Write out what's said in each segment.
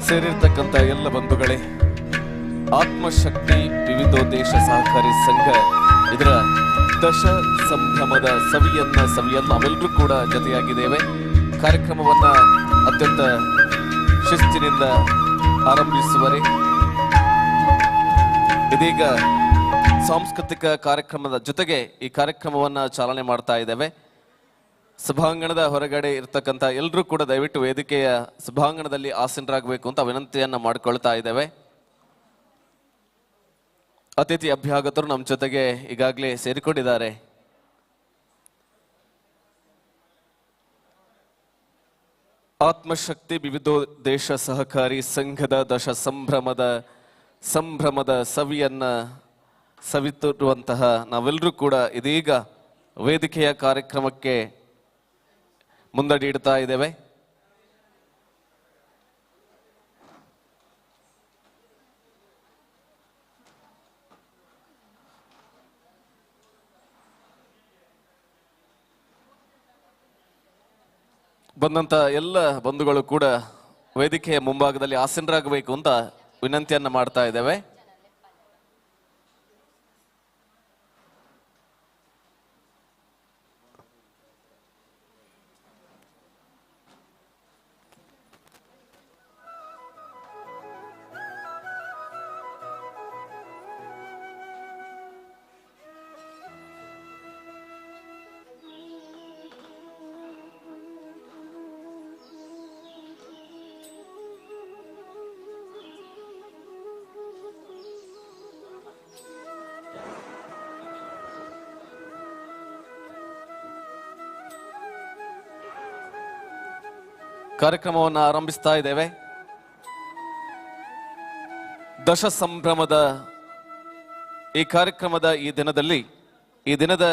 ಸೇರಿರ್ತಕ್ಕಂಥ ಎಲ್ಲ ಬಂಧುಗಳೇ, ಆತ್ಮಶಕ್ತಿ ವಿವಿಧೋದ್ದೇಶ ಸಹಕಾರಿ ಸಂಘ ಇದರ ದಶ ಸಂಭ್ರಮದ ಸವಿಯನ್ನ ಸವಿಯನ್ನ ನಾವೆಲ್ಲರೂ ಕೂಡ ಜೊತೆಯಾಗಿದ್ದೇವೆ. ಕಾರ್ಯಕ್ರಮವನ್ನ ಅತ್ಯಂತ ಶಿಸ್ತಿನಿಂದ ಆರಂಭಿಸುವರೆ. ಇದೀಗ ಸಾಂಸ್ಕೃತಿಕ ಕಾರ್ಯಕ್ರಮದ ಜೊತೆಗೆ ಈ ಕಾರ್ಯಕ್ರಮವನ್ನ ಚಾಲನೆ ಮಾಡ್ತಾ ಇದ್ದೇವೆ. ಸಭಾಂಗಣದ ಹೊರಗಡೆ ಇರ್ತಕ್ಕಂಥ ಎಲ್ಲರೂ ಕೂಡ ದಯವಿಟ್ಟು ವೇದಿಕೆಯ ಸಭಾಂಗಣದಲ್ಲಿ ಆಸೀನರಾಗಬೇಕು ಅಂತ ವಿನಂತಿಯನ್ನ ಮಾಡಿಕೊಳ್ತಾ ಇದ್ದೇವೆ. ಅತಿಥಿ ಅಭ್ಯಾಗತರು ನಮ್ಮ ಜೊತೆಗೆ ಈಗಾಗಲೇ ಸೇರಿಕೊಂಡಿದ್ದಾರೆ. ಆತ್ಮಶಕ್ತಿ ವಿವಿಧೋದ್ದೇಶ ಸಹಕಾರಿ ಸಂಘದ ದಶ ಸಂಭ್ರಮದ ಸವಿಯನ್ನ ಸವಿತಿರುವಂತಹ ನಾವೆಲ್ಲರೂ ಕೂಡ ಇದೀಗ ವೇದಿಕೆಯ ಕಾರ್ಯಕ್ರಮಕ್ಕೆ ಮುಂದಡಿ ಇಡ್ತಾ ಇದ್ದೇವೆ. ಬಂದಂತ ಎಲ್ಲ ಬಂಧುಗಳು ಕೂಡ ವೇದಿಕೆಯ ಮುಂಭಾಗದಲ್ಲಿ ಆಸೀನರಾಗಬೇಕು ಅಂತ ವಿನಂತಿಯನ್ನ ಮಾಡ್ತಾ ಇದ್ದೇವೆ. ಕಾರ್ಯಕ್ರಮವನ್ನು ಆರಂಭಿಸ್ತಾ ಇದ್ದೇವೆ. ದಶ ಸಂಭ್ರಮದ ಈ ಕಾರ್ಯಕ್ರಮದ ಈ ದಿನದಲ್ಲಿ, ಈ ದಿನದ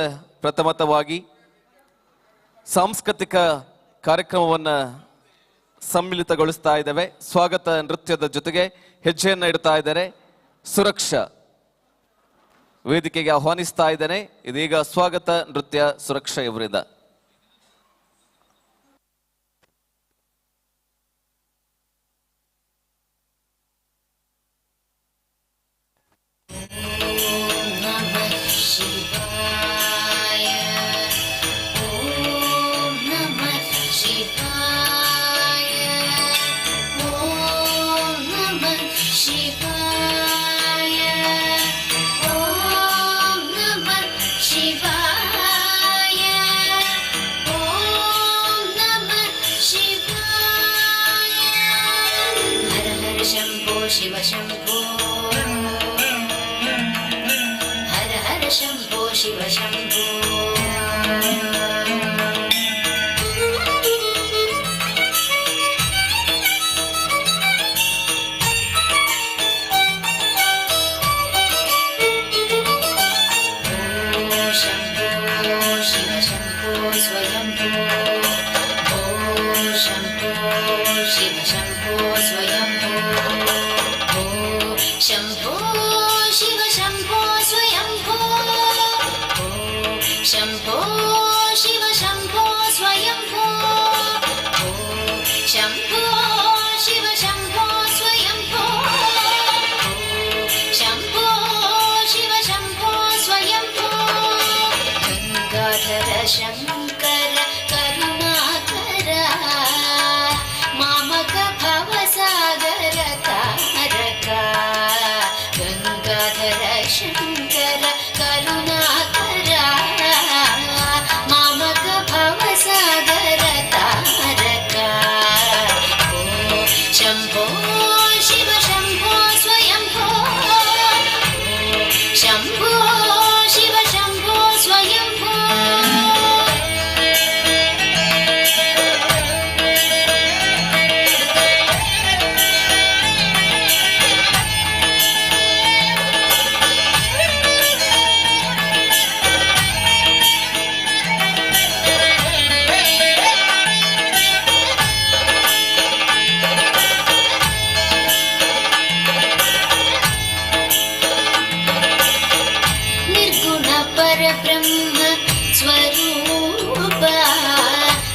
ಪ್ರಥಮತವಾಗಿ ಸಾಂಸ್ಕೃತಿಕ ಕಾರ್ಯಕ್ರಮವನ್ನು ಸಮ್ಮಿಳಿತಗೊಳಿಸ್ತಾ ಇದ್ದೇವೆ. ಸ್ವಾಗತ ನೃತ್ಯದ ಜೊತೆಗೆ ಹೆಜ್ಜೆಯನ್ನು ಇಡ್ತಾ ಇದ್ದಾರೆ. ಸುರಕ್ಷಾ ವೇದಿಕೆಗೆ ಆಹ್ವಾನಿಸ್ತಾ ಇದ್ದೇನೆ. ಇದೀಗ ಸ್ವಾಗತ ನೃತ್ಯ ಸುರಕ್ಷಾ ಇವರಿಂದ.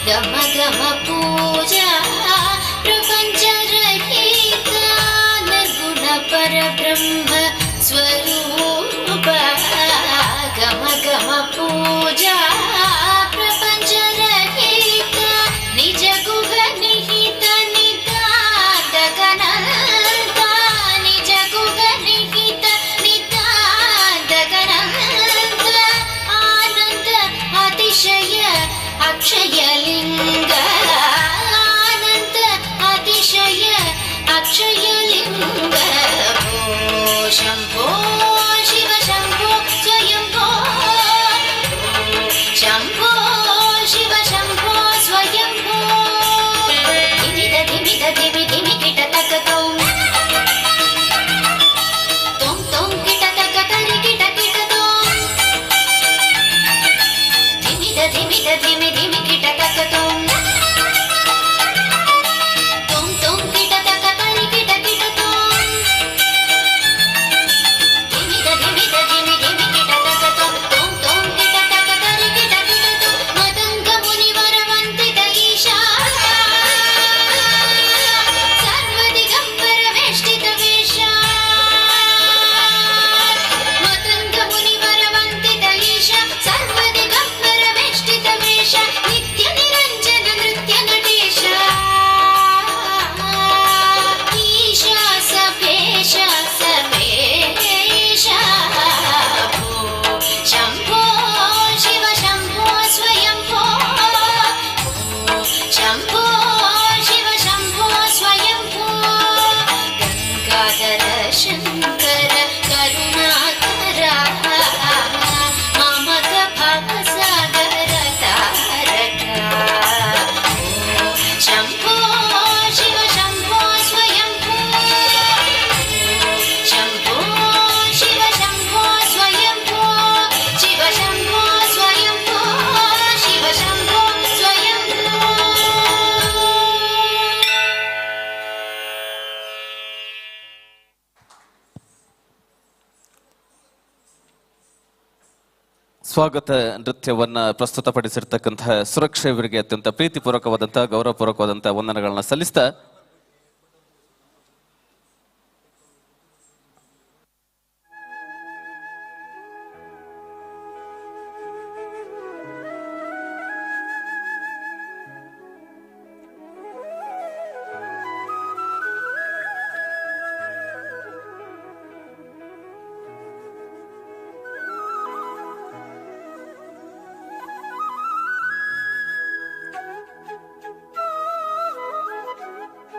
ಗಮ ಗಮ ಪೂಜಾ ಪ್ರಪಂಚ ರಹಿತ. ಬ್ರಹ್ಮ ಸ್ವರೂಪ ಗಮ ಗಮ ಪೂಜಾ ಪ್ರಪಂಚ ರಹಿತ ನಿಜ ಗುಹ ನಿಹಿತ ನಿತಾಂತ ಗಣಂತ ನಿಜ ಗುಹ ನಿಹಿತ ನಿತಾಂತ ಗಣಂತ ಆನಂದ ಅತಿಶಯ ಅಕ್ಷಯ ಲಿಂಗ ಆನಂದ ಅತಿಶಯ ಅಕ್ಷಯ ಲಿಂಗ ಭೋ ಶಂಭೋ ಶಿವ ಶಂಭೋ ಸ್ವಯಂಭೋ ಶಂಭೋ ಶಿವ ಶಂಭೋ ಸ್ವಯಂಭೋ ಧಿಮಿದ ಧಿಮಿದ ಧಿಮಿ ಧಿಮಿ ಕಿಟ ತಕ ತೌಂ ತೋಂ ತೋಂ ಕಿಟ ತಕ ತರಿ ಕಿಟ ಕಿಟ ತೋಂ ಧಿಮಿದ ಧಿಮಿದ ಧಿಮಿ ಧಿಮಿ ಕಿಟ ತಕ ತೋಂ ತೋಂ ತೋಂ ಕಿಟ ತಕ ತರಿ ಕಿಟ ಕಿಟ ತೋಂ ಧಿಮಿದ ಧಿಮಿದ ಧಿಮಿ ಧಿಮಿ ಕಿಟ ತಕ ತೋಂ ತೋಂ ತೋಂ ಕಿಟ ತಕ ತರಿ ಕಿಟ ಕಿಟ ತೋಂ ಮದಂಗ ಮುನಿವರ ವಂದಿತ ಈಶಾ ಸರ್ವದಿಗಂಬರ ವೇಷ್ಟಿತ ವೇಷ ಮದಂಗ ಮುನಿವರ ವಂದಿತ ಈಶ ಸರ್ವದಿಗಂಬರ ವೇಷ್ಟಿತ ವೇಷ ನಿತ್ಯ ನಿರಂಜನ ನೃತ್ಯ ನಟೇಶ ಈಶಾ ಸಭೇಶ ಸಮೇಶ ಭೋ ಶಂಭೋ ಶಿವ ಶಂಭೋ ಸ್ವಯಂಭೋ ಶಂಭೋ ಶಿವ ಶಂಭೋ ಸ್ವಯಂಭೋ ಗಂಗಾಧರ ಶಂಕರ ಕರುಣಾಕರ ಮಾಮಕ ಭವಸಾಗರ ತಾರಕ ಶಂಭೋ ಶಿವ ಶಂಭೋ ಸ್ವಯಂಭೋ ಶಂಭೋ ಶಿವ ಶಂಭೋ ಸ್ವಯಂಭೋ ಶಿವ ಶಂಭೋ ಸ್ವಯಂಭೋ ಶಿವ ಶಂಭೋ ಸ್ವಯಂಭೋ. ಸ್ವಾಗತ ನೃತ್ಯವನ್ನ ಪ್ರಸ್ತುತಪಡಿಸಿರ್ತಕ್ಕಂತಹ ಸುರಕ್ಷೆ ಇವರಿಗೆ ಅತ್ಯಂತ ಪ್ರೀತಿಪೂರ್ವಕವಾದಂತಹ ಗೌರವಪೂರ್ವಕವಾದಂತಹ ವಂದನೆಗಳನ್ನ ಸಲ್ಲಿಸ್ತಾ Thank you.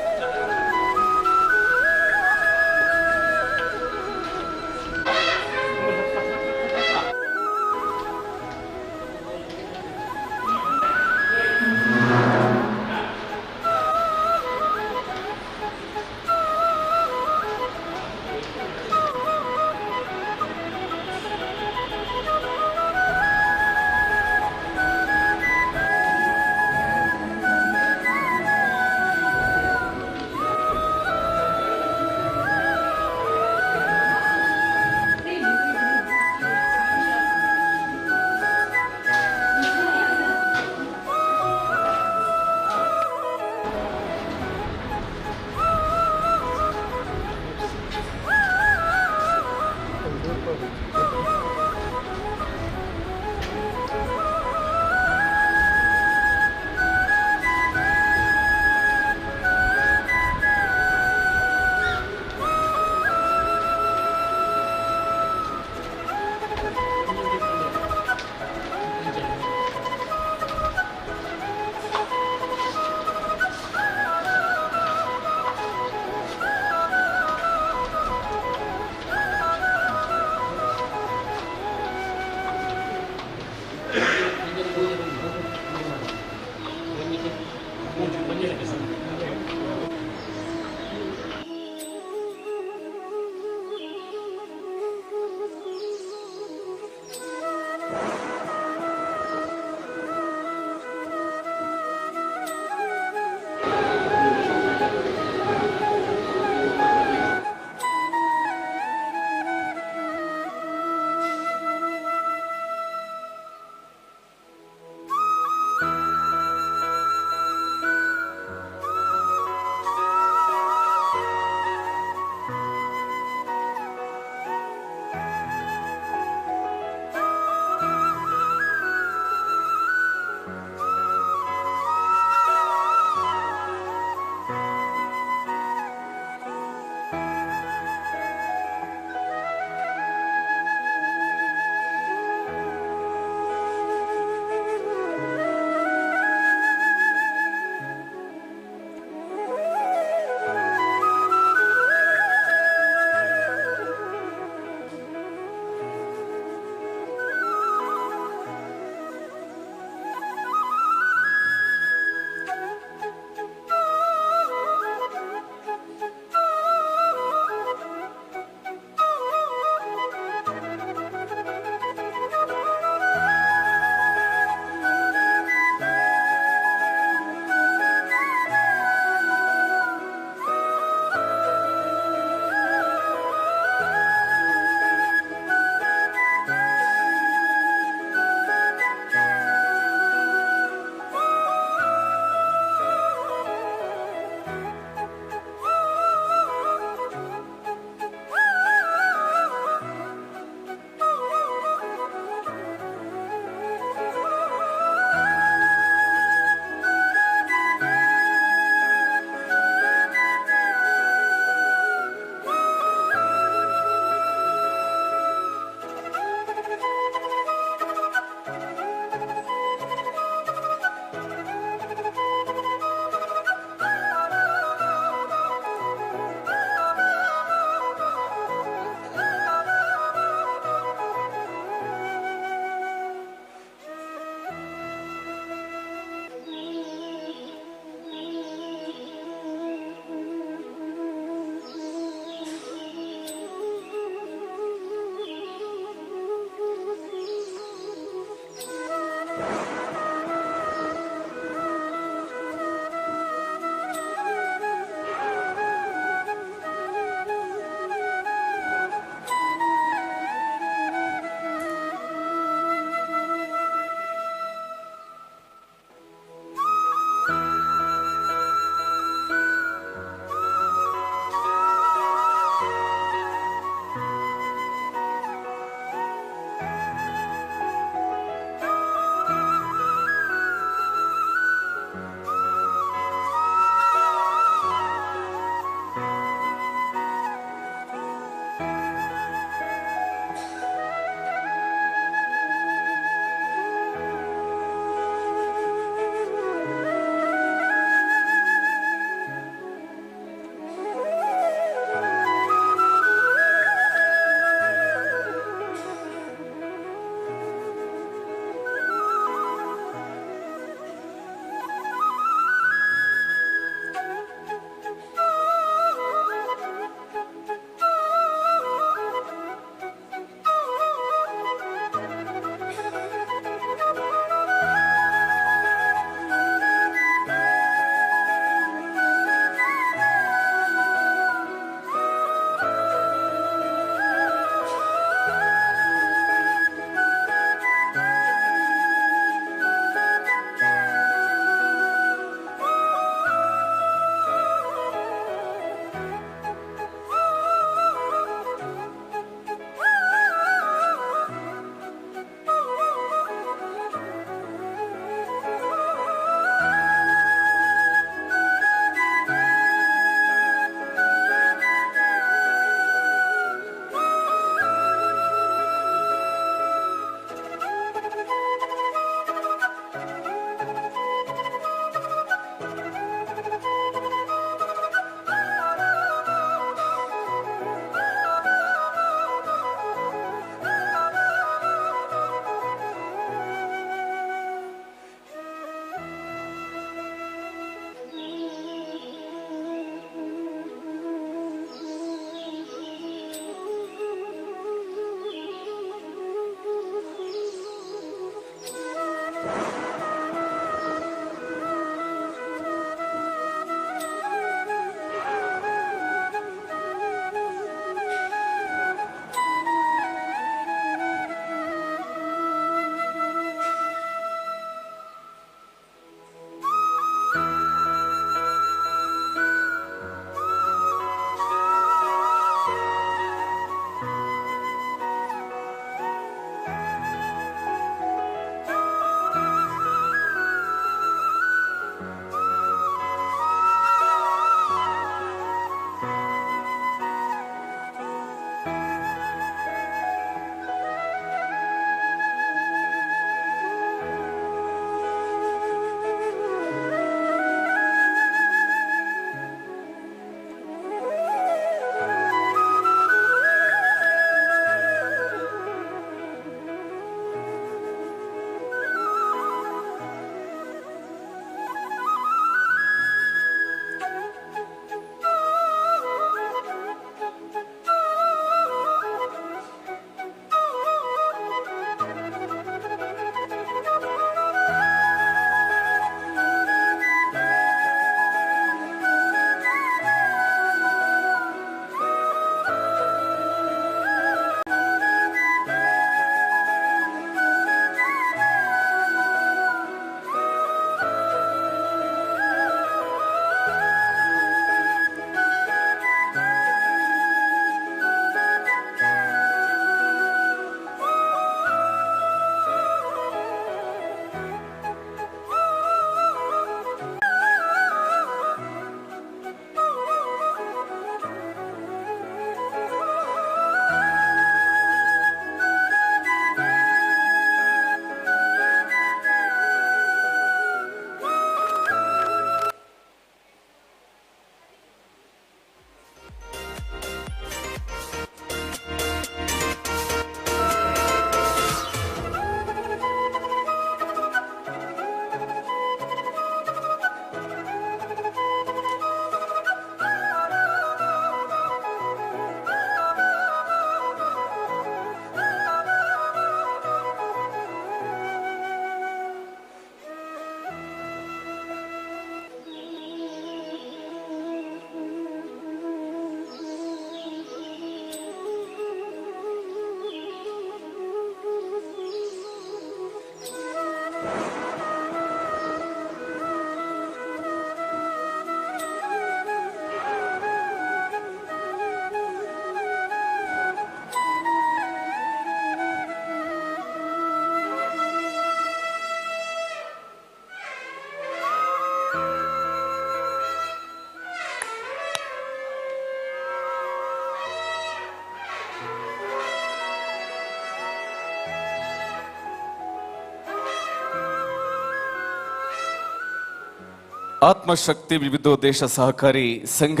ಆತ್ಮಶಕ್ತಿ ವಿವಿಧೋದ್ದೇಶ ಸಹಕಾರಿ ಸಂಘ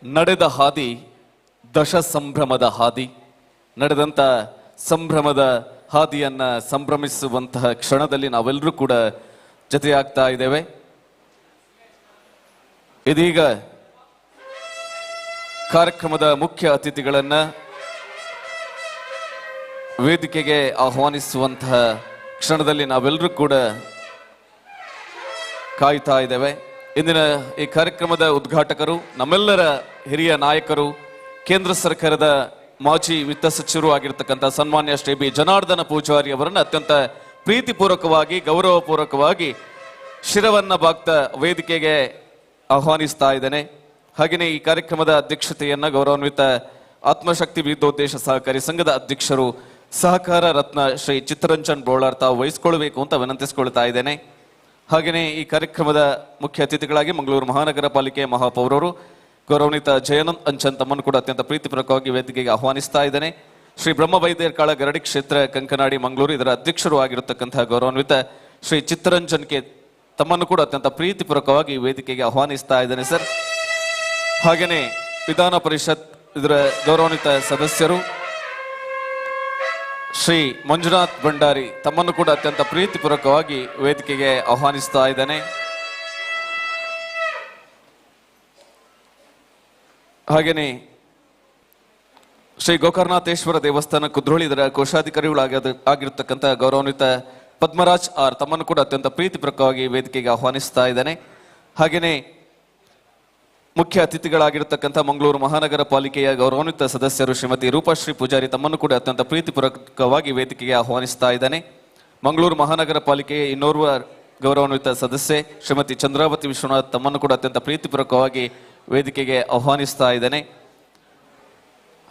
ನಡೆದ ಹಾದಿ ದಶ ಸಂಭ್ರಮದ ಹಾದಿ. ನಡೆದಂಥ ಸಂಭ್ರಮದ ಹಾದಿಯನ್ನು ಸಂಭ್ರಮಿಸುವಂತಹ ಕ್ಷಣದಲ್ಲಿ ನಾವೆಲ್ಲರೂ ಕೂಡ ಜೊತೆಯಾಗ್ತಾ ಇದ್ದೇವೆ. ಇದೀಗ ಕಾರ್ಯಕ್ರಮದ ಮುಖ್ಯ ಅತಿಥಿಗಳನ್ನು ವೇದಿಕೆಗೆ ಆಹ್ವಾನಿಸುವಂತಹ ಕ್ಷಣದಲ್ಲಿ ನಾವೆಲ್ಲರೂ ಕೂಡ ಕಾಯ್ತಾ ಇದ್ದೇವೆ. ಇಂದಿನ ಈ ಕಾರ್ಯಕ್ರಮದ ಉದ್ಘಾಟಕರು ನಮ್ಮೆಲ್ಲರ ಹಿರಿಯ ನಾಯಕರು, ಕೇಂದ್ರ ಸರ್ಕಾರದ ಮಾಜಿ ವಿತ್ತ ಸಚಿವರು ಆಗಿರ್ತಕ್ಕಂಥ ಸನ್ಮಾನ್ಯ ಶ್ರೀ ಬಿ ಜನಾರ್ದನ ಪೂಜಾರಿ ಅವರನ್ನು ಅತ್ಯಂತ ಪ್ರೀತಿಪೂರ್ವಕವಾಗಿ ಗೌರವಪೂರ್ವಕವಾಗಿ ಶಿರವನ್ನ ಬಾಗ್ತಾ ವೇದಿಕೆಗೆ ಆಹ್ವಾನಿಸ್ತಾ ಇದ್ದೇನೆ. ಹಾಗೆಯೇ ಈ ಕಾರ್ಯಕ್ರಮದ ಅಧ್ಯಕ್ಷತೆಯನ್ನು ಗೌರವಾನ್ವಿತ ಆತ್ಮಶಕ್ತಿ ವಿವಿಧೋದ್ದೇಶ ಸಹಕಾರಿ ಸಂಘದ ಅಧ್ಯಕ್ಷರು ಸಹಕಾರ ರತ್ನ ಶ್ರೀ ಚಿತ್ತರಂಜನ್ ಬೋಳಾರ್ ತಾವು ವಹಿಸಿಕೊಳ್ಬೇಕು ಅಂತ ವಿನಂತಿಸಿಕೊಳ್ತಾ ಇದ್ದೇನೆ. ಹಾಗೆಯೇ ಈ ಕಾರ್ಯಕ್ರಮದ ಮುಖ್ಯ ಅತಿಥಿಗಳಾಗಿ ಮಂಗಳೂರು ಮಹಾನಗರ ಪಾಲಿಕೆ ಮಹಾಪೌರರು ಗೌರವಾನ್ವಿತ ಜಯಾನಂದ್ ಅಂಚನ್ ತಮ್ಮನ್ನು ಕೂಡ ಅತ್ಯಂತ ಪ್ರೀತಿಪೂರ್ವಕವಾಗಿ ವೇದಿಕೆಗೆ ಆಹ್ವಾನಿಸ್ತಾ ಇದ್ದೇನೆ. ಶ್ರೀ ಬ್ರಹ್ಮ ವೈದ್ಯರ್ಕಾಳ ಗರಡಿ ಕ್ಷೇತ್ರ ಕಂಕನಾಡಿ ಮಂಗಳೂರು ಇದರ ಅಧ್ಯಕ್ಷರು ಆಗಿರತಕ್ಕಂತಹ ಗೌರವಾನ್ವಿತ ಶ್ರೀ ಚಿತ್ತರಂಜನ್ ಕೆ ತಮ್ಮನ್ನು ಕೂಡ ಅತ್ಯಂತ ಪ್ರೀತಿಪೂರ್ವಕವಾಗಿ ವೇದಿಕೆಗೆ ಆಹ್ವಾನಿಸ್ತಾ ಇದ್ದೇನೆ ಸರ್. ಹಾಗೆಯೇ ವಿಧಾನ ಪರಿಷತ್ ಇದರ ಗೌರವಾನ್ವಿತ ಸದಸ್ಯರು ಶ್ರೀ ಮಂಜುನಾಥ್ ಭಂಡಾರಿ ತಮ್ಮನ್ನು ಕೂಡ ಅತ್ಯಂತ ಪ್ರೀತಿಪೂರ್ವಕವಾಗಿ ವೇದಿಕೆಗೆ ಆಹ್ವಾನಿಸ್ತಾ ಇದ್ದೇನೆ. ಹಾಗೆಯೇ ಶ್ರೀ ಗೋಕರ್ಣನಾಥೇಶ್ವರ ದೇವಸ್ಥಾನ ಕುದ್ರೋಳಿ ಇದರ ಕೋಶಾಧಿಕಾರಿಗಳಾಗಿ ಆಗಿರ್ತಕ್ಕಂಥ ಗೌರವಾನ್ವಿತ ಪದ್ಮರಾಜ್ ಆರ್ ತಮ್ಮನ್ನು ಕೂಡ ಅತ್ಯಂತ ಪ್ರೀತಿಪೂರ್ವಕವಾಗಿ ವೇದಿಕೆಗೆ ಆಹ್ವಾನಿಸ್ತಾ ಇದ್ದೇನೆ. ಹಾಗೆಯೇ ಮುಖ್ಯ ಅತಿಥಿಗಳಾಗಿರ್ತಕ್ಕಂಥ ಮಂಗಳೂರು ಮಹಾನಗರ ಪಾಲಿಕೆಯ ಗೌರವಾನ್ವಿತ ಸದಸ್ಯರು ಶ್ರೀಮತಿ ರೂಪಶ್ರೀ ಪೂಜಾರಿ ತಮ್ಮನ್ನು ಕೂಡ ಅತ್ಯಂತ ಪ್ರೀತಿಪೂರ್ವಕವಾಗಿ ವೇದಿಕೆಗೆ ಆಹ್ವಾನಿಸ್ತಾ ಇದ್ದೇನೆ. ಮಂಗಳೂರು ಮಹಾನಗರ ಪಾಲಿಕೆಯ ಇನ್ನೋರ್ವ ಗೌರವಾನ್ವಿತ ಸದಸ್ಯೆ ಶ್ರೀಮತಿ ಚಂದ್ರಾವತಿ ವಿಶ್ವನಾಥ್ ತಮ್ಮನ್ನು ಕೂಡ ಅತ್ಯಂತ ಪ್ರೀತಿಪೂರ್ವಕವಾಗಿ ವೇದಿಕೆಗೆ ಆಹ್ವಾನಿಸ್ತಾ ಇದ್ದೇನೆ.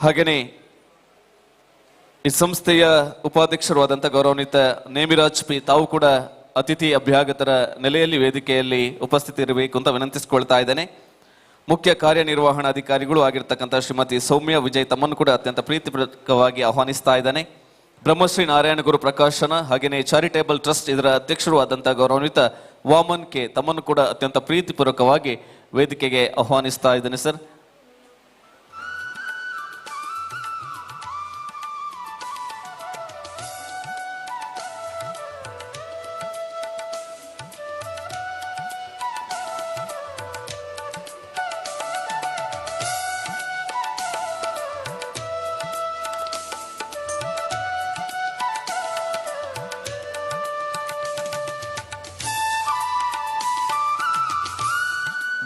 ಹಾಗೆಯೇ ಈ ಸಂಸ್ಥೆಯ ಉಪಾಧ್ಯಕ್ಷರು ಆದಂಥ ಗೌರವಾನ್ವಿತ ನೇಮಿರಾಜ್ ಪಿ ತಾವು ಕೂಡ ಅತಿಥಿ ಅಭ್ಯಾಗತರ ನೆಲೆಯಲ್ಲಿ ವೇದಿಕೆಯಲ್ಲಿ ಉಪಸ್ಥಿತಿರಬೇಕು ಅಂತ ವಿನಂತಿಸಿಕೊಳ್ತಾ ಇದ್ದೇನೆ. ಮುಖ್ಯ ಕಾರ್ಯನಿರ್ವಹಣಾಧಿಕಾರಿಗಳು ಆಗಿರ್ತಕ್ಕಂಥ ಶ್ರೀಮತಿ ಸೌಮ್ಯ ವಿಜಯ್ ತಮ್ಮನ್ನು ಕೂಡ ಅತ್ಯಂತ ಪ್ರೀತಿಪೂರ್ವಕವಾಗಿ ಆಹ್ವಾನಿಸ್ತಾ ಇದ್ದಾನೆ. ಬ್ರಹ್ಮಶ್ರೀ ನಾರಾಯಣಗುರು ಪ್ರಕಾಶನ ಹಾಗೆಯೇ ಚಾರಿಟೇಬಲ್ ಟ್ರಸ್ಟ್ ಇದರ ಅಧ್ಯಕ್ಷರು ಆದಂಥ ಗೌರವಾನ್ವಿತ ವಾಮನ್ ಕೆ ತಮ್ಮನ್ನು ಕೂಡ ಅತ್ಯಂತ ಪ್ರೀತಿಪೂರ್ವಕವಾಗಿ ವೇದಿಕೆಗೆ ಆಹ್ವಾನಿಸ್ತಾ ಇದ್ದೇನೆ ಸರ್.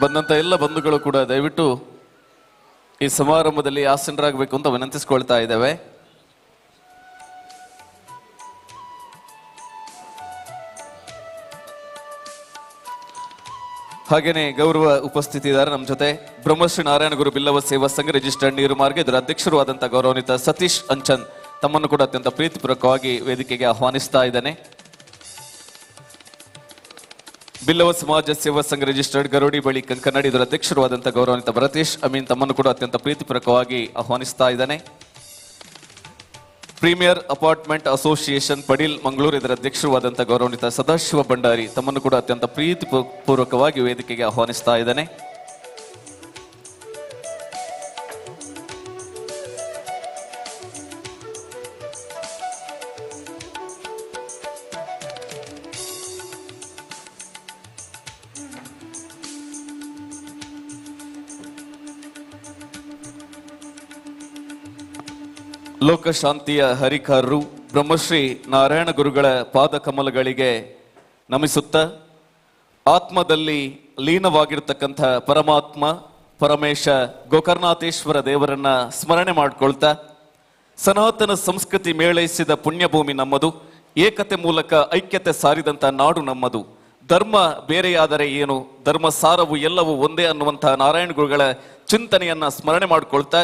ಬಂದಂತ ಎಲ್ಲ ಬಂಧುಗಳು ಕೂಡ ದಯವಿಟ್ಟು ಈ ಸಮಾರಂಭದಲ್ಲಿ ಆಸೀನರಾಗಬೇಕು ಅಂತ ವಿನಂತಿಸಿಕೊಳ್ತಾ ಇದ್ದೇವೆ. ಹಾಗೇನೆ ಗೌರವ ಉಪಸ್ಥಿತಿ ಇದ್ದಾರೆ ನಮ್ಮ ಜೊತೆ ಬ್ರಹ್ಮಶ್ರೀ ನಾರಾಯಣಗುರು ಬಿಲ್ಲವ ಸೇವಾ ಸಂಘ ರಿಜಿಸ್ಟರ್ಡ್ ನೀರು ಮಾರ್ಗ ಇದರ ಅಧ್ಯಕ್ಷರು ಆದಂತಹ ಗೌರವಾನ್ವಿತ ಸತೀಶ್ ಅಂಚನ್ ತಮ್ಮನ್ನು ಕೂಡ ಅತ್ಯಂತ ಪ್ರೀತಿಪೂರ್ವಕವಾಗಿ ವೇದಿಕೆಗೆ ಆಹ್ವಾನಿಸ್ತಾ ಇದ್ದೇನೆ. ಬಿಲ್ಲವ ಸಮಾಜ ಸೇವಾ ಸಂಘ ರಿಜಿಸ್ಟರ್ಡ್ ಗರೋಡಿ ಬಳಿ ಕಂಕನಾಡಿ ಇದರ ಅಧ್ಯಕ್ಷರು ಆದಂತಹ ಗೌರವಾನ್ವಿತ ಭರತೇಶ್ ಅಮೀನ್ ತಮ್ಮನ್ನು ಕೂಡ ಅತ್ಯಂತ ಪ್ರೀತಿಪೂರ್ವಕವಾಗಿ ಆಹ್ವಾನಿಸ್ತಾ ಇದ್ದಾನೆ. Premier apartment association Padil Mangaluru ಇದರ ಅಧ್ಯಕ್ಷರು ಆದಂತಹ ಗೌರವಾನ್ವಿತ ಸದಾಶಿವ ಭಂಡಾರಿ ತಮ್ಮನ್ನು ಕೂಡ ಅತ್ಯಂತ ಪ್ರೀತಿಪೂರ್ವಕವಾಗಿ ವೇದಿಕೆಗೆ ಆಹ್ವಾನಿಸ್ತಾ ಇದ್ದಾನೆ. ಲೋಕಶಾಂತಿಯ ಹರಿಕಾರರು ಬ್ರಹ್ಮಶ್ರೀ ನಾರಾಯಣ ಗುರುಗಳ ಪಾದಕಮಲಗಳಿಗೆ ನಮಿಸುತ್ತ ಆತ್ಮದಲ್ಲಿ ಲೀನವಾಗಿರ್ತಕ್ಕಂಥ ಪರಮಾತ್ಮ ಪರಮೇಶ ಗೋಕರ್ಣನಾಥೇಶ್ವರ ದೇವರನ್ನ ಸ್ಮರಣೆ ಮಾಡಿಕೊಳ್ತಾ ಸನಾತನ ಸಂಸ್ಕೃತಿ ಮೇಳೈಸಿದ ಪುಣ್ಯಭೂಮಿ ನಮ್ಮದು, ಏಕತೆ ಮೂಲಕ ಐಕ್ಯತೆ ಸಾರಿದಂಥ ನಾಡು ನಮ್ಮದು, ಧರ್ಮ ಬೇರೆಯಾದರೆ ಏನು, ಧರ್ಮ ಸಾರವು ಎಲ್ಲವೂ ಒಂದೇ ಅನ್ನುವಂಥ ನಾರಾಯಣ ಗುರುಗಳ ಚಿಂತನೆಯನ್ನ ಸ್ಮರಣೆ ಮಾಡಿಕೊಳ್ತಾ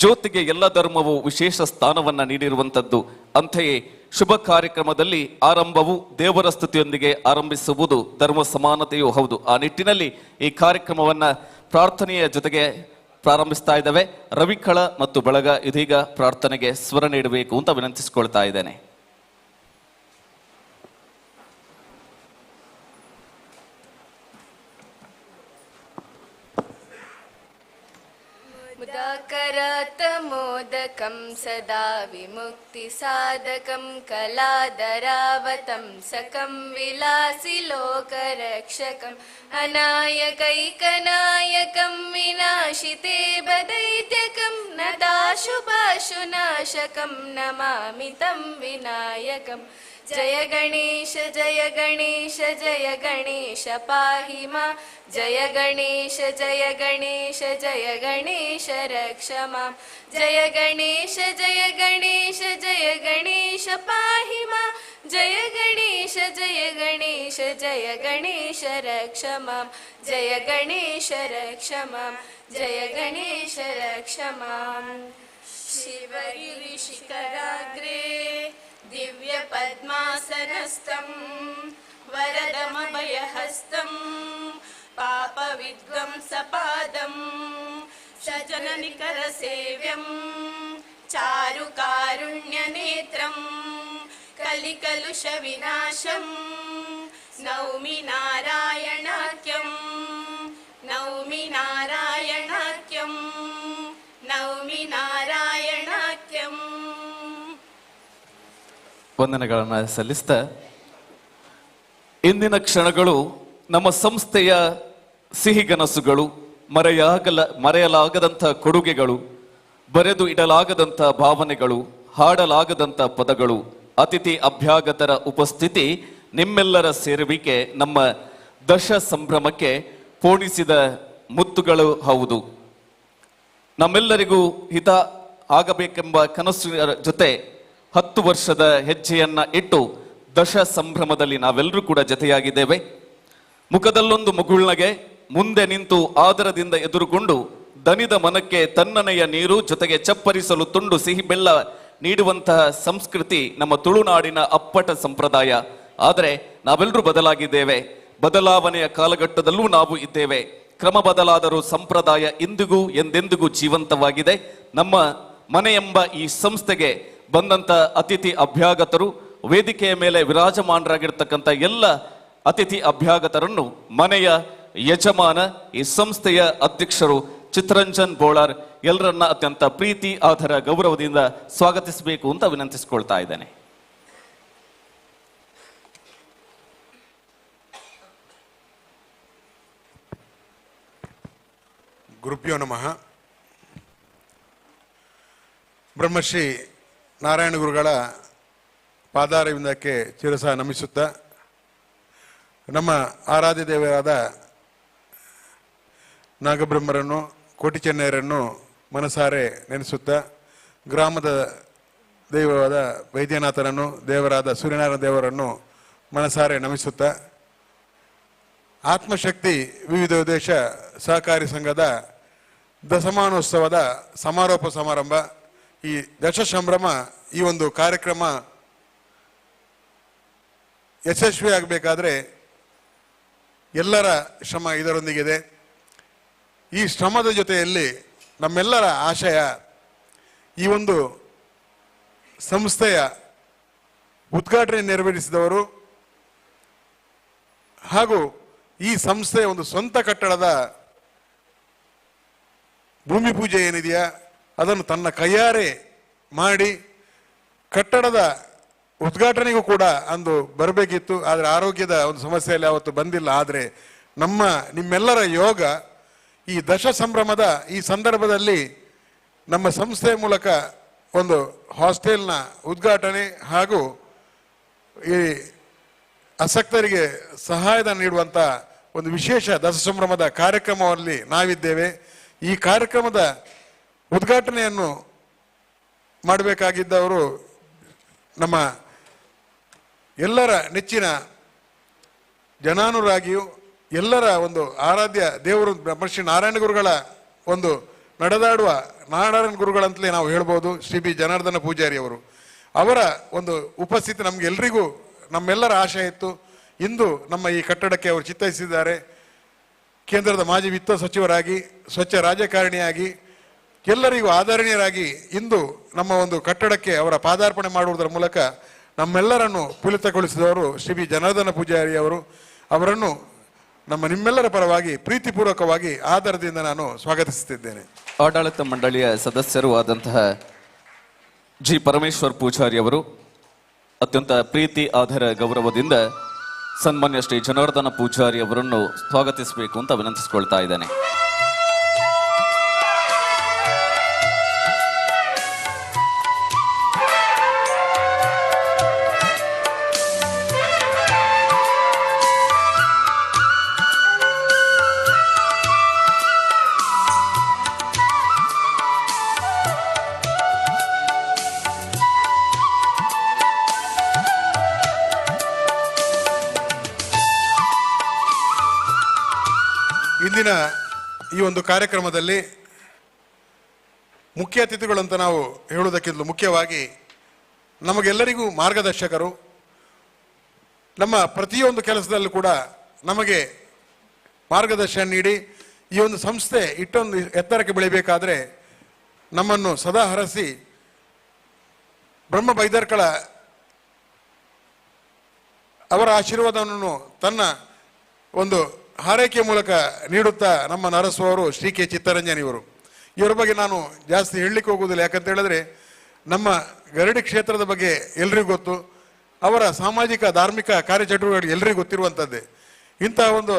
ಜ್ಯೋತಿಗೆ ಎಲ್ಲ ಧರ್ಮವೂ ವಿಶೇಷ ಸ್ಥಾನವನ್ನ ನೀಡಿರುವಂಥದ್ದು. ಅಂತೆಯೇ ಶುಭ ಕಾರ್ಯಕ್ರಮದಲ್ಲಿ ಆರಂಭವು ದೇವರ ಸ್ತುತಿಯೊಂದಿಗೆ ಆರಂಭಿಸುವುದು ಧರ್ಮ ಸಮಾನತೆಯೂ ಹೌದು. ಆ ನಿಟ್ಟಿನಲ್ಲಿ ಈ ಕಾರ್ಯಕ್ರಮವನ್ನ ಪ್ರಾರ್ಥನೆಯ ಜೊತೆಗೆ ಪ್ರಾರಂಭಿಸ್ತಾ ಇದ್ದಾವೆ. ರವಿಕಳ ಮತ್ತು ಬಳಗ ಇದೀಗ ಪ್ರಾರ್ಥನೆಗೆ ಸ್ವರ ನೀಡಬೇಕು ಅಂತ ವಿನಂತಿಸಿಕೊಳ್ತಾ ಇದ್ದೇನೆ. वरदायकं सदा विमुक्तिसाधकं कलाधरावतं सकं विलासि लोकरक्षकम् अनायकैकनायकं विनाशिते बदैत्यकं नताशुपाशुनाशकं नमामि तं विनायकम्। जय गणेश जय गणेश जय गणेश पाहि मा, जय गणेश जय गणेश जय गणेश रक्ष मां, जय गणेश जय गणेश जय गणेश पाहि मा, जय गणेश जय गणेश जय गणेश रक्ष मां, जय गणेश रक्ष मां, जय गणेश रक्ष मां। शिवगिरिशिखराग्रे दिव्यपद्मासनस्थं वरदमभयहस्तं पापविध्वंसपादं सजननिकरसेव्यं चारुकारुण्यनेत्रं कलिकलुषविनाशं नौमि नारायणाख्यं, नौमि नारायणाख्यं, नौमि नारायणाख्यम्। ವಂದನೆಗಳನ್ನು ಸಲ್ಲಿಸ್ತಾ, ಇಂದಿನ ಕ್ಷಣಗಳು ನಮ್ಮ ಸಂಸ್ಥೆಯ ಸಿಹಿಗನಸುಗಳು, ಮರೆಯಲಾಗದಂಥ ಕೊಡುಗೆಗಳು, ಬರೆದು ಇಡಲಾಗದಂಥ ಭಾವನೆಗಳು, ಹಾಡಲಾಗದಂಥ ಪದಗಳು, ಅತಿಥಿ ಅಭ್ಯಾಗತರ ಉಪಸ್ಥಿತಿ, ನಿಮ್ಮೆಲ್ಲರ ಸೇರುವಿಕೆ ನಮ್ಮ ದಶ ಸಂಭ್ರಮಕ್ಕೆ ಪೋಣಿಸಿದ ಮುತ್ತುಗಳು ಹೌದು. ನಮ್ಮೆಲ್ಲರಿಗೂ ಹಿತ ಆಗಬೇಕೆಂಬ ಕನಸಿನ ಜೊತೆ 10 ವರ್ಷದ ಹೆಜ್ಜೆಯನ್ನ ಇಟ್ಟು ದಶ ಸಂಭ್ರಮದಲ್ಲಿ ನಾವೆಲ್ಲರೂ ಕೂಡ ಜೊತೆಯಾಗಿದ್ದೇವೆ. ಮುಖದಲ್ಲೊಂದು ಮುಗುಳ್ನಗೆ, ಮುಂದೆ ನಿಂತು ಆದರದಿಂದ ಎದುರುಗೊಂಡು ದನಿದ ಮನಕ್ಕೆ ತನ್ನನೆಯ ನೀರು ಜೊತೆಗೆ ಚಪ್ಪರಿಸಲು ತುಂಡು ಸಿಹಿ ಬೆಲ್ಲ ನೀಡುವಂತಹ ಸಂಸ್ಕೃತಿ ನಮ್ಮ ತುಳುನಾಡಿನ ಅಪ್ಪಟ ಸಂಪ್ರದಾಯ. ಆದರೆ ನಾವೆಲ್ಲರೂ ಬದಲಾಗಿದ್ದೇವೆ. ಬದಲಾವಣೆಯ ಕಾಲಘಟ್ಟದಲ್ಲೂ ನಾವು ಇದ್ದೇವೆ. ಕ್ರಮ ಬದಲಾದರೂ ಸಂಪ್ರದಾಯ ಇಂದಿಗೂ ಎಂದೆಂದಿಗೂ ಜೀವಂತವಾಗಿದೆ. ನಮ್ಮ ಮನೆಯೆಂಬ ಈ ಸಂಸ್ಥೆಗೆ ಬಂದಂತ ಅತಿಥಿ ಅಭ್ಯಾಗತರು, ವೇದಿಕೆಯ ಮೇಲೆ ವಿರಾಜಮಾನರಾಗಿರ್ತಕ್ಕಂಥ ಎಲ್ಲ ಅತಿಥಿ ಅಭ್ಯಾಗತರನ್ನು ಮನೆಯ ಯಜಮಾನ, ಈ ಸಂಸ್ಥೆಯ ಅಧ್ಯಕ್ಷರು ಚಿತ್ತರಂಜನ್ ಬೋಳಾರ್ ಎಲ್ಲರನ್ನ ಅತ್ಯಂತ ಪ್ರೀತಿ, ಆದರ, ಗೌರವದಿಂದ ಸ್ವಾಗತಿಸಬೇಕು ಅಂತ ವಿನಂತಿಸಿಕೊಳ್ತಾ ಇದ್ದೇನೆ. ಗುರುಭ್ಯೋ ನಮಃ. ಬ್ರಹ್ಮಶ್ರೀ ನಾರಾಯಣ ಗುರುಗಳ ಪಾದಾರವಿಂದಕ್ಕೆ ಚಿರಸ ನಮಿಸುತ್ತಾ, ನಮ್ಮ ಆರಾಧ್ಯ ದೇವರಾದ ನಾಗಬ್ರಹ್ಮರನ್ನು, ಕೋಟಿ ಚೆನ್ನಯರನ್ನು ಮನಸಾರೆ ನೆನೆಸುತ್ತಾ, ಗ್ರಾಮದ ದೈವವಾದ ವೈದ್ಯನಾಥನನ್ನು, ದೇವರಾದ ಸೂರ್ಯನಾರಾಯಣ ದೇವರನ್ನು ಮನಸಾರೆ ನಮಿಸುತ್ತಾ, ಆತ್ಮಶಕ್ತಿ ವಿವಿಧ ಉದ್ದೇಶ ಸಹಕಾರಿ ಸಂಘದ ದಶಮಾನೋತ್ಸವದ ಸಮಾರೋಪ ಸಮಾರಂಭ, ಈ ದಶ ಸಂಭ್ರಮ, ಈ ಒಂದು ಕಾರ್ಯಕ್ರಮ ಯಶಸ್ವಿಯಾಗಬೇಕಾದ್ರೆ ಎಲ್ಲರ ಶ್ರಮ ಇದರೊಂದಿಗಿದೆ. ಈ ಶ್ರಮದ ಜೊತೆಯಲ್ಲಿ ನಮ್ಮೆಲ್ಲರ ಆಶಯ ಈ ಒಂದು ಸಂಸ್ಥೆಯ ಉದ್ಘಾಟನೆ ನೆರವೇರಿಸಿದವರು ಹಾಗೂ ಈ ಸಂಸ್ಥೆಯ ಒಂದು ಸ್ವಂತ ಕಟ್ಟಡದ ಭೂಮಿ ಪೂಜೆ ಏನಿದೆಯಾ ಅದನ್ನು ತನ್ನ ಕೈಯಾರೆ ಮಾಡಿ ಕಟ್ಟಡದ ಉದ್ಘಾಟನೆಗೂ ಕೂಡ ಅಂದು ಬರಬೇಕಿತ್ತು. ಆದರೆ ಆರೋಗ್ಯದ ಒಂದು ಸಮಸ್ಯೆಯಲ್ಲಿ ಅವತ್ತು ಬಂದಿಲ್ಲ. ಆದರೆ ನಿಮ್ಮೆಲ್ಲರ ಯೋಗ ಈ ದಶ ಸಂಭ್ರಮದ ಈ ಸಂದರ್ಭದಲ್ಲಿ ನಮ್ಮ ಸಂಸ್ಥೆಯ ಮೂಲಕ ಒಂದು ಹಾಸ್ಟೆಲ್ನ ಉದ್ಘಾಟನೆ ಹಾಗೂ ಈ ಆಸಕ್ತರಿಗೆ ಸಹಾಯಧನ ನೀಡುವಂಥ ಒಂದು ವಿಶೇಷ ದಶ ಸಂಭ್ರಮದ ಕಾರ್ಯಕ್ರಮದಲ್ಲಿ ನಾವಿದ್ದೇವೆ. ಈ ಕಾರ್ಯಕ್ರಮದ ಉದ್ಘಾಟನೆಯನ್ನು ಮಾಡಬೇಕಾಗಿದ್ದವರು ನಮ್ಮ ಎಲ್ಲರ ನೆಚ್ಚಿನ ಜನಾನುರಾಗಿಯೂ ಎಲ್ಲರ ಒಂದು ಆರಾಧ್ಯ ದೇವರು ಬ್ರಹ್ಮಶ್ರೀ ನಾರಾಯಣ ಗುರುಗಳ ಒಂದು ನಡೆದಾಡುವ ನಾರಾಯಣ ಗುರುಗಳಂತಲೇ ನಾವು ಹೇಳ್ಬೋದು, ಶ್ರೀ ಬಿ ಜನಾರ್ದನ ಪೂಜಾರಿ ಅವರು. ಅವರ ಒಂದು ಉಪಸ್ಥಿತಿ ನಮಗೆಲ್ಲರಿಗೂ ನಮ್ಮೆಲ್ಲರ ಆಶೆ ಇತ್ತು. ಇಂದು ನಮ್ಮ ಈ ಕಟ್ಟಡಕ್ಕೆ ಅವರು ಚಿತ್ತೈಸಿದ್ದಾರೆ. ಕೇಂದ್ರದ ಮಾಜಿ ವಿತ್ತ ಸಚಿವರಾಗಿ, ಸ್ವಚ್ಛ ರಾಜಕಾರಣಿಯಾಗಿ, ಎಲ್ಲರಿಗೂ ಆದರಣೀಯರಾಗಿ ಇಂದು ನಮ್ಮ ಒಂದು ಕಟ್ಟಡಕ್ಕೆ ಅವರ ಪಾದಾರ್ಪಣೆ ಮಾಡುವುದರ ಮೂಲಕ ನಮ್ಮೆಲ್ಲರನ್ನು ಪುಲಿತಗೊಳಿಸಿದವರು ಶ್ರೀ ಬಿ ಜನಾರ್ದನ ಪೂಜಾರಿ ಅವರು. ಅವರನ್ನು ನಮ್ಮ ನಿಮ್ಮೆಲ್ಲರ ಪರವಾಗಿ ಪ್ರೀತಿಪೂರ್ವಕವಾಗಿ ಆದರದಿಂದ ನಾನು ಸ್ವಾಗತಿಸುತ್ತಿದ್ದೇನೆ. ಆಡಳಿತ ಮಂಡಳಿಯ ಸದಸ್ಯರು ಆದಂತಹ ಜಿ ಪರಮೇಶ್ವರ್ ಪೂಜಾರಿ ಅವರು ಅತ್ಯಂತ ಪ್ರೀತಿ ಆಧಾರ ಗೌರವದಿಂದ ಸನ್ಮಾನ್ಯ ಶ್ರೀ ಜನಾರ್ದನ ಪೂಜಾರಿ ಅವರನ್ನು ಸ್ವಾಗತಿಸಬೇಕು ಅಂತ ವಿನಂತಿಸಿಕೊಳ್ತಾ ಇದ್ದೇನೆ. ಇಂದಿನ ಈ ಒಂದು ಕಾರ್ಯಕ್ರಮದಲ್ಲಿ ಮುಖ್ಯ ಅತಿಥಿಗಳಂತ ನಾವು ಹೇಳುವುದಕ್ಕಿಂತಲೂ ಮುಖ್ಯವಾಗಿ ನಮಗೆಲ್ಲರಿಗೂ ಮಾರ್ಗದರ್ಶಕರು, ನಮ್ಮ ಪ್ರತಿಯೊಂದು ಕೆಲಸದಲ್ಲೂ ಕೂಡ ನಮಗೆ ಮಾರ್ಗದರ್ಶನ ನೀಡಿ ಈ ಒಂದು ಸಂಸ್ಥೆ ಇಟ್ಟೊಂದು ಎತ್ತರಕ್ಕೆ ಬೆಳಿಬೇಕಾದರೆ ನಮ್ಮನ್ನು ಸದಾ ಹರಸಿ ಬ್ರಹ್ಮ ಬೈದರ್ಕಳ ಅವರ ಆಶೀರ್ವಾದವನ್ನು ತನ್ನ ಒಂದು ಹಾರೈಕೆಯ ಮೂಲಕ ನೀಡುತ್ತಾ ನಮ್ಮ ನರಸುವವರು ಶ್ರೀ ಕೆ ಚಿತ್ತರಂಜನ್ ಇವರು. ಇವರ ಬಗ್ಗೆ ನಾನು ಜಾಸ್ತಿ ಹೇಳಲಿಕ್ಕೆ ಹೋಗುವುದಿಲ್ಲ, ಯಾಕಂತ ಹೇಳಿದ್ರೆ ನಮ್ಮ ಗರಡಿ ಕ್ಷೇತ್ರದ ಬಗ್ಗೆ ಎಲ್ರಿಗೂ ಗೊತ್ತು, ಅವರ ಸಾಮಾಜಿಕ ಧಾರ್ಮಿಕ ಕಾರ್ಯಚಟುವಟಿಕೆಗಳು ಎಲ್ರಿಗೂ ಗೊತ್ತಿರುವಂಥದ್ದೇ. ಇಂತಹ ಒಂದು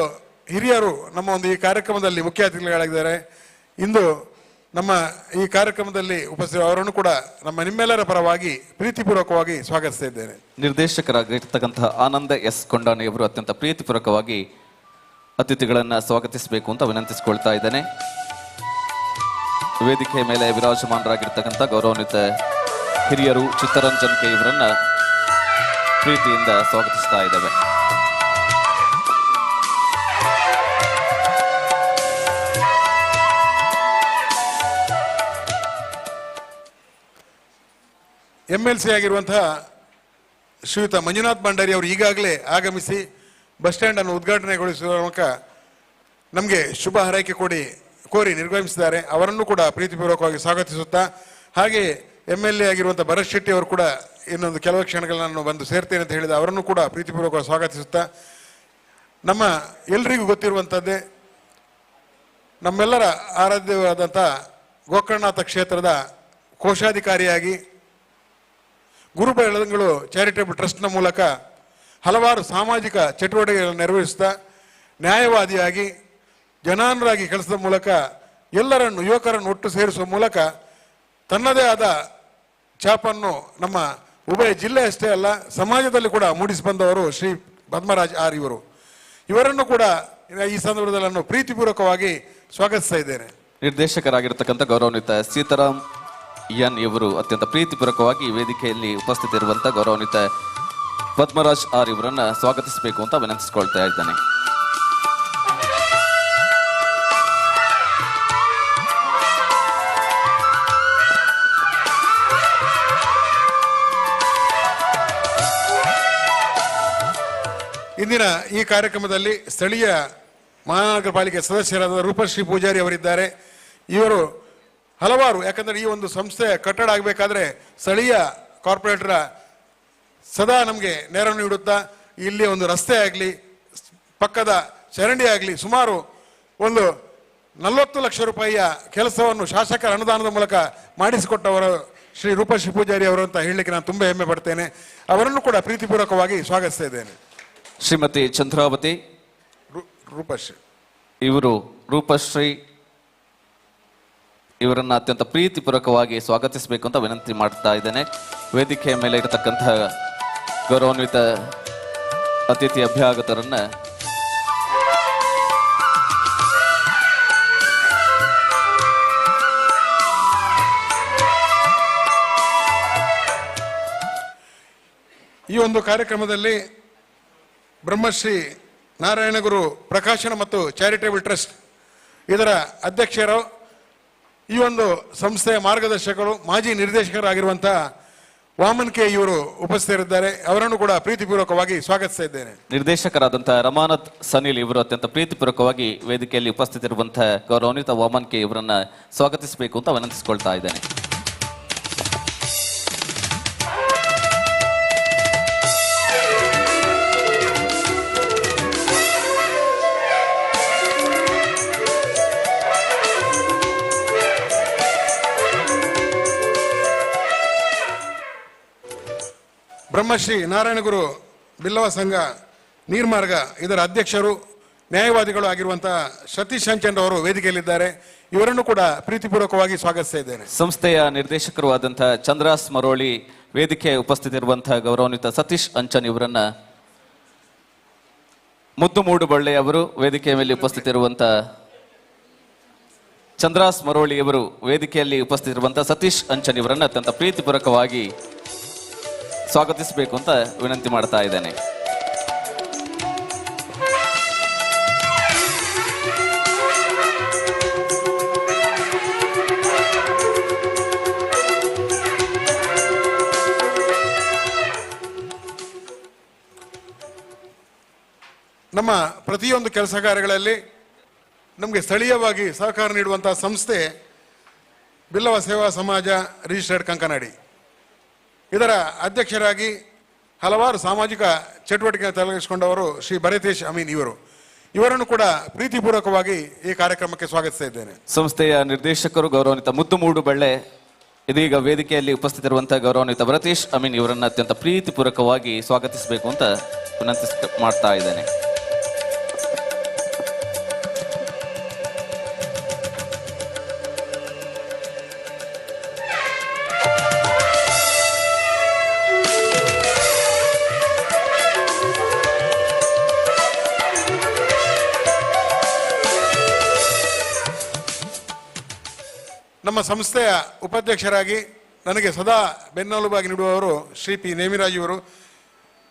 ಹಿರಿಯರು ನಮ್ಮ ಒಂದು ಈ ಕಾರ್ಯಕ್ರಮದಲ್ಲಿ ಮುಖ್ಯ ಅತಿಥಿಗಳಾಗಿದ್ದಾರೆ. ಇಂದು ನಮ್ಮ ಈ ಕಾರ್ಯಕ್ರಮದಲ್ಲಿ ಉಪಸ್ಥಿತ ಅವರನ್ನು ಕೂಡ ನಮ್ಮ ನಿಮ್ಮೆಲ್ಲರ ಪರವಾಗಿ ಪ್ರೀತಿಪೂರ್ವಕವಾಗಿ ಸ್ವಾಗತಿಸ್ತಾ ಇದ್ದೇನೆ. ನಿರ್ದೇಶಕರಾಗಿರ್ತಕ್ಕಂತಹ ಆನಂದ ಎಸ್ ಕೊಂಡಾಣಿಯವರು ಅತ್ಯಂತ ಪ್ರೀತಿಪೂರ್ವಕವಾಗಿ ಅತಿಥಿಗಳನ್ನು ಸ್ವಾಗತಿಸಬೇಕು ಅಂತ ವಿನಂತಿಸಿಕೊಳ್ತಾ ಇದ್ದೇನೆ. ವೇದಿಕೆಯ ಮೇಲೆ ವಿರಾಜಮಾನರಾಗಿರ್ತಕ್ಕಂಥ ಗೌರವಾನ್ವಿತ ಹಿರಿಯರು ಚಿತ್ತರಂಜನ್ ಕೆ ಇವರನ್ನ ಪ್ರೀತಿಯಿಂದ ಸ್ವಾಗತಿಸ್ತಾ ಇದ್ದೇವೆ. MLC ಆಗಿರುವಂತಹ ಶ್ರೀಯುತ ಮಂಜುನಾಥ್ ಭಂಡಾರಿ ಅವರು ಈಗಾಗಲೇ ಆಗಮಿಸಿ ಬಸ್ ಸ್ಟ್ಯಾಂಡ್ ಅನ್ನು ಉದ್ಘಾಟನೆಗೊಳಿಸುವ ಮೂಲಕ ನಮಗೆ ಶುಭ ಹಾರೈಕೆ ಕೋರಿ ನಿರ್ಗಮಿಸಿದ್ದಾರೆ. ಅವರನ್ನು ಕೂಡ ಪ್ರೀತಿಪೂರ್ವಕವಾಗಿ ಸ್ವಾಗತಿಸುತ್ತಾ, ಹಾಗೆಯೇ MLA ಆಗಿರುವಂಥ ಭರತ್ ಶೆಟ್ಟಿ ಅವರು ಕೂಡ ಇನ್ನೊಂದು ಕೆಲವು ಕ್ಷಣಗಳನ್ನು ಬಂದು ಸೇರ್ತೇನೆ ಅಂತ ಹೇಳಿದ ಅವರನ್ನು ಕೂಡ ಪ್ರೀತಿಪೂರ್ವಕವಾಗಿ ಸ್ವಾಗತಿಸುತ್ತಾ, ನಮ್ಮ ಎಲ್ರಿಗೂ ಗೊತ್ತಿರುವಂಥದ್ದೇ ನಮ್ಮೆಲ್ಲರ ಆರಾಧ್ಯವಾದಂಥ ಗೋಕರ್ಣನಾಥ ಕ್ಷೇತ್ರದ ಕೋಶಾಧಿಕಾರಿಯಾಗಿ ಗುರುಬೆಳಂಗಳು ಚಾರಿಟೇಬಲ್ ಟ್ರಸ್ಟ್ನ ಮೂಲಕ ಹಲವಾರು ಸಾಮಾಜಿಕ ಚಟುವಟಿಕೆಗಳನ್ನು ನೆರವೇರಿಸುತ್ತಾ ನ್ಯಾಯವಾದಿಯಾಗಿ ಜನಾನುರಾಗಿ ಕೆಲಸದ ಮೂಲಕ ಎಲ್ಲರನ್ನು ಯುವಕರನ್ನು ಒಟ್ಟು ಸೇರಿಸುವ ಮೂಲಕ ತನ್ನದೇ ಆದ ಛಾಪನ್ನು ನಮ್ಮ ಉಭಯ ಜಿಲ್ಲೆ ಅಷ್ಟೇ ಅಲ್ಲ ಸಮಾಜದಲ್ಲಿ ಕೂಡ ಮೂಡಿಸಿ ಬಂದವರು ಶ್ರೀ ಪದ್ಮರಾಜ್ ಆರ್ ಇವರು. ಇವರನ್ನು ಕೂಡ ಈ ಸಂದರ್ಭದಲ್ಲಿ ನಾನು ಪ್ರೀತಿಪೂರ್ವಕವಾಗಿ ಸ್ವಾಗತಿಸ್ತಾ ಇದ್ದೇನೆ. ನಿರ್ದೇಶಕರಾಗಿರ್ತಕ್ಕಂಥ ಗೌರವಾನ್ವಿತ ಸೀತಾರಾಮ್ ಎನ್ ಇವರು ಅತ್ಯಂತ ಪ್ರೀತಿಪೂರ್ವಕವಾಗಿ ವೇದಿಕೆಯಲ್ಲಿ ಉಪಸ್ಥಿತರಿರುವಂಥ ಗೌರವಾನ್ವಿತ ಪದ್ಮರಾಜ್ ಆರ್ ಇವರನ್ನ ಸ್ವಾಗತಿಸಬೇಕು ಅಂತ ವಿನಂತಿಸಿಕೊಳ್ತಾ ಇದ್ದೇನೆ. ಇಂದಿನ ಈ ಕಾರ್ಯಕ್ರಮದಲ್ಲಿ ಸ್ಥಳೀಯ ಮಹಾನಗರ ಪಾಲಿಕೆ ಸದಸ್ಯರಾದ ರೂಪಶ್ರೀ ಪೂಜಾರಿ ಅವರಿದ್ದಾರೆ. ಇವರು ಹಲವಾರು, ಯಾಕಂದರೆ ಈ ಒಂದು ಸಂಸ್ಥೆ ಕಟ್ಟಡ ಆಗಬೇಕಾದ್ರೆ ಸ್ಥಳೀಯ ಕಾರ್ಪೊರೇಟರ ಸದಾ ನಮಗೆ ನೆರವು ನೀಡುತ್ತಾ ಇಲ್ಲಿ ಒಂದು ರಸ್ತೆ ಆಗಲಿ, ಪಕ್ಕದ ಚರಂಡಿ ಆಗಲಿ, ಸುಮಾರು ಒಂದು 40 ಲಕ್ಷ ರೂಪಾಯಿಯ ಕೆಲಸವನ್ನು ಶಾಸಕರ ಅನುದಾನದ ಮೂಲಕ ಮಾಡಿಸಿಕೊಟ್ಟವರು ಶ್ರೀ ರೂಪಶ್ರೀ ಪೂಜಾರಿ ಅವರು ಅಂತ ಹೇಳಲಿಕ್ಕೆ ನಾನು ತುಂಬ ಹೆಮ್ಮೆ ಪಡ್ತೇನೆ. ಅವರನ್ನು ಕೂಡ ಪ್ರೀತಿಪೂರ್ವಕವಾಗಿ ಸ್ವಾಗತಿಸ್ತಾ ಇದ್ದೇನೆ. ಶ್ರೀಮತಿ ಚಂದ್ರಾವತಿ ರೂಪಶ್ರೀ ಇವರು, ರೂಪಶ್ರೀ ಇವರನ್ನು ಅತ್ಯಂತ ಪ್ರೀತಿಪೂರ್ವಕವಾಗಿ ಸ್ವಾಗತಿಸಬೇಕು ಅಂತ ವಿನಂತಿ ಮಾಡ್ತಾ ಇದ್ದೇನೆ. ವೇದಿಕೆಯ ಮೇಲೆ ಇರತಕ್ಕಂತಹ ಗೌರವಾನ್ವಿತ ಅತಿಥಿ ಅಭ್ಯಾಗತರನ್ನ ಈ ಒಂದು ಕಾರ್ಯಕ್ರಮದಲ್ಲಿ ಬ್ರಹ್ಮಶ್ರೀ ನಾರಾಯಣಗುರು ಪ್ರಕಾಶನ ಮತ್ತು ಚಾರಿಟೇಬಲ್ ಟ್ರಸ್ಟ್ ಇದರ ಅಧ್ಯಕ್ಷರು, ಈ ಒಂದು ಸಂಸ್ಥೆಯ ಮಾರ್ಗದರ್ಶಕರು, ಮಾಜಿ ನಿರ್ದೇಶಕರಾಗಿರುವಂತಹ ವಾಮನ್ ಕೆ ಇವರು ಉಪಸ್ಥಿತರಿದ್ದಾರೆ. ಅವರನ್ನು ಕೂಡ ಪ್ರೀತಿಪೂರ್ವಕವಾಗಿ ಸ್ವಾಗತಿಸ್ತಾ ಇದ್ದೇನೆ. ನಿರ್ದೇಶಕರಾದಂತಹ ರಮಾನಾಥ್ ಸನಿಲ್ ಇವರು ಅತ್ಯಂತ ಪ್ರೀತಿಪೂರ್ವಕವಾಗಿ ವೇದಿಕೆಯಲ್ಲಿ ಉಪಸ್ಥಿತರಿರುವಂತಹ ಗೌರವಾನ್ವಿತ ವಾಮನ್ ಕೆ ಇವರನ್ನ ಸ್ವಾಗತಿಸಬೇಕು ಅಂತ ವಿನಂತಿಸಿಕೊಳ್ತಾ ಇದ್ದೇನೆ. ಬ್ರಹ್ಮಶ್ರೀ ನಾರಾಯಣಗುರು ಬಿಲ್ಲವ ಸಂಘ ನೀರ್ಮಾರ್ಗ ಇದರ ಅಧ್ಯಕ್ಷರು ನ್ಯಾಯವಾದಿಗಳು ಆಗಿರುವಂತಹ ಸತೀಶ್ ಅಂಚನ್ ಅವರು ವೇದಿಕೆಯಲ್ಲಿದ್ದಾರೆ. ಇವರನ್ನು ಕೂಡ ಪ್ರೀತಿಪೂರ್ವಕವಾಗಿ ಸ್ವಾಗತಿಸ್ತಾ ಇದ್ದೇನೆ. ಸಂಸ್ಥೆಯ ನಿರ್ದೇಶಕರು ಆದಂತಹ ಚಂದ್ರಾಸ್ ಮರೋಳಿ ವೇದಿಕೆ ಉಪಸ್ಥಿತಿರುವಂತಹ ಗೌರವಾನ್ವಿತ ಸತೀಶ್ ಅಂಚನ್ ಇವರನ್ನ, ಮುದ್ದು ಮೂಡುಬಳ್ಳೆ ಅವರು ವೇದಿಕೆಯ ಮೇಲೆ ಉಪಸ್ಥಿತಿರುವಂತಹ ಚಂದ್ರಾಸ್ ಮರೋಳಿ ಅವರು ವೇದಿಕೆಯಲ್ಲಿ ಉಪಸ್ಥಿತಿರುವಂತಹ ಸತೀಶ್ ಅಂಚನ್ ಇವರನ್ನ ಅತ್ಯಂತ ಪ್ರೀತಿಪೂರ್ವಕವಾಗಿ ಸ್ವಾಗತಿಸಬೇಕು ಅಂತ ವಿನಂತಿ ಮಾಡ್ತಾ ಇದ್ದೇನೆ. ನಮ್ಮ ಪ್ರತಿಯೊಂದು ಕೆಲಸ ಕಾರ್ಯಗಳಲ್ಲಿ ನಮಗೆ ಸ್ಥಳೀಯವಾಗಿ ಸಹಕಾರ ನೀಡುವಂತಹ ಸಂಸ್ಥೆ ಬಿಲ್ಲವ ಸೇವಾ ಸಮಾಜ ರಿಜಿಸ್ಟರ್ಡ್ ಕಂಕನಾಡಿ. ಇದರ ಅಧ್ಯಕ್ಷರಾಗಿ ಹಲವಾರು ಸಾಮಾಜಿಕ ಚಟುವಟಿಕೆ ತೊಡಗಿಸಿಕೊಂಡವರು ಶ್ರೀ ಭರತೇಶ್ ಅಮೀನ್ ಇವರು. ಇವರನ್ನು ಕೂಡ ಪ್ರೀತಿಪೂರ್ವಕವಾಗಿ ಈ ಕಾರ್ಯಕ್ರಮಕ್ಕೆ ಸ್ವಾಗತಿಸ್ತಾ ಇದ್ದೇನೆ. ಸಂಸ್ಥೆಯ ನಿರ್ದೇಶಕರು ಗೌರವಾನ್ವಿತ ಮುದ್ದು ಮೂಡುಬಳ್ಳೆ ಇದೀಗ ವೇದಿಕೆಯಲ್ಲಿ ಉಪಸ್ಥಿತರಿರುವಂತಹ ಗೌರವಾನ್ವಿತ ಭರತೇಶ್ ಅಮೀನ್ ಇವರನ್ನು ಅತ್ಯಂತ ಪ್ರೀತಿಪೂರ್ವಕವಾಗಿ ಸ್ವಾಗತಿಸಬೇಕು ಅಂತ ವಿನಂತಿ ಮಾಡ್ತಾ ಇದ್ದೇನೆ. ನಮ್ಮ ಸಂಸ್ಥೆಯ ಉಪಾಧ್ಯಕ್ಷರಾಗಿ ನನಗೆ ಸದಾ ಬೆನ್ನೆಲುಬಾಗಿ ನೀಡುವವರು ಶ್ರೀ ಪಿ ನೇಮಿರಾಜ್ ಇವರು.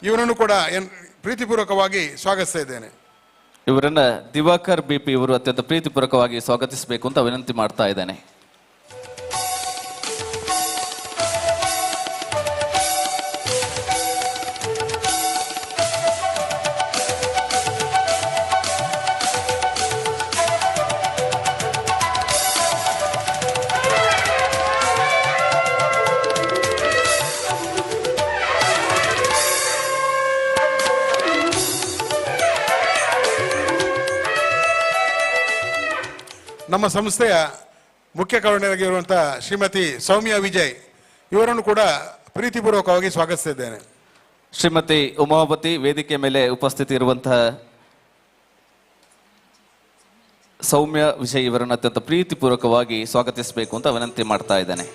ಇವರನ್ನು ಕೂಡ ಪ್ರೀತಿಪೂರ್ವಕವಾಗಿ ಸ್ವಾಗತಿಸ್ತಾ ಇದ್ದೇನೆ. ಇವರನ್ನ ದಿವಾಕರ್ ಬಿಪಿ ಇವರು ಅತ್ಯಂತ ಪ್ರೀತಿಪೂರ್ವಕವಾಗಿ ಸ್ವಾಗತಿಸಬೇಕು ಅಂತ ವಿನಂತಿ ಮಾಡ್ತಾ ಇದ್ದೇನೆ. ನಮ್ಮ ಸಂಸ್ಥೆಯ ಮುಖ್ಯ ಕಾರ್ಯನಿರ್ವಾಹಕರಾಗಿರುವಂಥ ಶ್ರೀಮತಿ ಸೌಮ್ಯ ವಿಜಯ್ ಇವರನ್ನು ಕೂಡ ಪ್ರೀತಿಪೂರ್ವಕವಾಗಿ ಸ್ವಾಗತಿಸಿದ್ದೇನೆ. ಶ್ರೀಮತಿ ಉಮಾವತಿ ವೇದಿಕೆ ಮೇಲೆ ಉಪಸ್ಥಿತಿ ಇರುವಂತಹ ಸೌಮ್ಯ ವಿಜಯ್ ಇವರನ್ನು ಅತ್ಯಂತ ಪ್ರೀತಿಪೂರ್ವಕವಾಗಿ ಸ್ವಾಗತಿಸಬೇಕು ಅಂತ ವಿನಂತಿ ಮಾಡ್ತಾ ಇದ್ದೇನೆ.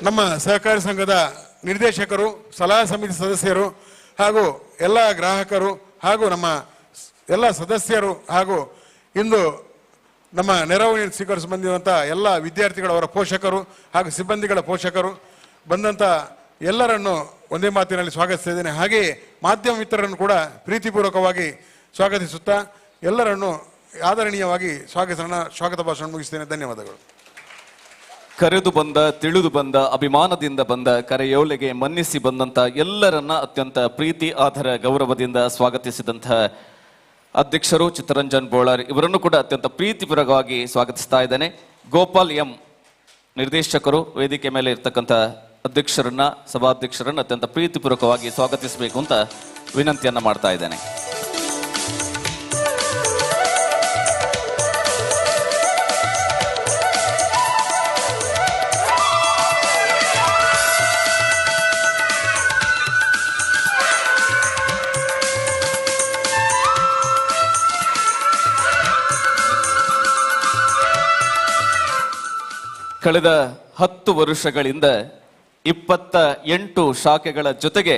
ನಮ್ಮ ಸಹಕಾರಿ ಸಂಘದ ನಿರ್ದೇಶಕರು, ಸಲಹಾ ಸಮಿತಿ ಸದಸ್ಯರು ಹಾಗೂ ಎಲ್ಲ ಗ್ರಾಹಕರು ಹಾಗೂ ನಮ್ಮ ಎಲ್ಲ ಸದಸ್ಯರು ಹಾಗೂ ಇಂದು ನಮ್ಮ ನೆರವು ಸ್ವೀಕರಿಸಿ ಬಂದಿರುವಂಥ ಎಲ್ಲ ವಿದ್ಯಾರ್ಥಿಗಳವರ ಪೋಷಕರು ಹಾಗೂ ಸಿಬ್ಬಂದಿಗಳ ಪೋಷಕರು ಬಂದಂಥ ಎಲ್ಲರನ್ನು ಒಂದೇ ಮಾತಿನಲ್ಲಿ ಸ್ವಾಗತಿಸ್ತಾ ಇದ್ದೇನೆ. ಹಾಗೆಯೇ ಮಾಧ್ಯಮ ಮಿತ್ರರನ್ನು ಕೂಡ ಪ್ರೀತಿಪೂರ್ವಕವಾಗಿ ಸ್ವಾಗತಿಸುತ್ತಾ ಎಲ್ಲರನ್ನು ಆದರಣೀಯವಾಗಿ ಸ್ವಾಗತ ಭಾಷಣ ಮುಗಿಸ್ತೇನೆ. ಧನ್ಯವಾದಗಳು. ಕರೆದು ಬಂದ, ತಿಳಿದು ಬಂದ, ಅಭಿಮಾನದಿಂದ ಬಂದ, ಕರೆಯೋಲೆಗೆ ಮನ್ನಿಸಿ ಬಂದಂತ ಎಲ್ಲರನ್ನ ಅತ್ಯಂತ ಪ್ರೀತಿ, ಆದರ, ಗೌರವದಿಂದ ಸ್ವಾಗತಿಸಿದಂತಹ ಅಧ್ಯಕ್ಷರು ಚಿತ್ತರಂಜನ್ ಬೋಳಾರ್ ಇವರನ್ನು ಕೂಡ ಅತ್ಯಂತ ಪ್ರೀತಿಪೂರ್ವಕವಾಗಿ ಸ್ವಾಗತಿಸ್ತಾ ಇದ್ದೇನೆ. ಗೋಪಾಲ್ ಎಂ ನಿರ್ದೇಶಕರು ವೇದಿಕೆ ಮೇಲೆ ಇರ್ತಕ್ಕಂಥ ಅಧ್ಯಕ್ಷರನ್ನ, ಸಭಾಧ್ಯಕ್ಷರನ್ನ ಅತ್ಯಂತ ಪ್ರೀತಿಪೂರ್ವಕವಾಗಿ ಸ್ವಾಗತಿಸಬೇಕು ಅಂತ ವಿನಂತಿಯನ್ನ ಮಾಡ್ತಾ ಇದ್ದೇನೆ. ಕಳೆದ 10 ವರ್ಷಗಳಿಂದ 28 ಶಾಖೆಗಳ ಜೊತೆಗೆ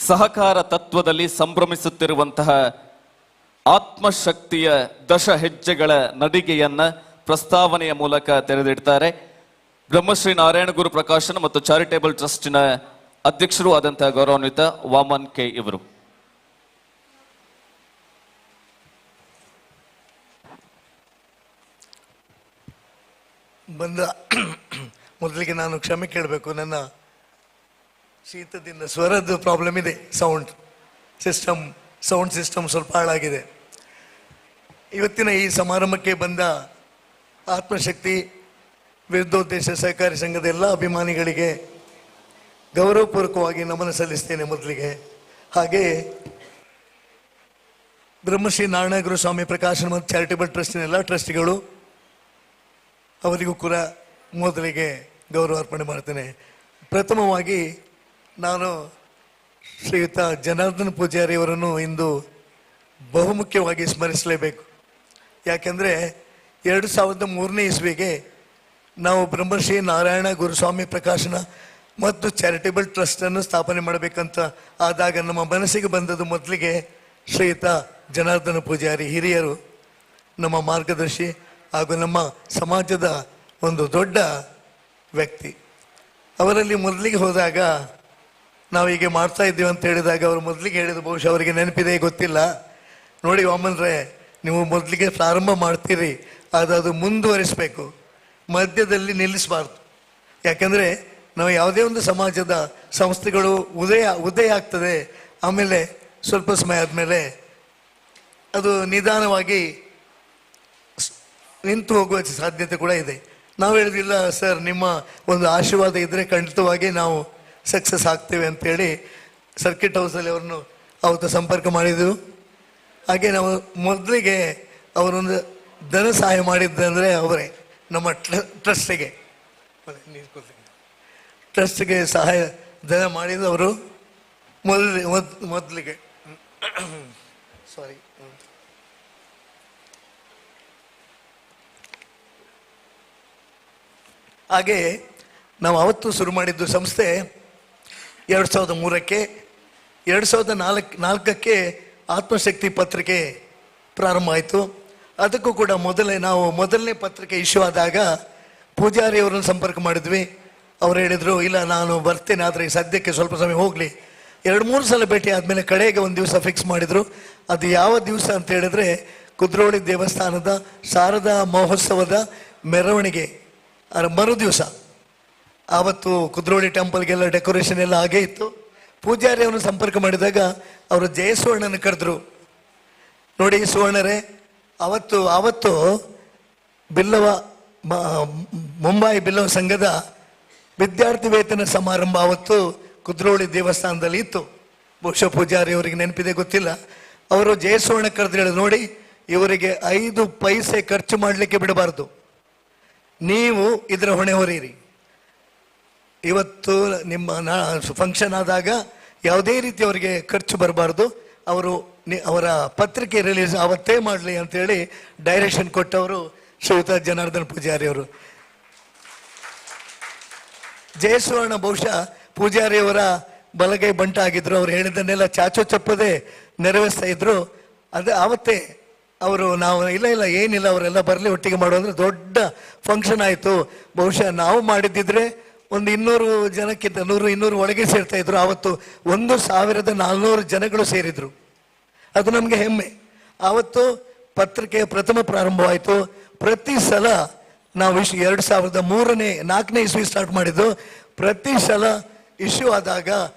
ಸಹಕಾರ ತತ್ವದಲ್ಲಿ ಸಂಭ್ರಮಿಸುತ್ತಿರುವಂತಹ ಆತ್ಮಶಕ್ತಿಯ ದಶ ಹೆಜ್ಜೆಗಳ ನಡಿಗೆಯನ್ನ ಪ್ರಸ್ತಾವನೆಯ ಮೂಲಕ ತೆರೆದಿಡ್ತಾರೆ ಬ್ರಹ್ಮಶ್ರೀ ನಾರಾಯಣಗುರು ಪ್ರಕಾಶನ ಮತ್ತು ಚಾರಿಟೇಬಲ್ ಟ್ರಸ್ಟಿನ ಅಧ್ಯಕ್ಷರು ಆದಂತಹ ಗೌರವಾನ್ವಿತ ವಾಮನ್ ಕೆ ಇವರು. ಬಂದ ಮೊದಲಿಗೆ ನಾನು ಕ್ಷಮೆ ಕೇಳಬೇಕು. ನನ್ನ ಶೀತದಿಂದ ಸ್ವರದ್ದು ಪ್ರಾಬ್ಲಮ್ ಇದೆ, ಸೌಂಡ್ ಸಿಸ್ಟಮ್ ಸ್ವಲ್ಪ ಹಾಳಾಗಿದೆ. ಇವತ್ತಿನ ಈ ಸಮಾರಂಭಕ್ಕೆ ಬಂದ ಆತ್ಮಶಕ್ತಿ ವಿವಿಧೋದ್ದೇಶ ಸಹಕಾರಿ ಸಂಘದ ಎಲ್ಲ ಅಭಿಮಾನಿಗಳಿಗೆ ಗೌರವಪೂರ್ವಕವಾಗಿ ನಮನ ಸಲ್ಲಿಸ್ತೇನೆ ಮೊದಲಿಗೆ. ಹಾಗೆ ಬ್ರಹ್ಮಶ್ರೀ ನಾರಾಯಣ ಸ್ವಾಮಿ ಪ್ರಕಾಶನ ಮತ್ತು ಚಾರಿಟಬಲ್ ಟ್ರಸ್ಟಿನ ಎಲ್ಲ ಟ್ರಸ್ಟಿಗಳು ಅವರಿಗೂ ಕೂಡ ಮೊದಲಿಗೆ ಗೌರವ ಅರ್ಪಣೆ ಮಾಡ್ತೇನೆ. ಪ್ರಥಮವಾಗಿ ನಾನು ಶ್ರೀಯುತ ಜನಾರ್ದನ ಪೂಜಾರಿಯವರನ್ನು ಇಂದು ಬಹುಮುಖ್ಯವಾಗಿ ಸ್ಮರಿಸಲೇಬೇಕು. ಯಾಕೆಂದರೆ 2003ನೇ ಇಸ್ವಿಗೆ ನಾವು ಬ್ರಹ್ಮಶ್ರೀ ನಾರಾಯಣ ಗುರುಸ್ವಾಮಿ ಪ್ರಕಾಶನ ಮತ್ತು ಚಾರಿಟೇಬಲ್ ಟ್ರಸ್ಟನ್ನು ಸ್ಥಾಪನೆ ಮಾಡಬೇಕಂತ ಆದಾಗ ನಮ್ಮ ಮನಸ್ಸಿಗೆ ಬಂದದ್ದು ಮೊದಲಿಗೆ ಶ್ರೀಯುತ ಜನಾರ್ದನ ಪೂಜಾರಿ ಹಿರಿಯರು, ನಮ್ಮ ಮಾರ್ಗದರ್ಶಿ ಹಾಗೂ ನಮ್ಮ ಸಮಾಜದ ಒಂದು ದೊಡ್ಡ ವ್ಯಕ್ತಿ. ಅವರಲ್ಲಿ ಮೊದಲಿಗೆ ಹೋದಾಗ ನಾವು ಹೀಗೆ ಮಾಡ್ತಾ ಇದ್ದೀವಿ ಅಂತ ಹೇಳಿದಾಗ ಅವರು ಮೊದಲಿಗೆ ಹೇಳಿದ, ಬಹುಶಃ ಅವರಿಗೆ ನೆನಪಿದೆ ಗೊತ್ತಿಲ್ಲ, ನೋಡಿ ವಾಮನ್ರೇ, ನೀವು ಮೊದಲಿಗೆ ಪ್ರಾರಂಭ ಮಾಡ್ತೀರಿ, ಅದು ಮುಂದುವರಿಸಬೇಕು, ಮಧ್ಯದಲ್ಲಿ ನಿಲ್ಲಿಸಬಾರ್ದು. ಯಾಕೆಂದರೆ ನಾವು ಯಾವುದೇ ಒಂದು ಸಮಾಜದ ಸಂಸ್ಥೆಗಳು ಉದಯ ಉದಯ ಆಗ್ತದೆ, ಆಮೇಲೆ ಸ್ವಲ್ಪ ಸಮಯ ಆದಮೇಲೆ ಅದು ನಿಧಾನವಾಗಿ ನಿಂತು ಹೋಗುವ ಸಾಧ್ಯತೆ ಕೂಡ ಇದೆ. ನಾವು ಹೇಳಿದಿಲ್ಲ ಸರ್, ನಿಮ್ಮ ಒಂದು ಆಶೀರ್ವಾದ ಇದ್ದರೆ ಖಂಡಿತವಾಗಿ ನಾವು ಸಕ್ಸಸ್ ಆಗ್ತೇವೆ ಅಂಥೇಳಿ ಸರ್ಕಿಟ್ ಹೌಸಲ್ಲಿ ಅವರನ್ನು ಅವತ್ತು ಸಂಪರ್ಕ ಮಾಡಿದ್ದೆವು. ಹಾಗೆ ನಾವು ಮೊದಲಿಗೆ ಅವರೊಂದು ಧನ ಸಹಾಯ ಮಾಡಿದ್ದಂದರೆ ಅವರೇ ನಮ್ಮ ಟ್ರಸ್ಟಿಗೆ ಟ್ರಸ್ಟಿಗೆ ಸಹಾಯ ಧನ ಮಾಡಿದವರು ಮೊದಲಿಗೆ ಸಾರಿ. ಹಾಗೆ ನಾವು ಅವತ್ತು ಶುರು ಮಾಡಿದ್ದು ಸಂಸ್ಥೆ 2003ಕ್ಕೆ, 2004ಕ್ಕೆ ಆತ್ಮಶಕ್ತಿ ಪತ್ರಿಕೆ ಪ್ರಾರಂಭ ಆಯಿತು. ಅದಕ್ಕೂ ಕೂಡ ಮೊದಲನೇ ಪತ್ರಿಕೆ ಇಶ್ಯೂ ಆದಾಗ ಪೂಜಾರಿಯವರನ್ನು ಸಂಪರ್ಕ ಮಾಡಿದ್ವಿ. ಅವ್ರು ಹೇಳಿದರು, ಇಲ್ಲ ನಾನು ಬರ್ತೇನೆ, ಆದರೆ ಸದ್ಯಕ್ಕೆ ಸ್ವಲ್ಪ ಸಮಯ ಹೋಗಲಿ. 2-3 ಸಲ ಭೇಟಿ ಆದಮೇಲೆ ಕಡೆಗೆ ಒಂದು ದಿವಸ ಫಿಕ್ಸ್ ಮಾಡಿದರು. ಅದು ಯಾವ ದಿವಸ ಅಂತ ಹೇಳಿದರೆ ಕುದ್ರೋಳಿ ದೇವಸ್ಥಾನದ ಶಾರದಾ ಮಹೋತ್ಸವದ ಮೆರವಣಿಗೆ ಅದರ ಮರು ದಿವಸ. ಆವತ್ತು ಕುದ್ರೋಳಿ ಟೆಂಪಲ್ಗೆಲ್ಲ ಡೆಕೋರೇಷನ್ ಎಲ್ಲ ಹಾಗೇ ಇತ್ತು. ಪೂಜಾರಿ ಅವರನ್ನು ಸಂಪರ್ಕ ಮಾಡಿದಾಗ ಅವರು ಜಯಸುವರ್ಣನ ಕರೆದ್ರು. ನೋಡಿ ಸುವರ್ಣರೇ, ಅವತ್ತು ಆವತ್ತು ಬಿಲ್ಲವ ಮುಂಬೈ ಬಿಲ್ಲವ ಸಂಘದ ವಿದ್ಯಾರ್ಥಿ ವೇತನ ಸಮಾರಂಭ ಆವತ್ತು ಕುದ್ರೋಳಿ ದೇವಸ್ಥಾನದಲ್ಲಿ ಇತ್ತು. ಬಹುಶಃ ಪೂಜಾರಿ ಅವರಿಗೆ ನೆನಪಿದೆ ಗೊತ್ತಿಲ್ಲ. ಅವರು ಜಯಸುವರ್ಣ ಕರೆದ್ರು, ಹೇಳಿದ್ರು, ನೋಡಿ ಇವರಿಗೆ 5 ಪೈಸೆ ಖರ್ಚು ಮಾಡಲಿಕ್ಕೆ ಬಿಡಬಾರ್ದು, ನೀವು ಇದರ ಹೊಣೆ ಹೊರೀರಿ. ಇವತ್ತು ನಿಮ್ಮ ಫಂಕ್ಷನ್ ಆದಾಗ ಯಾವುದೇ ರೀತಿ ಅವರಿಗೆ ಖರ್ಚು ಬರಬಾರ್ದು, ಅವರು ಅವರ ಪತ್ರಿಕೆ ರಿಲೀಸ್ ಅವತ್ತೇ ಮಾಡಲಿ ಅಂತೇಳಿ ಡೈರೆಕ್ಷನ್ ಕೊಟ್ಟವರು ಶ್ರೀಯುತ ಜನಾರ್ದನ್ ಪೂಜಾರಿ ಅವರು. ಜಯಸುವರ್ಣ ಬಹುಶಃ ಪೂಜಾರಿಯವರ ಬಲಗೈ ಬಂಟ ಆಗಿದ್ರು. ಅವ್ರು ಹೇಳಿದ್ದನ್ನೆಲ್ಲ ಚಾಚು ಚಪ್ಪದೆ ನೆರವೇರಿಸ್ತಾ ಇದ್ರು. ಅದೇ ಆವತ್ತೇ ಅವರು ನಾವು ಇಲ್ಲ ಇಲ್ಲ ಏನಿಲ್ಲ ಅವರೆಲ್ಲ ಬರಲಿ ಒಟ್ಟಿಗೆ ಮಾಡುವ ಅಂದರೆ ದೊಡ್ಡ ಫಂಕ್ಷನ್ ಆಯಿತು. ಬಹುಶಃ ನಾವು ಮಾಡಿದ್ದಿದ್ರೆ ಒಂದು 200 ಜನಕ್ಕಿಂತ 100-200 ಒಳಗೆ ಸೇರ್ತಾ ಇದ್ರು. ಆವತ್ತು 1400 ಜನಗಳು ಸೇರಿದ್ರು. ಅದು ನಮಗೆ ಹೆಮ್ಮೆ. ಆವತ್ತು ಪತ್ರಿಕೆಯ ಪ್ರಥಮ ಪ್ರಾರಂಭವಾಯಿತು. ಪ್ರತಿ ಸಲ ನಾವು ಇಶ್ಯೂ 2003ನೇ 4ನೇ ಇಸ್ವಿ ಸ್ಟಾರ್ಟ್ ಮಾಡಿದ್ದು. ಪ್ರತಿ ಸಲ ಇಶ್ಯೂ ಆದಾಗ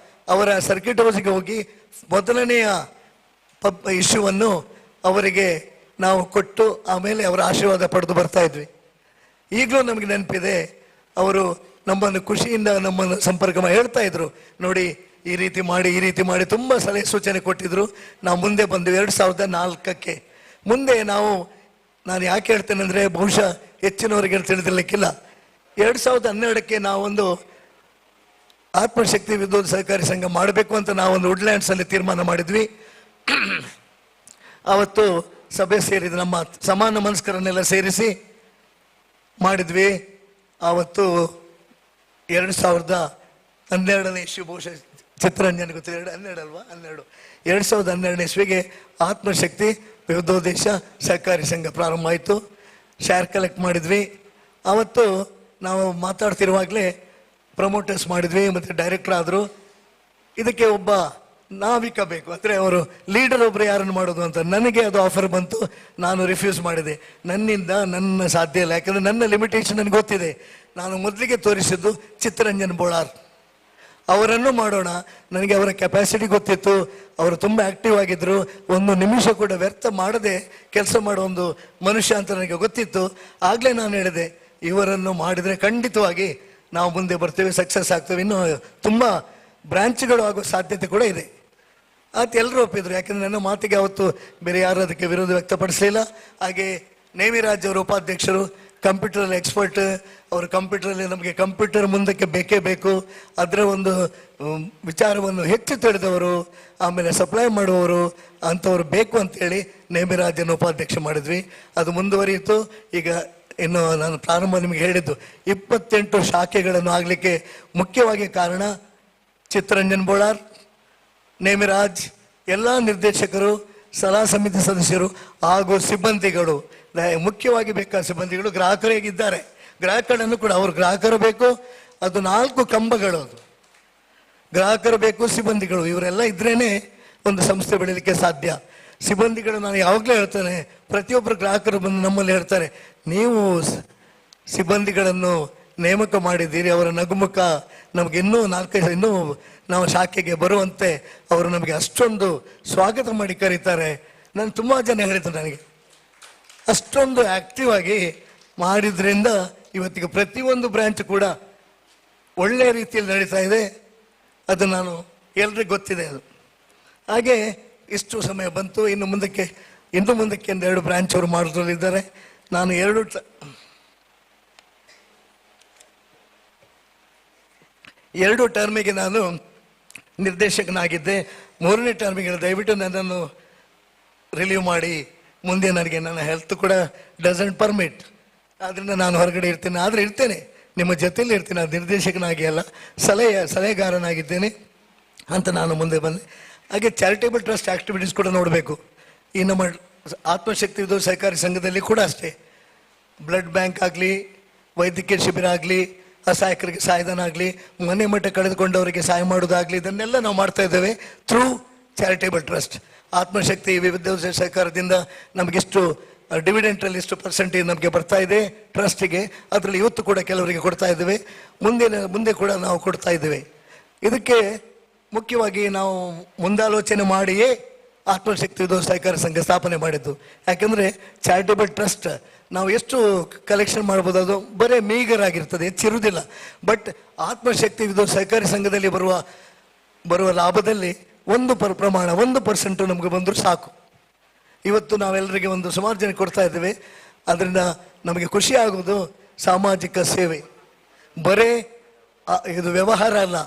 ಅವರ ಸರ್ಕಿಟ್ ಹೌಸ್ಗೆ ಹೋಗಿ ಮೊದಲನೆಯ ಇಶ್ಯೂವನ್ನು ಅವರಿಗೆ ನಾವು ಕೊಟ್ಟು ಆಮೇಲೆ ಅವರ ಆಶೀರ್ವಾದ ಪಡೆದು ಬರ್ತಾ ಇದ್ವಿ. ಈಗಲೂ ನಮಗೆ ನೆನಪಿದೆ, ಅವರು ನಮ್ಮನ್ನು ಖುಷಿಯಿಂದ ನಮ್ಮನ್ನು ಸಂಪರ್ಕ ಮಾಡಿ ಹೇಳ್ತಾ ಇದ್ರು, ನೋಡಿ ಈ ರೀತಿ ಮಾಡಿ ಈ ರೀತಿ ಮಾಡಿ ತುಂಬ ಸಲಹೆ ಸೂಚನೆ ಕೊಟ್ಟಿದ್ರು. ನಾವು ಮುಂದೆ ಬಂದ್ವಿ 2004ಕ್ಕೆ. ಮುಂದೆ ನಾನು ಯಾಕೆ ಹೇಳ್ತೇನೆ ಅಂದರೆ ಬಹುಶಃ ಹೆಚ್ಚಿನವರಿಗೆ ತಿಳಿದಿರಲಿಕ್ಕಿಲ್ಲ. 2012ಕ್ಕೆ ನಾವೊಂದು ಆತ್ಮಶಕ್ತಿ ವಿದ್ಯುತ್ ಸಹಕಾರಿ ಸಂಘ ಮಾಡಬೇಕು ಅಂತ ನಾವೊಂದು ವುಡ್ಲ್ಯಾಂಡ್ಸಲ್ಲಿ ತೀರ್ಮಾನ ಮಾಡಿದ್ವಿ. ಆವತ್ತು ಸಭೆ ಸೇರಿದ ನಮ್ಮ ಸಮಾನ ಮನಸ್ಕರನ್ನೆಲ್ಲ ಸೇರಿಸಿ ಮಾಡಿದ್ವಿ. ಆವತ್ತು 2012ನೇ ಇಸ್ವಿ, ಬಹುಶಃ ಚಿತ್ತರಂಜನ್ ಗೊತ್ತಿಲ್ಲ, 2012 ಅಲ್ವಾ, 12, 2012ನೇ ಇಸ್ವಿಗೆ ಆತ್ಮಶಕ್ತಿ ವಿವಿಧೋದ್ದೇಶ ಸಹಕಾರಿ ಸಂಘ ಪ್ರಾರಂಭ ಆಯಿತು. ಶೇರ್ ಕಲೆಕ್ಟ್ ಮಾಡಿದ್ವಿ. ಆವತ್ತು ನಾವು ಮಾತಾಡ್ತಿರುವಾಗಲೇ ಪ್ರಮೋಟರ್ಸ್ ಮಾಡಿದ್ವಿ ಮತ್ತು ಡೈರೆಕ್ಟರ್ ಆದರು. ಇದಕ್ಕೆ ಒಬ್ಬ ನಾವಿಕ ಬೇಕು, ಅಂದರೆ ಅವರು ಲೀಡರ್ ಒಬ್ಬರು ಯಾರನ್ನು ಮಾಡೋದು ಅಂತ ನನಗೆ ಅದು ಆಫರ್ ಬಂತು. ನಾನು ರಿಫ್ಯೂಸ್ ಮಾಡಿದೆ. ನನ್ನಿಂದ ನನ್ನ ಸಾಧ್ಯ ಇಲ್ಲ, ಯಾಕಂದರೆ ನನ್ನ ಲಿಮಿಟೇಷನ್ ನನಗೆ ಗೊತ್ತಿದೆ. ನಾನು ಮೊದಲಿಗೆ ತೋರಿಸಿದ್ದು ಚಿತ್ತರಂಜನ್ ಬೋಳಾರ್ ಅವರನ್ನು ಮಾಡೋಣ. ನನಗೆ ಅವರ ಕೆಪಾಸಿಟಿ ಗೊತ್ತಿತ್ತು, ಅವರು ತುಂಬ ಆ್ಯಕ್ಟಿವ್ ಆಗಿದ್ದರು, ಒಂದು ನಿಮಿಷ ಕೂಡ ವ್ಯರ್ಥ ಮಾಡದೆ ಕೆಲಸ ಮಾಡೋ ಒಂದು ಮನುಷ್ಯ ಅಂತ ನನಗೆ ಗೊತ್ತಿತ್ತು. ಆಗಲೇ ನಾನು ಹೇಳಿದೆ, ಇವರನ್ನು ಮಾಡಿದರೆ ಖಂಡಿತವಾಗಿ ನಾವು ಮುಂದೆ ಬರ್ತೇವೆ, ಸಕ್ಸಸ್ ಆಗ್ತೇವೆ, ಇನ್ನೂ ತುಂಬ ಬ್ರ್ಯಾಂಚ್ಗಳು ಆಗೋ ಸಾಧ್ಯತೆ ಕೂಡ ಇದೆ ಅಂತ ಎಲ್ಲರೂ ಒಪ್ಪಿದ್ರು. ಯಾಕೆಂದರೆ ನನ್ನ ಮಾತಿಗೆ ಅವತ್ತು ಬೇರೆ ಯಾರೂ ಅದಕ್ಕೆ ವಿರೋಧ ವ್ಯಕ್ತಪಡಿಸಲಿಲ್ಲ. ಹಾಗೆ ನೇಮಿರಾಜ್ ಅವರು ಉಪಾಧ್ಯಕ್ಷರು, ಕಂಪ್ಯೂಟರಲ್ಲಿ ಎಕ್ಸ್ಪರ್ಟ್ ಅವರು. ಕಂಪ್ಯೂಟರಲ್ಲಿ ನಮಗೆ ಕಂಪ್ಯೂಟರ್ ಮುಂದಕ್ಕೆ ಬೇಕೇ ಬೇಕು, ಅದರ ಒಂದು ವಿಚಾರವನ್ನು ಹೆಚ್ಚು ತಿಳಿದವರು, ಆಮೇಲೆ ಸಪ್ಲೈ ಮಾಡುವವರು ಅಂಥವ್ರು ಬೇಕು ಅಂತೇಳಿ ನೇಮಿರಾಜನ್ನು ಉಪಾಧ್ಯಕ್ಷ ಮಾಡಿದ್ವಿ. ಅದು ಮುಂದುವರಿಯಿತು. ಈಗ ಇನ್ನು ನಾನು ಪ್ರಾರಂಭ ನಿಮಗೆ ಹೇಳಿದ್ದು 28 ಶಾಖೆಗಳನ್ನು ಆಗಲಿಕ್ಕೆ ಮುಖ್ಯವಾಗಿ ಕಾರಣ ಚಿತ್ತರಂಜನ್ ಬೋಳಾರ್, ನೇಮಿರಾಜ್, ಎಲ್ಲ ನಿರ್ದೇಶಕರು, ಸಲಹಾ ಸಮಿತಿ ಸದಸ್ಯರು ಹಾಗೂ ಸಿಬ್ಬಂದಿಗಳು. ಮುಖ್ಯವಾಗಿ ಬೇಕಾದ ಸಿಬ್ಬಂದಿಗಳು ಗ್ರಾಹಕರು ಹೇಗಿದ್ದಾರೆ, ಗ್ರಾಹಕರನ್ನು ಕೂಡ ಅವರು ಗ್ರಾಹಕರು ಬೇಕು. ಅದು 4 ಕಂಬಗಳು, ಅದು ಗ್ರಾಹಕರು ಬೇಕು, ಸಿಬ್ಬಂದಿಗಳು, ಇವರೆಲ್ಲ ಇದ್ರೇ ಒಂದು ಸಂಸ್ಥೆ ಬೆಳೀಲಿಕ್ಕೆ ಸಾಧ್ಯ. ಸಿಬ್ಬಂದಿಗಳು ನಾನು ಯಾವಾಗಲೂ ಹೇಳ್ತೇನೆ, ಪ್ರತಿಯೊಬ್ಬರು ಗ್ರಾಹಕರು ಬಂದು ನಮ್ಮಲ್ಲಿ ಹೇಳ್ತಾರೆ, ನೀವು ಸಿಬ್ಬಂದಿಗಳನ್ನು ನೇಮಕ ಮಾಡಿದ್ದೀರಿ, ಅವರ ನಗುಮುಖ ನಮಗೆ ಇನ್ನೂ 4-5 ಇನ್ನೂ ನಾವು ಶಾಖೆಗೆ ಬರುವಂತೆ ಅವರು ನಮಗೆ ಅಷ್ಟೊಂದು ಸ್ವಾಗತ ಮಾಡಿ ಕರೀತಾರೆ. ನಾನು ತುಂಬ ಜನ ಹೇಳಿದ್ರು ನನಗೆ, ಅಷ್ಟೊಂದು ಆ್ಯಕ್ಟಿವ್ ಆಗಿ ಮಾಡಿದ್ರಿಂದ ಇವತ್ತಿಗೆ ಪ್ರತಿಯೊಂದು ಬ್ರ್ಯಾಂಚ್ ಕೂಡ ಒಳ್ಳೆಯ ರೀತಿಯಲ್ಲಿ ನಡೀತಾ ಇದೆ. ಅದು ನಾನು ಎಲ್ರಿಗೂ ಗೊತ್ತಿದೆ ಅದು. ಹಾಗೆ ಇಷ್ಟು ಸಮಯ ಬಂತು. ಇನ್ನು ಮುಂದಕ್ಕೆ 2 ಬ್ರ್ಯಾಂಚ್ ಅವರು ಮಾಡೋದ್ರಲ್ಲಿದ್ದಾರೆ. ನಾನು ಎರಡು ಟರ್ಮಿಗೆ ನಾನು ನಿರ್ದೇಶಕನಾಗಿದ್ದೆ. 3ನೇ ಟರ್ಮಿಗೆ ದಯವಿಟ್ಟು ನನ್ನನ್ನು ರಿಲೀವ್ ಮಾಡಿ, ಮುಂದೆ ನನಗೆ ನನ್ನ ಹೆಲ್ತ್ ಕೂಡ ಡಸಂಟ್ ಪರ್ಮಿಟ್, ಆದ್ದರಿಂದ ನಾನು ಹೊರಗಡೆ ಇರ್ತೇನೆ, ಆದರೆ ಇರ್ತೇನೆ, ನಿಮ್ಮ ಜೊತೆಯಲ್ಲಿ ಇರ್ತೀನಿ, ನಾನು ನಿರ್ದೇಶಕನಾಗಿ ಅಲ್ಲ, ಸಲಹೆಗಾರನಾಗಿದ್ದೇನೆ ಅಂತ ನಾನು ಮುಂದೆ ಬಂದೆ. ಹಾಗೆ charitable trust activities ಕೂಡ ನೋಡಬೇಕು. ಈ ನಮ್ಮ ಆತ್ಮಶಕ್ತಿ ವಿದ್ಯುತ್ ಸಹಕಾರಿ ಸಂಘದಲ್ಲಿ ಕೂಡ ಅಷ್ಟೇ, ಬ್ಲಡ್ ಬ್ಯಾಂಕ್ ಆಗಲಿ, ವೈದ್ಯಕೀಯ ಶಿಬಿರ ಆಗಲಿ, ಅಸಹಾಯಕರಿಗೆ ಸಹಾಯಧನ ಆಗಲಿ, ಮನೆ ಮಠ ಕಳೆದುಕೊಂಡವರಿಗೆ ಸಹಾಯ ಮಾಡೋದಾಗಲಿ, ಇದನ್ನೆಲ್ಲ ನಾವು ಮಾಡ್ತಾ ಇದ್ದೇವೆ through charitable trust. ಆತ್ಮಶಕ್ತಿ ವಿವಿಧ ಸಹಕಾರದಿಂದ ನಮಗಿಷ್ಟು ಡಿವಿಡೆಂಟಲ್ಲಿ ಇಷ್ಟು ಪರ್ಸೆಂಟೇಜ್ ನಮಗೆ ಬರ್ತಾ ಇದೆ ಟ್ರಸ್ಟಿಗೆ, ಅದರಲ್ಲಿ ಇವತ್ತು ಕೂಡ ಕೆಲವರಿಗೆ ಕೊಡ್ತಾ ಇದ್ದೇವೆ, ಮುಂದೆ ಕೂಡ ನಾವು ಕೊಡ್ತಾ ಇದ್ದೇವೆ. ಇದಕ್ಕೆ ಮುಖ್ಯವಾಗಿ ನಾವು ಮುಂದಾಲೋಚನೆ ಮಾಡಿಯೇ ಆತ್ಮಶಕ್ತಿ ವಿದ್ಯುತ್ ಸಹಕಾರಿ ಸಂಘ ಸ್ಥಾಪನೆ ಮಾಡಿದ್ದು. ಯಾಕೆಂದರೆ ಚಾರಿಟೇಬಲ್ ಟ್ರಸ್ಟ್ ನಾವು ಎಷ್ಟು ಕಲೆಕ್ಷನ್ ಮಾಡ್ಬೋದು, ಅದು ಬರೀ ಮೀಗರಾಗಿರ್ತದೆ, ಹೆಚ್ಚಿರುವುದಿಲ್ಲ. ಬಟ್ ಆತ್ಮಶಕ್ತಿ ವಿದ್ಯುತ್ ಸಹಕಾರಿ ಸಂಘದಲ್ಲಿ ಬರುವ ಲಾಭದಲ್ಲಿ ಒಂದು ಪ್ರಮಾಣ 1% ನಮಗೆ ಬಂದರೂ ಸಾಕು. ಇವತ್ತು ನಾವೆಲ್ಲರಿಗೆ ಒಂದು ಸುಮಾರು ಜನ ಕೊಡ್ತಾ ಇದ್ದೇವೆ. ಅದರಿಂದ ನಮಗೆ ಖುಷಿ ಆಗುವುದು ಸಾಮಾಜಿಕ ಸೇವೆ, ಬರೇ ಇದು ವ್ಯವಹಾರ ಅಲ್ಲ.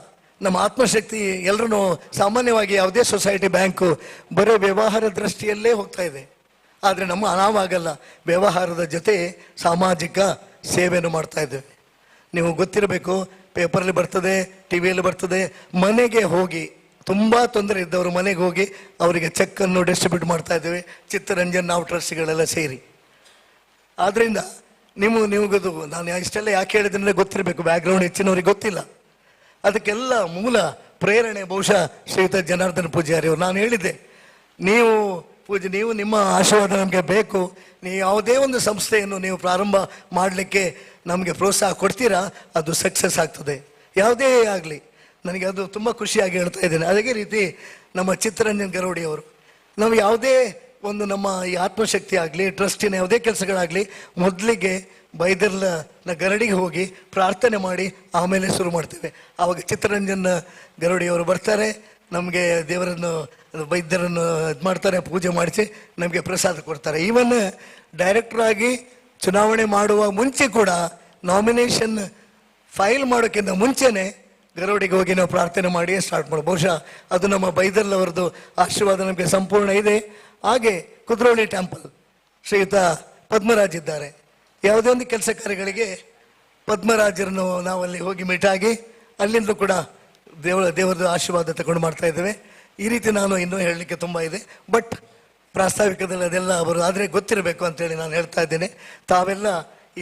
ನಮ್ಮ ಆತ್ಮಶಕ್ತಿ ಎಲ್ಲರೂ ಸಾಮಾನ್ಯವಾಗಿ ಯಾವುದೇ ಸೊಸೈಟಿ ಬ್ಯಾಂಕು ಬರೀ ವ್ಯವಹಾರ ದೃಷ್ಟಿಯಲ್ಲೇ ಹೋಗ್ತಾ ಇದೆ. ಆದರೆ ನಮ್ಮ ನಾವಾಗಲ್ಲ, ವ್ಯವಹಾರದ ಜೊತೆ ಸಾಮಾಜಿಕ ಸೇವೆಯನ್ನು ಮಾಡ್ತಾ ಇದ್ದೇವೆ. ನೀವು ಗೊತ್ತಿರಬೇಕು, ಪೇಪರಲ್ಲಿ ಬರ್ತದೆ, ಟಿ ವಿಯಲ್ಲಿ ಬರ್ತದೆ, ಮನೆಗೆ ಹೋಗಿ ತುಂಬ ತೊಂದರೆ ಇದ್ದವರು ಮನೆಗೆ ಹೋಗಿ ಅವರಿಗೆ ಚೆಕ್ಕನ್ನು ಡಿಸ್ಟ್ರಿಬ್ಯೂಟ್ ಮಾಡ್ತಾ ಇದ್ದೇವೆ, ಚಿತ್ತರಂಜನ್ ನಾವು ಟ್ರಸ್ಟ್ಗಳೆಲ್ಲ ಸೇರಿ. ಆದ್ದರಿಂದ ನಿಮಗದು ನಾನು ಇಷ್ಟೆಲ್ಲ ಯಾಕೆ ಹೇಳಿದ್ರೆ ಗೊತ್ತಿರಬೇಕು, ಬ್ಯಾಕ್ಗ್ರೌಂಡ್ ಹೆಚ್ಚಿನವ್ರಿಗೆ ಗೊತ್ತಿಲ್ಲ. ಅದಕ್ಕೆಲ್ಲ ಮೂಲ ಪ್ರೇರಣೆ ಬಹುಶಃ ಶ್ರೀಯುತ ಜನಾರ್ದನ ಪೂಜಾರಿ ಅವರು. ನಾನು ಹೇಳಿದ್ದೆ, ನೀವು ಪೂಜೆ, ನೀವು ನಿಮ್ಮ ಆಶೀರ್ವಾದ ನಮಗೆ ಬೇಕು, ನೀವು ಯಾವುದೇ ಒಂದು ಸಂಸ್ಥೆಯನ್ನು ನೀವು ಪ್ರಾರಂಭ ಮಾಡಲಿಕ್ಕೆ ನಮಗೆ ಪ್ರೋತ್ಸಾಹ ಕೊಡ್ತೀರಾ, ಅದು ಸಕ್ಸಸ್ ಆಗ್ತದೆ, ಯಾವುದೇ ಆಗಲಿ. ನನಗೆ ಅದು ತುಂಬ ಖುಷಿಯಾಗಿ ಹೇಳ್ತಾ ಇದ್ದೇನೆ. ಅದೇ ರೀತಿ ನಮ್ಮ ಚಿತ್ತರಂಜನ್ ಗರೋಡಿ ಅವರು, ನಾವು ಯಾವುದೇ ಒಂದು ನಮ್ಮ ಈ ಆತ್ಮಶಕ್ತಿ ಆಗಲಿ, ಟ್ರಸ್ಟಿನ ಯಾವುದೇ ಕೆಲಸಗಳಾಗಲಿ, ಮೊದಲಿಗೆ ಬೈದರ್ನ ಗರಡಿಗೆ ಹೋಗಿ ಪ್ರಾರ್ಥನೆ ಮಾಡಿ ಆಮೇಲೆ ಶುರು ಮಾಡ್ತೇವೆ. ಆವಾಗ ಚಿತ್ತರಂಜನ್ ಗರೋಡಿಯವರು ಬರ್ತಾರೆ, ನಮಗೆ ದೇವರನ್ನು ವೈದ್ಯರನ್ನು ಇದು ಮಾಡ್ತಾರೆ, ಪೂಜೆ ಮಾಡಿಸಿ ನಮಗೆ ಪ್ರಸಾದ ಕೊಡ್ತಾರೆ. ಈವನ್ ಡೈರೆಕ್ಟ್ರಾಗಿ ಚುನಾವಣೆ ಮಾಡುವ ಮುಂಚೆ ಕೂಡ, ನಾಮಿನೇಷನ್ ಫೈಲ್ ಮಾಡೋಕ್ಕಿಂತ ಮುಂಚೆನೇ ಗರೋಡಿಗೆ ಹೋಗಿ ನಾವು ಪ್ರಾರ್ಥನೆ ಮಾಡಿ ಸ್ಟಾರ್ಟ್ ಮಾಡೋದು. ಬಹುಶಃ ಅದು ನಮ್ಮ ಬೈದರ್ಲವರದ್ದು ಆಶೀರ್ವಾದ ನಮಗೆ ಸಂಪೂರ್ಣ ಇದೆ. ಹಾಗೆ ಕುದ್ರೋಳಿ ಟೆಂಪಲ್ ಶ್ರೀಯುತ ಪದ್ಮರಾಜ್ ಇದ್ದಾರೆ. ಯಾವುದೇ ಒಂದು ಕೆಲಸ ಕಾರ್ಯಗಳಿಗೆ ಪದ್ಮರಾಜರನ್ನು ನಾವಲ್ಲಿ ಹೋಗಿ ಮೀಟಾಗಿ ಅಲ್ಲಿಂದ ಕೂಡ ದೇವರದ ಆಶೀರ್ವಾದ ತಗೊಂಡು ಮಾಡ್ತಾ ಇದ್ದೇವೆ. ಈ ರೀತಿ ನಾನು ಇನ್ನೂ ಹೇಳಲಿಕ್ಕೆ ತುಂಬ ಇದೆ, ಬಟ್ ಪ್ರಾಸ್ತಾವಿಕದಲ್ಲಿ ಅದೆಲ್ಲ ಅವರು ಆದರೆ ಗೊತ್ತಿರಬೇಕು ಅಂತೇಳಿ ನಾನು ಹೇಳ್ತಾ ಇದ್ದೇನೆ. ತಾವೆಲ್ಲ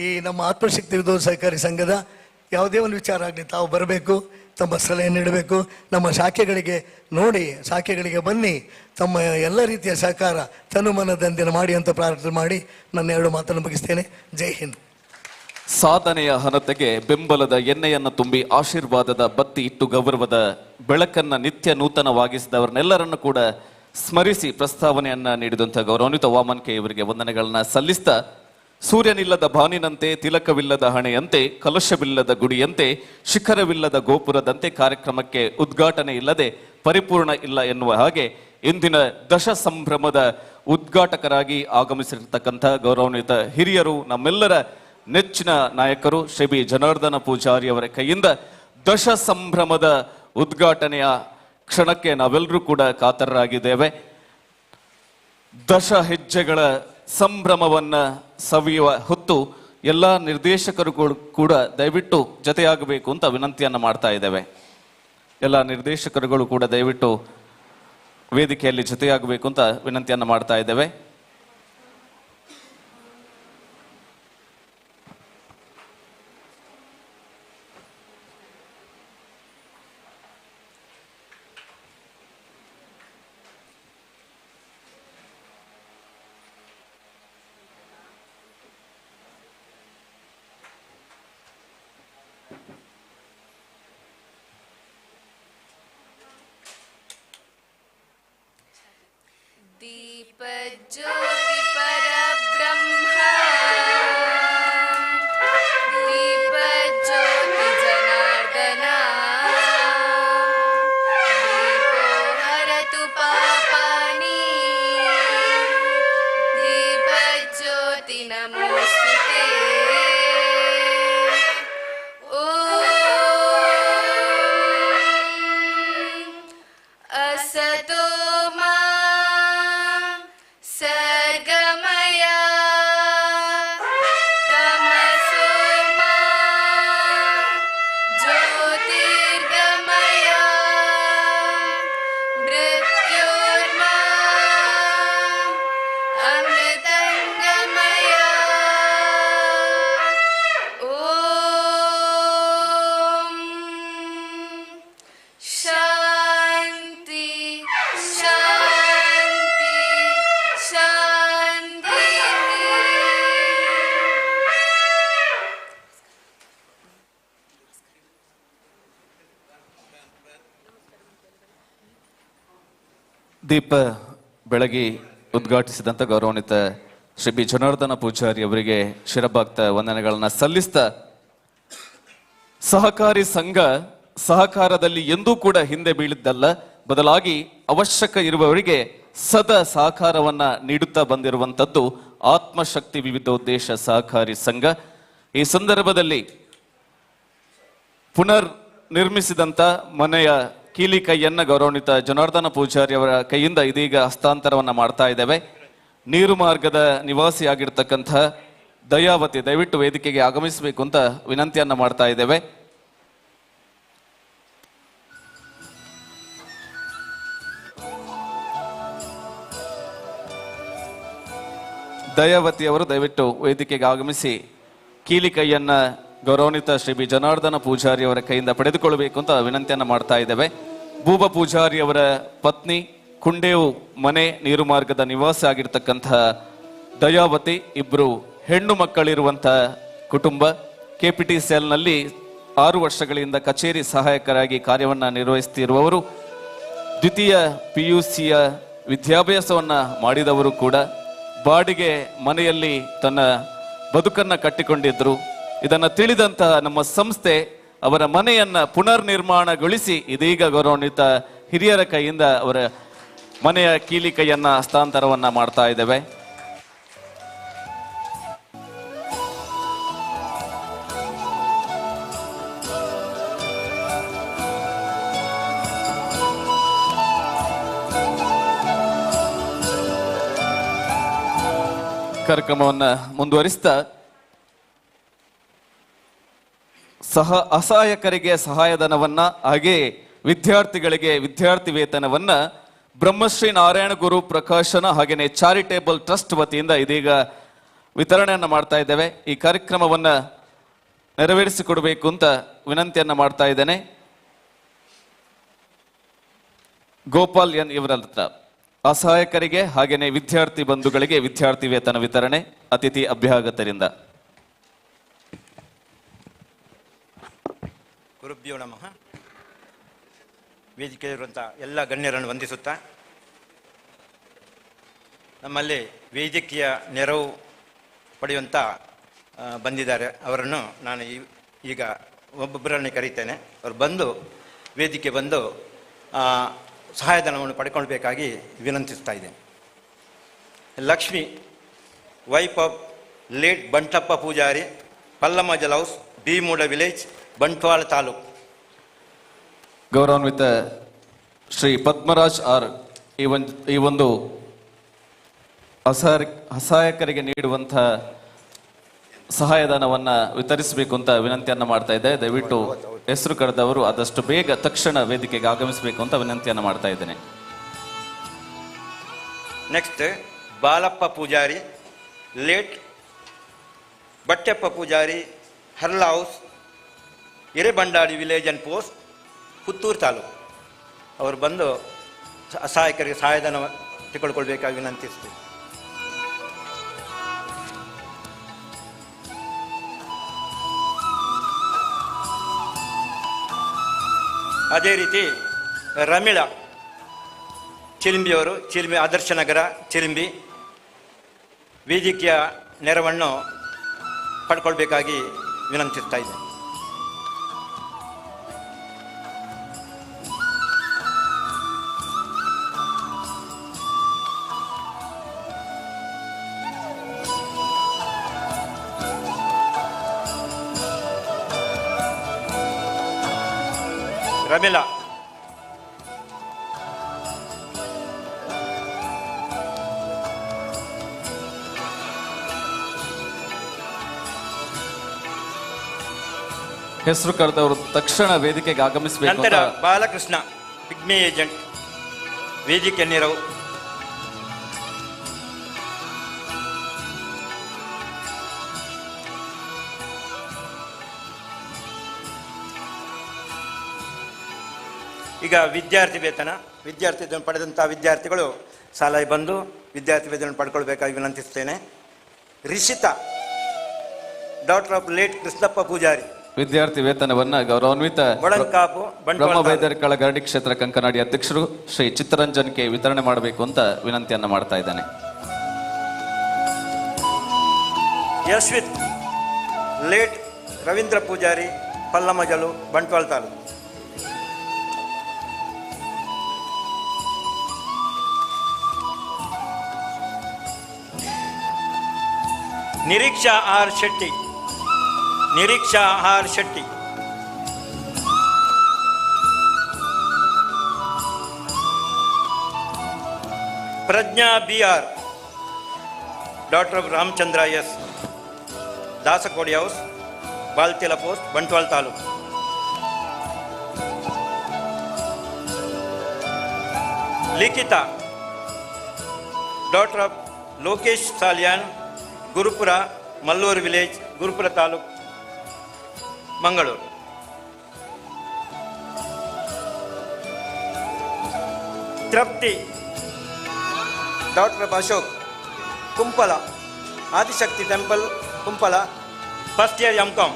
ಈ ನಮ್ಮ ಆತ್ಮಶಕ್ತಿ ವಿದ್ಯುತ್ ಸಹಕಾರಿ ಸಂಘದ ಯಾವುದೇ ಒಂದು ವಿಚಾರ ಆಗಲಿ ತಾವು ಬರಬೇಕು, ತಮ್ಮ ಸಲಹೆ ನೀಡಬೇಕು. ನಮ್ಮ ಶಾಖೆಗಳಿಗೆ ನೋಡಿ, ಶಾಖೆಗಳಿಗೆ ಬನ್ನಿ, ತಮ್ಮ ಎಲ್ಲ ರೀತಿಯ ಸಹಕಾರ ತನುಮನದಂದಿನ ಮಾಡಿ ಅಂತ ಪ್ರಾರ್ಥನೆ ಮಾಡಿ ನನ್ನ ಎರಡು ಮಾತನ್ನು ಮುಗಿಸ್ತೇನೆ. ಜೈ ಹಿಂದ್. ಸಾಧನೆಯ ಹಣತೆಗೆ ಬೆಂಬಲದ ಎಣ್ಣೆಯನ್ನು ತುಂಬಿ ಆಶೀರ್ವಾದದ ಬತ್ತಿ ಇಟ್ಟು ಗೌರವದ ಬೆಳಕನ್ನ ನಿತ್ಯ ನೂತನವಾಗಿಸಿದವರನ್ನೆಲ್ಲರನ್ನು ಕೂಡ ಸ್ಮರಿಸಿ ಪ್ರಸ್ತಾವನೆಯನ್ನ ನೀಡಿದಂಥ ಗೌರವಾನ್ವಿತ ವಾಮನ್ ಕೆ ಇವರಿಗೆ ವಂದನೆಗಳನ್ನ ಸಲ್ಲಿಸ್ತಾ, ಸೂರ್ಯನಿಲ್ಲದ ಭಾನಿನಂತೆ, ತಿಲಕವಿಲ್ಲದ ಹಣೆಯಂತೆ, ಕಲಶವಿಲ್ಲದ ಗುಡಿಯಂತೆ, ಶಿಖರವಿಲ್ಲದ ಗೋಪುರದಂತೆ ಕಾರ್ಯಕ್ರಮಕ್ಕೆ ಉದ್ಘಾಟನೆ ಇಲ್ಲದೆ ಪರಿಪೂರ್ಣ ಇಲ್ಲ ಎನ್ನುವ ಹಾಗೆ ಇಂದಿನ ದಶ ಸಂಭ್ರಮದ ಉದ್ಘಾಟಕರಾಗಿ ಆಗಮಿಸಿರ್ತಕ್ಕಂಥ ಗೌರವಾನ್ವಿತ ಹಿರಿಯರು, ನಮ್ಮೆಲ್ಲರ ನೆಚ್ಚಿನ ನಾಯಕರು ಶ್ರೀ ಬಿ ಜನಾರ್ದನ ಪೂಜಾರಿ ಅವರ ಕೈಯಿಂದ ದಶ ಸಂಭ್ರಮದ ಉದ್ಘಾಟನೆಯ ಕ್ಷಣಕ್ಕೆ ನಾವೆಲ್ಲರೂ ಕೂಡ ಕಾತರರಾಗಿದ್ದೇವೆ. ದಶ ಹೆಜ್ಜೆಗಳ ಸಂಭ್ರಮವನ್ನ ಸವಿಯುವ ಹೊತ್ತು ಎಲ್ಲ ನಿರ್ದೇಶಕರು ಕೂಡ ದಯವಿಟ್ಟು ಜೊತೆಯಾಗಬೇಕು ಅಂತ ವಿನಂತಿಯನ್ನು ಮಾಡ್ತಾ ಇದ್ದೇವೆ. ಎಲ್ಲ ನಿರ್ದೇಶಕರುಗಳು ಕೂಡ ದಯವಿಟ್ಟು ವೇದಿಕೆಯಲ್ಲಿ ಜೊತೆಯಾಗಬೇಕು ಅಂತ ವಿನಂತಿಯನ್ನು ಮಾಡ್ತಾ ಇದ್ದೇವೆ. दीपज्योति परब्रह्म दीपज्योति जनार्दन दीपो हरतु पापानि दीपज्योति नमोस्तुते। ॐ असतो मा सर्गमय तमसो मा ज्योतिर्गमय मृत्योर्मा अमृतंगमय। ॐ शान्ति शान्ति ಶಾಂತಿ. ದೀಪ ಬೆಳಗಿ ಉದ್ಘಾಟಿಸಿದಂಥ ಗೌರವಾನ್ವಿತ ಶ್ರೀ ಬಿ ಜನಾರ್ದನ ಪೂಜಾರಿ ಅವರಿಗೆ ಶಿರಭಾಕ್ತ ವಂದನೆಗಳನ್ನು ಸಲ್ಲಿಸ್ತಾ, ಸಹಕಾರಿ ಸಂಘ ಸಹಕಾರದಲ್ಲಿ ಎಂದೂ ಕೂಡ ಹಿಂದೆ ಬೀಳಿದ್ದಲ್ಲ, ಬದಲಾಗಿ ಅವಶ್ಯಕ ಇರುವವರಿಗೆ ಸದಾ ಸಹಕಾರವನ್ನ ನೀಡುತ್ತಾ ಬಂದಿರುವಂಥದ್ದು ಆತ್ಮಶಕ್ತಿ ವಿವಿಧೋದ್ದೇಶ ಸಹಕಾರಿ ಸಂಘ. ಈ ಸಂದರ್ಭದಲ್ಲಿ ಪುನರ್ ನಿರ್ಮಿಸಿದಂಥ ಮನೆಯ ಕೀಲಿ ಕೈಯನ್ನ ಗೌರವಾನ್ವಿತ ಜನಾರ್ದನ ಪೂಜಾರಿ ಅವರ ಕೈಯಿಂದ ಇದೀಗ ಹಸ್ತಾಂತರವನ್ನ ಮಾಡ್ತಾ ಇದ್ದೇವೆ. ನೀರು ಮಾರ್ಗದ ನಿವಾಸಿಯಾಗಿರ್ತಕ್ಕಂಥ ದಯಾವತಿ ದಯವಿಟ್ಟು ವೇದಿಕೆಗೆ ಆಗಮಿಸಬೇಕು ಅಂತ ವಿನಂತಿಯನ್ನ ಮಾಡ್ತಾ ಇದ್ದೇವೆ. ದಯಾವತಿ ಅವರು ದಯವಿಟ್ಟು ವೇದಿಕೆಗೆ ಆಗಮಿಸಿ ಕೀಲಿ ಕೈಯನ್ನ ಗೌರವಾನ್ವಿತ ಶ್ರೀ ಬಿ ಜನಾರ್ದನ ಪೂಜಾರಿ ಅವರ ಕೈಯಿಂದ ಪಡೆದುಕೊಳ್ಳಬೇಕು ಅಂತ ವಿನಂತಿಯನ್ನ ಮಾಡ್ತಾ ಇದ್ದೇವೆ. ಬೂಬ ಪೂಜಾರಿ ಅವರ ಪತ್ನಿ, ಕುಂಡೇವು ಮನೆ ನೀರು ಮಾರ್ಗದ ನಿವಾಸಿ ಆಗಿರ್ತಕ್ಕಂಥ ದಯಾವತಿ, ಇಬ್ರು ಹೆಣ್ಣು ಮಕ್ಕಳಿರುವಂತಹ ಕುಟುಂಬ. ಕೆಪಿಟಿ ಸೆಲ್ನಲ್ಲಿ 6 ವರ್ಷಗಳಿಂದ ಕಚೇರಿ ಸಹಾಯಕರಾಗಿ ಕಾರ್ಯವನ್ನ ನಿರ್ವಹಿಸುತ್ತಿರುವವರು, ದ್ವಿತೀಯ PUCಯ ವಿದ್ಯಾಭ್ಯಾಸವನ್ನ ಮಾಡಿದವರು ಕೂಡ. ಬಾಡಿಗೆ ಮನೆಯಲ್ಲಿ ತನ್ನ ಬದುಕನ್ನ ಕಟ್ಟಿಕೊಂಡಿದ್ರು. ಇದನ್ನ ತಿಳಿದಂತಹ ನಮ್ಮ ಸಂಸ್ಥೆ ಅವರ ಮನೆಯನ್ನ ಪುನರ್ ನಿರ್ಮಾಣಗೊಳಿಸಿ ಇದೀಗ ಗೌರವಾನ್ವಿತ ಹಿರಿಯರ ಕೈಯಿಂದ ಅವರ ಮನೆಯ ಕೀಲಿ ಕೈಯನ್ನ ಹಸ್ತಾಂತರವನ್ನ ಮಾಡ್ತಾ ಇದ್ದೇವೆ. ಕಾರ್ಯಕ್ರಮವನ್ನ ಮುಂದುವರಿಸ್ತಾ ಸಹ ಅಸಹಾಯಕರಿಗೆ ಸಹಾಯಧನವನ್ನ, ಹಾಗೆ ವಿದ್ಯಾರ್ಥಿಗಳಿಗೆ ವಿದ್ಯಾರ್ಥಿ ವೇತನವನ್ನ ಬ್ರಹ್ಮಶ್ರೀ ನಾರಾಯಣ ಗುರು ಪ್ರಕಾಶನ ಹಾಗೇನೆ ಚಾರಿಟೇಬಲ್ ಟ್ರಸ್ಟ್ ವತಿಯಿಂದ ಇದೀಗ ವಿತರಣೆಯನ್ನ ಮಾಡ್ತಾ ಇದ್ದೇವೆ. ಈ ಕಾರ್ಯಕ್ರಮವನ್ನ ನೆರವೇರಿಸಿಕೊಡಬೇಕು ಅಂತ ವಿನಂತಿಯನ್ನ ಮಾಡ್ತಾ ಇದ್ದೇನೆ. ಗೋಪಾಲ್ ಎನ್ ಇವರ ಹತ್ರ ಅಸಹಾಯಕರಿಗೆ ಹಾಗೇನೆ ವಿದ್ಯಾರ್ಥಿ ಬಂಧುಗಳಿಗೆ ವಿದ್ಯಾರ್ಥಿ ವೇತನ ವಿತರಣೆ ಅತಿಥಿ ಅಭ್ಯಾಗತರಿಂದ. ಗುರುಭ್ಯೋ ನಮಃ. ವೇದಿಕೆಯಲ್ಲಿರುವಂಥ ಎಲ್ಲ ಗಣ್ಯರನ್ನು ವಂದಿಸುತ್ತಾ, ನಮ್ಮಲ್ಲಿ ವೇದಿಕೆಯ ನೆರವು ಪಡೆಯುವಂಥ ಬಂದಿದ್ದಾರೆ. ಅವರನ್ನು ನಾನು ಈಗ ಒಬ್ಬೊಬ್ಬರನ್ನೇ ಕರೀತೇನೆ. ಅವರು ಬಂದು ವೇದಿಕೆ ಬಂದು ಸಹಾಯಧನವನ್ನು ಪಡ್ಕೊಳ್ಬೇಕಾಗಿ ವಿನಂತಿಸ್ತಾ ಇದ್ದೇನೆ. Lakshmi, wife of late Bantappa Poojary, Pallamajal house, Bhimuda village, Bantwal taluk. ಗೌರವಾನ್ವಿತ ಶ್ರೀ ಪದ್ಮರಾಜ್ ಆರ್ ಈ ಒಂದು ಅಸಹಾಯಕರಿಗೆ ನೀಡುವಂತಹ ಸಹಾಯಧನವನ್ನ ವಿತರಿಸಬೇಕು ಅಂತ ವಿನಂತಿಯನ್ನ ಮಾಡ್ತಾ ಇದ್ದೆ. ದಯವಿಟ್ಟು ಹೆಸರು ಕರೆದವರು ಆದಷ್ಟು ಬೇಗ ತಕ್ಷಣ ವೇದಿಕೆಗೆ ಆಗಮಿಸಬೇಕು ಅಂತ ವಿನಂತಿಯನ್ನ ಮಾಡ್ತಾ ಇದ್ದೇನೆ. Next Balappa Poojary, late Batyappa Poojary, Harla house, Hirebandadi village and post, Puttur taluk. ಅವರು ಬಂದು ಅಸಹಾಯಕರಿಗೆ ಸಹಾಯಧನ ತೆಗೆದುಕೊಳ್ಬೇಕಾಗಿ ವಿನಂತಿಸ್ತೀವಿ. ಅದೇ ರೀತಿ ರಮಿಳಾ ಚಿಲಿಂಬಿಯವರು, ಚಿಲಿಂಬಿ ಆದರ್ಶನಗರ ಚಿಲಿಂಬಿ, ವೇದಿಕೆಯ ನೆರವನ್ನು ಪಡ್ಕೊಳ್ಬೇಕಾಗಿ ವಿನಂತಿಸ್ತಾ ಇದ್ದೇನೆ. ರಮಿಳಾ ಹೆಸರು ಕರೆದವರು ತಕ್ಷಣ ವೇದಿಕೆಗೆ ಆಗಮಿಸಬೇಕು. ನಂತರ ಬಾಲಕೃಷ್ಣ ಪಿಗ್ಮಿ ಏಜೆಂಟ್, ವೇದಿಕೆ ನೆರವು. ಈಗ ವಿದ್ಯಾರ್ಥಿ ವೇತನ, ವಿದ್ಯಾರ್ಥಿ ವೇತನ ಪಡೆದಂಥ ವಿದ್ಯಾರ್ಥಿಗಳು ಶಾಲೆಗೆ ಬಂದು ವಿದ್ಯಾರ್ಥಿ ವೇತನ ಪಡ್ಕೊಳ್ಬೇಕಾಗಿ ವಿನಂತಿಸ್ತೇನೆ. Rishita, daughter of late Krishnappa Poojary, ವಿದ್ಯಾರ್ಥಿ ವೇತನವನ್ನ ಗೌರವಾನ್ವಿತ ಮೊಳಂಕಾಪು, ಬಂಟ್ವಾಳ ಬ್ರಹ್ಮ ವೈದ್ಯರ ಗರಡಿ ಕ್ಷೇತ್ರ ಕಂಕನಾಡಿ ಅಧ್ಯಕ್ಷರು ಶ್ರೀ ಚಿತ್ತರಂಜನ್ ಕೆ ವಿತರಣೆ ಮಾಡಬೇಕು ಅಂತ ವಿನಂತಿಯನ್ನ ಮಾಡ್ತಾ ಇದ್ದಾನೆ. Yashwith, late Ravindra Poojary, Pallamajalu, Bantwal taluk. Nireeksha R Shetty, Nireeksha R Shetty. Prajna B R, daughter of Ramachandra S, Dasakodi house, Baltila post, Bantwal taluk. Likhita, daughter of Lokesh Salian, Gurupura, Mallur village, Gurupura taluk, Mangaluru. Trupti, daughter of Ashok, Kumpala, Adishakti temple, Kumpala, first year M Com.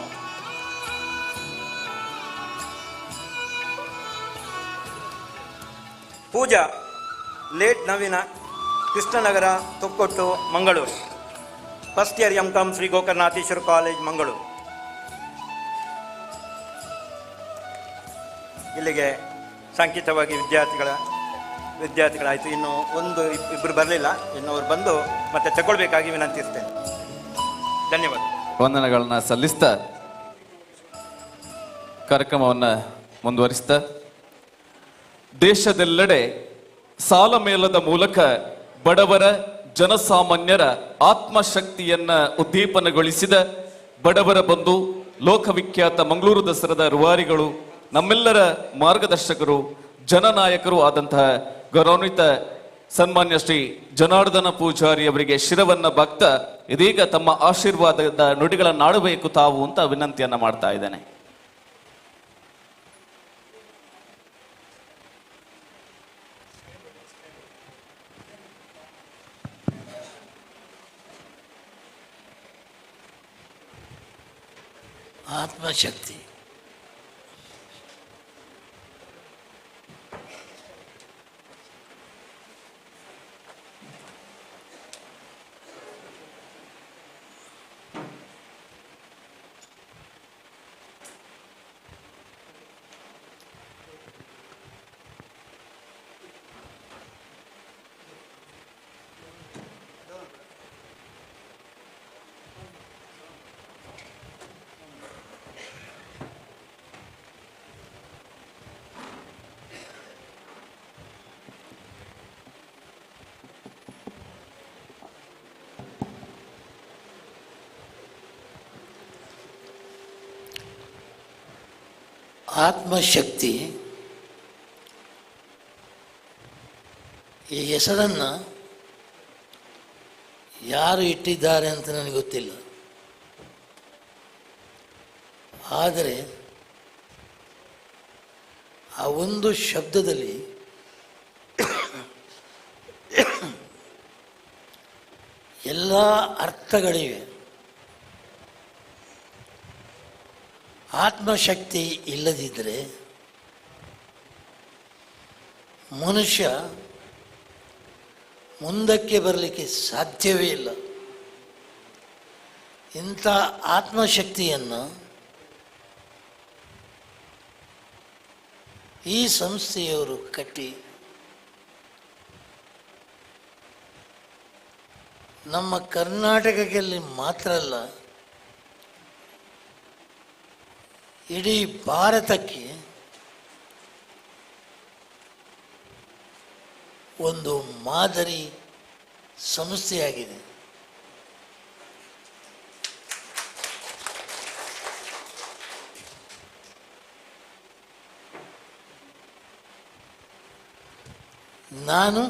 Pooja, late Naveena, Krishnanagara, Thokkottu, Mangaluru, first year M Com, Shri Gokarnatheeshwara college, Mangaluru. ಇಲ್ಲಿಗೆ ಸಂಕೇತವಾಗಿ ವಿದ್ಯಾರ್ಥಿಗಳಾಯಿತು. ಇನ್ನು ಒಂದು ಇಬ್ಬರು ಬರಲಿಲ್ಲ, ಇನ್ನು ಅವರು ಬಂದು ಮತ್ತೆ ತಗೊಳ್ಬೇಕಾಗಿ ವಿನಂತಿಸ್ತೇನೆ. ಧನ್ಯವಾದ. ವಂದನೆಗಳನ್ನ ಸಲ್ಲಿಸ್ತಾ ಕಾರ್ಯಕ್ರಮವನ್ನು ಮುಂದುವರಿಸ್ತಾ, ದೇಶದೆಲ್ಲೆಡೆ ಸಾಲ ಮೇಳದ ಮೂಲಕ ಬಡವರ ಜನಸಾಮಾನ್ಯರ ಆತ್ಮಶಕ್ತಿಯನ್ನ ಉದ್ದೀಪನಗೊಳಿಸಿದ ಬಡವರ ಬಂಧು ಲೋಕವಿಖ್ಯಾತ ಮಂಗಳೂರು ದಸರಾದ ರೂವಾರಿಗಳು, ನಮ್ಮೆಲ್ಲರ ಮಾರ್ಗದರ್ಶಕರು, ಜನನಾಯಕರು ಆದಂತಹ ಗೌರವಾನ್ವಿತ ಸನ್ಮಾನ್ಯ ಶ್ರೀ ಜನಾರ್ದನ ಪೂಜಾರಿ ಅವರಿಗೆ ಶಿರವನ್ನ ಭಕ್ತ ಇದೀಗ ತಮ್ಮ ಆಶೀರ್ವಾದದ ನುಡಿಗಳನ್ನಾಡಬೇಕು ತಾವು ಅಂತ ವಿನಂತಿಯನ್ನ ಮಾಡ್ತಾ ಇದ್ದೇನೆ. ಆತ್ಮಶಕ್ತಿ ಆತ್ಮಶಕ್ತಿ ಈ ಹೆಸರನ್ನು ಯಾರು ಇಟ್ಟಿದ್ದಾರೆ ಅಂತ ನನಗೆ ಗೊತ್ತಿಲ್ಲ. ಆದರೆ ಆ ಒಂದು ಶಬ್ದದಲ್ಲಿ ಎಲ್ಲ ಅರ್ಥಗಳಿವೆ. ಆತ್ಮಶಕ್ತಿ ಇಲ್ಲದಿದ್ದರೆ ಮನುಷ್ಯ ಮುಂದಕ್ಕೆ ಬರಲಿಕ್ಕೆ ಸಾಧ್ಯವೇ ಇಲ್ಲ. ಇಂಥ ಆತ್ಮಶಕ್ತಿಯನ್ನು ಈ ಸಂಸ್ಥೆಯವರು ಕಟ್ಟಿ ನಮ್ಮ ಕರ್ನಾಟಕದಲ್ಲಿ ಮಾತ್ರ ಅಲ್ಲ, ಇಡೀ ಭಾರತಕ್ಕೆ ಒಂದು ಮಾದರಿ ಸಂಸ್ಥೆಯಾಗಿದೆ. ನಾನು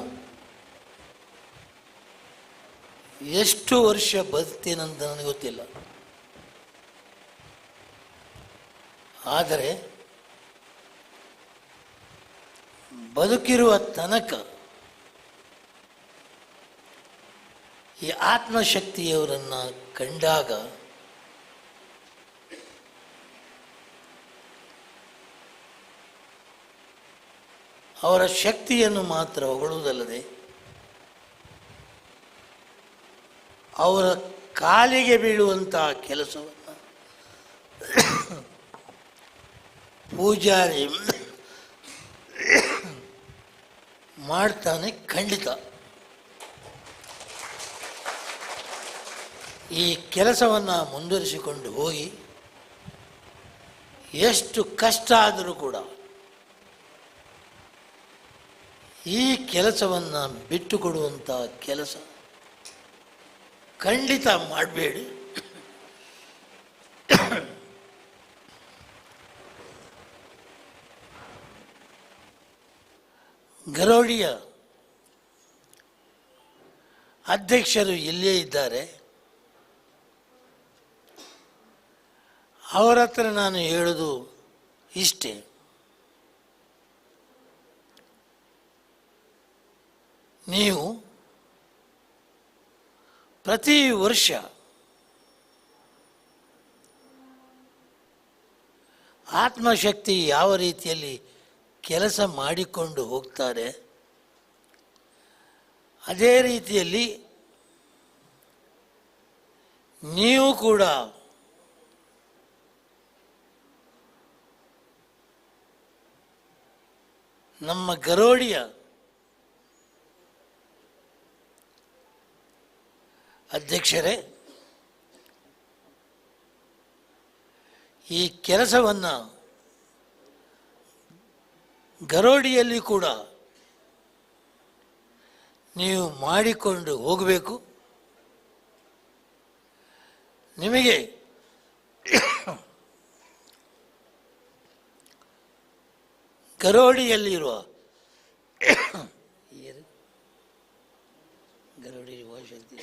ಎಷ್ಟು ವರ್ಷ ಬದುಕ್ತೇನಂತ ನನಗೆ ಗೊತ್ತಿಲ್ಲ, ಆದರೆ ಬದುಕಿರುವ ತನಕ ಈ ಆತ್ಮಶಕ್ತಿಯವರನ್ನು ಕಂಡಾಗ ಅವರ ಶಕ್ತಿಯನ್ನು ಮಾತ್ರ ಹೊಗಳುವುದಲ್ಲದೆ ಅವರ ಕಾಲಿಗೆ ಬೀಳುವಂತಹ ಕೆಲಸವನ್ನು ಪೂಜಾರಿ ಮಾಡ್ತಾನೆ ಖಂಡಿತ. ಈ ಕೆಲಸವನ್ನು ಮುಂದುವರಿಸಿಕೊಂಡು ಹೋಗಿ ಎಷ್ಟು ಕಷ್ಟ ಆದರೂ ಕೂಡ ಈ ಕೆಲಸವನ್ನು ಬಿಟ್ಟುಕೊಡುವಂಥ ಕೆಲಸ ಖಂಡಿತ ಮಾಡಬೇಡಿ. ಗರೋಡಿಯ ಅಧ್ಯಕ್ಷರು ಇಲ್ಲೇ ಇದ್ದಾರೆ, ಅವರ ಹತ್ರ ನಾನು ಹೇಳೋದು ಇಷ್ಟೇ. ನೀವು ಪ್ರತಿ ವರ್ಷ ಆತ್ಮಶಕ್ತಿ ಯಾವ ರೀತಿಯಲ್ಲಿ ಕೆಲಸ ಮಾಡಿಕೊಂಡು ಹೋಗ್ತಾರೆ ಅದೇ ರೀತಿಯಲ್ಲಿ ನೀವು ಕೂಡ ನಮ್ಮ ಗರೋಡಿಯ ಅಧ್ಯಕ್ಷರೇ, ಈ ಕೆಲಸವನ್ನು ಗರೋಡಿಯಲ್ಲಿ ಕೂಡ ನೀವು ಮಾಡಿಕೊಂಡು ಹೋಗಬೇಕು. ನಿಮಗೆ ಗರೋಡಿಯಲ್ಲಿರುವ ಗರೋಡಿ ಶಕ್ತಿ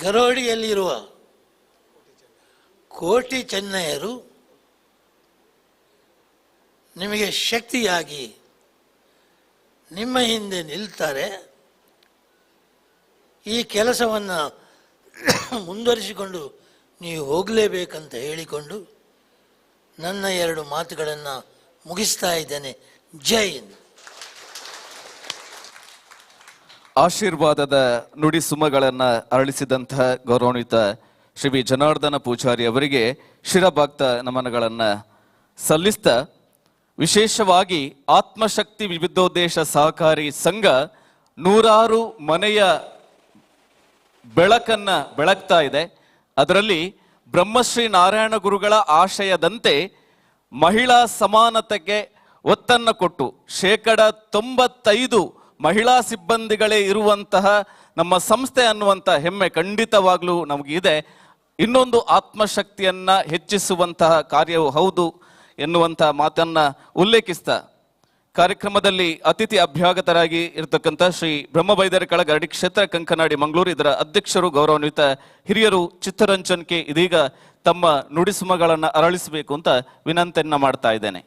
ಗರೋಡಿಯಲ್ಲಿರುವ ಕೋಟಿ ಚೆನ್ನಯರು ನಿಮಗೆ ಶಕ್ತಿಯಾಗಿ ನಿಮ್ಮ ಹಿಂದೆ ನಿಲ್ತಾರೆ. ಈ ಕೆಲಸವನ್ನು ಮುಂದುವರಿಸಿಕೊಂಡು ನೀವು ಹೋಗಲೇಬೇಕಂತ ಹೇಳಿಕೊಂಡು ನನ್ನ ಎರಡು ಮಾತುಗಳನ್ನು ಮುಗಿಸ್ತಾ ಇದ್ದೇನೆ. ಜೈ ಹಿಂದ್. ಆಶೀರ್ವಾದದ ನುಡಿ ಸುಮಗಳನ್ನು ಅರಳಿಸಿದಂತಹ ಗೌರವಾನ್ವಿತ ಶ್ರೀ ವಿ ಜನಾರ್ದನ ಪೂಜಾರಿ ಅವರಿಗೆ ಶಿರಭಾಕ್ತ ನಮನಗಳನ್ನು ಸಲ್ಲಿಸ್ತಾ, ವಿಶೇಷವಾಗಿ ಆತ್ಮಶಕ್ತಿ ವಿವಿಧೋದ್ದೇಶ ಸಹಕಾರಿ ಸಂಘ ನೂರಾರು ಮನೆಯ ಬೆಳಕನ್ನ ಬೆಳಗ್ತಾ ಇದೆ. ಅದರಲ್ಲಿ ಬ್ರಹ್ಮಶ್ರೀ ನಾರಾಯಣ ಗುರುಗಳ ಆಶಯದಂತೆ ಮಹಿಳಾ ಸಮಾನತೆಗೆ ಒತ್ತನ್ನು ಕೊಟ್ಟು 95% ಮಹಿಳಾ ಸಿಬ್ಬಂದಿಗಳೇ ಇರುವಂತಹ ನಮ್ಮ ಸಂಸ್ಥೆ ಅನ್ನುವಂಥ ಹೆಮ್ಮೆ ಖಂಡಿತವಾಗ್ಲೂ ನಮಗಿದೆ. ಇನ್ನೊಂದು ಆತ್ಮಶಕ್ತಿಯನ್ನ ಹೆಚ್ಚಿಸುವಂತಹ ಕಾರ್ಯವು ಹೌದು ಎನ್ನುವಂತಹ ಮಾತನ್ನ ಉಲ್ಲೇಖಿಸ್ತಾ ಕಾರ್ಯಕ್ರಮದಲ್ಲಿ ಅತಿಥಿ ಅಭ್ಯಾಗತರಾಗಿ ಇರತಕ್ಕಂಥ ಶ್ರೀ ಬ್ರಹ್ಮಬೈದರಕಳ ಗರಡಿ ಕ್ಷೇತ್ರ ಕಂಕನಾಡಿ ಮಂಗಳೂರು ಇದರ ಅಧ್ಯಕ್ಷರು ಗೌರವಾನ್ವಿತ ಹಿರಿಯರು ಚಿತ್ತರಂಜನ್ ಕೆ ಇದೀಗ ತಮ್ಮ ನುಡಿಸುಮಗಳನ್ನು ಅರಳಿಸಬೇಕು ಅಂತ ವಿನಂತಿಯನ್ನ ಮಾಡ್ತಾ ಇದ್ದೇನೆ.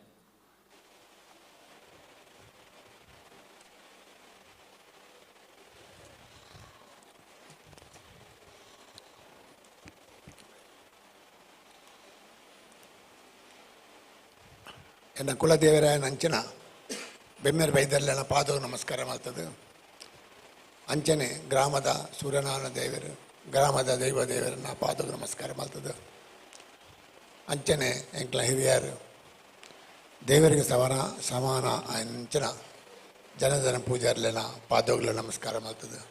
ಎನ್ನ ಕುಲದೇವರಾಯ ನಂಚಿನ ಬೆಮ್ಮೆರ್ ಬೈದರ್ಲೆನ ಪಾದವು ನಮಸ್ಕಾರ ಮಾಡ್ತದೆ. ಅಂಚನೆ ಗ್ರಾಮದ ಸೂರ್ಯನಾರಾಯಣ ದೇವರು, ಗ್ರಾಮದ ದೈವ ದೇವರನ್ನ ಪಾದವು ನಮಸ್ಕಾರ ಮಾಡ್ತದೆ. ಅಂಚನೆ ಎಂಕ್ಲ ಹಿರಿಯರು ದೇವರಿಗೆ ಸಮಾನ ಸಮಾನ ಅಂಚಿನ ಜನಧನ ಪೂಜಾರ್ಲೆನ ಪಾದವುಗಳ ನಮಸ್ಕಾರ ಮಾಡ್ತದೆ.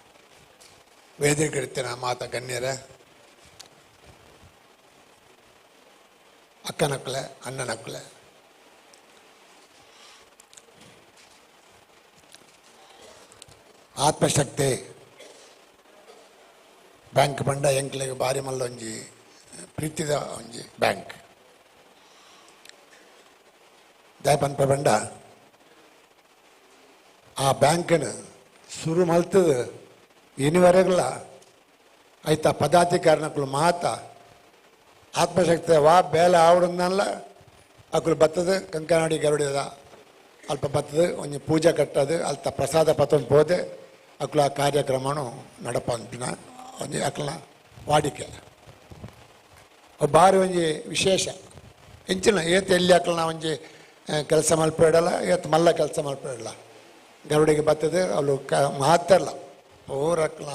ವೇದಿಕೆಡಿತ್ತಿನ ಮಾತ ಗಣ್ಯರ, ಅಕ್ಕನಕ್ಕಲೆ, ಅಣ್ಣನಕ್ಕಲೆ, ಆತ್ಮಶಕ್ತಿ ಬ್ಯಾಂಕ್ ಬಂಡ ಎಂಕ್ಲೆಗ್ ಬಾರಿ ಮಲ್ಲ ಒಂಜಿ ಪ್ರೀತಿದ ಒಂಜಿ ಬ್ಯಾಂಕ್. ದಾಯಪನ್ಪ ಬಂಡ ಆ ಬ್ಯಾಂಕನ್ನು ಶುರು ಮಲ್ತದ ಇನಿವರೆಗಲ ಆಯ್ತಾ ಪದಾಧಿಕಾರಿನಕ್ಲು ಮಾತ ಆತ್ಮಶಕ್ತಿ ವಾ ಬೇಲೆ ಆವಡನ್ನಲ್ಲ ಅಕ್ಲು ಬತ್ತದ ಕಂಕನಾಡಿ ಗರುಡಿದ ಅಲ್ಪ ಬತ್ತದ ಒಂಜಿ ಪೂಜೆ ಕಟ್ಟದು ಅಲ್ತ ಪ್ರಸಾದ ಪತ್ತೊಂದು ಪೋದೆ ಅಕ್ಲು ಆ ಕಾರ್ಯಕ್ರಮನು ನಡಪಂಪಿನ ಒಂಜಿ ಅಕ್ಲ ವಾಡಿಕೆ ಬಾರಿ ಒಂಜಿ ವಿಶೇಷ ಎಂಚಿನ ಏತ್ ಎಲ್ಲಿ ಅಕ್ಲನ ಒಂಜಿ ಕೆಲಸ ಮಲ್ಪೇಡಲ್ಲ, ಏತ್ ಮಲ್ಲ ಕೆಲಸ ಮಲ್ಪೇಡಲ್ಲ. ಗರುಡಿಗೆ ಬತ್ತದ ಅವಳು ಕ ಮಾತಲ್ಲ ಊರಕ್ಲ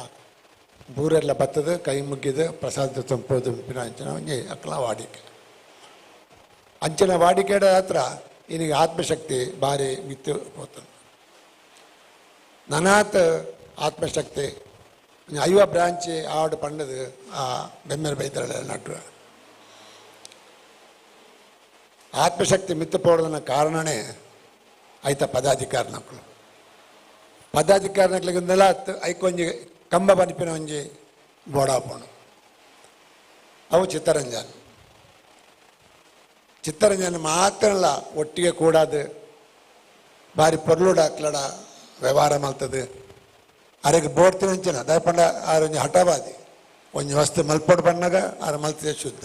ಬೂರೆಲ್ಲ ಬತ್ತದ ಕೈ ಮುಗ್ಗಿದ ಪ್ರಸಾದ ತಂಪೋದು ಅಂಚಿನ ಒಂಜಿ ಅಕ್ಲ ವಾಡಿಕೆ. ಅಂಚಿನ ವಾಡಿಕೆಡ ಹತ್ರ ಇನ್ನೀಗ ಆತ್ಮಶಕ್ತಿ ಭಾರಿ ಮಿತ್ತು ಹೋಗ್ತದೆ. ನನಾತ್ ಆತ್ಮಶಕ್ತಿ ಐವ ಬ್ರಾಂಚ್ ಆಡು ಪಂಡದು ಆ ಬೆಮ್ಮೆರ್ ಬೈದರ ನಟು ಆತ್ಮಶಕ್ತಿ ಮಿತ್ತು ಪೋಡೋದನ್ನ ಕಾರಣನೇ ಆಯ್ತ ಪದಾಧಿಕಾರಿ ನಕ್ಕಳು. ಪದಾಧಿಕಾರಿ ನಕ್ಳಿಗೆ ಐಕೊಂಜಿ ಕಂಬ ಬನಿಪಿನ ಒಂಜಿ ಬೋಡಾಪೋಣ ಅವು ಚಿತ್ತರಂಜನ್. ಚಿತ್ತರಂಜನ್ ಮಾತ್ರ ಅಲ್ಲ ಒಟ್ಟಿಗೆ ಕೂಡಾದು ಬಾರಿ ಪೊರ್ಲುಡ ಅಕ್ಲಡ ವ್ಯವಹಾರ ಮಲ್ತದೆ. ಅರೆಗೆ ಬೋಡ್ತಿನ ಅಂಚಿನ ದಯಪಂಡ ಆರು ಒಂಜಿ ಹಠವಾದಿ ಒಂಜಿ ವಸ್ತು ಮಲ್ಪೋಡು ಬಣ್ಣಗ ಆರು ಮಲ್ತದೆ ಶುದ್ಧ.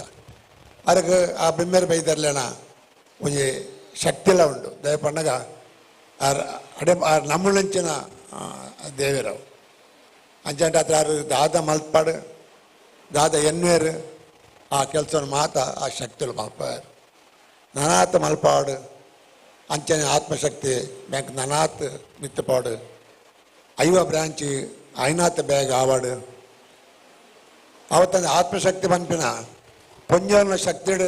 ಅರೆಗೆ ಆ ಬೆಮ್ಮೆರ್ ಬೈದರ್ಲೇನ ಒಂಜಿ ಶಕ್ತಿಲ ಉಂಡು ದಯಪಣ್ಣಗ ಆರ್ ಅಡೆ ಆರು ನಮ್ಮಂಚಿನ ದೇವಿರವು ಅಂಚಂಟ ಹತ್ರ ಆರು ದಾದ ಮಲ್ಪಾಡು ದಾದ ಎನ್ವೇರು ಆ ಕೆಲಸವನ್ನು ಮಾತ ಆ ಶಕ್ತಿಲು ಮಲ್ಪಾರು ನನಾತ್ ಮಲ್ಪಾಡು ಅಂಚನೆ ಆತ್ಮಶಕ್ತಿ ಬ್ಯಾಂಕ್ ನನಾತ್ ಮಿತ್ತಪಾಡು ಐವ ಬ್ರಾಂಚ್ ಐನಾತ್ ಬ್ಯಾಗ್ ಆವಾಡು ಅವತ್ತಂದು ಆತ್ಮಶಕ್ತಿ ಪನ್ಪಿನ ಪೊಂಜೋನ ಶಕ್ತಿಡು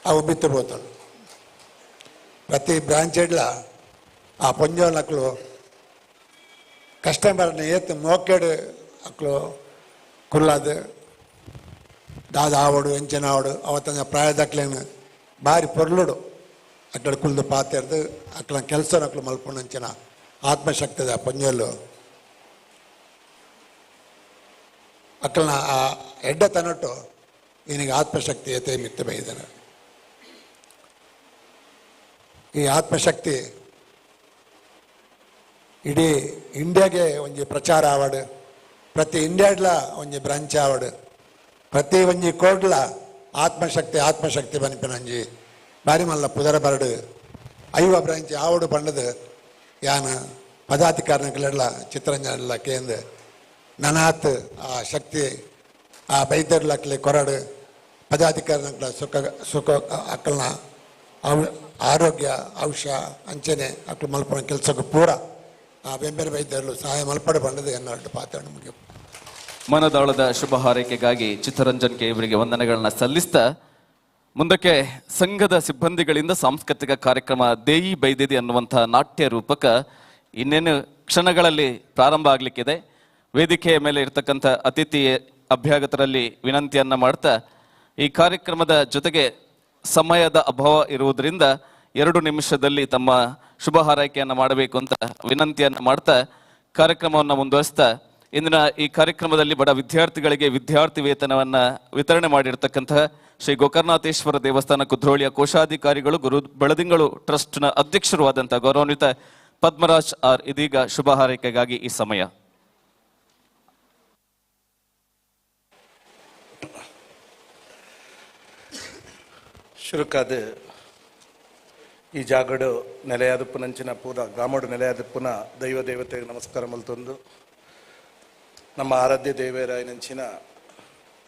ಅವು ಬಿತ್ತು ಪೋತಾಳು. ಪ್ರತಿ ಬ್ರಾಂಚ್ ಇಡ್ಲ ಆ ಪೊಂಜೋನಕ್ಲು ಕಸ್ಟಮರ್ನ ಏತ್ ಮೋಕೆಡು ಅಕ್ಲು ಕುಲ್ಲಾದು ದಾದ ಆವಡು ಎಂಚಿನ ಆವಡು ಅವತ್ತಂದ ಪ್ರಾಯದಕ್ಲೇನು ಬಾರಿ ಪೊರ್ಲುಡು ಅಕ್ಕಡ ಕುಲ್ದು ಪಾತೆರ್ದು ಅಕ್ಲ ಕೆಲಸನ ಅಕ್ಲು ಮಲ್ಪುನಂಚಿನ ಆತ್ಮಶಕ್ತಿದ ಪೊಂಜೋಲು ಅಕ್ಕಲ್ನ ಆ ಎಡ್ಡ ತನಟ್ಟು ನಿನಗೆ ಆತ್ಮಶಕ್ತಿ ಏತೆ ಮಿತ್ತ ಬೈದನ. ಈ ಆತ್ಮಶಕ್ತಿ ಇಡೀ ಇಂಡಿಯಾಗೆ ಒಂಜಿ ಪ್ರಚಾರ ಆವಡು, ಪ್ರತಿ ಇಂಡಿಯಾಡ್ಲ ಒಂಜಿ ಬ್ರಾಂಚ್ ಆವಡು, ಪ್ರತಿ ಒಂಜಿ ಕೋಡ್ಲ ಆತ್ಮಶಕ್ತಿ ಆತ್ಮಶಕ್ತಿ ಬನ್ಪಿನಂಜಿ ಬಾರಿ ಮಲ್ಲ ಪುದರ ಬರಡು ಐವ ಬ್ರಾಂಚ್ ಆವಡು ಪಂಡದು ಯಾನ ಪದಾಧಿಕಾರಿಗಳೆಲ್ಲ ಚಿತ್ತರಂಜನೆಲ್ಲ ಕೇಂದ್ರ ನನಾತ್ ಆ ಶಕ್ತಿ ಆ ಬೈದರ್ಲಕ್ಲೆ ಕೊರಡು ಪದಾಧಿಕಾರಿನಕ್ಲ ಸುಖ ಸುಖ ಅಕ್ಕಲ್ನ ಆರೋಗ್ಯ ಔಷ ಅಂಚನೆ ಅಕ್ಲು ಮಲ್ಪನ ಕೆಲಸಕ್ಕೂ ಪೂರ ಆ ಬೆಂಬೆರೆ ಬೈದರ್ಲು ಸಹಾಯ ಮಲ್ಪಡೆ ಬಂದದ್ದು ಎನ್ನರಡು ಪಾತ್ರ ನಮಗೆ. ಮನದಾಳದ ಶುಭ ಹಾರೈಕೆಗಾಗಿ ಚಿತ್ತರಂಜನ್ ಕೆ ಇವರಿಗೆ ವಂದನೆಗಳನ್ನ ಸಲ್ಲಿಸ್ತಾ ಮುಂದಕ್ಕೆ ಸಂಘದ ಸಿಬ್ಬಂದಿಗಳಿಂದ ಸಾಂಸ್ಕೃತಿಕ ಕಾರ್ಯಕ್ರಮ ದೇಯಿ ಬೈದಿದಿ ಅನ್ನುವಂತಹ ನಾಟ್ಯ ರೂಪಕ ಇನ್ನೇನು ಕ್ಷಣಗಳಲ್ಲಿ ಪ್ರಾರಂಭ ಆಗಲಿಕ್ಕಿದೆ. ವೇದಿಕೆಯ ಮೇಲೆ ಇರತಕ್ಕಂಥ ಅತಿಥಿ ಅಭ್ಯಾಗತರಲ್ಲಿ ವಿನಂತಿಯನ್ನ ಮಾಡ್ತಾ ಈ ಕಾರ್ಯಕ್ರಮದ ಜೊತೆಗೆ ಸಮಯದ ಅಭಾವ ಇರುವುದರಿಂದ 2 ನಿಮಿಷದಲ್ಲಿ ತಮ್ಮ ಶುಭ ಹಾರೈಕೆಯನ್ನು ಮಾಡಬೇಕು ಅಂತ ವಿನಂತಿಯನ್ನು ಮಾಡ್ತಾ ಕಾರ್ಯಕ್ರಮವನ್ನು ಮುಂದುವರಿಸ್ತಾ ಇಂದಿನ ಈ ಕಾರ್ಯಕ್ರಮದಲ್ಲಿ ಬಡ ವಿದ್ಯಾರ್ಥಿಗಳಿಗೆ ವಿದ್ಯಾರ್ಥಿ ವೇತನವನ್ನು ವಿತರಣೆ ಮಾಡಿರ್ತಕ್ಕಂತಹ ಶ್ರೀ ಗೋಕರ್ಣನಾಥೇಶ್ವರ ದೇವಸ್ಥಾನ ಕುದ್ರೋಳಿಯ ಕೋಶಾಧಿಕಾರಿಗಳು ಗುರು ಬೆಳದಿಂಗಳು ಟ್ರಸ್ಟ್ನ ಅಧ್ಯಕ್ಷರು ಆದಂತಹ ಗೌರವಾನ್ವಿತ ಪದ್ಮರಾಜ್ ಆರ್ ಇದೀಗ ಶುಭ ಹಾರೈಕೆಗಾಗಿ ಈ ಸಮಯ. ಶುರುಕಾದ ಈ ಜಾಗಡು ನೆಲೆಯಾದಪ್ಪನಂಚಿನ ಪೂರ ಗ್ರಾಮಡು ನೆಲೆಯಾದಪ್ಪನ ದೈವ ದೇವತೆಗೆ ನಮಸ್ಕಾರ ಮಲ್ತೊಂದು ನಮ್ಮ ಆರಾಧ್ಯ ದೇವರಾಯನಂಚಿನ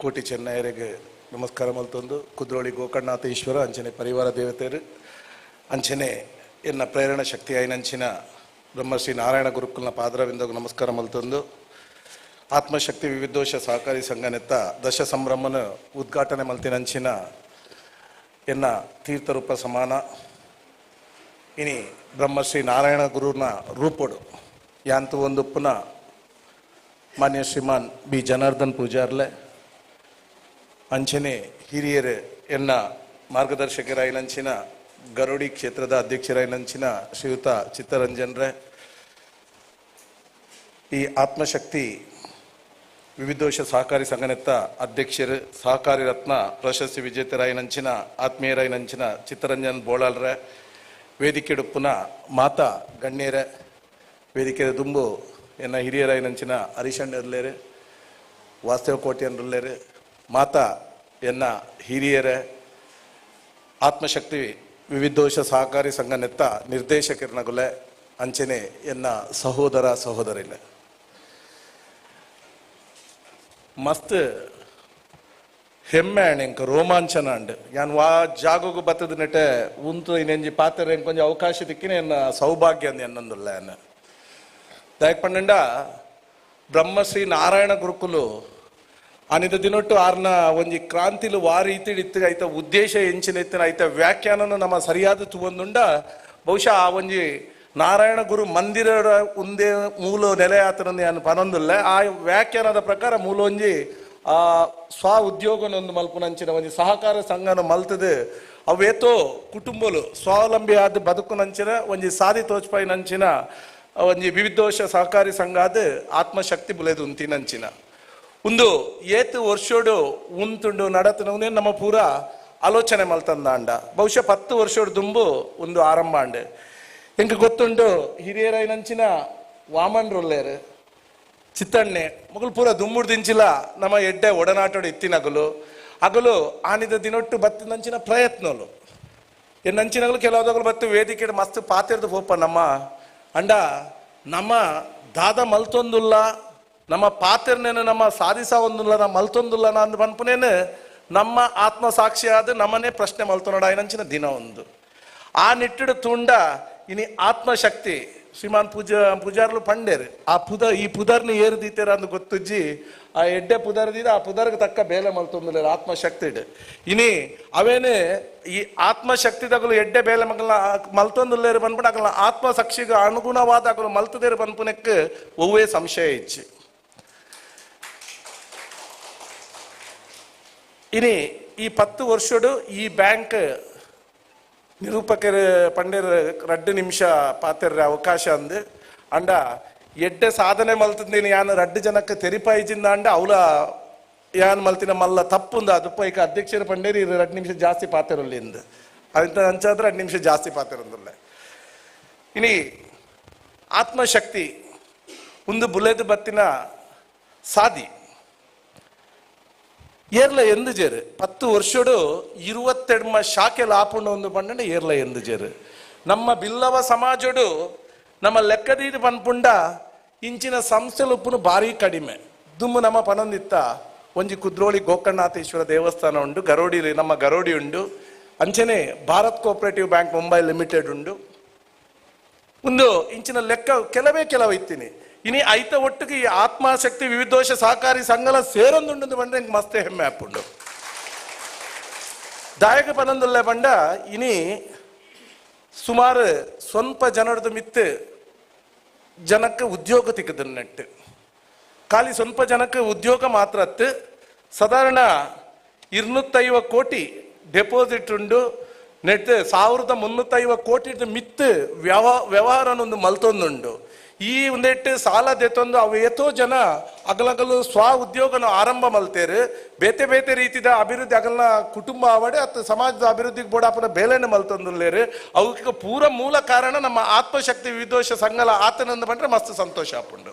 ಕೋಟಿ ಚೆನ್ನಯರಿಗೆ ನಮಸ್ಕಾರ ಮಲ್ತೊಂದು ಕುದ್ರೋಳಿ ಗೋಕರ್ಣನಾಥೇಶ್ವರ ಅಂಚನೆ ಪರಿವಾರ ದೇವತೆಯರು ಅಂಚನೆ ಎನ್ನ ಪ್ರೇರಣ ಶಕ್ತಿ ಐನಂಚಿನ ಬ್ರಹ್ಮಶ್ರೀ ನಾರಾಯಣ ಗುರುಕುಲ್ನ ಪಾದರವಿಂದಗೂ ನಮಸ್ಕಾರ ಮಲ್ತೊಂದು ಆತ್ಮಶಕ್ತಿ ವಿವಿಧೋಷ ಸಹಕಾರಿ ಸಂಘನೆತ್ತ ದಶ ಸಂಭ್ರಮನ ಉದ್ಘಾಟನೆ ಮಲ್ತಿನಂಚಿನ ಎನ್ನ ತೀರ್ಥರೂಪ ಸಮಾನ ಇನಿ ಬ್ರಹ್ಮಶ್ರೀ ನಾರಾಯಣ ಗುರುನ ರೂಪೋಡು ಯಾಂತು ಒಂದು ಪುನಃ ಮಾನ್ಯ ಶ್ರೀಮಾನ್ ಬಿ ಜನಾರ್ದನ್ ಪೂಜಾರ್ಲೆ ಅಂಚನೆ ಹಿರಿಯರು ಎನ್ನ ಮಾರ್ಗದರ್ಶಕರಾಯಿನಂಚಿನ ಗರೋಡಿ ಕ್ಷೇತ್ರದ ಅಧ್ಯಕ್ಷರಾಯಿನಂಚಿನ ಶ್ರೀಯುತ ಚಿತ್ತರಂಜನ್ರೆ, ಈ ಆತ್ಮಶಕ್ತಿ ವಿವಿಧೋಷ ಸಹಕಾರಿ ಸಂಘನೆತ್ತ ಅಧ್ಯಕ್ಷರು ಸಹಕಾರಿ ರತ್ನ ಪ್ರಶಸ್ತಿ ವಿಜೇತರಾಯಿನಂಚಿನ ಆತ್ಮೀಯರಾಯಿನಂಚಿನ ಚಿತ್ತರಂಜನ್ ಬೋಳಾಲ್ರೆ, ವೇದಿಕೆಡುಪ್ಪುನ ಮಾತಾ ಗಣ್ಯರೇ, ವೇದಿಕೆ ದುಂಬು ಎನ್ನ ಹಿರಿಯರಾಯಿನಂಚಿನ ಹರಿಶಣ್ಣರ್ಲೇರು, ವಾಸ್ತವ ಕೋಟ್ಯನ್ರಲ್ಲೇರು, ಮಾತಾ ಎನ್ನ ಹಿರಿಯರೇ, ಆತ್ಮಶಕ್ತಿ ವಿವಿಧೋಷ ಸಹಕಾರಿ ಸಂಘನೆತ್ತ ನಿರ್ದೇಶಕರನಗುಲೆ ಅಂಚನೆ ಎನ್ನ ಸಹೋದರ ಸಹೋದರಿಲ್ಲ. ಮಸ್ತ್ ಹೆಮ್ಮೆ ಎಂಕ ರೋಮಾಂಚನ ಅಂಡ್ ಯಾನ್ ವಾ ಜಾಗಗೂ ಬತ್ತದ ನೆಟೆ ಉಂತು ಇನ್ನೆಂಜಿ ಪಾತ್ರ ಎಂಕೊಂಜ ಅವಕಾಶ ದಿಕ್ಕಿನ ಎನ್ನ ಸೌಭಾಗ್ಯ ಅಂದ್ ಎನ್ನೊಂದುಲ್ಲ ಎನ್ನ ದಯಕ್ ಪಂಡ ಬ್ರಹ್ಮಶ್ರೀ ನಾರಾಯಣ ಗುರುಕುಲು ಅನಿದ ದಿನೊಟ್ಟು ಆರ್ನ ಒಂಜಿ ಕ್ರಾಂತಿಲು ವಾರಿ ಇತ್ತು ಐತ ಉದ್ದೇಶ ಎಂಚಿನ ಇತ್ತಿನ ಐತ ವ್ಯಾಖ್ಯಾನನ ನಮ್ಮ ಸರಿಯಾದ ತುವಂದುಂಡ ಬಹುಶಃ ಆ ಒಂಜಿ ನಾರಾಯಣ ಗುರು ಮಂದಿರ ಒಂದೇ ಮೂಲ ನೆಲೆ ಆತನ ನಾನು ಪನೊಂದುಲ್ಲ. ಆ ವ್ಯಾಖ್ಯಾನದ ಪ್ರಕಾರ ಮೂಲ ಒಂಜಿ ಆ ಸ್ವ ಉದ್ಯೋಗನೊಂದು ಮಲ್ಪುನಂಚಿನ ಒಂಜಿ ಸಹಕಾರ ಸಂಘನ ಮಲ್ತದೆ ಅವೇತೋ ಕುಟುಂಬಲು ಸ್ವಾವಲಂಬಿ ಆದ ಬದುಕುನಂಚಿನ ಒಂಜಿ ಸಾದಿ ತೋಚ್ಪಾಯಿನಂಚಿನ ಒಂಜಿ ವಿವಿಧೋಷ ಸಹಕಾರಿ ಸಂಘ ಆದ ಆತ್ಮಶಕ್ತಿ ಬುಲೆದು ಉಂತಿನಂಚಿನ ಒಂದು ಏತು ವರ್ಷೋಡು ಉಂತುಂಡು ನಡತನ ನಮ್ಮ ಪೂರ ಆಲೋಚನೆ ಮಲ್ತಂದಾಂಡ ಬಹುಶಃ 10 ವರ್ಷೋಡು ದುಂಬು ಒಂದು ಆರಂಭ ಅಂಡೆ ಎಂಕ್ ಗೊತ್ತುಂಡು ಹಿರಿಯರೈನಂಚಿನ ವಾಮನ್ ರೊಲ್ಲೇರು ಚಿತ್ತಣ್ಣೆ ಮಗಳು ಪೂರ ದುಮ್ಮುಡು ದಿಂಚಿಲ ನಮ್ಮ ಎಡ್ಡೆ ಒಡನಾಟೋಡು ಇತ್ತಿನಗಲು ಅಗಲು ಆನಿದ ದಿನೊಟ್ಟು ಬತ್ತಿನಂಚಿನ ಪ್ರಯತ್ನಲು ಎನ್ನಂಚಿನಗಲು ಕೆಲವದಗಲು ಬತ್ತು ವೇದಿಕೆ ಮಸ್ತ್ ಪಾತಿರ್ದು ಪೋಪ ನಮ್ಮ ಅಂಡ ನಮ್ಮ ದಾದ ಮಲ್ತೊಂದುಲ್ಲ ನಮ್ಮ ಪಾತಿರ್ನೇನು ನಮ್ಮ ಸಾಧಿಸ ಒಂದುಲ್ಲ ನಮ್ಮ ಮಲ್ತೊಂದುಲ್ಲ ಅಂದ್ ಪನ್ಪುನೇನು ನಮ್ಮ ಆತ್ಮಸಾಕ್ಷಿಯಾದ ನಮ್ಮನೇ ಪ್ರಶ್ನೆ ಮಲ್ತೊನಡ ಐನಂಚಿನ ದಿನ ಒಂದು ಆ ನಿಟ್ಟಿಡು ತುಂಡ ಇನಿ ಆತ್ಮಶಕ್ತಿ ಶ್ರೀಮಾನ್ ಪೂಜಾರ್ಲು ಪಂಡೇರು ಆ ಈ ಪುದರ್ನ ಏರುದೀತೇರ ಅಂದ್ ಗೊತ್ತುಜ್ಜಿ ಆ ಎಡ್ಡೆ ಪುದರ್ದಿದ ಆ ಪುದರ್ಗೆ ತಕ್ಕ ಬೇಲೆ ಮಲ್ತೊಂದುಲ್ಲ ಆತ್ಮಶಕ್ತಿ ಇಡು ಇನಿ ಅವೇನೆ ಈ ಆತ್ಮಶಕ್ತಿದಗಲು ಎಡ್ಡೆ ಬೇಲೆ ಮಗಲ ಮಲ್ತೊಂದುಲ್ಲೇರು ಬಂದ್ಬಿಟ್ಟು ಅಗಲ ಆತ್ಮಸಾಕ್ಷಿಗೆ ಅನುಗುಣವಾದ ಅಗಲು ಮಲ್ತದೇರು ಪನ್ಪುನಕ್ಕೆ ಒವ್ವೇ ಸಂಶಯ ಇಚ್ಚಿ. ಇನಿ ಈ 10 ವರ್ಷಡು ಈ ಬ್ಯಾಂಕ್ ನಿರೂಪಕರ ಪಂಡೇರ್ 2 ನಿಮಿಷ ಪಾತೆರ್ರ ಅವಕಾಶ ಅಂದು ಅಂಡ ಎಡ್ಡೆ ಸಾಧನೆ ಮಲ್ತಂದಿನಿ ಯಾನ್ 2 ಜನಕ್ಕೆ ತೆರಿಪಾಯಿಜಿಂದ ಅಂಡ ಅವಲ ಯಾನ್ ಮಲ್ತಿನ ಮಲ್ಲ ತಪ್ಪುಂದ ಅದು ಈಗ ಅಧ್ಯಕ್ಷರ ಪಂಡೇರಿ 2 ನಿಮಿಷ ಜಾಸ್ತಿ ಪಾತೆರಲ್ಲಿಂದ ಅಂತ ಅಂಚಾದ್ರೆ 2 ನಿಮಿಷ ಜಾಸ್ತಿ ಪಾತೆರಂದಿಲ್ಲ. ಇನಿ ಆತ್ಮಶಕ್ತಿ ಒಂದು ಬುಲೆದು ಬತ್ತಿನ ಸಾದಿ ಏರ್ಲ ಎಂದು ಜೇರು 10 ವರ್ಷಡು 22 ಶಾಖೆ ಲಾಪುಂಡು ಒಂದು ಪಂಡ ಏರ್ಲ ಎಂದು ಜೇರು ನಮ್ಮ ಬಿಲ್ಲವ ಸಮಾಜಡು ನಮ್ಮ ಲೆಕ್ಕದೀದು ಪನ್ಪುಂಡ ಇಂಚಿನ ಸಂಸ್ಥೆಲು ಉಪ್ಪುನು ಭಾರಿ ಕಡಿಮೆ. ದುಮ್ಮು ನಮ್ಮ ಪನೊಂದಿತ್ತ ಒಂಜಿ ಕುದ್ರೋಳಿ ಗೋಕರ್ಣನಾಥೇಶ್ವರ ದೇವಸ್ಥಾನ ಉಂಡು, ಗರೋಡಿ ನಮ್ಮ ಗರೋಡಿ ಉಂಡು, ಅಂಚನೆ Bharat cooperative bank Mumbai limited ಉಂಡು. ಒಂದು ಇಂಚಿನ ಲೆಕ್ಕ ಕೆಲವೇ ಕೆಲವು ಇತ್ತೀನಿ. ಇನಿ ಐತ ಒಟ್ಟಿಗೆ ಈ ಆತ್ಮಶಕ್ತಿ ವಿವಿಧೋಷ ಸಹಕಾರಿ ಸಂಘಲ ಸೇರೊಂದುಂಡು ಬಂದ್ರೆ ಇಂಕ್ ಮಸ್ತ್ ಹೆಮ್ಮೆ ಆಪುಂಡು. ದಾಯಕ ಪನೊಂದುಲ್ಲೆ ಬಂಡ ಇನಿ ಸುಮಾರು ಸ್ವಲ್ಪ ಜನರದು ಮಿತ್ತು ಜನಕ್ಕೆ ಉದ್ಯೋಗ ತಿಕ್ಕದನ್ನೆಟ್ಟು ಖಾಲಿ ಸ್ವಲ್ಪ ಜನಕ್ಕೆ ಉದ್ಯೋಗ ಮಾತ್ರ ಅತ್ತು ಸಾಧಾರಣ 250 ಕೋಟಿ ಡೆಪಾಸಿಟ್ ಉಂಡು. ನೆಟ್ 1350 ಕೋಟಿ ಮಿತ್ತು ವ್ಯವಹಾರನೊಂದು ಮಲ್ತೊಂದುಂಡು. ಈ ಒಂದೆಟ್ಟು ಸಾಲ ದೆತ್ತೊಂದು ಅವು ಏತೋ ಜನ ಅಗಲಗಲು ಸ್ವ ಉದ್ಯೋಗನ ಆರಂಭ ಮಲ್ತೇರು, ಬೇತೆ ಬೇತೆ ರೀತಿದ ಅಭಿವೃದ್ಧಿ ಅಗಲ್ನ ಕುಟುಂಬ ಆವಡೆ ಅತ್ತ ಸಮಾಜದ ಅಭಿವೃದ್ಧಿಗೆ ಬೋಡಾಪನ ಬೇಲೆನ ಮಲ್ತೊಂದುಲ್ಲೇರು. ಅವಕ್ಕೆ ಪೂರ ಮೂಲ ಕಾರಣ ನಮ್ಮ ಆತ್ಮಶಕ್ತಿ ವಿದೋಷ ಸಂಘಲ ಆತನಂದ ಬಂದ್ರೆ ಮಸ್ತ್ ಸಂತೋಷ ಆಪುಂಡು.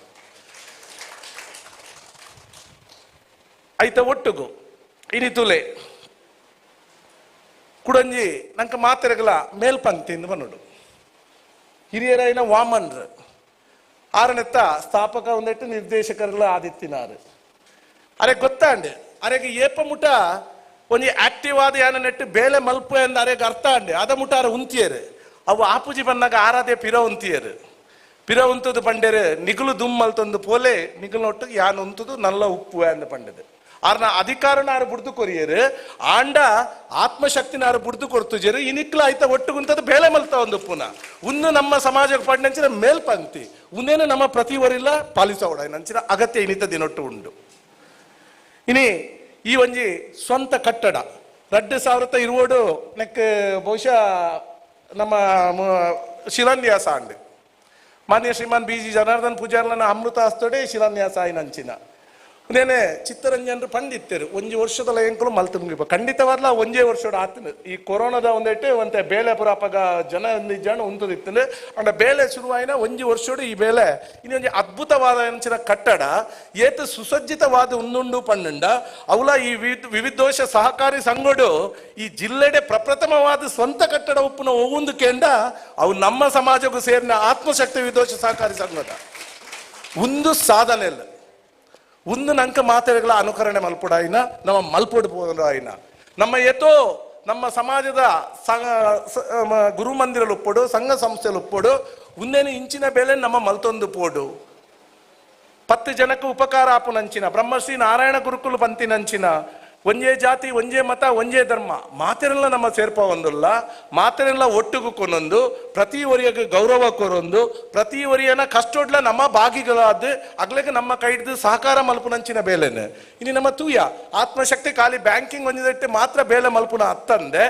ಐತ ಒಟ್ಟುಗು ಇನಿ ತುಲೆ ಕುಡಂಜಿ ನಂಗೆ ಮಾತೆರಗಲ ಮೇಲ್ಪಂಕ್ತಿಯಿಂದ ಬನ್ನೋಡು ಹಿರಿಯರಾಯಿನ ವಾಮನ್ರು ಆರನೆತ್ತ ಸ್ಥಾಪಕ ಒಂದೆಟ್ಟು ನಿರ್ದೇಶಕರೆಲ್ಲ ಆದಿತ್ತಿನಾರು. ಅರೆ ಗೊತ್ತಾಂಡೆ ಅರೆಗೆ ಏಪ ಮುಟ ಒಂಜಿ ಆಕ್ಟಿವ್ ಆದ ಯಾನ ನೆಟ್ಟು ಬೇಲೆ ಮಲ್ಪು ಎಂದ ಅರೆಗೆ ಅರ್ಥ ಅಂಡೆ ಅದ ಮುಟ ಅರ ಉಂತಿಯರು. ಅವು ಆಪುಜಿ ಬಂದಾಗ ಆರಾಧೆ ಪಿರ ಉಂತಿಯರು. ಪಿರ ಉಂತದು ಪಂಡೇರು ನಿಗುಲು ದುಮ್ಮಲ್ತೊಂದು ಪೋಲೆ ನಿಗುಲು ಒಟ್ಟು ಯಾನ್ ಉಂತದು ನಲ್ಲ ಉಪ್ಪು ಅಂದ ಪಂಡದು. ಆರ್ನ ಅಧಿಕಾರನ ಆರು ಬುಡ್ದು ಕೊರಿಯರು, ಆಂಡ ಆತ್ಮಶಕ್ತಿನ ಆರು ಬುಡ್ದು ಕೊರ್ತುಜರು. ಇನಿಕ್ಲ ಆಯ್ತ ಒಟ್ಟುಗುಂತದ್ದು ಬೇಳೆ ಮಲ್ತ ಒಂದು ಪುನಃ ಉನ್ನು ನಮ್ಮ ಸಮಾಜಕ್ಕೆ ಪಡ್ನಂಚಿನ ಮೇಲ್ಪಂಕ್ತಿ ಉನ್ನೇನು ನಮ್ಮ ಪ್ರತಿವರಿಲ್ಲ ಪಾಲಿಸೋಡ ನಂಚಿನ ಅಗತ್ಯ ಇನಿತ ದಿನೊಟ್ಟು ಉಂಡು. ಇನಿ ಈ ಒಂಜಿ ಸ್ವಂತ ಕಟ್ಟಡ 2020 ನೆಕ್ ಬಹುಶಃ ನಮ್ಮ ಶಿಲಾನ್ಯಾಸ ಅಂಡ್ ಮಾನ್ಯ ಶ್ರೀಮಾನ್ ಬಿ ಜಿ ಜನಾರ್ದನ್ ಪೂಜಾರ್ಲನ ಅಮೃತ ಹಸ್ತೋಡೆ ಶಿಲಾನ್ಯಾಸ ಆಯ್ನಂಚಿನ. ನೇನೆ ಚಿತ್ತರಂಜನ್ರು ಪಂಡಿತ್ತರು ಒಂಜಿ ವರ್ಷದ ಎಂಕಲು ಮಲ್ತು ಮುಗಿಪ ಖಂಡಿತವಾದ್ಲ ಒಂಜೇ ವರ್ಷದ ಆತನ ಈ ಕೊರೋನಾದ ಒಂದೆಟ್ಟು ಒಂತೆ ಬೇಲೆ ಪುರಾಪಗ ಜನ ಜನ ಉಂತದಿತ್ತು. ಅಂಡ ಬೇಲೆ ಶುರುವಾಯಿನ ಒಂಜಿ ವರ್ಷೋಡು ಈ ಬೇಲೆ ಇನ್ನೊಂಜಿ ಅದ್ಭುತವಾದ ಅಂಚಿನ ಕಟ್ಟಡ ಏತು ಸುಸಜ್ಜಿತವಾದ ಉಂದುಂಡು ಪಣ್ಣುಂಡ ಅವಲ ಈ ವಿವಿಧೋಷ ಸಹಕಾರಿ ಸಂಘಡು ಈ ಜಿಲ್ಲೆಡೆ ಪ್ರಪ್ರಥಮವಾದ ಸ್ವಂತ ಕಟ್ಟಡ ಉಪ್ಪುನ ಒವ್ವೊಂದು ಕೇಂದ್ರ ಅವು ನಮ್ಮ ಸಮಾಜಕ್ಕೂ ಸೇರಿನ ಆತ್ಮಶಕ್ತಿ ವಿದೋಷ ಸಹಕಾರಿ ಸಂಘದ ಒಂದು ಸಾಧನೆ ಇಲ್ಲ. ಒಂದು ನಂಕ ಮಾತೆಗಳ ಅನುಕರಣೆ ಮಲ್ಪುಡಾಯಿನ ನಮ್ಮ ಮಲ್ಪೊಡು ಪೋದಾಯಿನ ನಮ್ಮ ಏತೋ ನಮ್ಮ ಸಮಾಜದ ಗುರು ಮಂದಿರಲು ಉಪ್ಪೊಡು ಸಂಘ ಸಂಸ್ಥೆಲು ಉಪ್ಪೊಡು ಒಂದೇನು ಇಂಚಿನ ಬೆಲೆ ನಮ್ಮ ಮಲ್ತೊಂದು ಪೋಡು 10 ಜನಕ್ಕೆ ಉಪಕಾರ ಆಪುನಂಚಿನ ಬ್ರಹ್ಮಶ್ರೀ ನಾರಾಯಣ ಗುರುಕುಲು ಪಂತಿನಂಚಿನ ಒಂಜೇ ಜಾತಿ ಒಂಜೇ ಮತ ಒಂಜೇ ಧರ್ಮ ಮಾತೆರೆಲ್ಲ ನಮ್ಮ ಸೇರ್ಪ ಒಂದುಲ್ಲ ಮಾತೆರೆಲ್ಲ ಒಟ್ಟುಗು ಕೊನೊಂದು ಪ್ರತಿ ಒರಿಯಗೆ ಗೌರವ ಕೊರೊಂದು ಪ್ರತಿ ಒರಿಯನ ಕಷ್ಟೊಡ್ಲ ನಮ್ಮ ಭಾಗಿಗಳಾದ ಅಗ್ಲಕ್ಕೆ ನಮ್ಮ ಕೈ ಹಿಡಿದು ಸಹಕಾರ ಮಲ್ಪುನಂಚಿನ ಬೇಲೆನೆ. ಇನ್ನು ನಮ್ಮ ತೂಯ ಆತ್ಮಶಕ್ತಿ ಖಾಲಿ ಬ್ಯಾಂಕಿಂಗ್ ಒಂಜಿದಟ್ಟೆ ಮಾತ್ರ ಬೇಲೆ ಮಲ್ಪುನ ಅತ್ತಂದೆ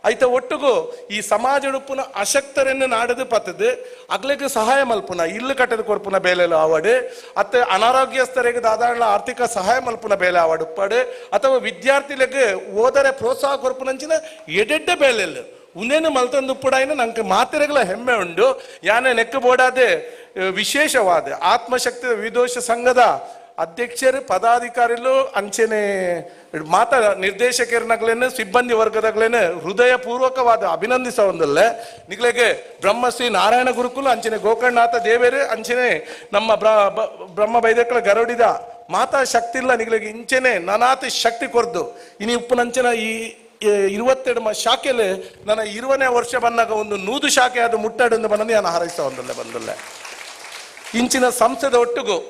ಐತ ಒಟ್ಟುಗು ಈ ಸಮಾಜಡುಪ್ಪುನ ಅಶಕ್ತರನ್ನು ನಾಡದು ಪತ್ತದು ಅಗ್ಲಕ್ಕೆ ಸಹಾಯ ಮಲ್ಪುನ ಇಲ್ಲು ಕಟ್ಟದ ಕೊರ್ಪುನ ಬೇಲೆಲು ಆವಡು ಅತ್ತ ಅನಾರೋಗ್ಯಸ್ಥರಿಗೆ ದಾದಾಳ ಆರ್ಥಿಕ ಸಹಾಯ ಮಲ್ಪುನ ಬೇಲೆ ಆವಡು ಉಪ್ಪಾಡು ಅಥವಾ ವಿದ್ಯಾರ್ಥಿಗಳಿಗೆ ಓದರೆ ಪ್ರೋತ್ಸಾಹ ಕೊರ್ಪುನಂಚಿನ ಎಡೆಡ್ಡೆ ಬೇಲೆಲು ಉಂದೇನು ಮಲ್ತೊಂದು ಉಪ್ಪುಡಾಯಿನ ನಂಗೆ ಮಾತೆರೆಗಳ ಹೆಮ್ಮೆ ಉಂಡು. ಯಾನೆ ನೆಕ್ಕು ಬೋಡಾದೆ ವಿಶೇಷವಾದ ಆತ್ಮಶಕ್ತಿ ವಿದೋಷ ಸಂಘದ ಅಧ್ಯಕ್ಷರು ಪದಾಧಿಕಾರಿಗಳು ಅಂಚೆನೆ ಮಾತಾ ನಿರ್ದೇಶಕರನಗ್ಲೇನು ಸಿಬ್ಬಂದಿ ವರ್ಗದಾಗ್ಲೇನು ಹೃದಯಪೂರ್ವಕವಾದ ಅಭಿನಂದಿಸ ಒಂದಲ್ಲ ನಿಗ್ಲೆಗೆ ಬ್ರಹ್ಮಶ್ರೀ ನಾರಾಯಣ ಗುರುಕುಲ ಅಂಚನೆ ಗೋಕರ್ಣನಾಥ ದೇವೇರು ಅಂಚನೆ ನಮ್ಮ ಬ್ರಹ್ಮ ಬೈದಕ್ಕಳ ಗರೋಡಿದ ಮಾತಾ ಶಕ್ತಿ ಇಲ್ಲ ನಿಗ್ಲೆಗೆ ಇಂಚೆನೆ ನಾನಾತಿ ಶಕ್ತಿ ಕೊರ್ದು ಇನಿ ಉಪ್ಪುನಂಚನ ಈ 22 ಶಾಖೆಯಲ್ಲಿ ನನ್ನ 20ನೇ ವರ್ಷ ಬಂದಾಗ ಒಂದು 100 ಶಾಖೆ ಅದು ಮುಟ್ಟಾಡೊಂದು ಬಂದ ನಾನು ಹಾರೈಸ ಒಂದಲ್ಲ ಬಂದಲ್ಲ. ಇಂಚಿನ ಸಂಸ್ಥೆದ ಒಟ್ಟುಗು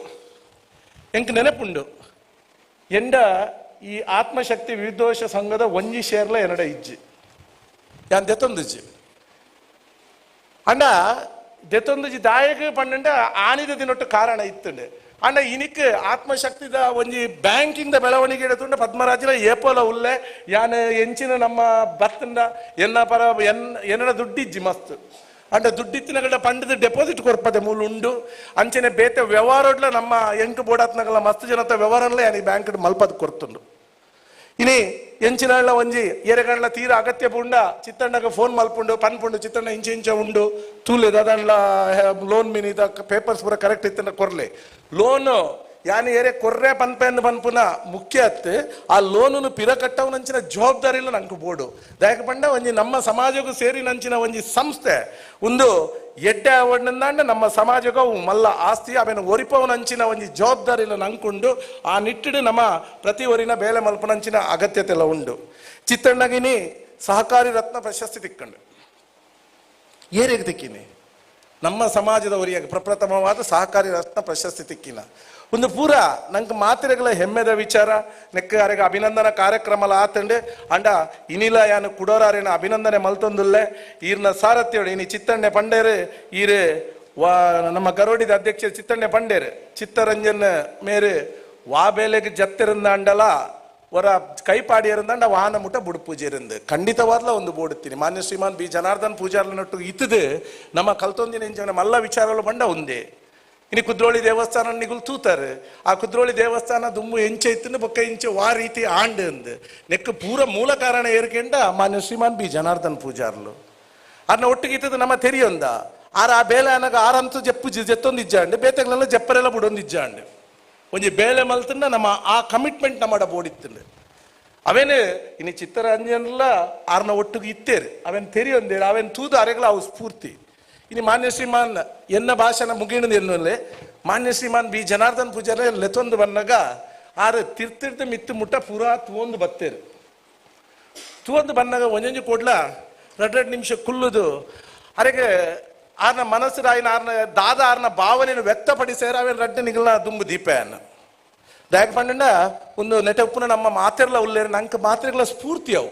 ಎಂಕ್ ನೆನಪುಂಡು ಎಂಡ ಈ ಆತ್ಮಶಕ್ತಿ ವಿದೋಷ ಸಂಘದ ಒಂಜಿ ಶೇರ್ಲ ಎನ್ನಡ ಇಜ್ಜಿ ಯಾನ್ ದೆತ್ತೊಂದಿಜ್ಜಿ ಅಂಡ ದೆತ್ತೊಂದಿಜ್ಜಿ ದಾಯಕ ಪಂಡ ಆನಿದ ದಿನೊಟ್ಟು ಕಾರಣ ಇತ್ತುಂಡು. ಅಂಡ ಇನಿಕ್ ಆತ್ಮಶಕ್ತಿದ ಒಂಜಿ ಬ್ಯಾಂಕಿಂಗ್ the ಬೆಳವಣಿಗೆ ಎಡುತ್ತುಂಡ ಪದ್ಮರಾಜನ ಏಪೋಲ ಉಲ್ಲೆ ಯಾನ್ ಎಂಚಿನ ನಮ್ಮ ಬತ್ತಂಡ ಎನ್ನ ಪರ ಎನ್ನಡ ದುಡ್ಡಿಜ್ಜಿ ಮಸ್ತ್ ಅಂಡ ದುಡ್ಡಿತ್ತಿನಗಡ ಪಂಡದ ಡೆಪಾಸಿಟ್ ಕೊರ್ಪದೆ ಮೂಲ ಉಂಡು ಅಂಚನೆ ಬೇತೆ ವ್ಯವಹಾರಡ್ಲ ನಮ್ಮ ಎಂಕ್ ಬೋಡಾತ್ನಗಲ ಮಸ್ತ್ ಜನತ ವ್ಯವಹಾರಲ್ಲ ಯಾನ್ ಈ ಬ್ಯಾಂಕ್ ಮಲ್ಪದ್ ಕೊರ್ತುಂಡು. ಇನಿ ಎಂಚಿನ ಒಂಜಿ ಎರೆಗಂಡ್ಲ ತೀರ ಅಗತ್ಯ ಪುಂಡ ಚಿತ್ತಣ್ಣಗ ಫೋನ್ ಮಲ್ಪುಂಡು ಪನ್ಪುಂಡು ಚಿತ್ತಣ್ಣ ಇಂಚೆ ಇಂಚ ಉಂಡು ತೂಲೆ ದಾದಂಡ್ಲ ಲೋನ್ ಮಿನಿ ಪೇಪರ್ಸ್ ಪೂರ ಕರೆಕ್ಟ್ ಇತ್ತಂಡ ಕೊರ್ಲೆ ಲೋನ್ ಯಾನ್ ಏರೆ ಕೊರ್ರೆ ಪನ್ಪೆಂದು ಪನ್ಪುನ ಮುಖ್ಯ ಅತ್ತು ಆ ಲೋನನ್ನು ಪಿರ ಕಟ್ಟವನಂಚಿನ ಜವಾಬ್ದಾರಿ ಇಲ್ಲ ನಂಗೆ ಬೋಡು. ದಾಯಕ ಪಂಡ ಒಂಜಿ ನಮ್ಮ ಸಮಾಜಕ್ಕೂ ಸೇರಿ ನಂಚಿನ ಒಂಜಿ ಸಂಸ್ಥೆ ಒಂದು ಎಡ್ಡೆ ಅವಣ್ಣಂದಾಂಡ ನಮ್ಮ ಸಮಾಜಕ್ಕೂ ಮಲ್ಲ ಆಸ್ತಿ ಆಮೇಲೆ ಒರಿಪವನಂಚಿನ ಒಂಜಿ ಜವಾಬ್ದಾರಿ ಇಲ್ಲ ನಂಕುಂಡು. ಆ ನಿಟ್ಟಿಡು ನಮ್ಮ ಪ್ರತಿ ಒರಿನ ಬೇಲೆ ಮಲ್ಪನಂಚಿನ ಅಗತ್ಯತೆ ಎಲ್ಲ ಉಂಡು. ಚಿತ್ತಣ್ಣಗಿನಿ ಸಹಕಾರಿ ರತ್ನ ಪ್ರಶಸ್ತಿ ತಿಕ್ಕಂಡು ಏರೆಗೆ ತಿಕ್ಕಿನಿ ನಮ್ಮ ಸಮಾಜದ ಒರಿಯಾಗ ಪ್ರಪ್ರಥಮವಾದ ಸಹಕಾರಿ ರತ್ನ ಪ್ರಶಸ್ತಿ ತಿಕ್ಕಿನ ಒಂದು ಪೂರ ನಂಗೆ ಮಾತಿರಗಳ ಹೆಮ್ಮೆದ ವಿಚಾರ. ನೆಕ್ಕ ಅರೆಗೆ ಅಭಿನಂದನ ಕಾರ್ಯಕ್ರಮಲ ಆತಂಡೆ ಅಂಡ ಇನಿಲ ಯಾನು ಕುಡೋರಾರೇನ ಅಭಿನಂದನೆ ಮಲ್ತೊಂದುಲ್ಲೆ ಈರ್ನ ಸಾರಥ್ಯೋಡು ಇನಿ ಚಿತ್ತಣ್ಣೆ ಪಂಡೇರು ಈರು ವಾ ನಮ್ಮ ಗರೋಡಿದ ಅಧ್ಯಕ್ಷ ಚಿತ್ತಣ್ಣೆ ಪಂಡೇರು ಚಿತ್ತರಂಜನ್ ಮೇರು ವಾ ಬೇಲೆಗೆ ಜತ್ತಿರಂದ ಅಂಡಲ ಒರ ಕೈಪಾಡಿಯರಂದಂಡ ವಾಹನ ಮುಟ ಬುಡು ಪೂಜೆರಂದು ಖಂಡಿತವಾದ್ಲ ಒಂದು ಬೋಡುತ್ತೀನಿ. ಮಾನ್ಯ ಶ್ರೀಮಾನ್ ಬಿ ಜನಾರ್ದನ್ ಪೂಜಾರ್ಲನೊಟ್ಟು ಇತ್ತದು ನಮ್ಮ ಕಲ್ತೊಂದಿನ ಇಂಚಿನ ಮಲ್ಲ ವಿಚಾರಗಳು ಬಂಡ ಒಂದೇ. ಇನ್ನು ಕುದ್ರೋಳಿ ದೇವಸ್ಥಾನ ನಿಗುಲು ತೂತಾರೆ, ಆ ಕುದ್ರೋಳಿ ದೇವಸ್ಥಾನ ದುಮ್ಮು ಎಂಚೆ ಇತ್ತು ಬೊಕ್ಕ ಇಂಚೆ ವಾ ರೀತಿ ಆಂಡ್ ಅಂದು ನೆಕ್ ಪೂರ ಮೂಲ ಕಾರಣ ಏರ್ಕೆಂಡ ಮಾನ್ಯ ಶ್ರೀಮಾನ್ ಬಿ ಜನಾರ್ದನ್ ಪೂಜಾರ್ಲು ಅನ್ನ ಒಟ್ಟಿಗೆ ಇತ್ತದು ನಮ್ಮ ತೆರಿಯೊಂದ ಆರ ಆ ಬೇಲೆ ಅನಗ ಆರಂತೂ ಜಪ್ಪು ಜೆತ್ತೊಂದು ಇಜ್ಜಾಂಡು ಬೇತೆಗಳೆಲ್ಲ ಜಪ್ಪರೆಲ್ಲ ಬುಡೊಂದು ಇಜ್ಜಾಂಡು ಒಂಜಿ ಬೇಲೆ ಮಲ್ತಂಡ ನಮ್ಮ ಆ ಕಮಿಟ್ಮೆಂಟ್ ನಮ್ಮಡ ಬೋಡಿತ್ತಂಡು ಅವೇನು ಇನ್ನು ಚಿತ್ತರಂಜನ್ಲ ಆರ್ನ ಒಟ್ಟಿಗೆ ಇತ್ತೇರು ಅವೇನು ತೆರಿಯೊಂದೇರು ಅವೇನು ತೂದು ಅರೆಗಳ ಅವು ಸ್ಫೂರ್ತಿ. ಇನ್ನು ಮಾನ್ಯ ಶ್ರೀಮಾನ್ ಎನ್ನ ಭಾಷಣ ಮುಗಿಣದ ಎನ್ನುವಲ್ಲೇ ಮಾನ್ಯ ಶ್ರೀಮಾನ್ ಬಿ ಜನಾರ್ದನ್ ಪೂಜಾರಿ ಲೆತ್ತೊಂದು ಬಂದಾಗ ಆರು ತಿರ್ತಿರ್ದು ಮಿತ್ತು ಮುಟ್ಟ ಪೂರಾ ತೂವೊಂದು ಬತ್ತೇರು. ತೂವೊಂದು ಬಂದಾಗ ಒಂಜೊಂಜಿ ಕೊಡ್ಲ ರಡ್ ರಡ್ ನಿಮಿಷ ಕುಲ್ಲುದು ಅರೆಗೆ ಆರ್ನ ಮನಸ್ಸು ಆಯ್ನ ಆರ್ನ ದಾದ ಆರ್ನ ಭಾವನೆಯನ್ನು ವ್ಯಕ್ತಪಡಿಸ್ಯಾರ ಅವೇನು ರಡ್ಡು ನಿಗಲ್ನ ದುಂಬು ದೀಪ ಅನ್ನ ದಾಯಕ ಪಂಡ ಒಂದು ನೆಟ ಉಪ್ಪುನ ನಮ್ಮ ಮಾತೆರ್ಲ ಉಲ್ಲೇರು ನಂಗೆ ಮಾತ್ರೆಗಳ ಸ್ಫೂರ್ತಿ ಅವು.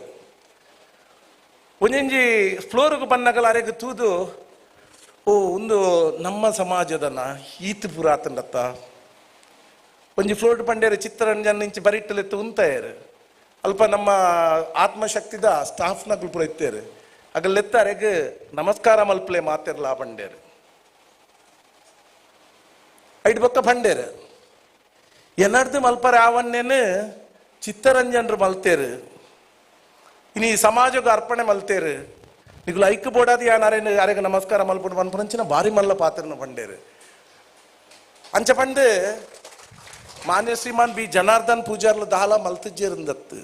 ಒಂಜೊಂಜಿ ಫ್ಲೋರ್ಗೆ ಬಂದಾಗಲ ಅರೆಗೆ ತೂದು ಓ ಒಂದು ನಮ್ಮ ಸಮಾಜದನ ಈತ್ ಪೂರ ಆತಂಡತ್ತ ಒಂಜಿ ಫ್ಲೋಟ್ ಪಂಡ್ಯರು ಚಿತ್ತರಂಜನ್ ಇಂಚಿ ಬರಿಟ್ಟಲೆತ್ತು ಉಂತಾಯರು ಅಲ್ಪ ನಮ್ಮ ಆತ್ಮಶಕ್ತಿದ ಸ್ಟಾಫ್ನಗಳು ಪೂರ ಇತ್ತೇರು ಅಗಲೆತ್ತ ಅರೆಗ್ ನಮಸ್ಕಾರ ಮಲ್ಪಲೆ ಮಾತಿರ್ಲ ಪಂಡ್ಯರು ಐಟ್ ಬೊಕ್ಕ ಪಂಡೇರು ಎನ್ನಡ್ದು ಮಲ್ಪರ ಆವನ್ನೇನು ಚಿತ್ತರಂಜನ್ರು ಮಲ್ತೇರು ಇನಿ ಸಮಾಜಕ್ಕೆ ಅರ್ಪಣೆ ಮಲ್ತೇರು ನಿಗುಲು ಐಕ್ ಬೋಡಾದ ಯಾನ್ ಅರೆ ಅರೆಗೆ ನಮಸ್ಕಾರ ಮಲ್ಪುಡು ಪನ್ಪುನಂಚಿನ ಭಾರಿ ಮಲ್ಲ ಪಾತ್ರನ ಪಂಡೇರು. ಅಂಚ ಪಂಡು ಮಾನ್ಯ ಶ್ರೀಮಾನ್ ಬಿ ಜನಾರ್ದನ್ ಪೂಜಾರ್ಲು ದಾಲ ಮಲ್ತಜ್ಜೇರಿಂದತ್ತು.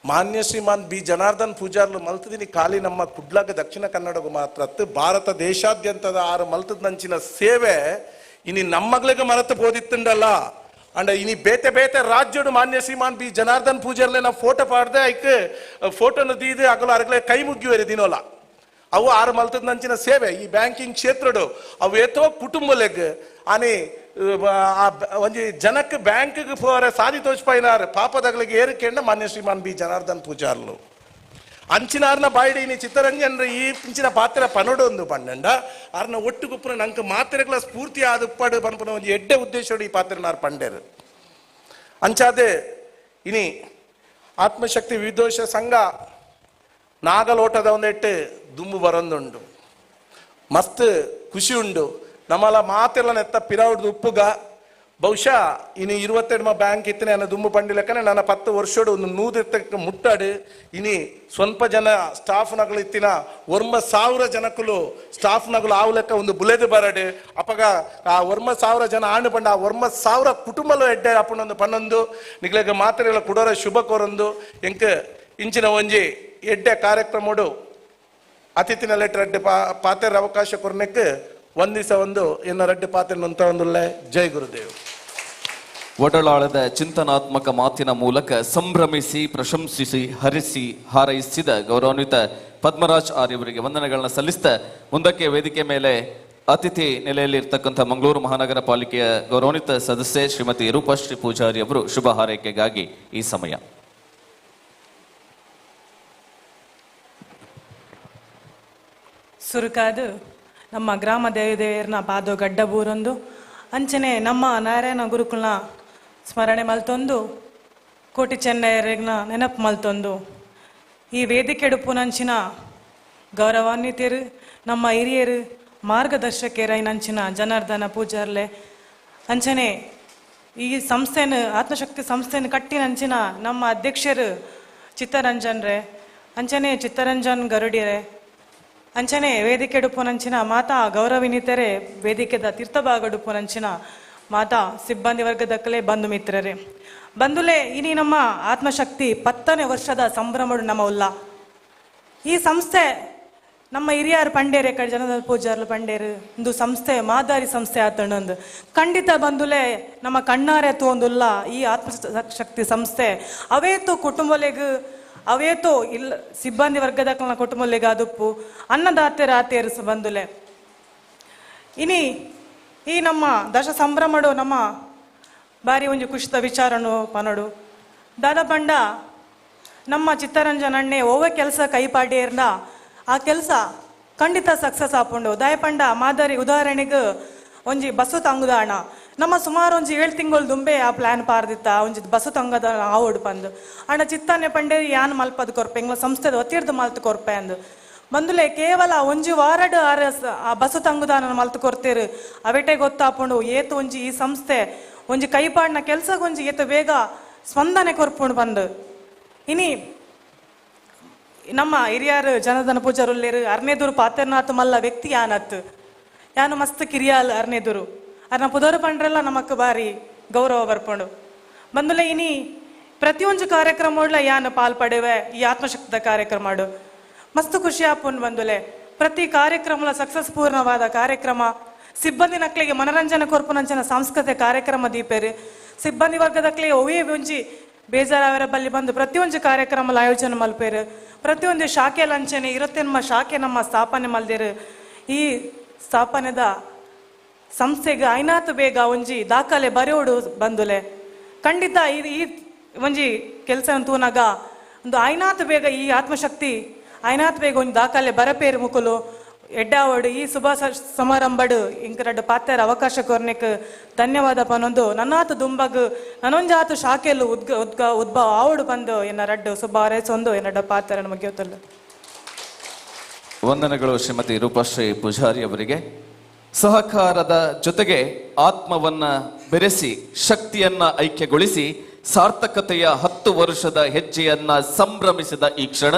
ಮಾನ್ಯ ಶ್ರೀಮಾನ್ ಬಿ ಜನಾರ್ದನ್ ಪೂಜಾರ್ಲು ಮಲ್ತದಿನಿ ಖಾಲಿ ನಮ್ಮ ಕುಡ್ಲಾಗ ದಕ್ಷಿಣ ಕನ್ನಡಗೂ ಮಾತ್ರ ಅತ್ತು ಭಾರತ ದೇಶಾದ್ಯಂತದ ಆರು ಮಲ್ತದಂಚಿನ ಸೇವೆ ಇನಿ ನಮ್ಮಗಳಿಗೆ ಮರತು ಬೋದಿತ್ತುಂಡಲ್ಲ. ಅಂಡ ಇನಿ ಬೇತೆ ಬೇತೆ ರಾಜ್ಯಡು ಮಾನ್ಯ ಶ್ರೀಮಾನ್ ಬಿ ಜನಾರ್ದನ್ ಪೂಜಾರ್ಲೆ ನಾವು ಫೋಟೋ ಪಾಡ್ದೆ ಐಕ್ ಫೋಟೋನು ದೀದು ಅಗಲು ಅರಗಲೆ ಕೈ ಮುಗ್ಗಿವರಿ ದಿನೋಲ ಅವು ಆರು ಮಲ್ತದಂಚಿನ ಸೇವೆ ಈ ಬ್ಯಾಂಕಿಂಗ್ ಕ್ಷೇತ್ರಡು ಅವು ಏತೋ ಕುಟುಂಬಲೆಗ್ ಆನಿ ಒಂಜಿ ಜನಕ್ಕೆ ಬ್ಯಾಂಕ್ಗೆ ಪೋರೆ ಸಾದಿ ತೋಚ್ಪೈನಾರು ಪಾಪದಗಳಿಗೆ ಏರಿಕೆಂಡ ಮಾನ್ಯ ಶ್ರೀಮಾನ್ ಬಿ ಜನಾರ್ದನ್ ಪೂಜಾರ್ಲು ಅಂಚಿನಾರ್ನ ಬಾಯಿಡಿ ಚಿತ್ತರಂಜನ್ ಈ ಪಿಂಚಿನ ಪಾತ್ರ ಪನಡು ಒಂದು ಪಂಡಂಡ ಆರ್ನ ಒಟ್ಟು ಗುಪ್ಪನ ನಂಗೆ ಮಾತ್ರೆಗಳ ಸ್ಫೂರ್ತಿ ಆದ ಉಪ್ಪಾಡು ಪನ್ಪುನ ಒಂಜಿ ಎಡ್ಡೆ ಉದ್ದೇಶೋಡು ಈ ಪಾತ್ರನಾರ್ ಪಂಡೇರು. ಅಂಚಾದೆ ಇನಿ ಆತ್ಮಶಕ್ತಿ ವಿದೋಷ ಸಂಘ ನಾಗಲೋಟದ ಒಂದೆಟ್ಟು ದುಂಬು ಬರೊಂದುಂಡು ಮಸ್ತ್ ಖುಷಿ ಉಂಡು ನಮ್ಮಲ ಮಾತೆಲ್ಲ ನೆತ್ತ ಪಿರೌಡ್ದು ಉಪ್ಪುಗ ಬಹುಶಃ ಇನಿ 22 ಬ್ಯಾಂಕ್ ಇತ್ತನೆ ನನ್ನ ದುಂಬು ಪಂಡಿ ಲೆಕ್ಕನೆ ನನ್ನ 10 ವರ್ಷೋಡು ಒಂದು ನೂದೆತ್ತಕ್ಕೆ ಮುಟ್ಟಾಡು ಇನಿ ಸ್ವಲ್ಪ ಜನ ಸ್ಟಾಫ್ನಗಳು ಇತ್ತಿನ 9,000 ಜನಕ್ಕಲು ಸ್ಟಾಫ್ನಗಳು ಆವು ಲೆಕ್ಕ ಒಂದು ಬುಲೆದು ಬರಡು ಅಪಗ ಆ 9,000 ಜನ ಆಣು ಪಂಡ ಆ 9,000 ಕುಟುಂಬಲು ಎಡ್ಡೆ ಅಪ್ಪನೊಂದು ಪನ್ನೊಂದು ನಿಗ್ಲೆಗ ಮಾತ್ರೆಗಳ ಕುಡೋರ ಶುಭ ಕೋರೊಂದು ಎಂಕ್ ಇಂಚಿನ ಒಂಜಿ ಎಡ್ಡೆ ಕಾರ್ಯಕ್ರಮಡು ಅತಿಥಿನ ಲೆಟರ್ ಅಡ್ಡೆ ಪಾತ್ರೆ ಅವಕಾಶ ಕೊರ್ನೆಕ್ ಒಂದಿಸ ಒಂದು ಎನ್ನ ರಡ್ಡೆ ಪಾತ್ರೆ ಅಂತ ಒಂದುಲ್ಲೆ. ಜೈ ಗುರುದೇವ್. ಒಡಲಾಳದ ಚಿಂತನಾತ್ಮಕ ಮಾತಿನ ಮೂಲಕ ಸಂಭ್ರಮಿಸಿ ಪ್ರಶಂಸಿಸಿ ಹರಿಸಿ ಹಾರೈಸಿದ ಗೌರವಾನ್ವಿತ ಪದ್ಮರಾಜ್ ಆರ್ ಇವರಿಗೆ ವಂದನೆಗಳನ್ನ ಸಲ್ಲಿಸ್ತಾ ಮುಂದಕ್ಕೆ ವೇದಿಕೆ ಮೇಲೆ ಅತಿಥಿ ನೆಲೆಯಲ್ಲಿ ಇರ್ತಕ್ಕಂಥ ಮಂಗಳೂರು ಮಹಾನಗರ ಪಾಲಿಕೆಯ ಗೌರವಾನ್ವಿತ ಸದಸ್ಯೆ ಶ್ರೀಮತಿ ರೂಪಶ್ರೀ ಪೂಜಾರಿ ಅವರು ಶುಭ ಹಾರೈಕೆಗಾಗಿ ಈ ಸಮಯ. ಸುರುಕಾದು ನಮ್ಮ ಗ್ರಾಮ ದೇವದೇವರನ ಪಾದೋ ಗಡ್ಡಬೂರೊಂದು ಅಂಚನೆ ನಮ್ಮ ನಾರಾಯಣ ಗುರುಕುಲ್ನ ಸ್ಮರಣೆ ಮಲ್ತೊಂದು ಕೋಟಿ ಚೆನ್ನಯ್ಯನ ನೆನಪು ಮಲ್ತೊಂದು ಈ ವೇದಿಕೆಡುಪುನಂಚಿನ ಗೌರವಾನ್ವಿತರು ನಮ್ಮ ಹಿರಿಯರು ಮಾರ್ಗದರ್ಶಕರೈನಂಚಿನ ಜನಾರ್ದನ ಪೂಜಾರ್ಲೆ ಅಂಚನೆ ಈ ಸಂಸ್ಥೆನ ಆತ್ಮಶಕ್ತಿ ಸಂಸ್ಥೆನ ಕಟ್ಟಿನಂಚಿನ ನಮ್ಮ ಅಧ್ಯಕ್ಷರು ಚಿತ್ತರಂಜನ್ರೆ ಅಂಚನೆ ಚಿತ್ತರಂಜನ್ ಗರುಡಿರೆ ಅಂಚನೆ ವೇದಿಕೆಡುಪುನಂಚಿನ ಮಾತಾ ಗೌರವಿನಿತರೆ ವೇದಿಕೆದ ತೀರ್ಥಭಾಗಡುಪುನಂಚಿನ ಮಾತಾ ಸಿಬ್ಬಂದಿ ವರ್ಗದಕ್ಕಲೇ ಬಂಧು ಮಿತ್ರರೇ ಬಂಧುಲೆ ಇನಿ ನಮ್ಮ ಆತ್ಮಶಕ್ತಿ 10ನೇ ವರ್ಷದ ಸಂಭ್ರಮಡು ನಮ್ಮ ಉಲ್ಲ. ಈ ಸಂಸ್ಥೆ ನಮ್ಮ ಹಿರಿಯರು ಪಂಡೇರೆ ಕಡೆ ಜನದ ಪೂಜಾರ್ಲು ಪಂಡೇರು ಒಂದು ಸಂಸ್ಥೆ ಮಾದಾರಿ ಸಂಸ್ಥೆ ಆತಣ್ಣೊಂದು ಖಂಡಿತ ಬಂಧುಲೆ ನಮ್ಮ ಕಣ್ಣಾರೆ ತೋಂದುಲ್ಲ ಈ ಆತ್ಮಶಕ್ತಿ ಸಂಸ್ಥೆ ಅವೇತು ಕುಟುಂಬಲೆಗ್ ಅವೇತೋ ಇಲ್ಲ ಸಿಬ್ಬಂದಿ ವರ್ಗದ ಕುಟುಂಬಲೆಗ್ ಅದುಪ್ಪು ಅನ್ನದಾತೆರ ಆತೇರಿಸು ಬಂಧುಲೆ. ಇನಿ ಈ ನಮ್ಮ ದಶ ಸಂಭ್ರಮಡು ನಮ್ಮ ಬಾರಿ ಒಂಜಿ ಖುಷಿತ ವಿಚಾರನು ಪನಡು ದಾದ ಪಂಡ ನಮ್ಮ ಚಿತ್ತರಂಜನ್ ಅಣ್ಣೆ ಓವೆ ಕೆಲಸ ಕೈಪಾಡಿಯರ್ನ ಆ ಕೆಲಸ ಖಂಡಿತ ಸಕ್ಸಸ್ ಆಪುಂಡು. ದಾಯಪಂಡ ಮಾದರಿ ಉದಾಹರಣೆಗೆ ಒಂಜಿ ಬಸ್ಸು ತಂಗುದಾಣ ನಮ್ಮ ಸುಮಾರು ಒಂಜಿ 7 ತಿಂಗಳು ದುಂಬೆ ಆ ಪ್ಲಾನ್ ಪಾರ್ದಿತ್ತ ಒಂಜಿ ಬಸ್ಸು ತಂಗದ ಆವೋಡು ಪಂದು ಅಣ್ಣ ಚಿತ್ತಾನೆ ಪಂಡೆ ಯಾನ್ ಮಲ್ಪದ ಕೊರ್ಪೆ ಎಂಗ್ಲ ಸಂಸ್ಥೆದ ಒತ್ತಿರ್ದು ಮಲ್ತು ಕೊರ್ಪೆ ಅಂದು ಬಂದುಲೆ ಕೇವಲ ಒಂಜಿ ವಾರಡ್ ಆರ ಆ ಬಸ್ಸು ತಂಗುದಾನ ಮಲ್ತು ಕೊರ್ತೇರು ಅವೆಟೆ ಗೊತ್ತಾಪುಂಡು ಏತು ಒಂಜಿ ಈ ಸಂಸ್ಥೆ ಒಂಜಿ ಕೈಪಾಡ್ನ ಕೆಲ್ಸಗೊಂಜಿ ಏತು ಬೇಗ ಸ್ಪಂದನೆ ಕೊರ್ಪುಂಡು ಬಂದು. ಇನಿ ನಮ್ಮ ಹಿರಿಯರು ಜನಧನ ಪೂಜಾರುಲ್ಲೇರು ಅರ್ನೇದೂರು ಪಾತೆರ್ನಾಥ್ ಮಲ್ಲ ವ್ಯಕ್ತಿ ಯಾನತ್ ಯಾನು ಮಸ್ತ್ ಕಿರಿಯಾಲ್ ಅರ್ನೇದೂರು ಅರ್ನ ಪುದರು ಪಂಡ್ರೆಲ್ಲ ನಮಕ್ ಬಾರಿ ಗೌರವ ಬರ್ಪುಂಡು. ಬಂದುಲೆ ಇನಿ ಪ್ರತಿಯೊಂದು ಕಾರ್ಯಕ್ರಮ ಯಾನು ಪಾಲ್ ಪಡೆವೆ ಈ ಆತ್ಮಶಕ್ತಿದ ಕಾರ್ಯಕ್ರಮ ಮಸ್ತ್ ಖುಷಿ ಆಪುಂಡು. ಬಂದುಲೆ ಪ್ರತಿ ಕಾರ್ಯಕ್ರಮಲ ಸಕ್ಸಸ್ ಪೂರ್ಣವಾದ ಕಾರ್ಯಕ್ರಮ ಸಿಬ್ಬಂದಿ ನಕ್ಲಿಗೆ ಮನರಂಜನೆ ಕೊರ್ಪುನಂಚನ ಸಾಂಸ್ಕೃತಿಕ ಕಾರ್ಯಕ್ರಮ ದೀಪೇರು ಸಿಬ್ಬಂದಿ ವರ್ಗದಕ್ಲೆ ಒವೇ ಒಂಜಿ ಬೇಜಾರಾವರ ಬಲ್ಲಿ ಬಂದು ಪ್ರತಿಯೊಂದು ಕಾರ್ಯಕ್ರಮ ಆಯೋಜನೆ ಮಲ್ಪೇರು ಪ್ರತಿಯೊಂದು ಶಾಖೆ ಲಂಚನೆ ಇರತ್ತೆನ್ಮ ಶಾಖೆ ನಮ್ಮ ಸ್ಥಾಪನೆ ಮಲ್ದೇರು. ಈ ಸ್ಥಾಪನೆದ ಸಂಸ್ಥೆಗೆ ಐನಾತು ಬೇಗ ಒಂಜಿ ದಾಖಲೆ ಬರೆಯೋಡು ಬಂದುಲೆ ಖಂಡಿತ ಈ ಒಂಜಿ ಕೆಲಸ ತೂನಾಗ ಒಂದು ಐನಾತು ಬೇಗ ಈ ಆತ್ಮಶಕ್ತಿ ಐನಾತು ಬೇಗ ಒಂದು ದಾಖಲೆ ಬರಪೇರು ಮುಕುಲು ಎಡ್ಡಾವಡು ಈ ಶುಭ ಸಮಾರಂಭಡು ಇಂಕರಡ್ಡು ಪಾತ್ರ ಅವಕಾಶ ಕೊರ್ನೆಕ್ ಧನ್ಯವಾದ ಪನೊಂದು ನನ್ನಾತು ದುಂಬಗ್ ನನ್ನೊಂಜಾತು ಶಾಖೆಲು ಉದ್ಗ ಉದ್ಗ ಉದ್ಭವ ಆವಡು ಬಂದು ಎನ್ನ ರಡ್ಡು ಶುಭ ಹಾರೈಸೊಂದು ಎನ್ನಡ್ಡ ಪಾತ್ರ ಮುಗಿಯೋತಲ್ಲ. ವಂದನೆಗಳು ಶ್ರೀಮತಿ ರೂಪಶ್ರೀ ಪೂಜಾರಿ ಅವರಿಗೆ. ಸಹಕಾರದ ಜೊತೆಗೆ ಆತ್ಮವನ್ನ ಬೆರೆಸಿ ಶಕ್ತಿಯನ್ನ ಐಕ್ಯಗೊಳಿಸಿ ಸಾರ್ಥಕತೆಯ 10 ವರ್ಷದ ಹೆಜ್ಜೆಯನ್ನ ಸಂಭ್ರಮಿಸಿದ ಈ ಕ್ಷಣ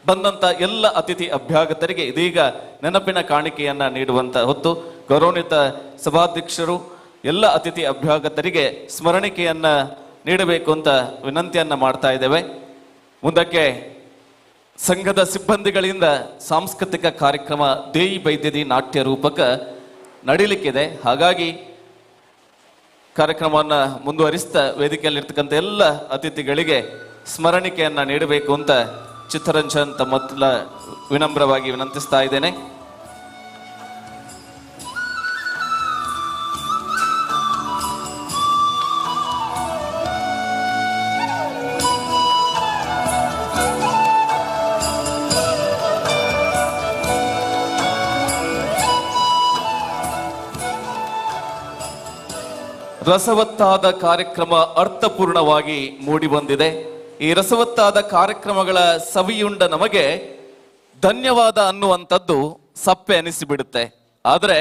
ಬಂದಂತ ಎಲ್ಲ ಅತಿಥಿ ಅಭ್ಯಾಗತರಿಗೆ ಇದೀಗ ನೆನಪಿನ ಕಾಣಿಕೆಯನ್ನ ನೀಡುವಂತ ಹೊತ್ತು. ಗೌರವಾನ್ವಿತ ಸಭಾಧ್ಯಕ್ಷರು ಎಲ್ಲ ಅತಿಥಿ ಅಭ್ಯಾಗತರಿಗೆ ಸ್ಮರಣಿಕೆಯನ್ನ ನೀಡಬೇಕು ಅಂತ ವಿನಂತಿಯನ್ನ ಮಾಡ್ತಾ ಇದ್ದೇವೆ. ಮುಂದಕ್ಕೆ ಸಂಘದ ಸಿಬ್ಬಂದಿಗಳಿಂದ ಸಾಂಸ್ಕೃತಿಕ ಕಾರ್ಯಕ್ರಮ ದೇಯಿ ಬೈದ್ಯದಿ ನಾಟ್ಯ ರೂಪಕ ನಡೀಲಿಕ್ಕಿದೆ. ಹಾಗಾಗಿ ಕಾರ್ಯಕ್ರಮವನ್ನು ಮುಂದುವರಿಸ್ತಾ ವೇದಿಕೆಯಲ್ಲಿರ್ತಕ್ಕಂಥ ಎಲ್ಲ ಅತಿಥಿಗಳಿಗೆ ಸ್ಮರಣಿಕೆಯನ್ನ ನೀಡಬೇಕು ಅಂತ ಚಿತ್ತರಂಜನ್ ತಮ್ಮತ್ಲ ವಿನಮ್ರವಾಗಿ ವಿನಂತಿಸ್ತಾ ಇದ್ದೇನೆ. ರಸವತ್ತಾದ ಕಾರ್ಯಕ್ರಮ ಅರ್ಥಪೂರ್ಣವಾಗಿ ಮೂಡಿಬಂದಿದೆ. ಈ ರಸವತ್ತಾದ ಕಾರ್ಯಕ್ರಮಗಳ ಸವಿಯುಂಡ ನಮಗೆ ಧನ್ಯವಾದ ಅನ್ನುವಂಥದ್ದು ಸಪ್ಪೆ ಅನಿಸಿಬಿಡುತ್ತೆ. ಆದರೆ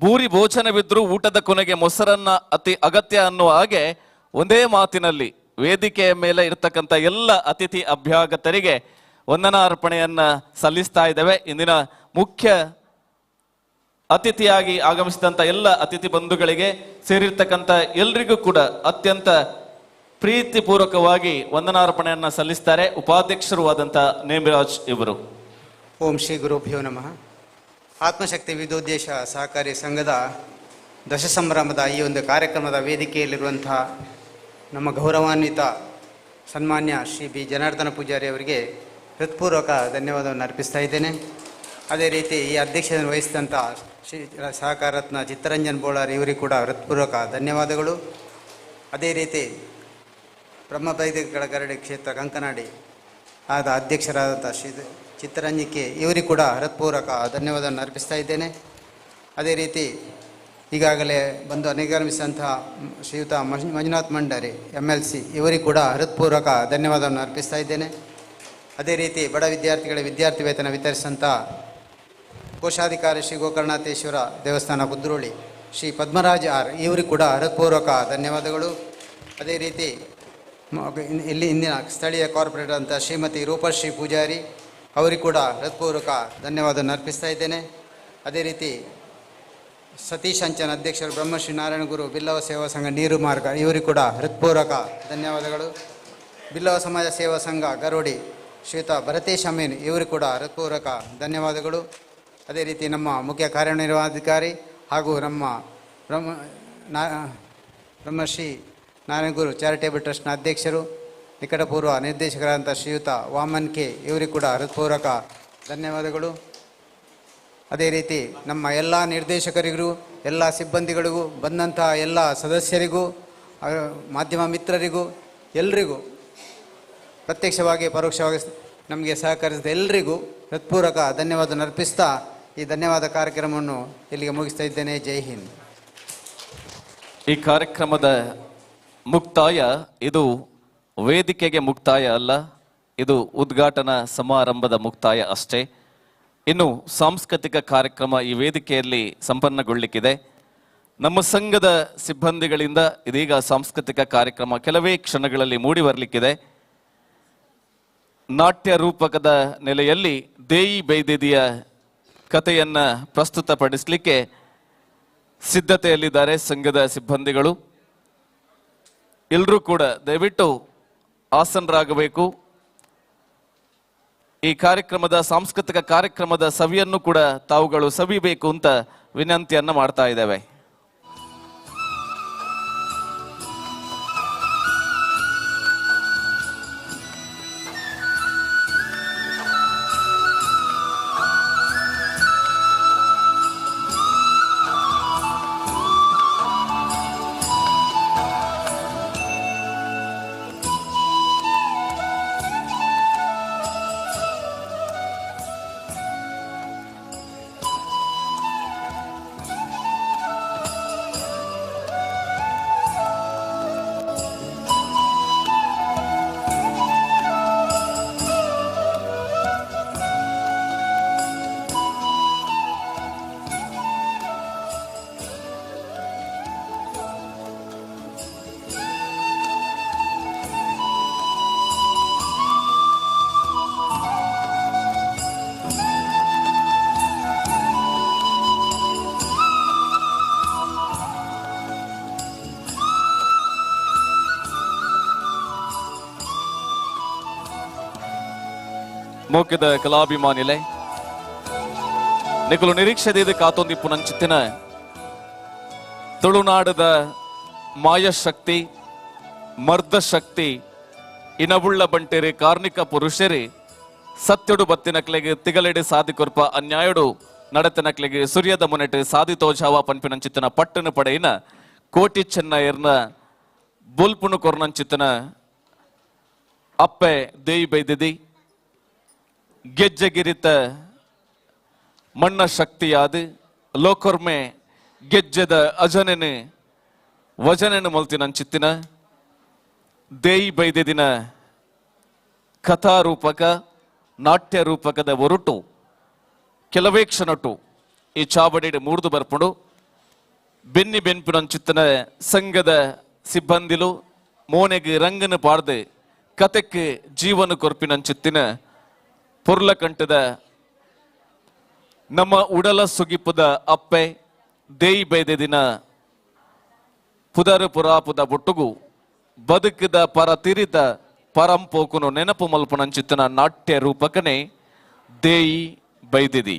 ಭೂರಿ ಭೋಜನವಿದ್ರೂ ಊಟದ ಕೊನೆಗೆ ಮೊಸರನ್ನ ಅತಿ ಅಗತ್ಯ ಅನ್ನುವ ಹಾಗೆ ಒಂದೇ ಮಾತಿನಲ್ಲಿ ವೇದಿಕೆಯ ಮೇಲೆ ಇರತಕ್ಕಂಥ ಎಲ್ಲ ಅತಿಥಿ ಅಭ್ಯಾಗತರಿಗೆ ವಂದನಾರ್ಪಣೆಯನ್ನ ಸಲ್ಲಿಸ್ತಾ ಇದ್ದೇವೆ. ಇಂದಿನ ಮುಖ್ಯ ಅತಿಥಿಯಾಗಿ ಆಗಮಿಸಿದಂಥ ಎಲ್ಲ ಅತಿಥಿ ಬಂಧುಗಳಿಗೆ ಸೇರಿರ್ತಕ್ಕಂಥ ಎಲ್ರಿಗೂ ಕೂಡ ಅತ್ಯಂತ ಪ್ರೀತಿಪೂರ್ವಕವಾಗಿ ವಂದನಾರ್ಪಣೆಯನ್ನ ಸಲ್ಲಿಸ್ತಾರೆ ಉಪಾಧ್ಯಕ್ಷರು ಆದಂಥ ನೇಮಿರಾಜ್ ಇವರು. ಓಂ ಶ್ರೀ ಗುರುಭ್ಯೋ ನಮಃ. ಆತ್ಮಶಕ್ತಿ ವಿದ್ಯೋದ್ದೇಶ ಸಹಕಾರಿ ಸಂಘದ ದಶ ಸಂಭ್ರಮದ ಈ ಒಂದು ಕಾರ್ಯಕ್ರಮದ ವೇದಿಕೆಯಲ್ಲಿರುವಂತಹ ನಮ್ಮ ಗೌರವಾನ್ವಿತ ಸನ್ಮಾನ್ಯ ಶ್ರೀ ಬಿ ಜನಾರ್ದನ ಪೂಜಾರಿ ಅವರಿಗೆ ಹೃತ್ಪೂರ್ವಕ ಧನ್ಯವಾದವನ್ನು ಅರ್ಪಿಸ್ತಾ ಇದ್ದೇನೆ. ಅದೇ ರೀತಿ ಈ ಅಧ್ಯಕ್ಷತೆಯನ್ನು ವಹಿಸಿದಂಥ ಶ್ರೀ ಸಹಕಾರತ್ನ ಚಿತ್ತರಂಜನ್ ಬೋಳಾರ್ ಇವರಿಗೆ ಕೂಡ ಹೃತ್ಪೂರ್ವಕ ಧನ್ಯವಾದಗಳು. ಅದೇ ರೀತಿ ಬ್ರಹ್ಮಬೈದಿಕಗಳ ಗರಡಿ ಕ್ಷೇತ್ರ ಕಂಕನಾಡಿ ಆದ ಅಧ್ಯಕ್ಷರಾದಂಥ ಶ್ರೀ ಚಿತ್ತರಂಜಿಕೆ ಇವರಿಗೆ ಕೂಡ ಹೃತ್ಪೂರ್ವಕ ಧನ್ಯವಾದವನ್ನು ಅರ್ಪಿಸ್ತಾ ಇದ್ದೇನೆ. ಅದೇ ರೀತಿ ಈಗಾಗಲೇ ಬಂದು ಅನುಗಮಿಸಿದಂಥ ಶ್ರೀಯುತ ಮಂಜುನಾಥ್ ಮಂಡಾರಿ MLC ಇವರಿಗೆ ಕೂಡ ಹೃತ್ಪೂರ್ವಕ ಧನ್ಯವಾದವನ್ನು ಅರ್ಪಿಸ್ತಾ ಇದ್ದೇನೆ. ಅದೇ ರೀತಿ ಬಡ ವಿದ್ಯಾರ್ಥಿಗಳ ವಿದ್ಯಾರ್ಥಿ ವೇತನ ವಿತರಿಸಿದಂಥ ಕೋಶಾಧಿಕಾರಿ ಶ್ರೀ ಗೋಕರ್ಣನಾಥೇಶ್ವರ ದೇವಸ್ಥಾನ ಕುದ್ರೋಳಿ ಶ್ರೀ ಪದ್ಮರಾಜ್ ಆರ್ ಇವರಿಗೆ ಕೂಡ ಹೃತ್ಪೂರ್ವಕ ಧನ್ಯವಾದಗಳು. ಅದೇ ರೀತಿ ಇಲ್ಲಿ ಇಂದಿನ ಸ್ಥಳೀಯ ಕಾರ್ಪೊರೇಟರ್ ಅಂತ ಶ್ರೀಮತಿ ರೂಪಶ್ರೀ ಪೂಜಾರಿ ಅವರಿಗೆ ಕೂಡ ಹೃತ್ಪೂರ್ವಕ ಧನ್ಯವಾದವನ್ನು ಅರ್ಪಿಸ್ತಾ ಇದ್ದೇನೆ. ಅದೇ ರೀತಿ ಸತೀಶ್ ಅಂಚನ್ ಅಧ್ಯಕ್ಷರು ಬ್ರಹ್ಮಶ್ರೀ ನಾರಾಯಣಗುರು ಬಿಲ್ಲವ ಸೇವಾ ಸಂಘ ನೀರು ಮಾರ್ಗ ಇವರಿಗೆ ಕೂಡ ಹೃತ್ಪೂರ್ವಕ ಧನ್ಯವಾದಗಳು. ಬಿಲ್ಲವ ಸಮಾಜ ಸೇವಾ ಸಂಘ ಗರೋಡಿ ಶ್ರೀಯುತ ಭರತೇಶ್ ಅಮೀನ್ ಇವರು ಕೂಡ ಹೃತ್ಪೂರ್ವಕ ಧನ್ಯವಾದಗಳು. ಅದೇ ರೀತಿ ನಮ್ಮ ಮುಖ್ಯ ಕಾರ್ಯನಿರ್ವಹಣಾಧಿಕಾರಿ ಹಾಗೂ ನಮ್ಮ ಬ್ರಹ್ಮಶ್ರೀ ನಾರಾಯಣಗುರು ಚಾರಿಟೇಬಲ್ ಟ್ರಸ್ಟ್ನ ಅಧ್ಯಕ್ಷರು ನಿಕಟಪೂರ್ವ ನಿರ್ದೇಶಕರಾದಂಥ ಶ್ರೀಯುತ ವಾಮನ್ ಕೆ ಇವರಿಗೆ ಕೂಡ ಹೃತ್ಪೂರ್ವಕ ಧನ್ಯವಾದಗಳು. ಅದೇ ರೀತಿ ನಮ್ಮ ಎಲ್ಲ ನಿರ್ದೇಶಕರಿಗೂ, ಎಲ್ಲ ಸಿಬ್ಬಂದಿಗಳಿಗೂ, ಬಂದಂಥ ಎಲ್ಲ ಸದಸ್ಯರಿಗೂ, ಮಾಧ್ಯಮ ಮಿತ್ರರಿಗೂ, ಎಲ್ರಿಗೂ ಪ್ರತ್ಯಕ್ಷವಾಗಿ ಪರೋಕ್ಷವಾಗಿ ನಮಗೆ ಸಹಕರಿಸಿದ ಎಲ್ರಿಗೂ ಹೃತ್ಪೂರ್ವಕ ಧನ್ಯವಾದ ಅರ್ಪಿಸ್ತಾ ಈ ಧನ್ಯವಾದ ಕಾರ್ಯಕ್ರಮವನ್ನು ಇಲ್ಲಿಗೆ ಮುಗಿಸ್ತಾ ಇದ್ದೇನೆ. ಜೈ ಹಿಂದ್. ಈ ಕಾರ್ಯಕ್ರಮದ ಮುಕ್ತಾಯ ಇದು ವೇದಿಕೆಗೆ ಮುಕ್ತಾಯ ಅಲ್ಲ, ಇದು ಉದ್ಘಾಟನಾ ಸಮಾರಂಭದ ಮುಕ್ತಾಯ ಅಷ್ಟೇ. ಇನ್ನು ಸಾಂಸ್ಕೃತಿಕ ಕಾರ್ಯಕ್ರಮ ಈ ವೇದಿಕೆಯಲ್ಲಿ ಸಂಪನ್ನಗೊಳ್ಳಿಕ್ಕಿದೆ. ನಮ್ಮ ಸಂಘದ ಸಿಬ್ಬಂದಿಗಳಿಂದ ಇದೀಗ ಸಾಂಸ್ಕೃತಿಕ ಕಾರ್ಯಕ್ರಮ ಕೆಲವೇ ಕ್ಷಣಗಳಲ್ಲಿ ಮೂಡಿ ಬರಲಿಕ್ಕಿದೆ. ನಾಟ್ಯ ರೂಪಕದ ನೆಲೆಯಲ್ಲಿ ದೇಯಿ ಬೈದೆದಿಯ ಕಥೆಯನ್ನ ಪ್ರಸ್ತುತಪಡಿಸಲಿಕ್ಕೆ ಸಿದ್ಧತೆಯಲ್ಲಿದ್ದಾರೆ ಸಂಘದ ಸಿಬ್ಬಂದಿಗಳು. ಎಲ್ಲರೂ ಕೂಡ ದಯವಿಟ್ಟು ಆಸನರಾಗಬೇಕು. ಈ ಕಾರ್ಯಕ್ರಮದ ಸಾಂಸ್ಕೃತಿಕ ಕಾರ್ಯಕ್ರಮದ ಸವಿಯನ್ನು ಕೂಡ ತಾವುಗಳು ಸವಿಬೇಕು ಅಂತ ವಿನಂತಿಯನ್ನ ಮಾಡ್ತಾ ಇದ್ದೇವೆ. ಮೋಕದ ಕಲಾಭಿಮಾನಿಲೆ ನಿಕಲು ನಿರೀಕ್ಷೆದ ಕಾತೊಂದಿಪ್ಪು ನಂಚಿತ್ತಿನ ತುಳುನಾಡದ ಮಾಯಶಕ್ತಿ ಮರ್ದಶಕ್ತಿ ಇನವುಳ್ಳ ಬಂಟೆರೆ ಕಾರ್ಣಿಕ ಪುರುಷರೇ ಸತ್ಯಡು ಬತ್ತಿನಕ್ಲೆಗೆ ತಿಗಲೆಡೆ ಸಾದಿಕೊರ್ಪ ಅನ್ಯಾಯಡು ನಡತನಕ್ಲೆಗೆ ಸೂರ್ಯದ ಮುನೆಟು ಸಾದಿ ತೋಜಾವ ಪನ್ಪಿನಂಚಿತ್ತಿನ ಪಟ್ಟಣ ಪಡೆಯಿನ ಕೋಟಿ ಚೆನ್ನಯರ್ನ ಬೊಲ್ಪುನು ಕೊರ್ನಂಚಿತ್ತಿನ ಅಪ್ಪೆ ದೇಯಿ ಬೈದಿದಿ ಗೆಜ್ಜೆಗಿರಿತ ಮಣ್ಣ ಶಕ್ತಿಯಾದ ಲೋಕೊರ್ಮೆ ಗೆಜ್ಜೆದ ಅಜನೆನೆ ವಜನೆನು ಮೊಲ್ತಿನಂಚಿತ್ತಿನ ದೇಯಿ ಬೈದೆದಿನ ಕಥಾರೂಪಕ ನಾಟ್ಯ ರೂಪಕದ ಒರುಟು ಕೆಲವೇ ಕ್ಷಣಟು ಈ ಚಾವಡಿಡೆ ಮೂರ್ದು ಬರ್ಪುಂಡು ಬೆನ್ನಿ ಬೆನ್ಪಿನಂಚಿತ್ತಿನ ಸಂಘದ ಸಿಬ್ಬಂದಿಲು ಮೋನೆಗೆ ರಂಗನ ಪಾಡ್ದು ಕತೆಕ್ಕೆ ಜೀವನ ಕೊರ್ಪಿನಂಚಿತ್ತಿನ ಪೊರ್ಲಕಂಠದ ನಮ್ಮ ಉಡಲ ಸುಗಿಪುದ ಅಪ್ಪೆ ದೇಯಿ ಬೈದೆದಿನ ಪುದರು ಪುರಾಪುದ ಬೊಟ್ಟುಗು ಬದುಕಿದ ಪರ ತಿರಿದ ಪರಂಪೋಕುನು ನೆನಪು ಮಲ್ಪುನಂಚಿತ್ತಿನ ನಾಟ್ಯ ರೂಪಕನೇ ದೇಯಿ ಬೈದೆದಿ.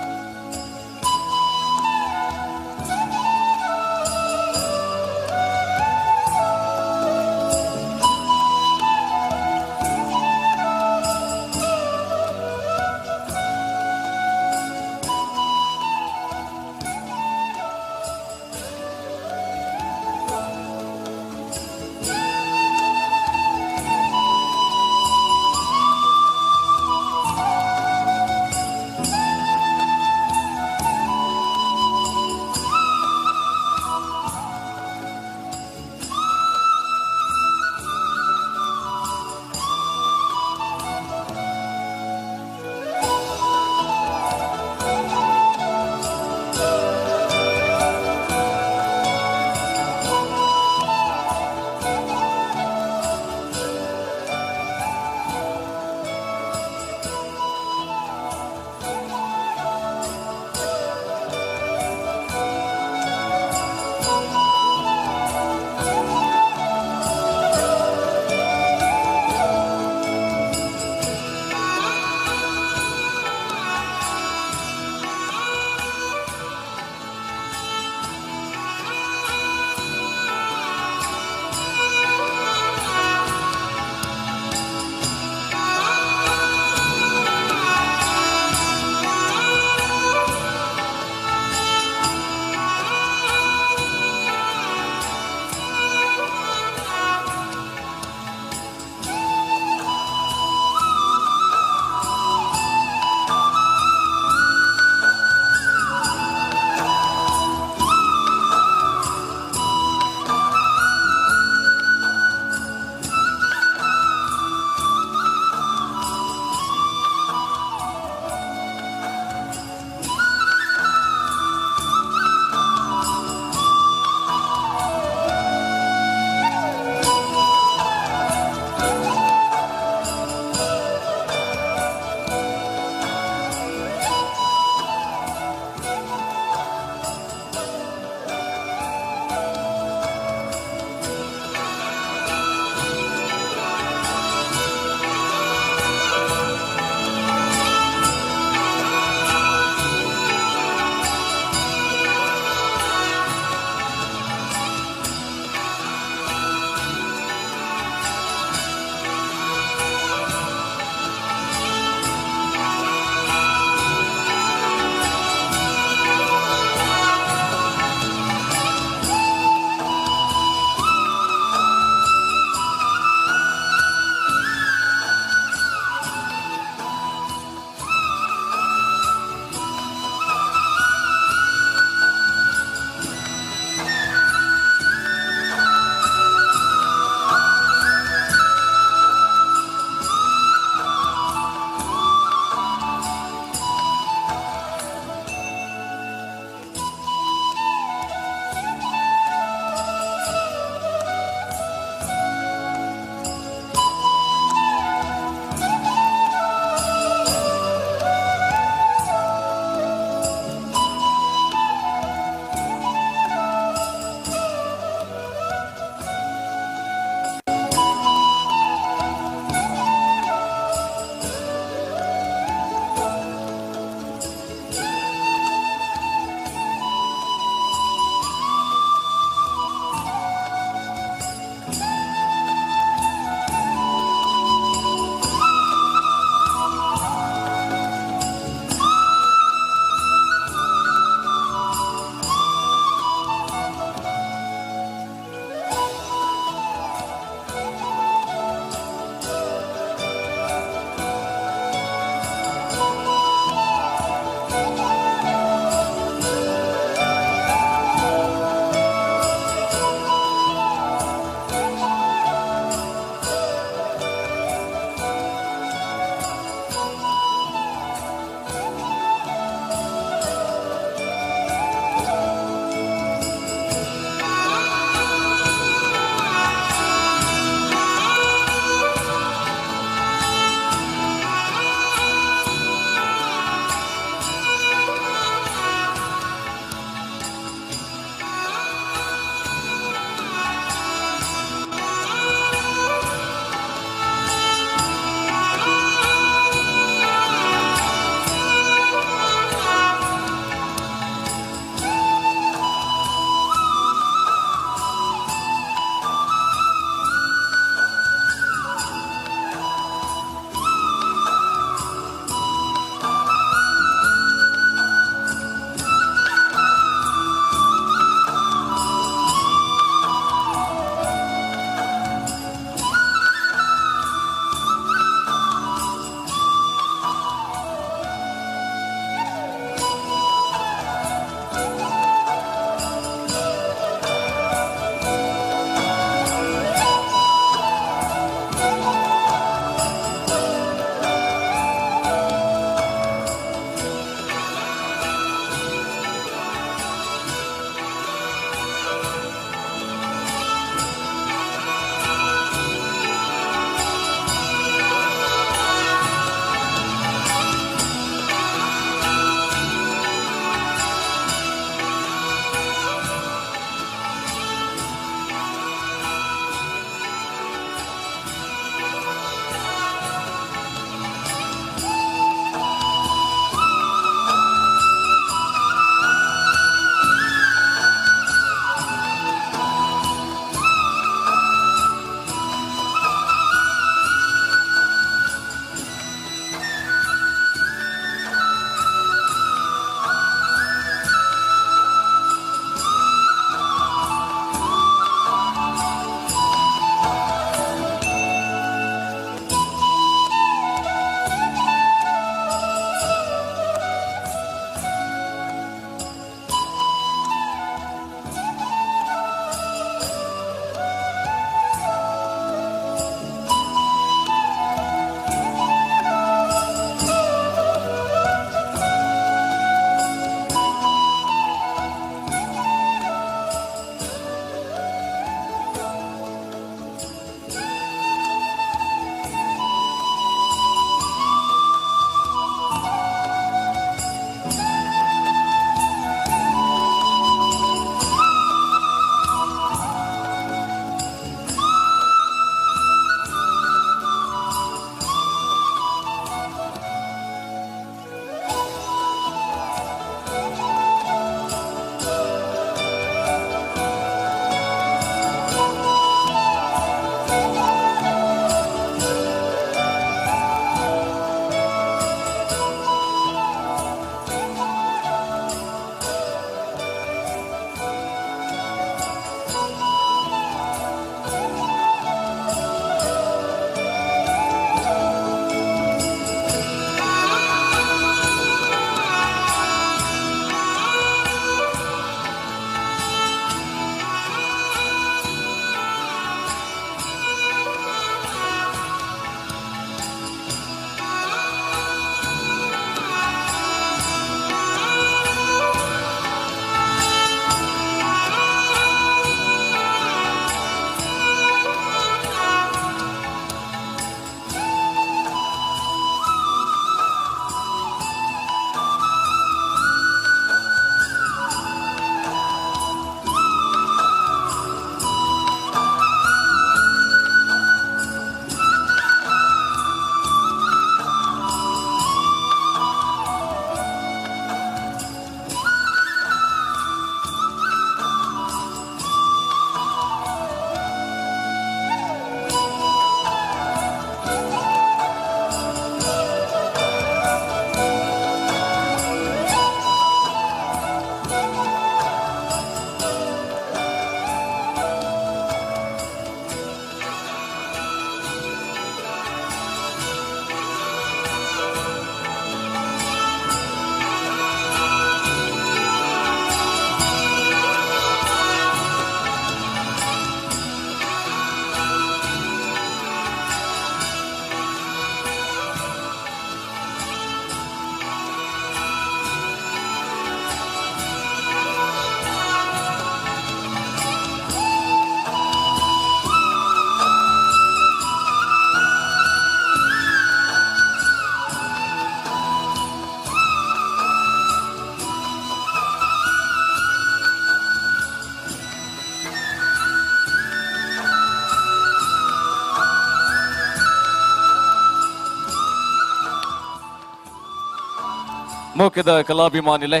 ಮೋಕೆದ ಕಲಾಭಿಮಾನಿಲೆ,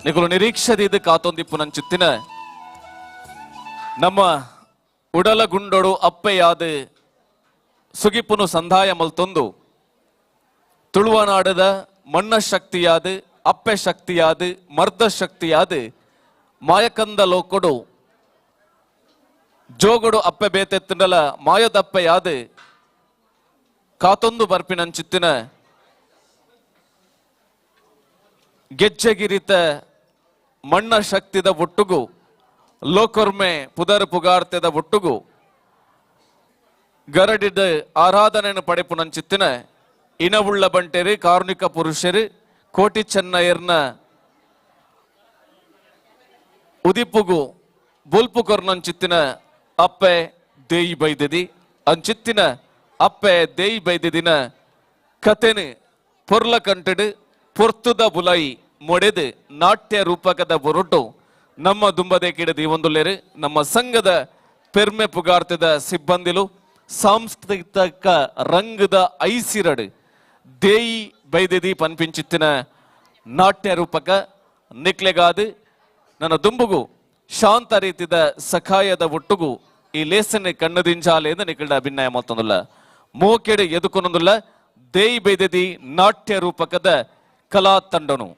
ನಿಕುಲು ನಿರೀಕ್ಷೆದ ಕಾತೊಂದಿಪ್ಪುನಂಚಿತ್ತಿನ ನಮ್ಮ ಉಡಲಗುಂಡೊಡು ಅಪ್ಪೆಯಾದ ಸುಗಿಪುನು ಸಂದಾಯ ಮಲ್ತೊಂದು ತುಳುವನಾಡದ ಮಣ್ಣ ಶಕ್ತಿಯಾದ, ಅಪ್ಪೆ ಶಕ್ತಿಯಾದ, ಮರ್ದ ಶಕ್ತಿಯಾದ ಮಾಯಕಂದ ಲೋಕೊಡು ಜೋಗಡು ಅಪ್ಪೆ ಬೇತೆತ್ತಂಡಲ ಮಾಯದಪ್ಪೆಯಾದ ಕಾತೊಂದು ಬರ್ಪಿನಂಚಿತ್ತಿನ ಗೆಜ್ಜೆಗಿರಿತ ಮಣ್ಣ ಶಕ್ತಿದ ಒಟ್ಟುಗು ಲೋಕೊರ್ಮೆ ಪುದರ್ ಪುಗಾರ್ತೆದ ಒಟ್ಟುಗು ಗರಡಿದ ಆರಾಧನೆಯನ್ನು ಪಡೆಪುನಂಚಿತ್ತಿನ ಇನವುಳ್ಳ ಬಂಟೆರು, ಕಾರ್ಣಿಕ ಪುರುಷರು, ಕೋಟಿ ಚೆನ್ನಯ್ಯರ್ನ ಉದಿಪುಗು ಬೊಲ್ಪು ಕೊರ್ನಂಚಿತ್ತಿನ ಅಪ್ಪೆ ದೇಯಿ ಬೈದೆದಿ ಅಂಚಿತ್ತಿನ ಅಪ್ಪೆ ದೇಯಿ ಬೈದೆದಿನ ಕತೆನು ಪೊರ್ಲ ಕಂಟಡು ಪೊರ್ತುದ ಬುಲೈ ಮೊಡೆದು ನಾಟ್ಯ ರೂಪಕದ ಬೊರಟು ನಮ್ಮ ದುಂಬದೆ ಕಿಡದಿ ಒಂದುಲ್ಲೇರು ನಮ್ಮ ಸಂಘದ ಪೆರ್ಮೆ ಪುಗಾರ್ತೆದ ಸಿಬ್ಬಂದಿಲು ಸಾಂಸ್ಕೃತಿಕ ರಂಗದ ಐಸಿರಡು ದೇಯಿ ಬೈದೆದಿ ಪನ್ಪಿಂಚಿತ್ತಿನ ನಾಟ್ಯ ರೂಪಕ ನಿಕ್ಲೆಗಾದು ನನ್ನ ದುಂಬುಗು ಶಾಂತ ರೀತಿದ ಸಖಾಯದ ಒಟ್ಟುಗು ಈ ಲೇಸನೆ ಕಣ್ಣದಿಂಜಾಲೇಂದು ನಿಕ್ಕಲ್ಡ ಅಭಿನಯ ಮತ್ತೊಂದುಲ್ಲ ಮೋಕೆಡು ಎದುಕೊನೊಂದುಲ್ಲ ದೇಯಿ ಬೈದೆದಿ ನಾಟ್ಯ ರೂಪಕದ ಕಲಾ ತಂಡನು.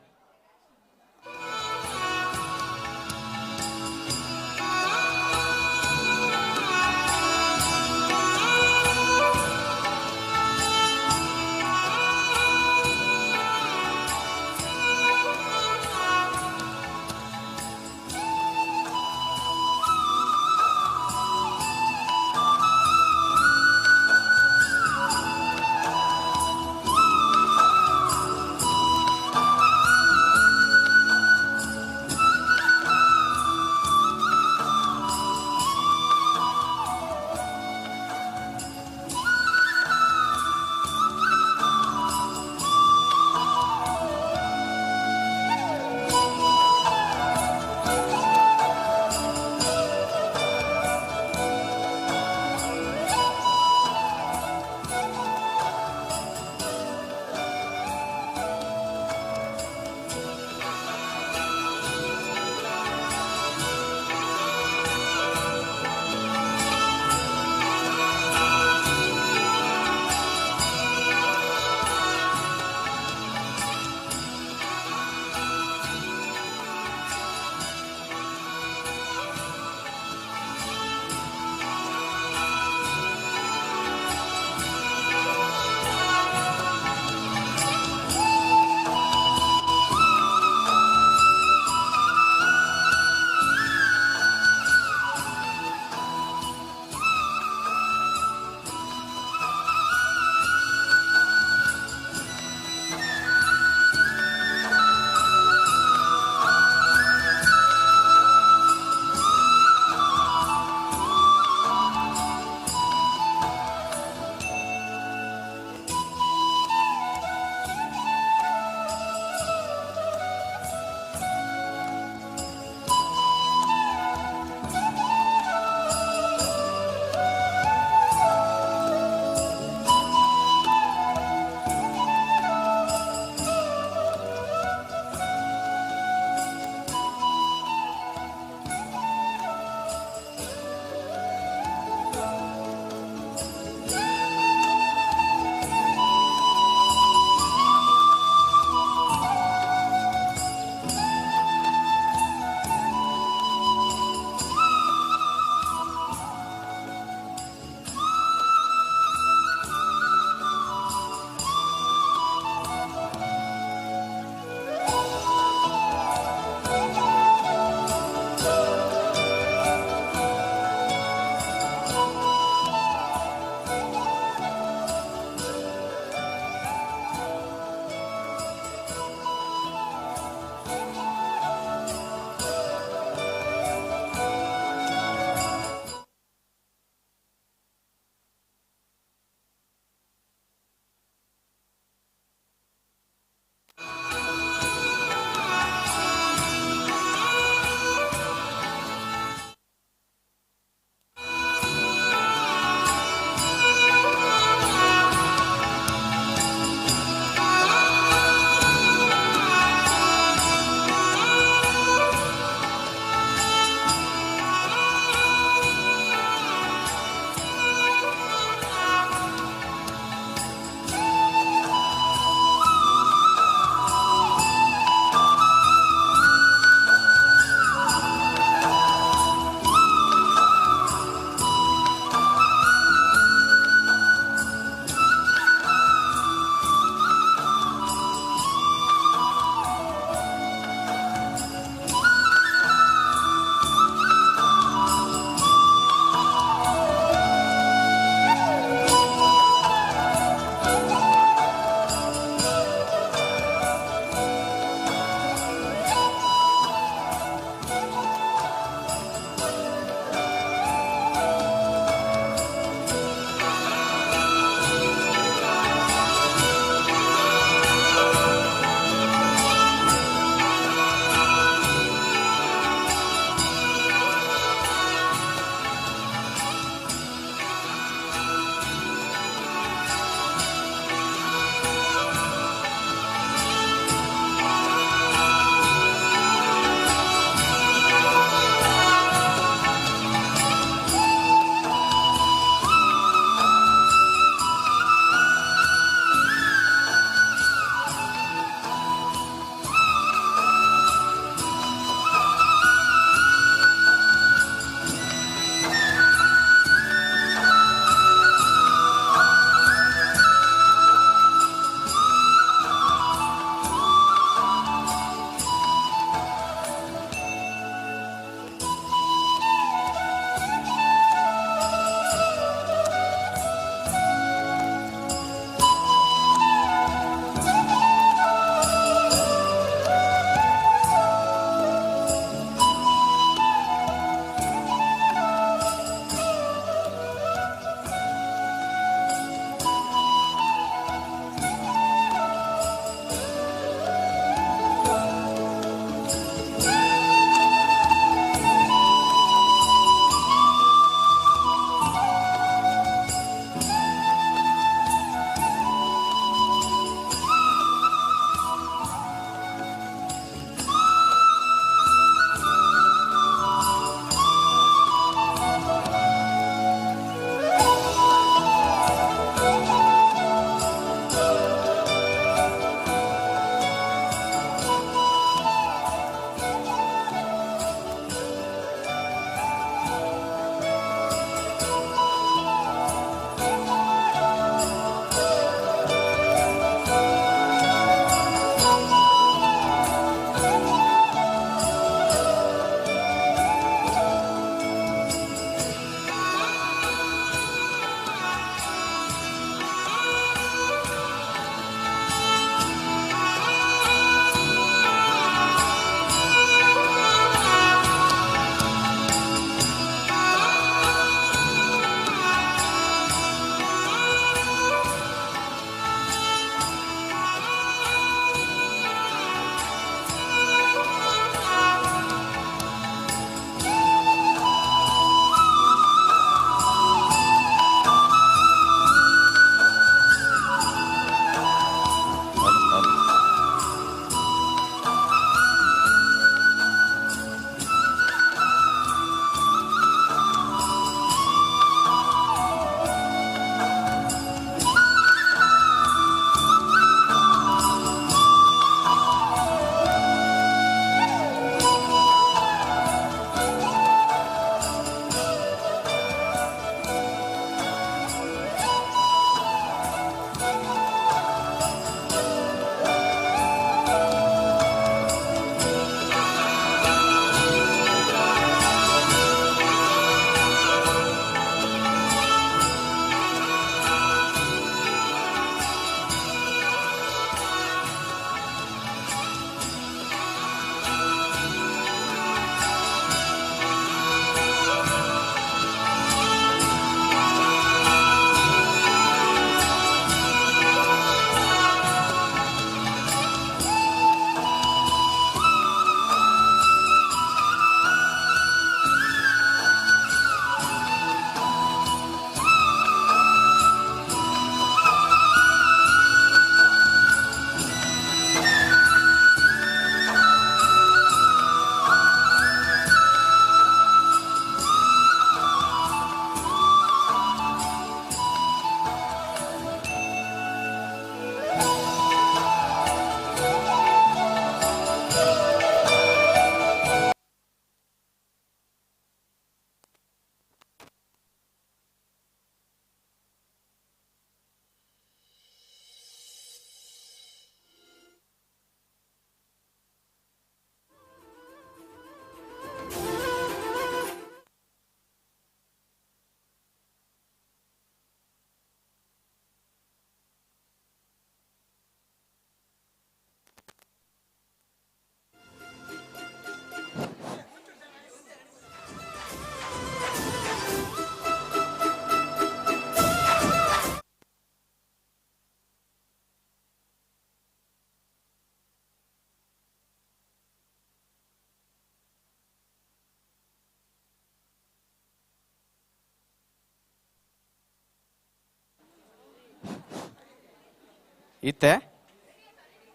ಇತ್ತೆ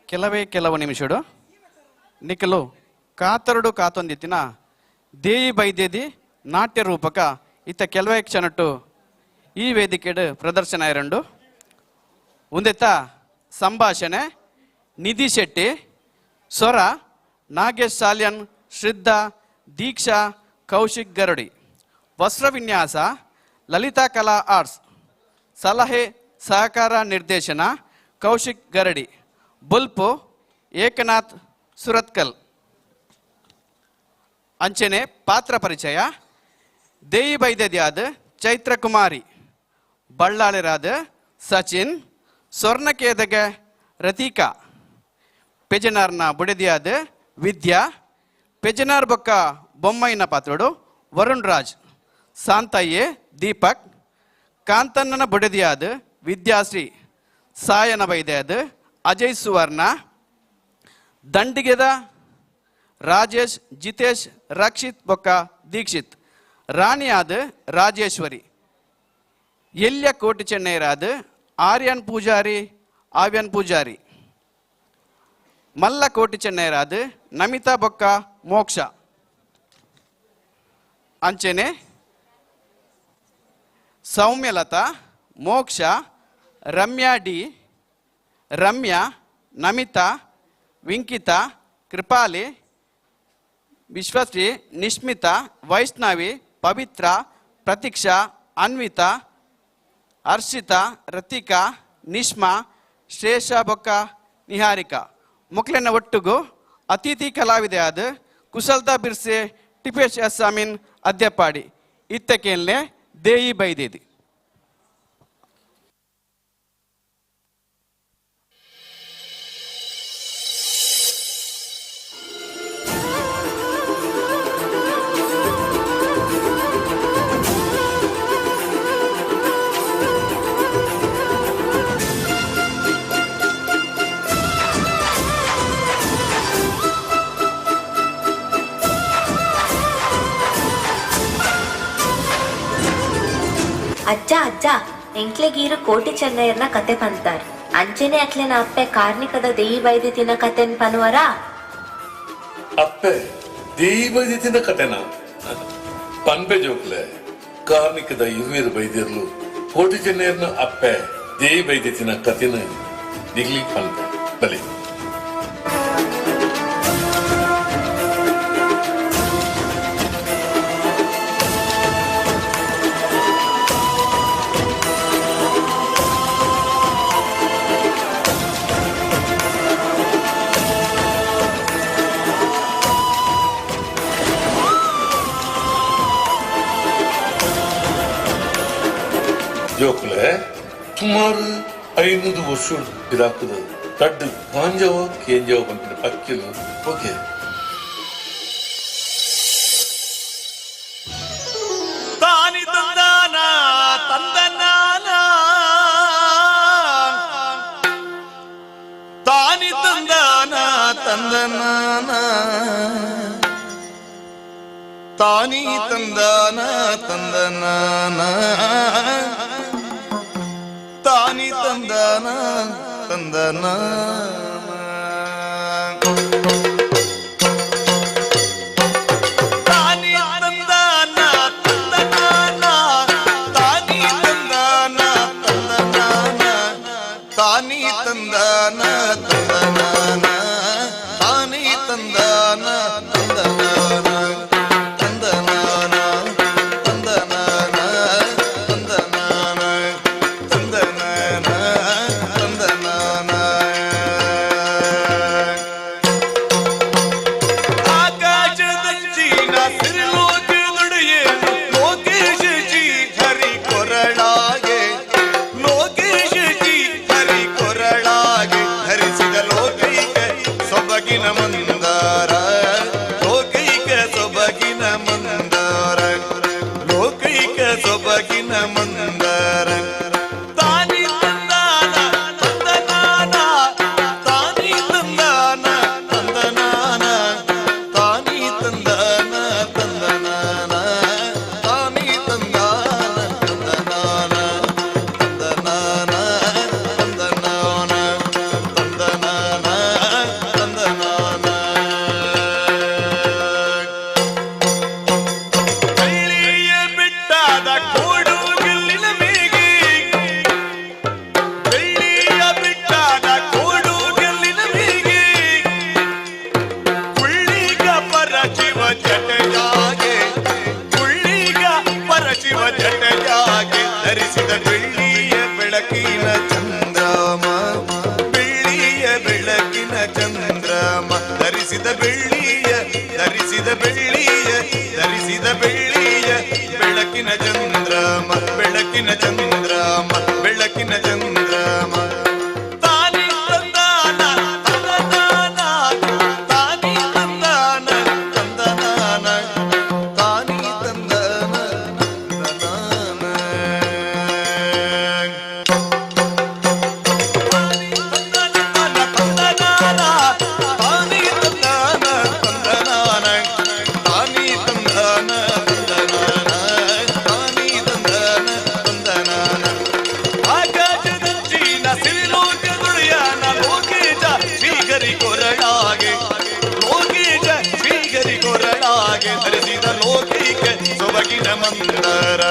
ಕೆಲವೇ ಕೆಲವು ನಿಮಿಷಡು ನಿಖಲು ಕಾತರಡು ಕಾತೊಂದಿತ್ತಿನ ದೇಯಿ ಬೈದೇದಿ ನಾಟ್ಯ ರೂಪಕ ಇತ್ತ ಕೆಲವೇ ಕ್ಷಣಟ್ಟು ಈ ವೇದಿಕೆಡು ಪ್ರದರ್ಶನ ಎರಡು ಉಂದೆತ್ತ ಸಂಭಾಷಣೆ ನಿಧಿ ಶೆಟ್ಟಿ, ಸ್ವರ ನಾಗೇಶ್ ಸಾಲ್ಯನ್, ಶ್ರದ್ಧಾ ದೀಕ್ಷಾ ಕೌಶಿಕ್ ಗರುಡಿ, ವಸ್ತ್ರವಿನ್ಯಾಸ ಲಲಿತಾ ಕಲಾ ಆರ್ಟ್ಸ್, ಸಲಹೆ ಸಹಕಾರ ನಿರ್ದೇಶನ ಕೌಶಿಕ್ ಗರಡಿ, ಬುಲ್ಪು ಏಕನಾಥ್ ಸುರತ್ಕಲ್. ಅಂಚನೆ ಪಾತ್ರ ಪರಿಚಯ ದೇಯಿ ಬೈದ್ಯದ್ಯಾದ ಚೈತ್ರ ಕುಮಾರಿ, ಬಳ್ಳಾಳಿರಾದ ಸಚಿನ್, ಸ್ವರ್ಣಕೇದಗ ರತೀಕಾ, ಪೆಜನಾರ್ನ ಬುಡದಿಯಾದ ವಿದ್ಯಾ, ಪೆಜನಾರ್ ಬೊಕ್ಕ ಬೊಮ್ಮೈನ ಪಾತ್ರೋಡು ವರುಣ್ ರಾಜ್, ಸಾಂತಯ್ಯೆ ದೀಪಕ್, ಕಾಂತಣ್ಣನ ಬುಡದಿಯಾದ ವಿದ್ಯಾಶ್ರೀ, ಸಾಯನ ಬೈದ್ಯಾದ ಅಜಯ್ ಸುವರ್ಣ, ದಂಡಿಗೆದ ರಾಜೇಶ್ ಜಿತೇಶ್ ರಕ್ಷಿತ್ ಬೊಕ್ಕ ದೀಕ್ಷಿತ್, ರಾಣಿಯಾದ ರಾಜೇಶ್ವರಿ, ಎಲ್ಯ ಕೋಟಿ ಚೆನ್ನೈರಾದ ಆರ್ಯನ್ ಪೂಜಾರಿ ಆವ್ಯನ್ ಪೂಜಾರಿ, ಮಲ್ಲ ಕೋಟಿ ಚೆನ್ನೈರಾದ ನಮಿತಾ ಬೊಕ್ಕ ಮೋಕ್ಷ. ಅಂಚನೆ ಸೌಮ್ಯಲತಾ, ಮೋಕ್ಷ, ರಮ್ಯಾ ಡಿ, ರಮ್ಯಾ, ನಮಿತಾ, ವಿಂಕಿತಾ, ಕೃಪಾಲಿ, ವಿಶ್ವಶ್ರೀ, ನಿಶ್ಮಿತಾ, ವೈಷ್ಣವಿ, ಪವಿತ್ರ, ಪ್ರತೀಕ್ಷಾ, ಅನ್ವಿತಾ, ಹರ್ಷಿತಾ, ರತಿಕಾ, ನಿಷ್ಮಾ, ಶ್ರೇಷ ಬೊಕ್ಕ ನಿಹಾರಿಕಾ ಮೊಕ್ಲೆನ ಒಟ್ಟುಗು ಅತಿಥಿ ಕಲಾವಿದೆಯಾದ ಕುಶಲ್ತಾ ಬಿರ್ಸೆ, ಟಿಪೇಶ್ ಎಸ್ ಅಮೀನ್ ಅದ್ಯಪಾಡಿ. ಇತ್ತಕೇನ್ಲೆ ದೇಯಿ ಬೈದೇದಿ. ಅಜ್ಜ ಅಜ್ಜ ಎಂಕ್ಲೆಗೀರು ಕೋಟಿ ಚೆನ್ನಯ್ಯರ್ನ ಕತೆ ಪಂತಾರ್ ಅಂಚೆನೆ ಅಕ್ಲೆನ ಅಪ್ಪೆ ಕಾರ್ನಿಕದ ದೇಯಿ ಬೈದಿತಿನ ಕತೆನ್ ಪನುವರ. ಅಪ್ಪೆ ದೇಯಿ ಬೈದಿತಿನ ಕತೆನ ಪನ್ಪೆ ಜೋಕ್ಲೆ. ಕಾರ್ನಿಕದ ಇರುವೆರ್ ಬೈದಿರ್ಲು ಕೋಟಿ ಚೆನ್ನಯ್ಯರ್ನ ಅಪ್ಪೆ ದೇಯಿ ಬೈದಿತಿನ ಕತೆನ ನಿಗ್ಲಿ ಪನ್ಪೆ ಬಲಿ. ಜೋಕ್ಲೆ ಸುಮಾರು 500 ವರ್ಷ ಇದಾಕದ ಕಡ್ಡು ಗಾಂಜವ ಕೇಂಜವ ಬಂತಿನ ಪಕ್ಕಿಲು. ಓಕೆ ತಾನಿ ತಂದಾನ ತಂದನಾನ ತಾನಿ ತಂದಾನ ತಂದನಾನ ತಾನಿ ತಂದಾನ ತಂದನಾನ ತಾನಿ ತಂದಾನ ತಂದನಾನ ತಾನಿ ತಂದಾನ ತಂದನಾನ ತಾನಿ ತಂದಾನ ತಂದನಾನ ತಾನಿ ತಂದಾನ ತಂದನಾನ ತಾನಿ ತಂದಾನ ತಂದನಾನ ತಂದನಾನ ತಂದನಾನ ತಂದನಾನ ತಂದನಾನ ತಂದನಾನ. ಬೆಳ್ಳಿಯ ಧರಿಸಿದ ಬೆಳ್ಳಿಯ ಬೆಳಕಿನ ಚಂದ್ರಮ ಬೆಳಕಿನ ಚಂದ್ರಮ ಬೆಳಕಿನ ಚಂದ್ರಮ ತಾನಿ ತಂದಾನ ತಂದನಾನ ತಾನಿ ತಂದಾನ ತಂದನಾನ ತಾನಿ ತಂದನ ತಂದನಾನ ತಾನಿ ತಂದಾನ ತಂದನಾನ ತಾನಿ ತಂದಾನ ತಂದನಾನ ತಾನಿ ತಂದಾನ ತಂದನಾನ ಆಕಾಶದಂಚಿನ ಸಿರಿಲೋಕದುಳಿಯಾನ ಲೋಕೇಶ ಶ್ರೀಗರಿ ಕೊರಳಾಗೆ ಲೋಕೇಶ ಶ್ರೀಗರಿ ಕೊರಳಾಗೆ ಧರಿಸಿದ ಲೋಕೈಕ ಸೊಬಗಿನ ಮಂದರ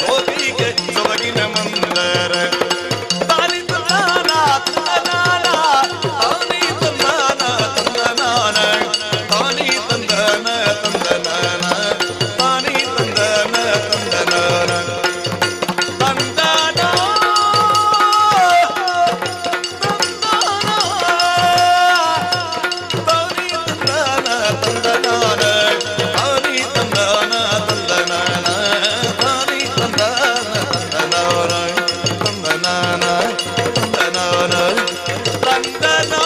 ಲೋಕೈಕ ಸೊಬಗಿನ ಮಂದರ ತಾನಿ ತಂದಾನ ತಂದನಾನ ತಾನಿ ತಂದಾನ ತಂದನಾನ ತಾನಿ ತಂದಾನ ತಂದನಾನ ತಾನಿ ತಂದಾನ ತಂದನಾನ ತಂದಾನ ತಾನಿ ತಂದಾನ ತಂದನಾನ ತಾನಿ ತಂದಾನ ತಂದನಾನ ತಾನಿ ತಂದಾನ ತಂದನಾನ ತಂದನಾನ ತಂದನಾನ ತಂದನಾನ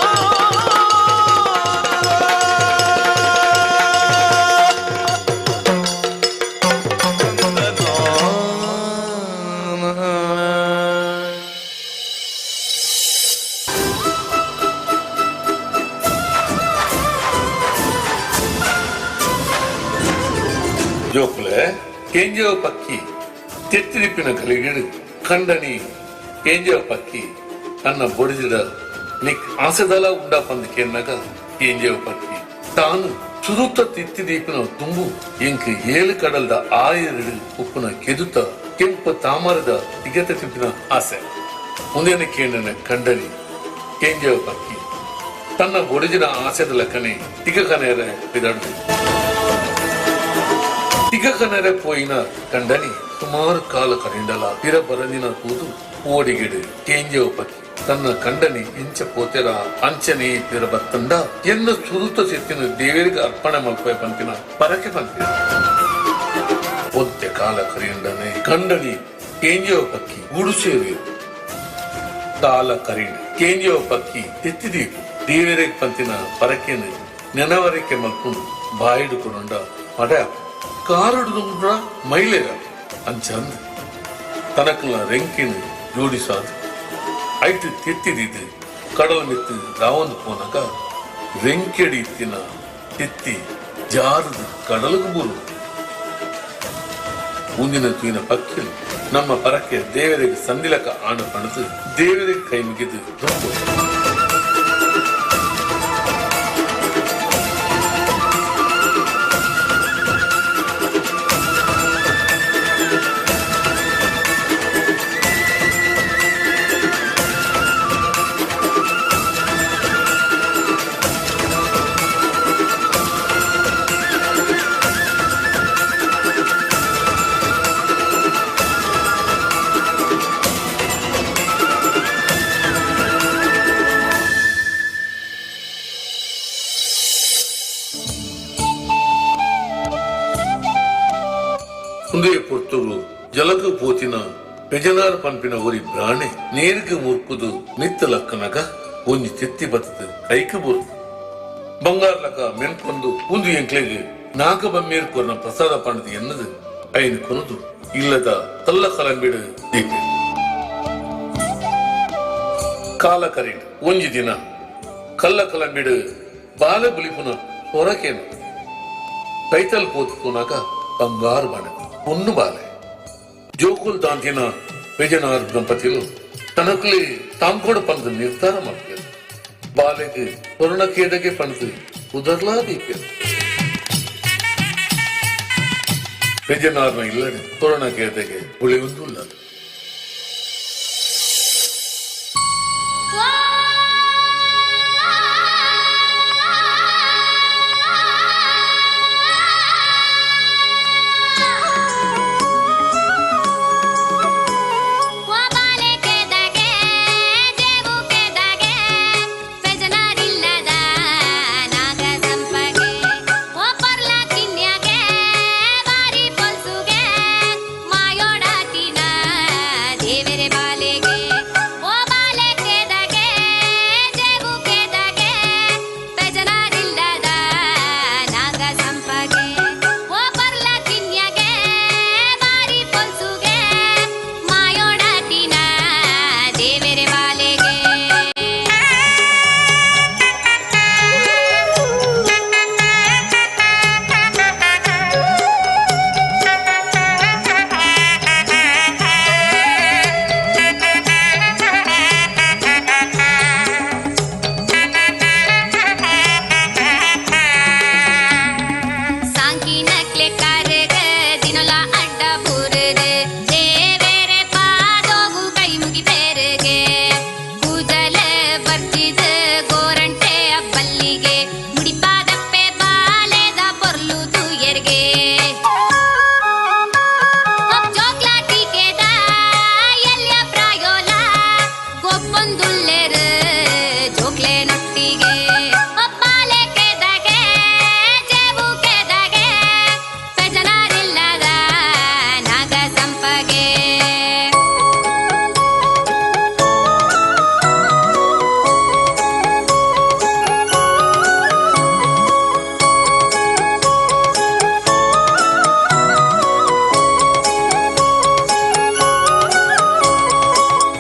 ಜೋಕುಲೆ ಕೇಂಜವ ಪಕ್ಕಿ ತೆತ್ತಿರಿಪಿನ ಕಲಿಗಿಡು ಕಂಡನಿ ಕೇಂಜವ ಪಕ್ಕಿ ತನ್ನ ಬೊಡಿದಿಡ ನಿಕ್ ಆಸೆದಲ ಉಂಡ ಪಂದ್ ಕೇನ್ನಗ ಕೇಂಜವ ಪಕ್ಕಿ ತಾನು ಸುರುತ್ತ ತಿತ್ತಿದೀಪಿನ ತುಂಬು ಎಂಕ್ ಏಳು ಕಡಲ್ದ ಆಯರಿಡು ಉಪ್ಪುನ ಕೆದುತ ಕೆಂಪು ತಾಮರದ ತಿಗತ ತಿಂಪಿನ ಆಸೆ ಮುಂದೇನ ಕೇಂಡನ ಕಂಡನಿ ಕೇಂಜವ ಪಕ್ಕಿ ತನ್ನ ಬೊಡಿದಿನ ಆಸೆದ ಲಕ್ಕನೆ ತಿಗ ಕನೆಯರೆ ಬಿದಡ್ದು ತಿಗಕನರೆ ಪೋಯಿನ ಕಂಡನಿ ಸುಮಾರು ಕಾಲ ಕರಿಂಡಲ ಪಿರ ಬರಂದಿನ ಕೂದು ಓಡಿಗಿಡು ಕೇಂಜವ ಪಕ್ಕಿ ತನ್ನ ಕಂಡನಿ ಇಂಚ ಪೋತೆರ ಅಂಚನೆ ಪಿರ ಬತ್ತಂಡ ಎನ್ನ ಸುರುತ ಸೆತ್ತಿನ ದೇವರಿಗೆ ಅರ್ಪಣೆ ಮಲ್ಪೆ ಪಂತಿನ ಪರಕೆ ಪಂತಿನ ಒಂತೆ ಕಾಲ ಕರಿಂಡನೆ ಕಂಡನಿ ಕೇಂಜವ ಪಕ್ಕಿ ಗುಡುಸೇರಿ ಕಾಲ ಕರಿಂಡ ಕೇಂಜವ ಪಕ್ಕಿ ತೆತ್ತಿದೀಪು ದೇವರಿಗೆ ಪಂತಿನ ಪರಕೆನು ನೆನವರಿಕೆ ಮಲ್ಪುಂಡು ಬಾಯಿಡು ಕೊಡೊಂಡ ಮಡ ಕಾರುಡುಂಡ್ರ ಮೈಲೇರ ಅಂಚಂದ್ ತನಕಲ ರೆಂಕಿನ ಜೋಡಿಸಾದ್ ಐಟು ತಿತ್ತಿದಿದ್ದು ಕಡಲ ಮಿತ್ತು ರಾವಂದು ಪೋನಗ ರೆಂಕೆಡಿ ಇತ್ತಿನ ತಿತ್ತಿ ಜಾರದು ಕಡಲಗು ಬೂರು ಮುಂದಿನ ತೂಯಿನ ಪಕ್ಕಿಲು ನಮ್ಮ ಪರಕ್ಕೆ ದೇವರಿಗೆ ಸಂದಿಲಕ ಆಣ ಪಣದು ದೇವರಿಗೆ ಕೈ ಮುಗಿದು ತುಂಬ ಉಂದೇ ಪೊರ್ತುರು ಜಲಕು ಪೋತಿನ ಪೆಜನಾರ್ ಪನ್ಪಿನ ಒರಿ ಬ್ರಾಣೆ ನೇರಿಗೆ ಮುರ್ಕುದು ನಿತ್ತ ಲಕ್ಕನಗ ಒಂಜಿ ತೆತ್ತಿ ಬತ್ತದು ಕೈಕ ಬುರು ಬಂಗಾರ ಲಕ ಮೆನ್ಕೊಂದು ಉಂದು ಎಂಕ್ಲೆಗ್ ನಾಗ ಬಮ್ಮೇರ್ ಕೊರ್ನ ಪ್ರಸಾದ ಪಣದು ಎನ್ನದು ಐನು ಕೊನದು ಇಲ್ಲದ ಕಲ್ಲ ಕಲಂಬಿಡು ದೀಪ ಕಾಲ ಕರೀಡ್ ಒಂಜಿ ದಿನ ಕಲ್ಲ ಕಲಂಬಿಡು ಬಾಲ ಬುಲಿಪುನ ಹೊರಕೇನು ಕೈತಲ್ ಪೋತು ಬಂಗಾರು ಬಾಣ ಪೊಣ್ಣು ಬಾಲೆ ಜೋಕುಲ್ ದಾಂತಿನ ವೆಜನಾರ್ ದಂಪತಿಲು ತನಕುಲಿ ತಾಂಕೋಡು ಪಂದು ನಿರ್ಧಾರ ಮಾಡ್ತಾರೆ ಬಾಲೆಗೆ ಕೊರುಣಕೇದಗೆ ಪಣದು ಉದರ್ಲಾ ದೀಪ ವೆಜನಾರ್ನ ಇಲ್ಲಡೆ ಕೊರುಣಕೇದಗೆ ಉಳಿಯುವುದಿಲ್ಲ ನಾಗ ಸಂಪಗೆ ಓ ಪರ್ಲಕ ಸಂಪಗೆ ಓ ಪರ್ಲ ಕಿನ್ಯಗೆ ಬಾರಿ ಪೊಲ್ಸುಗೆ ಮಾಯೋಡತಿನ ದೇವೆರೆ ಬಾಲೆಗೆ. ಸಾಂಕಿನಕ್ಲೆ ಕರಗ ದಿನಲ ಅಡ್ಡ ಬುರದೆ ದೇವೆರೆ ಪಾದೋಗು ಕೈ ಮುಗಿ ಬೇರೆಗೆ ಕೂದಲ ಬರ್ತಿದ ಗೋರಂಟೆ ಬಲ್ಲಿಗೆ ಮುಡಿಪಾದಪ್ಪೆ ಬಾಲೆದ ಪೊರ್ಲು ತುಯರ್ಗೆ ಜೋಕ್ಲಾ ಟೀಕೆದ ಎಲ್ಯ ಪ್ರಾಯೋಲ ಗೊಬ್ಬೊಂದುಲ್ಲೆರ್ ಜೋಕ್ಲೆ ನೊಟ್ಟಿಗೆ ಒಬ್ಬಾಲೆ ಕೆದಗೆ ಜೇಬು ಕೆದಗೆ ಪೆಜನಾರಿಲ್ಲದ ನಾಗ ಸಂಪಗೆ.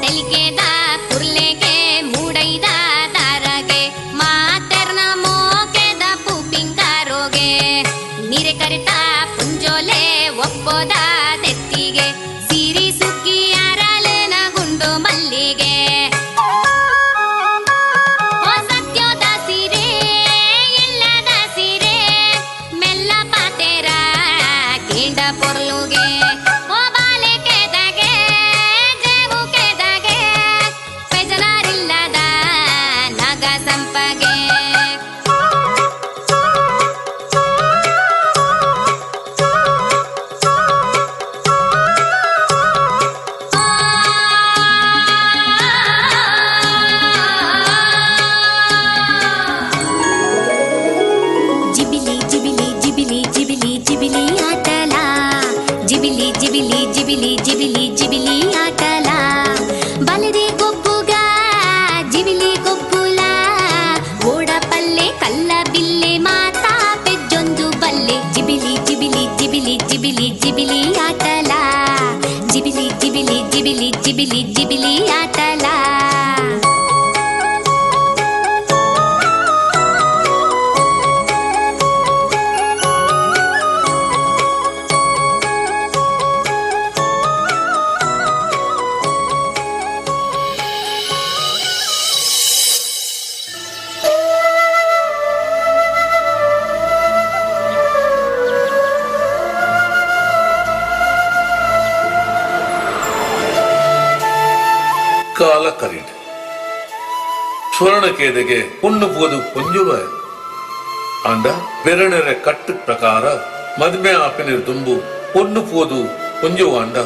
ತೆಲಿಕೆದ ಕುರ್ಲೆಗೆ ಮೂಡೈದ ತಾರಗೆ ಮಾತೆರ್ನ ಮೋಕೆದ ಪೂಪಿಂಗಾರೋಗೆ ನೀರೆ ಕರಿತ ಪುಂಜೋಲೆ ಒಪ್ಪೋದ ತೆತ್ತಿಗೆ ಸಿರಿ ಸುಗ್ಗಿ ಅರಲಿನ ಗುಂಡು ಮಲ್ಲಿಗೆ ಓ ಸತ್ಯೋದ ಸೀರೆ ಇಲ್ಲದ ಸೀರೆ ಮೆಲ್ಲ ಪಾತೆರ ಕೇಂಡ ಪೊರ್ಲುಗೆ ಓ ಬಾಲೆ ಕೆದಗೆ ಜೇಬು ಕೆದಗೆ ಪೆಜನಾರಿಲ್ಲದ ನಾಗ ಸಂಪಗೆ. ಜಿಬಿಲಿ ಜಿಬಿಲಿ ಜಿಬಿಲಿ ಜಿಬಿಲಿ ಜಿಬಿಲಿ ಆಟಲ ಜಿಬಿಲಿ ಜಿಬಿಲಿ ಜಿಬಿಲಿ ಜಿಬಿಲಿ ಜಿಬಿಲಿ ಆಟಲ ಬಲದೆ ಗೊಬ್ಬುಗ ಜಿಬಿಲಿ ಗೊಬ್ಬುಲ ಓಡ ಪಲ್ಲೆ ಕಲ್ಲ ಬಿಲ್ಲೆ ಮಾತಾ ಪೆಜ್ಜೊಂದು ಬಲ್ಲೆ ಜಿಬಿಲಿ ಜಿಬಿಲಿ ಜಿಬಿಲಿ ಜಿಬಿಲಿ ಜಿಬಿಲಿ ಆಟಲ ಜಿಬಿಲಿ ಜಿಬಿಲಿ ಜಿಬಿಲಿ ಜಿಬಿಲಿ ಜಿಬಿಲಿ ಆಟಲ. ಕಾಲ ಕರೀಟ್ ಸ್ವರ್ಣಕೇದೆಗೆ ಪುಣ್ಣು ಪೋದು ಪೊಂಜುವ ಆಂಡ ಬೆರಣೆರೆ ಕಟ್ಟು ಪ್ರಕಾರ ಮದ್ಮೆ ಆಪಿನ ದುಂಬು பொண்ணு போது கொஞ்சம் ஆண்டா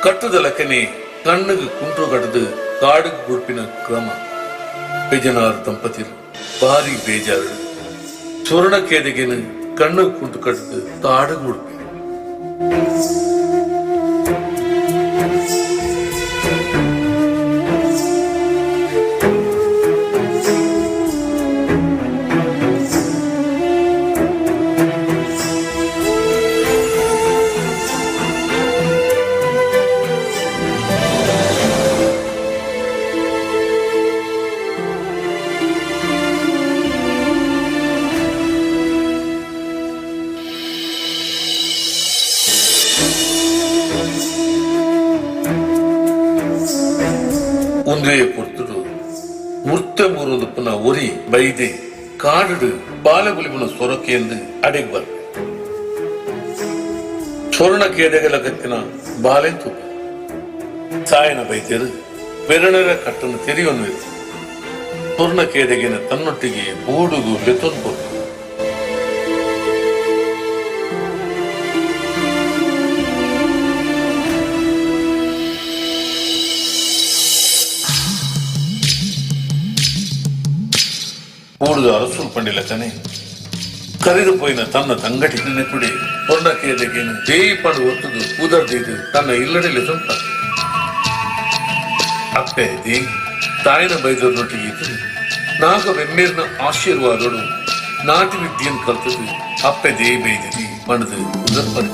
ಕಟ್ಟುದಲಕನೆ ಕಣ್ಣುಗೆ ಕುಂಟು ಕಡ್ದು ಕಾಡುಗ್ ಬುಡ್ಪಿನ ಕ್ರಮ. ಬಿಜನಾರ್ ದಂಪತಿರು ಭಾರಿ ಬೇಜಾರು. ಸುವರ್ಣಕೇದೆಗೆನು ಕಣ್ಣು ಕುಂಟು ಕಡ್ದು ಕಾಡುಗ್ ಬುಡ್ಪಿ. ಒಂದೇ ಪೊರ್ತುಡು ಮುರ್ತೆ ಮೂರೊಂದು ಪುನ ಒರಿ ಬೈದೆ ಕಾಡುಡು ಬಾಲಗುಲಿಬುನ ಸೊರಕೆ ಎಂದು ಅಡೆಗ್ ಬರ್ಪೆ. ಸ್ವರ್ಣ ಕೇದೆಗಳ ಕತ್ತಿನ ಬಾಲೆ ತೂಪ ಸಾಯನ ಬೈದ್ಯರು ಬೆರಣರ ಕಟ್ಟನ್ನು ತೆರೆಯೋನು ಸ್ವರ್ಣ ಕೇದೆಗಿನ ತನ್ನೊಟ್ಟಿಗೆ ಬೂಡುಗು ಲೆತ್ತೊಂದು. ಕೂಡುದ ಅರಸುಲ್ ಪಂಡಿಲಕನೆ ಕರೆದು ಪೋಯಿನ ತನ್ನ ತಂಗಟಿ ನೆನಪುಡಿ ಸ್ವರ್ಣಕೇದೆಗೇನು ದೇಯಿ ಪಂಡು ಒತ್ತುದು ಕೂದರ್ದಿದ್ದು ತನ್ನ ಇಲ್ಲಡೆಲಿ ಸ್ವಂತ ಅಪ್ಪೆ ದೇಯಿ ತಾಯಿನ ಬೈದರೊಟ್ಟಿಗೆ ಇದ್ದು ನಾಗ ಬೆಮ್ಮೇರ್ನ ಆಶೀರ್ವಾದೋಡು ನಾಟಿ ವಿದ್ಯೆಯನ್ನು ಕಲ್ತದ್ದು ಅಪ್ಪೆ ದೇಯಿ ಬೈದಿದಿ ಪಂಡ್ದ್ ಉದರ್ಪರಿ.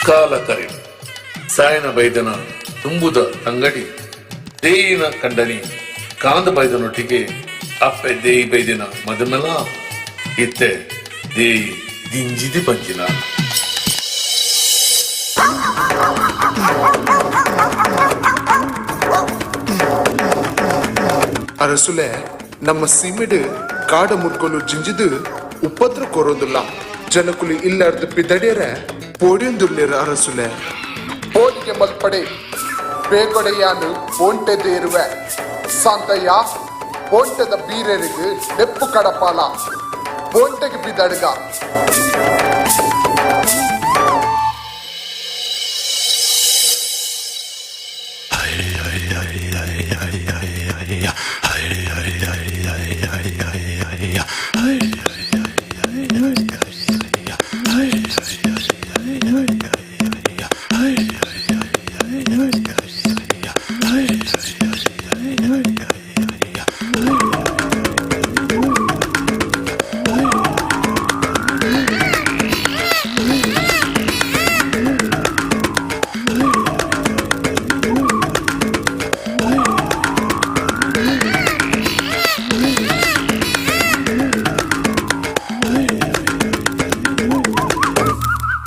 ಕಾಲ ಕರೆಯು ಸಾಯನ ಬೈದನ ತುಂಬುದ ತಂಗಡಿ ದೇಯಿನ ಕಂಡನಿ ಕಾಂದ ಬೈದನೊಟ್ಟಿಗೆ ಅಪ್ಪೆ ದೇಯಿ ಬೈದಿನ ಮದಮೆಲ ಇತ್ತೆ. ದೇಯಿ ದಿಂಜಿದಿ ಪಂಚಿನ. ಅರಸುಲೆ ನಮ್ಮ ಸೀಮೆಡು ಕಾಡ ಮುರ್ಗೊಲು ಜಿಂಜಿದು ಉಪದ್ರ ಕೊರೋದಿಲ್ಲ. ಜನಕುಲು ಇಲ್ಲಾರ್ದು ಪಿದಡಿಯರೆ ಪೋಡಿಯೊಂದುಲ್ಲೇರು ಅರಸುಲೆ. ಪೋಡಿಗೆ ಮಲ್ಪಡೆ ಬೇಗೊಡೆಯಾನು ಬೋಂಟೆದೇರುವೆ ಸಾಂತಯ್ಯ ಬೋಂಟೆದ ಬೀರರಿಗೆ ನೆಪ್ಪು ಕಡಪಾಲ ಬೋಂಟೆಗೆ ಬಿದಡ್ಗ.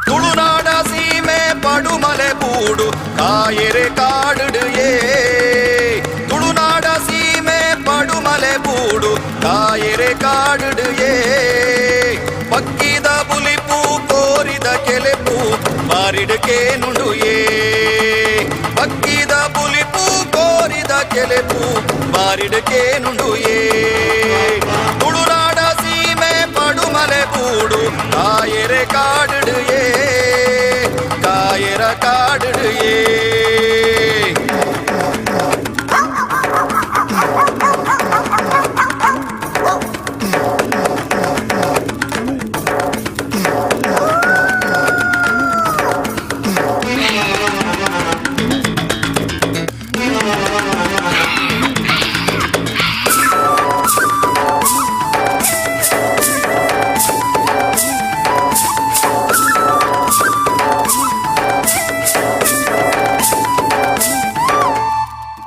ತುಳುನಾಡ ಸೀಮೆ ಪಡುಮಲೆ ಬೂಡು ಕಾಯರೆ ಕಾಡುಡು ಏ. ತುಳುನಾಡ ಸೀಮೆ ಪಡುಮಲೆ ಬೂಡು ಕಾಯರೆ ಕಾಡುಡು ಏ. ಪಕ್ಕಿದ ಬುಲಿಪು ಕೋರಿದ ಕೆಲೆಪು ಬಾರಿಡಕೇನುಂಡು ಏ. ಪಕ್ಕಿದ ಬುಲಿಪು ಕೋರಿದ ಕೆಲೆಪು ಬಾರಿಡಕೇನುಂಡು ಏ. ತುಳುನಾಡ ಸೀಮೆ ಪಡುಮಲೆ ಬೂಡು ಕಾಯರೆ ಕಾಡುಡು ಏ. ಕಾಯರ ಕಾಡುಡು ಏ.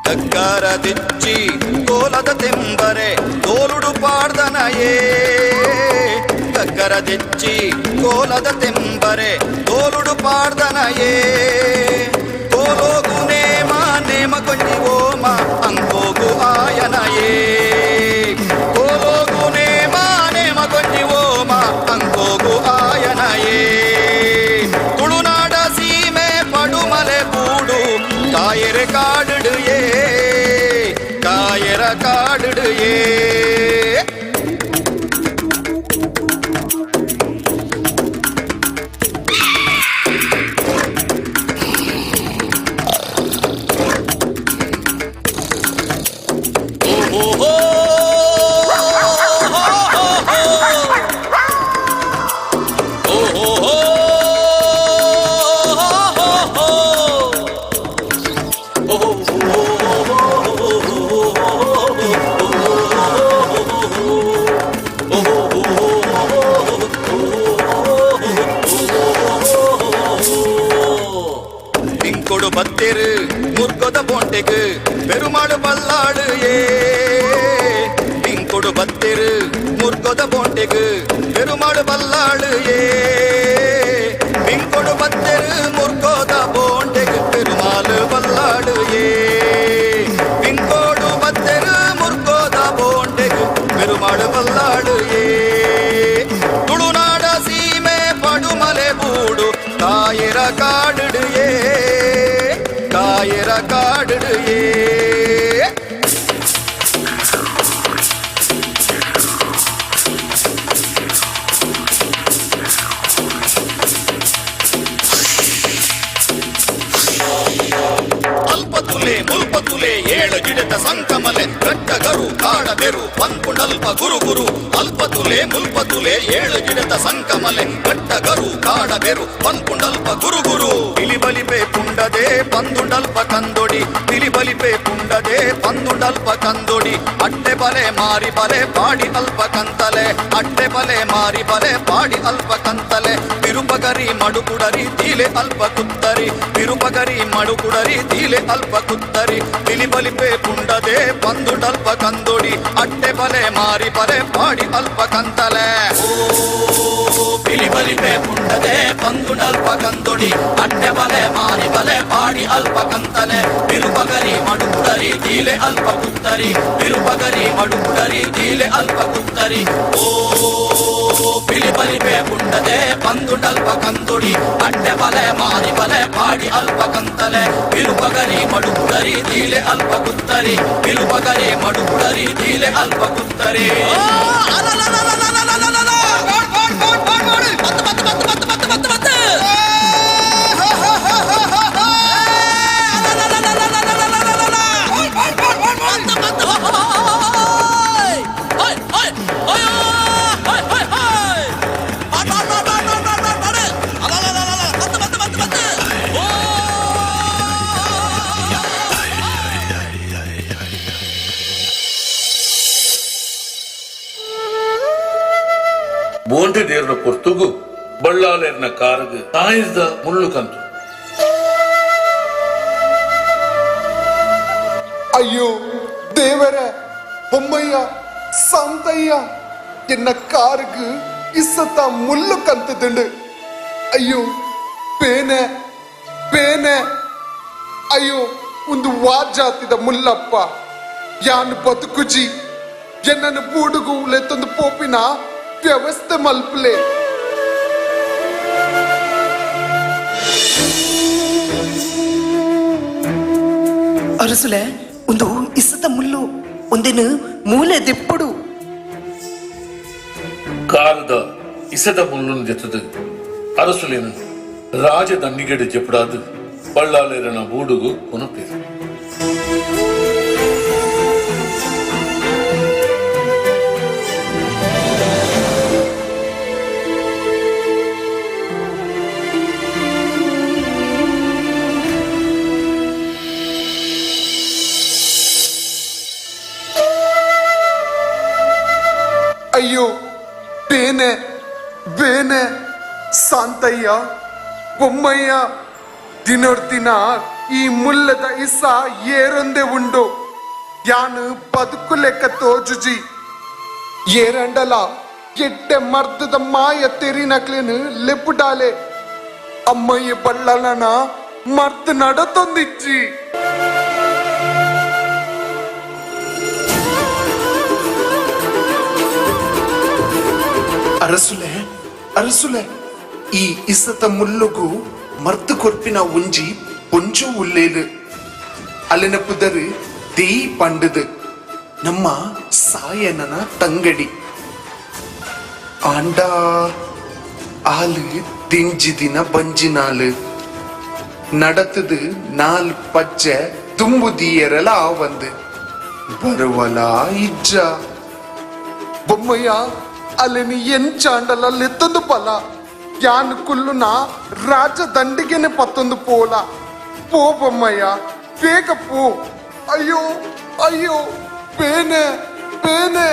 ಗಗ್ಗರ ದಿಚ್ಚಿ ಕೋಲದ ತೆಂಬರೆ ತೋಲುಡು ಪಾಡ್ದನಯೇ. ಗಗ್ಗರ ದಿಚ್ಚಿ ಕೋಲದ ತೆಂಬರೆ ತೋಲುಡು ಪಾಡ್ದನಯೇ. ಕೋಲೋಗು ನೇಮ ನೇಮ ಕೊಂಜಿ ಓಮ ಅಂಕೋಗು ಆಯನಯೇ. ಕೋಲೋಗು ನೇಮ ನೇಮ ಕೊಂಜಿ ಓಮ ಅಂಕೋಗು ಆಯನಯೇ. ತುಳುನಾಡ ಸೀಮೆ ಪಡುಮಲೆ ಬೂಡು ಕಾಯರೆ ಕಾಡುಡು ಏ. ಕಾಯರ ಕಾಡುಡು ಏ. ಓಹೋ ಬಿಂಕೊಡು ಬತ್ತಿರು ಮುರ್ಗೊದ ಬೋಂಟೆಗು ಪೆರುಮಾಳು ಬಲ್ಲಾಳು ಏ. ಬಿಂಕೊಡು ಬತ್ತಿರು ಮುರ್ಗೊದ ಬೋಂಟೆಗು ಪೆರುಮಾಳು ಬಲ್ಲಾಳು ಏ. ಬಿಂಕೊಡು ಬತ್ತಿರು ಮುರ್ಗೊದ ಬೋಂಟೆಗು ಪೆರುಮಾಳು ಬಲ್ಲಾಳು ಏ. ಬಿಂಕೋಡು ಬತ್ತಿರು ಮುರ್ಗೊದ ಬೋಂಟೆಗು ಪೆರುಮಾಳು ಬಲ್ಲಾಳು ಏ. ತುಳುನಾಡ ಸೀಮೆ ಪಡುಮಲೆ ಬೂಡು ಕಾಯರ ಕಾಡುಡು ಏ. ಕಾಯರ ಕಾಡುಡು ಏ. ಅಲ್ಪತುಲೆ ಮುಲ್ಪತುಲೆ ಏಳು ಗಿಡದ ಸಂಕಮಲೆ ಗಟ್ಟಗರು ಕಾಡಬೆರು ಪನ್ಪುಂಡಲ್ಪ ಗುರು ಗುರು. ಅಲ್ಪತುಲೆ ಮುಲ್ಪತುಲೆ ಏಳು ಗಿಡದ ಸಂಕಮಲೆ ಗಟ್ಟಗರು ಕಾಡಬೆರು ಪನ್ಪುಂಡಲ್ಪ ಗುರು ಗುರು. ತಿಲಿಬಲಿಪೆ ಪುಂಡದೆ ಪಂದುಂಡಲ್ಪ ಕಂದೊಡಿ. ತಿಲಿಬಲಿಪೆ ಪುಂಡದೆ ಪಂದುಂಡಲ್ಪ ಕಂದೊಡಿ. ಅಟ್ಟೆ ಬಲೆ ಮಾರಿ ಬಲೆ ಪಾಡಿ ಅಲ್ಪ ಕಂತಲೆ. ಅಟ್ಟೆ ಬಲೆ ಮಾರಿ ಬಲೆ ಪಾಡಿ ಅಲ್ಪ ಕಂತಲೆ. ತಿರುಪಗರಿ ಮಡುಕುಡರಿ ತೀಲೆ ಅಲ್ಪ ಕುತ್ತರಿ. ತಿರುಪಗರಿ ಮಡುಕುಡರಿ ತೀಲೆ ಅಲ್ಪ ಕುತ್ತರಿ. ಪಿಲಿ ಬಲಿಪೆ ಪುಂಡದೆ ಬಂದುಂಡಲ್ಪ ಕಂದೊಡಿ ಅಟ್ಟೆ ಬಲೆ ಮಾರಿ ಬಲೆ ಪಾಡಿ ಅಲ್ಪ ಕಂತಲೆ. ಓ ಪಿಲಿ ಬಲಿಪೆ ಪುಂಡದೆ ಬಂದುಂಡಲ್ಪ ಕಂದೊಡಿ ಅಟ್ಟೆ ಬಲೆ ಮಾರಿ ಬಲೆ ಪಾಡಿ ಅಲ್ಪ ಕಂತಲೆ. ಬಿರುಬಗರಿ ಮಡುಪುಡರಿ ದೀಲೆ ಅಲ್ಪ ಕುತ್ತರಿ ಬಿರುಬಗರಿ ಮಡುಪುಡರಿ ದೀಲೆ ಅಲ್ಪ ಕುತ್ತರಿ. ಓ ಪಿಲಿ ಬಲಿಪೆ ಪುಂಡದೆ ಬಂದುಂಡಲ್ಪ ಕಂದೊಡಿ ಅಟ್ಟೆ ಬಲೆ ಮಾರಿ ಬಲೆ ಪಾಡಿ ಅಲ್ಪ ಕಂತಲೆ. ಬಿರುಬಗರಿ ಮಡುಪುಡರಿ ದೀಲೆ ಅಲ್ಪ ಕುತ್ತರಿ ಬಿರುಬಗರಿ ಮಡುಪುಡರಿ ದೀಲೆ ಅಲ್ಪ ಕುತ್ತರಿ. ಬೋಂಟೆ ದೇರ್ನ ಪೊರ್ತುಗು ಬಳ್ಳಾಲೇರ್ನ ಕಾರಗು ತಾಯಿಸ್ದ ಮುಳ್ಳು ಕಂತು. ಅಯ್ಯೋ ದೇವರ ಬೊಮ್ಮಯ್ಯ ಸಂತಯ್ಯ ಎನ್ನ ಕಾರುಗು ಇಸತ ಮುಳ್ಳು ಕಂತದುಂಡು. ಅಯ್ಯೋ ಬೇನೆ ಬೇನೆ. ಅಯ್ಯೋ ಒಂದು ವಾಜಾತಿದ ಮುಲ್ಲಪ್ಪ ಯಾನು ಬದುಕುಜಿ ಎನ್ನನ್ನು ಬೂಡುಗು ಲೆತ್ತೊಂದು ಪೋಪಿನ ವ್ಯವಸ್ಥೆ ಮಲ್ಪಲೆ. ಅರಸುಲೆ ಒಂದು ಇಸತ ಮುಳ್ಳು ಒಂದಿನ ಮೂಲೆ ದೆಪ್ಪಡು. ಕಾರದ ಇಸದ ಮುಳ್ಳುನ್ ಜೊತದು ಅರಸುಲೇನು ರಾಜ ದಂಡಿಗೆಡೆ ಜೆಪಡಾದು ಬಳ್ಳಾಲೇರನ ಬೂಡುಗು ಕೊನಪೇರು. ಅಯ್ಯೋ ಬೇನೆ ಬೇನೆ ಸಾಂತಯ್ಯ ಬೊಮ್ಮಯ್ಯ ದಿನೋರ್ದಿನ ಈ ಮುಲ್ಲದ ಇಸ ಏರೊಂದೆ ಉಂಡು. ಯಾನು ಬದುಕು ಲೆಕ್ಕ ತೋಜುಜಿ ಏರಂಡಲ ಎಟ್ಟೆ ಮರ್ದದ ಮಾಯ ತೆರಿನಕ್ಲೇನು ಲೆಪ್ಪುಡಾಲೆ. ಅಮ್ಮಯ್ಯ ಬಳ್ಳಲನ ಮರ್ದು ನಡತೊಂದಿಜ್ಜಿ. ಅರಸುಲೆ ಅರಸುಲೆ ಈ ಇಸತ ಮುಳ್ಳುಗು ಮರ್ದು ಕೊರ್ಪಿನ ಉಂಜಿ ಪೊಂಜು ಉಲ್ಲೇಲು ಅಲ್ಲಿನ ಪುದರು ದೇಯಿ ಪಂಡದು ನಮ್ಮ ಸಾಯನನ ತಂಗಡಿ ಆಂಡ ಆಲು ದಿಂಜಿದಿನ ಬಂಜಿನಾಲು நடத்துது நாலு பச்சை தும்புதியரல ஆவந்து ಬರುವಲ ಇಜ್ಜ ಬೊಮ್ಮಯ್ಯ ಅಲ್ಲಿನ ಎಂಚಾಂಡಲ ಲೆತ್ತೊಂದು ಪಲ ಯಾನ್ ಕುಲ್ಲುನ ರಾಜ ದಂಡಿಗೆನೆ ಪತ್ತೊಂದು ಪೋಲ. ಪೋ ಬೊಮ್ಮಯ್ಯ ಬೇಗ ಪೋ. ಅಯ್ಯೋ ಅಯ್ಯೋ ಬೇನೆ ಬೇನೆ.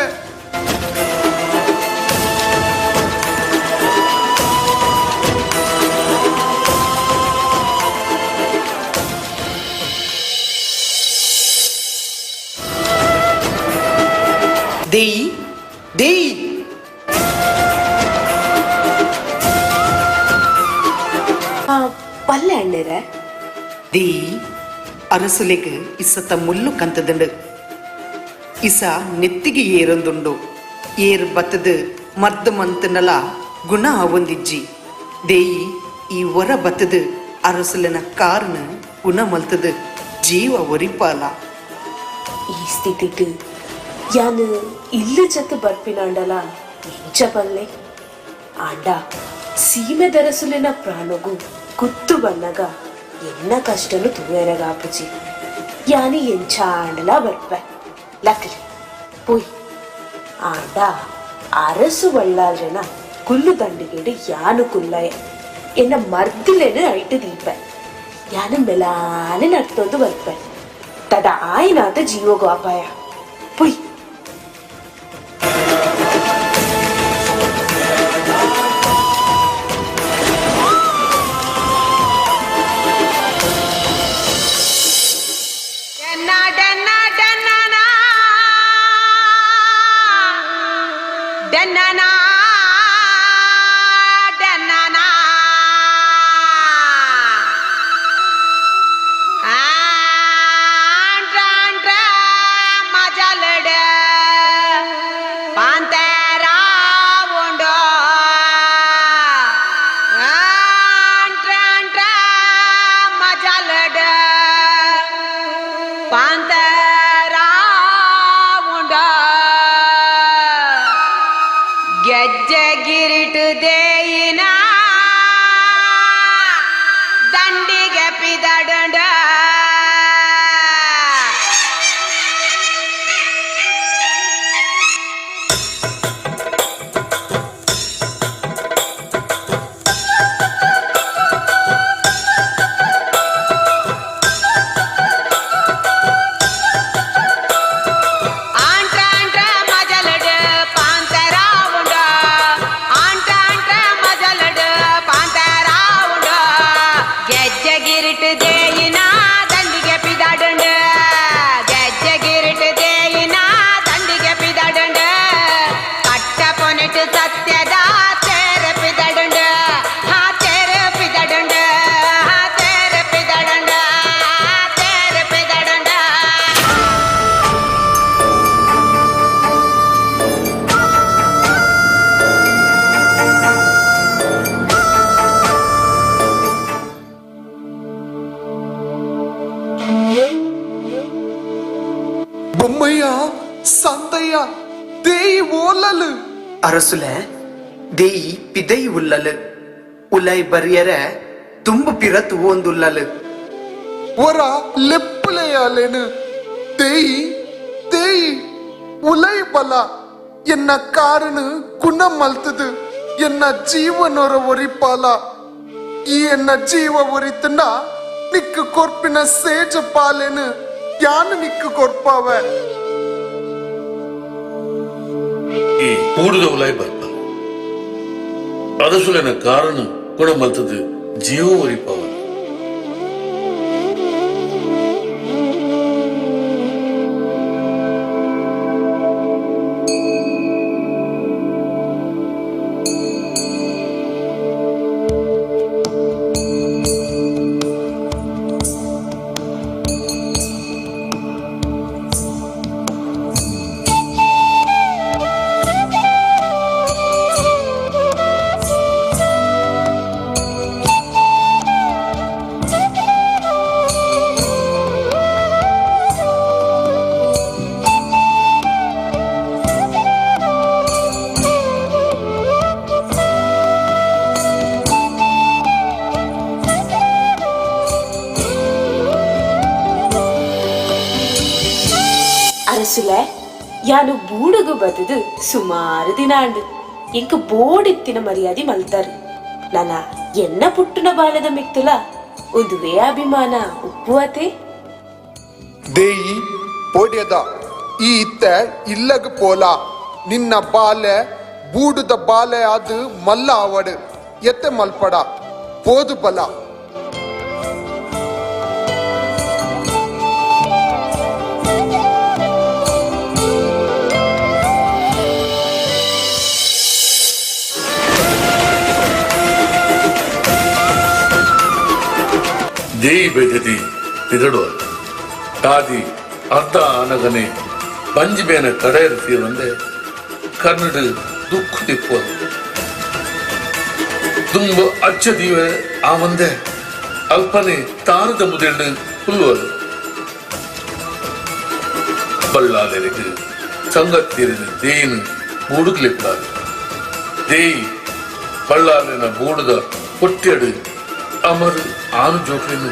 ದೇಯಿ ದೇಯಿ ಪಲ್ಲೆ ಅಣ್ಣೆರೆ ದೇಯಿ ಅರಸುಲೆಗ್ ಇಸತ ಮುಳ್ಳು ಕಂತದುಂಡು. ಇಸ ನೆತ್ತಿಗೆ ಏರೊಂದುಂಡು. ಏರ್ ಬತ್ತದು ಮರ್ದು ಮಂತನಲ ಗುಣ ಆವೊಂದಿಜ್ಜಿ. ದೇಯಿ ಈ ಒರ ಬತ್ತದು ಅರಸುಲೆನ ಕಾರ್ನ ಗುಣ ಮಲ್ತದು ಜೀವ ಒರಿಪಾಲ. ಈ ಸ್ಥಿತಿಗೆ ಯಾನು ಇಲ್ಲು ಜತ್ತು ಬರ್ಪಿನಾಂಡಲ ಎಂಚ ಬಲ್ಲೆ. ಆಂಡ ಸೀಮೆ ದರಸುಲಿನ ಪ್ರಾಣಗು ಕುತ್ತು ಬನ್ನಗ ಎನ್ನ ಕಷ್ಟನು ತೂವೆರಗಾಪುಜಿ. ಯಾನಿ ಎಂಚಾಂಡಲ ಬರ್ಪೆ ಲಕ್ಲಿ ಪೋಯ್. ಆಂಡ ಅರಸು ಬಳ್ಳಾಲ್ರೆನ ಕುಲ್ಲು ದಂಡಿಗೆಡು ಯಾನು ಕುಲ್ಲಯ ಎನ್ನ ಮರ್ದಿಲೆನು ಐಟು ದೀಪೆ. ಯಾನು ಮೆಲಾನೆ ನಡ್ತೊಂದು ಬರ್ಪೆ ತದ ಆಯ್ನಾತ ಜೀವಗು ಅಪಾಯ. ಪುಯ್. ಎನ್ನ ಬೊಮ್ಮಯ್ಯ ಸಂತಯ್ಯ ದೇಯಿ ಓಲಲು. ಅರಸುಲೆ ದೇಯಿ ಪಿದೈ ಉಲ್ಲಲು ಉಲೈ ಬರಿಯರೆ ತುಂಬ ಪಿರತ್ ಓಂದುಲ್ಲಲು. ಒರ ಲೆಪ್ಪುಲೆಯಾಲೇನು ದೇಯಿ ದೇಯಿ ಉಲೈ ಬಲ ಎನ್ನ ಕಾರನು ಗುಣ ಮಲ್ತದು ಎನ್ನ ಜೀವನೊರ ಒರಿಪಾಲ. ಈ ಎನ್ನ ಜೀವ ಒರಿತನ ನಿಕ್ಕು ಕೊರ್ಪಿನ ಸೇಜ ಪಾಲೇನು ಯಾನು ನಿಕ್ಕು ಕೊರ್ಪಾವ. ಈ ಕೂಡುದ ಉಲೈ ಬರ್ಪ ಅರಸುಲೆನ ಕಾರನು ಗುಣ ಮಲ್ತದು ಜೀವ ಒರಿಪಾವ. ಅರಸುಲೆ ಯಾನು ಬೂಡುಗು ಬದುದು ಸುಮಾರು ದಿನ ಅಂಡು ಇಂಕ ಬೋಡಿತ್ತಿನ ಮರ್ಯಾದೆ ಮಲ್ತಾರು. ನನ ಎನ್ನ ಪುಟ್ಟುನ ಬಾಲದ ಮಿಕ್ತುಲ ಒಂದುವೇ ಅಭಿಮಾನ ಉಪ್ಪುವತೆ. ದೇಯಿ ಪೋಡ್ಯದ ಈ ಇತ್ತ ಇಲ್ಲಗ ಪೋಲ ನಿನ್ನ ಬಾಲೆ ಬೂಡುದ ಬಾಲೆ ಅದು ಮಲ್ಲ ಆವಡು ಎತ್ತೆ ಮಲ್ಪಡ ಪೋದು ಬಲ. ದೇಯಿ ಬೈದತಿ ತಿದಡುವ ತಾದಿ ಅರ್ಧ ಆನಗನೆ ಬಂಜಿ ಬೇನ ಕಡೆಯರ್ತೀವಂದೆ ಕನ್ನಡ ದುಃಖ ತಿಪ್ಪುವ ತುಂಬ ಅಚ್ಚ ದೀವ ಆ ಒಂದೆ ಅಲ್ಪನೆ ತಾರದ ಮುದೆಣ್ಣು ಹುಲ್ಲುವರು ಬಳ್ಳಾದರಿಗೆ ಸಂಗತ್ತಿರಿದ ದೇಯಿನ ಬೂಡುಗ್ಲಿಪ್ಪಾದ ದೇಯಿ ಬಳ್ಳಾಲಿನ ಬೂಡುದ ಹೊಟ್ಟೆಡು ಅಮರು ಆನು ಜೋಕ್ಲಿನ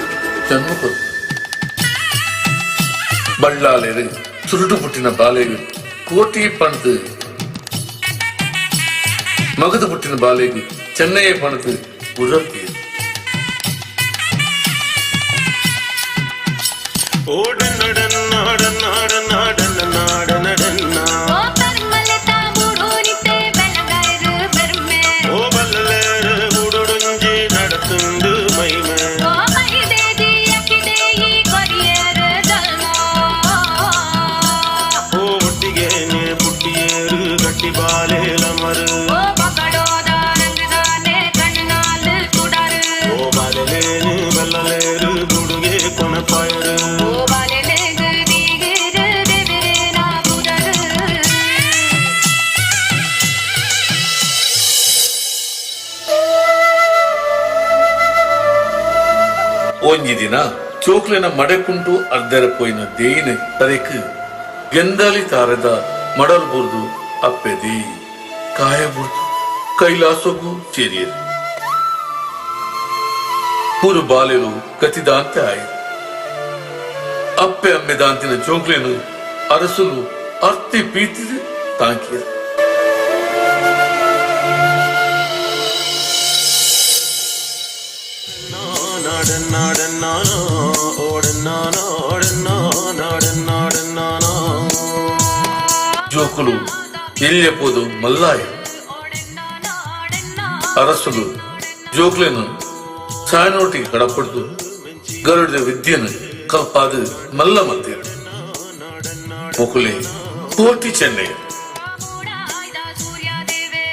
ಜನ್ಮ ಕೊಡು. ಬಳ್ಳಾಲೇರು ಸುರುಟು ಪುಟ್ಟಿನ ಬಾಲೆಗೆ ಕೋಟಿ ಪಣದು ಮಗದು ಪುಟ್ಟಿನ ಬಾಲೆಗೆ ಚೆನ್ನೈಯ ಪಣದು ಉರರ್ತಿ. ಒಂಜಿ ದಿನ ಚೋಕ್ಲೆನ ಮಡೆಕುಂಟು ಅರ್ಧರ ಪೋಯಿನ ದೇಯಿನ ತರೆಕ್ ಗೆಂದಾಲಿ ತಾರದ ಮಡಲ್ ಬುರ್ದು ಅಪ್ಪೆದಿ ಕಾಯ ಬುರ್ದು ಕೈಲಾಸಗು ಸೇರಿಯರು. ಪೂರು ಬಾಲೆರು ಗತಿದಾಂತೆ ಆಯಿ. ಅಪ್ಪೆ ಅಮ್ಮೆದಾಂತಿನ ಚೋಕ್ಲೆನು ಅರಸುಲು ಅರ್ತಿ ಪೀತಿದು ತಾಂಕಿಯರು. ಜೋಕುಲು ಎಲ್ಲಿಯಪೋದು ಮಲ್ಲಾಯ ಅರಸುಲು ಜೋಕ್ಲೆನು ಸಾಯನೋಟಿಗೆ ಕಡಪಡ್ದು ಗರುಡದ ವಿದ್ಯೆನು ಕಲ್ಪಾದು ಮಲ್ಲ ಮಲ್ತೇರು. ಮೊಕುಲೆ ಕೋಟಿ ಚೆನ್ನೈ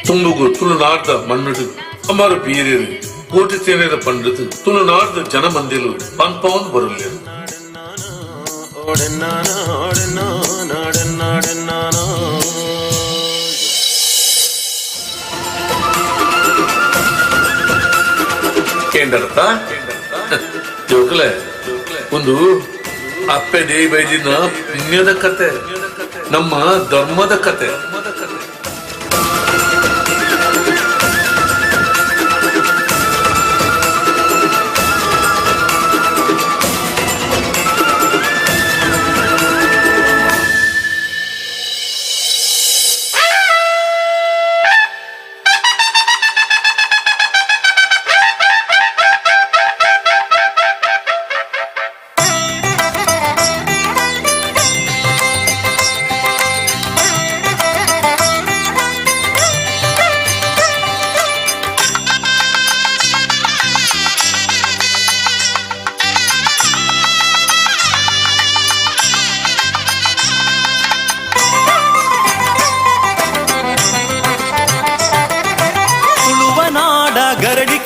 ತುಂಬುಗು ತುಳುನಾಡ್ದ ಮಣ್ಣುಡು ಅಮರ ಬೀರೇರು ಕೋಟಿ ಚೆನ್ನೈದ ಪಂಡದು ತುಳುನಾಡ್ದ ಜನಮಂದಿಲು ಪನ್ಪವನ್ ಬರಲೇರು. ಕೇಂದ್ರತ ಜೋಕಲೆ ಒಂದು ಅಪ್ಪೆ ದೇವಿ ಬೈದಿನ ಪುಣ್ಯದ ಕತೆ, ನಮ್ಮ ಧರ್ಮದ ಕತೆ.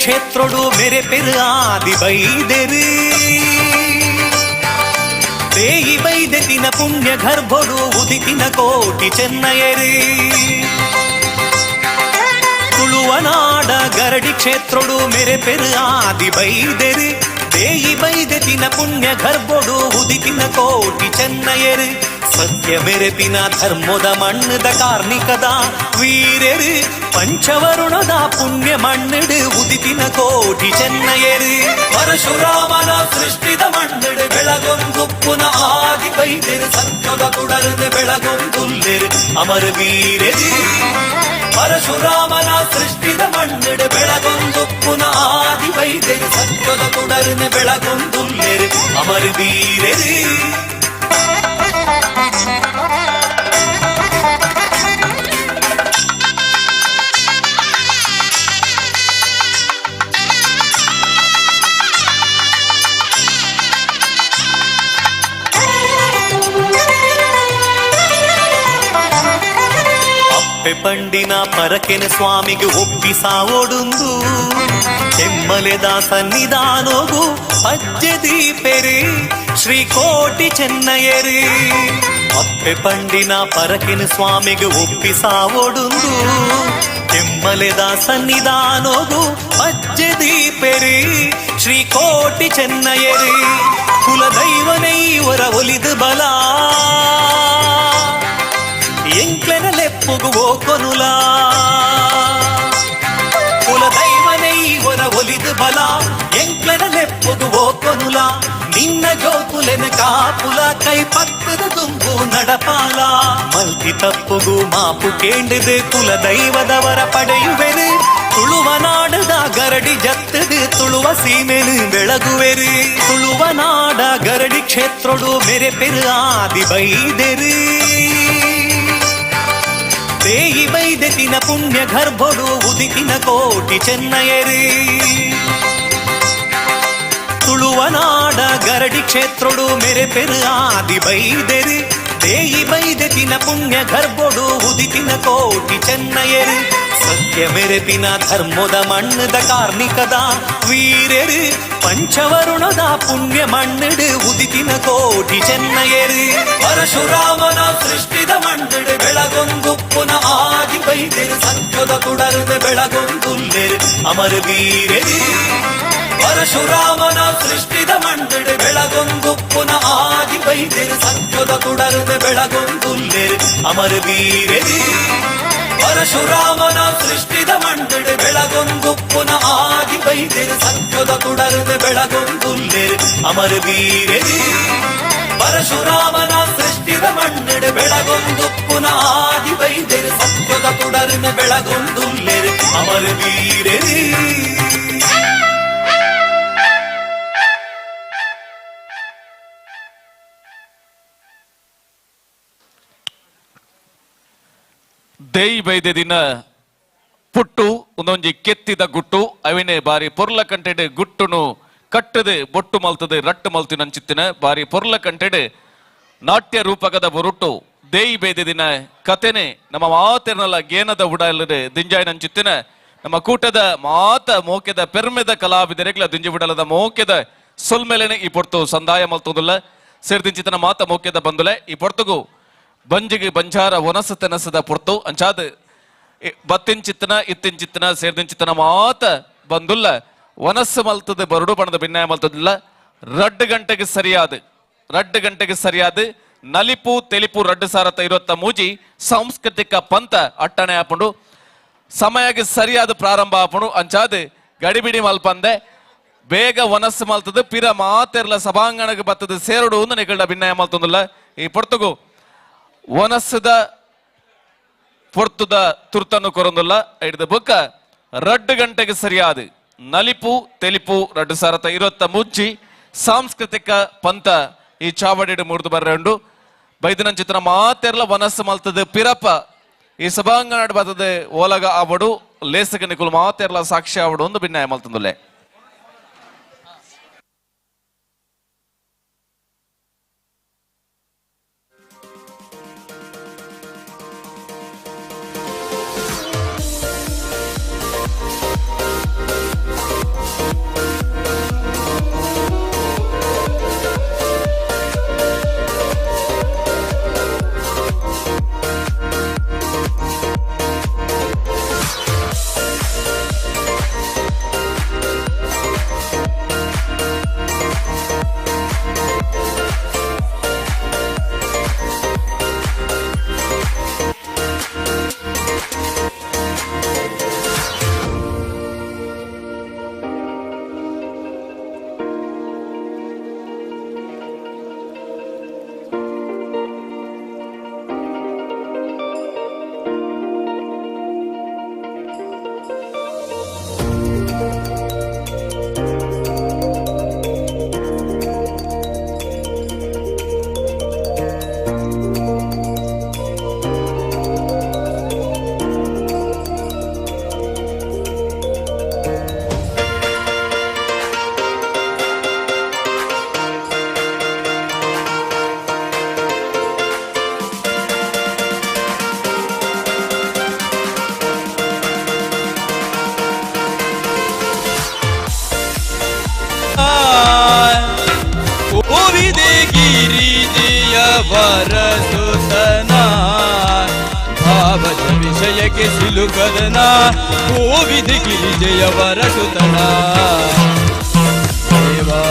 ಕ್ಷೇತ್ರಡು ಮೆರೆ ಪೆರು ಆದಿ ಬೈದೆರು ದೇಯಿ ಬೈದೆತಿನ ಪುಣ್ಯ ಗರ್ಭೊಡು ಉದಿತಿನ ಕೋಟಿ ಚೆನ್ನಯರು. ತುಳುವನಾಡ ಗರಡಿ ಕ್ಷೇತ್ರಡು ಮೆರೆ ಪೆರು ಆದಿ ಬೈದೆರು ದೇಯಿ ಬೈದೆತಿನ ಪುಣ್ಯ ಗರ್ಭೊಡು ಉದಿತಿನ ಕೋಟಿ ಚೆನ್ನಯರು. ಸತ್ಯ ಮೆರೆಪಿನ ಧರ್ಮದ ಮಣ್ಣದ ಕಾರ್ಣಿಕದ ವೀರರು ಪಂಚವರುಣದ ಪುಣ್ಯ ಮಣ್ಣಿಡು ಉದಿತಿನ ಕೋಟಿ ಚೆನ್ನಯರು. ಪರಶುರಾಮನ ಸೃಷ್ಟಿದ ಮಣ್ಣಿಡು ಬೆಳಗೊಂದುಪ್ಪುನ ಆದಿ ಬೈದೆರು ಸತ್ಯದ ತುಡರದು ಬೆಳಗೊಂದುಲ್ಲೆರು ಅಮರ ವೀರರು. ಪರಶುರಾಮನ ಸೃಷ್ಟಿದ ಮಣ್ಣಿಡು ಬೆಳಗೊಂದುಪ್ಪುನ ಆದಿ ಬೈದೆರು ಸತ್ಯದ ತುಡರದು ಬೆಳಗೊಂದುಲ್ಲೆರು ಅಮರ ವೀರರು. ಅಪ್ಪೆ ಪಂಡಿನ ಪರಕೆನ ಸ್ವಾಮಿಗೆ ಒಪ್ಪಿಸಾವೊಡುಂದು ಕೆಮ್ಮಲೆದ ಸನ್ನಿಧಾನೋಗು ಪಜ್ಜೆ ದೀಪೆರಿ ಶ್ರೀ ಕೋಟಿ ಚೆನ್ನಯರಿ. ಅಪ್ಪೆ ಪಂಡಿನ ಪರಕಿನ ಸ್ವಾಮಿಗೆ ಒಪ್ಪಿಸಾವೊಡುಂದು ಕೆಮ್ಮಲೆದ ಸನ್ನಿಧಾನೋಗು ಪಜ್ಜೆ ದೀಪೆರಿ ಶ್ರೀ ಕೋಟಿ ಚೆನ್ನಯರಿ. ಕುಲದೈವನೈವರ ಒಲಿದು ಬಲ ಎಂಕ್ಲೆನ ಲೆಪ್ಪುಗು ಕೊನುಲ ಕುಲದೈವನೈವರ ಒಲಿದು ಬಲ ಎಂಕ್ಲೆನ ಲೆಪ್ಪುಗು ಕೊನುಲ ನಿನ್ನ ಜೋಕುಲೆನ ಕಾಪುಲ ಕೈ ಪಕ್ಕದ ತುಂಬು ನಡಪಾಲ ಮಲ್ತಿ ತಪ್ಪುಗು ಮಾಪು ಕೇಂಡಿದು ಕುಲದೈವದವರ ಪಡೆಯುವೆರು. ತುಳುವ ನಾಡದ ಗರಡಿ ಜತ್ತದು ತುಳುವ ಸೀಮೆನು ಬೆಳಗುವೆರು. ತುಳುವ ನಾಡ ಗರಡಿ ಕ್ಷೇತ್ರಡು ಮೆರೆ ಪೆರು ಆದಿ ಬೈದೆರು ದೇಯಿ ಬೈದೆತಿನ ಪುಣ್ಯ ಗರ್ಭೊಡು ಉದಿತಿನ ಕೋಟಿ ಚೆನ್ನಯರು. ತುಳುವನಾಡ ಗರಡಿ ಕ್ಷೇತ್ರಡು ಮೆರೆ ಪೆರು ಆದಿ ಬೈದೆರು ದೇಯಿ ಬೈದೆತಿನ ಪುಣ್ಯ ಗರ್ಭೊಡು ಉದಿತಿನ ಕೋಟಿ ಚೆನ್ನಯರು. ಸತ್ಯ ಮೆರೆಪಿನ ಧರ್ಮದ ಮಣ್ಣದ ಕಾರ್ಣಿಕದ ವೀರರು ಪಂಚವರುಣದ ಪುಣ್ಯ ಮಣ್ಣಿಡು ಉದಿತಿನ ಕೋಟಿ ಚೆನ್ನಯರು. ಪರಶುರಾಮನ ಸೃಷ್ಟಿದ ಮಣ್ಣಿಡು ಬೆಳಗೊಂದುಪ್ಪುನ ಆದಿ ಬೈದೆರು ಸತ್ಯದ ತುಡರದು ಬೆಳಗೊಂದುಲ್ಲೆರು ಅಮರ ವೀರರು. ಪರಶುರಾಮನ ಸೃಷ್ಟಿದ ಮಣ್ಣಿಡು ಬೆಳಗೊಂದುಪ್ಪುನ ಆದಿ ಬೈದೆರು ಸತ್ಯದ ತುಡರದು ಬೆಳಗೊಂದುಲ್ಲೆರು ಅಮರ ವೀರರು. ಪರಶುರಾಮನ ಸೃಷ್ಟಿದ ಮಣ್ಣಿಡು ಬೆಳಗೊಂದುಪ್ಪುನ ಆದಿ ಬೈದೆರು ಸತ್ಯದ ತುಡರದು ಬೆಳಗೊಂದುಲ್ಲೆರು ಅಮರ ವೀರರು. ಪರಶುರಾಮನ ಸೃಷ್ಟಿದ ಮಣ್ಣಿಡು ಬೆಳಗೊಂದುಪ್ಪುನ ಆದಿ ಬೈದೆರು ಸತ್ಯದ ತುಡರದು ಬೆಳಗೊಂದುಲ್ಲೆರು ಅಮರ ವೀರರು. ದೇಯಿ ಬೈದೆ ದಿನ ಪುಟ್ಟು ಒಂದೊಂಜಿ ಕೆತ್ತಿದ ಗುಟ್ಟು ಅವಿನೇ ಬಾರಿ ಪೊರ್ಲ ಕಂಟೆಡ್ ಗುಟ್ಟುನು ಕಟ್ಟದೆ ಬೊಟ್ಟು ಮಲ್ತದೆ ರಟ್ಟು ಮಲ್ತಿನ ಅಂಚಿತ್ತಿನ ಬಾರಿ ಪೊರ್ಲ ಕಂಟೆಡ್ ನಾಟ್ಯ ರೂಪಕದ ಬೊರುಟ್ಟು ದೇಯಿ ಬೈದೆ ದಿನ ಕತೆನೆ ನಮ್ಮ ಮಾತೆರ್ನಲ ಗೇನದ ಉಡಲದೆ ದಿಂಜಾಯಿನ ಅಂಚಿತ್ತಿನ ನಮ್ಮ ಕೂಟದ ಮಾತ ಮೋಕೆದ ಪೆರ್ಮೆದ ಕಲಾವಿದರೆಗ್ಲ ದಿಂಜಿ ಬಿಡಲದ ಮೋಕೆದ ಸೊಲ್ಮೆಲೆನೆ ಈ ಪೊರ್ತು ಸಂದಾಯ ಮಲ್ತುದಿಲ್ಲ ಸೇರ್ದಿಂಚಿತನ ಮಾತ ಮೋಕೆದ ಬಂದುಲೆ ಈ ಪೊರ್ತುಗು ಬಂಜಿಗೆ ಬಂಜಾರ ಒನಸ ತೆನಸದ ಪೊರ್ತು ಅಂಚಾದ ಬತ್ತಿಂಚಿತ್ತನ ಇತ್ತಿಂಚಿತ್ತನ ಸೇರ್ದಿಂಚಿತ್ತನ ಮಾತ ಬಂದುಲ್ಲ ವನಸ್ಸು ಮಲ್ತದ ಬರಡು ಬಣ್ಣದ ಭಿನ್ನಾಯ ಮಲ್ತದಿಲ್ಲ 2 ಗಂಟೆಗೆ ಸರಿಯಾದ ರಡ್ಡು ಗಂಟೆಗೆ ಸರಿಯಾದ ನಲಿಪು ತೆಲಿಪು 2023 ಸಾಂಸ್ಕೃತಿಕ ಪಂಥ ಅಟ್ಟಣೆ ಆಪುಂಡು. ಸಮಯಕ್ಕೆ ಸರಿಯಾದ ಪ್ರಾರಂಭ ಆಪುಂಡು. ಅಂಚಾದ ಗಡಿಬಿಡಿ ಮಲ್ಪಂದೆ ಬೇಗ ವನಸ್ಸು ಮಲ್ತದ ಪಿರ ಮಾತೆರ್ಲ ಸಭಾಂಗಣಕ್ಕೆ ಬತ್ತದ ಸೇರುಡು ಒಂದು ನಿಕಲ್ಡ ಭಿನ್ನಯ ಮಲ್ತೊಂದುಲ್ಲ. ಈ ಪೊರ್ತುಗು ವನಸ್ಸದ ಪೊರ್ತುದ ತುರ್ತನ್ನು ಕೊರೊಂದುಲ್ಲ. ಹಿಡಿದ ಬುಕ್ಕ 2 ಗಂಟೆಗೆ ಸರಿಯಾದ ನಲಿಪು ತೆಲಿಪು 2023 ಸಾಂಸ್ಕೃತಿಕ ಪಂಥ ಈ ಚಾವಡಿಡು ಮೂರ್ದು ಬರ್ರೆ ಬೈದನಂಚಿತ್ರ ಮಾತೆರ್ಲ ವನಸ್ಸು ಮಲ್ತದ ಪಿರಪ ಈ ಸಭಾಂಗಣ ಬತ್ತದ ಓಲಗ ಆವಡು ಲೇಸಕ ನಿಕುಲು ಮಾತೆರ್ಲ ಸಾಕ್ಷಿ ಆವಡು ಒಂದು ಭಿನ್ನಯ ಮಲ್ತಂದುಲ್ಲೆ. ವಿಷಯಕ್ಕೆ ಸಿಲುಕದನ ಕೋವಿದ ಗಿರಿಜೆಯ ವರಸುತನ ದೇವಾ.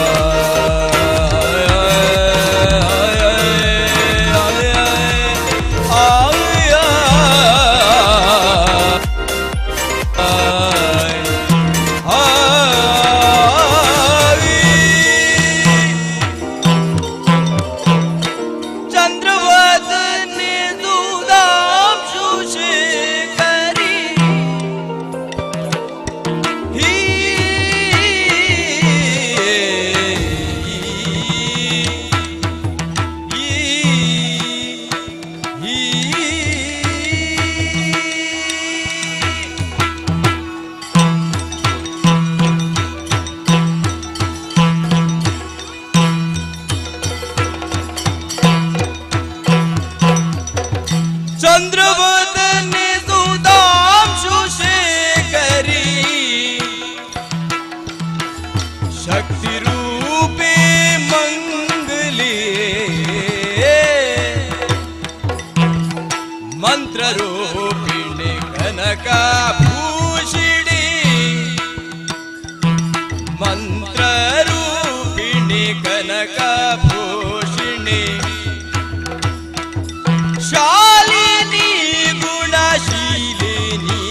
चंद्रवदने सुदांशु शेखरी शक्ति रूपे मंगले मंत्र रूपिणी कनका भूषिणी मंत्र रूपिणी कनका भूषिणी शालिनी गुणशीलिनी.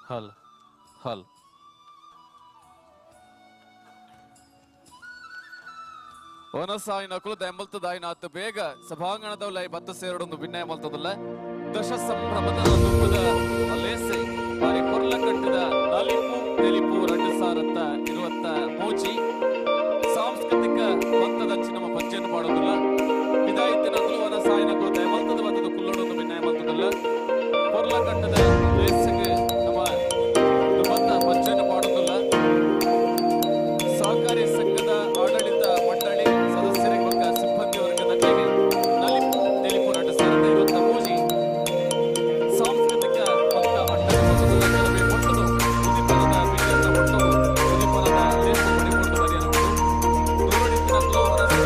ಹಲ್ ಹಲ್ ಒನಸಾಯಿನಕುಲು ದಯಮಲ್ತದಾಯಿನಾತ್ ಬೇಗ ಸಭಾಂಗಣದವಲೈ ಬತ್ತ ಸೇರಡೊಂದು ವಿನಯ ಮಲ್ತದಲ್ಲ. ದಶ ಸಂಭ್ರಮದ ದುಂಬುದ ಲೇಸೆ ಬಾರಿ ಕೊರ್ಲ ಕಟ್ಟದ ನಲಿಪು ತೆಲಿಪು 2023 ಸಾಂಸ್ಕೃತಿಕ ಪಂಥದಂಚಿ ನಮ್ಮ ಪಜ್ಜೆಯನ್ನು ಮಾಡೋದಿಲ್ಲ. ವಿದಾಯಿತಿನಕುಲು ವನಸಾಯಿನಕುಲು ದಯಮಲ್ತದ ಬತ್ತದ ಕುಲ್ಲಡೊಂದು ವಿನಯ ಮಲ್ತದಲ್ಲ. ಕೊರ್ಲ ಕಟ್ಟದ ಲೇಸೆಗೆ ನಮ್ಮ ದುಂಬತ್ತ ಪಜ್ಜೆಯನ್ನು ಮಾಡೋದಿಲ್ಲ. ಸಹಕಾರಿ ಸಂಘದ ಆಡಳಿತ ಮಂಡಳಿ ಸದಸ್ಯರಿಗೆ ಬೊಕ್ಕ ಸಿಬ್ಬಂದಿ ವರ್ಗದಕ್ಕೆ ನಲಿಪು ತೆಲಿಪು 2023 ಸಾಂಸ್ಕೃತಿಕ ಪಂಥ ಅಡ್ಡ ಉದಿಪನದ ಬೀಜದ ಒಟ್ಟು ಉದಿಪನದ ಲೇಸು ಪಡೆಕೊಂಡು ಬರೆಯಲು ದೂರಡಿತ್ತಿನಕುಲು ಹೊರಸು.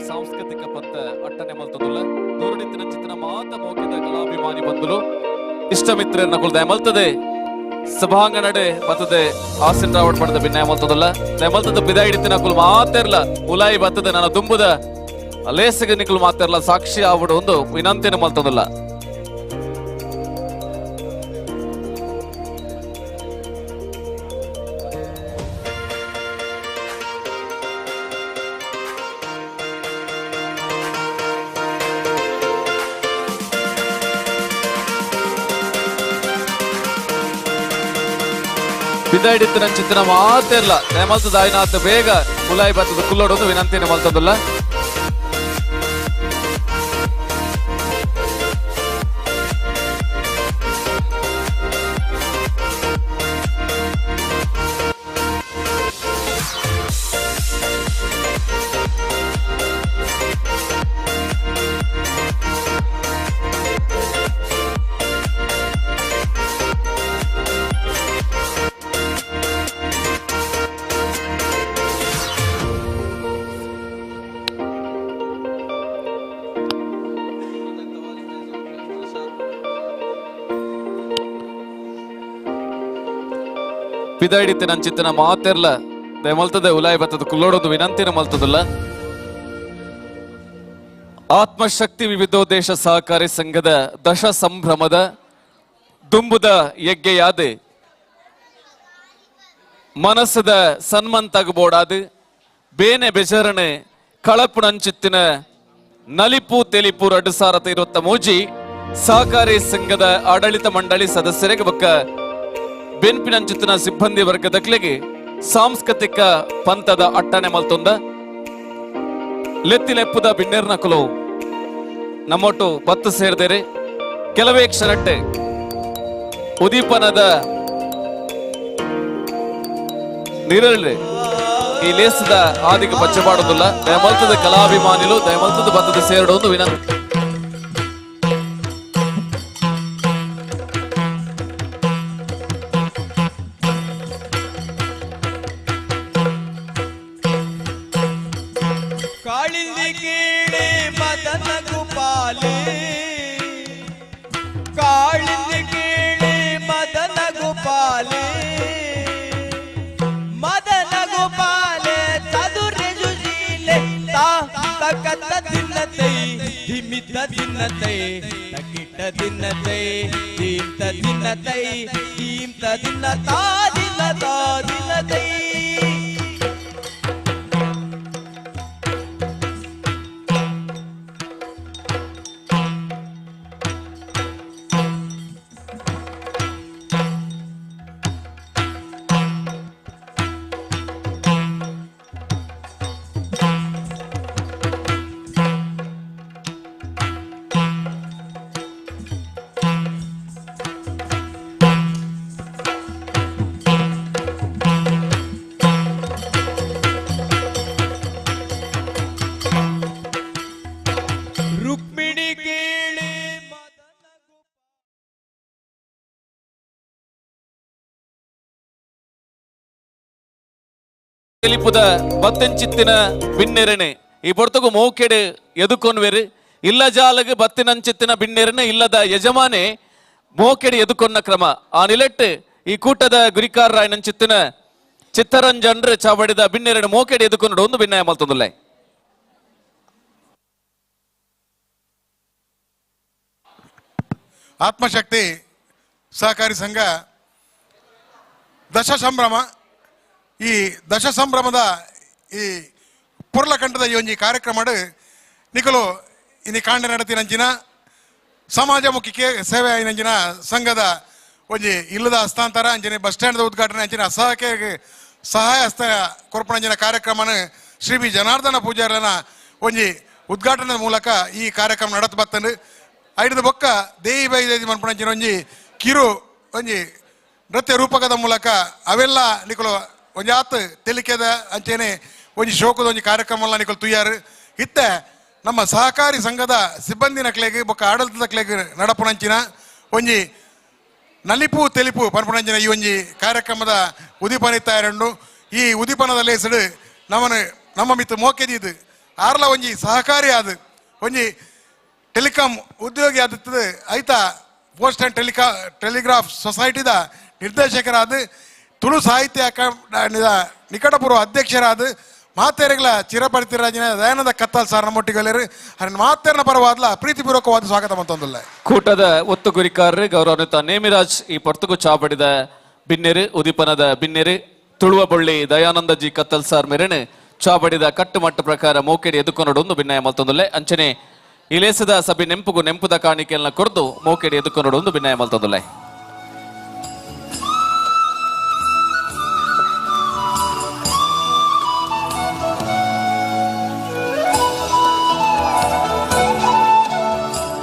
ಸಾಂಸ್ಕೃತಿಕ ಪತ್ತ ಅಟ್ಟನೆ ಮಲ್ತದುಲ್ಲ ದೂರಡಿತ್ತಿನ ಚಿತ್ರ ಮಾತ ಮೋಕಿದ ಕಲಾಭಿಮಾನಿ ಬಂದುಲು ಇಷ್ಟ ಮಿತ್ರರನ್ನ ಕುಲ್ ದಯಮಲ್ತದೆ ಸಭಾಂಗಣಡೆ ಬತ್ತದೆ ಆಸಿನ್ ರಾವಟ್ ಪಡೆದ ಭಿನ್ನಾಯ ಮಲ್ತದಲ್ಲ ದಯಮಲ್ತದ ಬಿದಾಯಿಡಿತ್ತಿನ ಕುಲ್ ಮಾತೆರ್ಲ ಉಲಾಯಿ ಬತ್ತದೆ ನನ್ನ ದುಂಬುದ ಲೇಸಗ ನಿಕುಲ್ ಮಾತೆರ್ಲ ಸಾಕ್ಷಿ ಆವಡು ಒಂದು ವಿನಂತಿನ ಮಲ್ತದಲ್ಲ. ಬಿದಾಯಿಡಿತ್ತಿನ ಚಿತ್ರ ಮಾತೆರ್ಲ ದಯಮಲ್ತದ ಆಯ್ನಾಥ ಬೇಗ ಉಲಾಯಿ ಬತ್ತದ ಕುಲ್ಲೋಡೊಂದು ವಿನಂತಿನ ಮಲ್ತದಲ್ಲ. ಪಿದಾಯಿಡಿತ್ತೆ ನನ್ನ ಚಿತ್ತನ ಮಾತೆರ್ಲ ದಯಮಲ್ತದೆ ಉಲಾಯಿ ಬತ್ತದ ಕುಲ್ಲೋಡೊಂದು ವಿನಂತಿನ ಮಲ್ತದಲ್ಲ. ಆತ್ಮಶಕ್ತಿ ವಿವಿಧೋದ್ದೇಶ ಸಹಕಾರಿ ಸಂಘದ ದಶ ಸಂಭ್ರಮದ ದುಂಬುದ ಯಜ್ಞೆಯಾದೆ ಮನಸ್ಸದ ಸನ್ಮಂತಾಗಬೋಡಾದು ಬೇನೆ ಬೆಜರಣೆ ಕಳಪುಣಂಚಿತ್ತಿನ ನಲಿಪು ತೆಲಿಪು 2023 ಸಹಕಾರಿ ಸಂಘದ ಆಡಳಿತ ಮಂಡಳಿ ಸದಸ್ಯರಿಗೆ ಬೊಕ್ಕ ಬೆನ್ಪಿನಂಚಿತ್ತಿನ ಸಿಬ್ಬಂದಿ ವರ್ಗದಕ್ಲೆಗೆ ಸಾಂಸ್ಕೃತಿಕ ಪಂಥದ ಅಟ್ಟಣೆ ಮಲ್ತೊಂದ ಲೆತ್ತಿಲೆಪ್ಪುದ ಬಿನ್ನೆರ್ನಕುಲು ನಮ್ಮೊಟ್ಟು ಬತ್ತು ಸೇರ್ದೇರೆ. ಕೆಲವೇ ಕ್ಷಣಟ್ಟೆ ಉದೀಪನದ ನಿರಳಿ ಈ ಲೇಸದ ಆದಿಗೆ ಪಚ್ಚಪಾಡೋದಿಲ್ಲ. ದಯಮಲ್ತದ ಕಲಾಭಿಮಾನಿಲು ದಯಮಲ್ತದ ಬತ್ತದ ಸೇರಡೊಂದು ವಿನಂತಿ. ಕಾಳಿಂದಿ ಕೀಳಿ ಮದನ ಗೋಪಾಲಿ, ಕಾಳಿಂದಿ ಕೀಳಿ ಮದನ ಗೋಪಾಲಿ, ಮದನ ಗೋಪಾಲೆ ಚದುರೆ ಜುಜೀಲೆ ತಾ ತಕತ ದಿನ್ನತೈ ಧಿಮಿತ ದಿನ್ನತೈ ತಕಿಟ ದಿನ್ನತೈ ದೀಂತ ದಿನ್ನತೈ ದೀಂತ ದಿನ್ನ ತಾ ದಿನ್ನ ತಾ ದಿನ್ನತೈ. ರುಕ್ಮಿಣಿ ಕೇಳಿ ತೆಲಿಪುದ ಬತ್ತೆಂಚಿತ್ತಿನ ಬಿನ್ನೆರಣೆ ಈ ಪೊರ್ತುಗು ಮೋಕೆಡು ಎದುಕೊನ್ವೆರು ಇಲ್ಲ ಜಾಲಗ ಬತ್ತಿನಂಚಿತ್ತಿನ ಬಿನ್ನೆರಣೆ ಇಲ್ಲದ ಯಜಮಾನೆ ಮೋಕೆಡು ಎದುಕೊನ್ನ ಕ್ರಮ ಆ ನಿಲೆಟ್ಟು ಈ ಕೂಟದ ಗುರಿಕಾರರಾಯನಂಚಿತ್ತಿನ ಚಿತ್ತರಂಜನ್ರು ಚಾವಡಿದ ಬಿನ್ನೆರಣೆ ಮೋಕೆಡು ಎದುಕೊನ್ನಡು ಒಂದು ಭಿನ್ನಾಯ ಮಲ್ತೊಂದುಲ್ಲೆ. ಆತ್ಮಶಕ್ತಿ ಸಹಕಾರಿ ಸಂಘ ದಶ ಸಂಭ್ರಮ, ಈ ದಶ ಸಂಭ್ರಮದ ಈ ಪುರ್ಲಕಂಠದ ಈ ಒಂಜಿ ಕಾರ್ಯಕ್ರಮ ನಿಕಲು ಇನಿ ಕಾಂಡ ನಡತಿನಂಚಿನ ಸಮಾಜಮುಖಿ ಸೇವೆ ಆಯಿನಂಚಿನ ಸಂಘದ ಒಂಜಿ ಇಲ್ಲದ ಹಸ್ತಾಂತರ ಅಂಚನೆ ಬಸ್ ಸ್ಟ್ಯಾಂಡ್ದ ಉದ್ಘಾಟನೆ ಅಂಚಿನ ಅಸಹಾಯಕ ಸಹಾಯ ಹಸ್ತ ಕೊರ್ಪಣಂಚಿನ ಕಾರ್ಯಕ್ರಮನ ಶ್ರೀ ಬಿ ಜನಾರ್ದನ ಪೂಜಾರನ ಒಂಜಿ ಉದ್ಘಾಟನೆ ಮೂಲಕ ಈ ಕಾರ್ಯಕ್ರಮ ನಡತ್ ಬತ್ತಂಡು. ಐಡ್ದ ಬೊಕ್ಕ ದೇಯಿ ಬೈ ದೇಯಿ ಮನ್ಪಣಂಚಿನ ಒಂಜಿ ಕಿರು ಒಂಜಿ ನೃತ್ಯ ರೂಪಕದ ಮೂಲಕ ಅವೆಲ್ಲ ನಿಕಲು ಒಂಜಿ ಆತ್ ತೆಲಿಕೆದ ಅಂಚೆನೆ ಒಂಜಿ ಶೋಕದ ಒಂಜಿ ಕಾರ್ಯಕ್ರಮ ನಿಕಲು ತುಯ್ಯಾರು. ಇತ್ತೆ ನಮ್ಮ ಸಹಕಾರಿ ಸಂಘದ ಸಿಬ್ಬಂದಿ ನಕ್ಲೆಗ್ ಬೊಕ್ಕ ಆಡಳಿತದ ಕ್ಲೆಗ್ ನಡಪುನಂಚಿನ ಒಂಜಿ ನಲಿಪು ತೆಲಿಪು ಪನ್ಪುನಂಚಿನ ಈ ಒಂಜಿ ಕಾರ್ಯಕ್ರಮದ ಉದೀಪನ ಇತ್ತಾಯರುಂಡು. ಈ ಉದೀಪನದ ಲೇಸಡು ನಮ್ಮನು ನಮ್ಮ ಮಿತ್ತು ಮೋಕೆದಿದ್ದು ಆರ್ಲ ಒಂಜಿ ಸಹಕಾರಿ ಆದ ಒಂಜಿ ಟೆಲಿಕಾಂ ಉದ್ಯೋಗಿ ಆದತ್ತದೆ ಐತ ಪೋಸ್ಟ್ ಆ್ಯಂಡ್ ಟೆಲಿಗ್ರಾಫ್ ಸೊಸೈಟಿದ ನಿರ್ದೇಶಕರಾದ ತುಳು ಸಾಹಿತ್ಯ ಅಕಾಡೆಮಿದ ನಿಕಟಪೂರ್ವ ಅಧ್ಯಕ್ಷರಾದ ಮಾತೇರಿಗಳ ಚಿರಪರಿತಿರಾಜಿನ ದಯಾನಂದ ಕತ್ತಲ್ ಸಾರ್ ನಮ್ಮೊಟ್ಟಿಗೆ ಅದನ್ನು ಮಾತೇರನ ಪರವಾದ್ಲ ಪ್ರೀತಿಪೂರ್ವಕವಾದ ಸ್ವಾಗತ ಮತ್ತೊಂದಿಲ್ಲ. ಕೂಟದ ಒತ್ತು ಗುರಿಕಾರರು ಗೌರವಾನ್ವಿತ ನೇಮಿರಾಜ್ ಈ ಪೊರ್ತುಗು ಚಾಪಡಿದ ಬಿನ್ನೆರು ಉದೀಪನದ ಬಿನ್ನೆರು ತುಳುವ ಬೊಳ್ಳಿ ದಯಾನಂದ ಜಿ ಕತ್ತಲ್ ಸಾರ್ ಮೇರೆನು ಚಾಪಡಿದ ಕಟ್ಟುಮಟ್ಟ ಪ್ರಕಾರ ಮೋಕೆಡಿ ಎದುಕೊನಡೊಂದು ಭಿನ್ನಾಯ ಮಲ್ತೊಂದುಲ್ಲೆ. ಅಂಚನೆ ಈ ಲೇಸದ ಸಭೆ ನೆಂಪುಗು ನೆಂಪುದ ಕಾಣಿಕೆಯನ್ನ ಕೊರ್ದು ಮೋಕೆಡಿ ಎದುಕೊನಡೊಂದು ಭಿನ್ನಾಯ ಮಲ್ತೊಂದುಲ್ಲೆ.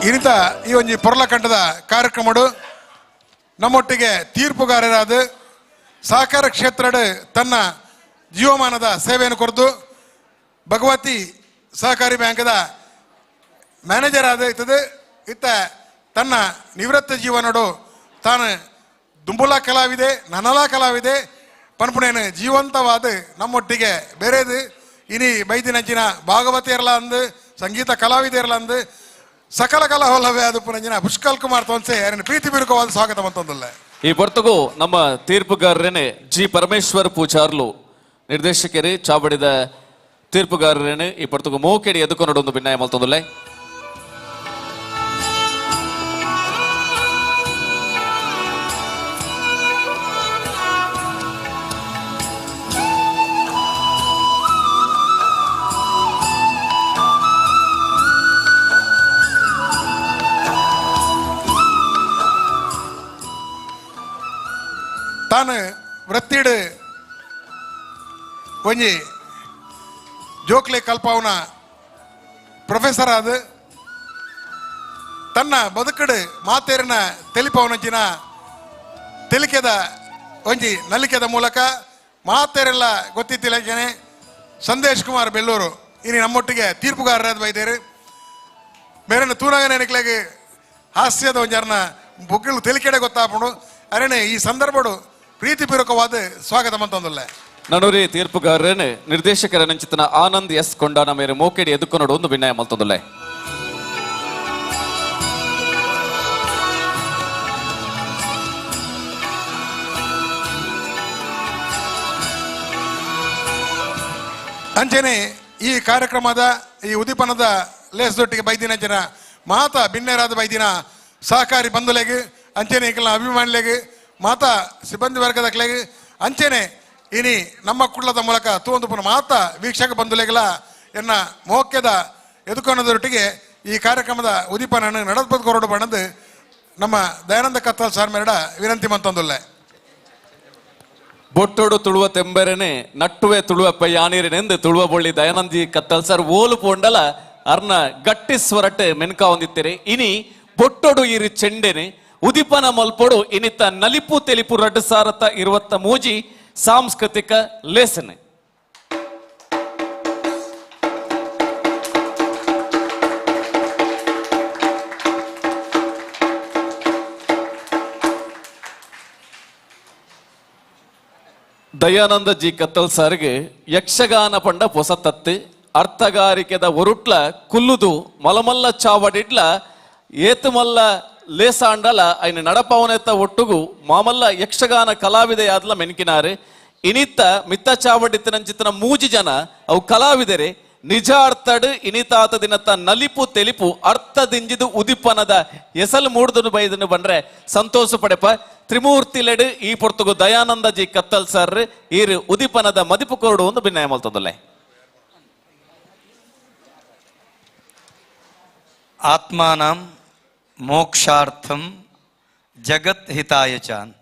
ಇನಿತ ಈ ಒಂಜಿ ಪೊರ್ಲಕಂಠದ ಕಾರ್ಯಕ್ರಮಡು ನಮ್ಮೊಟ್ಟಿಗೆ ತೀರ್ಪುಗಾರರಾದ ಸಹಕಾರ ಕ್ಷೇತ್ರಡ್ ತನ್ನ ಜೀವಮಾನದ ಸೇವೆಯನ್ನು ಕೊರದು ಭಗವತಿ ಸಹಕಾರಿ ಬ್ಯಾಂಕದ ಮ್ಯಾನೇಜರ್ ಆದ ಇತ್ತದೆ. ಇತ್ತ ತನ್ನ ನಿವೃತ್ತ ಜೀವನಡು ತಾನು ದುಂಬುಲ ಕಲಾವಿದೆ ನನಲ ಕಲಾವಿದೆ ಪನ್ಪುಣೇನು ಜೀವಂತವಾದ ನಮ್ಮೊಟ್ಟಿಗೆ ಬೇರೆದು ಇನಿ ಬೈದಿನಂಚಿನ ಭಾಗವತಿಯರ್ಲ ಅಂದು ಸಂಗೀತ ಕಲಾವಿದೆಯರ್ಲ ಅಂದು ಸಕಲ ಕಲಾ ಹೊಲವೇ ಅದು ಪುನಂಜಿನ ಪುಷ್ಕಲ್ ಕುಮಾರ್ ತೋನ್ಸೆ ಯಾರನ್ನು ಪ್ರೀತಿ ಬೀರುಕವಾದ ಸ್ವಾಗತ ಮತ್ತೊಂದಲ್ಲ. ಈ ಪೊರ್ತುಗು ನಮ್ಮ ತೀರ್ಪುಗಾರರೇನೆ ಜಿ ಪರಮೇಶ್ವರ್ ಪೂಜಾರ್ಲು ನಿರ್ದೇಶಕರೇ ಚಾವಡಿದ ತೀರ್ಪುಗಾರರೇನೆ ಈ ಪೊರ್ತುಗು ಮೋಕೆಡಿ ಎದುಕೊನಡೊಂದು ಭಿನ್ನಾಯ ಮಲ್ತೊಂದುಲ್ಲೆ. ತಾನು ವೃತ್ತಿಡು ಒಂಜಿ ಜೋಕ್ಲೆ ಕಲ್ಪಾವನ ಪ್ರೊಫೆಸರ್ ಆದ ತನ್ನ ಬದುಕಡು ಮಾತೇರಿನ ತೆಲಿಪವನಂಚಿನ ತೆಲಿಕೆದ ಒಂಜಿ ನಲಿಕೆದ ಮೂಲಕ ಮಾತೇರೆಲ್ಲ ಗೊತ್ತಿತ್ತಿಲಕೇನೆ ಸಂದೇಶ್ ಕುಮಾರ್ ಬೆಳ್ಳೂರು ಇನಿ ನಮ್ಮೊಟ್ಟಿಗೆ ತೀರ್ಪುಗಾರರಾದ ಬೈದೇರು. ಮೇರನ್ನು ತೂನಾಗ ನೆನಕ್ಲಾಗಿ ಹಾಸ್ಯದ ಒಂಜಾರನ ಬೊಗ್ಗಿಲು ತೆಲಿಕೆಡೆ ಗೊತ್ತಾಪುಂಡು. ಅರೇನೆ ಈ ಸಂದರ್ಭಡು ಪ್ರೀತಿಪೂರ್ವಕವಾದ ಸ್ವಾಗತ ಮಂತೊಂದುಲ್ಲ. ನನೂರಿ ತೀರ್ಪುಗಾರರೇ ನಿರ್ದೇಶಕರ ನಂಚಿತನ ಆನಂದ್ ಎಸ್ ಕೊಂಡಾನ ಮೇರೆ ಮೋಕೆಡಿ ಎದುಕೊನೋಡು ಒಂದು ವಿನಯ ಮಲ್ತೊಂದುಲ್ಲೆ. ಅಂಚನೆ ಈ ಕಾರ್ಯಕ್ರಮದ ಈ ಉದ್ದೀಪನದ ಲೇಸ್ದೊಟ್ಟಿಗೆ ಬೈದಿನ ಜನ ಮಾತಾ ಬಿನ್ನೇರಾದ ಬೈದಿನ ಸಹಕಾರಿ ಬಂಧುಲೆಗ್ ಅಂಚನೆ ಇಕಲ್ನ ಅಭಿಮಾನಿಲೆಗ್ ಮಾತಾ ಸಿಬ್ಬಂದಿ ವರ್ಗದಕ್ಲೆಗ್ ಅಂಚನೆ ಇನಿ ನಮ್ಮ ಕುಳ್ಳದ ಮೂಲಕ ತೂವಂದು ಪುನ ಮಾತಾ ವೀಕ್ಷಕ ಬಂಧುಲೆಗಲ ಎನ್ನ ಮೋಕ್ಯದ ಎದುಕೊನದೊಟ್ಟಿಗೆ ಈ ಕಾರ್ಯಕ್ರಮದ ಉದ್ದೀಪನ ನಡೆದ ಕೊರಡು ಬಣ್ಣದು ನಮ್ಮ ದಯಾನಂದ ಕತ್ತಲ್ ಸಾರ್ ಮೇರಡ ವಿನಂತಿ ಮಂತೊಂದುಲ್ಲೆ. ಬೊಟ್ಟೋಡು ತುಳುವ ತೆಂಬೆರನೆ ನಟ್ಟುವೆ ತುಳುವ ಪಯ್ಯಾನೀರಿನೆಂದು ತುಳುವ ಬೊಳ್ಳಿ ದಯಾನಂದಿ ಕತ್ತಲ್ ಸರ್ ಓಲು ಪೋಂಡಲ ಅರ್ನ ಗಟ್ಟಿ ಸ್ವರಟೆ ಮೆನ್ಕ ಹೊಂದಿತ್ತಾರೆ. ಇನಿ ಬೊಟ್ಟೋಡು ಇರು ಚೆಂಡೆನೆ ಉದಿಪನ ಮಲ್ಪೊಡು ಇನಿತ ನಲಿಪು ತೆಲಿಪು 2023 ಸಾಂಸ್ಕೃತಿಕ ಲೇಸನೆ. ದಯಾನಂದ ಜಿ ಕತ್ತಲ್ ಸಾರ್ಗೆ ಯಕ್ಷಗಾನ ಪಂಡ ಪೊಸ ತತ್ತು ಅರ್ಥಗಾರಿಕೆದ ಒರುಟ್ಲ ಕುಲ್ಲುದು ಮಲಮಲ್ಲ ಚಾವಡಿಡ್ಲ ಏತುಮಲ್ಲ ಲೇಸಾಂಡಲ ಐನ ನಡಪವನೆತ್ತ ಒಟ್ಟುಗು ಮಾಮಲ್ಲ ಯಕ್ಷಗಾನ ಕಲಾವಿದೆಯಾದ್ಲ ಮೆನ್ಕಿನಾರು. ಇನಿತ್ತ ಮಿತ್ತ ಚಾವಡಿತ್ತನಂಚಿತನ ಮೂಜಿ ಜನ ಅವು ಕಲಾವಿದರೆ ನಿಜ ಅರ್ಥಡು ಇನಿತಾತ ದಿನತ್ತ ನಲಿಪು ತೆಲಿಪು ಅರ್ಥದಿಂಜಿದು ಉದಿಪನದ ಎಸಲು ಮೂಡ್ದನು ಬೈದನು ಬಂದ್ರೆ ಸಂತೋಷ ಪಡೆಪ. ತ್ರಿಮೂರ್ತಿಲೆಡು ಈ ಪೊರ್ತುಗು ದಯಾನಂದ ಜಿ ಕತ್ತಲ್ ಸರ್ ಈರು ಉದಿಪನದ ಮದಿಪು ಕೊರಡು ಒಂದು ಭಿನ್ನಯ ಮಲ್ತದಲ್ಲೆ. ಆತ್ಮಾನಂ ಮೋಕ್ಷಾರ್ಥಂ ಜಗತ್ ಹಿತಾಯ ಚಾನ್.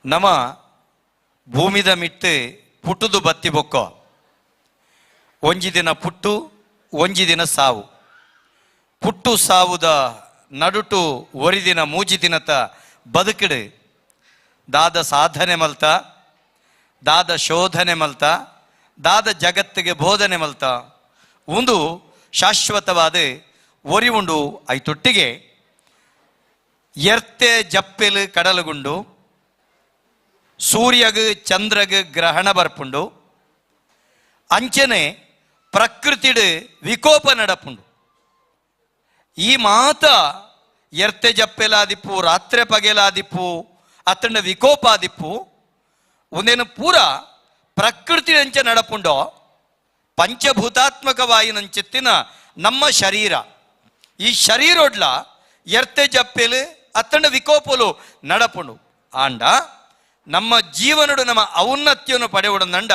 ನಮ ಭೂಮಿದ ಮಿಟ್ಟು ಪುಟ್ಟುದು ಬತ್ತಿ ಬೊಕ್ಕೋ ಒಂಜಿ ದಿನ ಪುಟ್ಟು ಒಂಜಿ ದಿನ ಸಾವು, ಪುಟ್ಟು ಸಾವುದ ನಡುಟು ಒರಿದಿನ ಮೂಜಿ ದಿನತ ಬದುಕಿಡು ದಾದ ಸಾಧನೆ ಮಲ್ತ ದಾದ ಶೋಧನೆ ಮಲ್ತ ದಾದ ಜಗತ್ತಿಗೆ ಬೋಧನೆ ಮಲ್ತ ಒಂದು ಶಾಶ್ವತವಾದ ಒರಿ ಉಂಡು. ಐತೊಟ್ಟಿಗೆ ಎರ್ತೆ ಜಪ್ಪೆಲು ಕಡಲುಗುಂಡು ಸೂರ್ಯಗ್ ಚಂದ್ರಗ್ ಗ್ರಹಣ ಬರ್ಪುಂಡು ಅಂಚನೆ ಪ್ರಕೃತಿಡು ವಿಕೋಪ ನಡಪುಂಡು. ಈ ಮಾತ ಎರ್ತೆ ಜಪ್ಪೆಲಾದಿಪ್ಪು ರಾತ್ರಿ ಪಗೆಲಾದಿಪ್ಪು ಅತ್ತಂಡ ವಿಕೋಪಾದಿಪ್ಪು ಒಂದೇನು ಪೂರ ಪ್ರಕೃತಿ ಅಂಚೆ ನಡಪುಂಡೋ ಪಂಚಭೂತಾತ್ಮಕವಾಯಿನಂಚಿತ್ತಿನ ನಮ್ಮ ಶರೀರ ಈ ಶರೀರೊಡ್ಲ ಎರ್ತೆ ಜಪ್ಪೆಲು ಅತ್ತಂಡ ವಿಕೋಪಲು ನಡಪುಂಡು. ಆಂಡ ನಮ್ಮ ಜೀವನಡು ನಮ್ಮ ಔನ್ನತ್ಯವನ್ನು ಪಡೆಯುವುದಂಡ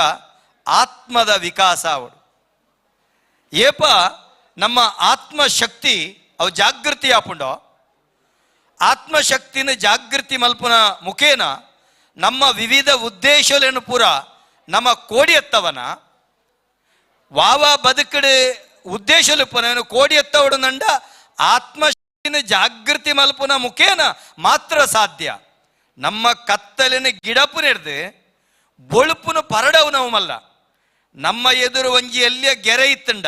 ಆತ್ಮದ ವಿಕಾಸ ಅವಡು. ಏಪ ನಮ್ಮ ಆತ್ಮಶಕ್ತಿ ಅವು ಜಾಗೃತಿ ಆಪುಂಡೋ ಆತ್ಮಶಕ್ತಿನ ಜಾಗೃತಿ ಮಲ್ಪುನ ಮುಖೇನ ನಮ್ಮ ವಿವಿಧ ಉದ್ದೇಶಗಳನ್ನು ಪೂರ ನಮ್ಮ ಕೋಡಿ ಎತ್ತವನ ವಾವ ಬದುಕಡೆ ಉದ್ದೇಶಲು ಪುನ ಕೋಡಿ ಎತ್ತವಡನಂಡ ಆತ್ಮಶಕ್ತಿನ ಜಾಗೃತಿ ಮಲ್ಪುನ ಮುಖೇನ ಮಾತ್ರ ಸಾಧ್ಯ. ನಮ್ಮ ಕತ್ತಲಿನ ಗಿಡಪುನಿರ್ದು ಬೊಳುಪುನು ಪರಡವು ನಾವು ಮಲ್ಲ. ನಮ್ಮ ಎದುರು ಒಂಜಿ ಎಲ್ಲಿಯ ಗೆರೆ ಇತ್ತಂಡ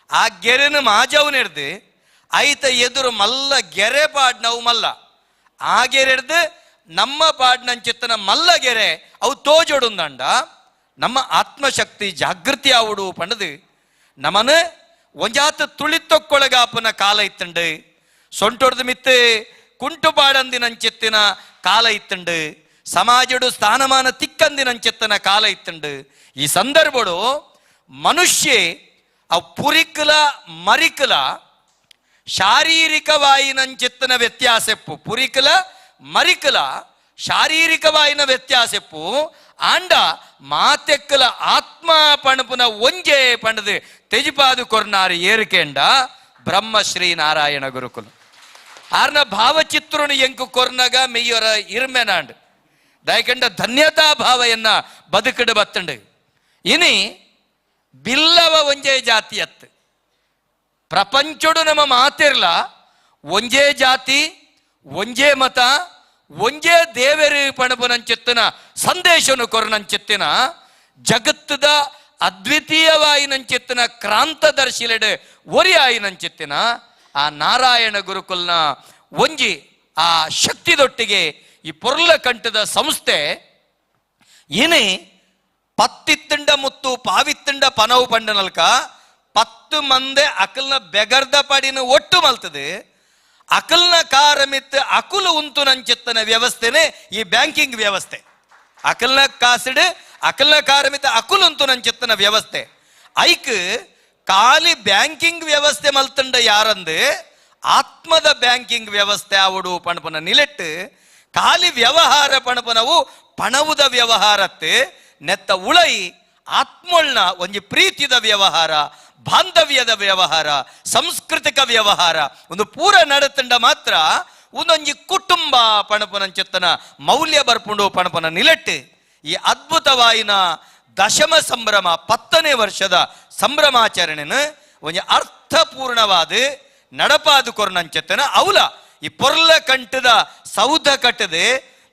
ಆ ಗೆರೆನು ಮಾಜವನಿರ್ದು ಐತ ಎದುರು ಮಲ್ಲ ಗೆರೆ ಪಾಡ್ ನಾವು ಮಲ್ಲ ಆ ಗೆರೆ ನಮ್ಮ ಪಾಡ್ನಂಚಿತ್ತನ ಮಲ್ಲ ಗೆರೆ ಅವು ತೋಜೊಡುಂದಂಡ ನಮ್ಮ ಆತ್ಮಶಕ್ತಿ ಜಾಗೃತಿ ಆವುಡು ಪಂಡದು ನಮನ ಒಂಜಾತ ತುಳಿತೊಕ್ಕೊಳಗಾಪನ ಕಾಲ ಇತ್ತಂಡು ಸೊಂಟೊಡ್ದು ಮಿತ್ತು ಕುಂಟು ಪಾಡಂದಿನಂಚಿತ್ತಿನ ಕಾಲ ಇತ್ತಂಡು ಸಮಾಜಡು ಸ್ಥಾನಮಾನ ತಿಕ್ಕಂದಿನಂಚಿತ್ತನ ಕಾಲ ಇತ್ತಂಡು. ಈ ಸಂದರ್ಭಡು ಮನುಷ್ಯ ಅವು ಪುರಿಕಲ ಮರಿಕಲ ಶಾರೀರಿಕವಾಯಿನಂಚಿತ್ತನ ವ್ಯತ್ಯಾಸೆಪ್ಪು ಪುರಿಕಲ ಮರಿಕಲ ಶಾರೀರಿಕವಾಯಿನ ವ್ಯತ್ಯಾಸೆಪ್ಪು ಆಂಡ ಮಾತೆಕ್ಕಲ ಆತ್ಮ ಪಣಪುನ ಒಂಜೆ ಪಣದು ತೆಜಿಪಾದು ಕೊರ್ನಾರು ಏರಿಕೆಂಡ ಬ್ರಹ್ಮಶ್ರೀ ನಾರಾಯಣ ಗುರುಕುಲ ಆರ್ನ ಭಾವಚಿತ್ರನು ಎಂಕು ಕೊರ್ನಗ ಮೆಯ್ಯೊರ ಇರ್ಮೆನಾಂಡ್ ದಯಕಂಡ ಧನ್ಯತಾ ಭಾವಯನ್ನ ಬದುಕಡು ಬತ್ತಂಡು. ಇನಿ ಬಿಲ್ಲವ ಒಂಜೇ ಜಾತಿಯತ್ತು ಪ್ರಪಂಚಡು ನಮ್ಮ ಮಾತಿರ್ಲ ಒಂಜೇ ಜಾತಿ ಒಂಜೇ ಮತ ಒಂಜೇ ದೇವರು ಪಣಪುನಂಚಿತ್ತಿನ ಸಂದೇಶನು ಕೊರನಂಚಿತ್ತಿನ ಜಗತ್ತದ ಅದ್ವಿತೀಯವಾಯಿನಂಚಿತ್ತಿನ ಕ್ರಾಂತದರ್ಶಿಲೆಡೆ ಒರಿ ಆಯಿನಂಚಿತ್ತಿನ ಆ ನಾರಾಯಣ ಗುರುಕುಲ್ನ ಒಂಜಿ ಆ ಶಕ್ತಿದೊಟ್ಟಿಗೆ ಈ ಪೊರ್ಲ ಕಂಠದ ಸಂಸ್ಥೆ ಇನಿ ಪತ್ತಿತ್ತಂಡ ಮುತ್ತು ಪಾವಿತ್ತಂಡ ಪನವು ಪಂಡನಲ್ಕ 10 ಮಂದೆ ಅಕಲ್ನ ಬೆಗರ್ದ ಪಡಿನ ಒಟ್ಟು ಮಲ್ತದೆ ಅಕಲ್ನ ಕಾರಮಿತ್ತು ಅಕುಲು ಉಂತು ನಂಚಿತ್ತನ ವ್ಯವಸ್ಥೆನೆ ಈ ಬ್ಯಾಂಕಿಂಗ್ ವ್ಯವಸ್ಥೆ. ಅಕಲ್ನ ಕಾಸಿಡು ಅಕಲ್ನ ಕಾರಮಿತ್ತ ಅಕುಲು ಉಂತು ನಂಚಿತ್ತನ ವ್ಯವಸ್ಥೆ ಐಕ್ ಖಾಲಿ ಬ್ಯಾಂಕಿಂಗ್ ವ್ಯವಸ್ಥೆ ಮಲ್ತಂಡ ಯಾರಂದು ಆತ್ಮದ ಬ್ಯಾಂಕಿಂಗ್ ವ್ಯವಸ್ಥೆ ಆವಡು ಪಣಪನ ನಿಲೆಟ್ಟು ಖಾಲಿ ವ್ಯವಹಾರ ಪಣಪನವು ಪಣವುದ ವ್ಯವಹಾರತ್ತೆ ನೆತ್ತ ಉಳೈ ಆತ್ಮೊಳ್ನ ಒಂಜಿ ಪ್ರೀತಿದ ವ್ಯವಹಾರ ಬಾಂಧವ್ಯದ ವ್ಯವಹಾರ ಸಾಂಸ್ಕೃತಿಕ ವ್ಯವಹಾರ ಒಂದು ಪೂರ ನಡತಂಡ ಮಾತ್ರ ಒಂದೊಂಜಿ ಕುಟುಂಬ ಪಣಪನಂಚಿತ್ತನ ಮೌಲ್ಯ ಬರ್ಪುಂಡು ಪಣಪನ ನಿಲೆಟ್ಟು ಈ ಅದ್ಭುತವಾಯಿನ ದಶಮ ಸಂಭ್ರಮ 10ನೇ ವರ್ಷದ ಸಂಭ್ರಮಾಚರಣೆನ ಒಂಜಿ ಅರ್ಥಪೂರ್ಣವಾದ ನಡಪಾದು ಕೊರ್ನಂಚೆತ್ತನ ಅವಲ ಈ ಪೊರ್ಲ ಕಂಠದ ಸೌಧ ಕಟ್ಟದೆ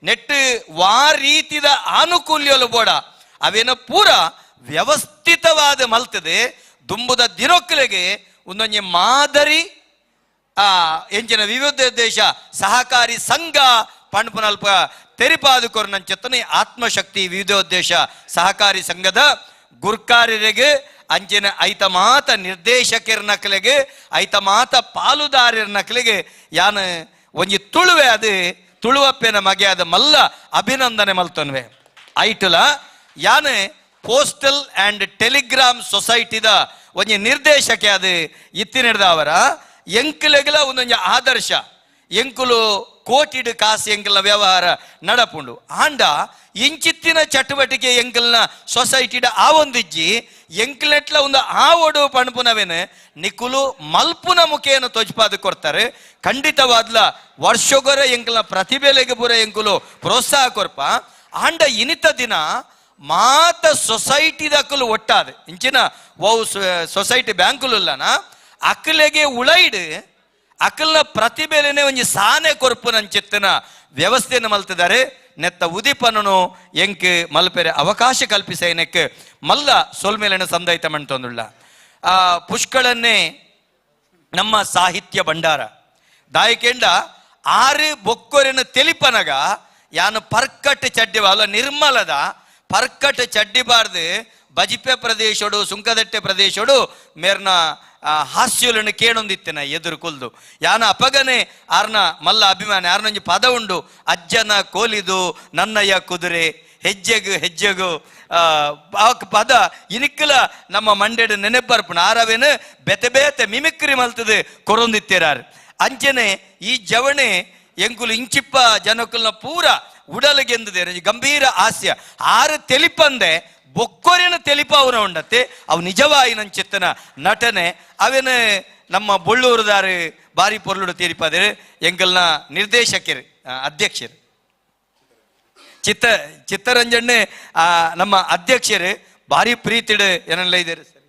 ನೆಟ್ಟು ವಾ ರೀತಿದ ಆನುಕೂಲ್ಯಲು ಬೋಡ ಅವೇನ ಪೂರ ವ್ಯವಸ್ಥಿತವಾದ ಮಲ್ತದೆ ದುಂಬುದ ದಿನೊಕ್ಕಲಿಗೆ ಒಂದೊಂಜಿ ಮಾದರಿ ಆ ಎಂಚಿನ ವಿವಿಧ ದೇಶ ಸಹಕಾರಿ ಸಂಘ ಪಣಪನಲ್ಪ ತೆರಿಪಾದು ಕೊರ್ನಂಚೆತ್ತನ ಆತ್ಮಶಕ್ತಿ ವಿವಿಧೋದ್ದೇಶ ಸಹಕಾರಿ ಸಂಘದ ಗುರ್ಕಾರರಿಗೆ ಅಂಚಿನ ಐತ ಮಾತ ನಿರ್ದೇಶಕರ ನಕಲಿಗೆ ಐತ ಮಾತ ಪಾಲುದಾರರ ನಕಲಿಗೆ ಯಾನ ಒಂಜಿ ತುಳುವೆ ಅದು ತುಳುವಪ್ಪೆನ ಮಗೆ ಅದ ಮಲ್ಲ ಅಭಿನಂದನೆ ಮಲ್ತನ್ವೆ. ಐಟಲ ಯಾನೆ ಪೋಸ್ಟಲ್ ಆ್ಯಂಡ್ ಟೆಲಿಗ್ರಾಮ್ ಸೊಸೈಟಿದ ಒಂಜಿ ನಿರ್ದೇಶಕೆ ಅದು ಇತ್ತಿನಿಡ್ದವರ ಎಂಕುಲೆಗ್ಲ ಒಂದೊಂಜಿ ಆದರ್ಶ ಎಂಕುಲು ಕೋಟಿಡು ಕಾಸು ಎಂಕಲ್ನ ವ್ಯವಹಾರ ನಡಪುಂಡು ಆಂಡ ಇಂಚಿತ್ತಿನ ಚಟುವಟಿಕೆ ಎಂಕಲ್ನ ಸೊಸೈಟಿಡ ಆ ಒಂದಿಜ್ಜಿ ಎಂಕಲೆಟ್ಲ ಒಂದು ಆವಡು ಪಣಪುನವೇನು ನಿಕುಲು ಮಲ್ಪುನ ಮುಖೇನ ತೊಜ್ಪಾದ ಕೊಡ್ತಾರೆ. ಖಂಡಿತವಾದ್ಲ ವರ್ಷಗೊರ ಎಂಕಲ್ನ ಪ್ರತಿಭೆಲೆಗೆ ಪೂರ ಎಂಕುಲು ಪ್ರೋತ್ಸಾಹ ಕೊರ್ಪ. ಆಂಡ ಇನಿತ ದಿನ ಮಾತ ಸೊಸೈಟಿದಕ್ಕಲು ಒಟ್ಟಾದ ಇಂಚಿನ ಓ ಸೊಸೈಟಿ ಬ್ಯಾಂಕುಲುಲ್ಲನ ಅಕ್ಕಲೆಗೆ ಉಳೈಡು ಅಕಲ್ನ ಪ್ರತಿಭೆಲೆನೆ ಒಂಜಿ ಸಾನೆ ಕೊರ್ಪುನಂಚಿತ್ತಿನ ವ್ಯವಸ್ಥೆಯನ್ನು ಮಲ್ತಿದ್ದಾರೆ. ನೆತ್ತ ಉದಿಪನನು ಎಂಕ್ ಮಲ್ಪೆರೆ ಅವಕಾಶ ಕಲ್ಪಿಸೈನಕ್ಕೆ ಮಲ್ಲ ಸೊಲ್ಮೇಲೆನ ಸಂದೈತ ಮಂಟೊಂದುಳ್ಳ ಆ ಪುಷ್ಕಳನ್ನೇ ನಮ್ಮ ಸಾಹಿತ್ಯ ಭಂಡಾರ ದಾಯಕೆಂಡ ಆರು ಬೊಕ್ಕೊರಿನ ತೆಲಿಪನಗ ಯಾನು ಪರ್ಕಟ್ ಚಡ್ಡಿ ಅಲ್ಲ ನಿರ್ಮಲದ ಪರ್ಕಟ್ ಚಡ್ಡಿ ಬಾರ್ದು ಬಜಿಪೆ ಪ್ರದೇಶೋಡು ಸುಂಕದಟ್ಟೆ ಪ್ರದೇಶೋಡು ಮೇರ್ನ ಹಾಸ್ಯುలను ಕೇಣೊಂದಿತ್ತಿನ ಎದುರು ಕೊಲ್ದು ಯಾನ ಅಪಗನೆ ಆರ್ನ ಮಲ್ಲ ಅಭಿಮಾನಿ ಆರ್ನೊಂಜಿ ಪದ ಉಂಡು ಅಜ್ಜನ ಕೋಲಿದು ನನ್ನಯ್ಯ ಕುದುರೆ ಹೆಜ್ಜೆಗು ಹೆಜ್ಜೆಗು ಆ ಪದ ಇನಿಕ್ಕಲ ನಮ್ಮ ಮಂಡೆಡು ನೆನೆಪರ್ಪುಣ ಆರವೇನು ಬೆತೆ ಬೇತೆ ಮಿಮಿಕ್ರಿ ಮಲ್ತದೆ ಕೊರೊಂದಿತ್ತೀರಾರು. ಅಂಚನೆ ಈ ಜವಣೆ ಎಂಕುಲು ಇಂಚಿಪ್ಪ ಜನಕುಲ್ನ ಪೂರ ಉಡಲಗೆಂದಿದೆ ಗಂಭೀರ ಹಾಸ್ಯ ಆರು ತೆಲಿಪಂದೆ ಬೊಕ್ಕೊರಿನ ತೆಲಿಪ ಅವನ ಉಂಡತ್ತೆ ಅವು ನಿಜವಾಯಿನಂಚಿತ್ತನ ನಟನೆ ಅವೇನ ನಮ್ಮ ಬೊಳ್ಳೂರುದಾರು ಬಾರಿ ಪೊರ್ಲುಡು ತೀರಿಪದರು ಎಂಕಲ್ನ ನಿರ್ದೇಶಕರು ಅಧ್ಯಕ್ಷರು ಚಿತ್ತರಂಜಣ್ಣೆ ನಮ್ಮ ಅಧ್ಯಕ್ಷರು ಭಾರಿ ಪ್ರೀತಿಡು ಏನೆಲ್ಲ ಇದ್ದಾರೆ ಸರ್.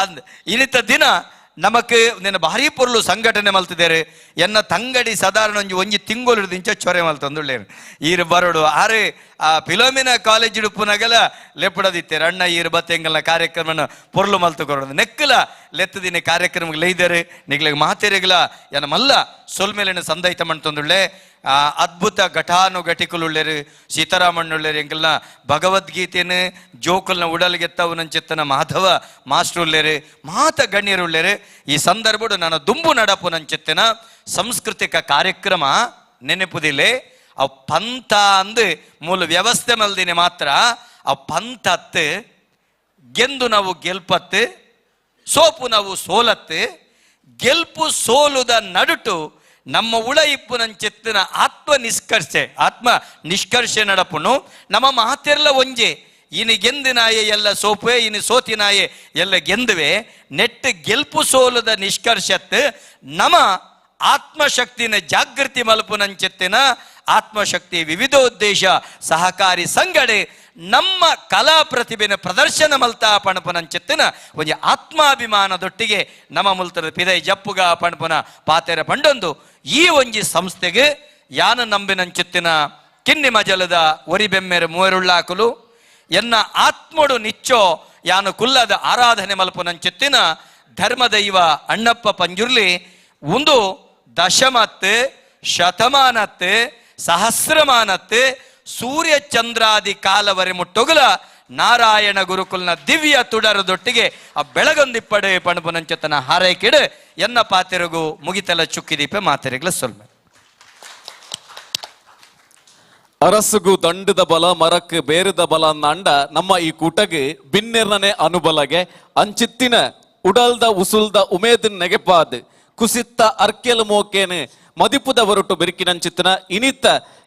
ಅಂದ್ ಇನ್ನಿತ ದಿನ ನಮಕ್ ನಿನ್ನ ಭಾರಿ ಪೊರ್ಲು ಸಂಘಟನೆ ಮಲ್ತಿದ್ದಾರೆ. ಎನ್ನ ತಂಗಡಿ ಸಾಧಾರಣ ಒಂಜಿ ಒಂಜಿ ತಿಂಗಳು ಇಂಚ ಚೊರೆ ಮಲ್ತಂದುಳ್ಳೇನು ಈರು ಬರೋಡು ಆರೆ ಆ ಫಿಲೋಮಿನ ಕಾಲೇಜ್ ಉಪ್ಪುನಗಲ ಲೆಪ್ಪಡದಿತ್ತೇರು ಅಣ್ಣ ಈರು ಬತ್ತೆಂಗಲ್ನ ಕಾರ್ಯಕ್ರಮನ ಪೊರ್ಲು ಮಲ್ತು ಕೊಡೋದು ನೆಕ್ಕಲ ಲೆತ್ತದಿನ ಕಾರ್ಯಕ್ರಮಕ್ಕೆ ಲೈದರೆ ನಿಗ್ಲಿಗೆ ಮಾತೆರೆಗಲ ಎನ್ನ ಮಲ್ಲ ಸೊಲ್ಮೇಲಿನ ಸಂದೈತ ಮಂತಂದುಳ್ಳೆ ಆ ಅದ್ಭುತ ಘಟಾನುಘಟಿಕುಲುಳ್ಳೇರು ಸೀತಾರಾಮಣ್ಣುಳ್ಳೇರು ಎಂಕಲ್ನ ಭಗವದ್ಗೀತೆಯನ್ನು ಜೋಕುಲ್ನ ಉಡಲ್ಗೆತ್ತವನಂಚಿತ್ತನ ಮಾಧವ ಮಾಸ್ಟ್ರುಳ್ಳೇರು ಮಾತ ಗಣ್ಯರುಳ್ಳೇರು. ಈ ಸಂದರ್ಭಡು ನಾನು ದುಂಬು ನಡಪು ನಂಚಿತ್ತನ ಸಾಂಸ್ಕೃತಿಕ ಕಾರ್ಯಕ್ರಮ ನೆನಪುದಿಲ್ಲೆ ಅವು ಪಂಥ ಅಂದು ಮೂಲ ವ್ಯವಸ್ಥೆ ಮಲ್ದಿನಿ ಮಾತ್ರ ಅವು ಪಂಥ ಅತ್ತು ಗೆಂದು ನಾವು ಗೆಲ್ಪತ್ತು ಸೋಪು ನಾವು ಸೋಲತ್ತು ಗೆಲ್ಪು ಸೋಲುದ ನಡುಟು ನಮ್ಮ ಉಳ ಇಪ್ಪುನಂಚಿತ್ತಿನ ಆತ್ಮ ನಿಷ್ಕರ್ಷೆ ಆತ್ಮ ನಿಷ್ಕರ್ಷೆ ನಡಪುನು ನಮ್ಮ ಮಾತೆಲ್ಲ ಒಂಜೆ ಇನಿ ಗೆಂದಿನಾಯೆ ಎಲ್ಲ ಸೋಪೆ ಇನಿ ಸೋತಿನಾಯೆ ಎಲ್ಲ ಗೆಂದುವೆ ನೆಟ್ಟು ಗೆಲ್ಪು ಸೋಲದ ನಿಷ್ಕರ್ಷತ್ ನಮ್ಮ ಆತ್ಮಶಕ್ತಿನ ಜಾಗೃತಿ ಮಲ್ಪುನಂಚೆತ್ತಿನ ಆತ್ಮಶಕ್ತಿ ವಿವಿಧೋದ್ದೇಶ ಸಹಕಾರಿ ಸಂಗಡೆ ನಮ್ಮ ಕಲಾ ಪ್ರತಿಭೆನ ಪ್ರದರ್ಶನ ಮಲ್ತಾ ಪಣಪುನಂಚೆತ್ತಿನ ಒಂಜಿ ಆತ್ಮಾಭಿಮಾನದೊಟ್ಟಿಗೆ ನಮ್ಮ ಮುಲ್ತದ ಪಿದೈ ಜಪ್ಪುಗ ಪಣಪುನ ಪಾತೆರ ಪಂಡೊಂದು ಈ ಒಂಜಿ ಸಂಸ್ಥೆಗೆ ಯಾನ ನಂಬಿನಂಚೆತ್ತಿನ ಕಿನ್ನಿ ಮಜಲದ ಒರಿಬೆಮ್ಮೆರ ಮೂವರುಳ್ಳಾಕುಲು ಎನ್ನ ಆತ್ಮಡು ನಿಚ್ಚೋ ಯಾನು ಕುಲ್ಲದ ಆರಾಧನೆ ಮಲ್ಪುನಂಚೆತ್ತಿನ ಧರ್ಮದೈವ ಅಣ್ಣಪ್ಪ ಪಂಜುರ್ಲಿ ಒಂದು ದಶಮತ್ ಶತಮಾನತ್ ಸಹಸ್ರಮಾನತ್ ಸೂರ್ಯ ಚಂದ್ರಾದಿ ಕಾಲವರೆ ಮುಟ್ಟೊಗಲ ನಾರಾಯಣ ಗುರುಕುಲ್ನ ದಿವ್ಯ ತುಡರದೊಟ್ಟಿಗೆ ಆ ಬೆಳಗೊಂದಿಪ್ಪಡೆ ಪಣಪುನಂಚತನ ಹಾರೈಕೆಡು ಎನ್ನ ಪಾತೆರಗು ಮುಗಿತಲ ಚುಕ್ಕಿದೀಪೆ ಮಾತೆರೆಗ್ಲ ಸೊಲ್ಮೆ. ಅರಸುಗು ದಂಡದ ಬಲ ಮರಕ್ ಬೇರದ ಬಲ ಅಂಡ ನಮ್ಮ ಈ ಕೂಟಗೆ ಬಿನ್ನೆರ್ನನೆ ಅನುಬಲಗೆ ಅಂಚಿತ್ತಿನ ಉಡಲ್ದ ಉಸುಲ್ದ ಉಮೇದಿನ ನೆಗೆಪಾದ್ ಕುಸಿತ್ತ ಅರ್ಕೆಲ್ ಮೋಕೇನೆ ಮದಿಪುದ ಹೊರಟು ಬೆರುಕಿನಂಚಿತ್ತಿನ ಇನಿತ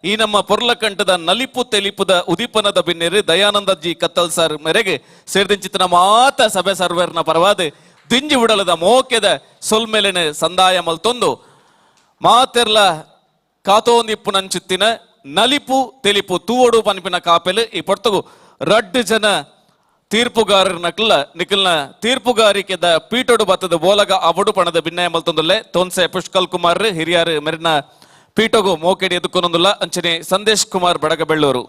ಈ ನಮ್ಮ ಪೊರ್ಲಕಂಠದ ನಲಿಪು ತೆಲಿಪುದ ಉದೀಪನದ ಬಿನ್ನೆರು ದಯಾನಂದ ಜಿ ಕತ್ತಲ್ ಸರ್ ಮೇರೆಗೆ ಸೇರಿದಂಚಿತ್ತಿನ ಮಾತ ಸಭೆ ಸರ್ವರ್ನ ಪರವಾದ ದಿಂಜಿ ಉಡಲದ ಮೋಕೆದ ಸೊಲ್ಮೆಲೆನೆ ಸಂದಾಯ ಮಲ್ತೊಂದು ಮಾತೆರ್ಲ ಕಾತೋಂದಿಪ್ಪುನಂಚಿತ್ತಿನ ನಲಿಪು ತೆಲಿಪು ತೂವಡು ಪನ್ಪಿನ ಕಾಪೆಲು ಈ ಪೊರ್ತಗು ರಡ್ಡು ಜನ ತೀರ್ಪುಗಾರರ ನಕಲ ನಿಖಲ್ನ ತೀರ್ಪುಗಾರಿಕೆದ ಪೀಟೋಡು ಬತ್ತದ ಬೋಲಗ ಅವಡು ಪಣದ ಭಿನ್ನಯ ಮಲ್ತೊಂದುಲ್ಲೆ ತೋನ್ಸೆ ಪುಷ್ಕಲ್ ಕುಮಾರ್ ಹಿರಿಯರು ಮೆರಿನ ಪೀಟೋಗು ಮೋಕೆಡಿ ಎದುಕೊನೊಂದುಲ್ಲ ಅಂಚನೆ ಸಂದೇಶ್ ಕುಮಾರ್ ಬಡಗಬೆಳ್ಳೂರು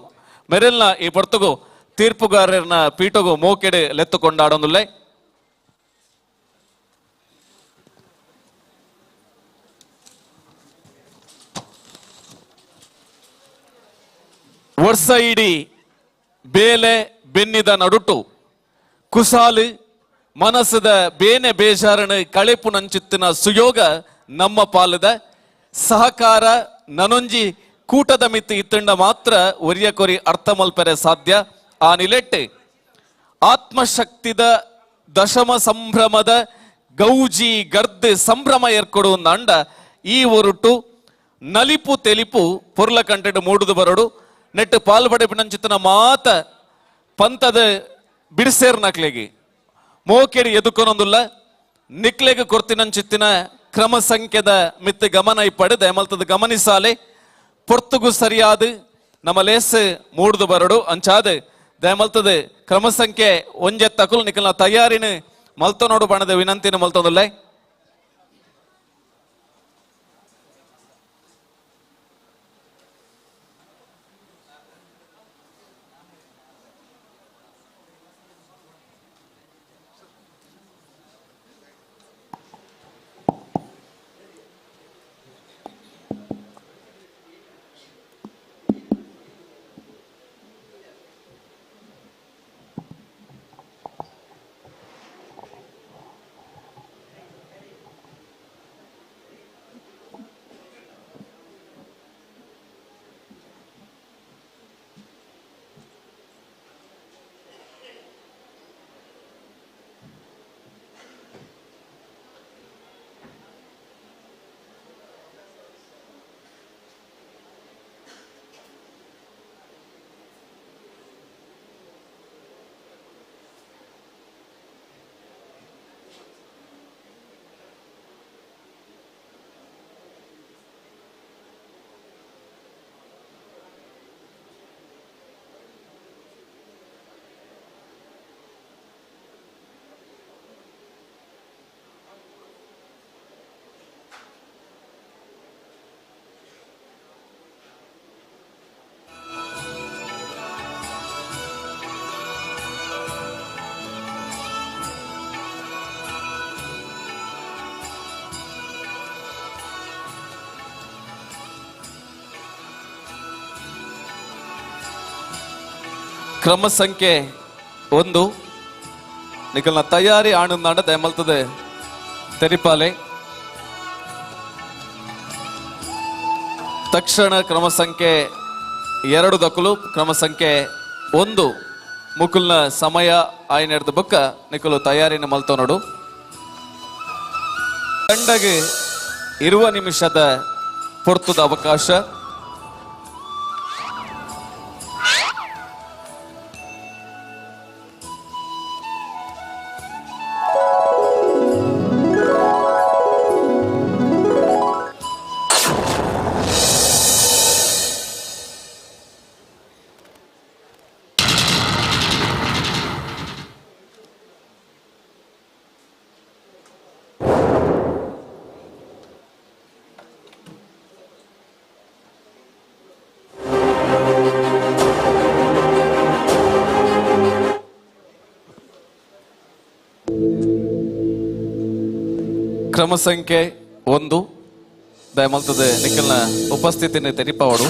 ಮೆರೆಲ್ನ ಈ ಪೊರ್ತಗು ತೀರ್ಪುಗಾರರನ್ನ ಪೀಟೋಗು ಮೋಕೆಡೆ ಲೆತ್ತು ಕೊಂಡಾಡೊಂದುಲ್ಲೆ. ವರ್ಷ ಇಡೀ ಬೇಲೆ ಬೆನ್ನಿದ ನಡುಟು ಕುಸಾಲು ಮನಸ್ಸದ ಬೇನೆ ಬೇಜಾರಣ ಕಳೆಪು ನಂಚಿತ್ತಿನ ಸುಯೋಗ ನಮ್ಮ ಪಾಲದ ಸಹಕಾರ ನನೊಂಜಿ ಕೂಟದ ಮಿತಿ ಇತ್ತಂಡ ಮಾತ್ರ ಒರಿಯ ಕೊರಿ ಅರ್ಥ ಮಲ್ಪೆರೆ ಸಾಧ್ಯ. ಆ ನಿಲೆಟ್ಟೆ ಆತ್ಮಶಕ್ತಿದ ದಶಮ ಸಂಭ್ರಮದ ಗೌಜಿ ಗರ್ದ್ ಸಂಭ್ರಮ ಏರ್ಕೊಡು ಅಂಡ ಈ ಒರುಟು ನಲಿಪು ತೆಲಿಪು ಪೊರ್ಲ ಕಂಟೆಡ್ ಮೂಡುದು ಬರಡು ನೆಟ್ಟು ಪಾಲ್ಪಡೆಪಿನಂಚಿತ್ತಿನ ಮಾತ ಪಂತದ ಬಿಡಿಸೇರ್ ನಕ್ಲೆಗೆ ಮೋಕೆಡಿ ಎದುಕೊನೊಂದುಲ್ಲ ನಿಕ್ಲೆಗೆ ಕೊರ್ತಿನಂಚಿತ್ತಿನ ಕ್ರಮ ಸಂಖ್ಯೆದ ಮಿತ್ತು ಗಮನ ಇಪ್ಪಡು ದಯಮಲ್ತದ ಗಮನಿಸಾಲೆ ಪೊರ್ತುಗು ಸರಿಯಾದ ನಮ್ಮ ಲೇಸ್ ಮೂಡ್ದು ಬರಡು ಅಂಚಾದ ದಯಮಲ್ತದ ಕ್ರಮ ಸಂಖ್ಯೆ ಒಂಜೆ ತಕುಲು ನಿಕಲ್ನ ತಯಾರಿನ ಮಲ್ತನೋಡು ಬಣದ ವಿನಂತಿನ ಮಲ್ತೊಂದುಲ್ಲೆ. ಕ್ರಮ ಸಂಖ್ಯೆ 1 ನಿಕಲ್ನ ತಯಾರಿ ಆಣುಂದಾಂಡ ದಯಮಲ್ತದೆ ತೆರಿಪಾಲೆ. ತಕ್ಷಣ ಕ್ರಮ ಸಂಖ್ಯೆ 2 ದಕುಲು ಕ್ರಮ ಸಂಖ್ಯೆ 1 ಮುಕುಲ್ನ ಸಮಯ ಆಯ್ನೆಡ್ದು ಬೊಕ್ಕ ನಿಕಲು ತಯಾರಿನ ಮಲ್ತೋ ನೋಡು. ತಂಡಗೆ ಇರುವ ನಿಮಿಷದ ಪೊರ್ತುದ ಅವಕಾಶ. ಕ್ರಮ ಸಂಖ್ಯೆ 1 ದಯಮಲ್ತದೆ ನಿಖಲ್ನ ಉಪಸ್ಥಿತಿನ ತೆರಿಪಾವಡು.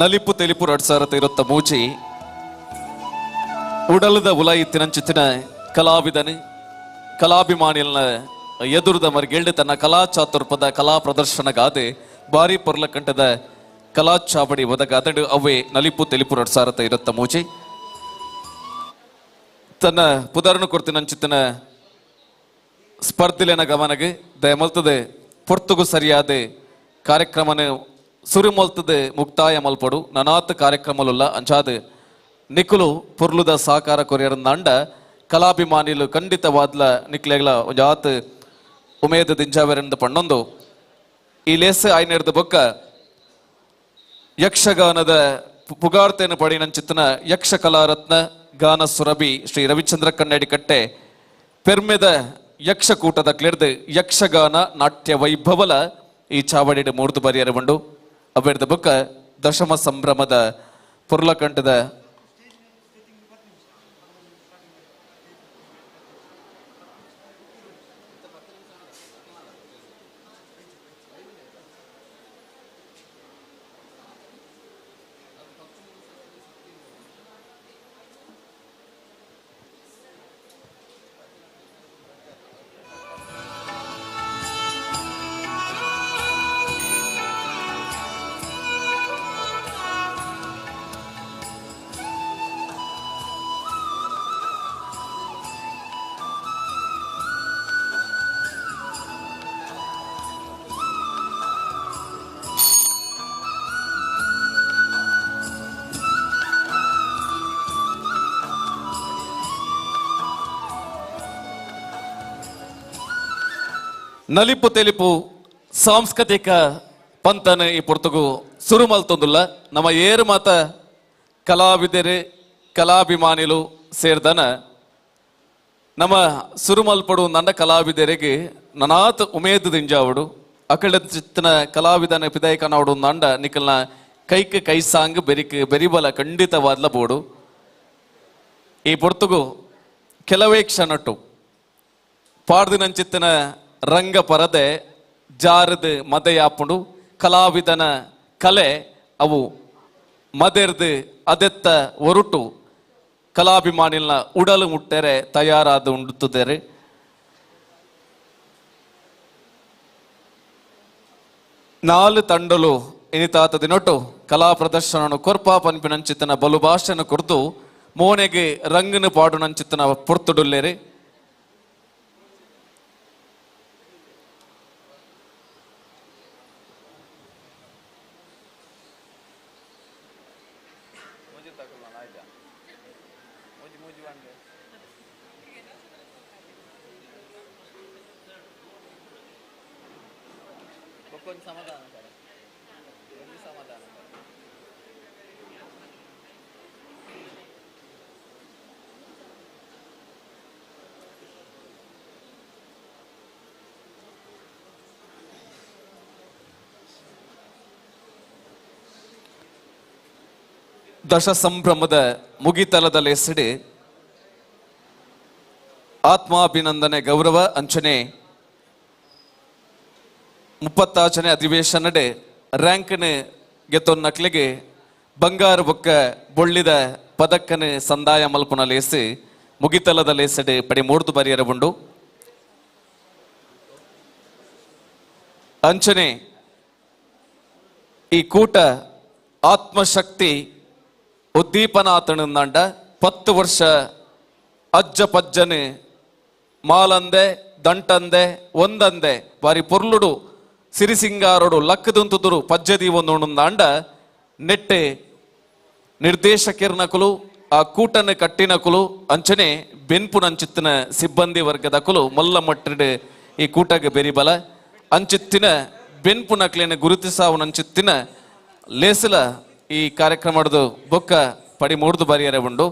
ನಲಿಪು ತೆಲಿಪು ರಡ್ಸಾರತ ಇರುತ್ತ ಮೂಚಿ ಉಡಲದ ಉಲಾಯಿ ತಿನಂಚಿತ್ತಿನ ಕಲಾವಿದನು ಕಲಾಭಿಮಾನಿಯಲ್ನ ಎದುರುದ ಮರಿಗೆಳ್ಳು ತನ್ನ ಕಲಾ ಚಾತುರ್ಪದ ಕಲಾ ಪ್ರದರ್ಶನಗಾದೆ ಭಾರಿ ಪೊರ್ಲಕಂಠದ ಕಲಾ ಚಾವಡಿ ಒದಗಾದಡು ಅವೇ ನಲಿಪು ತೆಲಿಪು ರಡ್ಸಾರತ ಇರುತ್ತ ಮೂಚಿ ತನ್ನ ಪುದರ್ನು ಕೊಡ್ತಿನಂಚಿತ್ತಿನ ಸ್ಪರ್ಧಿಲೆನ ಗಮನಗೆ ದಯಮಲ್ತದೆ ಪೊರ್ತುಗು ಸರಿಯಾದ ಕಾರ್ಯಕ್ರಮನ ಸುರುಮಲ್ತದೆ ಮುಕ್ತಾಯ ಮಲ್ಪಡು ನನಾತ್ ಕಾರ್ಯಕ್ರಮಲುಲ್ಲ ಅಂಚಾದ ನಿಖುಲು ಪುರ್ಲುದ ಸಾಕಾರ ಕೊರಿಯರ್ ನಂಡ ಕಲಾಭಿಮಾನಿಲು ಖಂಡಿತವಾದ್ಲ ನಿಕ್ಲೆಗ್ಲ ಒಂಜಾತ್ ಉಮೇದ ದಿಂಜಾವೆರೆಂದು ಪಣ್ಣೊಂದು ಈ ಲೇಸ್ ಆಯ್ನೆರ್ದ ಬೊಕ್ಕ ಯಕ್ಷಗಾನದ ಪುಗಾರ್ತೆಯನ್ನು ಪಡಿನಂಚಿತ್ತನ ಯಕ್ಷ ಕಲಾರತ್ನ ಗಾನ ಸುರಭಿ ಶ್ರೀ ರವಿಚಂದ್ರ ಕನ್ನಡಿ ಕಟ್ಟೆ ಪೆರ್ಮೆದ ಯಕ್ಷಕೂಟದ ಕ್ಲಿರ್ದು ಯಕ್ಷಗಾನ ನಾಟ್ಯ ವೈಭವಲ ಈ ಚಾವಡಿಡು ಮೂರ್ದು ಬರಿಯರ ಉಂಡು. ಅವೆರ್ದ ಬೊಕ್ಕ ದಶಮ ಸಂಭ್ರಮದ ಪುರ್ಲಕಂಠದ ನಲಿಪು ತೆಲಿಪು ಸಾಂಸ್ಕೃತಿಕ ಪಂತನ ಈ ಪೊರ್ತುಗು ಸುರುಮಲ್ತೊಂದುಲ್ಲ. ನಮ್ಮ ಏರು ಮಾತ ಕಲಾವಿದರೆ ಕಲಾಭಿಮಾನಿಲು ಸೇರ್ದನ ನಮ್ಮ ಸುರುಮಲ್ಪಡು ನಂಡ ಕಲಾವಿದರಿಗೆ ನನಾತ್ ಉಮೇದ್ ದಿಂಜಾವಡು ಅಕಡ ಚಿತ್ತನ ಕಲಾವಿದನ ಪಿದಾಯಕನವಡು ನಂಡ ನಿಕಲ್ನ ಕೈಕ್ ಕೈ ಸಾಂಗ್ ಬೆರಿಕ್ ಬೆರಿಬಲ ಖಂಡಿತವಾದ್ಲ ಬೋಡು. ಈ ಪೊರ್ತುಗು ಕೆಲವೇ ಕ್ಷಣಟ್ಟು ಪಾಡ್ದಿನಂಚಿತ್ತನ ರಂಗ ಪರದೆ ಜಾರದು ಮದೆಯಾಪುಂಡು ಕಲಾವಿದನ ಕಲೆ ಅವು ಮದೆರ್ದು ಅದೆತ್ತ ಒರುಟು ಕಲಾಭಿಮಾನಿಲ್ನ ಉಡಲು ಮುಟ್ಟೆರೆ ತಯಾರಾದ ಉಂಡುತ್ತಿದ್ದಾರೆ. ನಾಲು ತಂಡಲು ಇನಿತಾತ ದಿನೊಟ್ಟು ಕಲಾ ಪ್ರದರ್ಶನ ಕೊರ್ಪ ಪನ್ಪಿನಂಚಿತನ ಬಲು ಭಾಷೆನ ಕುರ್ದು ಮೋನೆಗೆ ರಂಗನ ಪಾಡುನಂಚಿತನ ಪೊರ್ತುಡುಲ್ಲೇರಿ. ದಶ ಸಂಭ್ರಮದ ಮುಗಿತಲದ ಲೇಸಡಿ ಆತ್ಮಾಭಿನಂದನೆ ಗೌರವ ಅಂಚನೆ 36ನೇ ಅಧಿವೇಶನಡೆ ರ್ಯಾಂಕ್ನೆ ಗೆತ್ತೊನ್ನಕ್ಲಿಗೆ ಬಂಗಾರ ಬೊಕ್ಕ ಬೊಳ್ಳಿದ ಪದಕ್ಕನೆ ಸಂದಾಯ ಮಲ್ಪುನ ಲೇಸಿ ಮುಗಿತಲದ ಲೇಸಡೆ ಪಡಿ ಮೂರ್ದು ಬರಿಯರ ಉಂಡು. ಅಂಚನೆ ಈ ಕೂಟ ಆತ್ಮಶಕ್ತಿ ಉದ್ದೀಪನಾತನಂದ 10 ವರ್ಷ ಅಜ್ಜ ಪಜ್ಜನೆ ಮಾಲಂದೆ ದಂಟಂದೆ ಒಂದಂದೆ ಬಾರಿ ಪೊರ್ಲುಡು ಸಿರಿಸಿಂಗಾರಡು ಲಕ್ಕದಂತುದುರು ಪಜ್ಜದಿ ಒಂದುಂಡ ನೆಟ್ಟೆ ನಿರ್ದೇಶಕಿರ್ನಕುಲು ಆ ಕೂಟನ ಕಟ್ಟಿನಕುಲು ಅಂಚನೆ ಬೆನ್ಪುನಂಚಿತ್ತಿನ ಸಿಬ್ಬಂದಿ ವರ್ಗದಕುಲು ಮಲ್ಲ ಮಟ್ಟಡೆ ಈ ಕೂಟಗೆ ಬೆರಿಬಲ ಅಂಚಿತ್ತಿನ ಬೆನ್ಪುನಕ್ಲೇನ ಗುರುತಿಸಾವನಂಚಿತ್ತಿನ ಲೇಸಲ ಈ ಕಾರ್ಯಕ್ರಮದ ಬೊಕ್ಕ ಪಡಿ ಮೂರ್ದು ಬಾರಿಯರೆ ಉಂಡು.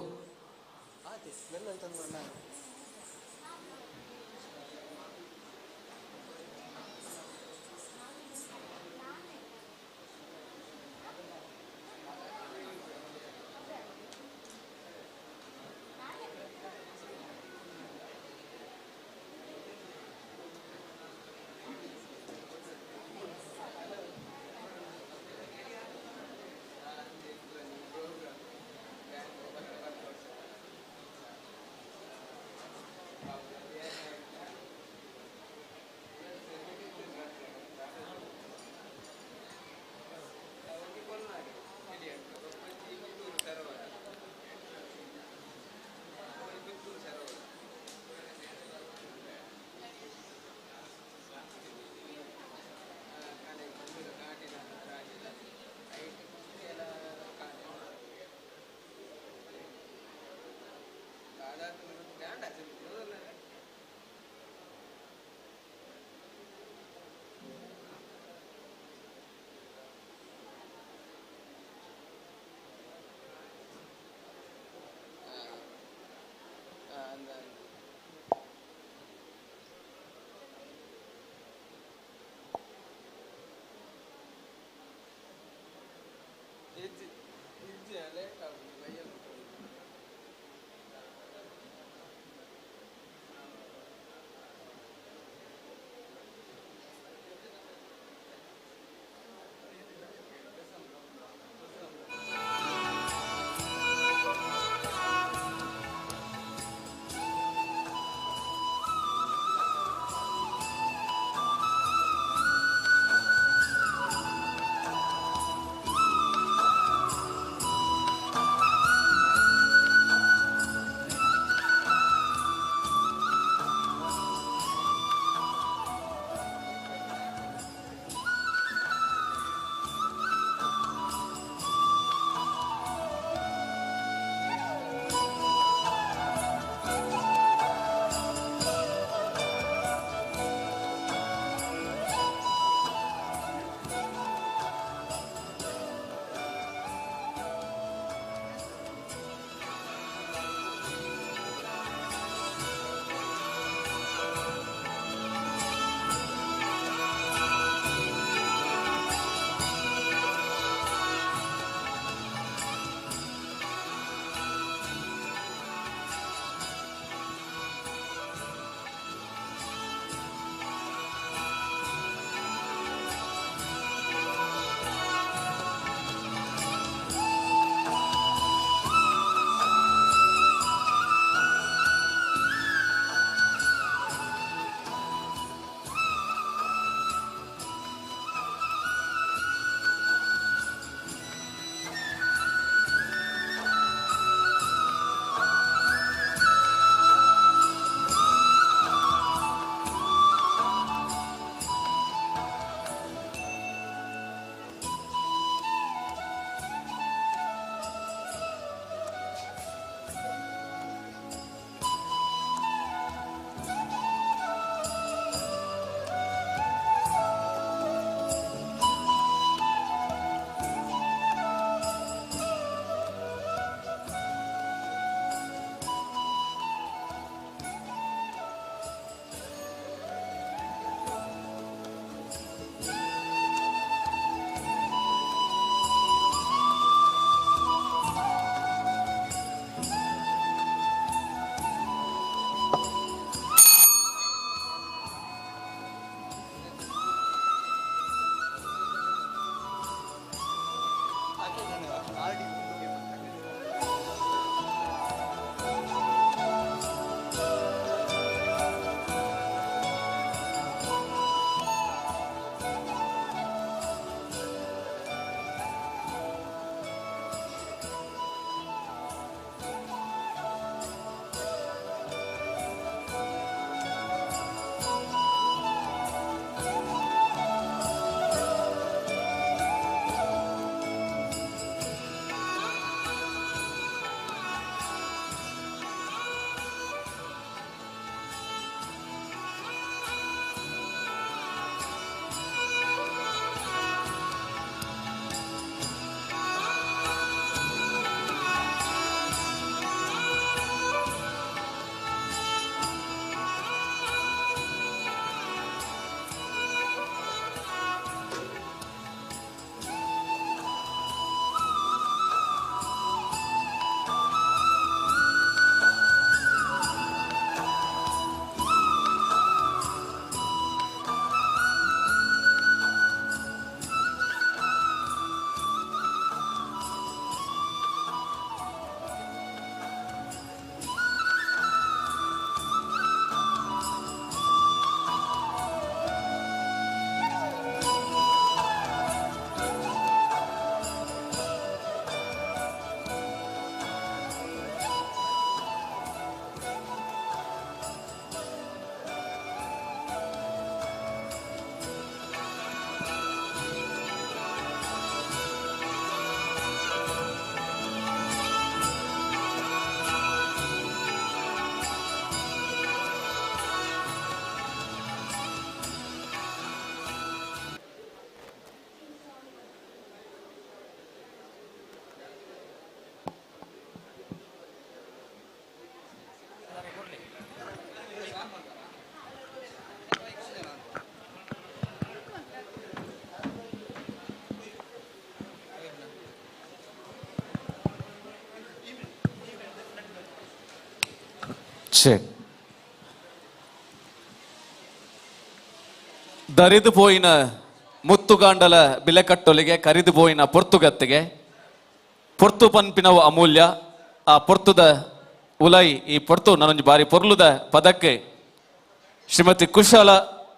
ಶೇ ದರಿದು ಪೋಯಿನ ಮುತ್ತುಗಾಂಡಲ ಬಿಲೆಕಟ್ಟೊಲಿಗೆ ಕರಿದು ಪೋಯಿನ ಪೊರ್ತುಗತ್ತಿಗೆ ಪೊರ್ತು ಪನ್ಪಿನವು ಅಮೂಲ್ಯ. ಆ ಪೊರ್ತುದ ಉಲೈ ಈ ಪೊರ್ತು ನನೊಂಜಿ ಬಾರಿ ಪೊರ್ಲುದ ಪದಕ್ಕೆ ಶ್ರೀಮತಿ ಕುಶಲ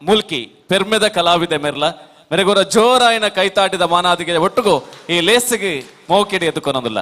ಮುಲ್ಕಿ ಪೆರ್ಮೆದ ಕಲಾವಿದೆ ಮೆರ್ಲ ಮೆರೆಗೋರ ಜೋರಾಯಿನ ಕೈತಾಟಿದ ಮಾನಾದಿಗೆ ಒಟ್ಟುಗು ಈ ಲೇಸಿಗೆ ಮೋಕಿಡಿ ಎದ್ದುಕೊನೊಂದಿಲ್ಲ.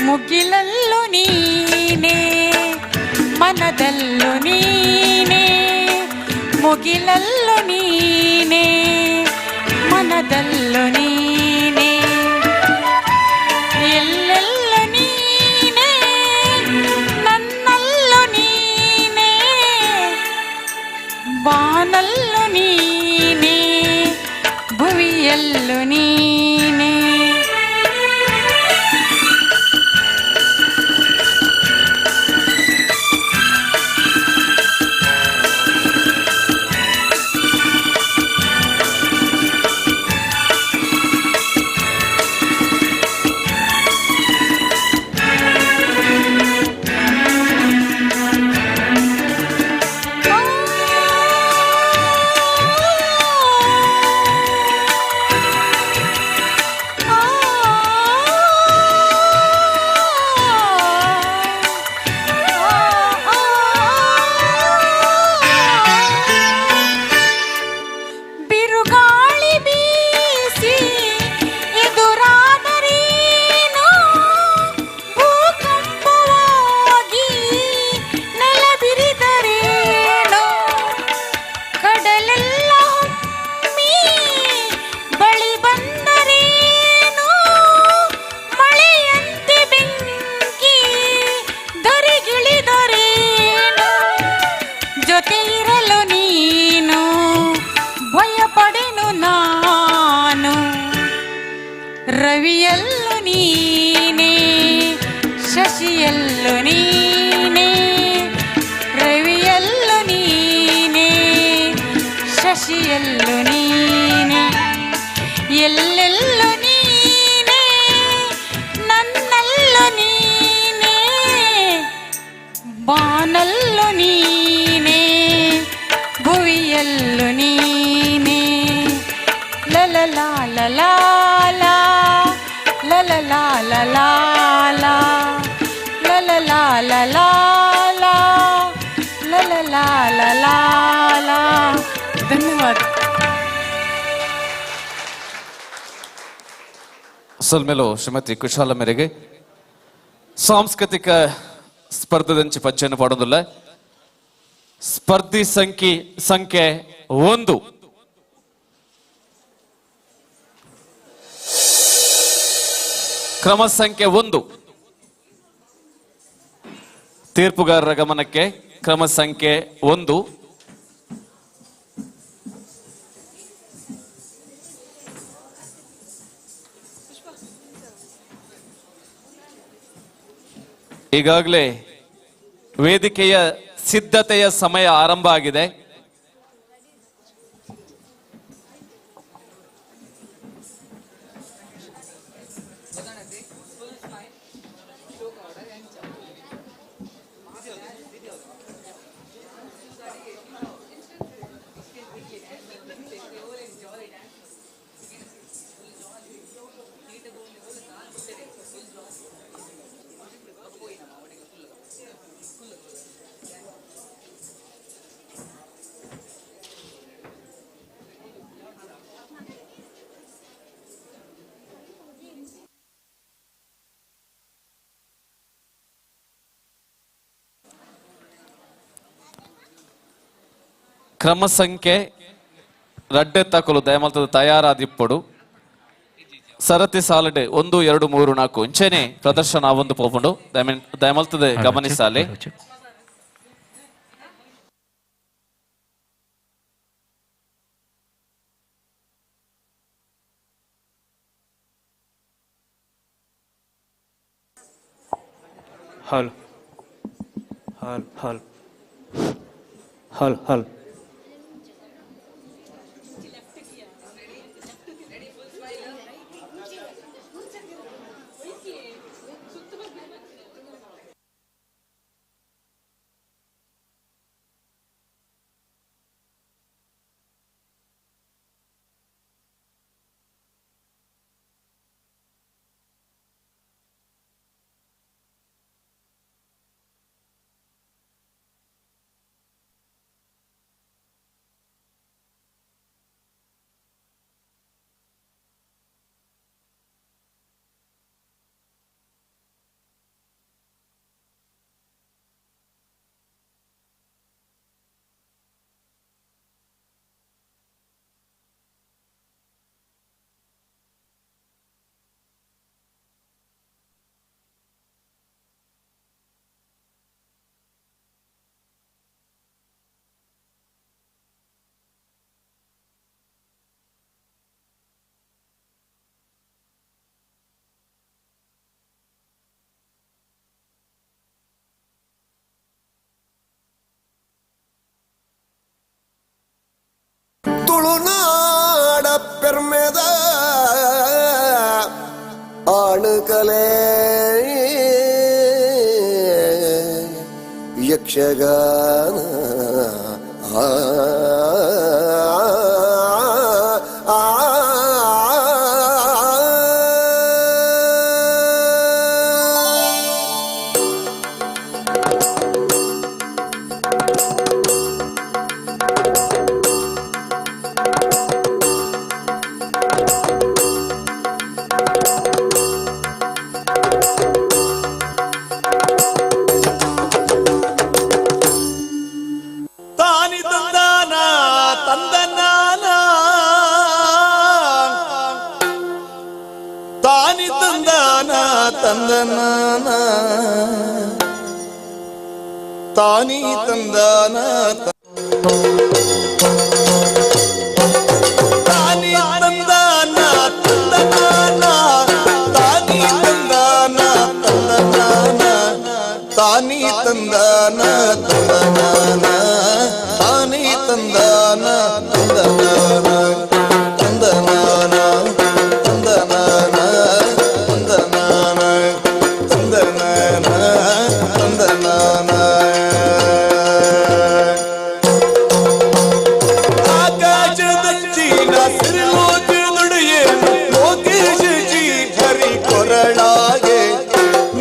ಮುಗಿಲಲ್ಲು ನೀನೇ ಮನದಲ್ಲೂ ನೀನೇ, ಮುಗಿಲಲ್ಲು ನೀನೇ ಮನದಲ್ಲೂ ನೀನೇ, ಎಲ್ಲೆಲ್ಲೂ ನೀನೇ ನನ್ನಲ್ಲೂ ನೀನೇ, ಬಾನಲ್ಲೂ ನೀನೇ ಭುವಿಯಲ್ಲೂ ನೀನೇ. ಬಿರುಗಾಳಿ ಬೀಸಿ ಎದುರಾದರೇನು, ಭೂಕಂಪವಾಗಿ ನೆಲಬಿರಿದರೇನು, ಕಡಲೆಲ್ಲ ಹೊಮ್ಮಿ ಬಳಿ ಬಂದರೇನು, ಮಳೆಯಂತೆ ಬೆಂಕಿ ಧರೆಗಿಳಿದರೇನು, ಜೊತೆ ಇರಲು ನೀನು ಭಯಪಡೆನು ನಾನು, ರವಿಯಲ್ಲೂ ನೀನೇ ಶಶಿಯಲ್ಲೂ ನೀನೇ, ರವಿಯಲ್ಲೂ ನೀನೇ ಶಶಿಯಲ್ಲೂ ನೀನೇ, ಎಲ್ಲೆಲ್ಲೂ ನೀನೇ ನನ್ನಲ್ಲೂ ನೀನೇ, ಬಾನಲ್ಲೂ ನೀನೇ ಭುವಿಯಲ್ಲೂ ನೀನೇ, ಲಲ ಲಾ ಲಾ ಲಾ ಲಾ ಲಾ ಲಾ ಲಾ ಲಾ ಲಾ ಲಾ ಲಾ ಲಾ ಲಾ ಲಾ ಲಾ ಲಾ. ಧನ್ಯವಾದ. ಸೊಲ್ಮೆಲು ಶ್ರೀಮತಿ ಕುಶಾಲ ಮೇರೆಗೆ ಸಾಂಸ್ಕೃತಿಕ ಸ್ಪರ್ಧೆದಂಚಿ ಪಜ್ಜೆಯನ್ನು ಪಾಡೋದಿಲ್ಲ. ಸ್ಪರ್ಧಿ ಸಂಖ್ಯೆ 1. ಕ್ರಮ ಸಂಖ್ಯೆ 1. ತೀರ್ಪುಗಾರರ ಗಮನಕ್ಕೆ ಕ್ರಮ ಸಂಖ್ಯೆ 1. ಈಗಾಗಲೇ ವೇದಿಕೆಯ ಸಿದ್ಧತೆಯ ಸಮಯ ಆರಂಭ ಆಗಿದೆ. ಕ್ರಮ ಸಂಖ್ಯೆ ರಡ್ಡೆ ತಕಲು ದಯಮಲ್ತದ ತಯಾರಾದಿಪ್ಪಡು ಸರತಿ ಸಾಲಡೆ 1 2 3 4 ಇಂಚೆನೆ ಪ್ರದರ್ಶನ ಒಂದು ಪೋಪುಂಡು ದಯಮಲ್ತದೆ ಗಮನಿಸಾಲೆ. Hello hello hello hello hello. Tulunada ಪೆರ್ಮೆದ ಆಳುಕಲೆ Yakshagana ಆ ಆ ತಾನಿ ತಂದಾನ ತಂದನಾನ ತಾನಿ ತಂದಾನ ತಂದನಾನ ತಾನಿ ತಂದಾನ ತಾನಿ ತಂದಾನ ತಂದನಾನ ತಾನಿ ತಂದಾನ ತಂದನಾನ ತಾನಿ ತಂದಾನ ತಂದನಾನ ತಾನಿ ತಂದಾನ ತಂದನಾನ ತಂದನಾನ ತಂದನಾನ ತಂದನಾನ ತಂದನಾನ ತಂದನಾನ ಆಕಾಶದಂಚಿನ ಸಿರಿಲೋಚನುಡಿಯೇ ಲೋಕೇಶ ಜಿ ಹರಿ ಕೊರಳಾಗೆ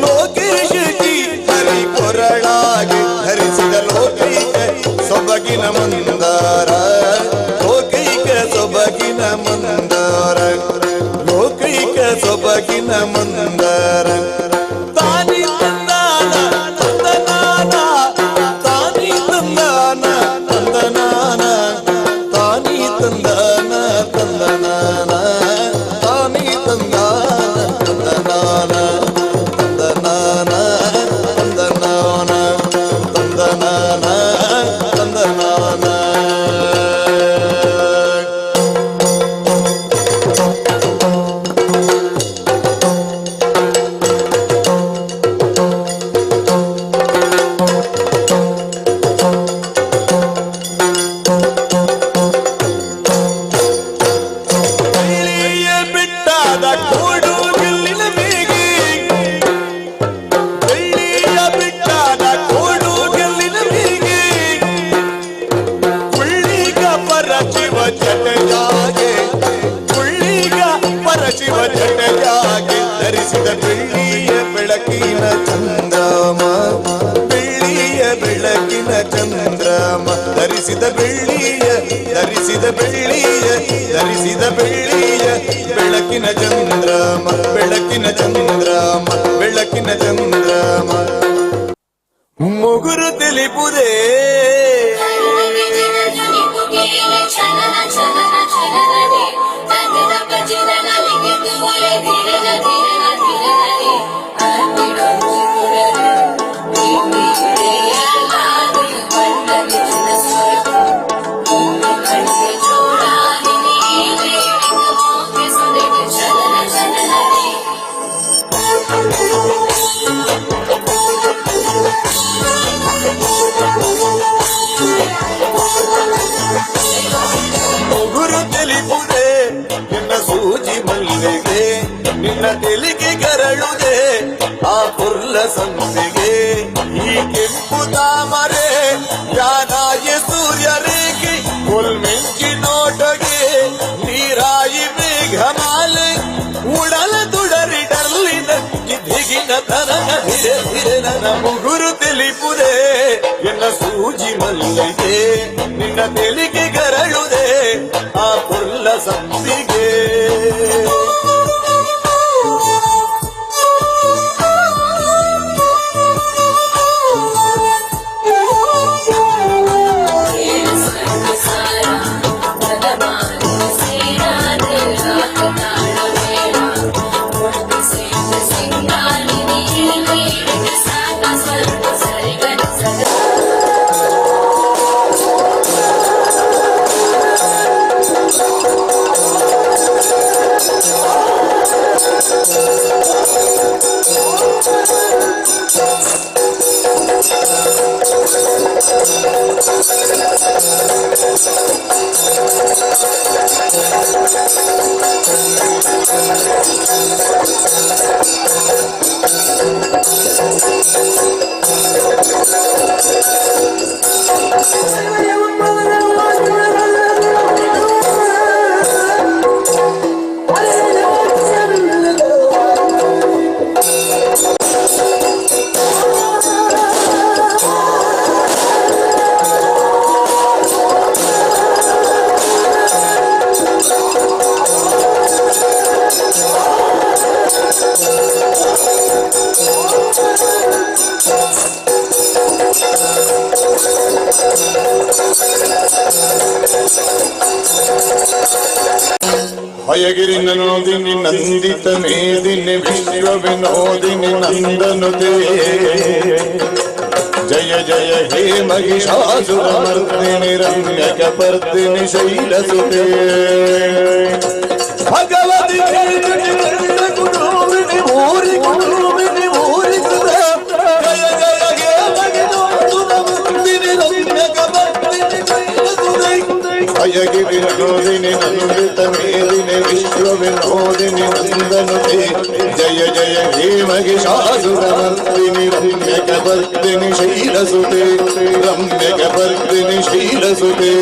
ಲೋಕೇಶ ಜಿ ಹರಿ ಕೊರಳಾಗೆ ಧರಿಸಿದ ಲೋಕೈಕ ಸೊಬಗಿನ ಮಂದಾರ ಲೋಕೈಕ ಸೊಬಗಿನ ಮಂದಾರ ಲೋಕೈಕ ಸೊಬಗಿನ ಧರಿಸಿದ ಬೆಳ್ಳಿಯ ಧರಿಸಿದ ಬೆಳ್ಳಿಯ ಧರಿಸಿದ ಬೆಳ್ಳಿಯ ಬೆಳಕಿನ ಚಂದ್ರಮ ಬೆಳಕಿನ ಚಂದ್ರಮ ಬೆಳಕಿನ ಚಂದ್ರಮ ಮುಗುರು ತಿಳಿಪುದೇ ಮುಗುರು ತಿಳಿಪುದೆ ನಿನ್ನ ಸೂಜಿ ಮಲ್ಲಿಗೆ ನಿನ್ನ ತೆಲಿಗೆ ಗರಳುದೆ ಆ ಪುರ್ಲ ಸಂಪಿಗೆ ಈ ಕೆಂಪು ತಾಮರೆ ಯಾನಾಯ ಸೂರ್ಯ ರೇಖೆ ಕೊಲ್ಮಿಂಚಿ ನೋಟಗೆ ನೀರಾಯಿ ಮೇಘಮಾಲೆ ಉಡಲ ತುಡರಿ ಡರ್ಲಿನ ಧಿಗಿನ ತನನ ಧಿರೆ ಧಿರೆ ನನ್ನ ಮುಗುರು ತಿಳಿಪುದೆ ಎನ್ನ ಸೂಜಿ ಮಲ್ಲಿಗೆ ನಿನ್ನ ತೆಲಿಗೆ ಗರಳುದೆ ಆ ಪುರ್ಲ ಸಂಪಿಗೆ ಹಯಗಿರಿ ನಂದಿನಿ ನಂದಿತ ಮೇದಿನಿ ವಿಶ್ವ ವಿನೋದಿನಿ ನಂದನುತೆ ಜಯ ಜಯ ಹೇ ಮಹಿಷಾಸುರಮರ್ದಿನಿ ರಮ್ಯಕಪರ್ದಿನಿ ಶೈಲಸುತೆ ಭಗವತಿ ಗುರುವಿನಿ ಊರಿ ಗುರುವಿನಿ ಊರಿ ಜಯ ಜಯ ಹೇ ಮಹಿಷಾಸುರಮರ್ದಿನಿ ರಮ್ಯಕಪರ್ದಿನಿ ಶೈಲಸುತೆ ಹಯಗಿರಿ ನಂದಿನಿ ನಂದಿತ ಮೇದಿನಿ ವಿಶ್ವ ವಿನೋದಿನಿ ನಂದನುತೆ ಜಯ ಜಯ ಹೇ ಮಹಿಷಾಸುರಮರ್ದಿನಿ ರಮ್ಯಕಪರ್ದಿನಿ ಶೈಲಸುತೆ ರಮ್ಯಕಪರ್ದಿನಿ ಶೈಲಸುತೆ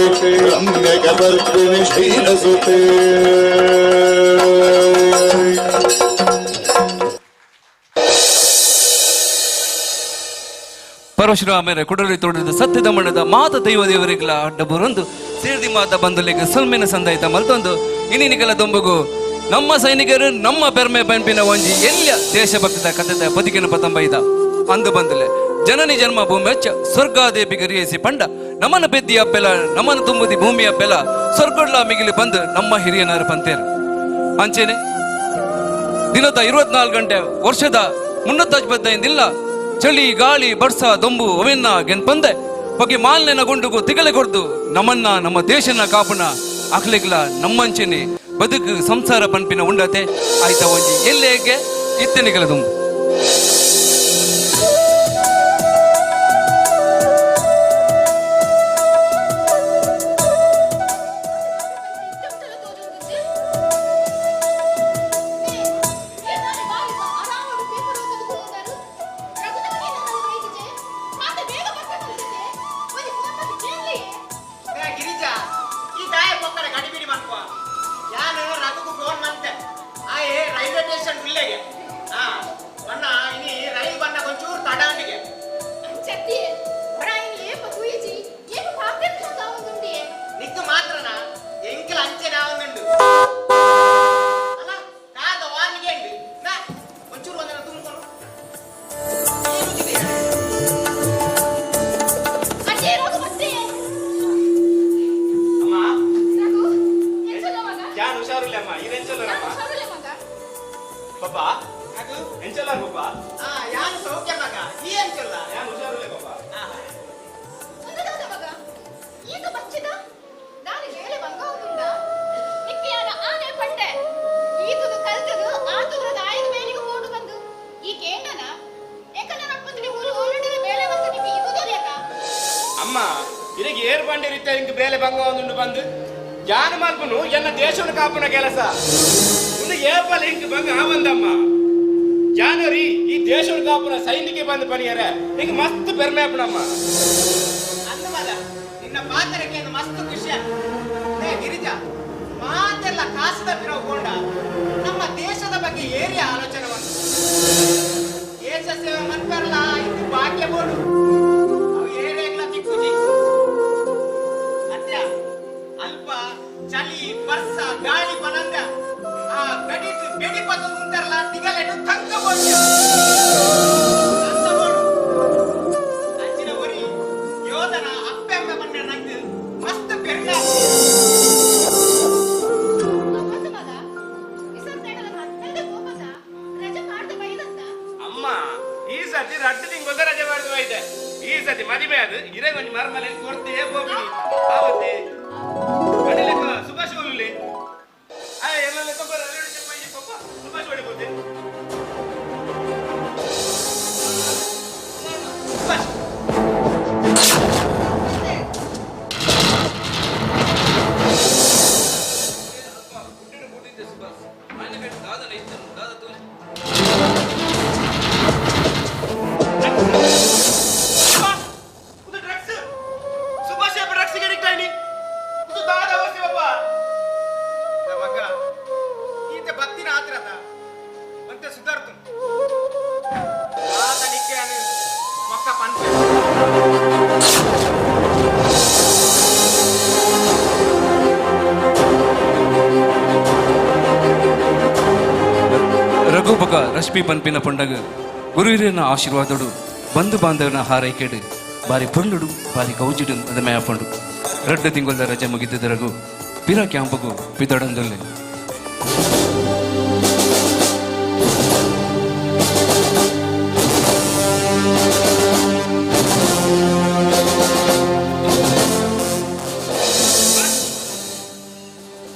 ರಮ್ಯಕಪರ್ದಿನಿ ಶೈಲಸುತೆ. ಪರಶುರಾಮರ ಕುಡಲಿ ತೋಟದ ಸತ್ಯದ ಮಣ್ಣದ ಮಾತ ದೈವ ದೇವರಿಗಳ ಅಡ್ಡ ಬರೊಂದು ಸೇರ್ದಿ ಮಾತ ಬಂದುಲಿಗೆ ಸೊಲ್ಮೆನ ಸಂದಾಯಿತ ಮಲ್ತೊಂದು ಇನ್ನಿನಿಗೆಲ್ಲ ದೊಂಬುಗು ನಮ್ಮ ಸೈನಿಕರು ನಮ್ಮ ಪೆರ್ಮೆ ಪಂಪಿನ ಒಂಜಿ ಎಲ್ಲ ದೇಶಭಕ್ತದ ಕಥೆದ ಬದುಕಿನ ಪತಂಬೈದ ಅಂದು ಬಂದಲೆ ಜನನಿ ಜನ್ಮ ಭೂಮಿ ಸ್ವರ್ಗಾದೇಪಿ ಗರಿಯಸಿ ಪಂಡ ನಮನ ಬೆದ್ದಿಯ ಬೆಲ ನಮನ ತುಂಬುದಿ ಭೂಮಿಯ ಬೆಲ ಸ್ವರ್ಗೊಡ್ಲ ಮಿಗಿಲಿ ಬಂದು ನಮ್ಮ ಹಿರಿಯನರ ಪಂತೇರು ಅಂಚೇನೆ ದಿನದ 24 ಗಂಟೆ ವರ್ಷದ 365 ಚಳಿ ಗಾಳಿ ಬರ್ಸ ದೊಂಬು ಅವೆನ್ನ ಗೆನ್ಪಂದೆ ಬಗ್ಗೆ ಮಾಲಿನ ಗುಂಡುಗು ತಿಗಲೆ ಕೊಡ್ದು ನಮ್ಮನ್ನ ನಮ್ಮ ದೇಶನ ಕಾಪುನ ಅಕ್ಲಿಗ್ಲ ನಮ್ಮಂಚೆನೆ ಬದುಕು ಸಂಸಾರ ಪಂಪಿನ ಉಂಡತೆ ಆಯ್ತ ಒಂಜಿ ಎಲ್ಲೇಗೆ ಇತ್ತನಿಗಲ ದುಂಬು. ಇದಕ್ಕೆ ಏರ್ ಬಂಡಿರಿತ್ತ ಇಂಕ್ ಬೇಲೆ ಬಂಗ ಒಂದುಂಡು ಬಂದು ಯಾನ ಮಲ್ಪನು ಎನ್ನ ದೇಶವನ್ನು ಕಾಪುನ ಕೆಲಸ ಒಂದು ಏಪಲ್ ಇಂಕ್ ಬಂಗ ಆವಂದಮ್ಮ ಜಾನರಿ ಈ ದೇಶವನ್ನು ಕಾಪುನ ಸೈನಿಕ ಬಂದು ಪನಿಯರ ಇಂಕ್ ಮಸ್ತ್ ಪೆರ್ಮೆ ಆಪುನಮ್ಮ. ಅಂದಮಲ ನಿನ್ನ ಪಾತ್ರಕ್ಕೆ ಮಸ್ತ್ ಖುಷಿ ಏ ಗಿರಿಜಾ, ಮಾತೆಲ್ಲ ಕಾಸದ ಪಿರವು ನಮ್ಮ ದೇಶದ ಬಗ್ಗೆ ಏರಿಯ ಆಲೋಚನೆ ಬಂತು. ದೇಶ ಸೇವೆ ಮನ್ಪರ್ಲ ಇದು ಭಾಗ್ಯ ಬೋಡು ಅವು ಏರಿಯಾಗ್ಲ ತಿಕ್ಕುಜಿ ಅತ್ಯ ಅಲ್ಪ ಚಳಿ ಬರ್ಸ ಗಾಳಿ ಬನಂದ ಆ ಗಡಿಟ್ ಬೆಡಿ ಪದ ಉಂಟರ್ಲ ತಿಗಲೆಡು ತಂಕ ಬೋಡು ಅಂತ ಬೋಡು ಅಂಚಿನ ಒರಿ ಯೋಧನ ಅಪ್ಪೆ ಅಮ್ಮ ಬಂಡ ನಂಗೆ ಮಸ್ತ್ ಪೆರ್ಲ. ಅಮ್ಮ ಈ ಸತಿ ರಡ್ಡು ತಿಂಗಳ ರಜೆ ಮಾಡುದು ಐತೆ. ಈ ಸತಿ ಮದುವೆ ಅದು ಇರೇ ಕೊಂಚ ಮರಮಲೆ ಕೊಡ್ತೇ ಹೋಗ್ಬಿಡಿ ಆವತ್ತೆ ಕಡಿಲೆಕ್ಕ ಸುಭಾಷ್ ಒಲ್ಲಿ ಆ ಎಲ್ಲ ಲೆಕ್ಕ ಬರ ಪಪ್ಪ ಸುಭಾಷ್ ಹೊಡಿಬೋದೆ. ಸುಭಾಷ್ ಸುಭಾಷ್ ಡ್ರಗ್ಸ್ ಅಡಿಕ್ಟ್ ಆಯ್ನಿ ಇದು ದಾದ ಅವಸ್ಥೆ ಬಾಬಾ. ಮಗ ಈತ ಬತ್ತಿನ ಆತ್ರದ ಅಂತೆ ಸುಧಾರ್ತು ಆತನಿಕ್ಕೆ ಮೊಕ್ಕ ಪಂಚ. ರಘುಬಗ ರಶ್ಮಿ ಪನ್ಪಿನ ಪಂಡಗ ಗುರುಹಿರಿಯನ ಆಶೀರ್ವಾದಡು ಬಂಧು ಬಾಂಧವನ ಹಾರೈಕೆಡು ಬಾರಿ ಪೊಳ್ಳುಡು ಬಾರಿ ಗೌಜಿಡು ಅದಮೆ ಆಪಂಡು. ರಡ್ಡು ತಿಂಗೊಲ್ದ ರಜೆ ಮುಗಿದ್ದ ರಘು ಪಿರ ಕ್ಯಾಂಪಗು ಪಿದಡಂದೊಲ್ಲೆ.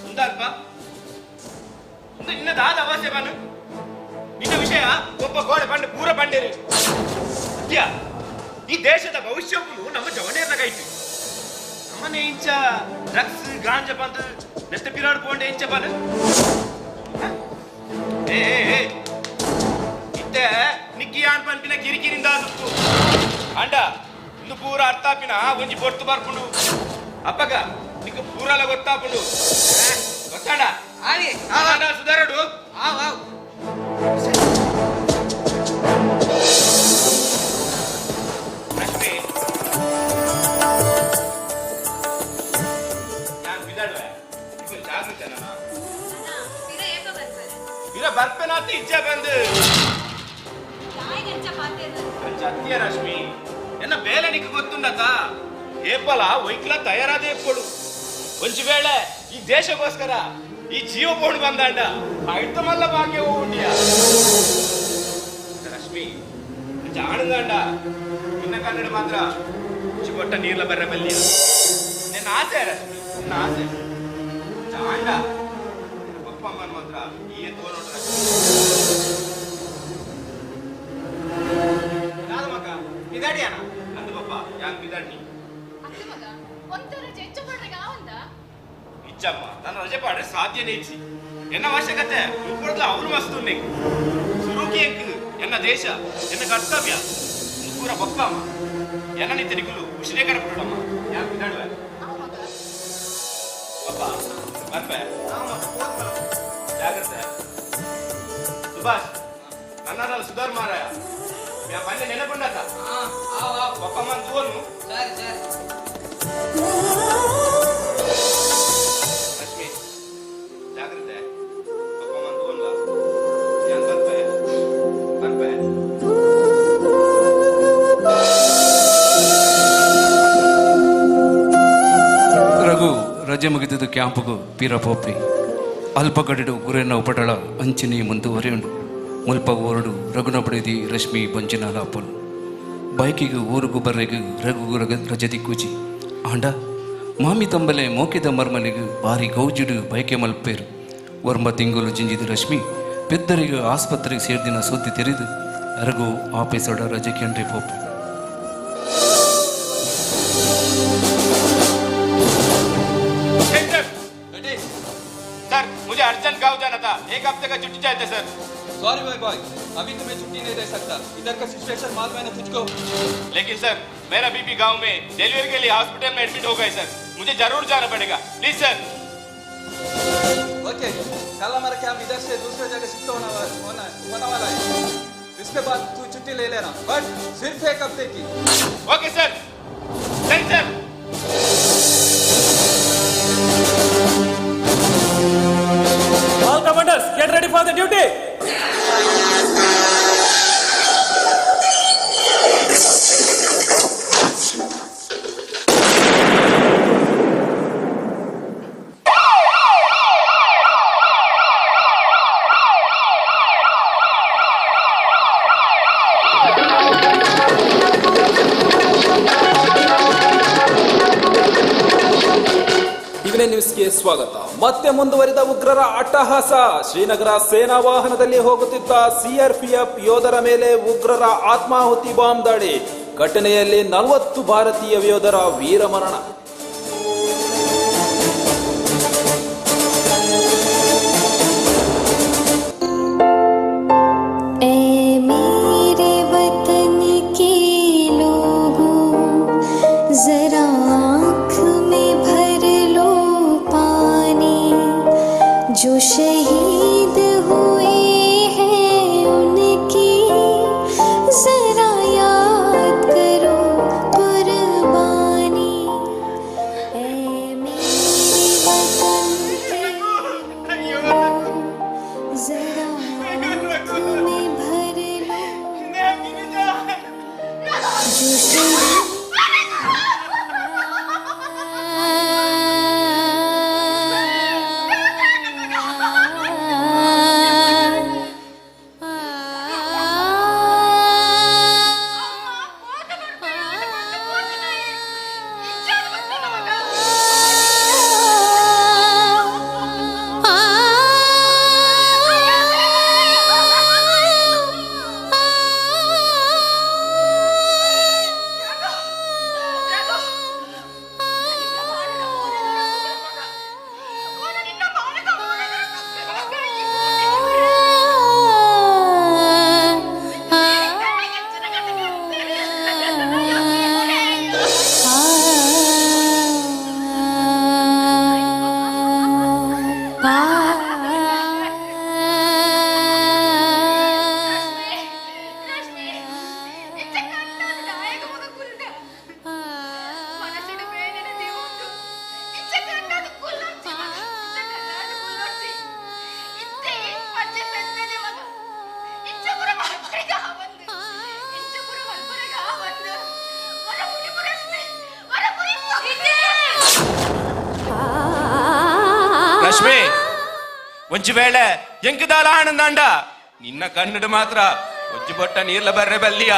ಉಂದಲ್ಪ ಉಂದು ನಿನ್ನ ದಾದ ಅವಸ್ಥೆ ಬನ್ನು ನಿನ್ನ ವಿಷಯ ಒಬ್ಬ ಗೋಡೆ ಪಂಡು ಪೂರ ಪಂಡೇರಿ ಸತ್ಯ. ಈ ದೇಶದ ಭವಿಷ್ಯವು ನಮ್ಮ ಜವನೇರ್ನ ಕೈತು. ನಮ್ಮನೆ ಇಂಚ ಡ್ರಗ್ಸ್ ಗಾಂಜಾ ಬಂದು ನೆತ್ತ ಪಿರಾಡ್ ಪೋಂಡೆ ಇಂಚ ಬನ್ನು ಏ ಏ, ಏ ಇತ್ತೆ ನಿಕ್ಕಿ ಆನ್ ಪನ್ಪಿನ ಕಿರಿಕಿರಿಂದ ಸುತ್ತು ಅಂಡ ಇಂದು ಪೂರ ಅರ್ಥಾಪಿನ ಒಂಜಿ ಬೊರ್ತು ಬರ್ಪುಂಡು ಅಪ್ಪಗ ನಿಕ್ಕ ಪೂರಲ ಗೊತ್ತಾಪುಂಡು ಗೊತ್ತಾಡ ಸುಧಾರಡು. ಲಕ್ಷ್ಮಿ ನಾನು ಬಿದಾಡುವೆ ಇದು ಜಾಗೃತೆ ನಾನು ಇರ ಬರ್ಪೆನಾತ ಇಜ್ಜ ಬಂದು ಅಂಚ ಅತ್ತಿಯ ರಶ್ಮಿ ಎನ್ನ ಬೇಲೆ ನಿಕ್ಕ ಗೊತ್ತುಂಡತ ಏಪಲ ವೈಕ್ಲ ತಯಾರಾದ ಎಪ್ಪಡು ಒಂಜಿ ವೇಳೆ ಈ ದೇಶಕ್ಕೋಸ್ಕರ ಈ ಜೀವ ಬೋಣು ಬಂದಾಂಡ ಆಯ್ತಮಲ್ಲ ಭಾಗ್ಯ ಉಂಡಿಯ ರಶ್ಮಿ ಅಂಚ ಆಣಂದಾಂಡ ನಿನ್ನ ಕನ್ನಡ ಮಾತ್ರ ಚಿಗೊಟ್ಟ ನೀರ್ಲ ಬರ್ರ ಬಲ್ಲಿಯ ನಿನ್ನ ಆಸೆ ರಶ್ಮಿ ನಿನ್ನ ಆಸೆ ಅಂಚ ಆಂಡ ನಿನ್ನ ಪಪ್ಪ ಅಮ್ಮನ ಮಾತ್ರ ಈ ಎತ್ತು ನೋಡ್ರ ಯಾದ ಮಗ ಬಿದಾಡಿಯಾನ ಅಂದು ಪಪ್ಪ ಯಾನ್ ಬಿದಾಡ್ನಿ ಇಚ್ಚಮ್ಮ ನನ್ನ ರಜೆ ಪಾಡ್ರೆ ಸಾಧ್ಯನೇ ಇಚ್ಚಿ ಎನ್ನ ಅವಶ್ಯಕತೆ ಇಪ್ಪೊಡ್ಲ ಅವನು ಮಸ್ತು ನೀ ಸುರುಕಿ ಎಂಕ್ ಎನ್ನ ದೇಶ ಎನ್ನ ಕರ್ತವ್ಯ ಪೂರ ಬೊಕ್ಕ ಅಮ್ಮ ಎನ್ನ ನಿತ್ಯ ನಿಕುಲು ಖುಷಿನೇ ಕಡಪಡಮ್ಮ ಯಾನ್ ಬಿದಾಡುವೆ ಪಪ್ಪ ಬರ್ಪೆ ಜಾಗ್ರತೆ ಸುಭಾಷ್ ನನ್ನ ಸುಧಾರ್ ಮಾರಾಯ ಯಾ ಪನ್ನೆ ನೆನಪುಂಡತ ಪಪ್ಪ ಮನ್ ತೋನು ಸರಿ ಸರಿ. ರಶ್ಮಿ ಜಾಗ್ರತೆ ಪಪ್ಪ ಮನ್ ತೋನ್ಲ ಯಾನ್ ಬರ್ಪೆ ಬರ್ಪೆ. ರಘು ರಜೆ ಮುಗಿದುದು ಕ್ಯಾಂಪುಗು ಪೀರ ಪೋಪಿ ಅಲ್ಪ ಗಡಿಡು ಗುರೆನ ಉಪಟಳ ಅಂಚಿನಿ ಮುಂದುವರಿಯುಂಡು. ಮುಲ್ಪ ಓರಡು ರಘುನ ಪಡೆದಿ ರಶ್ಮಿ ಬಂಜಿನಾಲ ಅಪ್ಪನು ಬೈಕಿಗೆ ಊರುಗು ಬರ್ರೆಗು ರಘು ರಜೆ ದಿಕ್ಕೂಜಿ ಆಂಡ ಮಾಮಿ ತಂಬಲೆ ಮೋಕೆದ ಮರ್ಮಲಿಗು ಬಾರಿ ಗೌಜಿಡು ಬೈಕೆ ಮಲ್ಪೇರು. ವರ್ಮ ತಿಂಗಳು ಜಿಂಜಿದ ರಶ್ಮಿ ಪೆದ್ದರಿಗೆ ಆಸ್ಪತ್ರೆಗೆ ಸೇರ್ದಿನ ಸುದ್ದಿ ತೆರೆದು ರಘು ಆಫೀಸೋಡ ರಜೆ ಕೆಂಡ್ರಿ ಪೋಪು. एक हफ्ते का छुट्टी चाहते सर। सॉरी my boy, अभी तुम्हें छुट्टी नहीं दे सकता। इधर का सिचुएशन मालूम है ना तुझको। लेकिन सर मेरा बीबी गांव में डिलीवरी के लिए हॉस्पिटल में एडमिट हो गए सर, मुझे जरूर जाना पड़ेगा, प्लीज सर। ओके, कल हमारा कैंप इधर से दूसरे जगह शिफ्ट होने वाला है। इसके बाद तू छुट्टी ले लेना, बट सिर्फ एक हफ्ते की। ओके सर, सही sir. All commanders, get ready for the duty. ನ್ಯೂಸ್ಗೆ ಸ್ವಾಗತ. ಮತ್ತೆ ಮುಂದುವರಿದ ಉಗ್ರರ ಅಟ್ಟಹಾಸ. ಶ್ರೀನಗರ ಸೇನಾ ವಾಹನದಲ್ಲಿ ಹೋಗುತ್ತಿದ್ದ ಸಿಆರ್ಪಿಎಫ್ ಯೋಧರ ಮೇಲೆ ಉಗ್ರರ ಆತ್ಮಾಹುತಿ ಬಾಂಬ್ ದಾಳಿ. ಘಟನೆಯಲ್ಲಿ 40 ಭಾರತೀಯ ಯೋಧರ ವೀರಮರಣ. जो शहीद हुए हैं उनकी जरा याद करो कुर्बानी। ऐ मेरे वतन के लोगों, जरा आँख में भर लो। जो शहीद ರಶ್ಮಿ, ಒಂಜಿ ವೇಳೆ ಎಂಕದಾಲ ಆನಂದಾಂಡ ನಿನ್ನ ಕನ್ನಡ ಮಾತ್ರ ಒಂಜಿ ಬೊಟ್ಟ ನೀರ್ಲ ಬರ್ರೆ ಬಲ್ಲಿಯ.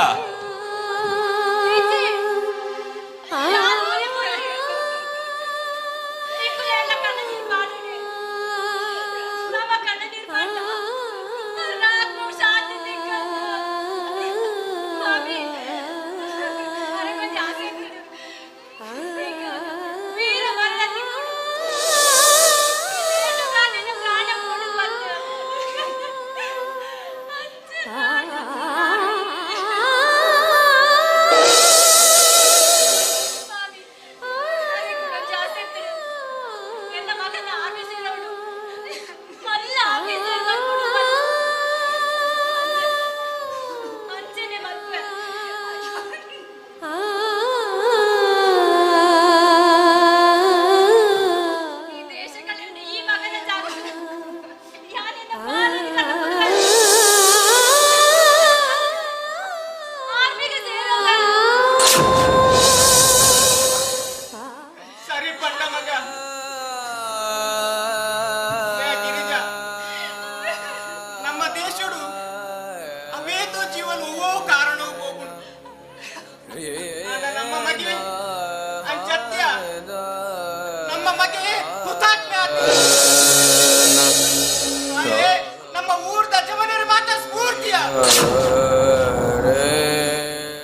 ನಮ್ಮ ಊರ್ದ ಜವನರ ಮಾತ ಸ್ಫೂರ್ತಿಯ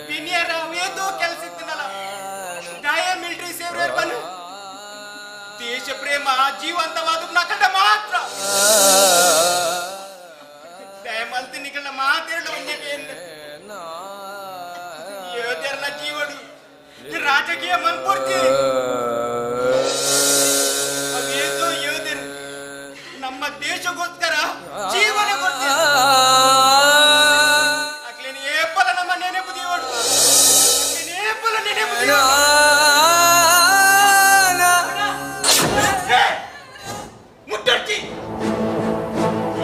ಪಿನಿಯರ ವೇದೋ ಕೆಲಸ ಇತ್ತನಲ್ಲ ದಾಯ ಮಿಲಿಟರಿ ಸೇವ್ರೇರ್ ಬನ್ನು ದೇಶ ಪ್ರೇಮ ಜೀವಂತವಾದ ನಕಟ ಮಾತ್ರ. ನಿಕಲ್ನ ಮಾತೆರಳು ಒಂಜೆ ಬೇನ್ ಯೋಧೆರ್ನ ಜೀವಡು ರಾಜಕೀಯ ಮನ್ಪೂರ್ತಿ ಅವೇತೋ ಯೋಧರು ನಮ್ಮ ದೇಶಕ್ಕೋಸ್ಕರ ಜೀವನ ಕೊಡ್ತೀವಿ. ಅಕ್ಲೇನು ಏಪಲ ನಮ್ಮ ನೆನಪು ದೇವಡು, ಏಪಲ ನೆನಪು ದೇವಡು. ಮುಟ್ಟೊಡ್ಚಿ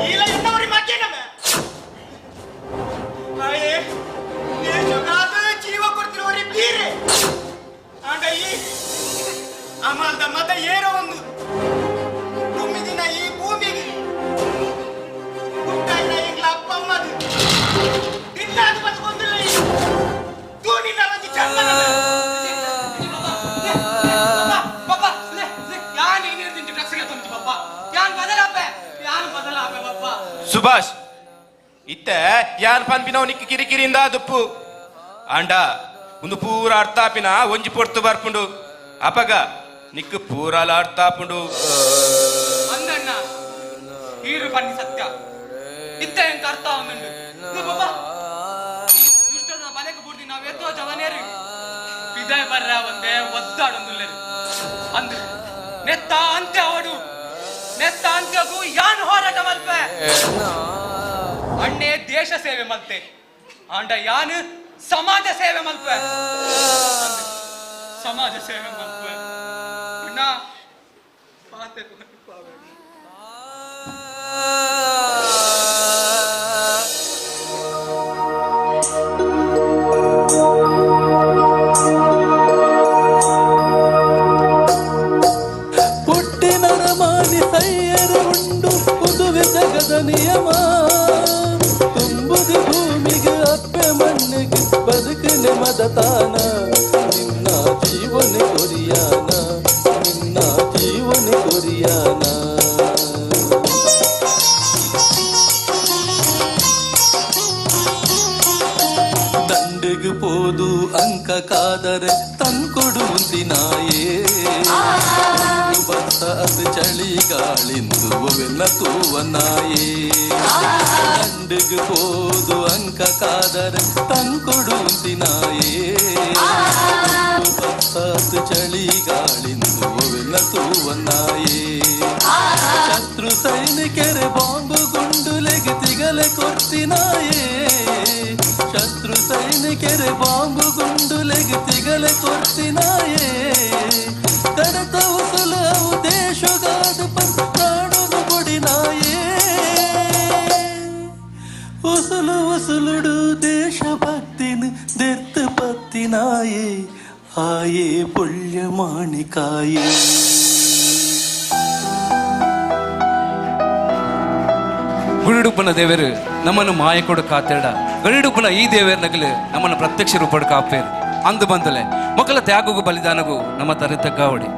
ಈಲ ಇನ್ನವರಿ ಮಕ್ಕೇನಮ್ಮ ಆಯೇ ದೇಶಕ್ಕಾದ ಜೀವ ಕೊಡ್ತಿರೋರಿ ಬೀರೆ. ಆಂಡ ಈ ಅಮಲ್ದ ಮತ ಏನೋ ಒಂದು ತುಂಬಿದಿನ ಈ ಭೂಮಿಗೆ ಹುಟ್ಟಾಯಿನ ಎಂಗ್ಲ ಅಪ್ಪ ಅಮ್ಮದು ತಿನ್ನಾದು ಬದುಕೊಂದಿಲ್ಲ. ಈ ತೂನಿನ ಒಂಜಿ ಚಂದನ. ಪಪ್ಪ, ಯಾನ್ ನೀರು ಡ್ರಗ್ಸ್ಗೆ ತುಂಚು ಪಪ್ಪ. ಯಾನ್ ಬದಲಾಪೆ, ಯಾನ್ ಬದಲಾಪೆ ಪಪ್ಪ. ಸುಭಾಷ್, ಇತ್ತೆ ಯಾನ್ ಪನ್ಪಿನವು ನಿಕ್ಕು ಕಿರಿಕಿರಿಯಿಂದ ದುಪ್ಪು. ಆಂಡ ಒಂದು ಪೂರ ಅರ್ಥಾಪಿನ ಒಂಜಿ ಪೊರ್ತು ಬರ್ಪುಂಡು, ಅಪಗ ನಿಕ್ಕು ಪೂರಾಲ ಅರ್ಥಾಪುಂಡು. ಅಂದಣ್ಣ, ಈರು ಬನ್ನಿ ಸತ್ಯ ಇತ್ತ ಎಂಕ ಅರ್ಥ ಆವೊಂದುಂಡು. ಇದು ಪಪ್ಪ, ಈ ದುಷ್ಟದ ಬಲೆಗೆ ಬೂರ್ದಿ ನಾವು ಎತ್ತೋ ಜವನೇರು ಪಿದಾಯ್ ಬರ್ರ ಒಂದೇ ಒದ್ದಾಡೊಂದುಲ್ಲೇರು. ಅಂದು ನೆತ್ತ ಅಂತ್ಯ ಅವಡು, ನೆತ್ತ ಅಂತ್ಯಗೂ ಯಾನ್ ಹೋರಾಟ ಮಲ್ಪೆ. ಅಣ್ಣೆ ದೇಶ ಸೇವೆ ಮಲ್ತೆ, ಆಂಡ ಯಾನ್ ಸಮಾಜ ಸೇವೆ ಮಲ್ಪೆ. ಅಂದು ಸಮಾಜ ಸೇವೆ ಮಲ್ಪೆ. ಅಣ್ಣ ಪಾತೆ. ಪುಟ್ಟಿನರ ಮಾನಿ ಸೈಯರು ಉಂಡು ಉದುವೆ ಜಗದ ನಿಯಮ. ತುಂಬುದಿ ಭೂಮಿಗೆ ಅಪ್ಪೆ ಮಣ್ಣಿಗೆ ಬದುಕಿನ ಮದತಾನ. ನಿನ್ನ ಜೀವನ ಕೊರಿಯಾನ, ನಿನ್ನ ಜೀವನ ಕೊರಿಯಾನ. ದಂಡೆಗೆ ಪೋದು ಅಂಕ ಕಾದರೆ ತಂಕೊಡು ನಾಯೇ. ಬತ್ತ ಅದು ಚಳಿಗಾಳಿಂದು ಒವೆಲ್ಲ ತೂವನಾಯೇ. ದಂಡೆಗೆ ಪೋದು ಅಂಕ ಕಾದರೆ ತಂಕೊಡು ನಾಯೇ. ಬತ್ತ ಅದು ಚಳಿಗಾಳಿಂದು ಒವೆಲ್ಲ ತೂವನಾಯೇ. ಶತ್ರು ಸೈನಿಕರೆ ಬಾಂಬು ಗುಂಡುಲೆಗೆ ತಿಗಲೆ ಕೊರ್ತಿನಾಯೇ. ಶತ್ರು ಸೈನಿಕರೆ ಬಾಂಬು ಗುಂಡುಲೆಗೆ ತಿಗಲೆ ಕೊರ್ತಿನಾಯೇ. ಕಡತ ಉಸಲು ಅವು ದೇಶಗಾದ ಪ್ರಾಣನು ಕೊಡಿನಾಯೇ. ಉಸುಲು ಉಸುಲುಡು ದೇಶಭಕ್ತಿನ ದೆರ್ತು ಪತ್ತಿನಾಯೇ. ಆಯೇ ಪುಳ್ಯ ಮಾಣಿಕಾಯೇ. ಗುಡಿಡುಪ್ಪನ ದೇವರು ನಮ್ಮನ್ನು ಮಾಯಕೊಡು ಕಾತೇಡ. ಗಡಿಡುಪ್ಪನ ಈ ದೇವೇರ್ ನಗಲು ನಮ್ಮನ್ನು ಪ್ರತ್ಯಕ್ಷ ರೂಪಡು ಕಾಪೇರು. ಅಂದು ಬಂದಲೆ ಮಕ್ಕಳ ತ್ಯಾಗಗೂ ಬಲಿದಾನಗೂ ನಮ್ಮ ತರೆ ತಗ್ಗಾವಡಿ.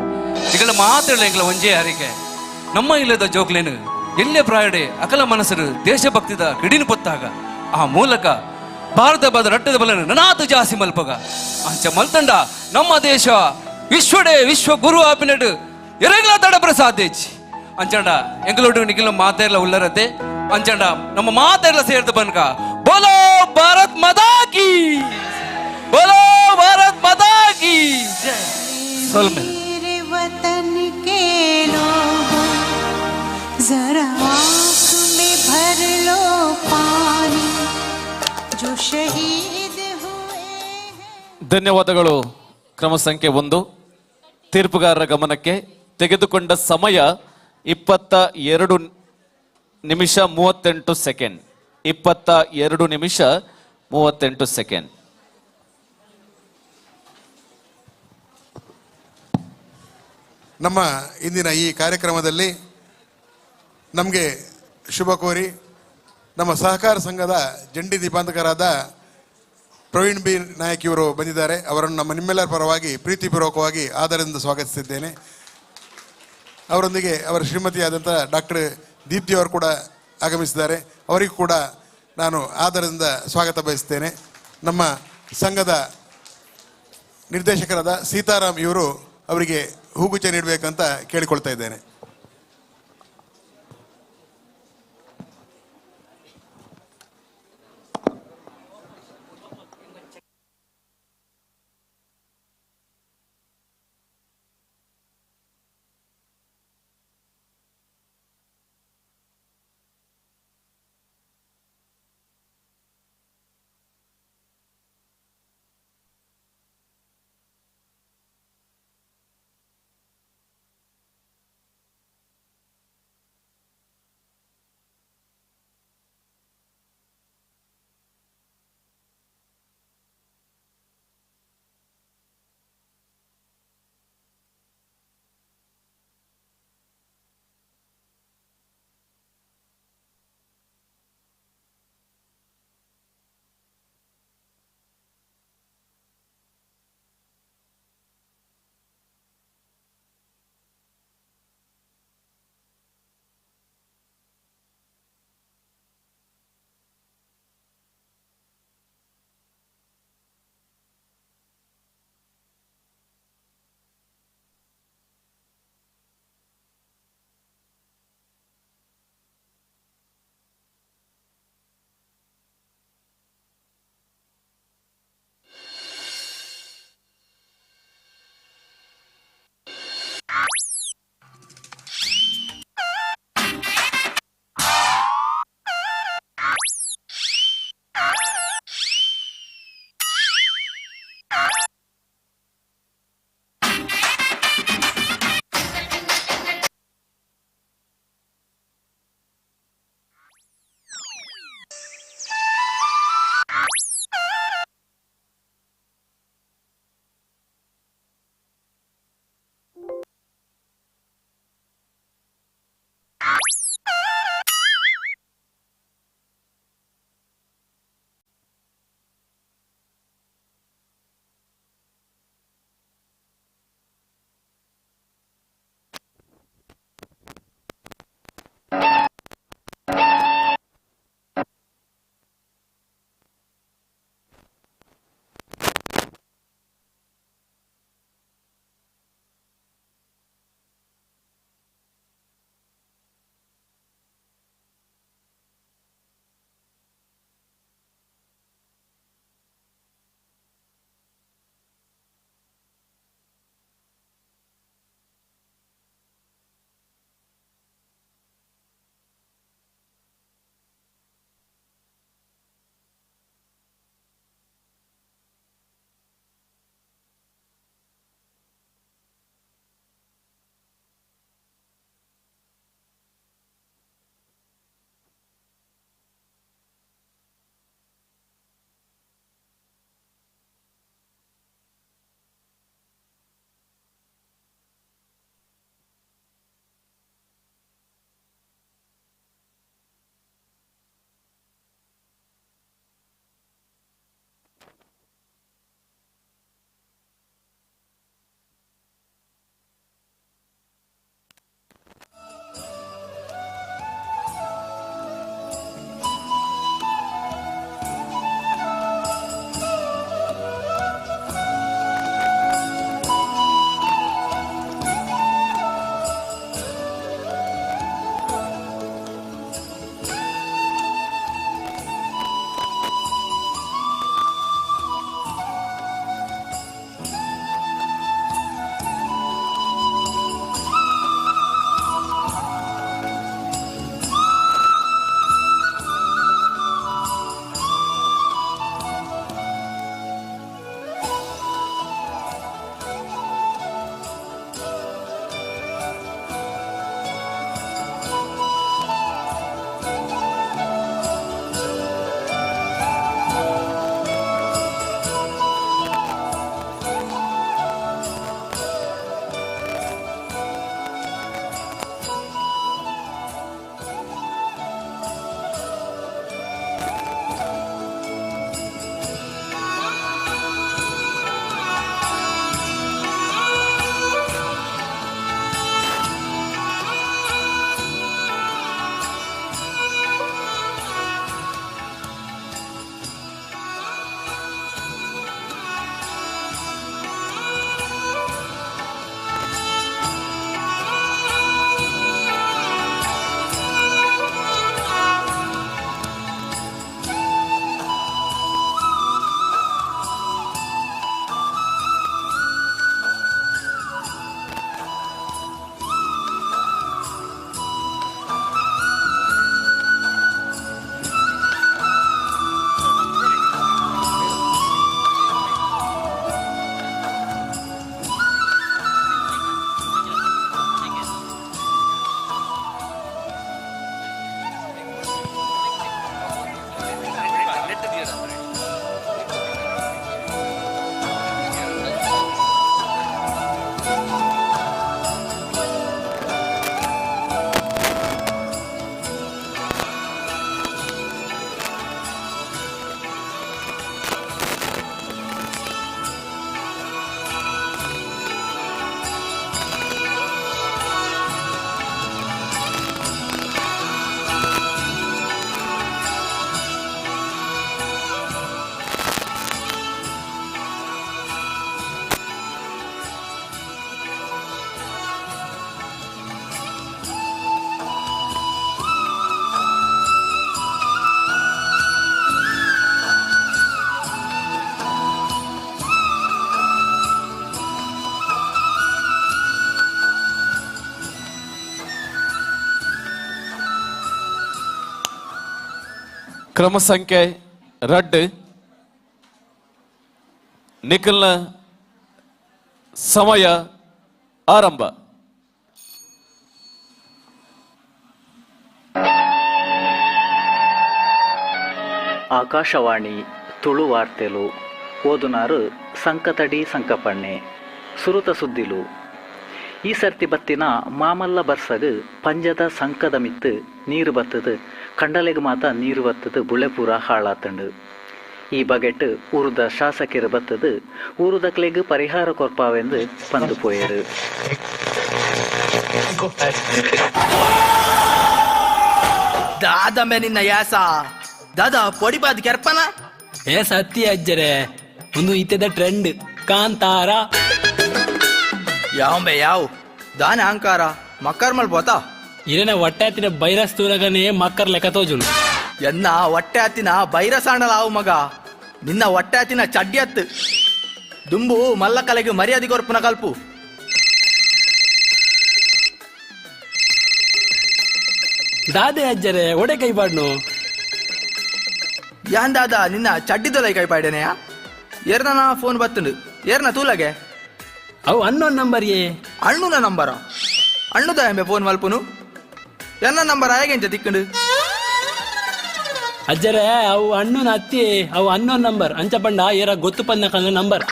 ಇಗಳ ಮಾತಾಡಲ ಎಂಗಳ ಒಂಜೇ ಅರಿಕೆ, ನಮ್ಮ ಇಲ್ಲದ ಜೋಕ್ಲೇನು ಎಲ್ಲೇ ಪ್ರಾಯಡೆ ಅಕಲ ಮನಸ್ಸರು ದೇಶಭಕ್ತಿದ ಕಿಡಿನ ಪೊತ್ತಾಗ ಆ ಮೂಲಕ ಭಾರತ ಬದ ರಟ್ಟದ ಬಲನ ನನಾತು ಜಾಸ್ತಿ ಮಲ್ಪಗ ಅಂಚ ಮಲ್ತಂಡ ನಮ್ಮ ದೇಶ ವಿಶ್ವಡೇ ವಿಶ್ವ ಗುರು ಆಪಿನಡು ಎರಗಲ ತಡಬ್ರ ಸಾಧ್ಯಚಿ. ಅಂಚಂಡ ಎಂಗಳೋಡು ನಿಖಿಲ ಮಾತೆಲ್ಲ ಉಲ್ಲರತೆ. ಅಂಚಂಡ ನಮ್ಮ ಮಾತೆಲ್ಲ ಸೇರ್ದು ಬನ್ಕ ಬೋಲೋ ಭಾರತ್ ಮಾತಾ ಕಿ, ಬೋಲೋ ಭಾರತ್ ಮಾತಾ ಕಿ ಜೈ. ಸೊಲ್ಮೆ. मेरे वतन के लोगों, जरा आँख में भर लो पानी, जो शहीद हुए. ಧನ್ಯವಾದಗಳು. ಕ್ರಮ ಸಂಖ್ಯೆ 1 ತೀರ್ಪುಗಾರರ ಗಮನಕ್ಕೆ ತೆಗೆದುಕೊಂಡ ಸಮಯ 22 ನಿಮಿಷ 38 ಸೆಕೆಂಡ್. 22 ನಿಮಿಷ 38 ಸೆಕೆಂಡ್. ನಮ್ಮ ಇಂದಿನ ಈ ಕಾರ್ಯಕ್ರಮದಲ್ಲಿ ನಮಗೆ ಶುಭ ಕೋರಿ ನಮ್ಮ ಸಹಕಾರ ಸಂಘದ ಜಂಡಿ ದೀಪಾಂತಕರಾದ ಪ್ರವೀಣ್ ಬಿ ನಾಯಕ್ ಇವರು ಬಂದಿದ್ದಾರೆ. ಅವರನ್ನು ನಮ್ಮ ನಿಮ್ಮೆಲ್ಲರ ಪರವಾಗಿ ಪ್ರೀತಿಪೂರ್ವಕವಾಗಿ ಆದರದಿಂದ ಸ್ವಾಗತಿಸಿದ್ದೇನೆ. ಅವರೊಂದಿಗೆ ಅವರ ಶ್ರೀಮತಿಯಾದಂಥ ಡಾಕ್ಟರ್ ದೀಪ್ತಿ ಅವರು ಕೂಡ ಆಗಮಿಸಿದ್ದಾರೆ. ಅವರಿಗೂ ಕೂಡ ನಾನು ಆದರದಿಂದ ಸ್ವಾಗತ ಬಯಸ್ತೇನೆ. ನಮ್ಮ ಸಂಘದ ನಿರ್ದೇಶಕರಾದ ಸೀತಾರಾಮ್ ಇವರು ಅವರಿಗೆ ಹೂಗುಚ್ಛ ನೀಡಬೇಕಂತ ಕೇಳಿಕೊಳ್ತಾ ಇದ್ದೇನೆ. ಕ್ರಮ ಸಂಖ್ಯೆ 2 ನಿಖಲ್ನ ಸಮಯ ಆರಂಭ. ಆಕಾಶವಾಣಿ ತುಳು ವಾರ್ತೆಲು ಓದುನಾರು ಸಂಕತಡಿ ಸಂಕಪಣ್ಣೆ ಸುರುತ ಸುದ್ದಿಲು. ಈ ಸರ್ತಿ ಬತ್ತಿನ ಮಾಮಲ್ಲ ಬರ್ಸಗು ಪಂಜದ ಸಂಕದ ಮಿತ್ತು ನೀರು ಬತ್ತದು ಕಂಡಲೆಗ್ ಮಾತ ನೀರು ಬತ್ತದು ಬುಳೆಪೂರ ಹಾಳಾತಂಡು. ಈ ಬಗೆಟ್ ಊರುದ ಶಾಸಕರು ಬತ್ತದು ಊರುದಕ್ಲೆಗ್ ಪರಿಹಾರ ಕೊರ್ಪಾವೆಂದು ಪಂದು ಪೋಯರು. ದಾದಮೆ ನಿನ್ನ ಯಾಸ ದಾದಾ ಪೊಡಿಪಾದ ಕೆರ್ಪನ ಏ ಸತ್ಯ ಅಜ್ಜರೆ ಒಂದು ಇತ್ತೆದ ಟ್ರೆಂಡ್ ಕಾಂತಾರ. ಯಾವಂಬೆ ಯಾವ ದಾನ ಅಹಂಕಾರ ಮಕ್ಕರ್ ಮಲ್ ಪೋತಾ ಇರೇನ ಹೊಟ್ಟೆ ಹತ್ತಿನ ಬೈರಸ್ ತೂರಗನೇ ಮಕ್ಕರ್ ಲೆಕ್ಕ ತೋಜುನು. ಎನ್ನ ಹೊಟ್ಟೆ ಹತ್ತಿನ ಬೈರಸ್ ಆಂಡಲ ಆವು ಮಗ, ನಿನ್ನ ಹೊಟ್ಟೆ ಹತ್ತಿನ ಚಡ್ಡಿ ಹತ್ತು ದುಂಬು ಮಲ್ಲ ಕಲೆಗೆ ಮರ್ಯಾದೆ ಕೊರ್ಪುನ ಕಲ್ಪು. ದಾದೆ ಅಜ್ಜರೆ ಒಡೆ ಕೈ ಪಾಡ್ನು. ಯಾನ್ ದಾದಾ ನಿನ್ನ ಚಡ್ಡಿದೊಲೈ ಕೈ ಪಾಡೇನೆಯ? ಏರ್ನ ಫೋನ್ ಬತ್ತುಂಡು ಏರ್ನ ತೂಲಗೆ ಅವು ಅನ್ನೋನ್ ನಂಬರ್ ಏ ಅಣ್ಣುನ ನಂಬರ ಅಣ್ಣುದ ಎಂಬೆ ಫೋನ್ ಮಲ್ಪುನು ಎನ್ನ ನಂಬರ್ ಆಯಗೆಂಚ ತಿಕ್ಕಂಡು ಅಜ್ಜರೆ ಅವು ಅಣ್ಣುನ ಅತ್ತಿ ಅವು ಅನ್ನೋನ್ ನಂಬರ್ ಅಂಚ ಪಂಡ ಏರ ಗೊತ್ತು ಪಂದ ಕಂದ ನಂಬರ್.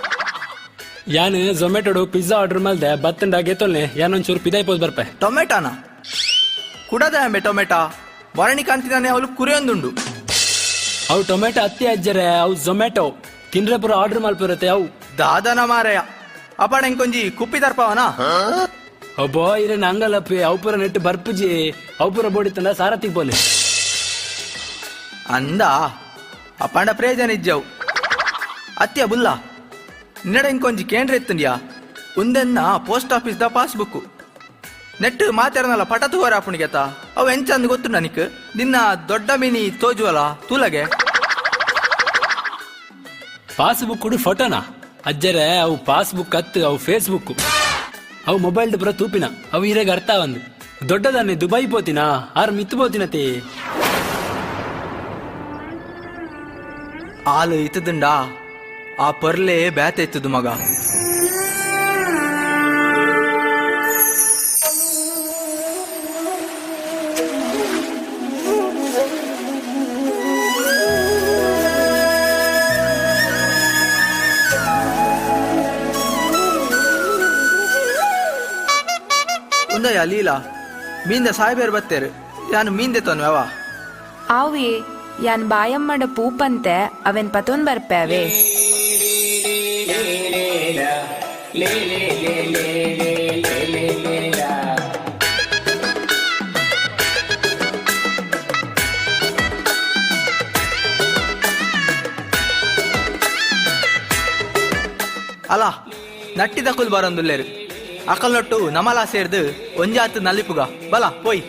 ಯಾನು ಝೊಮ್ಯಾಟೋಡು ಪಿಜ್ಜಾ ಆರ್ಡರ್ ಮಲ್ದೆ ಬತ್ತಂಡ ಗೆತ್ತೊಲ್ನೆ ಯಾನೊಂಚೂರು ಪಿದಾಯ್ಪೋದು ಬರ್ಪೆ. ಟೊಮೆಟಾನ ಕುಡದ ಎಂಬೆ ಟೊಮೆಟಾ ವರಣಿಕಾಂತಿನಾನೆ ಅವಳು ಕುರಿಯೊಂದುಂಡು. ಅವು ಟೊಮೆಟೊ ಅತ್ತಿ ಅಜ್ಜರೆ ಅವು ಝೊಮ್ಯಾಟೊ ತಿಂದ್ರೆ ಪೂರ ಆರ್ಡರ್ ಮಲ್ಪಿರುತ್ತೆ ಅವು. ದಾದನ ಮಾರಯ್ಯ ಅಪಾಣ ಇಂಕೊಂಜಿ ಕುಪ್ಪಿ ತರ್ಪವನ ಅಬ್ಬೋ ಇರ ನಂಗಲ್ಲಪ್ಪಿ ಅವು ಪೂರ ನೆಟ್ಟು ಬರ್ಪುಜಿ ಅವು ಪೂರ ಬೋಡಿತ್ತಂಡ ಸಾರಥಿಗೆ ಬೋಲೆ ಅಂದ ಅಪಾಂಡ ಪ್ರಯೋಜನ ಇಜ್ಜವು ಅತ್ಯ ಬುಲ್ಲ ನಿನ್ನಡ ಇಂಕೊಂಜಿ ಕೇಂದ್ರ ಇತ್ತಂದ್ಯಾ ಉಂದೆನ್ನ ಪೋಸ್ಟ್ ಆಫೀಸ್ the passbook ನೆಟ್ಟು ಮಾತಾಡನಲ್ಲ ಪಟ ತೂವರ ಅಪ್ಪಣಿಗೆತ ಅವು ಎಂಚಂದು ಗೊತ್ತು ನನಗೆ ನಿನ್ನ ದೊಡ್ಡ ಮಿನಿ ತೋಜುವಲ್ಲ ತೂಲಗೆ ಪಾಸ್ಬುಕ್ ಫೋಟೋನಾ ಅಜ್ಜರೆ ಅವು ಪಾಸ್ಬುಕ್ ಅತ್ತು ಅವು ಫೇಸ್ಬುಕ್ ಅವು ಮೊಬೈಲ್ ಪುರ ತೂಪಿನ ಅವು ಇರೇಗ ಅರ್ಥ ಒಂದು ದೊಡ್ಡದಾನೆ ದುಬೈ ಪೋತಿನ ಆರ್ ಮಿತ್ತು ಪೋತಿನತೆ. ಆಲು ಇತ್ತದುಂಡ ಆ ಪರ್ಲೆ ಬ್ಯಾತೆ ಇತ್ತದು ಮಗ. ಉಂದಯ್ಯ ಲೀಲಾ ಮೀಂದ ಸಾಹೇಬೇರು ಬತ್ತೇರು ಯಾನು ಮೀಂದೆ ತನು ಯಾವ ಆವೇ ಯಾನ್ ಬಾಯಮ್ಮಡ ಪೂಪಂತೆ ಅವೆನ್ ಪತೊನ್ ಬರ್ಪೆ ಅವೇ. ಅಲ್ಲ ನಟ್ಟಿದ ಕುಲ್ ಬರೊಂದುಲ್ಲೇರು ಅಕಲ್ ನೊಟ್ಟು ನಮಲ ಸೇರ್ದು ಒಂಜಾತ್ ನಲ್ಲಿಪುಗ ಬಲ ಪೋಯ್.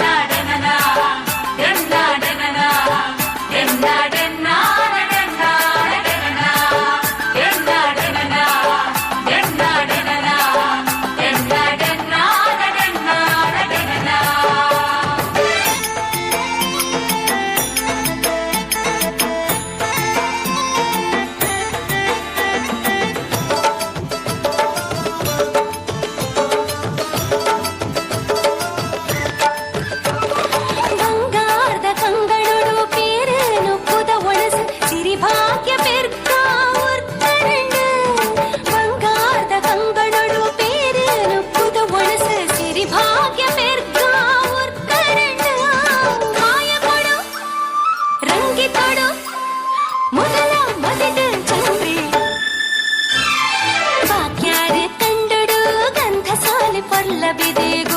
Na na na na na na na.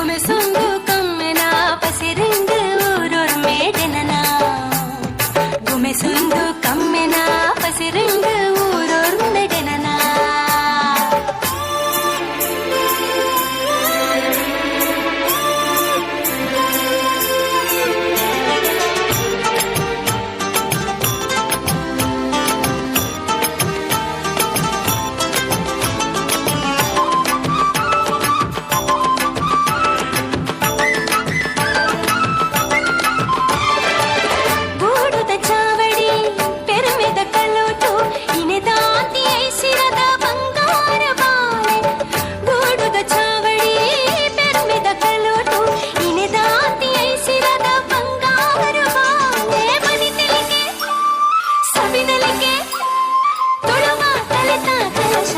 ಗುಮೆಸುಂದು ಕಮ್ಮೆನ ಪಸಿರಿಂದು ಊರೊರ್ಮೆ ಜನನ. ಗುಮೆಸುಂದು ಕಮ್ಮೆನ ಪಸಿರಿಂದು ಊರೊರ್ಮೆ ಜನನ. ಗೂಡುದ ಚಾವಡಿ ಪೆರುಮೆದ ಕಲ್ಲೋಟು ಇನೆದಾತಿ ಐಸಿರದ ಬಂಗಾರ ಬಾಳೆ. ಗೂಡುದ ಚಾವಡಿ ಪೆರುಮೆದ ಕಲ್ಲೋಟು ಇನೆದಾತಿ ಐಸಿರದ ಬಂಗಾರ ಬಾಳೆ. ಬನಿತಲಿಕೆ ಸಬಿನಲಿಕೆ ತುಳುವ ತಲೆತ ಕಲಶ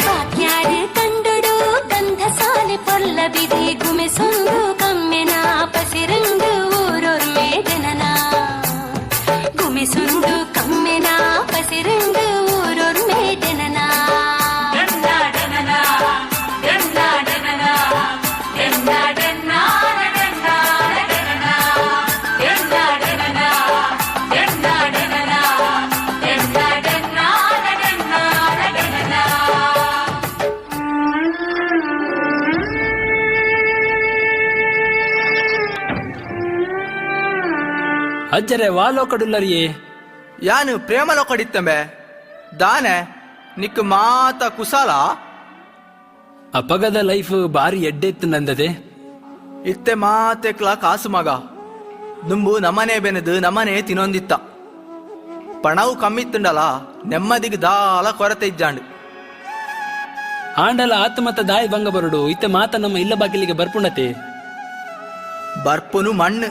ಬಾಕ್ಯಾಡು ಕಂಡೊಡು ಗಂಧ ಸಾಲೆ ಪೊಲ್ಲ ಬಿದಿ. ಗುಮೆಸೊಂದು ಕಮ್ಮೆನ ಪಸಿರಂದು ಊರೊರ್ಮೆ ಜನನ. ಗುಮೆಸುಂದು ಕಮ್ಮೆನ ಪಸಿರಂದು ಊರೊರ್ಮೆ ಜನನ. ಅಜ್ಜರೆ ವಾಲೋಕಡುಲ್ಲರಿಯೇ. ಯಾನು ಪ್ರೇಮ ಲೋಕಡಿತ್ತಂಬೆ ದಾನೆ ನಿಕ್ ಮಾತ ಕುಸಾಲ. ಅಪಗದ ಲೈಫ್ ಬಾರಿ ಎಡ್ಡೆತ್ತು ನಂದದೆ. ಇತ್ತೆ ಮಾತೆಕ್ಲ ಕಾಸು ಮಗ. ದುಂಬು ನಮ್ಮನೆ ಬೆನೆದು ನಮ್ಮನೆ ತಿನ್ನೊಂದಿತ್ತ. ಪಣವು ಕಮ್ಮಿತ್ತುಂಡಲ ನೆಮ್ಮದಿಗೆ ದಾಲ ಕೊರತೆ ಇಜ್ಜಾಂಡು. ಆಂಡಲ ಆತ್ಮತ ದಾಯಿ ಬಂಗ ಬರುಡು. ಇತ್ತೆ ಮಾತ ನಮ್ಮ ಇಲ್ಲ ಬಾಗಿಲಿಗೆ ಬರ್ಪುಣತೆ. ಬರ್ಪುನು ಮಣ್ಣು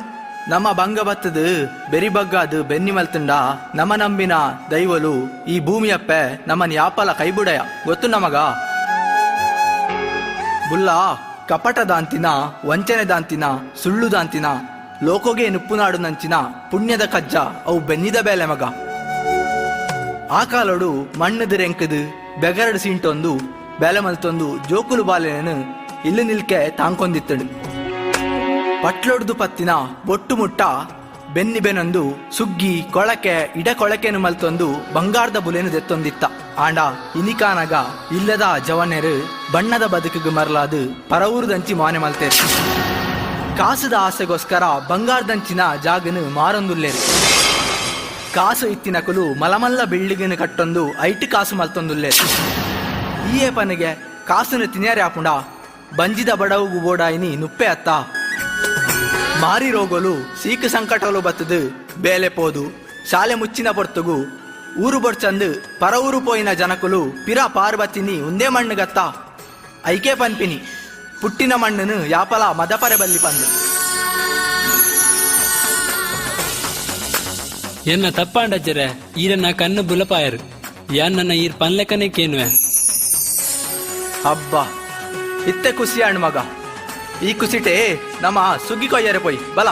ನಮ್ಮ ಬಂಗ ಬತ್ತದು ಬೆರಿ ಬಗ್ಗಾದು ಬೆನ್ನಿ ಮಲ್ತುಂಡ. ನಮ ನಂಬಿನ ದೈವಲು ಈ ಭೂಮಿಯಪ್ಪೆ ನಮ್ಮನ್ ಯಾಪಲ ಕೈಬುಡಯ ಗೊತ್ತು ನಮಗ. ಬುಲ್ಲ ಕಪಟ ದಾಂತಿನ, ವಂಚನೆ ದಾಂತಿನ, ಸುಳ್ಳು ದಾಂತಿನ, ಲೋಕೋಗೆ ನುಪ್ಪುನಾಡು ನಂಚಿನ ಪುಣ್ಯದ ಕಜ್ಜ ಅವು ಬೆನ್ನಿದ ಬೇಲೆ ಮಗ. ಆ ಕಾಲೋಡು ಮಣ್ಣದು ರೆಂಕದು ಬೆಗರಡು ಸೀಂಟೊಂದು ಬೇಲೆ ಮಲ್ತೊಂದು ಜೋಕುಲು ಬಾಲೆನು ಇಲ್ಲು ನಿಲ್ಕೆ ತಾಂಕೊಂದಿತ್ತಡು. ಪಟ್ಲೊಡ್ದು ಪತ್ತಿನ ಬೊಟ್ಟು ಮುಟ್ಟ ಬೆನ್ನಿ ಬೆನೊಂದು ಸುಗ್ಗಿ ಕೊಳಕೆ ಇಡ ಕೊಳಕೆನು ಮಲ್ತೊಂದು ಬಂಗಾರದ ಬುಲೆನು ದೆತ್ತೊಂದಿತ್ತ. ಆಂಡ ಇನಿಕಾನಗ ಇಲ್ಲದ ಜವನೆರು ಬಣ್ಣದ ಬದುಕಿಗೆ ಮರಲಾದು ಪರವೂರುದಂಚಿ ಮಾನೆ ಮಲ್ತೇರು. ಕಾಸುದ ಆಸೆಗೋಸ್ಕರ ಬಂಗಾರದಂಚಿನ ಜಾಗನು ಮಾರೊಂದುಲ್ಲೇರು. ಕಾಸು ಇತ್ತಿನಕುಲು ಮಲಮಲ್ಲ ಬಿಲ್ಡಿಂಗನ್ನು ಕಟ್ಟೊಂದು ಐಟು ಕಾಸು ಮಲ್ತೊಂದುಲ್ಲೇರು. ಈ ಪನಿಗೆ ಕಾಸುನು ತಿನ್ಯಾರೆ ಆಪುಂಡ ಬಂಜಿದ ಬಡವುಗು ಬೋಡಾಯಿನಿ ನುಪ್ಪೆ ಅತ್ತ. ಮಾರಿ ರೋಗಲು ಸೀಕು ಸಂಕಟಲು ಬತ್ತದು ಬೇಲೆ ಪೋದು ಶಾಲೆ ಮುಚ್ಚಿನ ಪೊರ್ತುಗು ಊರು ಬೊಡ್ಚಂದು ಪರ ಊರು ಪೋಯಿನ ಜನಕುಲು ಪಿರ ಪಾರ್ವತಿನಿ ಉಂದೇ ಮಣ್ಣುಗತ್ತ. ಐಕೆ ಪನ್ಪಿನಿ ಪುಟ್ಟಿನ ಮಣ್ಣನು ಯಾಪಲ ಮದಪರೆ ಬಲ್ಲಿ ಪಂದು. ಎನ್ನ ತಪ್ಪಾಂಡಜ್ಜರೆ ಈರನ್ನ ಕಣ್ಣು ಬುಲಪಾಯರು ಯಾನ್ ನನ್ನ ಈರ್ ಪನ್ಲೆಕನೆ ಕೇನುವೆ. ಅಬ್ಬಾ ಇತ್ತೆ ಖುಷಿ ಮಗ. ಈ ಕುಸಿಟೆ ನಮ್ಮ ಸುಗ್ಗಿ ಕೊಯ್ಯರೆ ಪೋಯ್ ಬಲ.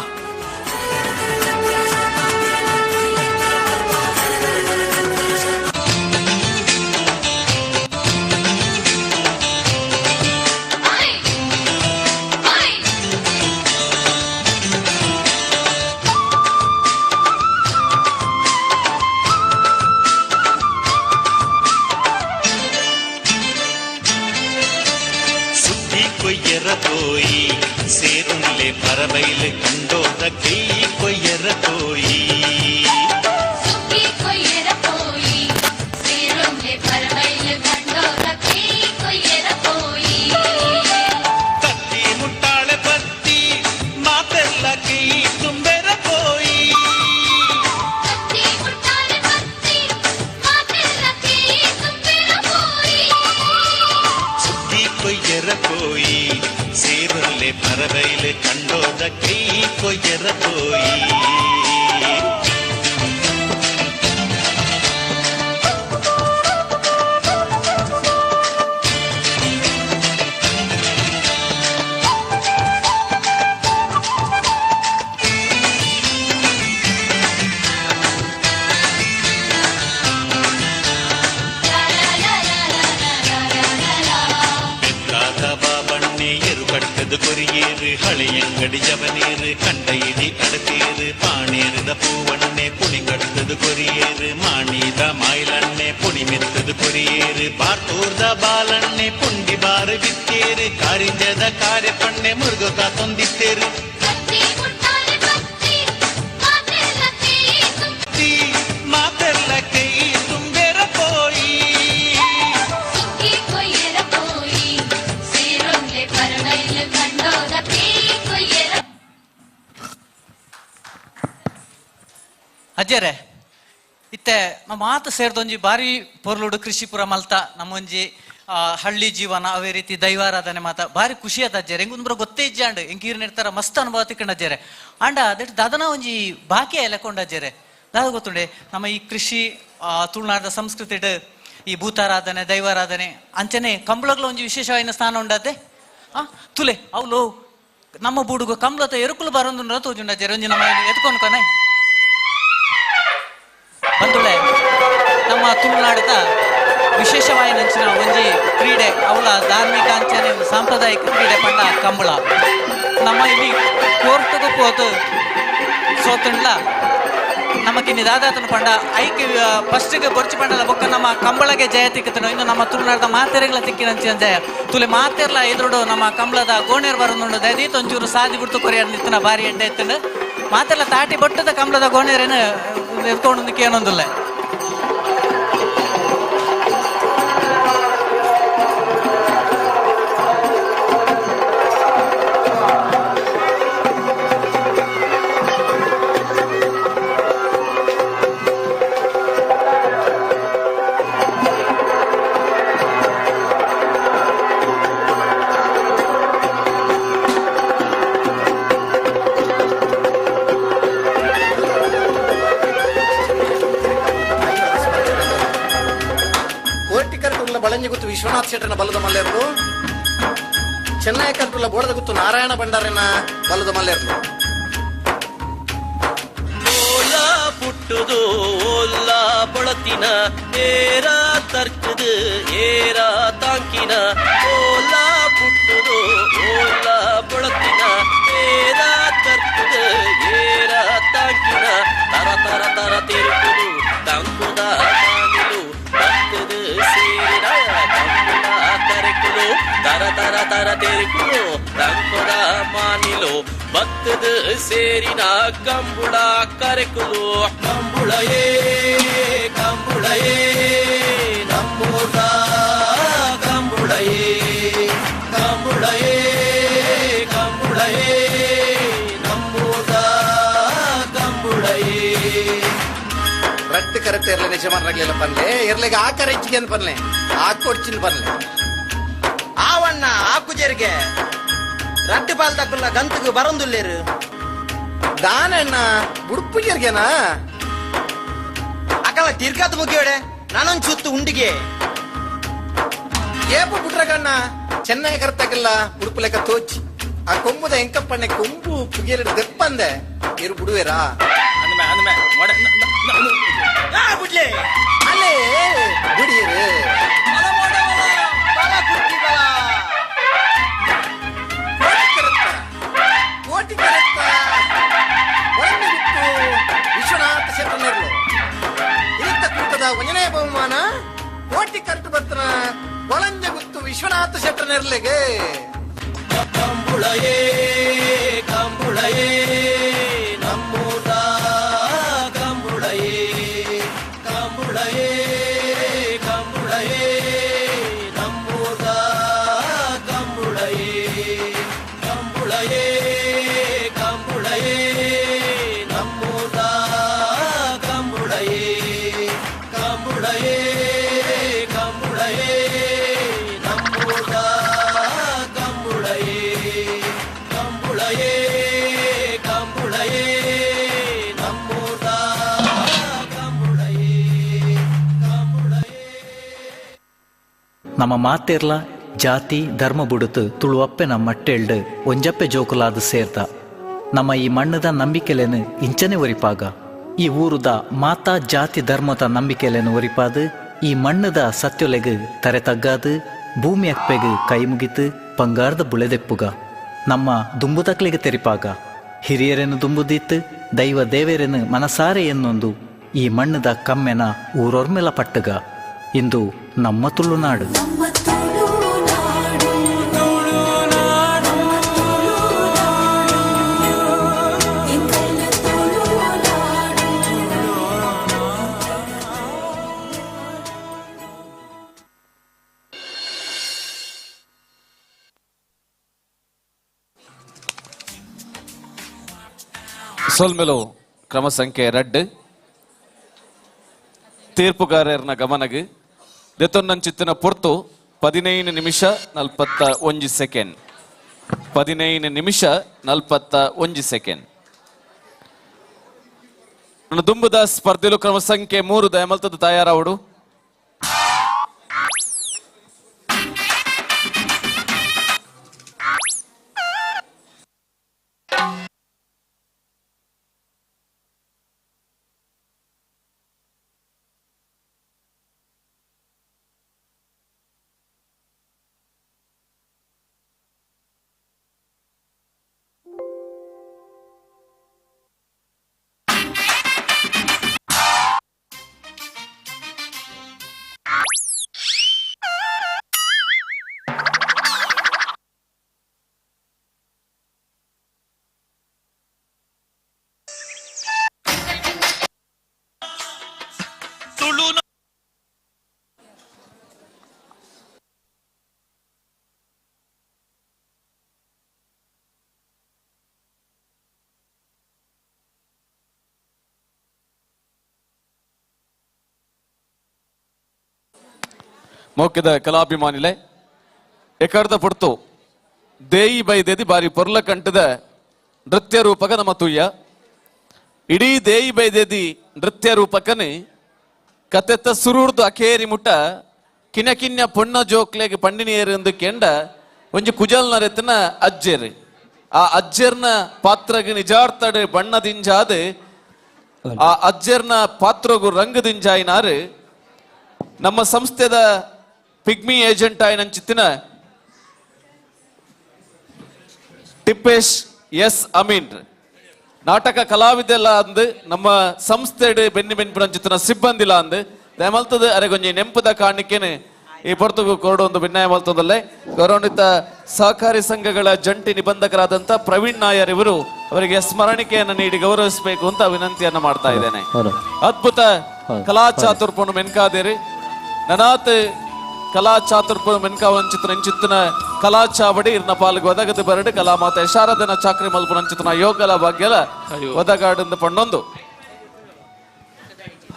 ಸುದ್ದಿ ಕೊಯ್ಯರ ಪೋಯಿ ಸೇರುನ್ಲೆ ಪರಬೈಲು ಕಂಡೋದ ಕೈ ಕೊಯ್ಯರ ಪೋಯಿ. ಸುಗ್ಗಿ ಕೊಯ್ಯರ ಪೋಯಿ ಸೇರುನ್ಲೆ ಪರಬೈಲು ಕಂಡೋದ ಕೈ ಕೊಯ್ಯರ ಪೋಯಿ. ಕತ್ತಿ ಮುಟ್ಟಾಳೆ ಪತ್ತಿ ಮಾತೆಲ್ಲ ಕೈ ತುಂಬೆರ ಪೋಯಿ. ಕತ್ತಿ ಮುಟ್ಟಾಳೆ ಪತ್ತಿ ಮಾತೆಲ್ಲ ಕೈ ತುಂಬೆರ ಪೋಯಿ. ಸುದ್ದಿ ಕೊಯ್ಯರ ಪೋಯಿ ಸೇರುನ್ಲೆ ಪರಬೈಲು ಕಂಡೋದ ಕೈ ಕೊಯ್ಯರ ಪೋಯಿ. ಬೆಟ್ಟಾದ ಬಾಬಣ್ಣೆ ಕಟ್ಟುದು ಕೊರಿಯೇರು ಹಳೆಯಂಗಡಿ ಜವನೀರು ಕಂಡ ಇಡಿ ಅಡತೇರು ಪಾಣೇರದ ಪೂವಣ್ಣೆ ಪುಣಿ ಕಟ್ಟುದು ಕೊರಿಯೇರು ಮಾಣಿದ ಮಾಯಿಲಣ್ಣೆ ಪುಣಿ ಮೆತ್ತದು ಕೊರಿಯೇರು ಬಾರ್ತೂರ್ದ ಬಾಲಣ್ಣೆ ಪುಂಡಿ ಬಾರು ಬಿತ್ತೇರು ಕಾರಿಂಜದ ಕಾರ್ಯಪಣ್ಣೆ ಮುರುಗಕ ತೊಂದಿತ್ತೇರು ಮಾತೆಲ್ಲ ಕೈ ತುಂಬೇರ ಪೋಯಿ ಅಜ್ಜರೆ ಇತ್ತೆ ನಮ್ಮ ಮಾತು ಸೇರ್ದೊಂಜಿ ಬಾರಿ ಪೊರ್ಲುಡು ಕೃಷಿಪುರ ಮಲ್ತ ನಮ್ಮೊಂಜಿ ಹಳ್ಳಿ ಜೀವನ ಅವೇ ರೀತಿ ದೈವಾರಾಧನೆ ಮಾತ ಬಾರಿ ಖುಷಿ ಆತ ಅಜ್ಜರೆ. ಎಂಗುಂದ್ರ ಗೊತ್ತೇ ಇಜ್ಜಾಂಡ್ ಎಂಕೀರ್ ನೆಡ್ತಾರ ಮಸ್ತ್ ಅನುಭವ ತಿಕ್ಕಂಡ ಅಜ್ಜರೆ. ಅಂಡ ಅದಟ್ ದಾದನ ಒಂಜಿ ಬಾಕಿ ಎಲೆಕೊಂಡ ಅಜ್ಜರೆ. ದಾದ ಗೊತ್ತುಂಡೆ ನಮ್ಮ ಈ ಕೃಷಿ ತುಳುನಾಡ ಸಂಸ್ಕೃತಿಡ್ ಈ ಭೂತಾರಾಧನೆ ದೈವಾರಾಧನೆ ಅಂಚನೆ ಕಂಬಳಗ್ಲ ಒಂಜಿ ವಿಶೇಷವಾದ ಸ್ಥಾನ ಉಂಡಾತೆ. ತುಲೆ ಅವ್ಲು ನಮ್ಮ ಬೂಡುಗು ಕಂಬಳತ ಎರುಕುಲು ಬರೊಂದು ತೋಜುಂಡ ಅಜ್ಜರೆ. ಒಂಜಿ ನಮ್ಮ ಎತ್ಕೊಂಡು ಕೊನೆ ಬಂದುಳೆ ನಮ್ಮ ತುಳುನಾಡದ ವಿಶೇಷವಾದ ನಂಚಿನ ಒಂಜಿ ಕ್ರೀಡೆ ಅವಳ ಧಾರ್ಮಿಕ ಅಂಚನೆ ಸಾಂಪ್ರದಾಯಿಕ ಕ್ರೀಡೆ ಪಂಡ ಕಂಬಳ. ನಮ್ಮ ಇಲ್ಲಿ ಕೋರ್ಟ್ಗೂ ಪೋತು ಸೋತುಂಡ್ಲ ನಮಕಿನಿ ದಾದಾತನ ಪಂಡ ಐಕೆ ಫಸ್ಟ್ಗೆ ಬೊರ್ಚು ಪಂಡಲ ಬೊಕ್ಕ ನಮ್ಮ ಕಂಬಳಗೆ ಜಯ ತಿಕ್ಕತನು. ಇನ್ನು ನಮ್ಮ ತುಳುನಾಡದ ಮಾತೆರೆಗಳ ತಿಕ್ಕಿನಂಚಿನ ಜಯ ತುಲೆ ಮಾತೆರ್ಲ ಎದುರುಡು ನಮ್ಮ ಕಂಬಳದ ಗೋಣೇರ್ ಬರೋದುಂಡು ದಯದೀತ್ ಒಂಚೂರು ಸಾದಿ ಬಿಡ್ತು ಕೊರಿಯರ್ ನಿತ್ತನ ಬಾರಿ ಎಡ್ಡೆ ಎತ್ತಂಡು ಮಾತೆಲ್ಲ ತಾಟಿ ಬಟ್ಟದ ಕಂಬಳದ ಗೋಣೇರೇನು ಎತ್ಕೊಂಡು ಏನೊಂದಿಲ್ಲ. ಬಳಂಜಿ ಗುತ್ತು ವಿಶ್ವನಾಥ್ ಶೆಟ್ಟರ್ನ ಬಲದ ಮಲ್ಲೇರ್ಲು, ಚೆನ್ನೈ ಕಂಟ್ರುಲ ಬೋಡದ ಗುತ್ತು ನಾರಾಯಣ ಭಂಡಾರನ ಬಲದ ಮಲ್ಲೇರ್ಲು. ಓಲಾ ಪುಟ್ಟುದು ಓಲಾ ಬೊಳತಿನ ಏರಾ ತರ್ಕದು ಏರಾ ತಾಂಕಿನ. ಓಲಾ ಪುಟ್ಟುದು ಓಲಾ ಬೊಳತಿನ ಏರಾ ತರ್ಕದು ಏರಾ ತಾಂಕಿನ. ತರ ತರ ತರ ತಿರುಕುದು ತಂಕುದ ಮಾನಿಲು ಭಕ್ತದು ಸೇರಿದ ಕಂಬುಳ ಕರೆಕುಲು. ತರ ತರ ತರ ತಿರುಕುಲು ತಂಕುದ ಮಾನಿಲು ಭಕ್ತದು ಸೇರಿನ ಕಂಬುಳ ಕರೆಕುಲು. ಕಂಬುಳಯೇ ಕಂಬುಳಯೇ ನಮ್ಮೂರ ಕಂಬುಳಯೇ ಕಂಬುಳಯೇ ಕಂಬುಳಯೇ ನಮ್ಮೂರ ಕಂಬುಳಯೇ. ರಟ್ಟು ಕರೆಕ್ಟ್ ಇರ್ಲಿ ನಿಜಮಾನ್ರಾಗ್ಲಿಲ್ಲ ಪನ್ಲೆ ಇರ್ಲಿಗೆ ಆ ಕರೆಚ್ಚಿಗೆ ಅಂತ ಪನ್ಲೆ ಆ ಕೊಡ್ಚಿನ ಪನ್ಲೆ ಆವಣ್ಣ ಆಕುಜರಿಗೆ ರಟ್ಟು ಪಾಲ್ದಕ್ಕಲ್ಲ ಗಂತకు ಬರಂದುಲ್ಲೇರು. ದಾನಣ್ಣ ಬುಡ್ಪು ಜರ್ಗೆನಾ ಅಕಲ ತಿರ್ಗಾತ ಮುಗಿಯೋಡೆ ನಾನೊಂದ್ ಸುತ್ತು ಉಂಡಿಗೆ ಏಪ ಬುಟ್ರಗಣ್ಣ ಚೆನ್ನೈ ಕರ್ತಕಲ್ಲ ಉಡುಪು ಲೆಕ್ಕ ತೋಚಿ ಆ ಕೊಂಬುದ ಎಂಕಪ್ಪಣ್ಣೆ ಕೊಂಬು ಪುಗಿಯಲಿಡು ದೆಪ್ಪಂದೆ ಇರು ಬುಡುವೆರಾ ಬುಡ್ಲೆ ಅಲ್ಲೇ ಬುಡಿಯರು ಕೋಟಿ ಕರೆತ್ತ ಒಳಗೆ ವಿಶ್ವನಾಥ ಶೆಟ್ಟನೆರ್ಲು ಇರಿತ್ತ ಕೂಟದ ಒಂಜನೇ ಬಹುಮಾನ ಕೋಟಿ ಕರೆಕ್ಟ್ ಬರ್ತನ ಒಳಂಜ ಗುತ್ತು ವಿಶ್ವನಾಥ ಶೆಟ್ಟನೆರ್ಲೆಗೆ. ಕಂಬುಳಯೇ ಕಂಬುಳಯೇ ನಮ್ಮೂರ ಕಂಬುಳಯೇ ಕಂಬುಳಯೇ ಕಂಬುಳಯೇ ನಮ್ಮೂರ ಕಂಬುಳಯೇ ಕಂಬುಳಯೇ ಕಂಬುಳಯೇ ನಮ್ಮೂರ ಕಂಬುಳಯೇ ಕಂಬುಳಯೇ ಕಂಬುಳಯೇ ನಮ್ಮೂರ ಕಂಬುಳಯೇ ಕಂಬುಳಯೇ ಕಂಬುಳಯೇ ನಮ್ಮೂರ ನಮ್ಮ ಮಾತೆರ್ಲ ಜಾತಿ ಧರ್ಮ ಬುಡುತು ತುಳುವಪ್ಪೆ ನಮ್ಮ ಮಟ್ಟೆಲ್ಡು ಒಂಜಪ್ಪೆ ಜೋಕುಲಾದ ಸೇರ್ತ ನಮ್ಮ ಈ ಮಣ್ಣದ ನಂಬಿಕೆಲೆನು ಇಂಚನೆ ಒರಿಪಾಗ ಈ ಊರುದ ಮಾತಾ ಜಾತಿ ಧರ್ಮದ ನಂಬಿಕೆಲೆನು ಒರಿಪಾದು ಈ ಮಣ್ಣದ ಸತ್ಯೊಲೆಗು ತರೆ ತಗ್ಗಾದು ಭೂಮಿ ಅಪ್ಪೆಗು ಕೈ ಮುಗಿತು ಬಂಗಾರದ ಬುಳೆದೆಪ್ಪುಗ. ನಮ್ಮ ದುಂಬುತಕ್ಲೆಗ್ ತೆರಿಪಾಗ ಹಿರಿಯರೆನು ದುಂಬುದಿತ್ತು ದೈವ ದೇವರೆನು ಮನಸಾರೆ ಎನ್ನೊಂದು ಈ ಮಣ್ಣದ ಕಮ್ಮೆನ ಊರೊರ್ಮೆಲ ಪಟ್ಟುಗ. ಇಂದು ನಮ್ಮ ತುಳುನಾಡು. ಸೊಲ್ಮೆಲು ಕ್ರಮ ಸಂಖ್ಯೆ 2 ತೀರ್ಪುಗಾರರನ ಗಮನಗೆ ದೆತೊನ್ನಂಚಿತ್ತಿನ ಪೊರ್ತು 15 ನಿಮಿಷ 41 ಸೆಕೆಂಡ್. 15 ನಿಮಿಷ 41 ಸೆಕೆಂಡ್. ದುಂಬುದ ಸ್ಪರ್ಧೆಲು ಕ್ರಮ ಸಂಖ್ಯೆ 3 ದಯಮಲ್ತದ ತಯಾರಾವಡು. ಮೌಕ್ಯದ ಕಲಾಭಿಮಾನಿಲೆ ಎಕರ್ದ ಪುಡ್ತು ದೇಯಿ ಬೈದೇದಿ ಬಾರಿ ಪೊರ್ಲ ಕಂಠದ ನೃತ್ಯ ರೂಪಕ ನಮ್ಮ ತುಯ್ಯ. ಇಡೀ ದೇಯಿ ಬೈದೇದಿ ನೃತ್ಯ ರೂಪಕನೇ ಕತೆತ್ತ ಸುರೂರ್ದು ಅಕೇರಿ ಮುಟ್ಟ ಕಿನ್ನ ಕಿನ್ನ ಪೊಣ್ಣ ಜೋಕ್ಲೆಗ್ ಪಂಡಿನಿಯರು ಎಂದು ಕೆಂಡ ಒಂಜಿ ಕುಜಲ್ನರೆತ್ತನ ಅಜ್ಜೆರ್. ಆ ಅಜ್ಜೆರ್ನ ಪಾತ್ರಗ್ ನಿಜಾರ್ತಡೆ ಬಣ್ಣದಿಂಜಾದ ಆ ಅಜ್ಜೆರ್ನ ಪಾತ್ರಗು ರಂಗದಿಂಜಾಯಿನಾರು ನಮ್ಮ ಸಂಸ್ಥೆದ ಪಿಗ್ಮಿ ಏಜೆಂಟ್ ಆಯ್ನಂಚಿತ್ತಿನ ಟಿಪ್ಪೇಶ್ ಎಸ್ ಅಮೀನ್ ನಾಟಕ ಕಲಾವಿದೆಲ್ಲ ಅಂದು ನಮ್ಮ ಸಂಸ್ಥೆಡ್ ಬೆನ್ನಿ ಬೆನ್ಪುರಂಚಿತ್ತಿನ ಸಿಬ್ಬಂದಿಲ ಅಂದು ದಯಮಲ್ತದ ಅರೆಗೊಂಜಿ ನೆಂಪುದ ಕಾಣಿಕೆನೆ ಈ ಪೊರ್ತುಗು ಕೊರಡು ಒಂದು ಭಿನ್ನಾಯ ಮಲ್ತದಲ್ಲೇ ಗೌರವಾನ್ವಿತ ಸಹಕಾರಿ ಸಂಘಗಳ ಜಂಟಿ ನಿಬಂಧಕರಾದಂತ ಪ್ರವೀಣ್ ನಾಯರ್ ಇವರು ಅವರಿಗೆ ಸ್ಮರಣಿಕೆಯನ್ನು ನೀಡಿ ಗೌರವಿಸಬೇಕು ಅಂತ ವಿನಂತಿಯನ್ನ ಮಾಡ್ತಾ ಇದ್ದೇನೆ. ಅದ್ಭುತ ಕಲಾ ಚಾತುರ್ಪಣು ಮೆನ್ಕಾದೇರಿ ನನಾತ್ ಕಲಾ ಚಾತುರ್ಪಣು ಮೆನ್ಕಾವಂಚಿತನ ಇಂಚಿತ್ತಿನ ಕಲಾ ಚಾವಡಿ ಇರ್ನ ಪಾಲ್ಗೆ ಒದಗದು ಬರಡು ಕಲಾಮಾತೆ ಶಾರದನ ಚಾಕ್ರಿ ಮಲ್ಪುನಂಚಿತನ ಯೋಗಲ ಭಾಗ್ಯಲ ಒದಗಾಡಂದು ಪಣ್ಣೊಂದು.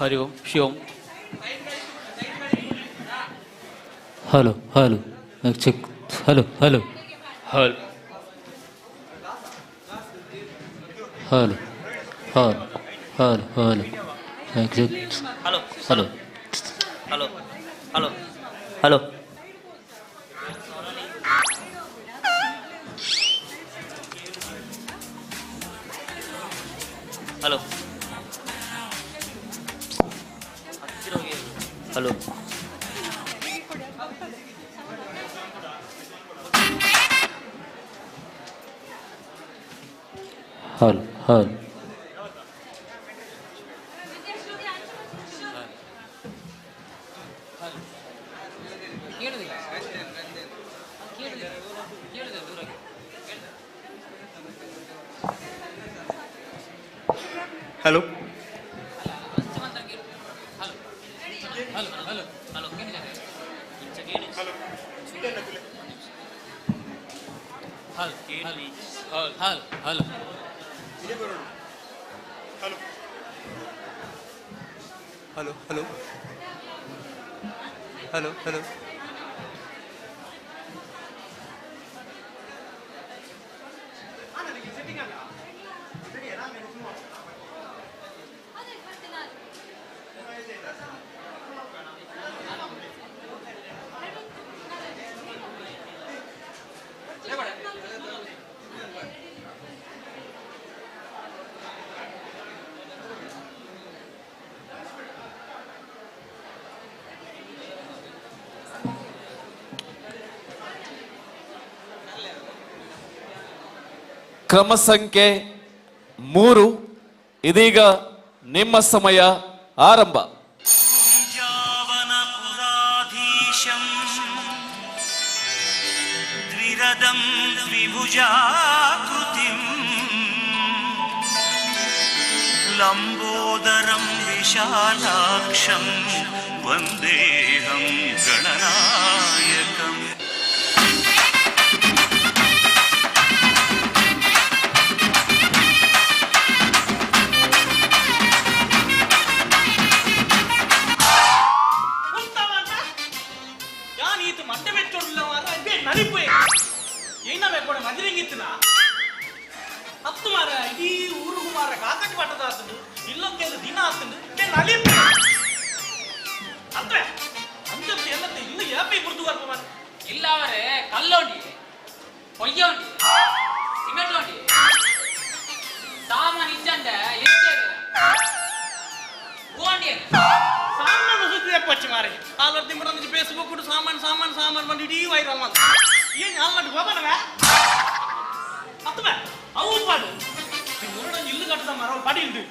ಹರಿ ಓಂ ಶಿವಂ. Hello hello check hello hello hello hello hello hello hello check hello hello hello hello hello hello hello hello hello hello hello hello hello hello hello hello ಕ್ರಮ ಸಂಖ್ಯೆ 3. ಇದೀಗ ನಿಮ್ಮ ಸಮಯ ಆರಂಭ. ದ್ವಿರದಂ ದ್ವಿಭುಜಾಕೃತಿಂ ಲಂಬೋದರಂ ವಿಶಾಲಾಕ್ಷಂ ವಂದೇಹಂ ಗಣನಾಯಕಂ. ಹತ್ತು ಮಾರ ಇಡೀ ಊರುಗು ಮಾರ ಕಾಕಟಿ ಪಟ್ಟದ ಆತಂದು ಇಲ್ಲೊಂದು ದಿನ ಆತಂದು ನಲಿಪು ಅಂದ್ರೆ ಅಂಜತ್ತೆ ಎಲ್ಲತ್ತೆ ಇನ್ನು ಯಾಪಿ ಗುರುತು ಬರ್ಪ ಮಾರ ಇಲ್ಲ ಅವರೇ ಕಲ್ಲೋಂಡಿ பொய்யோண்டி ಸಿಮೆಂಟ್ ಸಾಮಾನು ಇಜ್ಜಂದೆ ಎಷ್ಟೇ ಓಂಡಿ ಸಾಮಾನು ಸುದ್ದಿ ಪಚ್ಚಿ ಮಾರೆ ಆಲರ್ ತಿಂಬಡ ಫೇಸ್ಬುಕ್ ಸಾಮಾನು ಸಾಮಾನು ಸಾಮಾನು ಬಂದು ಇಡೀ ವೈರಲ್ ಮಾಡ ಏನು ಅಲ್ಲಟ್ಟು ಹೋಗೋಣವೇ ಅತ್ತವೆ ಅವು ಪಾಡು ಮುರುಡನ್ ಇಲ್ಲು ಕಟ್ಟದ ಮರ ಪಡಿ ಇಲ್ದು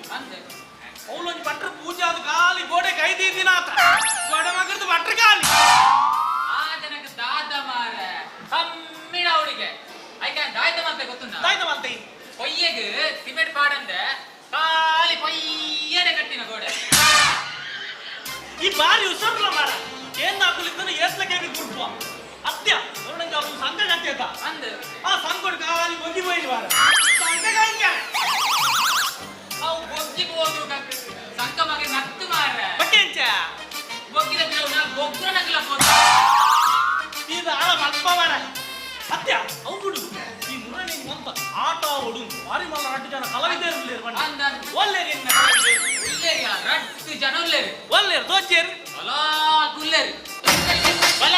ಅವಳೊಂದು ಬಟ್ರ ಪೂಜೆ ಅದು ಖಾಲಿ ಗೋಡೆ ಕೈ ದಿನ ಆತ ಗೋಡೆ ಮಗರ್ದು ಬಟ್ರ ಖಾಲಿ ಆ ಜನಕ್ಕೆ ದಾದ ಮಾರೆ ಕಮ್ಮಿಡ ಅವಳಿಗೆ ಐಕ ದಾಯ್ತ ಮಾಡ್ತೆ ಗೊತ್ತುಂಡ ದಾಯ್ತ ಮಾಡ್ತೆ பொய்யகு ಸಿಮೆಂಟ್ ಪಾಡಂದೆ ಖಾಲಿ பொய்ಯನೆ ಕಟ್ಟಿನ ಗೋಡೆ ಈ ಬಾರಿ ಹುಷಾರಲ್ಲ ಮಾರ ಏನ್ ಹಾಕಲಿದ್ದಾನೆ ಏತ್ಲಕ್ಕೆ ಗುರುತ್ವ ಅತ್ಯ ನೋಡಂಗ ಅವನು ಸಂಘ ಕಟ್ಟಿದ್ದ ಆ ಸಂಘ ಖಾಲಿ ಬೊಗ್ಗಿ ಹೋಯ್ತು ಮಾರ ಸಂಘ ಕಂಗ ಅವು ಬೊಗ್ಗಿ ಹೋದು ಸಂಘ ಮಗೆ ನತ್ತು ಮಾರ ಬಕ್ಕೆಂಚ ಬೊಗ್ಗಿದ ನಾ ಬೊಗ್ಗುರ ನಗಲ ಹೋದ ಇದು ಆಳ ಅಲ್ಪ ಮಾರ ಅತ್ಯ ಅವು ಬಿಡು ಈ ಮುರಳಿ ಮಂತ ಆಟ ಓಡು ಭಾರಿ ಮಲ್ಲ ರಡ್ಡು ಜನ ಕಲಾವಿದರು ಉಲ್ಲೇರು ಬಣ್ಣ ಒಲ್ಲೇರಿ ಉಲ್ಲೇರಿ ರಡ್ಡು ಜನ ಉಲ್ಲೇರಿ ಒಲ್ಲೇರು ದೋಚೇರು ಅಲಾ ಉಲ್ಲೇರಿ ಬಲ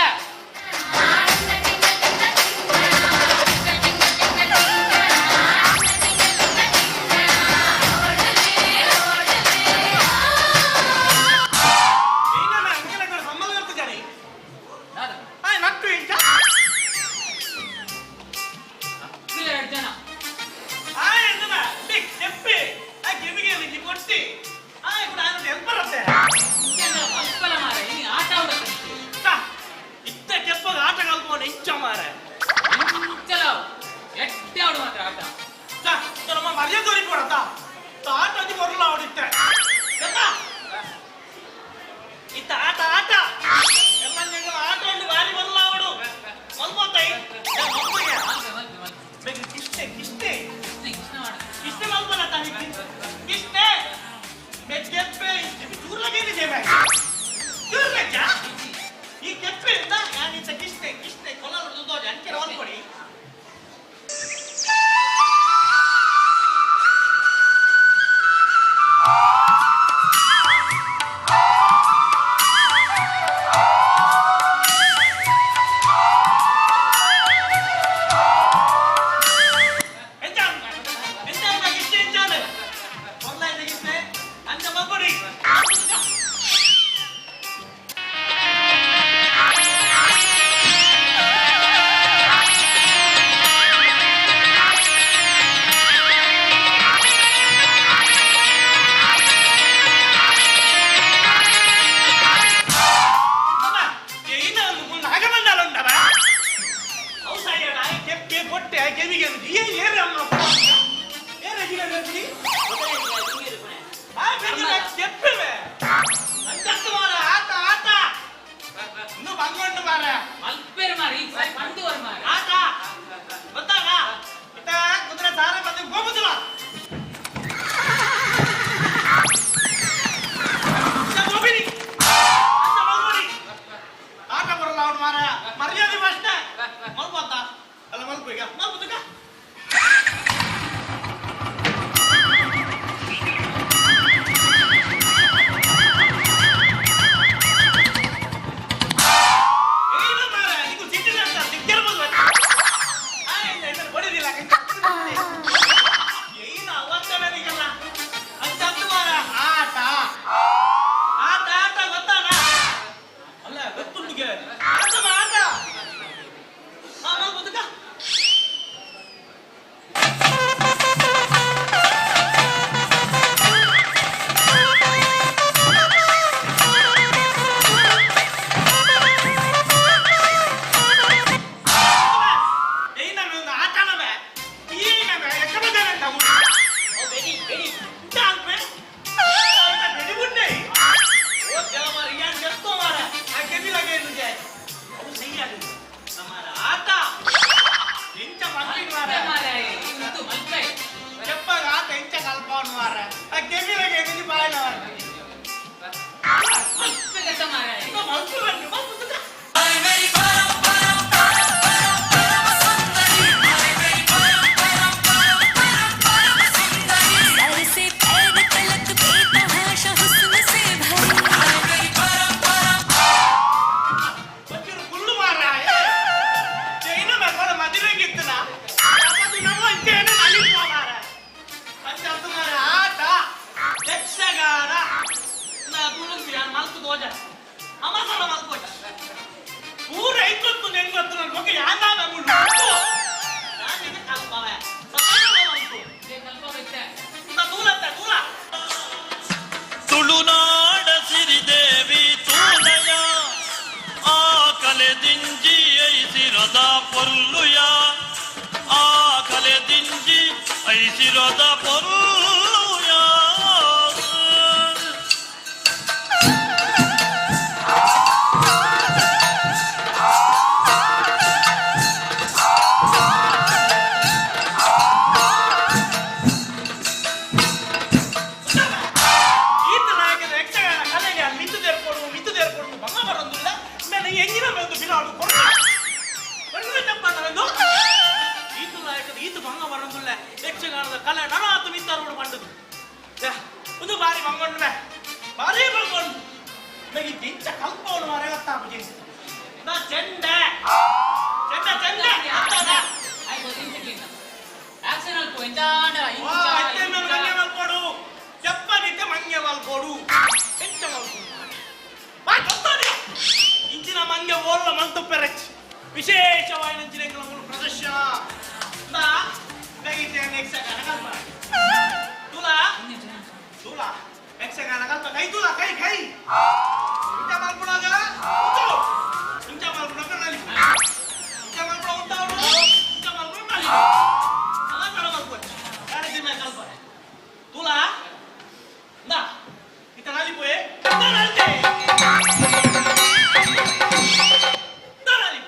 सर से पैर तलक बेतहाशा हुस्न से भरी। ಕುಲ್ಲು ಮಾರಾಯ ಜೈನ ಮಗನ ಮದುವೆಗಿತ್ತನ ನಮ್ಮ ಇಂಚೇನ ನಲಿಪ ಮಾರ ಅಂಚ ಮಾರ ಆಟ ಯಕ್ಷಗಾನ ನಾ ತುಳುಂದು ಯಾನ್ ಮಲ್ತು ದೋಜ ಅಮಸನ ಮಲ್ಪೋಜ ಪೂರ ಐಕೊತ್ತು ನೆಂಗೊತ್ತು ನನ್ನ ಮಗ ಯಾಂದಾದ ಮುಳ್ಳು ನಾನು ಕಲ್ಪವ ತೂಲತ್ತ ತೂಲ. ತುಳುನಾಡ ಸಿರಿದೇವಿ ತೂಲಯ ಆ ಕಲೆ ದಿಂಜಿ ಐಸಿರದ ಪೊರ್ಲುಯ ಆ ಕಲೆ ದಿಂಜಿ ಐಸಿರದ ಪೊರ್ಲುಯ. ಈತ ನಾಯಕನ ಯಕ್ಷಗಾನ ಕಲೆಗೆ ಮಿತ್ತು ದೇರ್ಕೊಡು ಮಿತ್ತು ದೇರ್ಕೊಡು ಬಂಗ ಬರೋದಿಲ್ಲ ಮೇಲೆ ಎಂಜಿನ ಬಂದು ಬಿರಾಡು ಕೊಡು ಚಪ್ಪ ಈತ ನಾಯಕದ ಈತ ಬಂಗ ಬರೋದಿಲ್ಲ ಯಕ್ಷಗಾನದ ಕಲೆ ನನಾತು ಮಿತ್ತಾರೋಡು ಬಂಡದು ಒಂದು ಬಾರಿ ಬಂಗೊಂಡು ಬಾರಿ ಬಂಗೊಂಡು ನನಗೆ ಇಂಚ ಕಲ್ಪವನು ಮಾರೆ ಗೊತ್ತಾಗುಜಿ ನಾ ಚೆಂಡೆ ಚೆಂಡೆ ಚೆಂಡೆ ಆಕ್ಷನ್ ಅಲ್ಪ ಎಂಚಾಂಡ. ವಾ, ಅತ್ತೆ ಮೇಲೆ ಮಂಗೆ ಮಲ್ಕೊಡು ಚಪ್ಪನಿದ್ದೆ ಮಂಗೆ ಮಲ್ಕೊಡು ಎಂಚ ಮಲ್ಕೊಡು ಬಾ ಗೊತ್ತಾದೆ ಇಂಚಿನ ಮಂಗೆ ಓಲ್ಲ ಮಂತು ಪೆರಚ್ ವಿಶೇಷವಾದ ನಂಚಿನ ಮೂಲ ಪ್ರದರ್ಶನ ನಾ ನಗಿತೆ ಯಕ್ಷಗಾನ ಕಲ್ಪ ತುಲಾ ತುಲಾ ಯಕ್ಷಗಾನ ಕಲ್ಪ ಕೈ ತುಲಾ ಕೈ ಕೈ ಇಂಚ ಮಲ್ಕೊಡಾಗ ಇಂಚ ಮಲ್ಕೊಡಾಗ ನಲಿ ಇಂಚ ಮಲ್ಕೊಡ ಉಂಟಾವಡು ಇಂಚ ಮಲ್ಕೊಡ ನಲಿ ಆ ಕಡ ಮಲ್ಕೊಚ್ಚ ಯಾರಿಗೆ ಕಲ್ಪ ತುಲಾ ನಾ ಇತ ನಲಿ ಪೋಯೆ ನಲಿತೆ ನಲಿ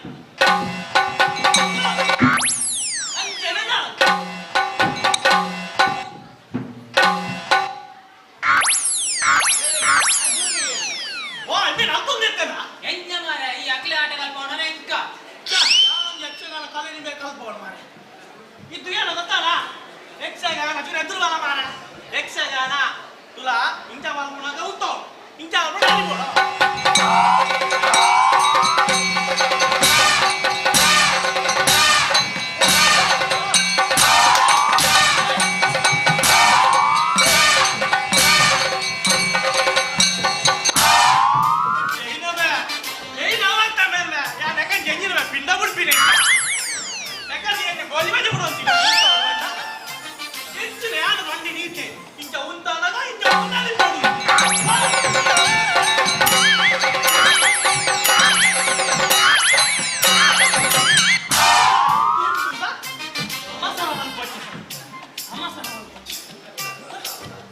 ಅಂಚೆನ ವಾ ಅಂದೆ ನಲ್ತೊಂದಿರ್ತೇನ. ಎಂಜ ಮಾರ ಈ ಅಕ್ಲೆ ಆಟ ಕಲ್ಪವನ ಎಂಕ. ಯಕ್ಷಗಾನ ಕಲೆ ನಿಂಬೆ ಕಲ್ಪವಣ ಮಾರೆ ಇದು ಏನು ಗೊತ್ತಲ್ಲ ಯಕ್ಷಗಾನ ಚೂರು ಎದುರು ಬಲ ಮಾರ ಯಕ್ಷಗಾನ ತುಲಾ ಇಂಚ ಮಲ್ಪುನಾಗ ಉತ್ತೋ ಇಂಚ ಮಲ್ಪುನ ನಲಿಪೋಡು. ಜೈನವೇ ಜೈನವಂತ ಮೇಲೆ ಯಾ ನೆಕ ಜಂಜಿನವೇ ಪಿಂಡ ಬಿಡ್ಪಿನಿ ನೆಕ ನೀನು ಗೋಲಿ ಬಜೆ ಬಿಡೋಂತೀನಿ ಹೆಚ್ಚಿನ ಯಾರು ಬಂಡಿ ನೀತೆ ಇಂಚ ಉಂತಾದಾಗ ಇಂಚ ಉಂತಾಲಿ.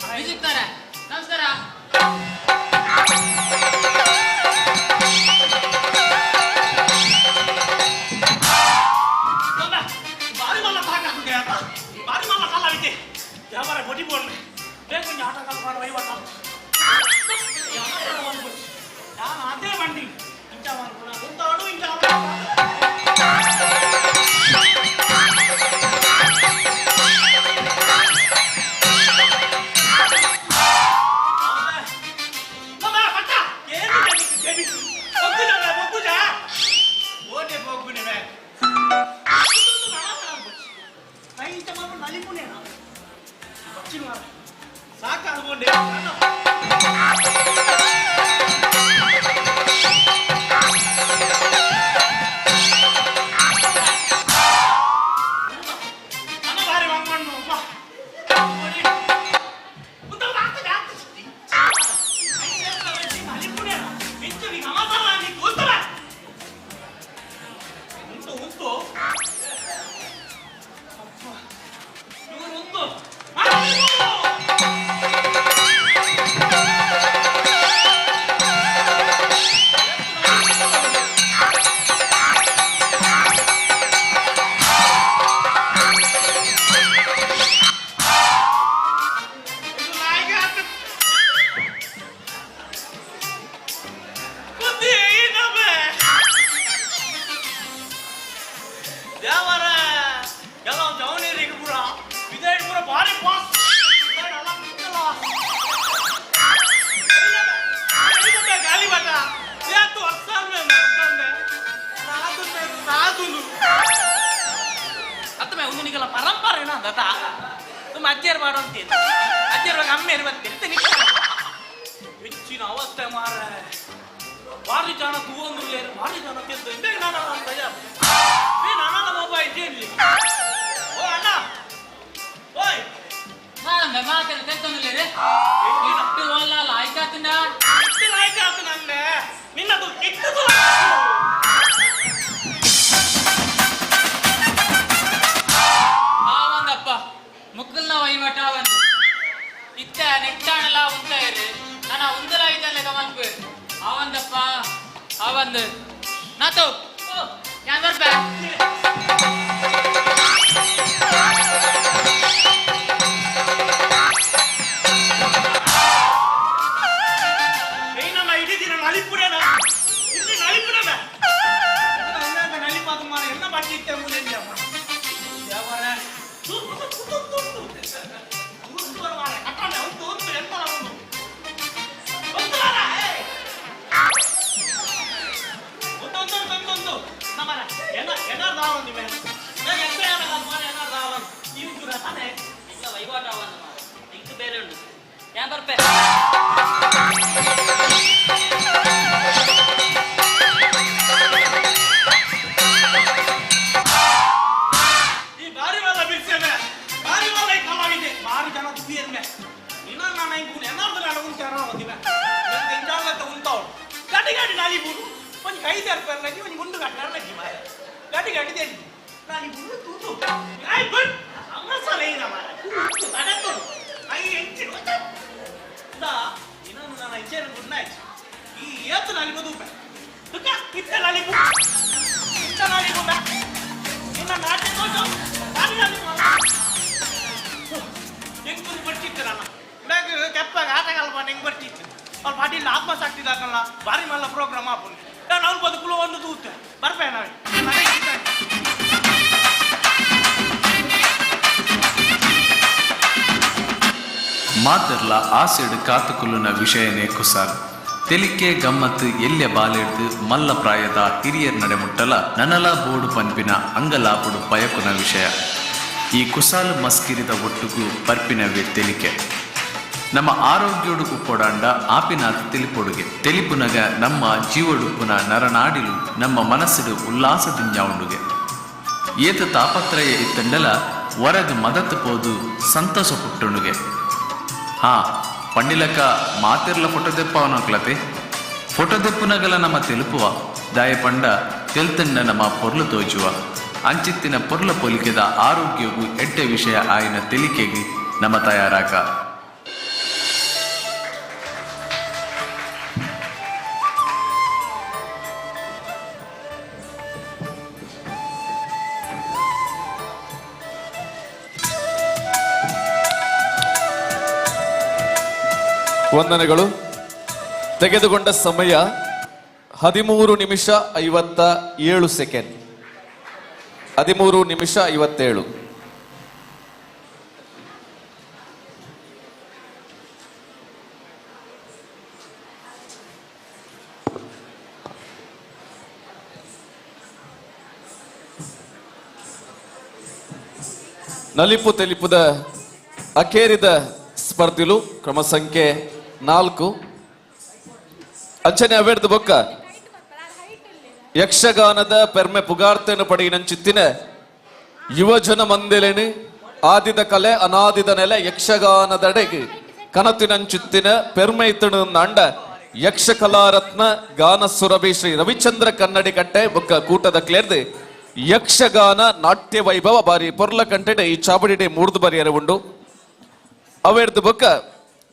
ಮ್ಯೂಸಿಕ್ ತರ ನಮಸ್ಕಾರ. ಬಾರಿ ಮಲ್ಲ ತಾಕಾಗ್ತದೆ ಅಪ್ಪ ಬಾರಿ ಮಲ್ಲ ಕಲ್ಲಾವಿತೆ ಯಾವಾರ ಬಡಿ ಬೋಡ್ಲೆ ಬೇಗ కొంచెం ಆಟ ಕಲ್ಪಾಡ ವಹಿವಾಟ ನಾನು ಅದೇ ಬಂಡಿ ಇಂಚ ಮಾಡ್ಕೊಳ ಉಂತಾಡು ಇಂಚ. ಓಟೆ ಹೋಗ್ಬಿಡಿ ಸಾಕಾಗ್ಕೊಂಡೆ. ಅನ್ನ ಬಾರಿ ವಾಂಗಣ್ಣು ಅಮ್ಮ. ಉಂಟು ಉಂಟು ಇವರು ಒಂದು. ಎಂಕಲ್ಲ ಪರಂಪರೆ ಏನಂದ ತುಂಬ ಅಜ್ಜಿಯರು ಮಾಡುವಂತೀನಿ ಅಜ್ಜಿಯರು ಅಮ್ಮೇರು ಬರ್ತೀರಿ ಹೆಚ್ಚಿನ ಅವಸ್ಥೆ ಮಾರ ಭಾರಿ ಜನ ತೂವೊಂದು ಭಾರಿ ಜನ ತಿಂದು ಬೇಗ ನಾನು ಅಂತ ನಾನು ಮೊಬೈಲ್ ಜೇಲಿ ಓ ಅಣ್ಣ ಓಯ್ ಮಾತನ್ನು ತೆತ್ತೊಂದಿಲ್ಲ ಇಟ್ಟು ಅಲ್ಲ ಲಾಯ್ಕಾತನ ಇಟ್ಟು ಲಾಯ್ಕಾತನ ಅಂದೆ ನಿನ್ನದು ಇಟ್ಟು ಆವಂದಪ್ಪ ಮುಕ್ಕಲ್ನ ವಹಿವಟ ಒಂದು ಇತ್ತ ನೆಟ್ಟಾಣಲ ಉಂತ ಇರು ನಾನು ಉಂದಲ ಐತಲ್ಲ ಗಮನ್ಪು ಆವಂದಪ್ಪ ಆವಂದು ನಾತು ಯಾನ್ ಬರ್ಬೇ ಏಯ್ ನಮ್ಮ ಇಡೀ ದಿನ ನಲಿಪುಡೇನ ಇಲ್ಲಿ ನಲಿಪುಡೇನ ನಲಿಪಾದ ಮಾರ ಎಲ್ಲ ಬಾಕಿ ಇತ್ತೆ ಮುಲೆ ಯಾವರ ವಹಿವಾಟ ಇಂಕ್ ಬೇರೆ ಉಂಟು ಯಾನ್ ಬರ್ಪೆ ಈ ಬಾರಿ ವಾಲ ಬಿರ್ಸೆಮೆ ಬಾರಿ ವಾಲ ಈ ಕಲಾವಿದೆ ಬಾರಿ ಜನ ದುಬಿಯರ್ಮೆ ಇನ್ನ ನಾನು ಇಂಕು ಎನ್ನಾರ್ದು ನಾನು ಉಂಟಾರ ಒಂದಿನ ಇಂಜಾಲತ್ತ ಉಂತಾವ್ ಗಡಿ ಗಡಿ ನಾಲಿ ಬೂರು ಒಂಜಿ ಕೈ ತರ್ಪರ್ಲಗಿ ಒಂಜಿ ಗುಂಡು ಕಟ್ಟರ್ಲಗಿ ಮಾರೆ ಗಡಿ ಗಡಿ ದೇಲಿ ನಾಲಿ ಬೂರು ತೂತು I good ಅಮ್ಮಸಲ ಏನ ಮಾರೆ ತಡತು I ಎಂಚಿ ದಾ ಇನ್ನೊಂದು ನಾನು ಇಂಚೇನ ಗುಡ್ ನೈಟ್ ಈ ಏತು ನಾಲಿ ಬದುಪೆ ತುಕ ಇತ್ತ ನಾಲಿ ಬು ಇತ್ತ ನಾಲಿ ಬು ನಿನ್ನ ನಾಟ್ಯ ತೋಜು ನಾಲಿ ನಾಲಿ ಹೆಂಗ್ ಬಂದು ಬರ್ತಿತ್ತು ನಾನು ಬ್ಯಾಗ್ ಕೆಪ್ಪಾಗ ಆಟಗಾಲ ಹೆಂಗ್ ಬರ್ತಿತ್ತು ಅವ್ರು ಪಾಟೀಲ್ ಆತ್ಮಸಾಕ್ತಿದಾಕಲ್ಲ ಭಾರಿ ಮಲ್ಲ ಪ್ರೋಗ್ರಾಮ್ ಆಪುನ್ ನಾನು ಅವ್ರು ಬದುಕಲು ಒಂದು ತೂತೆ ಬರ್ಪೆ ನಾವೇ ಮಾತೆರ್ಲ ಆಸೆಡು ಕಾತುಕುಲ್ಲುನ ವಿಷಯನೇ ಕುಸಾರ್ ತೆಲಿಕೆ ಗಮ್ಮತ್ತು ಎಲ್ಯ ಬಾಲೆಡ್ದು ಮಲ್ಲ ಪ್ರಾಯದ ಹಿರಿಯರ್ ನಡೆಮುಟ್ಟಲ ನನಲ ಬೋಡು ಪನ್ಪಿನ ಅಂಗಲಾಪುಡು ಪಯಕುನ ವಿಷಯ ಈ ಕುಸಾಲು ಮಸ್ಕಿರಿದ ಒಟ್ಟುಗು ಪರ್ಪಿನವೇ ತೆಲಿಕೆ ನಮ್ಮ ಆರೋಗ್ಯೋಡು ಉಪ್ಪೊಡಾಂಡ ಆಪಿನಾಥ ತಿಳಿಪೊಡುಗೆ ತೆಲಿಪುನಗ ನಮ್ಮ ಜೀವಡುಪ್ಪುನ ನರನಾಡಿಲು ನಮ್ಮ ಮನಸ್ಸಿಡು ಉಲ್ಲಾಸದಿಂಜಾವುಂಡುಗೆ ಏತ ತಾಪತ್ರಯ ಇತ್ತಂಡಲ ವರಗ್ ಮದತ್ ಪೋದು ಸಂತೋಷ ಪುಟ್ಟುಣುಗೆ ಹಾ ಪಂಡಿಲಕ ಮಾತಿರ್ಲ ಫೋಟೋ ದೆಪ್ಪವನಕ್ಲತೆ ಫೋಟೋ ದೆಪ್ಪುನಗಲ ನಮ್ಮ ತೆಲುಪುವ ದಾಯ ಪಂಡ ತೆಲ್ತಂಡ ನಮ್ಮ ಪೊರ್ಲು ತೋಜುವ ಅಂಚಿತ್ತಿನ ಪೊರ್ಲ ಪೊಲಿಕೆದ ಆರೋಗ್ಯಗೂ ಎಡ್ಡೆ ವಿಷಯ ಆಯಿನ ತೆಲಿಕೆಗೆ ನಮ್ಮ ತಯಾರಾಕ. ವಂದನೆಗಳು. ತೆಗೆದುಕೊಂಡ ಸಮಯ 13 ನಿಮಿಷ 57 ಸೆಕೆಂಡ್. 13 ನಿಮಿಷ 57. ನಲಿಪು ತೆಲಿಪುದ ಅಕೇರಿದ ಸ್ಪರ್ಧಿಲು ಕ್ರಮ ಸಂಖ್ಯೆ 4 ಅಂಚನೆ ಅವೇರ್ದು ಬೊಕ್ಕ ಯಕ್ಷಗಾನದ ಪೆರ್ಮೆ ಪುಗಾರ್ತೆನು ಪಡೆಯಿನಂಚಿತ್ತಿನ ಯುವಜನ ಮಂದಿಲೇನು ಆದಿದ ಕಲೆ ಅನಾದಿದ ನೆಲೆ ಯಕ್ಷಗಾನದಡೆಗೆ ಕನತಿನಂಚುತ್ತಿನ ಪೆರ್ಮೆ ಇತ್ತಣು ಅಂಡ ಯಕ್ಷ ಕಲಾರತ್ನ ಗಾನ ಸುರಭಿ ಶ್ರೀ ರವಿಚಂದ್ರ ಕನ್ನಡಿ ಕಟ್ಟೆ ಬೊಕ್ಕ ಕೂಟದ ಕ್ಲೇರ್ದು ಯಕ್ಷಗಾನ ನಾಟ್ಯ ವೈಭವ ಬಾರಿ ಪೊರ್ಲ ಕಂಟೆಡೆ ಈ ಚಾವಡಿಡೆ ಮೂರ್ದು ಬರಿಯರ ಉಂಡು. ಅವೇರ್ದು ಬೊಕ್ಕ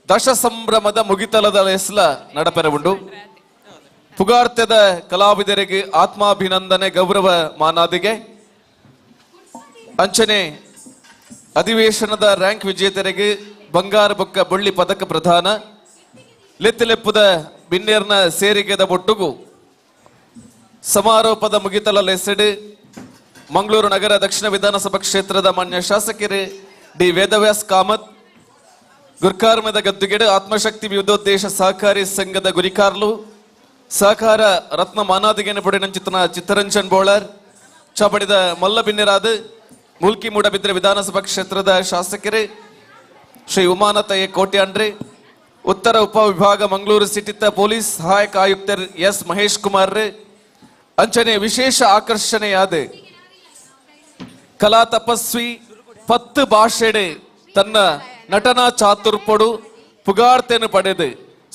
ದಶ ಸಂಭ್ರಮದ ಮುಗಿತಲದ ಹೆಸಲ ನಡಪೆರ ಉಂಡು. ಪುಗಾರ್ತೆದ ಕಲಾವಿದರಿಗೆ ಆತ್ಮಾಭಿನಂದನೆ ಗೌರವ ಮಾನಾದಿಗೆ ಅಂಚನೆ ಅಧಿವೇಶನದ ರ್ಯಾಂಕ್ ವಿಜೇತರಿಗೆ ಬಂಗಾರ ಬೊಕ್ಕ ಬೊಳ್ಳಿ ಪದಕ ಪ್ರದಾನ ಲೆತ್ತಲೆಪ್ಪುದ ಬಿನ್ನೇರ್ನ ಸೇರಿಗೆದ ಒಟ್ಟುಗು ಸಮಾರೋಪದ ಮುಗಿತಲ ಲೆಸೆಡು ಮಂಗಳೂರು ನಗರ ದಕ್ಷಿಣ ವಿಧಾನಸಭಾ ಕ್ಷೇತ್ರದ ಮಾನ್ಯ ಶಾಸಕರು ಡಿ ವೇದವ್ಯಾಸ್ ಕಾಮತ್ ಗುರ್ಕಾರ್ಮದ ಗದ್ದುಗೆಡು ಆತ್ಮಶಕ್ತಿ ವಿವಿಧೋದ್ದೇಶ ಸಹಕಾರಿ ಸಂಘದ ಗುರಿಕಾರ್ಲು ಸಹಕಾರ ರತ್ನ ಮಾನಾದಿಗೆನ ಪೊಡಿನಂಚಿತನ ಚಿತ್ತರಂಜನ್ ಬೋಳರ್ ಚಾಪಡಿದ ಮಲ್ಲ ಬಿನ್ನೆರಾದ ಮೂಲ್ಕಿ ಮೂಡಬಿದ್ರೆ ವಿಧಾನಸಭಾ ಕ್ಷೇತ್ರದ ಶಾಸಕರೇ ಶ್ರೀ ಉಮಾನಾಥ ಎ ಕೋಟ್ಯಾನ್ರಿ, ಉತ್ತರ ಉಪವಿಭಾಗ ಮಂಗಳೂರು ಸಿಟಿತ ಪೊಲೀಸ್ ಸಹಾಯಕ ಆಯುಕ್ತರ್ ಎಸ್ ಮಹೇಶ್ ಕುಮಾರ್, ಅಂಚನೆ ವಿಶೇಷ ಆಕರ್ಷಣೆಯಾದ ಕಲಾ ತಪಸ್ವಿ 10 ಭಾಷೆಡೆ ತನ್ನ ನಟನಾ ಚಾತುರ್ಪೊಡು ಪುಗಾರ್ತೆನು ಪಡೆದು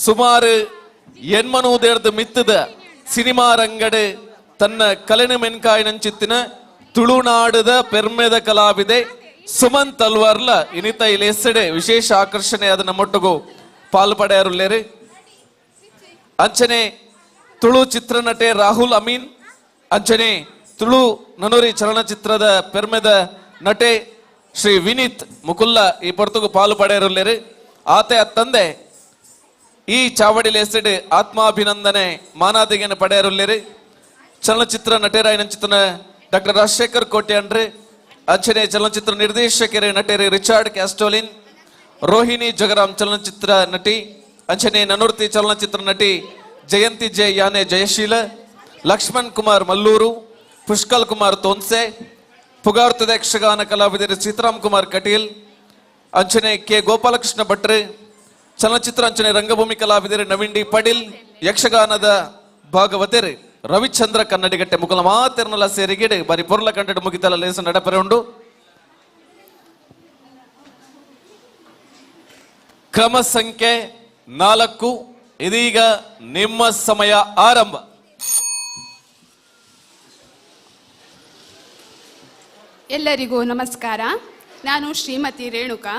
ಸುಮಾರು 800 ಮಿತ್ತದ ಸಿನಿಮಾ ರಂಗಡೆ ತನ್ನ ಕಲೆನ ಮೆನ್ಕಾಯಿನಂಚಿತ್ತಿನ ತುಳುನಾಡದ ಪೆರ್ಮೆದ ಕಲಾವಿದೆ ಸುಮನ್ ತಲ್ವಾರ್ಲ ಇನಿತ ಇಲೆಸಡೆ ವಿಶೇಷ ಆಕರ್ಷಣೆಯಾದ ನಮ್ಮೊಟ್ಟಿಗೂ ಪಾಲು ಪಡೆಯರುಲ್ಲೇರಿ. ಅಂಚನೆ ತುಳು ಚಿತ್ರನಟೆ ರಾಹುಲ್ ಅಮೀನ್, ಅಂಚನೆ ತುಳು ನನೂರಿ ಚಲನಚಿತ್ರದ ಪೆರ್ಮೆದ ನಟೆ ಶ್ರೀ ವಿನೀತ್ ಮುಕುಲ್ಲ ಈ ಪೊರ್ತುಗು ಪಾಲು ಪಡೆಯರುಲ್ಲೇರಿ. ಆತೆ ಅತ್ತಂದೆ ಈ ಚಾವಡಿಲೇಸೆಡ್ ಆತ್ಮಾಭಿನಂದನೆ ಮಾನಾದಿಗೆನ ಪಡೆಯರುಲ್ಲೇರಿ. ಚಲನಚಿತ್ರ ನಟೇರಾಯನಂಚಿತನ ಡಾಕ್ಟರ್ ರಾಜಶೇಖರ್ ಕೋಟ್ಯಾನ್ರಿ, ಅಂಚನೆ ಚಲನಚಿತ್ರ ನಿರ್ದೇಶಕರೇ ನಟೇರಿ ರಿಚಾರ್ಡ್ ಕ್ಯಾಸ್ಟೋಲಿನ್, ರೋಹಿಣಿ ಜಗರಾಮ್ ಚಲನಚಿತ್ರ ನಟಿ, ಅಂಚನೆ ನನೂರ್ತಿ ಚಲನಚಿತ್ರ ನಟಿ ಜಯಂತಿ ಜೆ ಯಾನೆ ಜಯಶೀಲ, ಲಕ್ಷ್ಮಣ್ ಕುಮಾರ್ ಮಲ್ಲೂರು, ಪುಷ್ಕಲ್ ಕುಮಾರ್ ತೋನ್ಸೆ, ಪುಗಾರ್ತದ ಯಕ್ಷಗಾನ ಕಲಾವಿದರು ಸೀತಾರಾಮ್ ಕುಮಾರ್ ಕಟೀಲ್, ಅಂಚನೆ ಕೆ ಗೋಪಾಲಕೃಷ್ಣ ಭಟ್ರು, ಚಲನಚಿತ್ರ ಅಂಚನೆ ರಂಗಭೂಮಿ ಕಲಾವಿದರು ನವೀನ್ ಡಿ ಪಡೀಲ್, ಯಕ್ಷಗಾನದ ಭಾಗವತರು ರವಿಚಂದ್ರ ಕನ್ನಡಿಗಟ್ಟೆ ಮುಕುಲ ಮಾತೆರ್ನಲ ಸೇರಿಗಿಡೆ ಬಾರಿ ಪೊರ್ಲ ಕಂಟೆಡ್ ಮುಗಿತಲ ಲೇಸ ನಡಪರೆ ಉಂಡು. ಕ್ರಮ ಸಂಖ್ಯೆ 4 ಇದೀಗ ನಿಮ್ಮ ಸಮಯ ಆರಂಭ. ಎಲ್ಲರಿಗೂ ನಮಸ್ಕಾರ. ನಾನು ಶ್ರೀಮತಿ ರೇಣುಕಾ,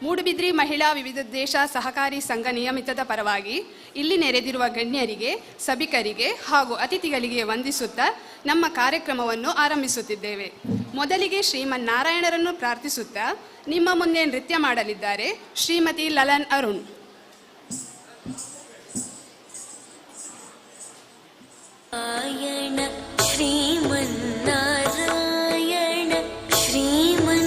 ಮೂಡುಬಿದ್ರಿ ಮಹಿಳಾ ವಿವಿಧ ದೇಶ ಸಹಕಾರಿ ಸಂಘ ನಿಯಮಿತದ ಪರವಾಗಿ ಇಲ್ಲಿ ನೆರೆದಿರುವ ಗಣ್ಯರಿಗೆ, ಸಭಿಕರಿಗೆ ಹಾಗೂ ಅತಿಥಿಗಳಿಗೆ ವಂದಿಸುತ್ತಾ ನಮ್ಮ ಕಾರ್ಯಕ್ರಮವನ್ನು ಆರಂಭಿಸುತ್ತಿದ್ದೇವೆ. ಮೊದಲಿಗೆ ಶ್ರೀಮನ್ನಾರಾಯಣರನ್ನು ಪ್ರಾರ್ಥಿಸುತ್ತಾ ನಿಮ್ಮ ಮುಂದೆ ನೃತ್ಯ ಮಾಡಲಿದ್ದಾರೆ ಶ್ರೀಮತಿ ಲಲನ್ ಅರುಣ್. ಶ್ರೀಮನ್ನಾರಾಯಣ ಶ್ರೀಮನ್ನಾರಾಯಣ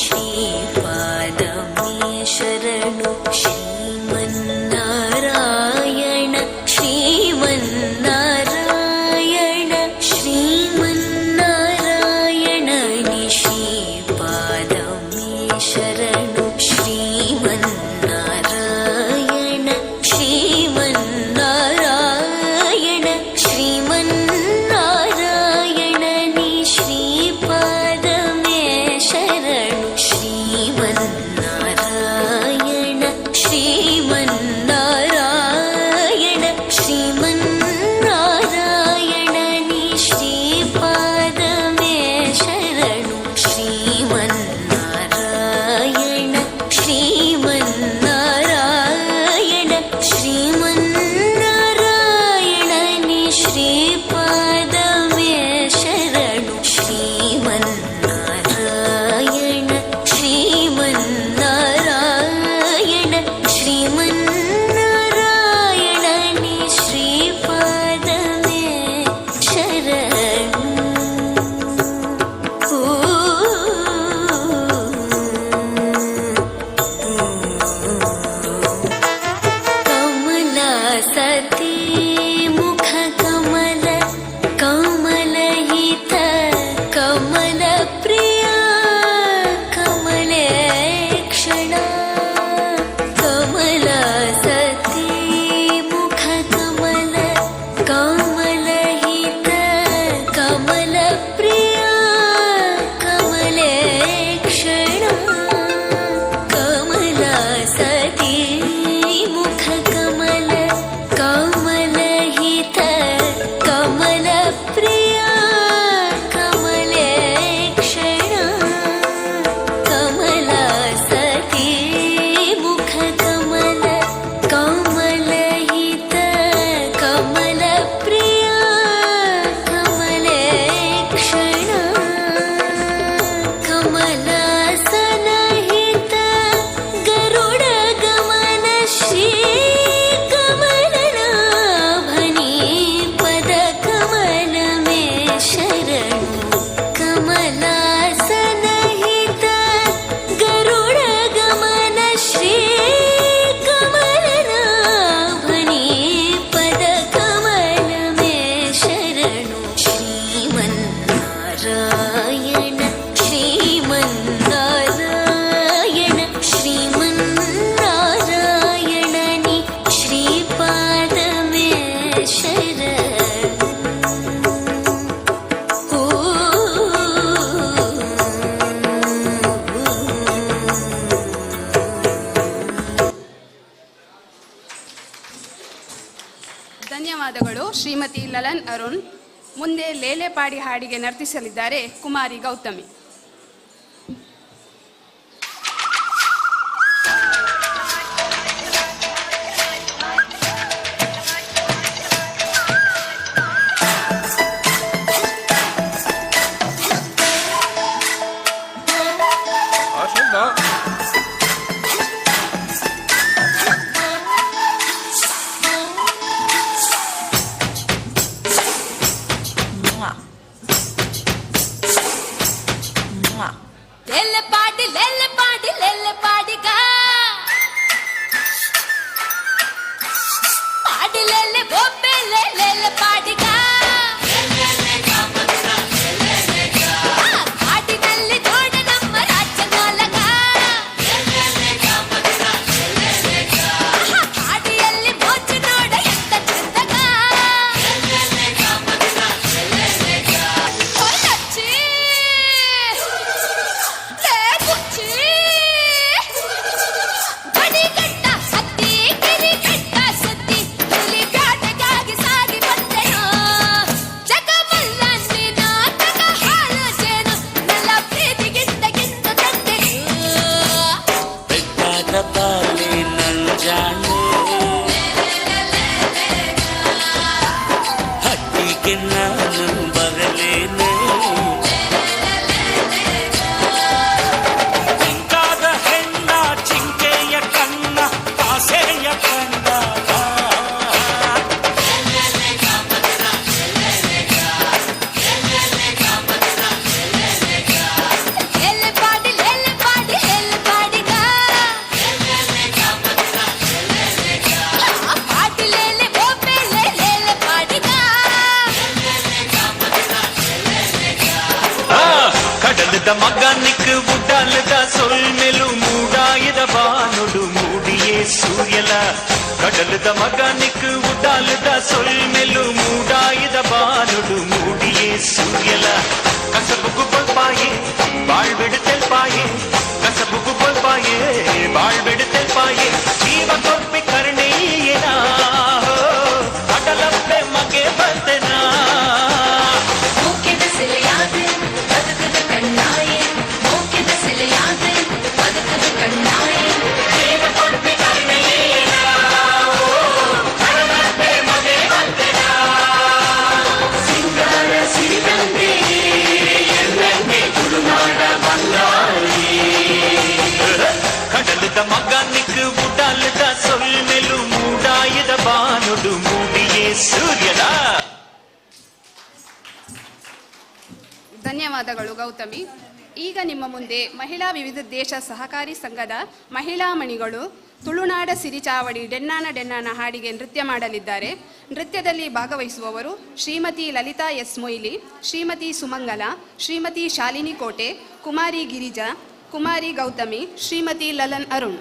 ಶ್ರೀಪಾದಮೇ ಶರಣು ಶ್ರೀಮನ್ನಾರಾಯಣ ಶ್ರೀಮನ್ನಾರಾಯಣ ಶ್ರೀಮನ್ನಾರಾಯಣ ಶ್ರೀಪಾದಮೇ ಶರಣು ಶ್ರೀಮನ್ನಾರಾಯಣ ಶ್ರೀಮನ್ನಾರಾಯಣ ಶ್ರೀಮನ್ನಾರಾಯಣ ಶ್ರೀಪಾದಮೇ ಶರಣು ಶ್ರೀಮನ್ನಾರಾಯಣ ಶ್ರೀಮನ್ನಾರಾಯಣ ಶ್ರೀಮನ್ನಾರಾಯಣ ಶ್ರೀಪಾದಮೇ ಶರಣು ಶ್ರೀಮನ್ನಾರಾಯಣ ಶ್ರೀಮನ್ನಾರಾಯಣ ಶ್ರೀಮನ್ನಾರಾಯಣ ಶ್ರೀಪಾದಮೇ ಶರಣು ಶ್ರೀಮನ್ನಾರಾಯಣ ಶ್ರೀಮನ್ನಾರಾಯಣ ಶ್ರೀಮನ್ನಾರಾಯಣ ಶ್ರೀಪಾದಮೇ ಶರಣು. ಕಮಲಾ ಸತಿ ಮುಖ ಕಮಲ ಕಮಲಹಿತ ಕಮಲ ಪ್ರಿಯ ಕಮಲೇ ಕ್ಷಣ ಕಮಲಾ ಸತಿ ಮುಖ ಕಮಲ ಕಮಲಹಿತ ಕಮಲ ಪ್ರಿಯ ಕಮಲೇ ಕ್ಷಣ ಕಮಲಾ ಸತಿ ಮುಖ ಕಮಲ ಕಮಲಹಿತ ಕಮಲ ಪ್ರಿಯ ಕಮಲೇ ಕ್ಷಣ ಅರುಣ್. ಮುಂದೆ ಲೇಲೆಪಾಡಿ ಹಾಡಿಗೆ ನರ್ತಿಸಲಿದ್ದಾರೆ ಕುಮಾರಿ ಗೌತಮಿ. ಲೆಲ್ಲ ಪಾಡಿ ಲೆಲ್ಲ ಪಾಡಿ ಲೆಲ್ಲ ಪಾಡಿಗ ಪಾಡಿ ಲೆಲ್ಲೆ ಬೊಬ್ಬೆ ಲೆಲ್ಲ ಪಾಡಿಗ. ಕಾಡಿನಲ್ಲಿ ನೋಡ ನಮ್ಮ ರಾಜ್ಯ ನಾಲಗ. ಕಾಡಿಯಲ್ಲಿ ಮೋಜು ನೋಡ ಎಂತ ಚಂದಗ. ಹೊಲಚ್ಚಿ ಬಡಿಗಟ್ಟ ಹತ್ತಿ ಗಿರಿಗಟ್ಟ ಸುತ್ತಿ ಹುಲಿ ಕಾಟಕ್ಕಾಗಿ ಸಾಗಿ ಬಂದೆನು. ಜಗಮಲ್ಲ ನೀನ ತಗ ಹಾಲು ಜೇನು ನನ್ನ ಪ್ರೀತಿಗಿಂತ ಗಿಂತ ತಂದೆನು. ಬೆಟ್ಟದ ಪಾಲೆ ನಂಜಾನೆ ಹಟ್ಟಿಗೆ ನಾನು ಬರಲೇನೆ. ಪಿಂಕಾದ ಹೆಣ್ಣ ಚಿಂಕೆಯ ಕಣ್ಣ ಕಾಸೆಯ ಕಣ್ಣ. ಎಲ್ಲಿ ಪಾಡಿ ಎಲ್ಲಿ ಪಾಡಿ ಎಲ್ಲಿ ಪಾಡಿಗ ಪಾಡಿ ಲೇಲೆ ಬೊಬ್ಬೆ ಲೇಲೆ ಪಾಡಿಗ. ಕಡಲದ ಮಗನಿಕ್ ಉಡಲದ ಸೊಲ್ಮೆಲು ಮೂಡಾಯದ ಬಾನುಡು ಮೂಡಿಯೇ ಸೂರ್ಯಲ. ಕಡಲದ ಮಗನಿಕ್ ಉಡಲದ ಸೊಲ್ಮೆಲು ಮೂಡಾಯದ ಬಾನುಡು ಮೂಡಿಯೇ ಸೂರ್ಯಲ. ಕಸಬುಗು ಬೊಲ್ಪಾಯೆ ಬಾಳ್ಬೆಡು ತೆಲ್ಪಾಯೆ, ಕಸಬುಗು ಬೊಲ್ಪಾಯೆ ಬಾಳ್ಬೆಡು ತೆಲ್ಪಾಯೆ, ಜೀವ ಕೊರ್ಪಿ ಕರ್ಣೀಯನ ಅಡಲಪ್ಪೆ ಮಗೆ ಬಂದೆನಾ. ಮೂಕಿದ ಸಿಲೆಯಾದ ಬದುಕದ ಕಣ್ಣಾಯೆ, ಮೂಕಿದ ಸಿಲೆಯಾದ ಬದುಕದ ಕಣ್ಣಾಯೆ. ಸಿಂಗಾರ ಸಿರಿಗಂಧಿ ಎನ್ನೆನ್ನೆ ತುಳುನಾಡ ಬಂದಾಯಿ. ಕಡಲದ ಮಗನಿಕ್ ಉಡಲದ ಸೊಲ್ಮೆಲು ಮೂಡಾಯದ ಬಾನುಡು ಮೂಡಿಯೇ ಸೂರ್ಯನ. ಧನ್ಯವಾದಗಳು ಗೌತಮಿ. ಈಗ ನಿಮ್ಮ ಮುಂದೆ ಮಹಿಳಾ ವಿವಿಧ ದೇಶ ಸಹಕಾರಿ ಸಂಘದ ಮಹಿಳಾ ಮಣಿಗಳು ತುಳುನಾಡ ಸಿರಿಚಾವಡಿ ಡೆನ್ನಾನ ಡೆನ್ನಾನ ಹಾಡಿಗೆ ನೃತ್ಯ ಮಾಡಲಿದ್ದಾರೆ. ನೃತ್ಯದಲ್ಲಿ ಭಾಗವಹಿಸುವವರು ಶ್ರೀಮತಿ ಲಲಿತಾ ಎಸ್ ಮೊಯ್ಲಿ, ಶ್ರೀಮತಿ ಸುಮಂಗಲ, ಶ್ರೀಮತಿ ಶಾಲಿನಿ ಕೋಟೆ, ಕುಮಾರಿ ಗಿರಿಜಾ, ಕುಮಾರಿ ಗೌತಮಿ, ಶ್ರೀಮತಿ ಲಲನ್ ಅರುಣ್.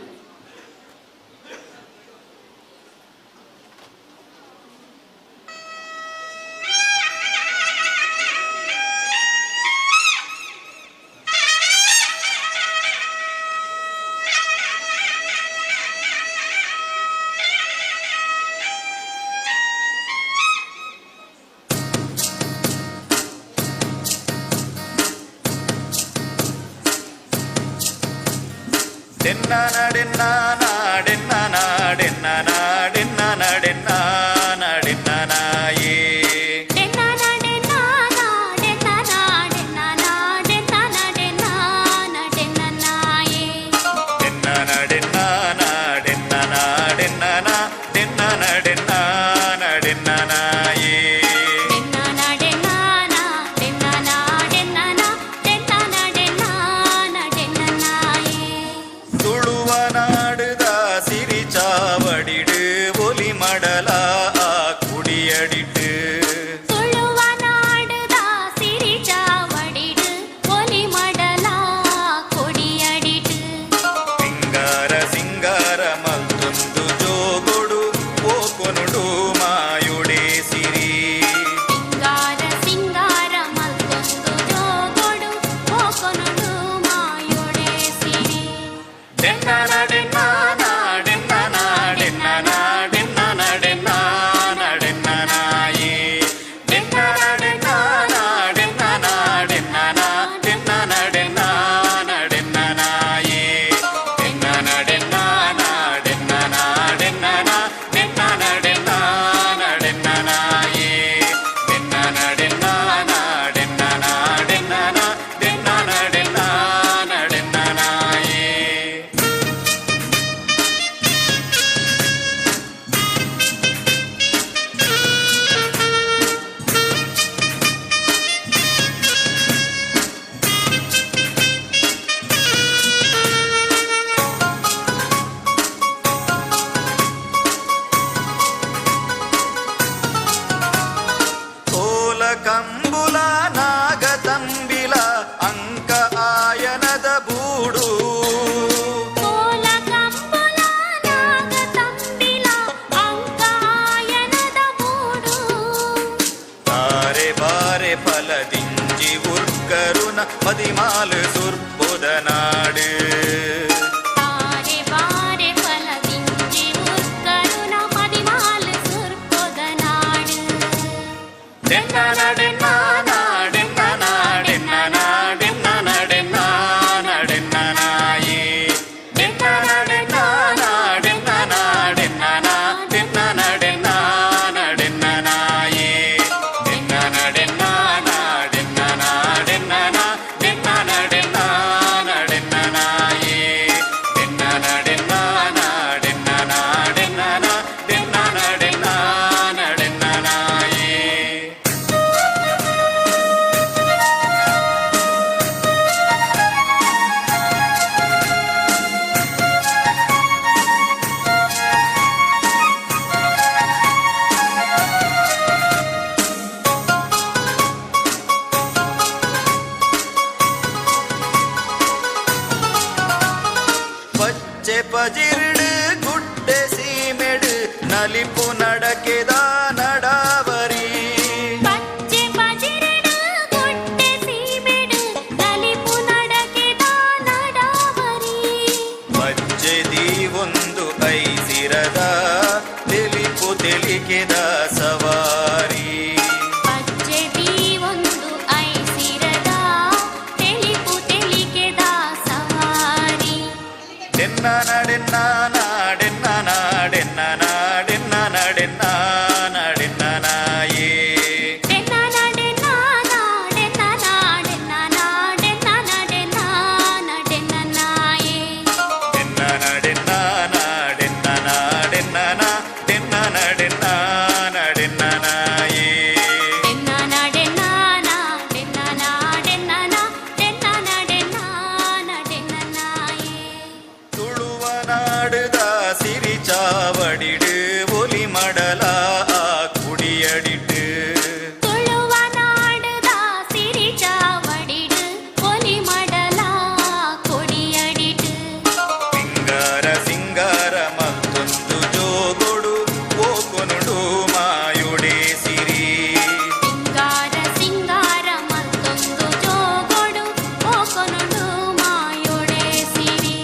ಡೆನ್ನಾಡೆನ್ನಾಡೆನ್ನಾಡೆನ್ನಾಡೆನ್ನಾಡೆನ್ನಾಡೆನ್ನಾಡೆನ್ನಾಯೇ. ಡೆನ್ನಾನ ಡೆನ್ನಾನ ಡೆನ್ನಾನ ಡೆನ್ನಾನ ಡೆನ್ನಾನ ಡೆನ್ನಾನ ಡೆನ್ನಾನಾಯೇ. ಡೆನ್ನಾಡೆನ್ನಾಡೆನ್ನಾಡೆನ್ನಾಡೆನ್ನಾಡೆನ್ನಾಡೆನ್ನಾಯೇ. ಡೆನ್ನಾನ ಡೆನ್ನಾನ ಡೆನ್ನಾನ ಡೆನ್ನಾನ ಡೆನ್ನಾನ ಡೆನ್ನಾನ ಡೆನ್ನಾನಾಯೇ. ತುಳುವ ನಾಡುದ ಸಿರಿಚಾವಡಿಯೇ. ಪದಿಮಾಲು ಸುರ್ಪುದ ನಾಡು. ಬಾರೆ ಬಾರೆ ಫಲದಿಂಜಿ ಮುರ್ಕರುನ ಪದಿಮಾಲು ಸುರ್ಪುದ ನಾಡು. ಪಚ್ಚೆ ಪಜಿರ್ಡು ಗುಡ್ಡೆ ಸೀಮೆಡು ನಲಿಪು ನಡಕೆದ ನಡಾವರಿ. ಪಚ್ಚೆ ಪಜಿರಡು ಗುಡ್ಡೆ ಸೀಮೆಡು ನಲಿಪು ನಡಕೆದ ನಡಾವರಿ. ಪಚ್ಚೆ ದೀವೊಂದು ಐಸಿರದ ತಿಳಿಪು ತಿಳಿಕೆದ ಸವಾರಿ. ಪಚ್ಚೆ ದೀವೊಂದು ಐಸಿರದ ತೆಲಿಪು ತೆಲಿಕೆದ ಸವಾರಿ. ಡೆನ್ನ ನಡೆನ್ನ ನಾಡೆನ್ನ ನಾಡೆನ್ನ ನಾಡೆನ್ನ ನಡೆನ್ನ ನಡೆನ್ನ ನಾಯೇ. ಡೆನ್ನ ನಡೆನ್ನ ನಾಡೆನ್ನ ನಾಡೆನ್ನ ನಾಡೆನ್ನ ನಡೆನ್ನ ನಡೆನ್ನ ನಾಯೇ. ಡೆನ್ನ ನಡೆನ್ನ ನಾಡೆನ್ನ ನಾಡೆನ್ನ ನಾಡೆನ್ನ ನಡೆನ್ನ ನಡೆನ್ನ ನಾಯೇ. ಡೆನ್ನ ನಡೆನ್ನ ನಾಡೆನ್ನ ನಾಡೆನ್ನ ನಾಡೆನ್ನ ನಡೆನ್ನ ನಡೆನ್ನ ನಾಯೇ. ತುಳುವ ನಾಡುದ ಸಿರಿ ಚಾವಡಿಡು ಒಲಿ ಮಡಲ ಕುಡಿಯಡಿಟ್ಟು. ತುಳುವ ನಾಡುದ ಸಿರಿ ಚಾವಡಿಡು ಒಲಿ ಮಡಲ ಕೊಡಿಯಡಿಟು. ಸಿಂಗಾರ ಸಿಂಗಾರ ಮತ್ತೊಂದು ಜೋಗೊಡು ಓಕೊನುಡು ಮಾಯುಡೆ ಸಿರಿ. ಸಿಂಗಾರ ಸಿಂಗಾರ ಮತ್ತೊಂದು ಜೋಗೊಡು ಓಕೊನುಡು ಮಾಯೊಡೆ ಸಿರಿ.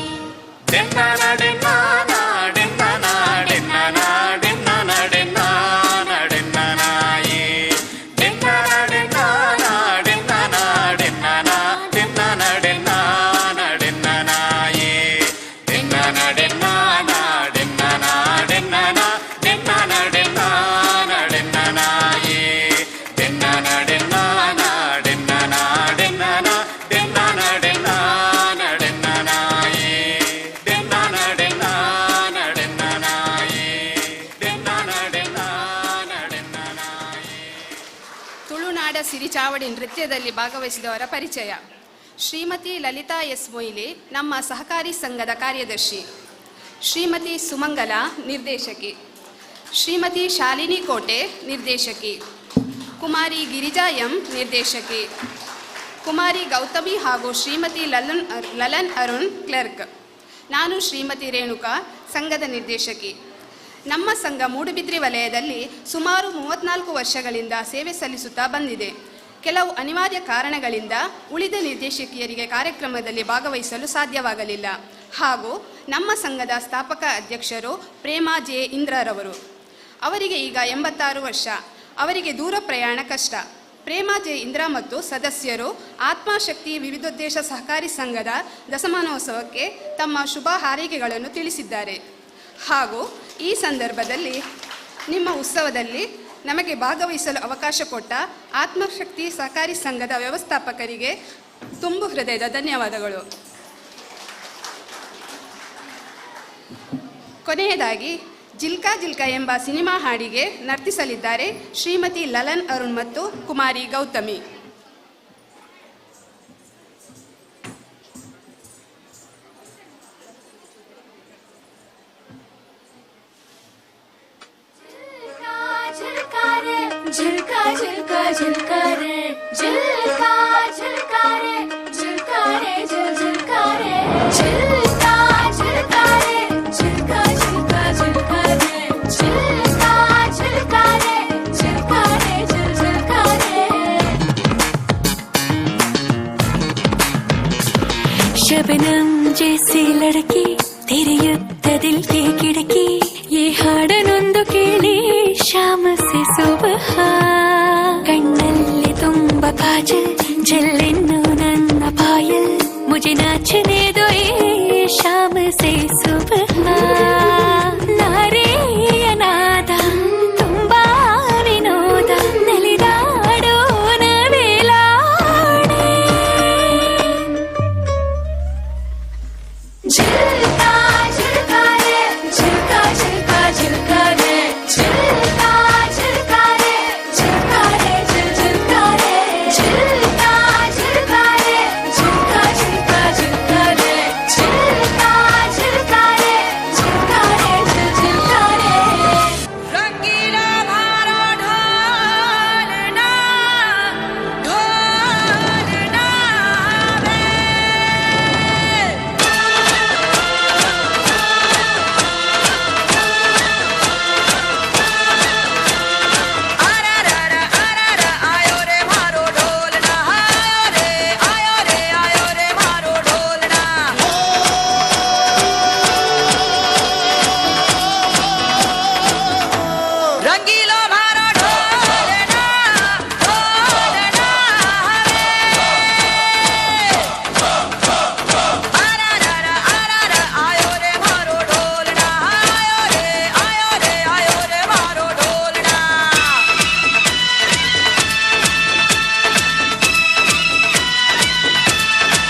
ಡೆನ್ನ ನಡೆನ್ನ ನಾಡೆನ್ನ ನಾಡೆನ್ನ ನಾಡೆನ್ನ ನಡೆನ್ನ ನಡೆನ್ನ ನಾಯೇ. ಡೆನ್ನ ನಡೆನ್ನ ನಾಡೆನ್ನ ನಾಡೆನ್ನ ನಾಡೆನ್ನ ನಡೆನ್ನ ನಡೆನ್ನ ನಾಯೇ. ಡೆನ್ನ ನಡೆನ್ನ ನಾಡೆನ್ನ ನಾಡೆನ್ನ ನಾಡೆನ್ನ ನಡೆನ್ನ ನಡೆನ್ನ ನಾಯೇ. ಡೆನ್ನ ನಡೆನ್ನ ನಾಡೆನ್ನ ನಾಡೆನ್ನ ನಾಡೆನ್ನ ನಡೆನ್ನ ನಡೆನ್ನ ನಾಯೇ. ಡೆನ್ನ ನಡೆನ್ನ ನಡೆನ್ನ ನಾಯೇ. ಡೆನ್ನ ನಡೆನ್ನ ನಡೆನ್ನ ನಾಯೇ. ತುಳುನಾಡ ಸಿರಿಚಾವಡಿ ನೃತ್ಯದಲ್ಲಿ ಭಾಗವಹಿಸಿದವರ ಪರಿಚಯ. ಶ್ರೀಮತಿ ಲಲಿತಾ ಎಸ್ ಮೊಯ್ಲಿ ನಮ್ಮ ಸಹಕಾರಿ ಸಂಘದ ಕಾರ್ಯದರ್ಶಿ, ಶ್ರೀಮತಿ ಸುಮಂಗಲ ನಿರ್ದೇಶಕಿ, ಶ್ರೀಮತಿ ಶಾಲಿನಿ ಕೋಟೆ ನಿರ್ದೇಶಕಿ, ಕುಮಾರಿ ಗಿರಿಜಾ ಎಂ ನಿರ್ದೇಶಕಿ, ಕುಮಾರಿ ಗೌತಮಿ ಹಾಗೂ ಶ್ರೀಮತಿ ಲಲನ್ ಅರುಣ್ ಕ್ಲರ್ಕ್. ನಾನು ಶ್ರೀಮತಿ ರೇಣುಕಾ, ಸಂಘದ ನಿರ್ದೇಶಕಿ. ನಮ್ಮ ಸಂಘ ಮೂಡುಬಿದ್ರಿ ವಲಯದಲ್ಲಿ ಸುಮಾರು 34 ವರ್ಷಗಳಿಂದ ಸೇವೆ ಸಲ್ಲಿಸುತ್ತಾ ಬಂದಿದೆ. ಕೆಲವು ಅನಿವಾರ್ಯ ಕಾರಣಗಳಿಂದ ಉಳಿದ ನಿರ್ದೇಶಕಿಯರಿಗೆ ಕಾರ್ಯಕ್ರಮದಲ್ಲಿ ಭಾಗವಹಿಸಲು ಸಾಧ್ಯವಾಗಲಿಲ್ಲ. ಹಾಗೂ ನಮ್ಮ ಸಂಘದ ಸ್ಥಾಪಕ ಅಧ್ಯಕ್ಷರು ಪ್ರೇಮಾ ಜೆ ಇಂದ್ರರವರು. ಅವರಿಗೆ ಈಗ 86 ವರ್ಷ. ಅವರಿಗೆ ದೂರ ಪ್ರಯಾಣ ಕಷ್ಟ. ಪ್ರೇಮಾ ಜೆ ಇಂದ್ರ ಮತ್ತು ಸದಸ್ಯರು ಆತ್ಮಶಕ್ತಿ ವಿವಿಧೋದ್ದೇಶ ಸಹಕಾರಿ ಸಂಘದ ದಶಮಾನೋತ್ಸವಕ್ಕೆ ತಮ್ಮ ಶುಭ ಹಾರೈಕೆಗಳನ್ನು ತಿಳಿಸಿದ್ದಾರೆ. ಹಾಗೂ ಈ ಸಂದರ್ಭದಲ್ಲಿ ನಿಮ್ಮ ಉತ್ಸವದಲ್ಲಿ ನಮಗೆ ಭಾಗವಹಿಸಲು ಅವಕಾಶ ಕೊಟ್ಟ ಆತ್ಮಶಕ್ತಿ ಸಹಕಾರಿ ಸಂಘದ ವ್ಯವಸ್ಥಾಪಕರಿಗೆ ತುಂಬು ಹೃದಯದ ಧನ್ಯವಾದಗಳು. ಕೊನೆಯದಾಗಿ ಜಿಲ್ಕಾ ಜಿಲ್ಕಾ ಎಂಬ ಸಿನಿಮಾ ಹಾಡಿಗೆ ನರ್ತಿಸಲಿದ್ದಾರೆ ಶ್ರೀಮತಿ ಲಲನ್ ಅರುಣ್ ಮತ್ತು ಕುಮಾರಿ ಗೌತಮಿ. झिलका रे झिलका झिलका झिलका रे झिलका झिलका रे झिलका रे झिल झिलका रे झिलका झिलका रे झिलका झिलका झिलका रे झिलका झिलका रे झिलका रे झिल झिलका रे. शबनम जैसी लड़की ತೆರೆಯುತ್ತ ದಿಲ್ ಕೆ ಕಿಟಕಿ ಈ ಹಾಡನೊಂದು ಕೇಳಿ ಶಾಮ ಸೆ ಸುಬಹ ಕಣ್ಣಲ್ಲಿ ತುಂಬ ಕಾಜಲ್ ಜಲ್ಲೆನ್ನು ನನ್ನ ಪಾಯಲ್ ಮುಜೆ ನಾಚನೆ ದೋ ಏ ಶಾಮ ಸೆ ಸುಬಹ ನಾರೆಯ ನಾದ ತುಂಬಾ ವಿನೋದ ನಲಿದಾಡೋಣ ವೇಲಾಡೆ. झिलका झिलका रे झिलका झिलका झिलका रे झिलका झिलका रे झिलका रे झिल झिलका रे झिलका झिलका रे झिलका झिलका झिलका रे झिलका झिलका रे झिलका रे झिल झिलका रे. रंगीला मारा ढोलना ढोलना. रंगीलो मारो ढोलना ढोलना आयो रे मारो ढोलना आयो रे आयो रे आयो रे मारो ढोलना.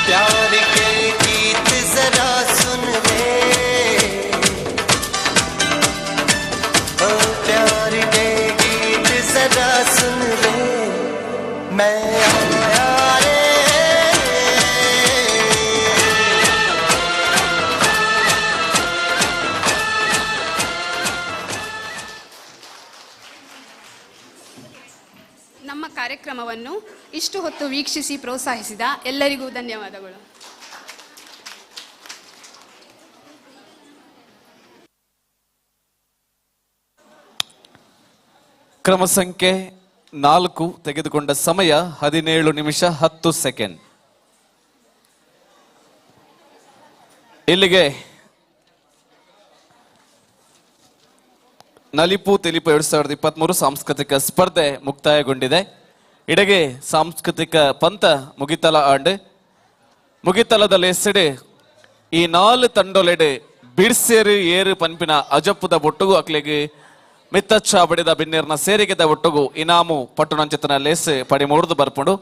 प्यार के गीत जरा सुन ले, ओ प्यार के गीत जरा सुन ले, मैं आया रे. ನಮ್ಮ ಕಾರ್ಯಕ್ರಮವನ್ನು ಇಷ್ಟು ಹೊತ್ತು ವೀಕ್ಷಿಸಿ ಪ್ರೋತ್ಸಾಹಿಸಿದ ಎಲ್ಲರಿಗೂ ಧನ್ಯವಾದಗಳು. ಕ್ರಮ ಸಂಖ್ಯೆ 4 ತೆಗೆದುಕೊಂಡ ಸಮಯ 17 ನಿಮಿಷ 10 ಸೆಕೆಂಡ್. ಇಲ್ಲಿಗೆ ನಲಿಪು ತೆಲಿಪು 2023 ಸಾಂಸ್ಕೃತಿಕ ಸ್ಪರ್ಧೆ ಮುಕ್ತಾಯಗೊಂಡಿದೆ. ಇಡಗೆ ಸಾಂಸ್ಕೃತಿಕ ಪಂಥ ಮುಗಿತಲ ಆಂಡ್ ಮುಗಿತಲದ ಲೇಸೆಡೆ ಈ 4 ತಂಡೊಲೆಡೆ ಬಿಡ್ಸೇರು ಏರು ಪನ್ಪಿನ ಅಜಪ್ಪುದ ಒಟ್ಟುಗು ಅಕ್ಲೆಗೆ ಮಿತ್ತಚ್ಚ ಬಡಿದ ಬಿನ್ನೇರ್ನ ಸೇರಿಗೆದ ಒಟ್ಟುಗು ಇನಾಮು ಪಟ್ಟುನಂಚಿತನ ಲೇಸ್ ಪಡಿ ಮೂಡ್ದು ಬರ್ಪುಂಡು.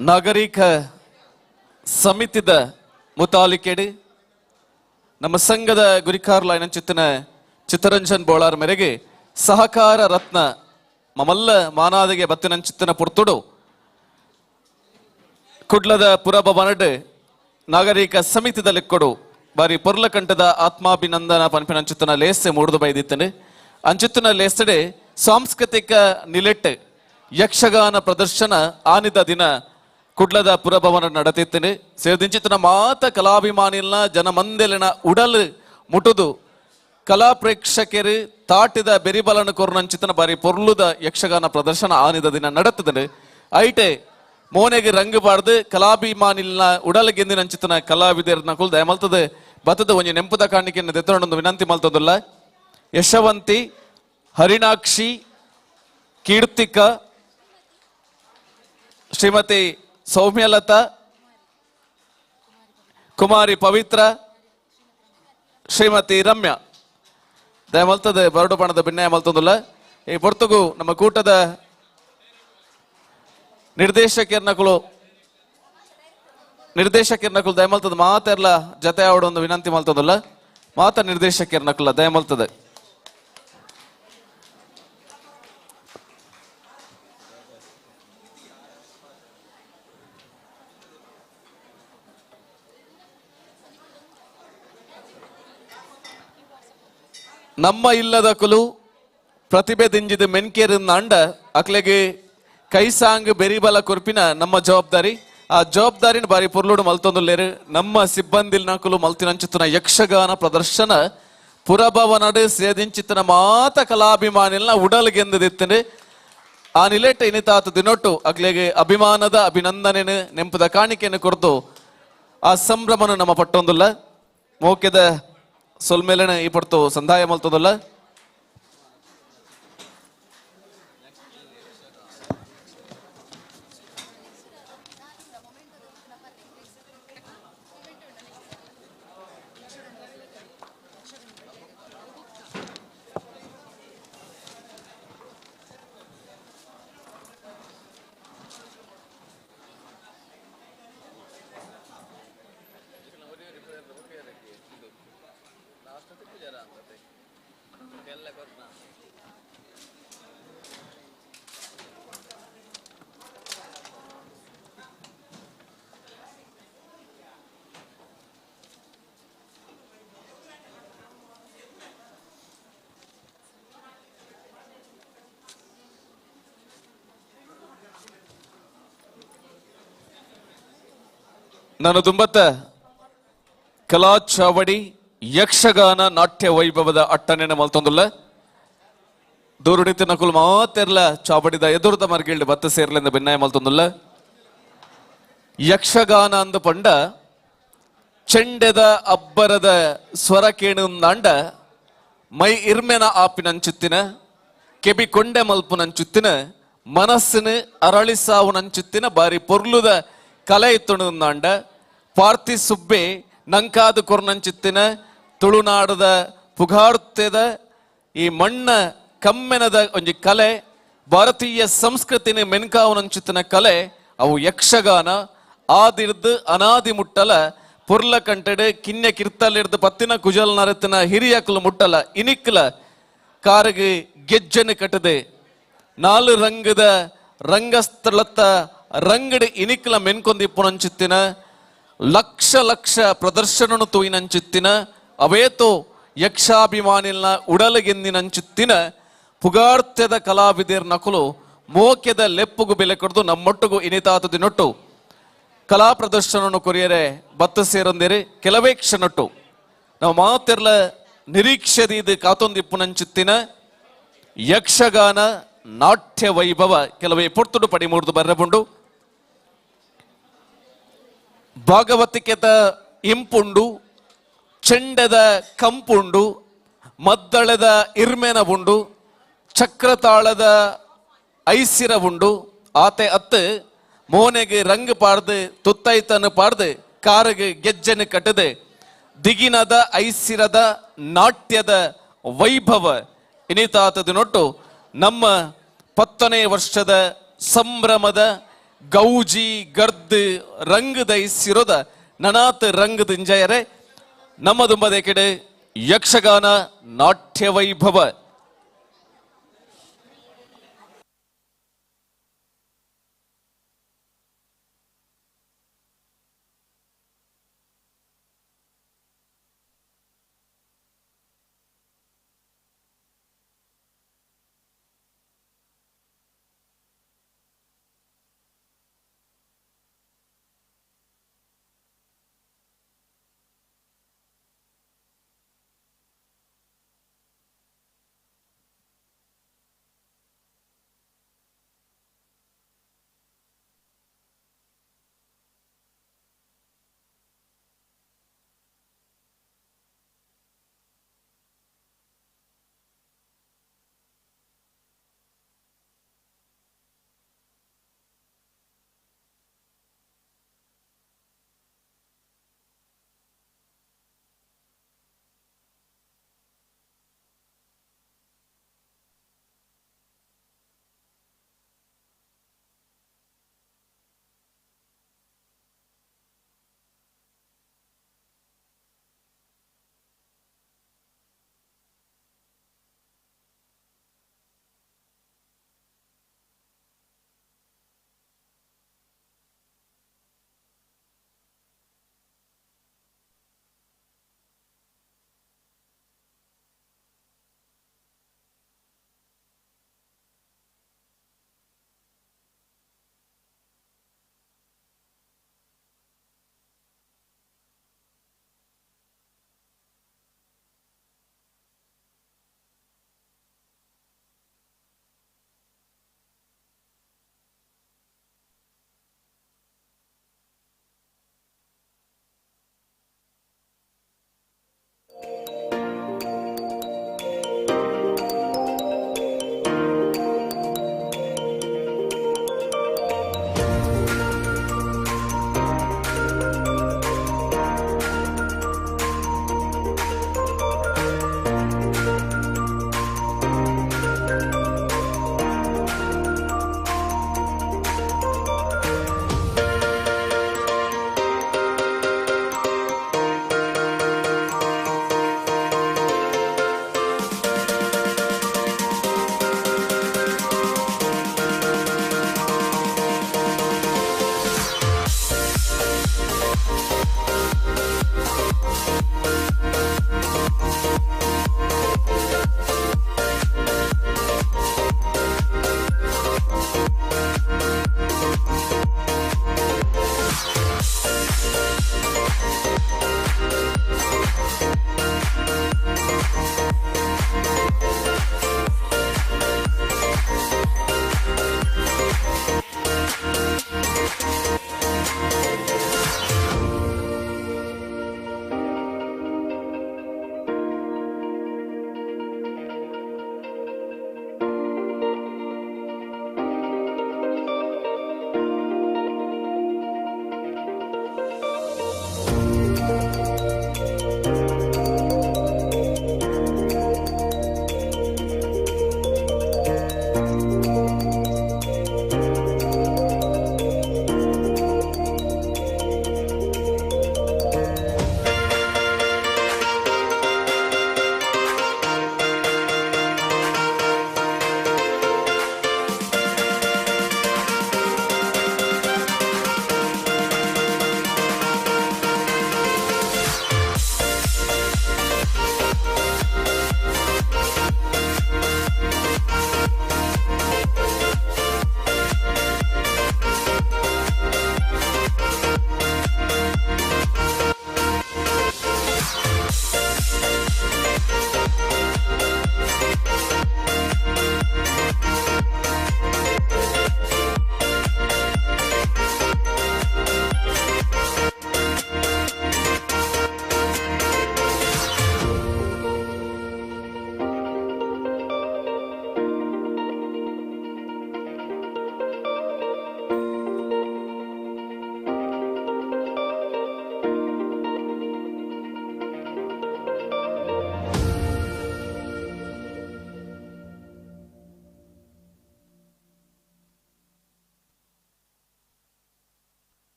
ನಾಗರಿಕ ಸಮಿತಿದ ಮುತಾಲಿಕೆಡು ನಮ್ಮ ಸಂಘದ ಗುರಿಕಾರ್ಲಾಯನ ಚಿತ್ತನ ಚಿತ್ತರಂಜನ್ ಬೋಳಾರ್ ಮೇರೆಗೆ ಸಹಕಾರ ರತ್ನ ಮಮಲ್ಲ ಮಾನಾದಿಗೆ ಬತ್ತಿನಂಚಿತ್ತನ ಪುರ್ತುಡು ಕುಡ್ಲದ ಪುರಭವನಡ್ ನಾಗರಿಕ ಸಮಿತಿದ ಲೆಕ್ಕೊಡು ಬಾರಿ ಪೊರ್ಲಕಂಠದ ಆತ್ಮಾಭಿನಂದನ ಪನ್ಪಿನಂಚಿತ್ತನ ಲೇಸೆ ಮೂಡ್ದು ಬೈದಿತ್ತನೆ. ಅಂಚಿತ್ತನ ಲೇಸಡೆ ಸಾಂಸ್ಕೃತಿಕ ನಿಲೆಟ್ ಯಕ್ಷಗಾನ ಪ್ರದರ್ಶನ ಆನಿದ ದಿನ ಕುಡ್ಲದ ಪುರಭವನ ನಡತಿತ್ತನೆ. ಸೇರ್ದಿಂಚಿತನ ಮಾತ ಕಲಾಭಿಮಾನಿಲ್ನ ಜನಮಂದೆಲಿನ ಉಡಲ್ ಮುಟುದು ಕಲಾ ಪ್ರೇಕ್ಷಕರು ತಾಟಿದ ಬೆರಿಬಲನ ಕೊರ್ನಂಚಿತನ ಬಾರಿ ಪೊರ್ಲುದ ಯಕ್ಷಗಾನ ಪ್ರದರ್ಶನ ಆನಿದ ದಿನ ನಡತದನೆ. ಐಟೆ ಮೋನೆಗೆ ರಂಗು ಬಾರ್ದು ಕಲಾಭಿಮಾನಿಲ್ನ ಉಡಲ್ ಗೆಂದಿನಂಚಿತನ ಕಲಾವಿದರನ್ನ ಕುಲ್ ದಯಮಲ್ತದೆ ಬತ್ತದ ಒಂಜಿ ನೆಂಪುದ ಕಾಣಿಕೆಯನ್ನು ದೆತ್ತೊಂದು ವಿನಂತಿ ಮಲ್ತದಲ್ಲ. ಯಶವಂತಿ, ಹರಿಣಾಕ್ಷಿ, ಕೀರ್ತಿಕ, ಶ್ರೀಮತಿ ಸೌಮ್ಯಲತಾ, ಕುಮಾರಿ ಪವಿತ್ರ, ಶ್ರೀಮತಿ ರಮ್ಯಾ ದಯಮಲ್ತದೆ ಬರಡು ಬಣದ ಭಿನ್ನಯ ಮಲ್ತೊಂದುಲ್ಲ. ಈ ಪೊರ್ತುಗು ನಮ್ಮ ಕೂಟದ ನಿರ್ದೇಶಕರ್ನಕುಲು ದಯಮಲ್ತದ ಮಾತೆರ್ಲ ಜತೆ ಆವಡೊಂದು ವಿನಂತಿ ಮಲ್ತೊಂದುಲ್ಲ. ಮಾತ ನಿರ್ದೇಶಕರ್ನಕುಲ ದಯಮಲ್ತದೆ. ನಮ್ಮ ಇಲ್ಲದಕುಲು ಪ್ರತಿಭೆ ದಿಂಜಿದ ಮೆನ್ಕೇರಿನ ಅಂಡ ಅಕ್ಲೆಗೆ ಕೈಸಾಂಗ್ ಬೆರಿಬಲ ಕೊರ್ಪಿನ ನಮ್ಮ ಜವಾಬ್ದಾರಿ. ಆ ಜವಾಬ್ದಾರಿನ ಬಾರಿ ಪೊರ್ಲುಡು ಮಲ್ತೊಂದುಲ್ಲೇರು ನಮ್ಮ ಸಿಬ್ಬಂದಿಲ್ ನಕುಲು ಮಲ್ತಿನಂಚುತ್ತಿನ ಯಕ್ಷಗಾನ ಪ್ರದರ್ಶನ ಪುರಭವನಡು ಸೇದಿಂಚಿತ್ತಿನ ಮಾತ ಕಲಾಭಿಮಾನಿಲ್ನ ಉಡಲ್ಗೆಂದದಿತ್ತನೆ. ಆ ನಿಲೆಟ್ ಇನಿತಾತ ದಿನೊಟ್ಟು ಅಕ್ಲೆಗೆ ಅಭಿಮಾನದ ಅಭಿನಂದನೆನು ನೆಂಪದ ಕಾಣಿಕೆಯನ್ನು ಕೊರ್ದು ಆ ಸಂಭ್ರಮನು ನಮ್ಮ ಪಟ್ಟೊಂದುಲ್ಲ. ಮೋಕೆದ ಸೊಲ್ಮೇಲೆನ ಈ ಪಡ್ತು ಸಂದಾಯ ಮಲ್ತೊಂದುಲ್ಲ. ನಾನು ತುಂಬತ್ತ ಕಲಾ ಚಾವಡಿ ಯಕ್ಷಗಾನ ನಾಟ್ಯ ವೈಭವದ ಅಟ್ಟನೆನ ಮಲ್ತೊಂದುಲ್ಲ. ದೂರುಡಿತ ನಕುಲು ಮಾತೆರ್ಲ ಚಾವಡಿದ ಎದುರುದ ಮರ್ಗಿಲ್ಡ್ ಬತ್ತ ಸೇರ್ಲೆಂದ ಬೆನ್ನಾಯ ಮಲ್ತೊಂದುಲ್ಲ. ಯಕ್ಷಗಾನ ಅಂದ ಪಂಡ ಚೆಂಡೆದ ಅಬ್ಬರದ ಸ್ವರ ಕೇಣುಂದಾಂಡ ಮೈ ಇರ್ಮೆನ ಆಪಿನಂಚುತ್ತಿನ, ಕೆಬಿ ಕೊಂಡೆ ಮಲ್ಪುನಂಚುತ್ತಿನ, ಮನಸ್ಸಿನ ಅರಳಿಸಾವುನಂಚುತ್ತಿನ ಬಾರಿ ಪೊರ್ಲುದ ಕಲೆ ಇತ್ತುಂದಾಂಡ ಪಾರ್ಥಿ ಸುಬ್ಬೆ ನಂಕಾದ ಕೊರ್ನಂಚಿತ್ತಿನ ತುಳುನಾಡದ ಪುಗಾರ್ತೆದ ಈ ಮಣ್ಣ ಕಮ್ಮೆನದ ಒಂಜಿ ಕಲೆ, ಭಾರತೀಯ ಸಂಸ್ಕೃತಿನ ಮೆನ್ಕಾವನಂಚಿತ್ತಿನ ಕಲೆ ಅವು ಯಕ್ಷಗಾನ. ಆದಿರ್ದು ಅನಾದಿ ಮುಟ್ಟಲ ಪೊರ್ಲ ಕಂಟೆಡ್ ಕಿನ್ಯ ಕಿರ್ತಲಿರ್ದು ಪತ್ತಿನ ಕುಜಲ್ ನರತಿನ ಹಿರಿಯಕಲು ಮುಟ್ಟಲ ಇನಿಕ್ಲ ಕಾರಿಗೆ ಗೆಜ್ಜೆನು ಕಟ್ಟದೆ ನಾಲು ರಂಗದ ರಂಗಸ್ಥಳತ್ತ ರಂಗಡಿ ಇನಿಕ್ಲ ಮೆನ್ಕೊಂದಿಪ್ಪುನಂಚಿತ್ತಿನ ಲಕ್ಷ ಲಕ್ಷ ಪ್ರದರ್ಶನನು ತೂಯಿನಂಚಿತ್ತಿನ ಅವೇತೋ ಯಕ್ಷಾಭಿಮಾನಿಲ್ನ ಉಡಲಗೆಂದಿನಂಚಿತ್ತಿನ ಪುಗಾರ್ತ್ಯದ ಕಲಾವಿದರ್ ನಕಲು ಮೋಕ್ಯದ ಲೆಪ್ಪುಗು ಬೆಲೆ ಕೊಡ್ದು ನಮ್ಮೊಟ್ಟಿಗೂ ಇನಿತಾತ ದಿನೊಟ್ಟು ಕಲಾ ಪ್ರದರ್ಶನವನ್ನು ಕೊರಿಯರೆ ಬತ್ತ ಸೇರೊಂದಿರಿ ಕೆಲವೇ ಕ್ಷಣಟ್ಟು ನಾವು ಮಾತಿರ್ಲ ನಿರೀಕ್ಷೆದೀದು ಕಾತೊಂದಿಪ್ಪುನಂಚಿತ್ತಿನ ಯಕ್ಷಗಾನ ನಾಟ್ಯ ವೈಭವ ಕೆಲವೇ ಪೊರ್ತುಡು ಪಡಿಮೂರ್ದು ಬರ್ರಬುಂಡು. ಭಾಗವತಿಕೆತ ಇಂಪುಂಡು, ಚೆಂಡದ ಕಂಪುಂಡು, ಮದ್ದಳದ ಇರ್ಮೆನ ಉಂಡು, ಚಕ್ರತಾಳದ ಐಸಿರ ಉಂಡು. ಆತೆ ಅತ್ತು ಮೋನೆಗೆ ರಂಗ್ ಪಾಡ್ದು ತುತ್ತೈತನ್ನು ಪಾಡ್ದು ಕಾರಿಗೆ ಗೆಜ್ಜೆನು ಕಟ್ಟದೆ ದಿಗಿನದ ಐಸಿರದ ನಾಟ್ಯದ ವೈಭವ ಇನಿತಾತದ ನೊಟ್ಟು ನಮ್ಮ 10ನೇ ವರ್ಷದ ಸಂಭ್ರಮದ ಗೌಜಿ ಗರ್ದ್ ರಂಗದ ಐಸಿರೋದ ನನಾತ್ ರಂಗದ ಇಂಜಯರೆ ನಮ್ಮ ದುಂಬದ ಕಡೆ ಯಕ್ಷಗಾನ ನಾಟ್ಯ ವೈಭವ.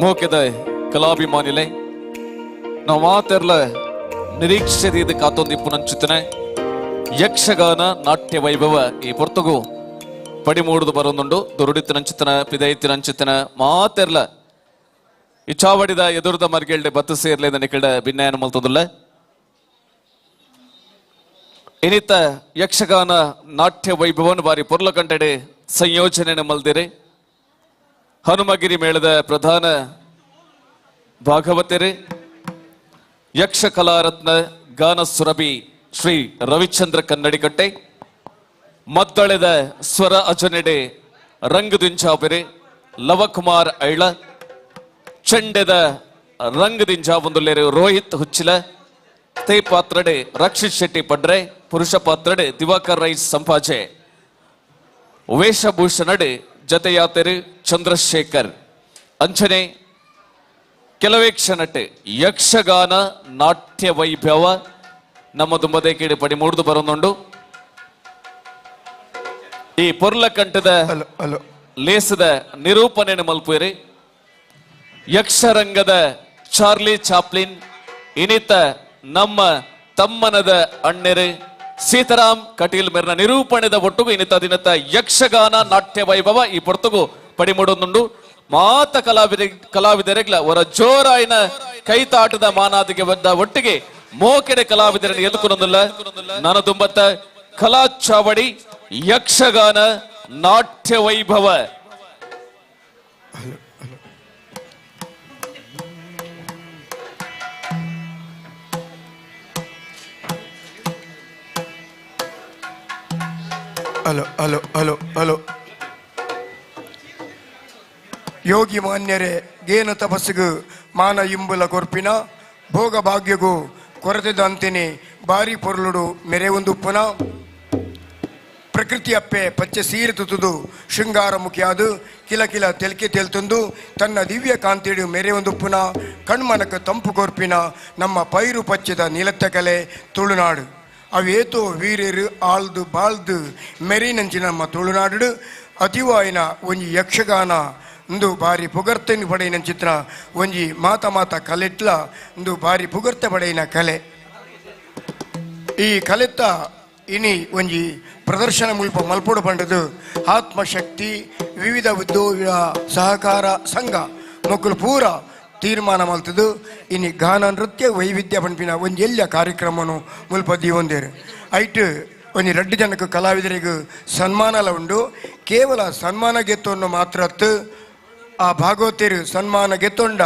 ಮೋಕೆದ ಕಲಾಭಿಮಾನಿಲೆ ನಾವು ಮಾತೆರ್ಲ ನಿರೀಕ್ಷೆದ ಕಾತೊಂದಿಪ್ಪು ನಂಚುತ್ತನೆ ಯಕ್ಷಗಾನ ನಾಟ್ಯ ವೈಭವ ಈ ಪೊರ್ತುಗು ಪಡಿಮೂಡುದು ಬರೋದುಂಡು. ದುರುಡಿತ್ತು ನಂಚುತ್ತನ ಪಿದೈತಿ ನಂಚುತ್ತನ ಮಾತೆರ್ಲ ಇಚ್ಛಾವಡಿದ ಎದುರುದ ಮರ್ಗೆಲ್ಡೆ ಬತ್ತು ಸೇರ್ಲೆ ನಿಕಡ ಭಿನ್ನಾಯನ ಮಲ್ತದುಲ್ಲ. ಇನಿತ ಯಕ್ಷಗಾನ ನಾಟ್ಯ ವೈಭವನ ಬಾರಿ ಪೊರ್ಲ ಕಂಟೆಡೆ ಸಂಯೋಜನೆ ಮಲ್ದಿರೆ ಹನುಮಗಿರಿ ಮೇಳದ ಪ್ರಧಾನ ಭಾಗವತರೆ ಯಕ್ಷ ಕಲಾರತ್ನ ಗಾನ ಸುರಭಿ ಶ್ರೀ ರವಿಚಂದ್ರ ಕನ್ನಡಿಕಟ್ಟೆ, ಮದ್ದಳೆದ ಸ್ವರ ಅಜನೆಡೆ ರಂಗದಿಂಚಾಪೆರೆ ಲವಕುಮಾರ್ ಐಳ, ಚೆಂಡೆದ ರಂಗದಿಂಜಾವಂದುಲ್ಲೇರು ರೋಹಿತ್ ಹುಚ್ಚಿಲ, ತೇ ಪಾತ್ರಡೆ ರಕ್ಷಿತ್ ಶೆಟ್ಟಿ ಪಡ್ರೆ, ಪುರುಷ ಪಾತ್ರಡೆ ದಿವಾಕರ್ ರೈ ಸಂಪಾಜೆ, ವೇಷಭೂಷಣಡೆ ಜತೆಯಾತೆರು ಚಂದ್ರಶೇಖರ್. ಅಂಚನೆ ಕೆಲವೇ ಕ್ಷಣಟ್ಟೆ ಯಕ್ಷಗಾನ ನಾಟ್ಯ ವೈಭವ ನಮ್ಮ ದುಂಬದೆ ಕೇಳಿ ಪಡಿ ಮೂಡ್ದು ಬರೋದುಂಡು. ಈ ಪೊರ್ಲ ಕಂಠದ ಲೇಸದ ನಿರೂಪಣೆ ಮಲ್ಪುರಿ ಯಕ್ಷರಂಗದ ಚಾರ್ಲಿ ಚಾಪ್ಲಿನ್ ಇನಿತ ನಮ್ಮ ತಮ್ಮನದ ಅಣ್ಣೆರೆ ಸೀತಾರಾಮ್ ಕಟೀಲ್ ಮೆರ್ನ ನಿರೂಪಣೆದ ಒಟ್ಟುಗು ಇನಿತ ದಿನತ ಯಕ್ಷಗಾನ ನಾಟ್ಯ ವೈಭವ ಈ ಪೊರ್ತುಗು ಪಡಿಮೂಡೊಂದುಂಡು. ಮಾತ ಕಲಾವಿದರೆಗ್ಲ ಅವರ ಜೋರಾಯಿನ ಕೈತಾಟದ ಮಾನಾದಿಗೆ ಬಂದ ಒಟ್ಟಿಗೆ ಮೋಕೆಡೆ ಕಲಾವಿದರನ್ನು ಎದುಕೊಂದಲ್ಲ. ನಾನು ದುಂಬತ್ತ ಕಲಾ ಚಾವಡಿ ಯಕ್ಷಗಾನ ನಾಟ್ಯ ವೈಭವ. Hello hello hello hello. Yogi ಮಾನ್ಯರೇ, ಗೇನ ತಪಸ್ಸಿಗು ಮಾನ ಇಂಬುಲ ಕೊರ್ಪಿನ ಭೋಗ ಭಾಗ್ಯಗೂ ಕೊರತೆದಂತೆನೆ ಬಾರಿ ಪೊರುಳುಡು ಮೆರೆ ಒಂದು ಪುನ ಪ್ರಕೃತಿ ಅಪ್ಪೆ ಪಚ್ಚೆ ಸೀರೆ ತುತುದು ಶೃಂಗಾರ ಮುಖಿಯಾದು ಕಿಲ ಕಿಲ ತೆಲ್ಕೆ ತೆಲ್ತುಂದು ತನ್ನ ದಿವ್ಯ ಕಾಂತಿಡು ಮೆರೆ ಒಂದು ಪುನ ಕಣ್ಮನಕ ತಂಪು ಕೊರ್ಪಿನ ನಮ್ಮ ಪೈರು ಪಚ್ಚದ ನೀಲತ್ತ ಕಲೆ ತುಳುನಾಡು. ಅವೇತೋ ವೀರರು ಆಳ್ದು ಬಾಳ್ದು ಮೆರಿನಂಚಿನ ನಮ್ಮ ತುಳುನಾಡು ಅತಿವಾಯಿನ ಒಂಜಿ ಯಕ್ಷಗಾನ ಇಂದು ಬಾರಿ ಪುಗರ್ತೆನು ಪಡೆಯಿನ ಚಿತ್ರ ಒಂಜಿ ಮಾತ ಮಾತ ಕಲೆಟ್ಲ ಇಂದು ಬಾರಿ ಪುಗರ್ತೆ ಪಡೆಯಿನ ಕಲೆ. ಈ ಕಲೆತ್ತ ಇನಿ ಒಂಜಿ ಪ್ರದರ್ಶನ ಮುಲ್ಪ ಮಲ್ಪೊಡು ಪಂಡದು ಆತ್ಮಶಕ್ತಿ ವಿವಿಧ ಉದ್ಯೋಗ ಸಹಕಾರ ಸಂಘ ಮೊಕ್ಕಲು ಪೂರ ತೀರ್ಮಾನ ಮಲ್ತದು. ಇನಿ ಗಾನ ನೃತ್ಯ ವೈವಿಧ್ಯ ಪನ್ಪಿನ ಒಂಜಿ ಎಲ್ಲ ಕಾರ್ಯಕ್ರಮನು ಮುಲ್ಪ ದೀವೊಂದೇರು. ಐಟ್ ಒಂಜಿ ರಡ್ಡು ಜನಕ್ಕೆ ಕಲಾವಿದರಿಗೆ ಸನ್ಮಾನಲ ಉಂಡು. ಕೇವಲ ಸನ್ಮಾನ ಗೆತ್ತೊಂಡು ಮಾತ್ರ ಅತ್ತು ಆ ಭಾಗವತರು ಸನ್ಮಾನ ಗೆತ್ತೊಂಡ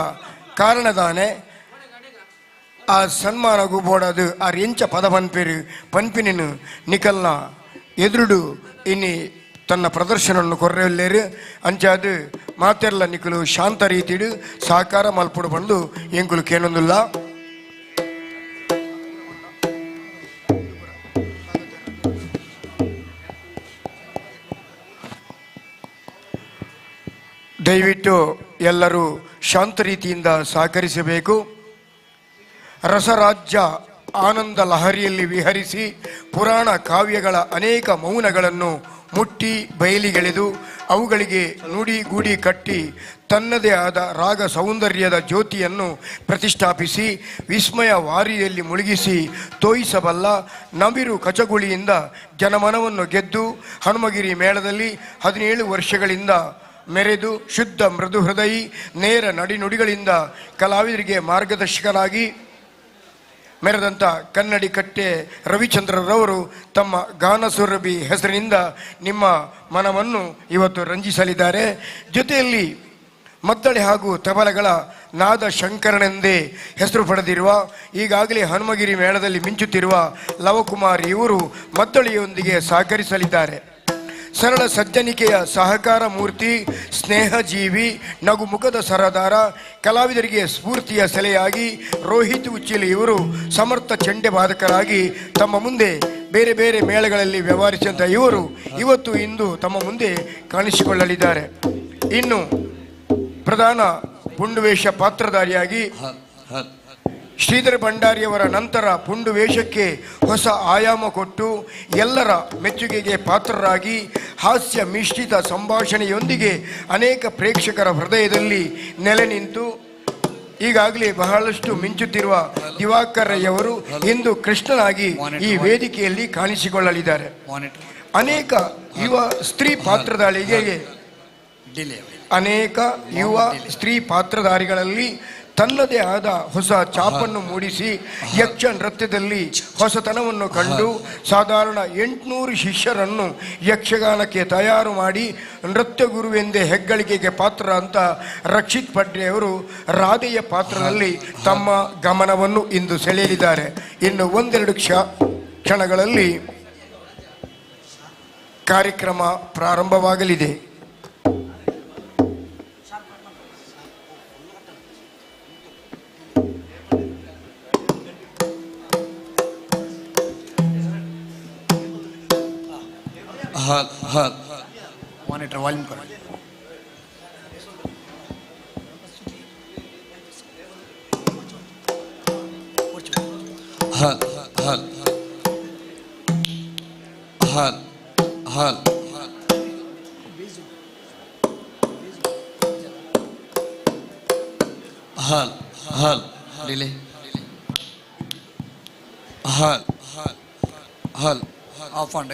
ಕಾರಣದಾನೆ ಆ ಸನ್ಮಾನಗೂ ಬೋಡದು ಆ ಎಂಚ ಪದ ಪನ್ಪೇರು ಪನ್ಪಿನಿನು ನಿಕಲ್ನ ಎದುರುಡು ಇನಿ ತನ್ನ ಪ್ರದರ್ಶನವನ್ನು ಕೊರ್ರೆಲ್ಲೇರು. ಅಂಚಾದು ಮಾತೆರ್ಲ ನಿಕಲು ಶಾಂತ ರೀತಿಡು ಸಹಕಾರ ಮಲ್ಪುಡು ಬಂದು ಎಂಕುಲು ಕೇನೊಂದುಲ್ಲ. ದಯವಿಟ್ಟು ಎಲ್ಲರೂ ಶಾಂತ ರೀತಿಯಿಂದ ಸಹಕರಿಸಬೇಕು. ರಸರಾಜ್ಯ ಆನಂದ ಲಹರಿಯಲ್ಲಿ ವಿಹರಿಸಿ ಪುರಾಣ ಕಾವ್ಯಗಳ ಅನೇಕ ಮೌನಗಳನ್ನು ಮುಟ್ಟಿ ಬಯಲಿಗೆಳೆದು ಅವುಗಳಿಗೆ ನುಡಿ ಗೂಡಿ ಕಟ್ಟಿ ತನ್ನದೇ ಆದ ರಾಗ ಸೌಂದರ್ಯದ ಜ್ಯೋತಿಯನ್ನು ಪ್ರತಿಷ್ಠಾಪಿಸಿ ವಿಸ್ಮಯ ವಾರಿಯಲ್ಲಿ ಮುಳುಗಿಸಿ ತೋಯಿಸಬಲ್ಲ ನವಿರು ಕಚಗುಳಿಯಿಂದ ಜನಮನವನ್ನು ಗೆದ್ದು ಹನುಮಗಿರಿ ಮೇಳದಲ್ಲಿ 17 ವರ್ಷಗಳಿಂದ ಮೆರೆದು ಶುದ್ಧ ಮೃದು ಹೃದಯಿ ನೇರ ನಡಿನುಡಿಗಳಿಂದ ಕಲಾವಿದರಿಗೆ ಮಾರ್ಗದರ್ಶಕರಾಗಿ ಮೆರೆದಂಥ ಕನ್ನಡಿ ಕಟ್ಟೆ ರವಿಚಂದ್ರರವರು ತಮ್ಮ ಗಾನಸುರಭಿ ಹೆಸರಿನಿಂದ ನಿಮ್ಮ ಮನವನ್ನು ಇವತ್ತು ರಂಜಿಸಲಿದ್ದಾರೆ. ಜೊತೆಯಲ್ಲಿ ಮದ್ದಳೆ ಹಾಗೂ ತಬಲಗಳ ನಾದ ಶಂಕರನೆಂದೇ ಹೆಸರು ಪಡೆದಿರುವ ಈಗಾಗಲೇ ಹನುಮಗಿರಿ ಮೇಳದಲ್ಲಿ ಮಿಂಚುತ್ತಿರುವ ಲವಕುಮಾರ್ ಇವರು ಮದ್ದಳೆಯೊಂದಿಗೆ ಸಹಕರಿಸಲಿದ್ದಾರೆ. ಸರಳ ಸಜ್ಜನಿಕೆಯ ಸಹಕಾರ ಮೂರ್ತಿ, ಸ್ನೇಹಜೀವಿ, ನಗುಮುಖದ ಸರದಾರ, ಕಲಾವಿದರಿಗೆ ಸ್ಫೂರ್ತಿಯ ಸೆಲೆಯಾಗಿ ರೋಹಿತ್ ಉಚ್ಚಿಲಿ ಇವರು ಸಮರ್ಥ ಚೆಂಡೆ ವಾದಕರಾಗಿ ತಮ್ಮ ಮುಂದೆ ಬೇರೆ ಬೇರೆ ಮೇಳಗಳಲ್ಲಿ ವ್ಯವಹರಿಸಿದಂಥ ಇವರು ಇವತ್ತು ಇಂದು ತಮ್ಮ ಮುಂದೆ ಕಾಣಿಸಿಕೊಳ್ಳಲಿದ್ದಾರೆ. ಇನ್ನು ಪ್ರಧಾನ ಪುಂಡುವೇಷ ಪಾತ್ರಧಾರಿಯಾಗಿ ಶ್ರೀಧರ ಭಂಡಾರಿಯವರ ನಂತರ ಪುಂಡು ವೇಷಕ್ಕೆ ಹೊಸ ಆಯಾಮ ಕೊಟ್ಟು ಎಲ್ಲರ ಮೆಚ್ಚುಗೆಗೆ ಪಾತ್ರರಾಗಿ ಹಾಸ್ಯ ಮಿಶ್ರಿತ ಸಂಭಾಷಣೆಯೊಂದಿಗೆ ಅನೇಕ ಪ್ರೇಕ್ಷಕರ ಹೃದಯದಲ್ಲಿ ನೆಲೆ ನಿಂತು ಈಗಾಗಲೇ ಬಹಳಷ್ಟು ಮಿಂಚುತ್ತಿರುವ ದಿವಾಕರ್ ರೈಯವರು ಇಂದು ಕೃಷ್ಣನಾಗಿ ಈ ವೇದಿಕೆಯಲ್ಲಿ ಕಾಣಿಸಿಕೊಳ್ಳಲಿದ್ದಾರೆ. ಅನೇಕ ಯುವ ಸ್ತ್ರೀ ಪಾತ್ರಧಾರಿಗೆ ಅನೇಕ ಯುವ ಸ್ತ್ರೀ ಪಾತ್ರಧಾರಿಗಳಲ್ಲಿ ತನ್ನದೇ ಆದ ಹೊಸ ಛಾಪನ್ನು ಮೂಡಿಸಿ ಯಕ್ಷ ನೃತ್ಯದಲ್ಲಿ ಹೊಸತನವನ್ನು ಕಂಡು ಸಾಧಾರಣ 800 ಶಿಷ್ಯರನ್ನು ಯಕ್ಷಗಾನಕ್ಕೆ ತಯಾರು ಮಾಡಿ ನೃತ್ಯ ಗುರುವೆಂದೇ ಹೆಗ್ಗಳಿಕೆಗೆ ಪಾತ್ರ ಅಂತ ರಕ್ಷಿತ್ ಪಡ್ರೆಯವರು ರಾಧೆಯ ಪಾತ್ರದಲ್ಲಿ ತಮ್ಮ ಗಮನವನ್ನು ಇಂದು ಸೆಳೆಯಲಿದ್ದಾರೆ. ಇನ್ನು ಒಂದೆರಡು ಕ್ಷಣಗಳಲ್ಲಿ ಕಾರ್ಯಕ್ರಮ ಪ್ರಾರಂಭವಾಗಲಿದೆ. ಹಲ್ ಹಲ್ ಮಾನಿಟರ್ ವಾಲ್ಯೂಮ್ ಕರೋ. ಹಲ್ ಹಲ್ ಹಲ್ ಹಲ್ ಹಲ್ ಹಲ್ ಡಿಲೇ ಹಲ್ ಹಲ್ ಆಫ್ ಆನ್.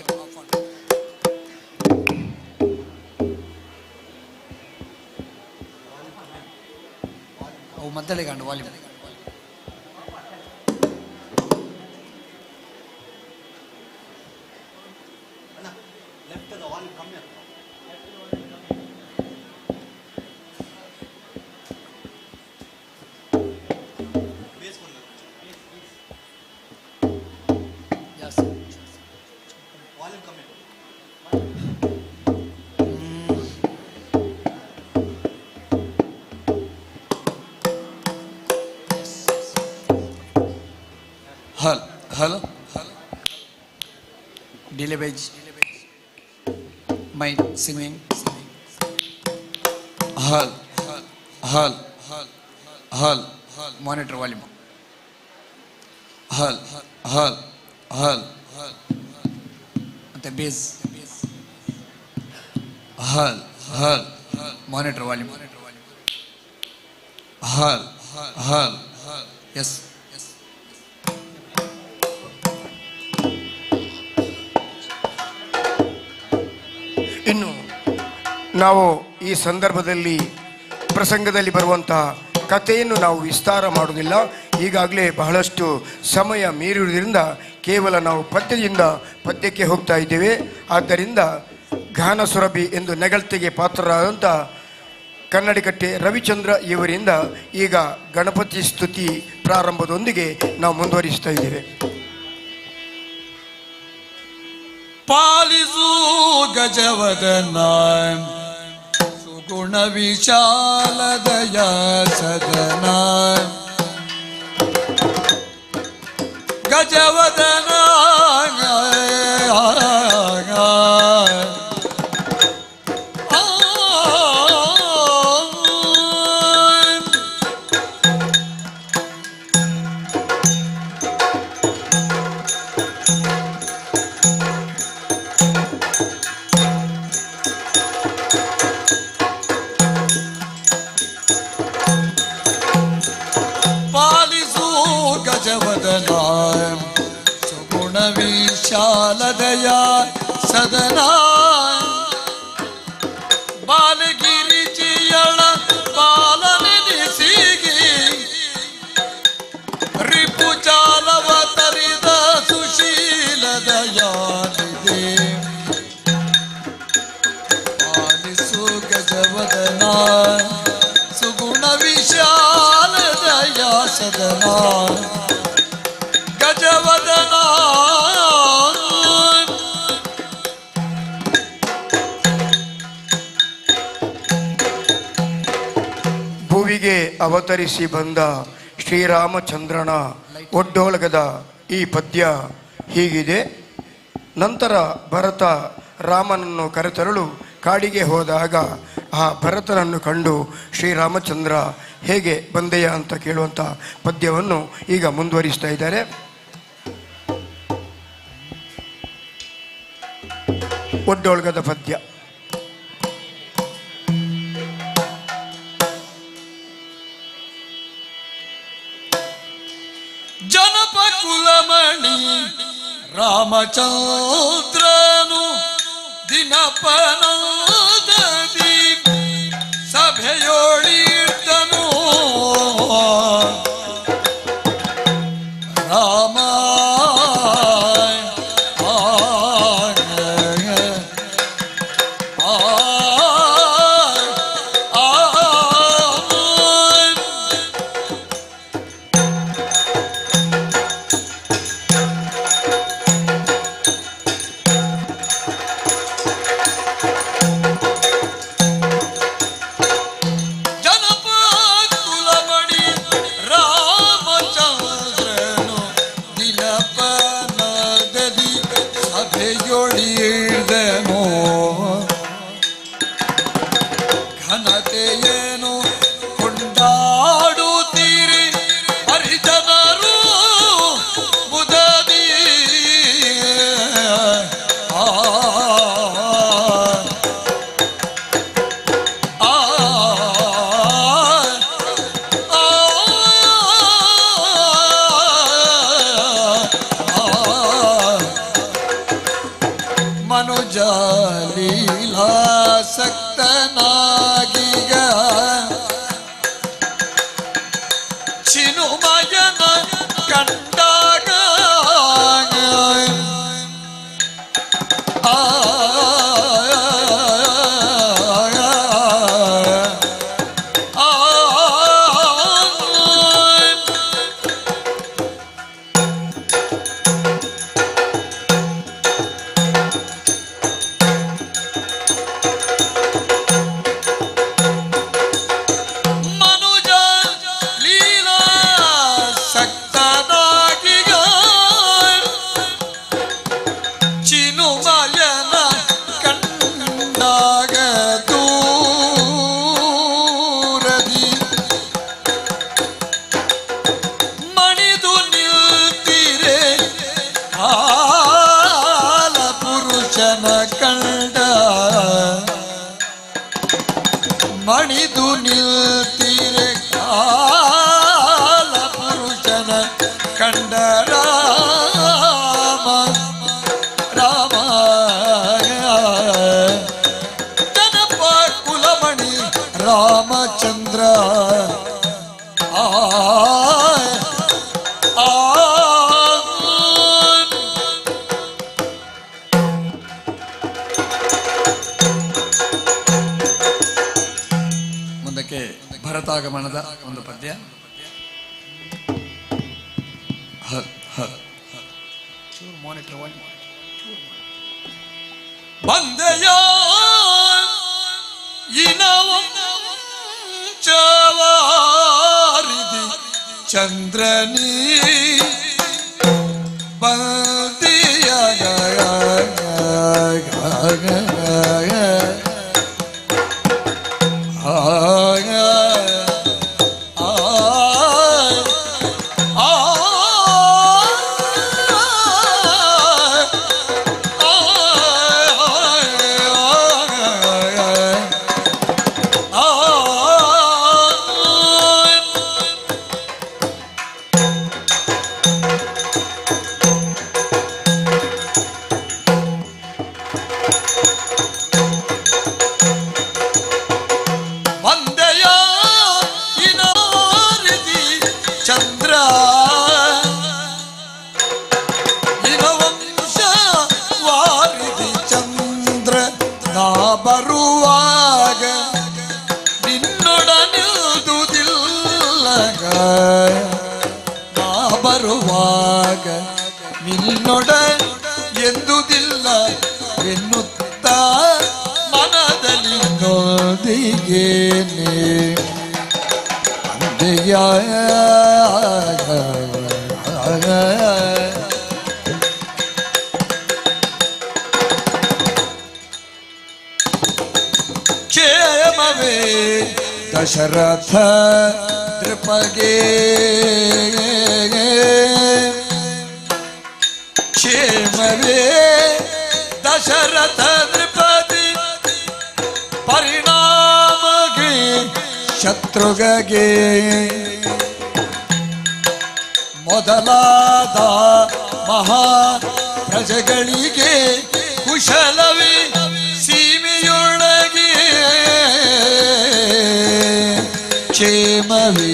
ಅವು ಮದ್ದಳೆಗಂಡು ವಾಲ್ಯೂಮ್. ಹಲ್ ಹಲೋ ಡಿಲೇ ಬೇಜ್ ಮೈ ಸಿಂಗಿಂಗ್. ಹಲ್ ಹಲ್ ಹಲ್ ಮಾನಿಟರ್ ವಾಲ್ಯೂಮ್. ಹಲ್ ಹಲ್ ಹಲ್ ಮತ್ತೆ ಬೇಸ್. ಹಲ್ ಹಲ್ ಮಾನಿಟರ್ ವಾಲ್ಯೂಮ್. ಹಲ್ ಹಲ್ ಎಸ್. ಇನ್ನು ನಾವು ಈ ಸಂದರ್ಭದಲ್ಲಿ ಪ್ರಸಂಗದಲ್ಲಿ ಬರುವಂತಹ ಕಥೆಯನ್ನು ನಾವು ವಿಸ್ತಾರ ಮಾಡುವುದಿಲ್ಲ. ಈಗಾಗಲೇ ಬಹಳಷ್ಟು ಸಮಯ ಮೀರಿರುವುದರಿಂದ ಕೇವಲ ನಾವು ಪದ್ಯದಿಂದ ಪದ್ಯಕ್ಕೆ ಹೋಗ್ತಾ ಇದ್ದೇವೆ. ಆದ್ದರಿಂದ ಗಾನಸುರಭಿ ಎಂದು ನೆಗಳತೆಗೆ ಪಾತ್ರರಾದಂಥ ಕನ್ನಡಿಕಟ್ಟೆ ರವಿಚಂದ್ರ ಇವರಿಂದ ಈಗ ಗಣಪತಿ ಸ್ತುತಿ ಪ್ರಾರಂಭದೊಂದಿಗೆ ನಾವು ಮುಂದುವರಿಸ್ತಾ ಇದ್ದೇವೆ. ಪಾಲಿಸು ಗಜವದನ ಸುಗುಣ ವಿಶಾಲದಯ ಸದನ ಗಜವದನ ವಿಶಾಲದಯ ಸದನ ಬಾಲಗಿರಿಜಿಯಳ ಬಾಲನೆನಿಸಿಗಿ ರಿಪು ಜಾಲವ ತರಿದ ಸುಶೀಲದಯಾನಿದೆ ಪಾಲಿಸು ಗಜವದನ ಸುಗುಣ ವಿಶಾಲದಯ ಸದನ ಗಜವದನ. ಭುವಿಗೆ ಅವತರಿಸಿ ಬಂದ ಶ್ರೀರಾಮಚಂದ್ರನ ಒಡ್ಡೋಲಗದ ಈ ಪದ್ಯ ಹೀಗಿದೆ. ನಂತರ ಭರತ ರಾಮನನ್ನು ಕರೆತರಲು ಕಾಡಿಗೆ ಹೋದಾಗ ಆ ಭರತನನ್ನು ಕಂಡು ಶ್ರೀರಾಮಚಂದ್ರ ಹೇಗೆ ಬಂದೆಯ ಅಂತ ಕೇಳುವಂಥ ಪದ್ಯವನ್ನು ಈಗ ಮುಂದುವರಿಸ್ತಾ ಇದ್ದಾರೆ. ಒಡ್ಡೊಳ್ಗದ ಪದ್ಯ. ಜನಪ ಕುಲಮಣಿ ರಾಮಚಂದ್ರನು ದಿನಪನದಿ ಸಭೆಯೋಳಿರ್ತನು. ರಾಮ ಜನಪ ಕುಲಮಣಿ ರಾಮಚಂದ್ರನು ದಿನಪನದಿ ಸಭೆಯೊಳಿರ್ದನು. ಘನತೆಯೇನು ಕೊಂಡಾಡುತ್ತೀರಿ ಹರಿಜನರು ಮುದದಿ. ಆ ಆ ಮನುಜ ಲೀಲಾಸಕ್ತನಾಗಿಗ ಚಿನುಮಯನ ಕಂಡಾಗ ಆ ಆ ಮನುಜ ಲೀಲಾ ಸಕ್ತನಾಗಿಗ ಚಿನುಮಯನ ಕಂಡಾಗ ದೂರದಿ ಮಣಿದು ನಿಲ್ತಿರೆ ಕಾಲ ಪುರುಷನ ಕಂಡ ಮಣಿದು ನಿಲ್ತಿರೆ ಕಾಲ ಪುರುಷನ ಕಂಡ ರಾಮ ರಾಮ ಜನಪ ಕುಲಮಣಿ ರಾಮಚಂದ್ರ ಆ ಆ ಮುಂದಕ್ಕೆ ಭರತಾಗಮನದ ಒಂದು ಪದ್ಯ. ಹ ಹ ಬಂದೆಯ ಇನವಂಚವಾರಿದಿ ಚಂದ್ರನೀ ಬಂದಿಯ ಬಂದೆಯ ಇನಾರಿದಿ ಚಂದ್ರ ಇನವಂಶ ವಾರಿದಿ ಚಂದ್ರ ನಾ ಬರುವಾಗ ನಿನ್ನೊಡನಿಲ್ದುದಿಲ್ಲ ನಾ ಬರುವಾಗ ನಿನ್ನೊಡ ಎಂದುದಿಲ್ಲ ಎನ್ನುತ್ತ ಮನದಲ್ಲಿ ನೋದಿಗೇನೆ ಅಂದೆಯ ಕ್ಷೇಮವೆಂದು ಕ್ಷೇಮವೇ ದಶರಥ ನೃಪಗೆ ಕ್ಷೇಮವೇ ದಶರಥ ನೃಪತಿ ಪರಿಣಾಮಗೆ ಶತ್ರುಗೆ ಮೊದಲಾದ ಮಹಾ ಪ್ರಜೆಗಳಿಗೆ ಕುಶಲವೇ ಸೀಮೆಯೊಳಗೆ ಕ್ಷೇಮವೇ.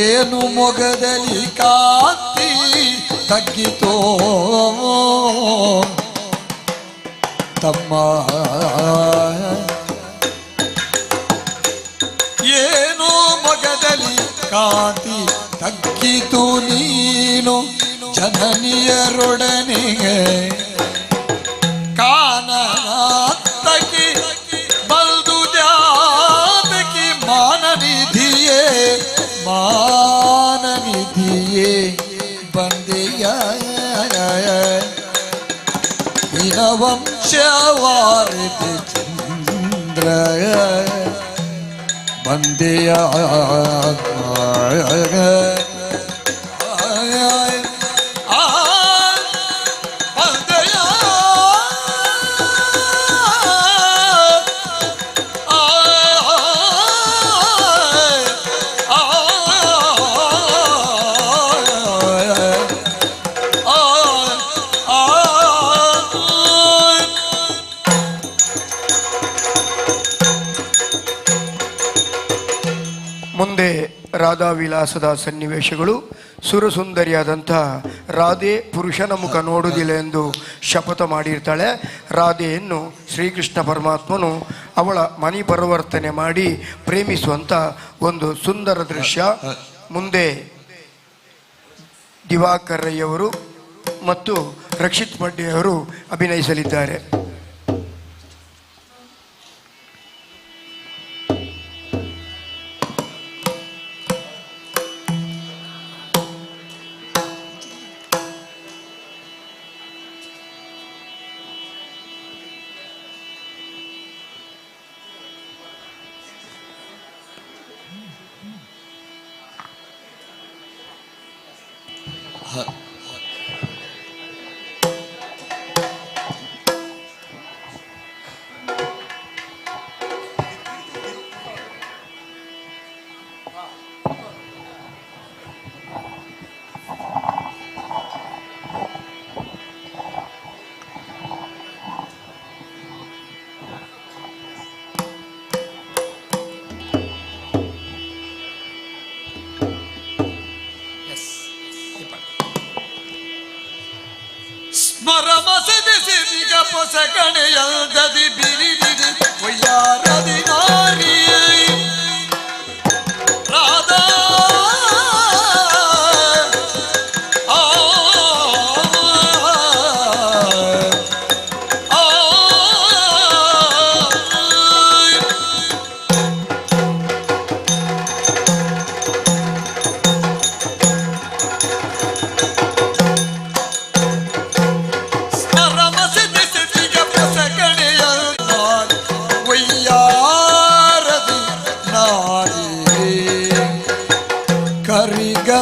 ಏನು ಮೊಗದಲ್ಲಿ ಕಾಂತಿ ತಗ್ಗಿತೋ ತಮ್ಮ, ಏನು ಮೊಗದಲ್ಲಿ ಕಾಂತಿ ತಗ್ಗಿತು ನೀನು ಜನನಿಯರೊಡನೆ ಕಾನನಾತ್ತಕಿ ಬಲ್ದು ದ್ಯಾತಕಿ ಮಾನನಿಧಿಯೇ ಮಾನನಿಧಿಯೇ ಬಂದೆಯ ವಂಶವಾರಿದೆ ಚಂದ್ರ ಬಂದೆಯ ಮುಂದೆ ರಾಧಾ ವಿಲಾಸದ ಸನ್ನಿವೇಶಗಳು. ಸುರಸುಂದರಿಯಾದಂಥ ರಾಧೆ ಪುರುಷನ ಮುಖ ನೋಡುವುದಿಲ್ಲ ಎಂದು ಶಪಥ ಮಾಡಿರ್ತಾಳೆ. ರಾಧೆಯನ್ನು ಶ್ರೀಕೃಷ್ಣ ಪರಮಾತ್ಮನು ಅವಳ ಮನಿ ಪರಿವರ್ತನೆ ಮಾಡಿ ಪ್ರೇಮಿಸುವಂಥ ಒಂದು ಸುಂದರ ದೃಶ್ಯ. ಮುಂದೆ ದಿವಾಕರ್ ರೈಯವರು ಮತ್ತು ರಕ್ಷಿತ್ ಮಡ್ಡಿಯವರು ಅಭಿನಯಿಸಲಿದ್ದಾರೆ. ಪೊಸಗಣೆಯಲ್ದದಿ ಬಿರಿದಿರಿ ಒಯ್ಯಾರದಿ ನಾರಿ ರಾಧಾ ಆ ಆ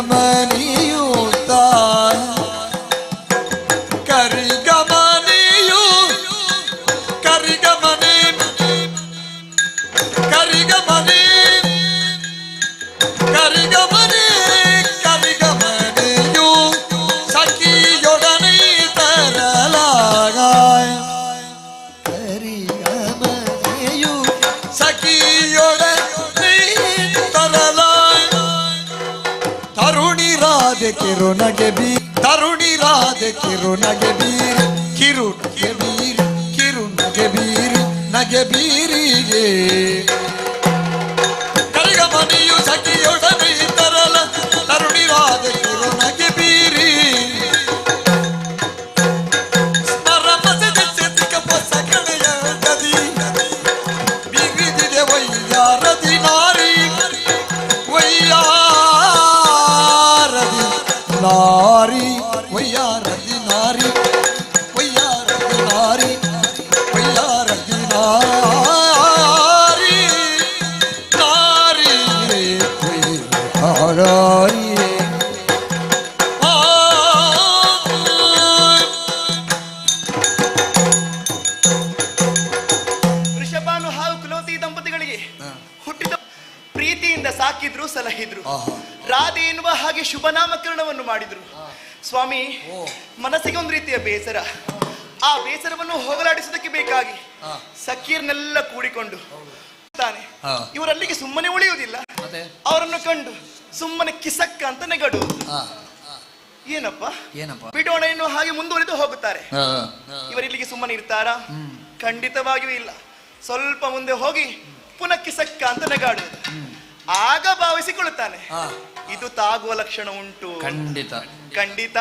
ಕರಿಗಮನಿಯೂತ ಕರಿಗಮನಿಯು ಕರಿಗಮನಿ ಕರಿಗಮನಿ ಕರಿಗಮನಿ ಕರಿಗಮನಿಯು ಸಖಿಯೊಡನೆ ತರಲಾಗ ಕರಿಗಮನಿಯು ಸಖಿಯೊಡನೆ ತರಲಾಗ ತರುಣಿ ರಾಧೆ ಕಿರುನಗೆ ಬೀ ತರುಣಿ ರಾಧೆ ಕಿರುನಗೆ ಬೀರಿ ಕಿರು ನಗೆ ಬೀರಿ ಕಿರುನಗೆ ಬೀರಿ ನಗೆ ಬೀರಿಗೆ ಕರಿಗಮನಿಯು ಸಖಿಯೊಡನೆ ತರಲ ತರುಣಿ ರಾಧೆ ಕಿರುನಗೆ ಬೀರಿ ಸ್ಮರ ಮಸೆದೆ ಚೆದಿಕ ಪೊಸಗಣೆಯ ಗದಿ ಬಿಗಿದಿದೆ ವೈಯಾರದಿ ನಾರಿ ವೈಯಾರದಿ ನಾರಿ ವೈಯಾರದಿ ನಾರಿ ವೈಯಾರದಿ ನಾರಿ ಸಾಕಿದ್ರು, ಸಲಹಿದ್ರು. ರಾಧೆ ಎನ್ನುವ ಹಾಗೆ ಶುಭ ನಾಮಕರಣವನ್ನು ಮಾಡಿದ್ರು. ಸ್ವಾಮಿ, ಮನಸ್ಸಿಗೆ ಒಂದು ರೀತಿಯ ಬೇಸರ. ಆ ಬೇಸರವನ್ನು ಹೋಗಲಾಡಿಸುವುದಕ್ಕೆ ಬೇಕಾಗಿ ಸಖೀರ್ನೆಲ್ಲ ಕೂಡಿಕೊಂಡು ತಾನೆ ಇವರಲ್ಲಿಗೆ ಸುಮ್ಮನೆ ಉಳಿಯುವುದಿಲ್ಲ. ಅವರನ್ನು ಕಂಡು ಸುಮ್ಮನೆ ಕಿಸಕ್ಕ ಅಂತ ನೆಗಡುವುದು. ಏನಪ್ಪ ಏನಪ್ಪ ಬಿಡೋಣ ಎನ್ನುವ ಹಾಗೆ ಮುಂದುವರಿದು ಹೋಗುತ್ತಾರೆ. ಇವರಿಲ್ಲಿಗೆ ಸುಮ್ಮನೆ ಇರ್ತಾರಾ? ಖಂಡಿತವಾಗಿಯೂ ಇಲ್ಲ. ಸ್ವಲ್ಪ ಮುಂದೆ ಹೋಗಿ ಪುನಃ ಕಿಸಕ್ಕ ಅಂತ ನೆಗಾಡುವುದು. ಆಗ ಭಾವಿಸಿಕೊಳ್ಳುತ್ತಾನೆ, ಇದು ತಾಗುವ ಲಕ್ಷಣ ಉಂಟು. ಖಂಡಿತ ಖಂಡಿತ.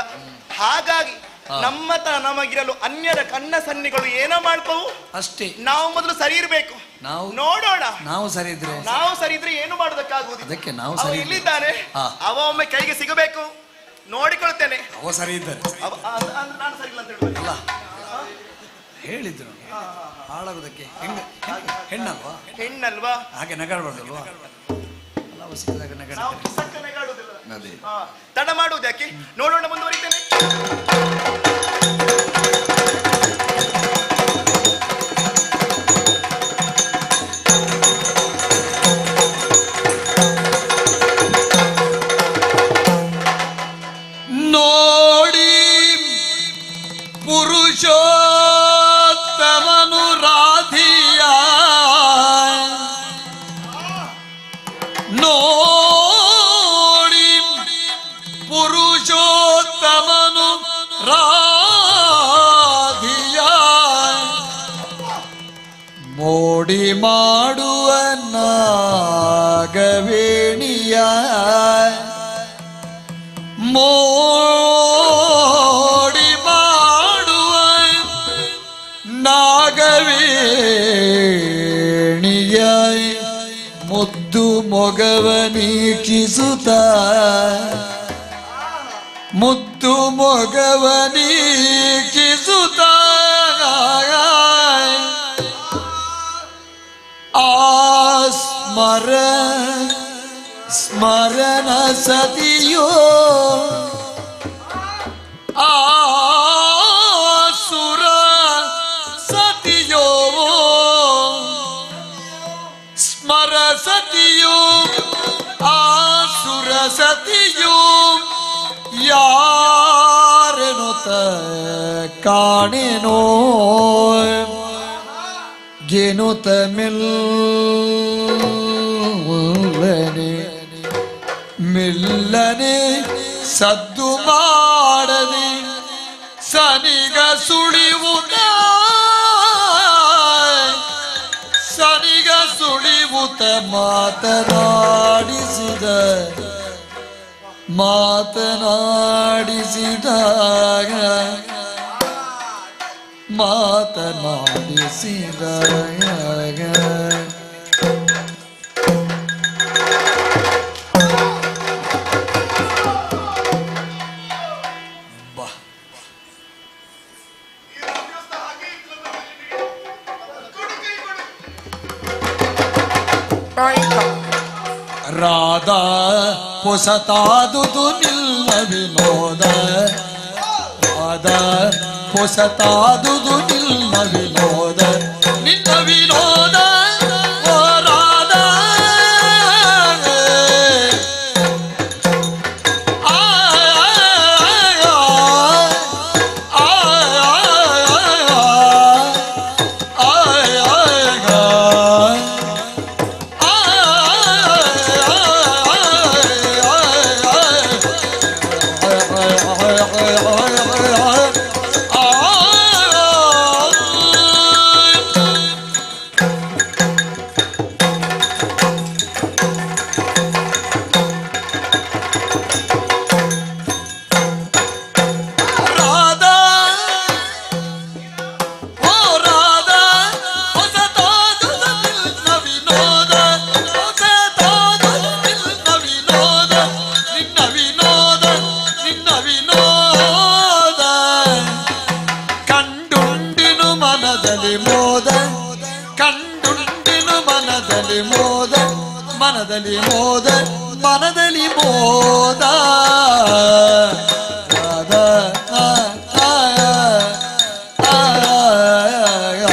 ಹಾಗಾಗಿ ನಮ್ಮತನ ನಮಗಿರಲು ಅನ್ಯರ ಕಣ್ಣ ಸನ್ನಿಗಳು ಏನೋ ಮಾಡ್ಪವು ಅಷ್ಟೇ. ನಾವು ಮೊದಲು ಸರಿ ಇರ್ಬೇಕು. ನಾವು ನೋಡೋಣ. ನಾವು ಸರಿ ಇದ್ರೆ, ನಾವು ಸರಿ ಇದ್ರೆ ಏನು ಮಾಡೋದಕ್ಕಾಗುವುದಿಲ್ಲ. ಅದಕ್ಕೆ ನಾವು ಅವ ಸರಿ ಇದ್ರೆ. ಇಲ್ಲಿದ್ದಾನೆ. ಅವ ಒಮ್ಮೆ ಕೈಗೆ ಸಿಗಬೇಕು, ನೋಡಿಕೊಳ್ತೇನೆ. ಅವ ಸರಿ ಇದ್ದಾರೆ. ನಾನು ಸರಿ ಇಲ್ಲ ಅಂತ ಹೇಳುವ ಅಲ್ಲ, ಹೇಳಿದ್ರು ಹಾಳಾಗೋದಕ್ಕೆ. ಹೆಣ್ಣಲ್ವಾ? ಹೆಣ್ಣಲ್ವಾ? ಹಾಗೆ ನಗಾಡಬಾರ್ದಲ್ವಾ? ಅಲ್ಲ, ಅವ ಸಿಕ್ಕಿದಾಗ ನಾವು ನಗಾಡ್ತಾರೆ. ಕಿಸಕ್ಕ ನಗಾಡುವುದಿಲ್ಲ. ಅದೇ. ತಡ ಮಾಡುವುದು ಯಾಕೆ? ನೋಡೋಣ, ಮುಂದುವರಿತೇನೆ. ನೋಡಿ ಪುರುಷೋತ್ತಮನು ರಾಧಿಯ, ನೋಡಿ ಪುರುಷೋತ್ತಮನು ರಾಧಿಯ, ಮೋಡಿ ಮಾಡುವ ನಾಗವೇಣಿಯ, ಮೋಡಿ ಮಾಡುವ ನಾಗವೇಣಿಯ, ಮುದ್ದು ಮೊಗವ ನೀಕ್ಷಿಸುತ್ತ, ಮುದ್ದು ಮೊಗವ ನೀಕ್ಷಿಸುತ್ತ, ಆ ಸ್ಮರ ಸ್ಮರಣ ಸತಿಯೋ, ಆಸುರ ಸತಿಯೋ, ಸ್ಮರ ಸತಿಯೋ, ಆಸುರ ಸತಿಯೋ, ಯಾರೆನುತ ಕಾಣೆನೋ ಗೆನುತ ಮೆಲ್ಲನೆ ಮೆಲ್ಲನೆ ಸದ್ದು ಮಾಡದೆ ಸನಿಗ ಸುಳಿವುತ, ಸನಿಗ ಸುಳಿವುತ ಮಾತನಾಡಿಸಿದ, ಮಾತನಾಡಿಸಿದ, ಮಾತನಾಡಿಸಿದ. ರಾಧಾ ಪೊಸತಾದುದು ನಿಲ್ಲ ವಿನೋದ, ರಾಧಾ ಪೊಸತಾದುದು ನಿಲ್ಲ ವಿನೋದ, ನಿನ್ನ ವಿನೋದ ಓ ರಾಧಾ. ಆ ಆ ಆ ಆ ರಾಧಾ ಓ ರಾಧಾ ಹೊಸತಾದುದು ನಿನ್ನ ವಿನೋದ, ಹೊಸತಾದುದು ನಿನ್ನ ವಿನೋದ, ನಿನ್ನ ವಿನೋದ, ನಿನ್ನ ವಿನೋದ. ಕಂಡುಂಡಿನು ಮನದಲ್ಲಿ ಮೋದ, ಕಂಡುಂಡಿನು ಮನದಲ್ಲಿ ಮೋದ, ಮನದಲ್ಲಿ ಮೋದ, ಮನದಲ್ಲಿ ಮೋದ. ರಾಧಾ ಆ, ಆ, ಆ, ಆ, ಆ.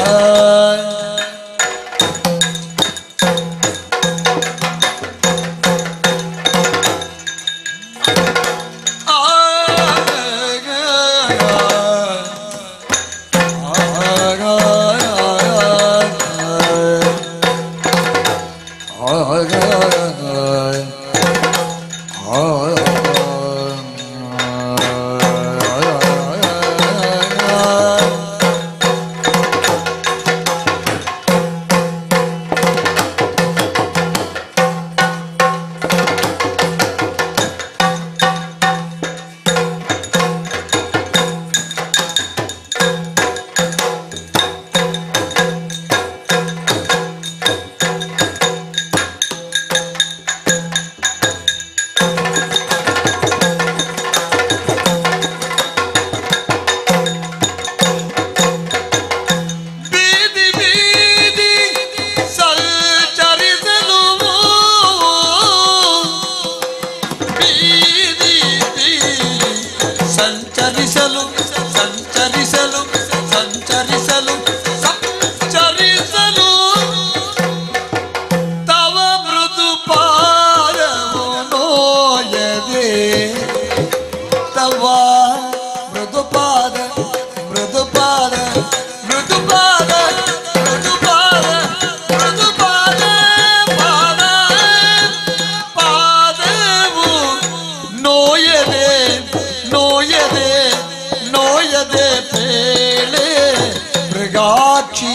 ಮೃಗಾಕ್ಷಿ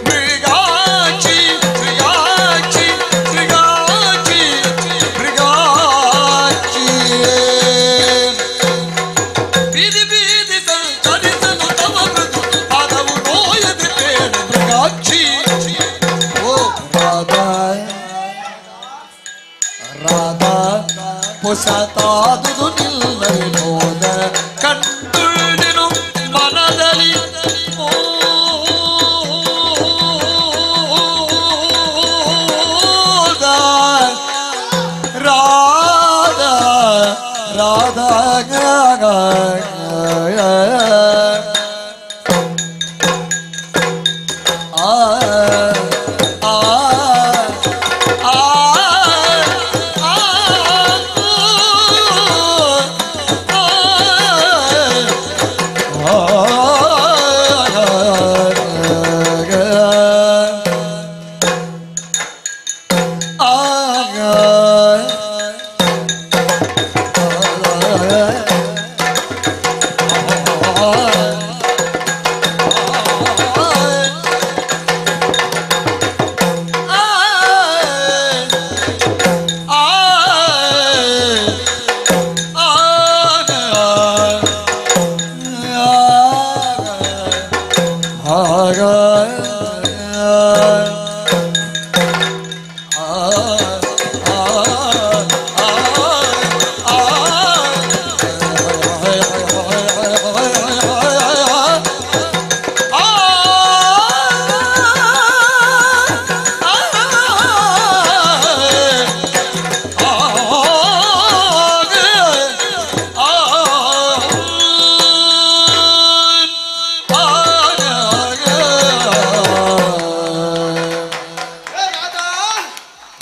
ಮೃಗಾಕ್ಷಿ ಮೃಗಾಕ್ಷಿ ಮೃಗಾಕ್ಷಿ ಮೃಗಾಕ್ಷಿ. ಬೀದಿ ಬೀದಿ ಸಂಚರಿಸಲು ತವ ಮೃದು ಪಾದವು ನೋಯದೆ ಬೇಡ ಮೃಗಾಕ್ಷಿ. ಓ ರಾಧಾ ರಾಧಾ ಪುಸತಾದುದು ನಿಲ್ಲ ವಿನೋದ ಕಂಡುಳ್ಳಿನು ಮನದಲ್ಲಿ ಮೋದ. ರಾಧಾ ರಾಧಾ ಆ ಆ ಆ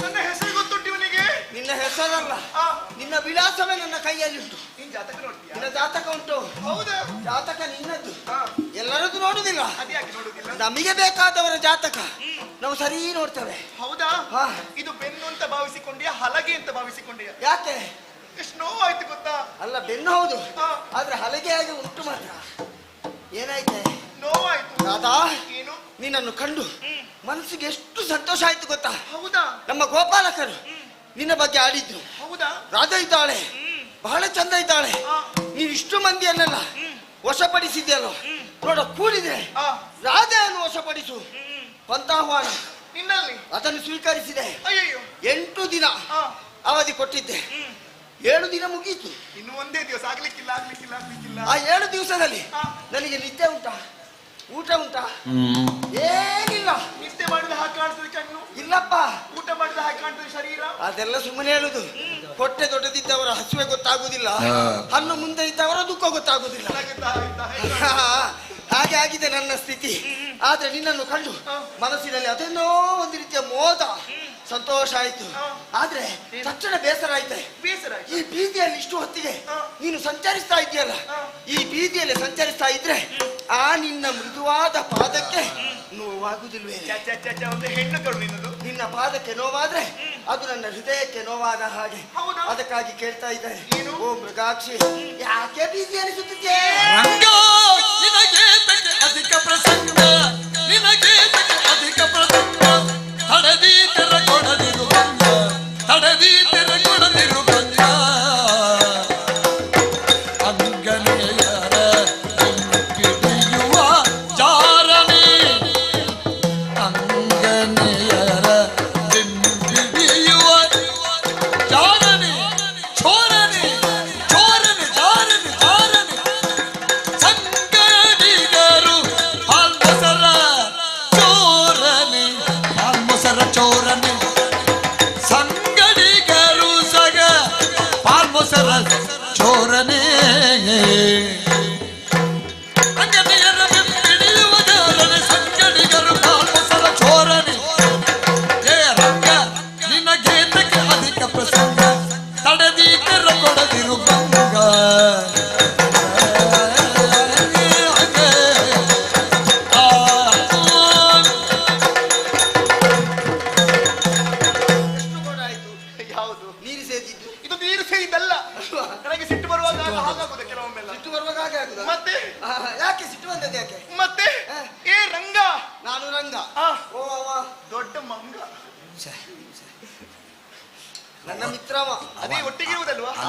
ನನ್ನ ಹೆಸರು ಗೊತ್ತುಂಟು ಇವನಿಗೆ. ನಿನ್ನ ಹೆಸರಲ್ಲ, ನಿನ್ನ ವಿಳಾಸವೇ ನನ್ನ ಕೈಯಲ್ಲಿ ಉಂಟು. ನೀನ್ ಜಾತಕ ನೋಡ್ತೀಯಾ? ನಿನ್ನ ಜಾತಕ ಉಂಟು. ಹೌದಾ? ಜಾತಕ ನಿನ್ನದ್ದು, ಎಲ್ಲರದ್ದು ನೋಡುದಿಲ್ಲ. ಅದ್ಯಾಕೆ ನೋಡುದಿಲ್ಲ? ನಮಗೆ ಬೇಕಾದವರ ಜಾತಕ ನಾವು ಸರಿ ನೋಡ್ತೇವೆ. ಹೌದಾ? ಇದು ಬೆನ್ನು ಅಂತ ಭಾವಿಸಿಕೊಂಡಿಯಾ, ಹಲಗೆ ಅಂತ ಭಾವಿಸಿಕೊಂಡಿಯಾ? ಯಾಕೆ? ಎಷ್ಟು ನೋವಾಯ್ತು ಗೊತ್ತಾ? ಅಲ್ಲ, ಬೆನ್ನು ಹೌದು, ಆದ್ರೆ ಹಲಗೆ ಹಾಗೆ ಉಂಟು ಮಾತ್ರ. ಏನಾಯ್ತೆ? ನೋವಾಯ್ತು. ರಾಧಾ, ಏನು? ನಿನ್ನನ್ನು ಕಂಡು ಮನಸ್ಸಿಗೆ ಎಷ್ಟು ಸಂತೋಷ ಆಯ್ತು ಗೊತ್ತಾ? ಹೌದಾ? ನಮ್ಮ ಗೋಪಾಲಕರು ನಿನ್ನ ಬಗ್ಗೆ ಆಡಿದ್ರು. ಹೌದಾ? ರಾಧಾ ಇದ್ದಾಳೆ, ಬಹಳ ಚಂದ ಇದ್ದಾಳೆ. ನೀನು ಇಷ್ಟು ಮಂದಿಯನ್ನೆಲ್ಲ ವಶಪಡಿಸಿದ್ಯಲ್ಲ, ನೋಡ ಕೂಡಿದ್ರೆ ರಾಧೆಯನ್ನು ವಶಪಡಿಸು ಪಂತಾಹ್ವಾನ ನಿನ್ನಲ್ಲಿ ಅದನ್ನು ಸ್ವೀಕರಿಸಿದೆ. ಅಯ್ಯಯ್ಯೋ. 8 ದಿನ ಅವಧಿ ಕೊಟ್ಟಿದ್ದೆ, 7 ದಿನ ಮುಗೀತು. ಇನ್ನು ಒಂದೇ ದಿವಸ. ಆಗ್ಲಿಕ್ಕಿಲ್ಲ, ಆಗ್ಲಿಕ್ಕಿಲ್ಲ, ಆಗ್ಲಿಕ್ಕಿಲ್ಲ. ಆ 7 ದಿವಸದಲ್ಲಿ ನನಗೆ ನಿದ್ದೆ ಉಂಟಾ, ಊಟ ಉಂಟಾ? ಏನಿಲ್ಲ. ನಿದ್ದೆ ಮಾಡಿದ ಹಾಗೆ ಕಾಣ್ತದೆ ಕಣ್ಣು. ಇಲ್ಲಪ್ಪ. ಊಟ ಮಾಡಿದ ಹಾಗೆ ಕಾಣ್ತದೆ ಶರೀರ. ಅದೆಲ್ಲ ಸುಮ್ಮನೆ ಹೇಳುದು. ಹೊಟ್ಟೆ ದೊಡ್ಡದಿದ್ದವರ ಹಸುವೆ ಗೊತ್ತಾಗುದಿಲ್ಲ, ಹಣ್ಣು ಮುಂದೆ ಇದ್ದವರ ದುಃಖ ಗೊತ್ತಾಗುದಿಲ್ಲ. ಹಾಗೆ ಆಗಿದೆ ನನ್ನ ಸ್ಥಿತಿ. ಆದ್ರೆ ನಿನ್ನನ್ನು ಕಂಡು ಮನಸ್ಸಿನಲ್ಲಿ ಅದೇನೋ ಒಂದು ರೀತಿಯ ಮೋದ, ಸಂತೋಷ ಆಯ್ತು. ಆದ್ರೆ ತಕ್ಷಣ ಬೇಸರ ಆಯ್ತು. ಬೇಸರ? ಈ ಬೀದಿಯಲ್ಲಿ ಇಷ್ಟು ಹೊತ್ತಿಗೆ ನೀನು ಸಂಚರಿಸ್ತಾ ಇದೆಯಲ್ಲ, ಈ ಬೀದಿಯಲ್ಲಿ ಸಂಚರಿಸ್ತಾ ಇದ್ರೆ ಆ ನಿನ್ನ ಮೃದುವಾದ ಪಾದಕ್ಕೆ ನೋವಾಗುದಿಲ್ವೇ? ಒಂದು ಹೆಣ್ಣು ಕಡು ನಿನ್ನದು. ನಿನ್ನ ಪಾದಕ್ಕೆ ನೋವಾದ್ರೆ ಅದು ನನ್ನ ಹೃದಯಕ್ಕೆ ನೋವಾದ ಹಾಗೆ. ಅದಕ್ಕಾಗಿ ಕೇಳ್ತಾ ಇದ್ದಾರೆ, ಓ ಮೃಗಾಕ್ಷಿ, ಯಾಕೆ ಬೀದಿಯಲ್ಲಿ ಸುತ್ತಿದ್ಯೆ? ರಂಗ ನಿನಗೆ ತಕ್ಕೆ ಅಧಿಕ ಪ್ರಸಂಗ, ನಿನಗೆ ತಕ್ಕೆ ಅಧಿಕ ಪ್ರಸಂಗ, ತಡದಿ ತೆರ ಕೊಡದಿರು ಭಂಗ, ತಡದಿ ತೆರ ಕೊಡದಿರು ಭಂಗ. ಅಂಗನೆಯರ ಹಿಡಿಯುವ ಜಾರನೆ, ಅಂಗನೆಯರ ಹಿಡಿಯುವ ಜಾರನೆ, ಚೋರನೆ ಚೋರನೆ ಜಾರನೆ ಜಾರನೆ, ಸಂಗಡಿಗರು ಫಲ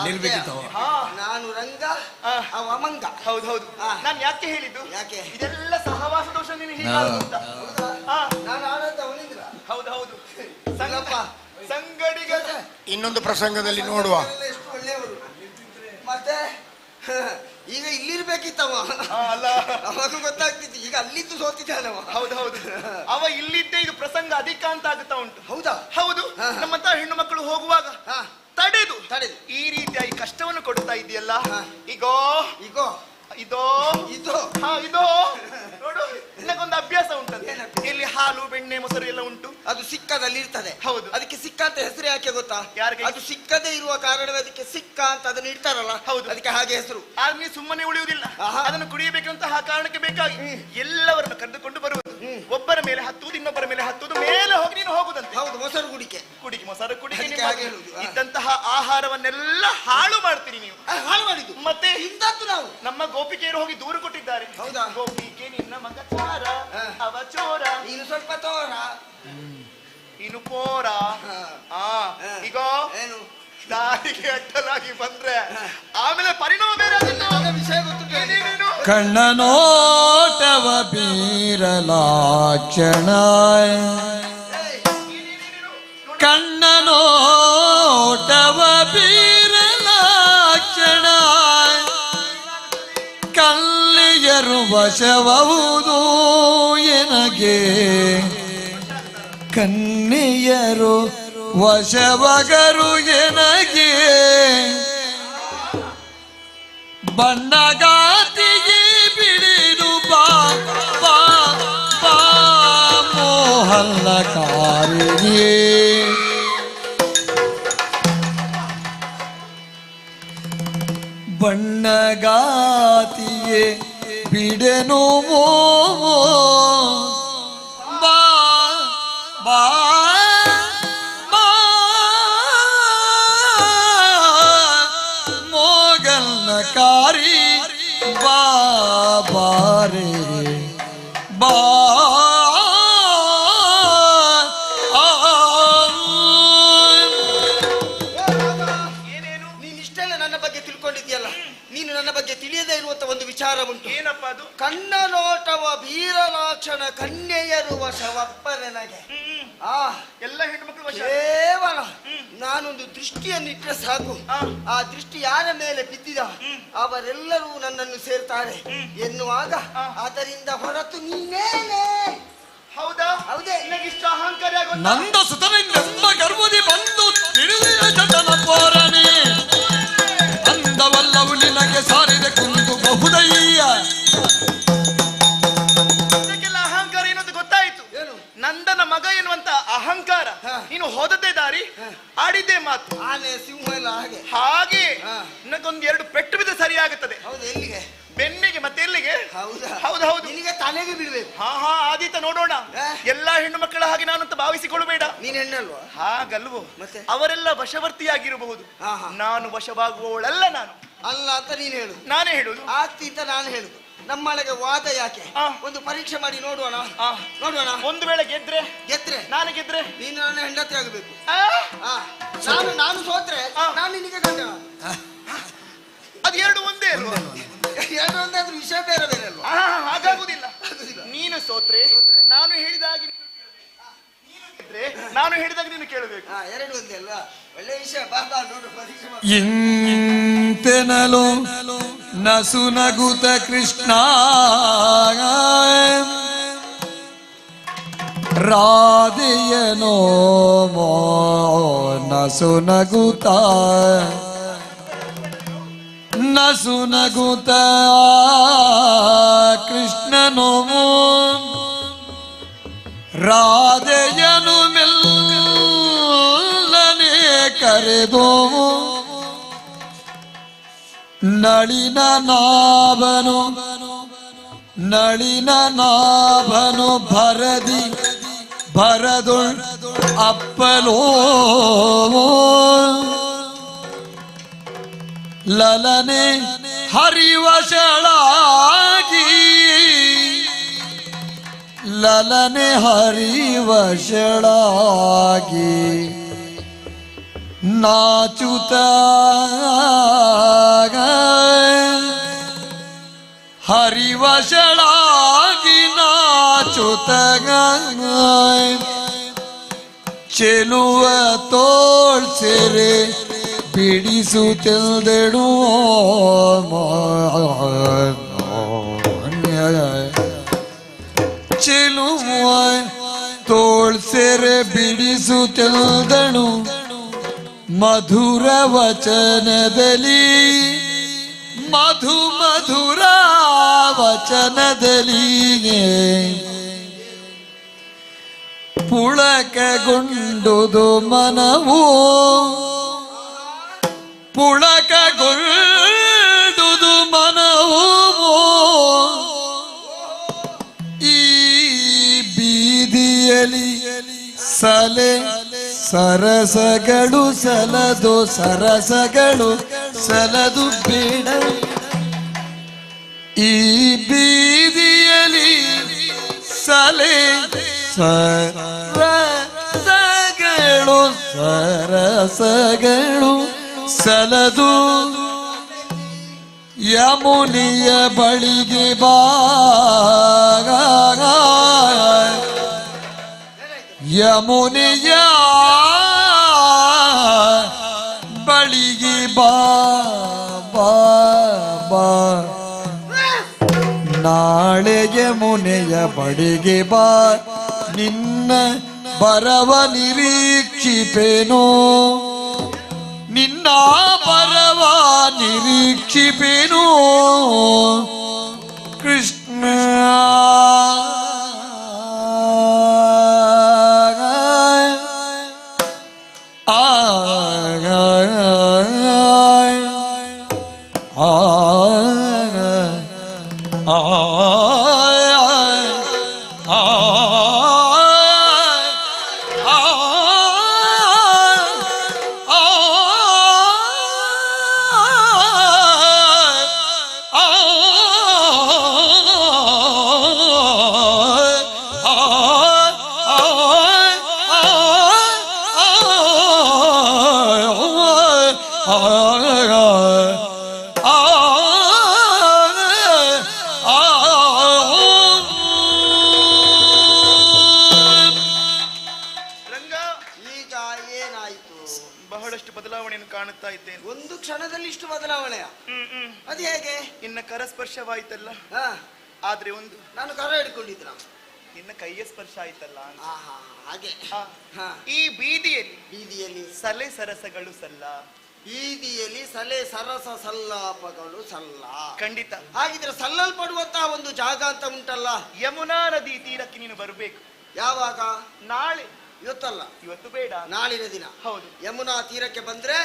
ನಿಲ್ಬೇಕಿತ್ತವ. ನಾನು ರಂಗ, ಅವ ಮಂಗ. ಹೌದು ಹೌದು, ನಾನು ಯಾಕೆ ಹೇಳಿದ್ದು? ಯಾಕೆ? ಇದೆಲ್ಲ ಸಹವಾಸ ದೋಷ ನೀನು ಹೀಗಾಗುದು ಅಂತ. ನಾನು ಆಡಂತ ಅವನಿದ್ರ. ಹೌದು ಹೌದು, ಸಂಗಡಿಗ. ಇನ್ನೊಂದು ಪ್ರಸಂಗದಲ್ಲಿ ನೋಡುವ. ಎಷ್ಟು ಒಳ್ಳೆಯವರು. ಮತ್ತೆ ಈಗ ಇಲ್ಲಿರ್ಬೇಕಿತ್ತವ, ಅಲ್ಲ ಅವಾಗ ಗೊತ್ತಾಗ್ತಿತ್ತು. ಈಗ ಅಲ್ಲಿದ್ದು ಸೋತಿದ್ದಾನವ. ಹೌದು ಹೌದು, ಅವ ಇಲ್ಲಿದ್ದೇ ಇದು ಪ್ರಸಂಗ ಅಧಿಕ ಅಂತ ಆಗುತ್ತಾ ಉಂಟು. ಹೌದಾ? ಹೌದು, ನಮ್ಮಂತ ಹೆಣ್ಣು ಮಕ್ಕಳು ಹೋಗುವಾಗ ತಡೆದು ತಡೆದು ಈ ರೀತಿಯಾಗಿ ಕಷ್ಟವನ್ನು ಕೊಡ್ತಾ ಇದೆಯಲ್ಲ. ಈಗೋ ಈಗೋ ಇದೋ ಇದೋ ಹಾ ಇದೋ ನೋಡು, ನಿನಗೊಂದು ಅಭ್ಯಾಸ ಉಂಟಂತೆ. ಇಲ್ಲಿ ಹಾಲು ಬೆಣ್ಣೆ ಮೊಸರು ಎಲ್ಲ ಉಂಟು, ಅದು ಸಿಕ್ಕದಲ್ಲಿ ಇರ್ತದೆ. ಹೌದು, ಅದಕ್ಕೆ ಸಿಕ್ಕ ಅಂತ ಹೆಸರು ಯಾಕೆ ಗೊತ್ತಾ? ಯಾರಿಗೆ? ಅದು ಸಿಕ್ಕದೇ ಇರುವ ಕಾರಣವೇ ಅದಕ್ಕೆ ಸಿಕ್ಕ ಅಂತ ಅದನ್ನು ಇಡ್ತಾರಲ್ಲ. ಹೌದು, ಅದಕ್ಕೆ ಹಾಗೆ ಹೆಸರು. ಆದ್ರೆ ನೀನು ಸುಮ್ಮನೆ ಉಳಿಯುವುದಿಲ್ಲ, ಅದನ್ನು ಕುಡಿಯಬೇಕಂತ ಆ ಕಾರಣಕ್ಕೆ ಬೇಕಾಗಿ ಎಲ್ಲವರನ್ನು ಕರೆದುಕೊಂಡು ಬರುವುದು. ಒಬ್ಬರ ಮೇಲೆ ಹತ್ತುವುದು, ಇನ್ನೊಬ್ಬರ ಮೇಲೆ ಹತ್ತುವುದು, ಮೇಲೆ ಹೋಗಿ ನೀನು ಹೋಗುದಂತೆ. ಹೌದು, ಮೊಸರು ಕುಡಿಕೆ ಕುಡಿಕೆ ಮೊಸರು ಕುಡಿಕೆ. ಅದಕ್ಕೆ ಹಾಗೆ ಹೇಳುದು. ಇದ್ದಂತಹ ಆಹಾರವನ್ನೆಲ್ಲ ಹಾಳು ಮಾಡ್ತೀರಿ ನೀವು. ಹಾಳು ಮಾಡಿದ್ದು ಮತ್ತೆ ಇಂದದ್ದು ನಾವು. ನಮ್ಮ ಗೋಪಿಕೆಯರು ಹೋಗಿ ದೂರು ಕೊಟ್ಟಿದ್ದಾರೆ. ಹೌದಾ? ಗೋಪಿಕೆ ನಿನ್ನ ಮಗ ಚಾರ, ಅವ ಚೋರ, ನೀನು ಸ್ವಲ್ಪ ತೋರ, ನೀನು ಪೋರ. ಈಗ ಏನು ದಾರಿಗೆ ಅಡ್ಡಲಾಗಿ ಬಂದ್ರೆ ಆಮೇಲೆ ಪರಿಣಾಮ ಬೇರೆ. ಅದನ್ನು ವಿಷಯ ಗೊತ್ತು. ಕಣ್ಣನೋಟವ ಬೀರಲಾಕ್ಷಣ, ಕಣ್ಣನೋಟವ ಬೀರಲಾಕ್ಷಣ, ಕಲ್ಲಿಯರು ವಶಬಹುದು ಎನಗೆ, ಕನ್ನಿಯರು ವಶವಗರು ಎನಗೆ, ಬಣ್ಣಗಾತಿಗೆ ಬಿಡಿದು ಬಾ ಬಾ ಬಾ ಮೋಹಲ್ಲಕಾರಿಯೇ. ಬಣ್ಣಗಾತಿಯೇ ಬಿಡೆನು ಮೋ ಬಾ ಬಾ ಬಾ ಮೋಗಲ್ನಕಾರಿ ಬಾ ಬಾರೆ ಬಾ. ನೀನ್ ಇಷ್ಟೆಲ್ಲ ನನ್ನ ಬಗ್ಗೆ ತಿಳ್ಕೊಂಡಿದ್ಯಲ್ಲ, ನೀನು ನನ್ನ ಬಗ್ಗೆ ತಿಳಿಯದೇ ಇರುವಂತ ಒಂದು ವಿಚಾರ ಉಂಟು. ಏನಪ್ಪ ಅದು? ಕಣ್ಣ ನೋಟವ ಬೀರಲಾಕ್ಷಣ ಕನ್ಯೆಯರು ವಶವಪ್ಪ ನನಗೆ. ಆ ಎಲ್ಲ ಹೆಣ್ಣು ಮಕ್ಕಳು ಕೇವಲ ನಾನೊಂದು ದೃಷ್ಟಿಯನ್ನು ಇಟ್ಟರೆ ಸಾಕು, ಆ ದೃಷ್ಟಿ ಯಾರ ಮೇಲೆ ಬಿದ್ದಿದ ಅವರೆಲ್ಲರೂ ನನ್ನನ್ನು ಸೇರ್ತಾರೆ ಎನ್ನುವಾಗ ಅದರಿಂದ ಹೊರತು ನೀನೇನೆ. ಹೌದಾ? ಹೌದೇ. ನಿನಗಿಷ್ಟ ಅಹಂಕಾರ ಗೊತ್ತಾ? ನಂದ ಸುತನಿಂದೆಂಬ ಗರ್ವದಿ ಬಂದು ತಿಳಿದಿಯ ಜಟನ ಪೋರನೆ, ಅಂದವಲ್ಲವು ನಿನಗೆ ಸಾರಿದೆ ಕುಂದು ಬಹುದಯ್ಯ. ಇದಕ್ಕೆಲ್ಲ ಅಹಂಕಾರ ಏನು ಅಂತ ಗೊತ್ತಾಯಿತು. ನಂದನ ಮಗ ಎನ್ನುವಂತ ಅಹಂಕಾರ. ನೀನು ಹೋದದ್ದೇ ದಾರಿ, ಆಡಿದ್ದೇ ಮಾತು. ಆನೆ ಸಿಂಹ ಎಲ್ಲ ಹಾಗೆ ಹಾಗೆ. ನಿನಗೊಂದು ಎರಡು ಪೆಟ್ಟು ಬಿದ್ದರೆ ಸರಿಯಾಗುತ್ತದೆ. ಹೌದು, ಎಲ್ಲಿಗೆ? ಬೆನ್ನಿಗೆ. ಮತ್ತೆ ಎಲ್ಲಿಗೆ? ಹೌದಾ? ಹೌದು ಹೌದು, ನಿನಗೆ ತಲೆಗೆ ಬೀಳ್ಬೇಕು. ಹಾ ಹಾ, ಆದೀತ ನೋಡೋಣ. ಎಲ್ಲಾ ಹೆಣ್ಣು ಮಕ್ಕಳ ಹಾಗೆ ನಾನು ಅಂತ ಭಾವಿಸಿಕೊಳ್ಳಬೇಡ. ನೀನ್ ಹೆಣ್ಣಲ್ವಾ? ಹಾಗಲ್ವೋ? ಮತ್ತೆ ಅವರೆಲ್ಲ ವಶವರ್ತಿಯಾಗಿರಬಹುದು, ನಾನು ವಶವಾಗುವವಳಲ್ಲ. ನಾನು ಅಲ್ಲ ಅಂತ ನೀನ್ ಹೇಳುದು. ನಾನೇ ಹೇಳುದು. ಆತೀತ ನಾನು ಹೇಳುದು. ನಮ್ಮೊಳಗೆ ವಾದ ಯಾಕೆ? ಒಂದು ಪರೀಕ್ಷೆ ಮಾಡಿ ನೋಡೋಣ. ನೋಡೋಣ. ಒಂದು ವೇಳೆ ಗೆದ್ರೆ? ಗೆದ್ರೆ ನಾನು ಗೆದ್ರೆ ನೀನು ನನ್ನ ಹೆಂಡತಿ ಆಗಬೇಕು. ನಾನು ಸೋತ್ರೆ ನಾನು ನಿನಗೆ ಗಂಡ. ಅದು ಎರಡು ಒಂದೇ ಅಲ್ವಾ? ಎರಡು ಒಂದೇ ಆದ್ರೂ ವಿಷಯ ಬೇರೆ ಬೇರೆ ಅಲ್ವಾ? ಹಾಗಾಗುದಿಲ್ಲ. ನೀನು ಸೋತ್ರೆ ನಾನು ಹೇಳಿದಾಗ ಗೆದ್ರೆ ನಾನು ಹೇಳಿದಾಗ ನೀನು ಕೇಳಬೇಕು. ಎರಡು ಒಂದೇ ಅಲ್ವಾ? ಒಳ್ಳೆ ವಿಷಯ. ಬಾ ಬಾ ನೋಡು ಪರೀಕ್ಷೆ. ಇಂತೆನಲು ನಸು ನಗುತ ಕೃಷ್ಣ ರಾಧೆಯನೋ ನಸು ನಗುತ ನಸು ನಗುತ ಕೃಷ್ಣನೋ ರಾಧೆಯನು ಮೆಲ್ಲನೆ ಕರೆದೋ ನಳಿನ ನಾಭನು ನಳಿನ ನಾಭನು ಭರದಿ ಭರದುಳ್ ಅಪ್ಪಲೋ ಲಲನೆ ಹರಿವಶಳಾಗಿ ಲಲನೆ ಹರಿವಶಳಾಗಿ ನಾಚುತ ಹರಿವಶಳಾಗಿ ನಾಚುತ ಚೆಲುವ ತೋಳ್ ಸೆರೆ ಬಿಡಿಸುತ್ತೆಲ್ದೆಡು ಚೆಲುವ ತೋಳ್ ಸೆರೆ ಬಿಡಿಸುತ್ತೆಲ್ದಳು ಮಧುರ ವಚನದಲ್ಲಿ ಮಧು ಮಧುರ ವಚನದಲ್ಲಿ ಪುಳಕಗೊಂಡುದು ಮನವು ಪುಳಕಗೊಂಡುದು ಮನವು ಈ ಬೀದಿಯಲ್ಲಿ ಸಲೆ ಸರಸಗಳು ಸಲದು ಸರಸಗಳು ಸಲದು ಬೇಡ ಈ ಬೀದಿಯಲ್ಲಿ ಸಲೆ ಸರಸಗಳು ಸರಸಗಳು ಸಲದು ಯಮುನಿಯ ಬಳಿಗೆ ಬಾ ಯಮುನಿಯ ಬಳಿಗೆ ಬಾ ಬಾ ಬಾ ನಾಳೆ ಯಮುನೆಯ ಬಳಿಗೆ ಬಾ ನಿನ್ನ ಬರವ ನಿರೀಕ್ಷಿಪೇನೋ ನಿನ್ನ ಬರವ ನಿರೀಕ್ಷಿಪೇನೋ ಕೃಷ್ಣ ಆ ಆ ಈಗ ಏನಾಯಿತು? ಬಹಳಷ್ಟು ಬದಲಾವಣೆಯನ್ನು ಕಾಣುತ್ತಾ ಇದ್ದೇನೆ. ಒಂದು ಕ್ಷಣದಲ್ಲಿ ಇಷ್ಟು ಬದಲಾವಣೆಯ? ಅದು ಹೇಗೆ? ನಿನ್ನ ಕರಸ್ಪರ್ಶವಾಯ್ತಲ್ಲ. ಆದ್ರೆ ಒಂದು ನಾನು ಕರ ಹಿಡ್ಕೊಂಡಿದ್ರ? ನಿನ್ನ ಕೈಯ ಸ್ಪರ್ಶ ಆಯ್ತಲ್ಲ ಅಂತ. ಹಾಗೆ. ಈ ಬೀದಿಯಲ್ಲಿ ಬೀದಿಯಲ್ಲಿ ಸಲೆ ಸರಸಗಳು ಸಲ್ಲ, ಬೀದಿಯಲ್ಲಿ ಸಲೆ ಸರಸ ಸಲ್ಲಾಪಗಳು ಸಲ್ಲ. ಖಂಡಿತ. ಹಾಗಿದ್ರೆ ಸಲ್ಲಲ್ಪಡುವಂತಹ ಒಂದು ಜಾಗ ಅಂತ ಉಂಟಲ್ಲ, ಯಮುನಾ ನದಿ ತೀರಕ್ಕೆ ನೀನು ಬರಬೇಕು. ಯಾವಾಗ? ನಾಳೆ. ಇವತ್ತಲ್ಲ, ಇವತ್ತು ಬೇಡ, ನಾಳಿನ ದಿನ. ಹೌದು. ಯಮುನಾ ತೀರಕ್ಕೆ ಬಂದ್ರೆ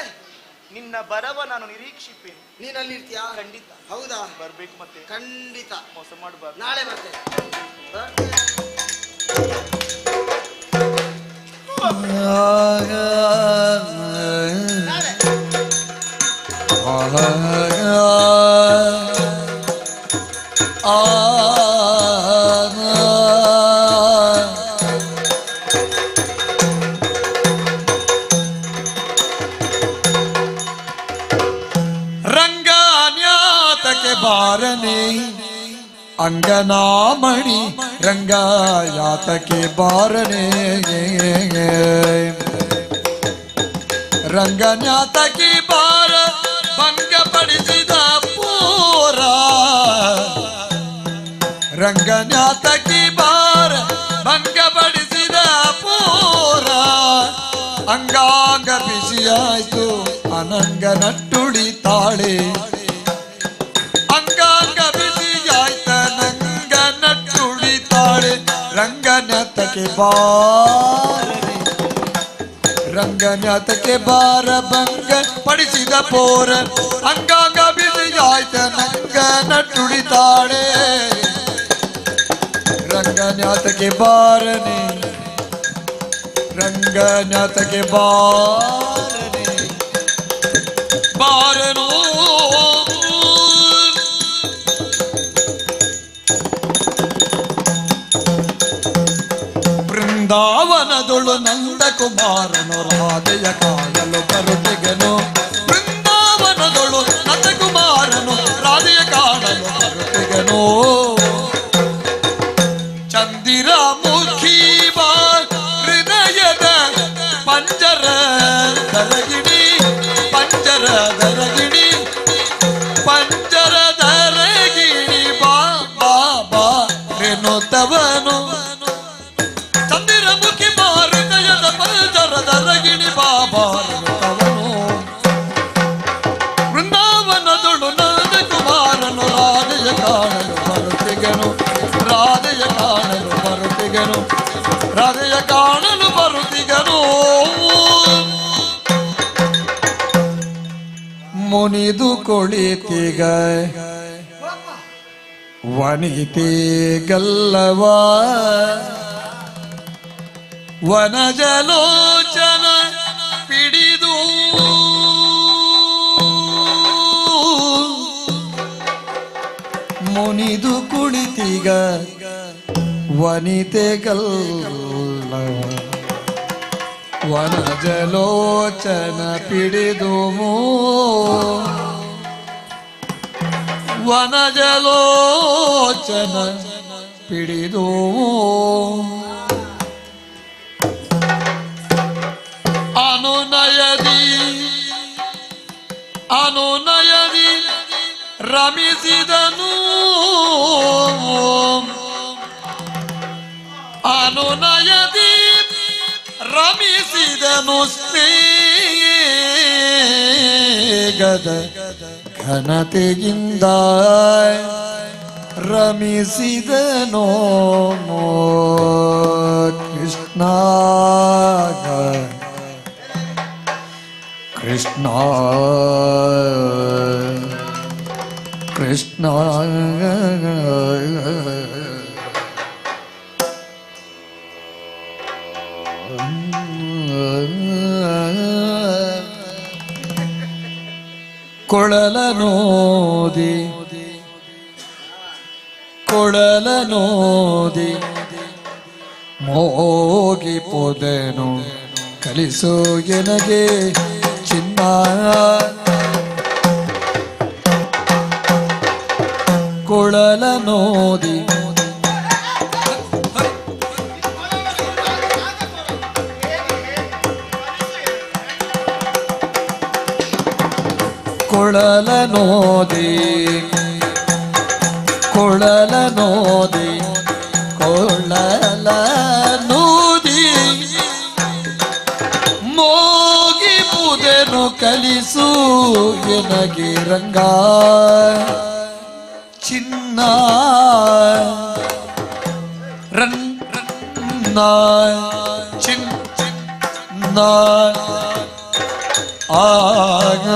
ನಿನ್ನ ಬರವ ನಾನು ನಿರೀಕ್ಷಿಪೇನೆ. ನೀನ್ ಅಲ್ಲಿರ್ತೀಯಾ? ಖಂಡಿತ. ಹೌದಾ? ಬರ್ಬೇಕು ಮತ್ತೆ. ಖಂಡಿತ. ಮೋಸ ಮಾಡಬಾರ್ದು. ನಾಳೆ ಬರ್ತೇನೆ. ರಂಗಾನ್ಯಾತಕ್ಕೆ ಬಾರನೆ ಅಂಗನಾಮಣಿ, ರಂಗಾಯಾತಕ್ಕೆ ಬಾರನೆ ರಂಗನ್ಯಾತಕ್ಕೆ ಬಾರ ಭಂಗಪಡಿಸಿದ ಪೂರ, ರಂಗನ್ಯಾತಕ್ಕೆ ಬಾರ ಭಂಗಪಡಿಸಿದ ಪೂರ, ಅಂಗಾಂಗ ಬಿಸಿಯಾಯ್ತು ಅನಂಗ ನಟ್ಟುಳಿತಾಳೆ, ಅಂಗಾಂಗ ಬಿಸಿಯಾಯ್ತ ನಂಗ ನಟ್ಟುಳಿತಾಳೆ, ರಂಗನಾಥಕ್ಕೆ ಬಾರನೆ ರಂಗನಾಥಕ್ಕೆ ಬಾರ ಭಂಗ ಪಡಿಸಿದ ಪೋರ, ಅಂಗಾಂಗ ಬಿಸಿಯಾಯ್ತ ನಂಗ ನಟ್ಟುಳಿತಾಳೆ, ರಂಗನಾಥಕ್ಕೆ ಬಾರನೆ ರಂಗನಾಥಕ್ಕೆ ಬಾರನೆ ಬಾರನೋ. ಬೃಂದಾವನದೊಳು ನಂದಕುಮಾರನು ರಾಧೆಯ ಕಾಯಲು ಬರುತ್ತಿಗೆನು. ಬೃಂದಾವನದೊಳು ನಂದಕುಮಾರನು ರಾಧೆಯ ಕಾಣಲು ಬರುತ್ತಿಗೆನು. ಚಂದಿರ ಮುಖಿ ಬಾ ಹೃದಯದ ಪಂಜರ ದರಗಿಣಿ, ಪಂಜರ ದರಗಿಣಿ, ಪಂಜರ ದರಗಿಣಿ ಬಾ ಬಾ ಬಾ ರೇಣುತವನು. ಚಂದಿರ ಮುಖಿ ಬಾ ಹೃದಯದ ಪಂಜರ ದರಗಿಣಿ ಬಾ ಬಾ ರೇಣುತವನು. ಬೃಂದಾವನದೊಳು ನಂದಕುಮಾರನು ರಾಧೆಯ ಕಾಣಲು ಬರುತ್ತಿಗೆನು, ರಾಧೆಯ ಕಾಣಲು ಬರುತ್ತಿಗೆನು, ರಾಧೆಯ ಕಾಣಲು ಬರುತ್ತಿಗನು. ಮುನಿದು ಕುಳಿತಿಗ ವನಿತೆಗಲ್ಲವ ವನಜಲೋಚನ ಪಿಡಿದು ಮುನಿದು ಕುಳಿತಿಗ ವನಿತೆಗಲ್ಲವ ವನಜಲೋಚನ ಪಿಡಿದು ವನಜಲೋಚನ ಪಿಡಿದು ಅನುನಯದಿ ಅನುನಯದಿ ರಮಿಸಿದನು, ಅನುನಯದಿ ರಮಿಸಿದನು ಸ್ನೇಹದ ಘನತೆಯಿಂದ ರಮಿಸಿದನು ಕೃಷ್ಣ ಕೃಷ್ಣ ಕೃಷ್ಣ. ಕೊಳಲನೋದಿ ಕೊಳಲನೋದಿ ಮೋಗಿ ಪೊದೆನು ಕಲಿಸು ಎನಗೆ ಚಿನ್ನ. ಕೊಳಲನೋದಿ ಕೊಳಲನೋದಿ ಕೊಳಲನೋದಿ ಕೊಳಲನೋದಿ ಮೋಗಿ ಪುದೆನು ಕಲಿಸು ಎನಗೆ ರಂಗ ಚಿನ್ನ ರನ್ನ ಚಿನ್ನ ಆಗ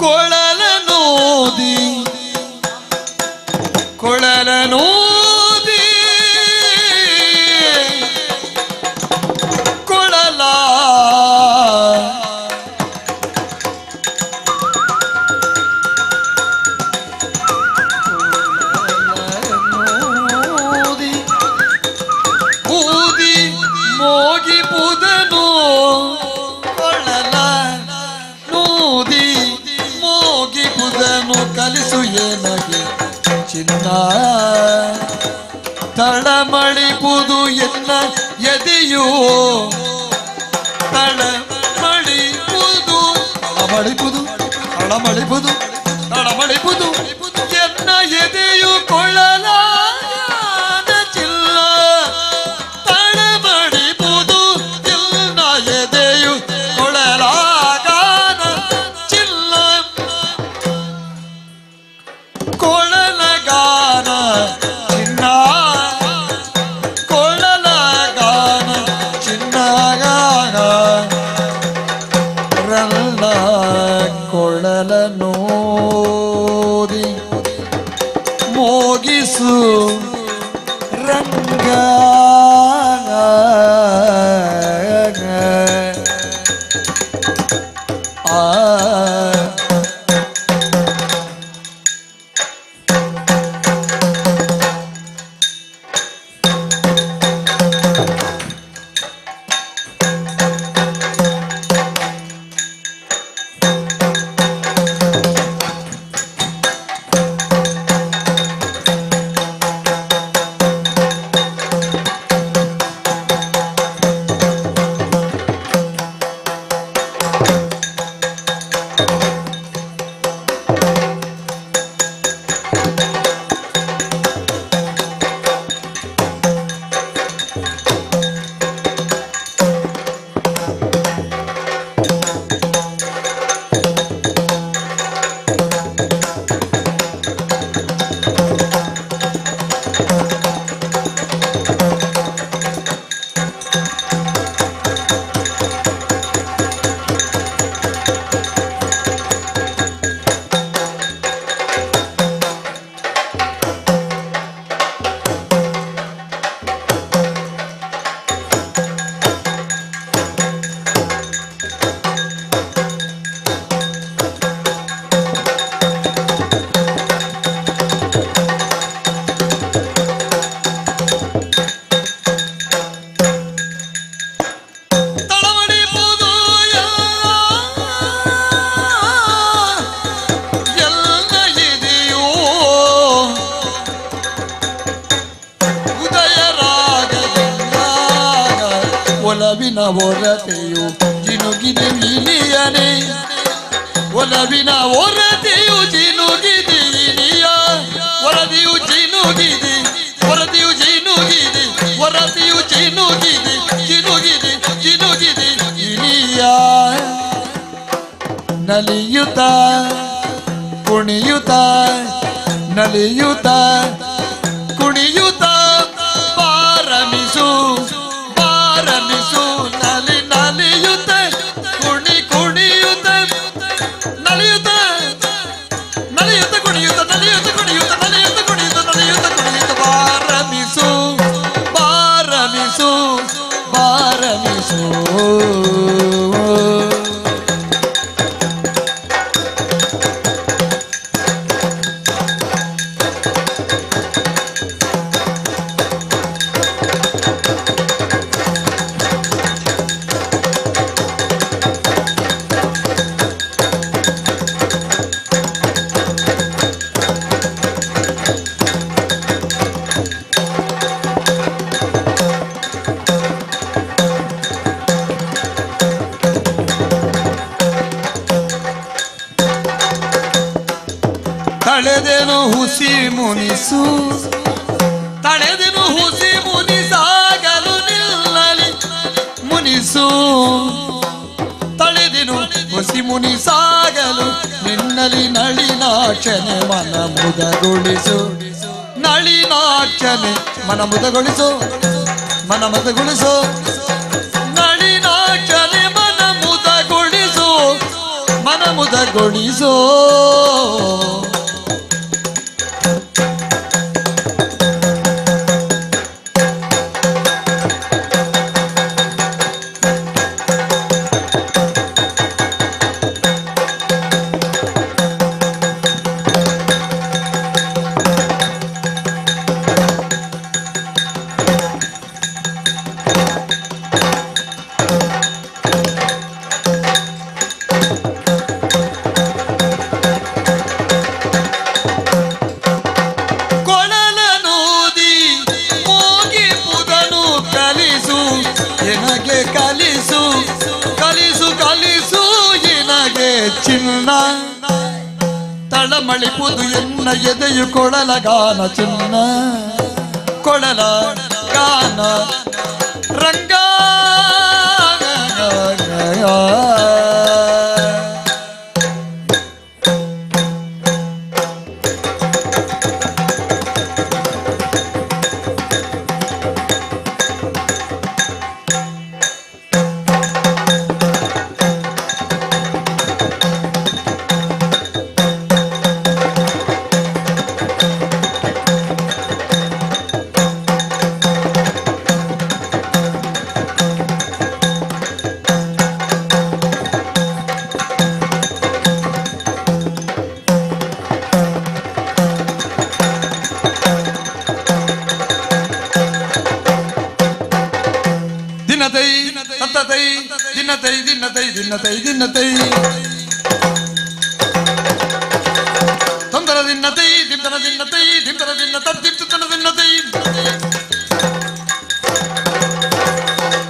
ಕೊಳಲನೋದಿ ಕೊಳಲನೋದಿ ಕೊಳಲ ಕೊಳಲನೋದಿ ಊದಿ ಮೋಗಿ ಪುದನು ಕೊಳಲ ನೂದಿ ಮೋಗಿ ಪುದನು ಕಲಿಸು ಏನಗೆ ಚಿನ್ನ. ತಳಮಳಿಪುದು ಎನ್ನ ಎದೆಯು ತಳಮಳಿಪುದು ತಳಮಳಿಪುದು ತಳಮಳಿಪುದು ತಳಮಳಿಪುದು ಎನ್ನ ಎದೆಯು ಕೊಳ್ಳಲಾದ ಚಿಲ್ಲ ತಳಮಳಿಪುದು ಎನ್ನ ಎದೆಯು ಕೊಳಲಾಗಾನ ಚಿಲ್ಲ ಕೊಳಲಗಾನ ಚಿನ್ನ ಕೊಳಲಗಾನ ಚಿನ್ನಗಾನ ರಲ್ಲ ಕೊಳಲ ನೋದಿ ಮೋಗಿಸು ರಂಗ ಆ ತಳಮಳಿಪುದು ಎಲ್ಲ ಇದೆಯೋ ಉದಯ ರಾಗದಿಂದ ಒಲವಿನ ಹೊರತೆಯು ಜಿನುಗಿದೆ ಇನಿಯನೇ ಒಲವಿನ ಹೊರತೆಯು ಜಿನುಗಿದೆ ಇನಿಯ ವರದಿಯು ಜಿನುಗಿದೆ ವರದಿಯು ಜಿನುಗಿದೆ ವರದಿಯು ಜಿನುಗಿದೆ ಜಿನುಗಿದೆ ಜಿನುಗಿದೆ ಇನಿಯ ನಲಿಯುತ್ತ ಕುಣಿಯುತ್ತ ನಲಿಯುತ್ತ ಕುಣಿಯುತ್ತ ಬಾರಮಿಸು ಬಾರಮಿಸು ನಲಿ ನಲಿಯುತ್ತ ಕುಣಿ ಕುಣಿಯುತ್ತ ನಲಿಯುತ್ತ ನಲಿಯುತ್ತ ಕುಣಿಯುತ್ತ ನಲಿಯುತ್ತ ಕುಣಿಯುತ್ತ ನಲಿಯುತ್ತ ಕುಣಿಯುತ್ತ ನಲಿಯುತ್ತ ಕುಣಿಯುತ್ತ ಬಾರಮಿಸು ಬಾರಮಿಸು ಬಾರಮಿಸು. ತಳೆದೆನು ಹುಸಿ ಮುನಿಸು ತಳೆದೆನು ಹುಸಿ ಮುನಿಸಾಗಲು ನಿಲ್ಲಲಿ ಮುನಿಸು ತಳೆದೆನು ಹುಸಿ ಮುನಿಸಾಗಲು ನಿನ್ನಲಿ ನಳಿನಾಕ್ಷನೆ ಮನ ಮುದಗೊಳಿಸು ನಳಿನಾಕ್ಷನೆ ಮನ ಮುದಗೊಳಿಸು ಮನ ಮುದಗೊಳಿಸು ನಳಿನಾಕ್ಷನೆ ಮನ ಮುದಗೊಳಿಸು ಮನ ಮುದಗೊಳಿಸು. ಚಿನ್ನ ತಳಮಳಿಪುದು ಎನ್ನ ಎದೆಯು ಕೊಳಲ ಗಾನ ಚಿನ್ನ ಕೊಳಲ ಗಾನ ರಂಗ. ದಿನತೈ ತತ್ತತೈ ದಿನತೈ ದಿನತೈ ದಿನತೈ ದಿನತೈ ತೊಂದರ ದಿನ್ನತೈ ದಿಮ್ತನ ದಿನ್ನತೈ ದಿಮ್ತನ ದಿನ್ನ ತದ್ದಿಪ್ತನ ದಿನ್ನತೈ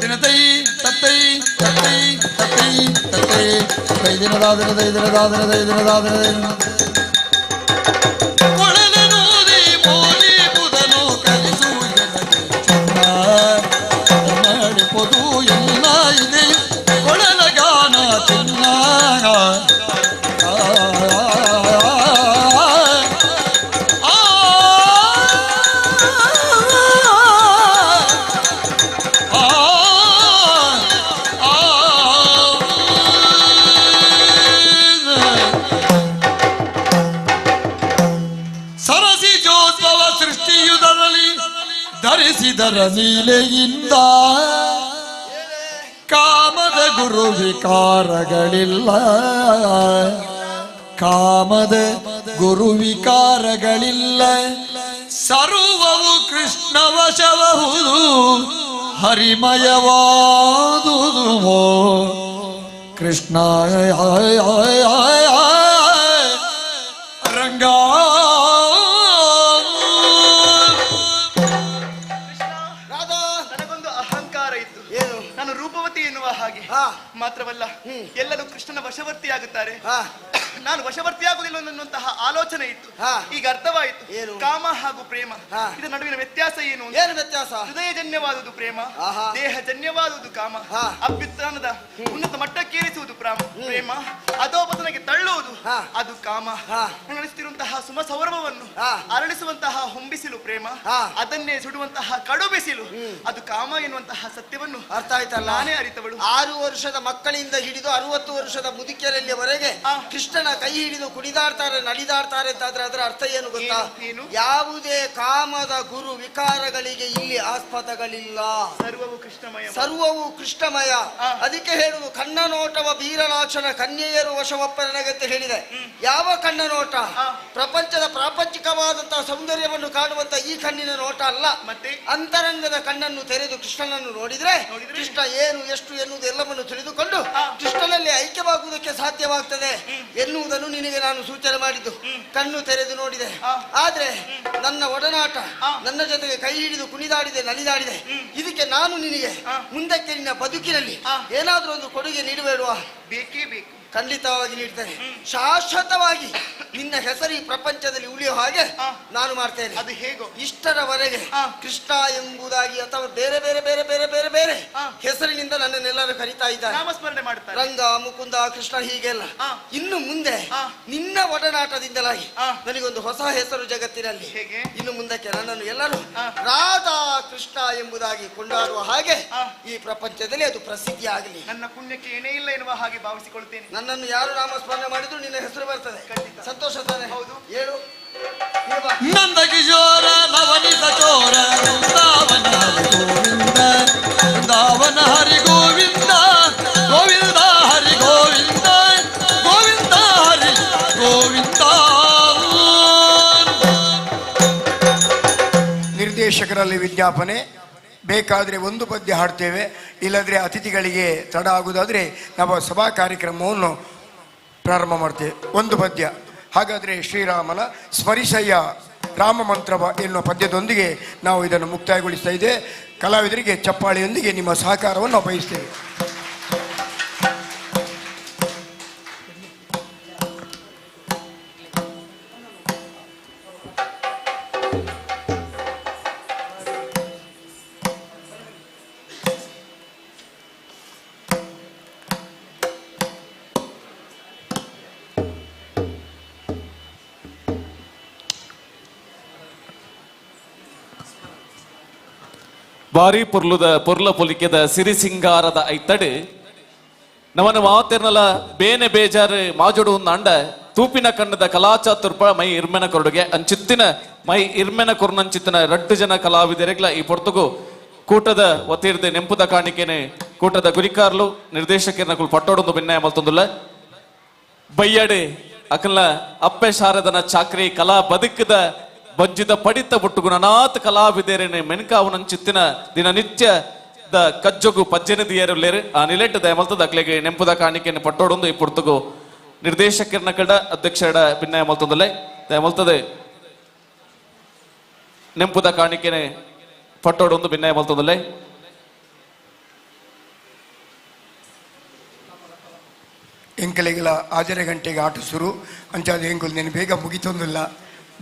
ದಿನತೈ ತತ್ತೈ ತತ್ತೈ ತತ್ತೈ ತತ್ತೈ ತತ್ತೈ ದಿನದಾ ದಿನದೈ ದಿನದಾ ದಿನದೈ ದಿನದಾ ದಿನದೈ. ಕೊಳಲನೂದಿ ಮೋಲಿ ಬುಧನು ಕಲಿಸು ಎನಗೆ ಚಿನ್ನ ಮಾಡಿಪೊದು ಎಲ್ಲ ಇದೆ ಕೊಳಲಗಾನ ಚಿನ್ನ. ಸರಸಿಜೋದ್ಭವ ಸೃಷ್ಟಿಯುದರಲ್ಲಿ ಧರಿಸಿದರ ನೀಲೆಯಿಂದ ಕಾಮದ ಗುರು ವಿಕಾರಗಳಿಲ್ಲ, ಕಾಮದ ಗುರು ವಿಕಾರಗಳಿಲ್ಲ. ಸರ್ವವು ಕೃಷ್ಣ ವಶಬಹುದು ಹರಿಮಯವಾದುದು ಕೃಷ್ಣ ರಂಗ. ನನಗೊಂದು ಅಹಂಕಾರ ಇತ್ತು, ನಾನು ರೂಪವತಿ ಎನ್ನುವ ಹಾಗೆ. ಮಾತ್ರವಲ್ಲ, ಎಲ್ಲರೂ ಕೃಷ್ಣನ ವಶವರ್ತಿಯಾಗುತ್ತಾರೆ, ನಾನು ವಶವರ್ತಿಯಾಗುವುದಿಲ್ಲ ಅನ್ನುವಂತಹ ಆಲೋಚನೆ ಇತ್ತು. ಈಗ ಅರ್ಥವಾಯಿತು, ಕಾಮ ಹಾಗೂ ಪ್ರೇಮ ಇದರ ನಡುವಿನ ವ್ಯತ್ಯಾಸ ಏನು? ಏನು ವ್ಯತ್ಯಾಸ? ಹೃದಯಜನ್ಯವಾದುದು ಪ್ರೇಮ, ದೇಹಜನ್ಯವಾದುದು ಕಾಮ. ಅಭ್ಯುತ್ಥಾನದ ಉನ್ನತ ಮಟ್ಟಕ್ಕೇರಿಸುವುದು ಪ್ರೇಮ, ಅಧೋಪತನಕ್ಕೆ ತಳ್ಳುವುದು ಅದು ಕಾಮ. ನಡೆಸುತ್ತಿರುವಂತಹ ಸುಮ ಸೌರಭವನ್ನು ಅರಳಿಸುವಂತಹ ಹೊಂಬಿಸಿಲು ಪ್ರೇಮ, ಅದನ್ನೇ ಸುಡುವಂತಹ ಕಡು ಬಿಸಿಲು ಅದು ಕಾಮ ಎನ್ನುವಂತಹ ಸತ್ಯವನ್ನು ಅರ್ಥ ಆಯ್ತಲ್ಲ? ನಾನೇ ಅರಿತವಳು. 6 ವರ್ಷದ ಮಕ್ಕಳಿಂದ ಹಿಡಿದು 60 ವರ್ಷದ ಮುದುಕಿಯರಲ್ಲಿವರೆಗೆ ಕೃಷ್ಣನ ಕೈ ಹಿಡಿದು ಕುಣಿದಾಡ್ತಾರೆ ನಲಿದಾಡ್ತಾರೆ ಅಂತಾದ್ರೆ ಅದರ ಅರ್ಥ ಏನು ಗೊತ್ತಾ? ಯಾವುದೇ ಕಾಮದ ಗುರು ವಿಕಾರಗಳಿಗೆ ಇಲ್ಲಿ ಆಸ್ಪದಗಳಿಲ್ಲ. ಸರ್ವವು ಕೃಷ್ಣಮಯ, ಸರ್ವವು ಕೃಷ್ಣಮಯ. ಅದಕ್ಕೆ ಹೇಳುವುದು ಕಣ್ಣ ನೋಟವ ಬೀರಲಾಕ್ಷಣ ಕನ್ಯೆಯರು ವಶವಪ್ಪನಗಂತ ಹೇಳಿದೆ. ಯಾವ ಕಣ್ಣ ನೋಟ? ಪ್ರಪಂಚದ ಪ್ರಾಪಂಚಿಕವಾದಂತಹ ಸೌಂದರ್ಯವನ್ನು ಕಾಣುವಂತ ಈ ಕಣ್ಣಿನ ನೋಟ ಅಲ್ಲ. ಮತ್ತೆ ಅಂತರಂಗದ ಕಣ್ಣನ್ನು ತೆರೆದು ಕೃಷ್ಣನನ್ನು ನೋಡಿದ್ರೆ ಕೃಷ್ಣ ಏನು ಎಷ್ಟು ಎನ್ನುವುದು ಎಲ್ಲವನ್ನು ತಿಳಿದುಕೊಂಡು ಕೃಷ್ಣನಲ್ಲಿ ಐಕ್ಯವಾಗುವುದಕ್ಕೆ ಸಾಧ್ಯವಾಗ್ತದೆ ಎನ್ನುವುದನ್ನು ನಿನಗೆ ನಾನು ಸೂಚನೆ ಮಾಡಿದ್ದು. ಕಣ್ಣು ತೆರೆದು ನೋಡಿದೆ, ಆದ್ರೆ ನನ್ನ ಒಡನಾಟ ನನ್ನ ಜೊತೆಗೆ ಕೈ ಹಿಡಿದು ಕುಣಿದಾಡಿದೆ ನಲಿದಾಡಿದೆ. ಇದಕ್ಕೆ ನಾನು ನಿನಗೆ ಮುಂದಕ್ಕೆ ನಿನ್ನ ಬದುಕಿನಲ್ಲಿ ಏನಾದ್ರೂ ಒಂದು ಕೊಡುಗೆ ನೀಡಬೇಡುವ? ಬೇಕೇ ಬೇಕು. ಖಂಡಿತವಾಗಿ ನೀಡ್ತೇನೆ. ಶಾಶ್ವತವಾಗಿ ನಿನ್ನ ಹೆಸರು ಈ ಪ್ರಪಂಚದಲ್ಲಿ ಉಳಿಯೋ ಹಾಗೆ ನಾನು ಮಾಡ್ತೇನೆ. ಅದು ಹೇಗೋ? ಇಷ್ಟರವರೆಗೆ ಕೃಷ್ಣ ಎಂಬುದಾಗಿ ಅಥವಾ ಬೇರೆ ಬೇರೆ ಬೇರೆ ಬೇರೆ ಬೇರೆ ಬೇರೆ ಹೆಸರಿನಿಂದ ನನ್ನನ್ನೆಲ್ಲರೂ ಕರೀತಾ ಇದ್ದಾರೆ, ನಾಮಸ್ಮರಣೆ ಮಾಡ್ತಾರೆ, ರಂಗ ಮುಕುಂದ ಕೃಷ್ಣ ಹೀಗೆಲ್ಲ. ಇನ್ನು ಮುಂದೆ ನಿನ್ನ ಒಡನಾಟದಿಂದಲಾಗಿ ನನಗೊಂದು ಹೊಸ ಹೆಸರು ಜಗತ್ತಿನಲ್ಲಿ. ಇನ್ನು ಮುಂದಕ್ಕೆ ನನ್ನನ್ನು ಎಲ್ಲರೂ ರಾಧಾ ಕೃಷ್ಣ ಎಂಬುದಾಗಿ ಕೊಂಡಾಡುವ ಹಾಗೆ ಈ ಪ್ರಪಂಚದಲ್ಲಿ ಅದು ಪ್ರಸಿದ್ಧಿ ಆಗಲಿ. ನನ್ನ ಪುಣ್ಯಕ್ಕೆ ಏನೇ ಇಲ್ಲ ಎನ್ನುವ ಹಾಗೆ ಭಾವಿಸಿಕೊಳ್ತೇನೆ. ನನ್ನನ್ನು ಯಾರು ನಾಮಸ್ಮರಣೆ ಮಾಡಿದ್ರು ನಿನ್ನ ಹೆಸರು ಬರ್ತದೆ. ಸಂತೋಷ ತಾನೆ? ಹೌದು. ಹೇಳು. ನಂದಕಿಶೋರ ನವನಿತ ಚೋರ ವೃಂದಾವನ ಹರಿ ಗೋವಿಂದ, ವೃಂದಾವನ ಹರಿ ಗೋವಿಂದ, ಗೋವಿಂದ ಹರಿ ಗೋವಿಂದ, ಗೋವಿಂದ ಹರಿ ಗೋವಿಂದ. ನಿರ್ದೇಶಕರಲ್ಲಿ ವಿಜ್ಞಾಪನೆ, ಬೇಕಾದರೆ ಒಂದು ಪದ್ಯ ಹಾಡ್ತೇವೆ, ಇಲ್ಲದ್ರೆ ಅತಿಥಿಗಳಿಗೆ ತಡ ಆಗುವುದಾದರೆ ನಾವು ಸಭಾ ಕಾರ್ಯಕ್ರಮವನ್ನು ಪ್ರಾರಂಭ ಮಾಡ್ತೇವೆ. ಒಂದು ಪದ್ಯ. ಹಾಗಾದರೆ ಶ್ರೀರಾಮನ ಸ್ಮರಿಸಯ್ಯ ರಾಮ ಮಂತ್ರವ ಎನ್ನುವ ಪದ್ಯದೊಂದಿಗೆ ನಾವು ಇದನ್ನು ಮುಕ್ತಾಯಗೊಳಿಸ್ತಾ ಇದ್ದೇವೆ. ಕಲಾವಿದರಿಗೆ ಚಪ್ಪಾಳೆಯೊಂದಿಗೆ ನಿಮ್ಮ ಸಹಕಾರವನ್ನು ಬಯಸ್ತೇವೆ. ಬಾರಿ ಪೊರ್ಲುದ ಪೊರ್ಲ ಪೊಲಿಕೆದ ಸಿರಿ ಸಿಂಗಾರದ ಐತಡು ನಮನ ಮಾತೆರ್ನಲ ಬೇನೆ ಬೇಜಾರು ಮಾಜೋಡು ಅಂಡ ತೂಪಿನ ಕಣ್ಣದ ಕಲಾಚಾತುರ್ಪ ಮೈ ಇರ್ಮೆನ ಕೊರಡುಗೆ ಅಂಚಿತ್ತಿನ ಮೈ ಇರ್ಮೆನ ಕೊರ್ನಂಚಿತ್ತಿನ ರಡ್ಡು ಜನ ಕಲಾವಿದರೆಗ್ಲ ಈ ಪೊರ್ತುಗು ಕೂಟದ ವತಿರ್ದೆ ನೆಂಪುದ ಕಾಣಿಕೆನೆ ಕೂಟದ ಗುರಿಕಾರ್ಲು ನಿರ್ದೇಶಕರ್ನಕುಲು ಪಟ್ಟೋಡೊಂದು ಭಿನ್ನಯ ಮಲ್ತೊಂದುಲ್ಲ. ಬಯ್ಯಡೆ ಅಕಲ್ನ ಅಪ್ಪೆ ಶಾರದನ ಚಾಕ್ರಿ ಕಲಾ ಬದುಕದ ಬಜ್ಜಿದ ಪಡಿತ ಬುಟ್ಟುಗು ನನಾತ್ ಕಲಾವಿದರೇನೆ ಮೆನ್ಕಾವನಂಚಿತ್ತಿನ ದಿನನಿತ್ಯ the ಕಜ್ಜೊಗು ಪಜ್ಜೆನ ದಿಯರುಲ್ಲೇರು ಆ ನಿಲೆಟ್ಟು ದಯಮಲ್ತದ ಅಕ್ಲೆಗೆ ನೆಂಪುದ ಕಾಣಿಕೆಯನ್ನು ಪಟ್ಟೋಡೊಂದು ಈ ಪುರ್ತುಗು ನಿರ್ದೇಶಕರ್ನ ಕಡ ಅಧ್ಯಕ್ಷರ ಭಿನ್ನಯ ಮಲ್ತೊಂದುಲ್ಲೆ. ದಯಮಲ್ತದೆ ನೆಂಪುದ ಕಾಣಿಕೆನೆ ಪಟ್ಟೋಡೊಂದು ಭಿನ್ನಯ ಮಲ್ತೊಂದುಲ್ಲೆ. ಎಂಕಲೆಗಳ ಆಜರೆ ಗಂಟೆಗೆ ಆಟ ಶುರು ಅಂಚಾದ ಎಂಕುಲು ನೀನು ಬೇಗ ಮುಗಿತೊಂದಿಲ್ಲ,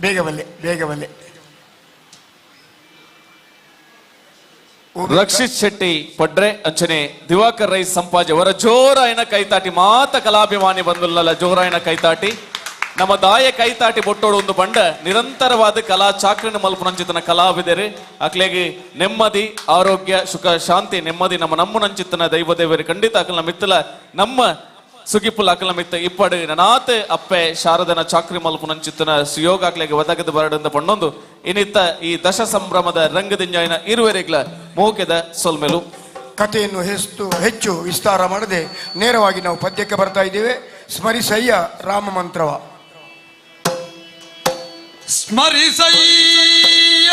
ಬೇಗ ಬಲ್ಲೆ ಬೇಗ ಬಲ್ಲೆ. ರಕ್ಷಿತ್ ಶೆಟ್ಟಿ ಪಡ್ರೆ ಅಂಚನೆ ದಿವಾಕರ್ ರೈ ಸಂಪಾಜಿ ಅವರ ಜೋರಾಯನ ಕೈತಾಟಿ ಮಾತ ಕಲಾಭಿಮಾನಿ ಬಂದುಲ್ಲಲ್ಲ ಜೋರಾಯನ ಕೈತಾಟಿ ನಮ್ಮ ದಾಯ ಕೈತಾಟಿ ಬೊಟ್ಟೋಡು ಒಂದು ಬಂಡ ನಿರಂತರವಾದ ಕಲಾ ಚಾಕ್ರನ ಮಲ್ಪುನಂಚಿತನ ಕಲಾವಿದರು ಅಕ್ಲೆಗೆ ನೆಮ್ಮದಿ ಆರೋಗ್ಯ ಸುಖ ಶಾಂತಿ ನೆಮ್ಮದಿ ನಮ್ಮ ನಮ್ಮನಂಚಿತನ ದೈವ ದೇವರು ಖಂಡಿತ ಅಕಲ್ನ ಮಿತ್ತಲ ನಮ್ಮ ಸುಗಿಪುಲ್ ಅಕಲ್ನ ಮಿತ್ತ ಇಪ್ಪಡು ನನಾತ್ ಅಪ್ಪೆ ಶಾರದನ ಚಾಕ್ರಿ ಮಲ್ಪುನಂಚಿತನ ಸುಯೋಗ ಅಕ್ಲೆಗೆ ಒದಗದ ಬರಡಂದ ಪಣ್ಣೊಂದು ಇನ್ನಿತ್ತ ಈ ದಶ ಸಂಭ್ರಮದ ರಂಗದಿಂಜಾಯಿನ ಇರುವರೆಗ್ಲ ಮೋಕೆದ ಸೊಲ್ಮೆಲು. ಕಥೆಯನ್ನು ಹೆಚ್ಚು ವಿಸ್ತಾರ ಮಾಡದೆ ನೇರವಾಗಿ ನಾವು ಪದ್ಯಕ್ಕೆ ಬರ್ತಾ ಇದ್ದೇವೆ. ಸ್ಮರಿಸಯ್ಯ ರಾಮ ಮಂತ್ರವ. ಸ್ಮರಿಸಯ್ಯ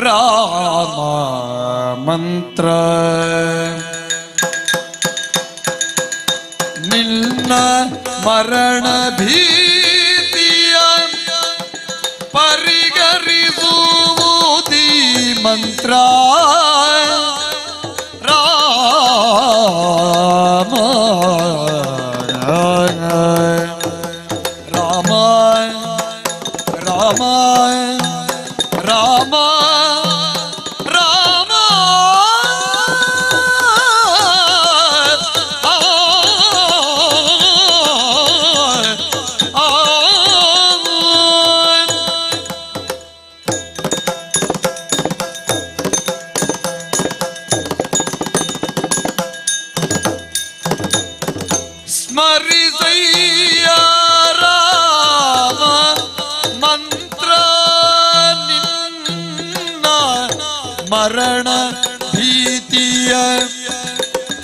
ರಾಮ ಮಂತ್ರ ನಿನ್ನ ಮರಣ ಭೀತಿಯ ಪರಿಗರಿಸುವುದಿ ಮಂತ್ರ ರಾಮ ರಾಮ ರಾಮ ರಾಮ ರಾಮ ಸ್ಮರಿಸಯ್ಯ ರಾಮ ಮಂತ್ರ ನಿನ್ನ ಮರಣ ಭೀತಿಯ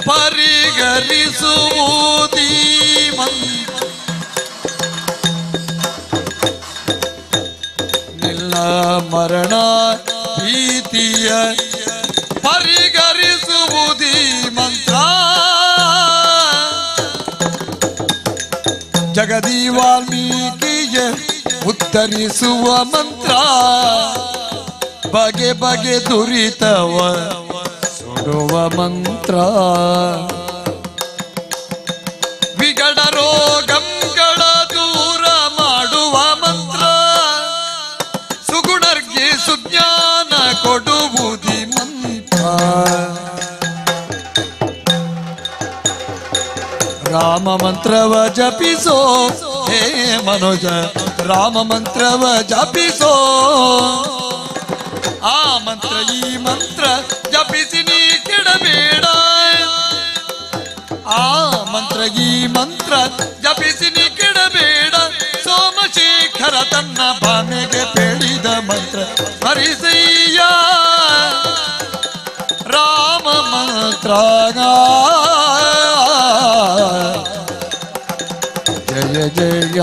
ಪರಿಗರಿಸುವುದೀ ಮಂತ್ರ ನಿನ್ನ ಮರಣ ಭೀತಿಯ ಪರಿಗರಿಸುವುದೀ ಮಂತ್ರ ಜಗದಿ ವಾಲ್ಮೀಕಿಯ ಉತ್ತರಿಸುವ ಮಂತ್ರ ಬಗೆ ಬಗೆ ದುರಿತವ ಸುಡುವ ಮಂತ್ರ ವಿಗಡ ರೋಗಂಗಳ ದೂರ ಮಾಡುವ ಮಂತ್ರ ಸುಗುಣರ್ಗೆ ಸುಜ್ಞಾನ ಕೊಡುವುದಿ ಮಂತ್ರ ರಾಮ ಮಂತ್ರವ ಜಪಿಸೋ ಹೇ ಮನೋಜ ರಾಮ ಮಂತ್ರವ ಜಪಿಸೋ ಆ ಮಂತ್ರ ಈ ಮಂತ್ರ ಜಪಿಸಿ ನೀ ಕೆಡಬೇಡ ಆ ಮಂತ್ರ ಈ ಮಂತ್ರ ಜಪಿಸಿ ನೀ ಕೆಡಬೇಡ ಸೋಮಶೇಖರ ತನ್ನ ಭಾಮೆಗೆ ಪೇಳಿದ ಮಂತ್ರ ಸ್ಮರಿಸಯ್ಯ ರಾಮ ಮಂತ್ರ ಜಯ ಜಯ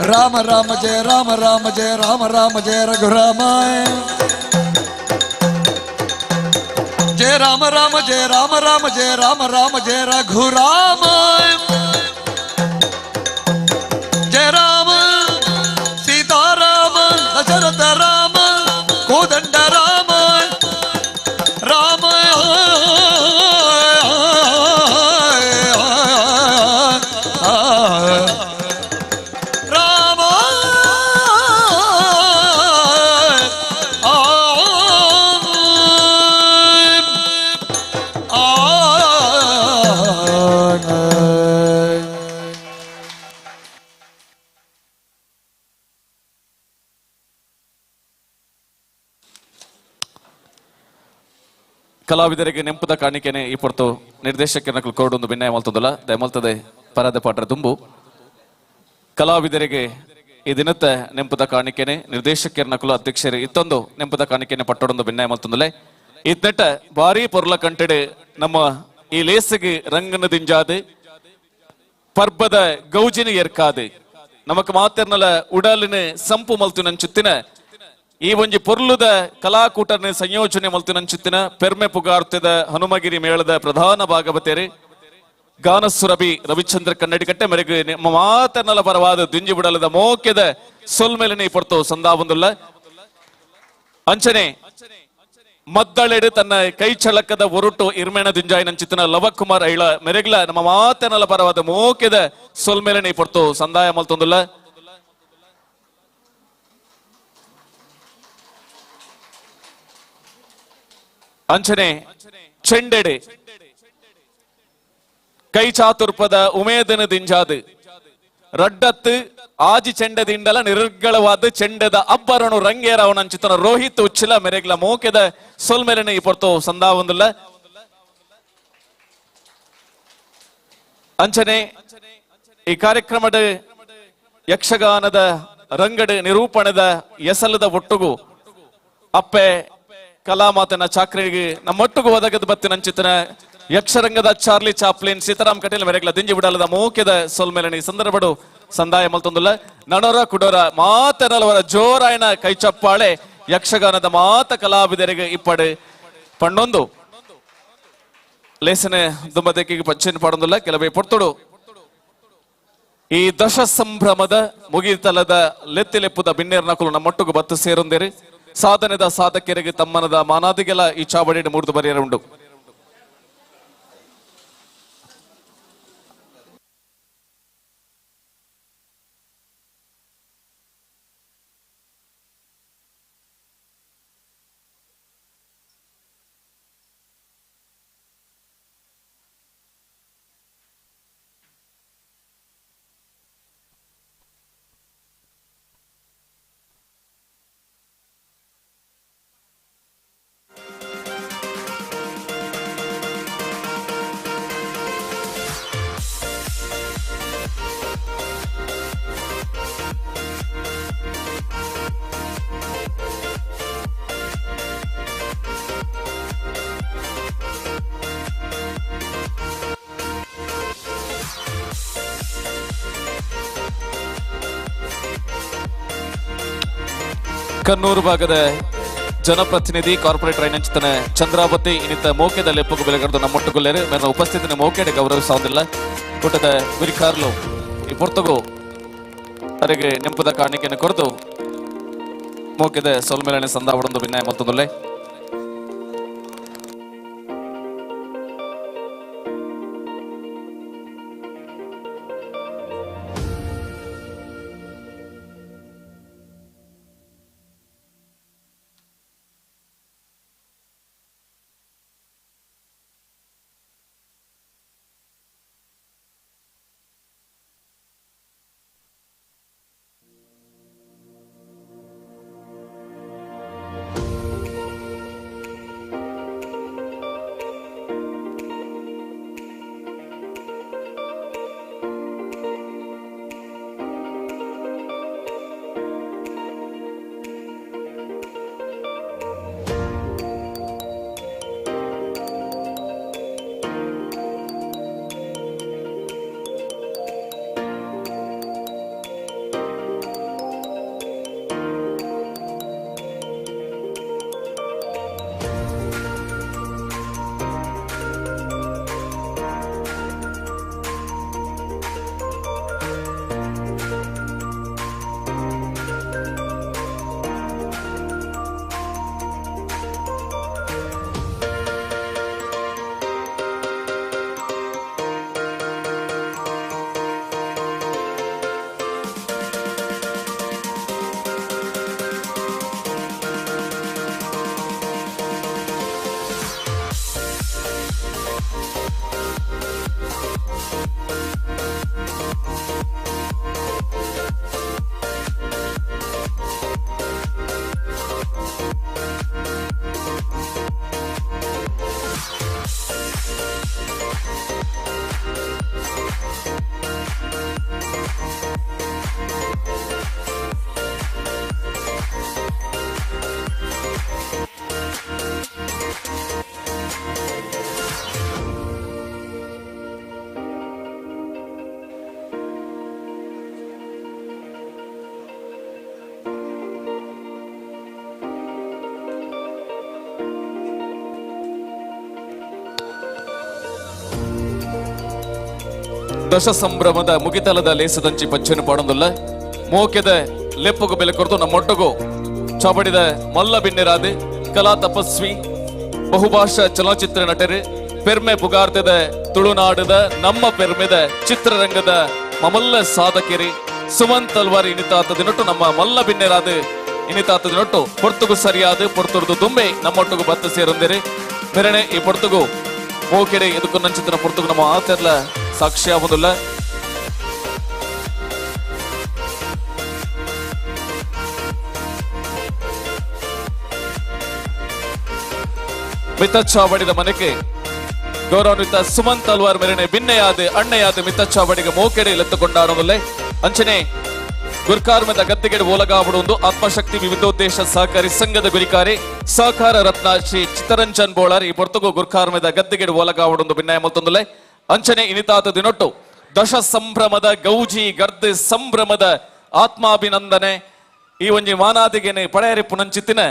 ರಾಮ ರಾಮ ಜಯ ರಾಮ ರಾಮ ಜಯ ರಾಮ ರಾಮ ಜಯ ರಘುರಾಮ ಜಯ ರಾಮ ರಾಮ ಜಯ ರಾಮ ರಾಮ ಜಯ ರಾಮ ರಾಮ ಜಯ ರಘುರಾಮ ಜಯ ರಾಮ ಸೀತಾರಾಮ ದಶರಥ ರಾಮ ಕೋದಂಡ ರಾಮ ರಾಮ ರಾಮ ಆ ಕಲಾವಿದರಿಗೆ ನೆಂಪುದ ಕಾಣಿಕೆನೆ ಈ ಪೊರ್ತು ನಿರ್ದೇಶಕರ ಕೋಡೊಂದು ಭಿನ್ನಯ ಮಲ್ತದಲ್ಲ ದಯಮಲ್ತದೆ ಪರದ ಪಾಟ್ರ ತುಂಬು ಕಲಾವಿದರಿಗೆ ಈ ದಿನತ್ತ ನೆಂಪುದ ಕಾಣಿಕೆನೆ ನಿರ್ದೇಶಕರ ಅಧ್ಯಕ್ಷರು ಇತ್ತೊಂದು ನೆಂಪುದ ಕಾಣಿಕೆನೆ ಪಟ್ಟೊಡೊಂದು ಭಿನ್ನಯ ಮಲ್ತೊಂದುಲೆ. ಇತ್ನೆಟ್ಟ ಭಾರಿ ಪೊರ್ಲ ಕಂಟೆಡೆ ನಮ್ಮ ಈ ಲೇಸಿಗೆ ರಂಗನ ದಿಂಜಾದು ಪರ್ಬದ ಗೌಜಿನ ಏರ್ಕಾದು ನಮಕ್ ಮಾತೆರ್ನಲ ಉಡಲಿನ ಸಂಪು ಮಲ್ತಿನಂಚುತ್ತಿನ ಈ ಒಂಜಿ ಪೊರ್ಲುದ ಕಲಾಕೂಟನ ಸಂಯೋಜನೆ ಮಲ್ತಿನಂಚುತ್ತಿನ ಪೆರ್ಮೆ ಪುಗಾರ್ತದ ಹನುಮಗಿರಿ ಮೇಳದ ಪ್ರಧಾನ ಭಾಗವತೇರಿ ಗಾನಸುರಭಿ ರವಿಚಂದ್ರ ಕನ್ನಡಿಕಟ್ಟೆ ಮೆರೆಗು ನಿಮ್ಮ ಮಾತನ್ನಲ ಪರವಾದ ದಿಂಜಿ ಬಿಡಲದ ಮೋಕ್ಯದ ಸೊಲ್ಮೆಲನೆ ಪೊರ್ತು ಸಂದಾವಂದುಲ್ಲ. ಅಂಚನೆ ಮದ್ದಳೆಡು ತನ್ನ ಕೈ ಚಳಕದ ಒರುಟು ಇರ್ಮೇಣ ದಿಂಜಾಯಿನಂಚಿತ್ತಿನ ಲವಕುಮಾರ್ ಐಳ ಮೆರೆಗ್ಲ ನಮ್ಮ ಮಾತನ್ನಲ ಪರವಾದ ಮೋಕ್ಯದ ಸೊಲ್ಮೆಲನೆ ಪೊರ್ತು ಸಂದಾಯ ಮಲ್ತೊಂದುಲ್ಲ. ಅಂಚನೆ ಚೆಂಡೆಡೆ ಕೈ ಚಾತುರ್ಪದ ಉಮೇದನ ದಿಂಜಾದು ರಡ್ಡತ್ತು ಆಜಿ ಚೆಂಡದಿಂಡಲ ನಿರರ್ಗಳವಾದ ಚೆಂಡದ ಅಬ್ಬರನು ರಂಗೇರವನಂಚಿತನ ರೋಹಿತ್ ಉಚ್ಚಿಲ ಮೆರೆಗ್ಲ ಮೋಕೆದ ಸೊಲ್ಮೆರನೆ ಈ ಪೊರ್ತು ಸಂದಾವೊಂದುಲ್ಲ. ಅಂಚನೆ ಈ ಕಾರ್ಯಕ್ರಮದ ಯಕ್ಷಗಾನದ ರಂಗಡು ನಿರೂಪಣದ ಎಸಲದ ಒಟ್ಟುಗು ಅಪ್ಪೆ ಕಲಾಮಾತನ ಚಾಕ್ರಿಗೆ ನಮ್ಮೊಟ್ಟಿಗೂ ಒದಗದ ಬತ್ತಿನಂಚಿತನ ಯಕ್ಷರಂಗದ ಚಾರ್ಲಿ ಚಾಪ್ಲಿನ್ ಸೀತಾರಾಮ್ ಕಟೀಲ್ ಮೆರೆಗ್ಲ ದಿಂಜಿ ಬಿಡಲದ ಮೋಕೆದ ಸೊಲ್ಮೆಲನಿ ಸಂದರ್ಭಡು ಸಂದಾಯ ಮಲ್ತೊಂದುಲ್ಲ. ನನೊರ ಕುಡೋರ ಮಾತನಲವರ ಜೋರಾಯಣ ಕೈಚಪ್ಪಾಳೆ ಯಕ್ಷಗಾನದ ಮಾತ ಕಲಾವಿದರಿಗೆ ಇಪ್ಪಡು ಪಣ್ಣೊಂದು ಲೇಸನೆ ದುಂಬದಕ್ಕಿಗೆ ಪಂಚೆನ್ ಪಾಡೊಂದುಲ್ಲ. ಕೆಲವೇ ಪೊರ್ತುಡು ಈ ದಶ ಸಂಭ್ರಮದ ಮುಗಿತಲದ ಲೆತ್ತಿಲೆಪ್ಪುದ ಬಿನ್ನೇರ್ನಕುಲು ನಮ್ಮೊಟ್ಟುಗು ಬತ್ತು ಸೇರೊಂದಿರಿ. ಸಾಧನೆದ ಸಾಧಕರಿಗೆ ತಮ್ಮನದ ಮಾನಾದಿಗೆಲ ಈ ಚಾವಡಿ ಮೂರ್ದು ಬರಿಯರ ಉಂಡು. ಕನ್ನೂರು ಭಾಗದ ಜನಪ್ರತಿನಿಧಿ ಕಾರ್ಪೊರೇಟರ್ ಐನಂಚಿತನ ಚಂದ್ರಾವತಿ ಇನ್ನಿತ ಮೋಕೆದ ಲೆಪ್ಪುಗು ಬೆಲೆಗರೆದು ನಮ್ಮೊಟ್ಟುಗುಲ್ಲೇರು ಮೇಲಿನ ಉಪಸ್ಥಿತಿನ ಮೋಕೆಡೆ ಗೌರವಿಸುವುದಿಲ್ಲ. ಕೂಟದ ಗುರಿಕಾರ್ಲು ಈ ಪೊರ್ತುಗು ಅರೆಗೆ ನೆಂಪುದ ಕಾಣಿಕೆಯನ್ನು ಕೊರದು ಮೋಕೆದ ಸೊಲ್ಮೆಲನೆ ಸಂದಾವಡೊಂದು ಭಿನ್ನಯ ಮತ್ತೊಂದುಲ್ಲೆ. ದಶ ಸಂಭ್ರಮದ ಮುಗಿತಲದ ಲೇಸದಂಚಿ ಪಚ್ಚೆನು ಪಾಡೊಂದುಲ್ಲ ಮೋಕೆದ ಲೆಪ್ಪುಗು ಬೆಲೆ ಕೊರತು ನಮ್ಮೊಟ್ಟುಗು ಚಾವಡಿದ ಮಲ್ಲ ಬಿನ್ನೆರಾದ ಕಲಾ ತಪಸ್ವಿ ಬಹುಭಾಷಾ ಚಲನಚಿತ್ರ ನಟರು ಪೆರ್ಮೆ ಪುಗಾರ್ತೆದ ತುಳುನಾಡದ ನಮ್ಮ ಪೆರ್ಮೆದ ಚಿತ್ರರಂಗದ ಮಮಲ್ಲ ಸಾಧಕಿರಿ ಸುಮನ್ ತಲ್ವಾರ್ ಇನಿತಾತ ದಿನೊಟ್ಟು ನಮ್ಮ ಮಲ್ಲ ಬಿನ್ನೆರಾದ ಇನಿತಾತ ದಿನೊಟ್ಟು ಪೊರ್ತುಗು ಸರಿಯಾದ ಪೊರ್ತುರ್ದು ದುಂಬೆ ನಮ್ಮೊಟ್ಟುಗು ಬತ್ತ ಸೇರೊಂದಿರಿ ಮೆರಣೆ ಈ ಪೊರ್ತುಗು ಮೋಕೆಡೆ ಎದುಕು ನಂಚಿತನ ಪೊರ್ತುಗು ನಮ್ಮ ಆತೆರ್ಲ ಸಾಕ್ಷಿಯಾಗುವುದಿಲ್ಲ. ಮಿತಚ್ಚಾವಡಿದ ಮನೆಗೆ ಗೌರವಾನ್ವಿತ ಸುಮನ್ ತಲ್ವಾರ್ ಮೇರೆನೆ ಬಿನ್ನೆಯಾದ ಅಣ್ಣೆಯಾದ ಮಿತಚ್ಚಾವಡಿಗೆ ಮೋಕೆಡೆ ಲೆತ್ತುಕೊಂಡಾಡುವುದಲ್ಲೇ ಅಂಚನೆ ಗುರ್ಕಾರ್ಮದ ಗದ್ದಿಗೆಡೆ ಓಲಗಾವಡುವುದು ಆತ್ಮಶಕ್ತಿ ವಿವಿಧೋದ್ದೇಶ ಸಹಕಾರಿ ಸಂಘದ ಗುರಿಕಾರಿ ಸಹಕಾರ ರತ್ನ ಶ್ರೀ ಚಿತ್ತರಂಜನ್ ಬೋಳಾರ್ ಈ ಪೊರ್ತುಗು ಗುರ್ಕಾರ್ಮದ ಗದ್ದಿಗೆಡೆ ಓಲಗಾವಡುವುದು ಭಿನ್ನಾಯ ಮತ್ತೊಂದುಲೆ ಅಂಚನೆ ಇನಿತಾತ ದಿನೊಟ್ಟು ದಶ ಸಂಭ್ರಮದ ಗೌಜಿ ಗರ್ದ್ ಸಂಭ್ರಮದ ಆತ್ಮಾಭಿನಂದನೆ ಈ ಒಂಜಿ ಮಾನಾದಿಗೆನೆ ಪಡೆಯರಿ ಪುನಂಚಿತ್ತಿನ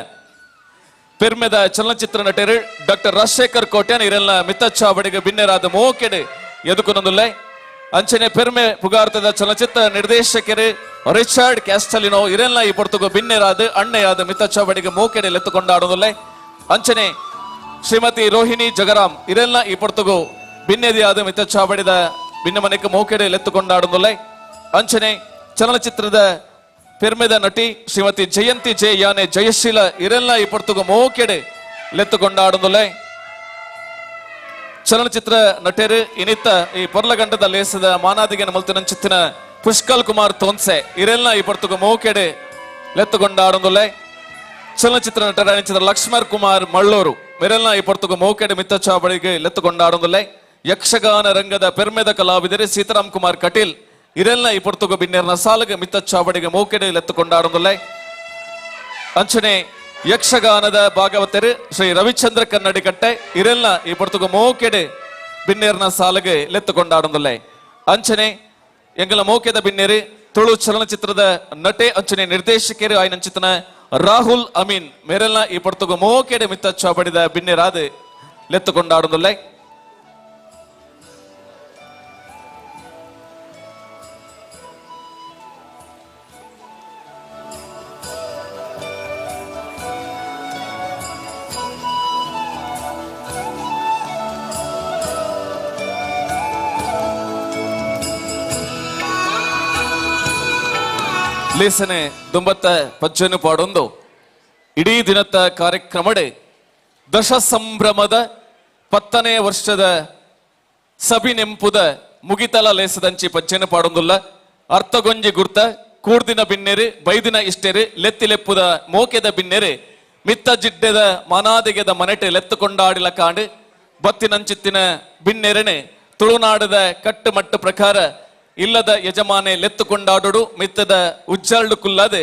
ಪೆರ್ಮೆದ ಚಲನಚಿತ್ರ ನಟರು ಡಾಕ್ಟರ್ ರಾಜಶೇಖರ್ ಕೋಟ್ಯಾನ್ ಇರೆಲ್ಲ ಮಿತ್ತಚ್ಚಾವಡಿಗೆ ಬಿನ್ನೆರಾದ ಮೋಕೆಡೆ ಎದುಕುನೊಂದುಲ್ಲೆ ಅಂಚನೆ ಪೆರ್ಮೆ ಪುಗಾರ್ತದ ಚಲನಚಿತ್ರ ನಿರ್ದೇಶಕರು ರಿಚರ್ಡ್ ಕ್ಯಾಸ್ಟಲಿನೋ ಇರೆಲ್ಲ ಈ ಪೊರ್ತುಗು ಬಿನ್ನೆರಾದ ಅಣ್ಣೆಯಾದ ಮಿತ್ತಚ್ಚಾವಡಿಗೆ ಮೋಕೆಡೆ ಲೆತ್ತುಕೊಂಡಾಡುವುದಿಲ್ಲೆ ಅಂಚನೆ ಶ್ರೀಮತಿ ರೋಹಿಣಿ ಜಗರಾಮ್ ಇರೆಲ್ಲ ಈ ಪೊರ್ತುಗು ಬಿನ್ನೆದಿಯಾದ ಮಿತ್ತಚ್ಚಾವಡಿದ ಭಿನ್ನಮನೆಗೆ ಮೋಕೆಡೆ ಲೆತ್ತುಕೊಂಡಾಡುವುದಿಲ್ಲೆ ಅಂಚನೆ ಚಲನಚಿತ್ರದ ಪೆರ್ಮೆದ ನಟಿ ಶ್ರೀಮತಿ ಜಯಂತಿ ಜೆ ಯಾನೆ ಜಯಶೀಲ ಇರೆಲ್ಲ ಈ ಪೊರ್ತುಗು ಮೋಕೆಡೆ ಲೆತ್ತುಕೊಂಡಾಡುವುದಿಲ್ಲೆ ಚಲನಚಿತ್ರ ನಟರು ಇನಿತ್ತ ಈ ಪೊರ್ಲಗಂಡದ ಲೇಸದ ಮಾನಾದಿಗೆ ಮಲ್ತಿನಂಚಿತ್ತಿನ ಪುಷ್ಕಲ್ ಕುಮಾರ್ ತೋನ್ಸೆ ಇರೆಲ್ಲ ಈ ಪೊರ್ತುಗು ಮೋಕೆಡೆ ಲೆತ್ತುಕೊಂಡಾಡುವುದಿಲ್ಲೆ ಚಲನಚಿತ್ರ ನಟರ ಲಕ್ಷ್ಮಣ್ ಕುಮಾರ್ ಮಳ್ಳೂರು ಮೆರೆಲ್ಲ ಈ ಪೊರ್ತುಗು ಮೋಕೆಡೆ ಮಿತ್ತಚಾವಳಿಗೆ ಲೆತ್ತುಕೊಂಡಾಡುವುದಿಲ್ಲೆ ಯಕ್ಷಗಾನ ರಂಗದ ಪೆರ್ಮೆದ ಕಲಾವಿದರೆ ಸೀತಾರಾಮ್ ಕುಮಾರ್ ಕಟೀಲ್ ಇರೆಲ್ಲ ಈ ಪೊರ್ತುಗು ಬಿನ್ನೆರ್ನ ಸಾಲಗ ಮಿತ್ತಚಾವಡಿಗೆ ಮೋಕೆಡೆ ಲೆತ್ತುಕೊಂಡಾಡುವುದಿಲ್ಲೆ ಅಂಚನೆ ಯಕ್ಷಗಾನದ ಭಾಗವತರು ಶ್ರೀ ರವಿಚಂದ್ರ ಕನ್ನಡಿಕಟ್ಟೆ ಇರೆಲ್ಲ ಈ ಪೊರ್ತುಗು ಮೋಕೆಡೆ ಬಿನ್ನೇರ್ನ ಸಾಲಗೆ ಲೆತ್ತುಕೊಂಡಾಡುವುದಿಲ್ಲೆ ಅಂಚನೆ ಎಂಗಲ ಮೋಕೆದ ಬಿನ್ನೇರು ತುಳು ಚಲನಚಿತ್ರದ ನಟೆ ಅಂಚನೆ ನಿರ್ದೇಶಕರು ಆಯ್ನಂಚಿತನ ರಾಹುಲ್ ಅಮೀನ್ ಮೇರೆಲ್ಲ ಈ ಪೊರ್ತುಗು ಮೋಕೆಡೆ ಮಿತ್ತಚಾವಡಿದ ಬಿನ್ನೇರಾದ ಲೆತ್ತುಕೊಂಡಾಡುವುದಿಲ್ಲೆ ಲೇಸನೆ ದುಂಬತ್ತ ಪಜ್ಜನು ಪಾಡೊಂದು ಇಡೀ ದಿನದ ಕಾರ್ಯಕ್ರಮಡೆ ದಶ ಸಂಭ್ರಮದ 10ನೇ ವರ್ಷದ ಸಭಿ ನೆಂಪುದ ಮುಗಿತಲ ಲೇಸದಂಚಿ ಪಜ್ಜನು ಪಾಡೊಂದುಲ್ಲ ಅರ್ಥಗೊಂಜಿ ಗುರ್ತ ಕೂರ್ದಿನ ಬಿನ್ನೆರು ಬೈದಿನ ಇಷ್ಟೆರು ಲೆತ್ತಿಲೆಪ್ಪುದ ಮೋಕೆದ ಬಿನ್ನೆರು ಮಿತ್ತ ಜಿಡ್ಡೆದ ಮನಾದಿಗೆದ ಮನೆಟೆ ಲೆತ್ತುಕೊಂಡಾಡಿಲ ಕಾಂಡು ಬತ್ತಿನಂಚಿತ್ತಿನ ಬಿನ್ನೆರನೆ ತುಳುನಾಡದ ಕಟ್ಟುಮಟ್ಟು ಪ್ರಕಾರ ಇಲ್ಲದ ಯಜಮಾನೆ ಲೆತ್ತುಕೊಂಡಾಡುಡು ಮಿತ್ತದ ಉಜ್ಜಾಳು ಕುಲ್ಲದೆ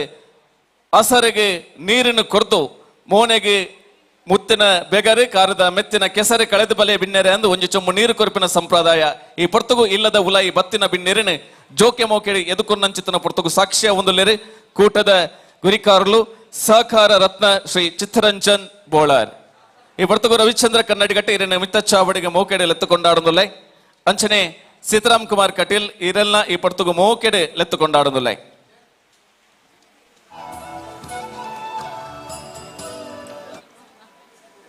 ಅಸರಿಗೆ ನೀರಿನ ಕೊರ್ದು ಮೋನೆಗೆ ಮುತ್ತಿನ ಬೆಗರು ಕಾರದ ಮೆತ್ತಿನ ಕೆಸರು ಕಳೆದ ಬಲೆ ಬಿನ್ನೆರೆ ಅಂದು ಒಂಜಿ ಚೊಂಬು ನೀರು ಕೊರ್ಪಿನ ಸಂಪ್ರದಾಯ ಈ ಪೊರ್ತುಗು ಇಲ್ಲದ ಉಲಾಯಿ ಬತ್ತಿನ ಬಿನ್ನೆರೆನೆ ಜೋಕೆ ಮೋಕೆಡಿ ಎದುಕುನ್ನಂಚಿತನ ಪೊರ್ತುಗು ಸಾಕ್ಷ್ಯ ಒಂದುಲೆರೆ ಕೂಟದ ಗುರಿಕಾರಲು ಸಹಕಾರ ರತ್ನ ಶ್ರೀ ಚಿತ್ತರಂಜನ್ ಬೋಳಾರ್ ಈ ಪೊರ್ತುಗು ರವಿಚಂದ್ರ ಕನ್ನಡಿಗಟ್ಟೆ ಇರನೆ ಮಿತ್ತಚಾವಡಿಗೆ ಮೋಕೆಡೆ ಲೆತ್ತುಕೊಂಡಾಡುಂದುಲೈ ಅಂಚನೆ ಸೀತಾರಾಮ್ ಕುಮಾರ್ ಕಟೀಲ್ ಇರೆಲ್ಲ ಈ ಪೊರ್ತುಗು ಮೋಕೆಡೆ ಲೆತ್ತುಕೊಂಡಾಡುಂದುಲೈ.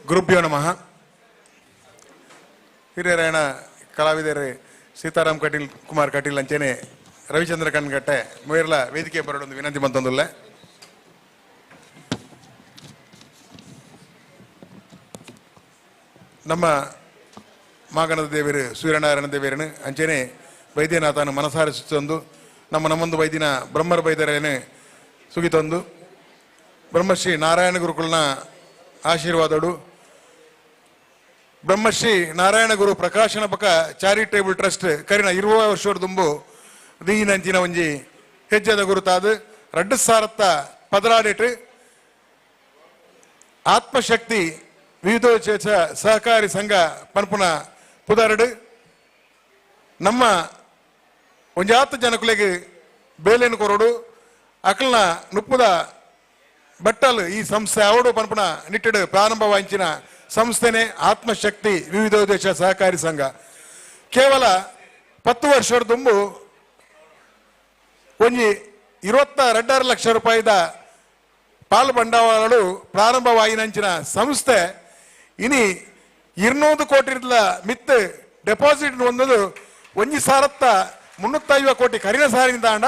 ಗುರುಭ್ಯೋ ನಮಃ. ಹಿರಿಯರಾಯಣ ಕಲಾವಿದರು ಸೀತಾರಾಮ್ ಕಟೀಲ್ ಕುಮಾರ್ ಕಟೀಲ್ ಅಂಚೇನೆ ರವಿಚಂದ್ರ ಕಣ್ಗಟ್ಟೆ ಮುಯರ್ಲ ವೇದಿಕೆ ಬರೋಡೊಂದು ವಿನಂತಿ ಮಂತೊಂದುಲ್ಲ. ನಮ್ಮ ಮಾಗಣದ ದೇವರು ಸೂರ್ಯನಾರಾಯಣ ದೇವರನು ಅಂಚೇನೆ ವೈದ್ಯನಾಥನ ಮನಸಾರೆ ಸುತ್ತೊಂದು ನಮ್ಮ ನಮ್ಮೊಂದು ವೈದ್ಯನ ಬ್ರಹ್ಮರ ವೈದ್ಯರೇನೆ ಸುಗಿತೊಂದು ಬ್ರಹ್ಮಶ್ರೀ ನಾರಾಯಣ ಗುರುಕುಲ್ನ ಆಶೀರ್ವಾದಡು ಬ್ರಹ್ಮಶ್ರೀ ನಾರಾಯಣ ಗುರು ಪ್ರಕಾಶನ ಪಕ್ಕ ಚಾರಿಟೇಬಲ್ ಟ್ರಸ್ಟ್ ಕರಿನ 20 ವರ್ಷದ ದುಂಬು ದೀನಂಚಿನ ಒಂಜಿ ಹೆಜ್ಜೆದ ಗುರುತಾದ ರಡ್ಡು ಸಾರತ್ತ ಪದರಾಡಿಟ್ಟು ಆತ್ಮಶಕ್ತಿ ವಿವಿಧೋಚೇಚ ಸಹಕಾರಿ ಸಂಘ ಪನ್ಪುನ ಪುದರಡು ನಮ್ಮ ಒಂಜಾತ ಜನಕುಲೆಗೆ ಬೇಲೇನು ಕೊರಡು ಅಕಲ್ನ ನುಪ್ಪುದ ಬಟ್ಟಲು ಈ ಸಂಸ್ಥೆ ಅವಡು ಪನ್ಪುನ ನಿಟ್ಟಡು ಪ್ರಾರಂಭ ವಾಂಚಿನ ಸಂಸ್ಥೆನೆ ಆತ್ಮಶಕ್ತಿ ವಿವಿಧೋದ್ದೇಶ ಸಹಕಾರಿ ಸಂಘ. ಕೇವಲ 10 ವರ್ಷದ ದುಂಬು ಒಂಜಿ 22.5 ಲಕ್ಷ ರೂಪಾಯಿದ ಪಾಲು ಬಂಡವಾಳಗಳು ಪ್ರಾರಂಭವಾಯಿನಂಚಿನ ಸಂಸ್ಥೆ ಇನಿ 200 ಕೋಟಿ ಮಿತ್ ಡೆಪಾಸಿಟ್ ಒಂದದು 1,350 ಕೋಟಿ ಕರಿನ ಸಾರಿನ ತಾಂಡ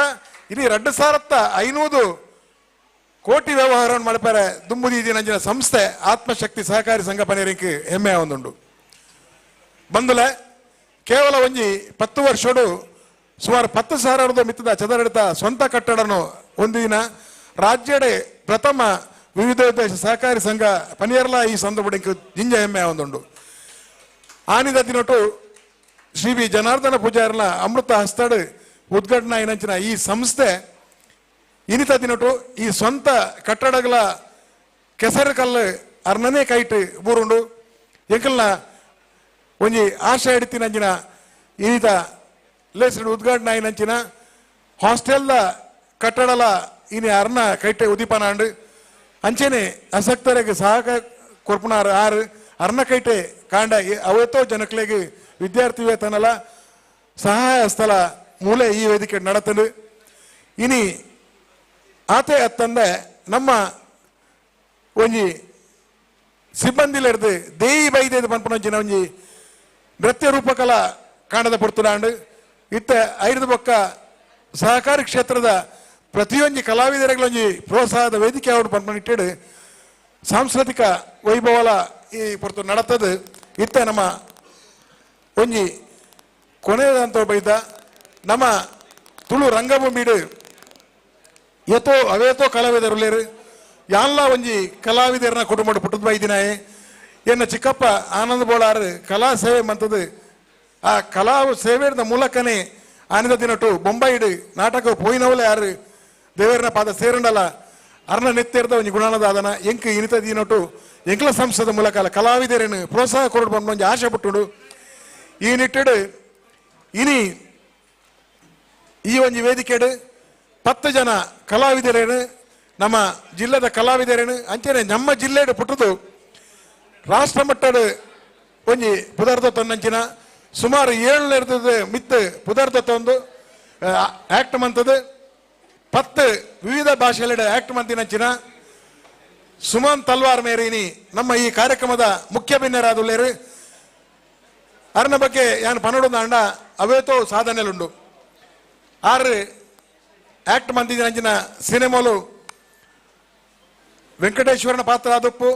ಇನಿ 2,500 ಕೋಟಿ ವ್ಯವಹಾರವನ್ನು ಮಲ್ಪರೆ ದುಂಬುದೀದಿ ನಂಚಿನ ಸಂಸ್ಥೆ ಆತ್ಮಶಕ್ತಿ ಸಹಕಾರಿ ಸಂಘ ಪನೇರಿಂಕ್ ಹೆಮ್ಮೆ ಒಂದುಂಡು. ಬಂದುಲೆ ಕೇವಲ ಒಂಜಿ 10 ವರ್ಷಡು ಸುಮಾರು 10,000 ಮಿತ್ತದ ಚದರಡಿತ ಸ್ವಂತ ಕಟ್ಟಡನು ಹೊಂದಿನ ರಾಜ್ಯಡೆ ಪ್ರಥಮ ವಿವಿಧೋದ್ದೇಶ ಸಹಕಾರಿ ಸಂಘ ಪನಿಯರ್ಲ ಈ ಸಂದರ್ಭ ಜಿಂಜ ಹೆಮ್ಮೆ ಒಂದುಂಡು. ಆನಿದ ದಿನಟು ಶ್ರೀ ವಿ ಜನಾರ್ದನ ಪೂಜಾರನ ಅಮೃತ ಹಸ್ತಡು ಉದ್ಘಾಟನಾ ಏನಂಚಿನ ಈ ಸಂಸ್ಥೆ ಇನಿತ ದಿನಟು ಈ ಸ್ವಂತ ಕಟ್ಟಡಗಳ ಕೆಸರು ಕಲ್ಲು ಅರ್ನನೇ ಕೈಟ್ ಬೂರುಂಡು. ಎಂಕಲ್ನ ಒಂಜಿ ಆಶೆ ಹಿಡಿತಿನಂಚಿನ ಇನಿತ ಲೇಸಡು ಉದ್ಘಾಟನಾ ಏನಂಚಿನ ಹಾಸ್ಟೆಲ್ದ ಕಟ್ಟಡಲ ಇನಿ ಅರ್ನ ಕೈಟೆ ಉದೀಪನಾಂಡು ಅಂಚೆನೆ ಅಸಕ್ತರಿಗೆ ಸಹಕ ಕೊರ್ಪುನಾರು ಆರು ಅರ್ನ ಕೈಟೆ ಕಾಂಡ ಅವತ್ತೋ ಜನಕ್ಲೆಗೆ ವಿದ್ಯಾರ್ಥಿ ವೇತನಲ ಸಹಾಯ ಸ್ಥಳ ಮೂಲೆ ಈ ವೇದಿಕೆ ನಡತಲು. ಇನಿ ಆತೆ ಅತ್ತಂದೆ ನಮ್ಮ ಒಂಜಿ ಸಿಬ್ಬಂದಿಲೆರ್ದು ದೇಯಿ ಬೈದೇದು ಪನ್ಪುನಂಚಿನ ಒಂಜಿ ನೃತ್ಯ ರೂಪಕಲಾ ಕಾಣದ ಪೊರ್ತುಲಾಂಡು. ಇತ್ತ ಐದು ಬೊಕ್ಕ ಸಹಕಾರಿ ಕ್ಷೇತ್ರದ ಪ್ರತಿಯೊಂಜಿ ಕಲಾವಿದರುಗಳೊಂಜಿ ಪ್ರೋತ್ಸಾಹದ ವೇದಿಕೆ ಅವರು ಪನ್ಪುನಿಟ್ಟೆಡು ಸಾಂಸ್ಕೃತಿಕ ವೈಭವಲ ಈ ಪೊರ್ತು ನಡತದು. ಇತ್ತ ನಮ್ಮ ಒಂಜಿ ಕೊನೆಯದಂತ ಬೈದ ನಮ್ಮ ತುಳು ರಂಗಭೂಮಿಡು ಏತೋ ಅವೇತೋ ಕಲಾವಿದರುಲೇರು ಯಾನ್ಲ ಒಂಜಿ ಕಲಾವಿದರನ್ನ ಕುಟುಂಬ ಪುಟ್ಟದ ಬೈದಿನಾಯೆ. ಎನ್ನ ಚಿಕ್ಕಪ್ಪ ಆನಂದ ಬೋಳಾರು ಕಲಾ ಸೇವೆ ಮಂತದ್ದು. ಆ ಕಲಾ ಸೇವೆಯ ಮೂಲಕನೇ ಆನಂದ ದಿನಟು ಬೊಂಬೈಡು ನಾಟಕ ಪೋಯಿನವಲೇ ಯಾರು ದೇವರನ ಪಾದ ಸೇರಂಡಲ ಅರ್ನ ನೆತ್ತೆರ್ದ ಒಂಜಿ ಗುಣಾನದಾದನ ಎಂಕ್ ಇನಿತ ದಿನಟು ಎಂಕ್ಲ ಸಂಸ್ಥೆದ ಮೂಲಕ ಕಲಾವಿದರೇನು ಪ್ರೋತ್ಸಾಹ ಕೊರಡು ಬಂದು ಒಂಜಿ ಆಶೆ ಪಟ್ಟುಡು. ಈ ನಿಟ್ಟೆಡು ಇನಿ ಈ ಒಂಜಿ ವೇದಿಕೆಡು 10 ಜನ ಕಲಾವಿದರೇನು ನಮ್ಮ ಜಿಲ್ಲೆದ ಕಲಾವಿದರೇನು ಅಂಚನೆ ನಮ್ಮ ಜಿಲ್ಲೆಡು ಪುಟ್ಟದು ರಾಷ್ಟ್ರ ಮಟ್ಟದ ಒಂಜಿ ಪುದರ್ದ ತನ್ನಂಚಿನ ಸುಮಾರು 7 ಮಿತ್ತು ಪುದರ್ದ ತಂದು ಆಕ್ಟ್ ಮಂತದ್ದು 10 ವಿವಿಧ ಭಾಷೆಗಳೆಡೆ ಆಕ್ಟ್ ಮಂತಿನಂಚಿನ ಸುಮನ್ ತಲ್ವಾರ್ ಮೇರಿನಿ ನಮ್ಮ ಈ ಕಾರ್ಯಕ್ರಮದ ಮುಖ್ಯ ಬಿನ್ನರಾದುಳ್ಳೇರು. ಅರ್ನ ಬಗ್ಗೆ ಯಾನು ಪನ್ನಡು ಅಂಡ ಅವೇತೋ ಸಾಧನೆಲುಂಡು. 6 ಆಕ್ಟ್ ಮಂತಿನಂಚಿನ ಸಿನಿಮಾಲು ವೆಂಕಟೇಶ್ವರನ ಪಾತ್ರ ಆದಪ್ಪು,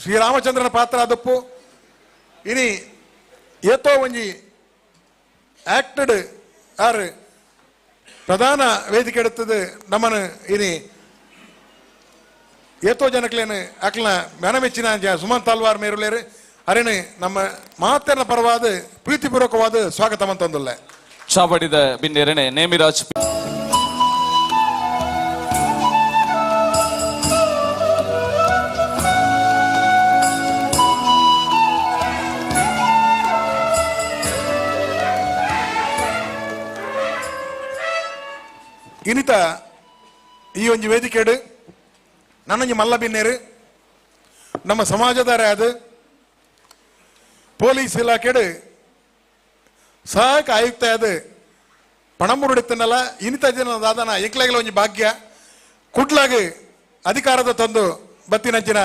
ಶ್ರೀರಾಮಚಂದ್ರನ ಪಾತ್ರ ಆದಪ್ಪು, ಇನಿ ಏತೋ ಒಂಜಿ ಆಕ್ಟೆಡ್ ಆರು ಪ್ರಧಾನ ವೇದಿಕೆ എടുത്തത് ನಮ್ಮನು ಇನಿ ಏತೋ ಜನಕ್ಲೇನು ಅಕ್ಲನ ಮೆನಮೆಚ್ಚಿನ ಸುಮನ್ ತಲ್ವಾರ್ ಮೇರುಲೇರು ಅರೇನು ನಮ್ಮ ಮಾತನ್ನ ಪರವಾದ ಪ್ರೀತಿಪೂರ್ವಕವಾದ ಸ್ವಾಗತ ಅಂತಂದುಲ್ಲ. ಚಾವಡಿದ ಬಿನ್ನೆರನೆ ನೇಮಿರಾಜ್ ಇನಿತ ಈ ಒಂಜಿ ವೇದಿಕೆಡು ನನ್ನೊಂಜಿ ಮಲ್ಲ ಬಿನ್ನೇರು ನಮ್ಮ ಸಮಾಜದಾರೆ ಅದು ಪೊಲೀಸ್ ಇಲಾಖೆಡು ಸಹಾಯಕ ಆಯುಕ್ತ ಅದು ಪಣಂಬುರುಡಿತ್ತನಲ್ಲ ಇನಿತ ಜನ ದಾದನ ಎಂಕ್ಲಾಗಲ ಒಂಜಿ ಭಾಗ್ಯ ಕುಡ್ಲಾಗ ಅಧಿಕಾರದ ತಂದು ಬತ್ತಿನಂಚಿನ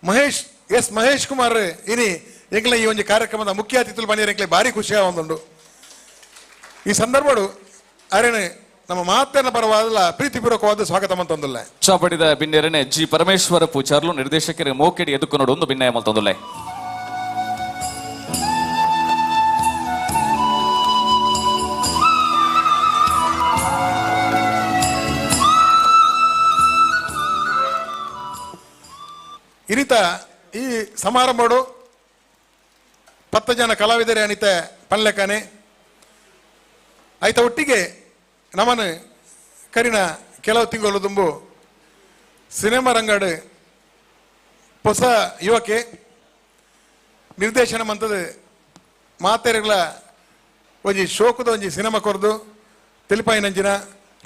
ಮಹೇಶ್ ಎಸ್ ಮಹೇಶ್ ಕುಮಾರ್ ಇನಿ ಎಂಕ್ಲ ಈ ಒಂಜಿ ಕಾರ್ಯಕ್ರಮದ ಮುಖ್ಯ ಅತಿಥಿಗಳು ಬಂದಿರ ಎಂಕ್ಲೆ ಭಾರಿ ಖುಷಿಯ ಒಂದುಂಡು. ಈ ಸಂದರ್ಭಡು ಅರೇನು ನಮ್ಮ ಮಾತನ್ನ ಪರವಾದಲ್ಲ ಪ್ರೀತಿಪೂರ್ವಕವಾದ ಸ್ವಾಗತ ಮಂತೊಂದುಲ್ಲ. ಚಾಪಡಿದ ಬಿನ್ನೆರನೆ ಜಿ ಪರಮೇಶ್ವರ ಪೂಜಾರ್ಲು ನಿರ್ದೇಶಕರ ಮೋಕೆಡಿ ಎದುಕೊನೋಡು ಒಂದು ಭಿನ್ನಯ ಮಲ್ತೊಂದುಲ್ಲೆ. ಇನಿತ ಈ ಸಮಾರಂಭಡು 10 ಜನ ಕಲಾವಿದರೆ ಅನಿತ ಪನ್ಲೆಕಾನೆ ಆಯ್ತ ಒಟ್ಟಿಗೆ ನಮ್ಮನು ಕರಿನ ಕೆಲವು ತಿಂಗಳು ತುಂಬು ಸಿನಿಮಾ ರಂಗಡು ಹೊಸ ಯುವಕೆ ನಿರ್ದೇಶನ ಮಂತದ ಮಾತೆರೆಗಳ ಒಂಜಿ ಶೋಕದ ಒಂಜಿ ಸಿನಿಮಾ ಕೊರ್ದು ತಿಳಿಪಾಯಿನಂಚಿನ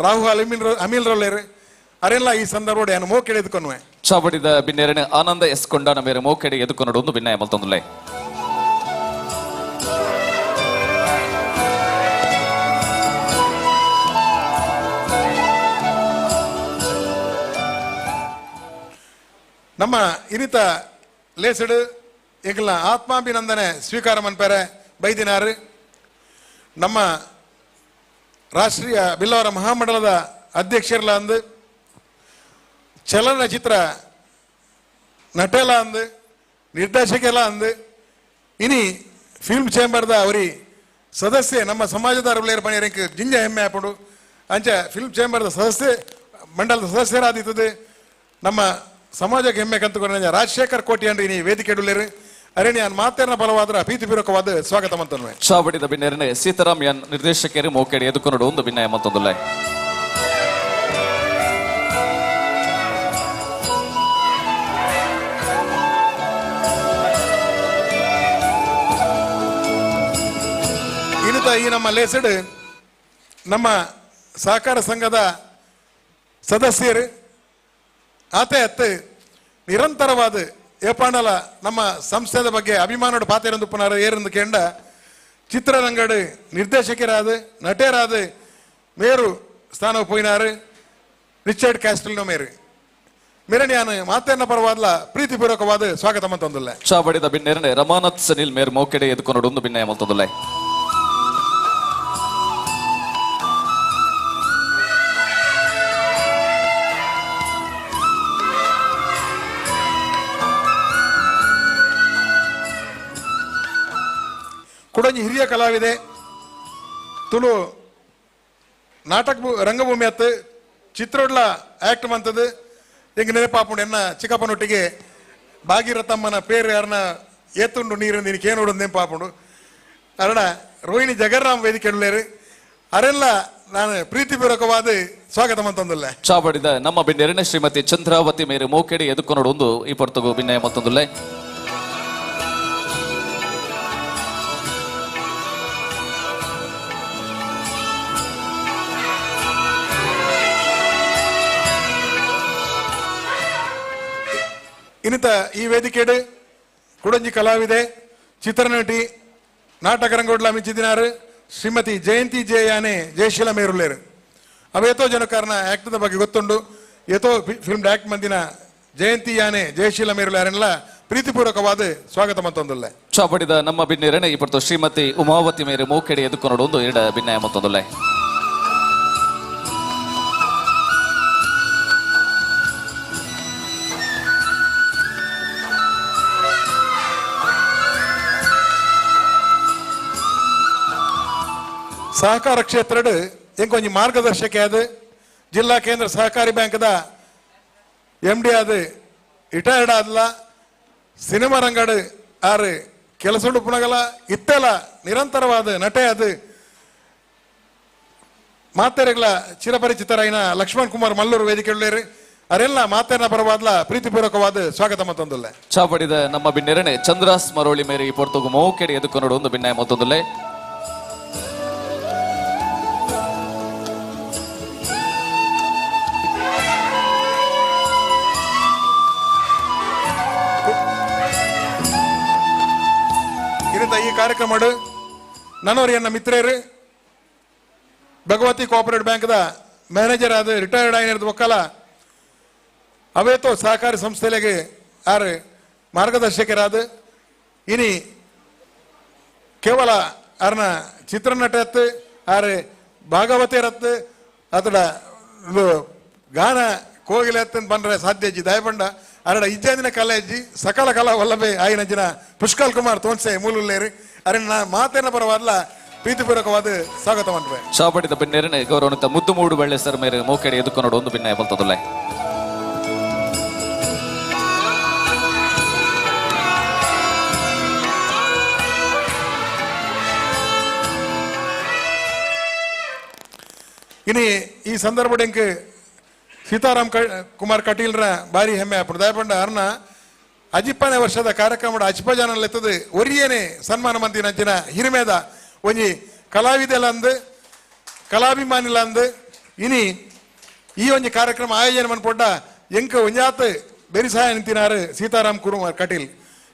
ರಾಹುಲ್ ಅಮೀಲ್ ರೋಲೇರು ಅರೆಲ್ಲ ಈ ಸಂದರ್ಭ ಯಾನು ಮೋಕೆಡೆ ಎದುಕೊನ್ವೆ. ಚಾವಡಿದ ಬಿನ್ನೆರನೆ ಆನಂದ ಎಸ್ ಕೊಂಡಾನ ಮೇರೆ ಮೋಕೆಡೆ ಎದುಕೊನೋಡು ಒಂದು ಭಿನ್ನಯ ಮಲ್ತೊಂದುಲ್ಲೆ. ನಮ್ಮ ಇನಿತ ಲೇಸಡು ಎಂಕಲ್ನ ಆತ್ಮಾಭಿನಂದನೆ ಸ್ವೀಕಾರ ಮನ್ಪೇರೆ ಬೈದಿನಾರು ನಮ್ಮ ರಾಷ್ಟ್ರೀಯ ಬಿಲ್ಲವರ ಮಹಾಮಂಡಲದ ಅಧ್ಯಕ್ಷರ್ಲ ಅಂದು ಚಲನಚಿತ್ರ ನಟೆಲ ಅಂದು ನಿರ್ದೇಶಕೆಲ್ಲ ಅಂದು ಇನಿ ಫಿಲ್ಮ್ ಚೇಂಬರ್ದ ಅವರಿ ಸದಸ್ಯೆ ನಮ್ಮ ಸಮಾಜದ ಪಣಿಯರಂಕ್ ಜಿಂಜ ಹೆಮ್ಮೆ ಆಪುಂಡು. ಅಂಚ ಫಿಲ್ಮ್ ಚೇಂಬರ್ದ ಸದಸ್ಯೆ ಮಂಡಲದ ಸದಸ್ಯರಾದಿತ್ತದೆ ನಮ್ಮ ಸಮಾಜಕ್ಕೆ ಹೆಮ್ಮೆ ಕಂತುಕೊಂಡ ರಾಜಶೇಖರ್ ಕೋಟಿ ಅಂಡ್ರಿ ಇನಿ ವೇದಿಕೆ ಉಳ್ಳೇರು. ಅರೆ ನಾನು ಮಾತೇನ ಬಲವಾದ್ರ ಪ್ರೀತಿಪೂರ್ವಕವಾದ ಸ್ವಾಗತ ಮಂತನ್ವೆ. ಚಾವಡಿದ ಬಿನ್ನೆರನೆ ಸೀತಾರಾಮ್ ಎನ್ ನಿರ್ದೇಶಕರು ಮೋಕೆಡಿ ಎದುಕೊಂಡು ಒಂದು ಭಿನ್ನಯ ಮತ್ತೊಂದುಲ್ಲ. ಇನ್ನುತ ಈ ನಮ್ಮ ಲೇಸಡ್ ನಮ್ಮ ಸಹಕಾರ ಸಂಘದ ಸದಸ್ಯರು ಆತೆ ಅತ್ತೆ ನಿರಂತರವಾದ ಏಪಾಂಡಲ ನಮ್ಮ ಸಂಸ್ಥೆದ ಬಗ್ಗೆ ಅಭಿಮಾನೋಡು ಪಾತೆರಂದು ಪುನರ್ ಏರಂದು ಕೆಂಡ ಚಿತ್ರರಂಗಡು ನಿರ್ದೇಶಕರಾದ ನಟರಾದ ಮೇರು ಸ್ಥಾನ ಪೋಯಿನಾರು ರಿಚರ್ಡ್ ಕ್ಯಾಸ್ಟಲ್ನೋ ಮೇರು ಮೇರಣಿಯಾನು ಮಾತೇನ ಪರವಾದಲ ಪ್ರೀತಿಪೂರ್ವಕವಾದ ಸ್ವಾಗತ ಮಂತೊಂದುಲ್ಲ. ಚಾವಡಿದ ಬಿನ್ನೆರನೆ ರಮಾನಾಥ್ ಸನಿಲ್ ಮೇರ್ ಮೋಕೆಡೆ ಎದುಕೊಂಡು ಒಂದು ಭಿನ್ನಯ ಮತ್ತೊಂದುಲ್ಲ. ಕುಡಂಜಿ ಹಿರಿಯ ಕಲಾವಿದೆ ತುಳು ನಾಟಕ ರಂಗಭೂಮಿ ಅತ್ತು ಚಿತ್ರೋಡ್ಲ ಆಕ್ಟ್ ಮಂತದ್ದು ಎಂಗ್ ನೆನಪಾಪುಂಡು ಎನ್ನ ಚಿಕ್ಕಪ್ಪನೊಟ್ಟಿಗೆ ಭಾಗೀರಥಮ್ಮನ ಪೇರು ಯಾರನ್ನ ಏತುಂಡು ನೀರು ನೀನು ನೆನಪಾಪುಂಡು ಅರಣ ರೋಹಿಣಿ ಜಗನ್ನಾಮ್ ವೇದಿಕೆ ಉಳ್ಳೇರು ಅರೆಲ್ಲ ನಾನು ಪ್ರೀತಿಪೂರ್ವಕವಾದ ಸ್ವಾಗತ ಮಂತೊಂದುಲ್ಲ. ಚಾವಡಿದ ನಮ್ಮ ಬಿನ್ನೆರನೆ ಶ್ರೀಮತಿ ಚಂದ್ರಾವತಿ ಮೇರು ಮೋಕೆಡಿ ಎದುಕೊಂಡು ಒಂದು ಈ ಪೊರ್ತುಗು ಭಿನ್ನಯ ಮತ್ತೊಂದುಲ್ಲ. ಇನ್ನಿತ ಈ ವೇದಿಕೆಡು ಕುಡಂಜಿ ಕಲಾವಿದೆ ಚಿತ್ರನಟಿ ನಾಟಕ ರಂಗೋಡ್ಲ ಮಿಂಚಿದಿನಾರು ಶ್ರೀಮತಿ ಜಯಂತಿ ಜಯಾನೆ ಜಯಶೀಲ ಮೇರುಳ್ಳೇರು. ಅವೇತೋ ಜನಕಾರನ ಆ್ಯಕ್ಟದ ಬಗ್ಗೆ ಗೊತ್ತುಂಡು ಏತೋ ಫಿಲ್ಮ್ ಆ್ಯಕ್ಟ್ ಮಂದಿನ ಜಯಂತಿ ಯಾನೆ ಜಯಶೀಲ ಮೇರುಳ್ಳೇರನ್ನೆಲ್ಲ ಪ್ರೀತಿಪೂರ್ವಕವಾದ ಸ್ವಾಗತ ಮತ್ತೊಂದುಲ್ಲ. ಚಾವಡಿದ ನಮ್ಮ ಬಿನ್ನೆರನೆ ಈ ಪಡ್ತು ಶ್ರೀಮತಿ ಉಮಾವತಿ ಮೇರು ಮೋಕೆಡೆ ಎದುಕೊಂಡು ಒಂದು ಎರಡ ಭಿನ್ನಯ ಮತ್ತೊಂದುಲ್ಲ. ಸಹಕಾರ ಕ್ಷೇತ್ರಡ್ ಎಂಕೊಂಜಿ ಮಾರ್ಗದರ್ಶಕ ಆದ ಜಿಲ್ಲಾ ಕೇಂದ್ರ ಸಹಕಾರಿ ಬ್ಯಾಂಕ್ದ ಎಂ ಡಿ ಆದ ರಿಟೈರ್ಡ್ ಆದಲ ಸಿನಿಮಾ ರಂಗಡ್ ಆರು ಕೆಲಸಡು ಪುನಗಲ ಇತ್ತೆಲ ನಿರಂತರವಾದ ನಟೆ ಅದು ಮಾತೆರೆಗಳ ಚಿರಪರಿಚಿತರಾಯಿನ ಲಕ್ಷ್ಮಣ್ ಕುಮಾರ್ ಮಲ್ಲೂರು ವೇದಿಕೆ ಉಳ್ಳೇರು ಅರೆಲ್ಲ ಮಾತೆನ ಪರವಾದಲ ಪ್ರೀತಿಪೂರ್ವಕವಾದ ಸ್ವಾಗತ ಮತ್ತೊಂದುಲ್ಲ. ಚಾವಡಿದ ನಮ್ಮ ಬಿನ್ನೆರನೆ ಚಂದ್ರಾಸ್ ಮರೋಳಿ ಮೇರೆ ಈ ಪೊರ್ತುಗು ಮೋಕೆಡಿ ಎದುಕೊಂಡು ಒಂದು ಭಿನ್ನಯ ಮತ್ತೊಂದುಲ್ಲೆ. ಈ ಕಾರ್ಯಕ್ರಮ ನನ್ನವರು ಎನ್ನ ಮಿತ್ರರು ಭಗವತಿ ಕೋಆಪರೇಟಿವ್ ಬ್ಯಾಂಕ್ದ ಮ್ಯಾನೇಜರ್ ಆದ ರಿಟೈರ್ಡ್ ಆಗಿರೋದು ಒಕ್ಕಲ ಅವೇತೋ ಸಹಕಾರಿ ಸಂಸ್ಥೆಲೆಗೆ ಆರು ಮಾರ್ಗದರ್ಶಕರಾದ ಇನಿ ಕೇವಲ ಅರ್ನ ಚಿತ್ರನಟತ್ತು ಆರು ಭಾಗವತಿಯರತ್ತು ಅತಡ ಗಾನ ಕೋಗಿಲೆ ಅತ್ತಂದು ಬಂದ್ರೆ ಸಾಧ್ಯ ಅಜ್ಜಿ ದಯಪಂಡ ಅರಡ ಇಜ್ಜಾದಿನ ಕಲೆ ಅಜ್ಜಿ ಸಕಲ ಕಲಾ ವಲ್ಲಭೆ ಆಯಿನಜ್ಜಿನ ಪುಷ್ಕಲ್ ಕುಮಾರ್ ತೋನ್ಸೆ ಮೂಲುಲ್ಲೇರು ಅರೆ ನಾ ಮಾತೇನ ಪರವಾದಲ ಪ್ರೀತಿಪೂರ್ವಕವಾದ ಸ್ವಾಗತ ಮಾಡ್ವೆ. ಚಾವಡಿದ ಬಿನ್ನೆರನೆ ಗೌರವನಿತ ಮುದ್ದು ಮೂಡು ಬಳ್ಳೆ ಸರ್ ಮೇರೆ ಮೋಕೆಡೆ ಎದುಕೊಂಡು ಒಂದು ಭಿನ್ನಯ ಬಲ್ತದುಲ್ಲ. ಇನಿ ಈ ಸಂದರ್ಭ ಸೀತಾರಾಮ್ ಕುಮಾರ್ ಕಟೀಲ್ರ ಭಾರಿ ಹೆಮ್ಮೆ ಆಪುಂಡು. ದಯಪಂಡ ಅರ್ನ ಅಜಿಪ್ಪನೇ ವರ್ಷದ ಕಾರ್ಯಕ್ರಮದ ಅಜಿಪ ಜನಲೆತ್ತದು ಒರಿಯೇನೆ ಸನ್ಮಾನ ಮಂದಿನ ಅಂಚಿನ ಹಿರಿಮೇದ ಒಂಜಿ ಕಲಾವಿದೆಲ್ಲ ಅಂದು ಕಲಾಭಿಮಾನಿಲ ಅಂದು ಇನಿ ಈ ಒಂಜಿ ಕಾರ್ಯಕ್ರಮ ಆಯೋಜನೆ ಮನ್ಪೊಡ್ಡ ಎಂಕ ಒಂಜಾತ್ ಬೆರಿಸಾಯ ನಿಂತಿನಾರು ಸೀತಾರಾಮ್ ಕುಮಾರ್ ಕಟೀಲ್.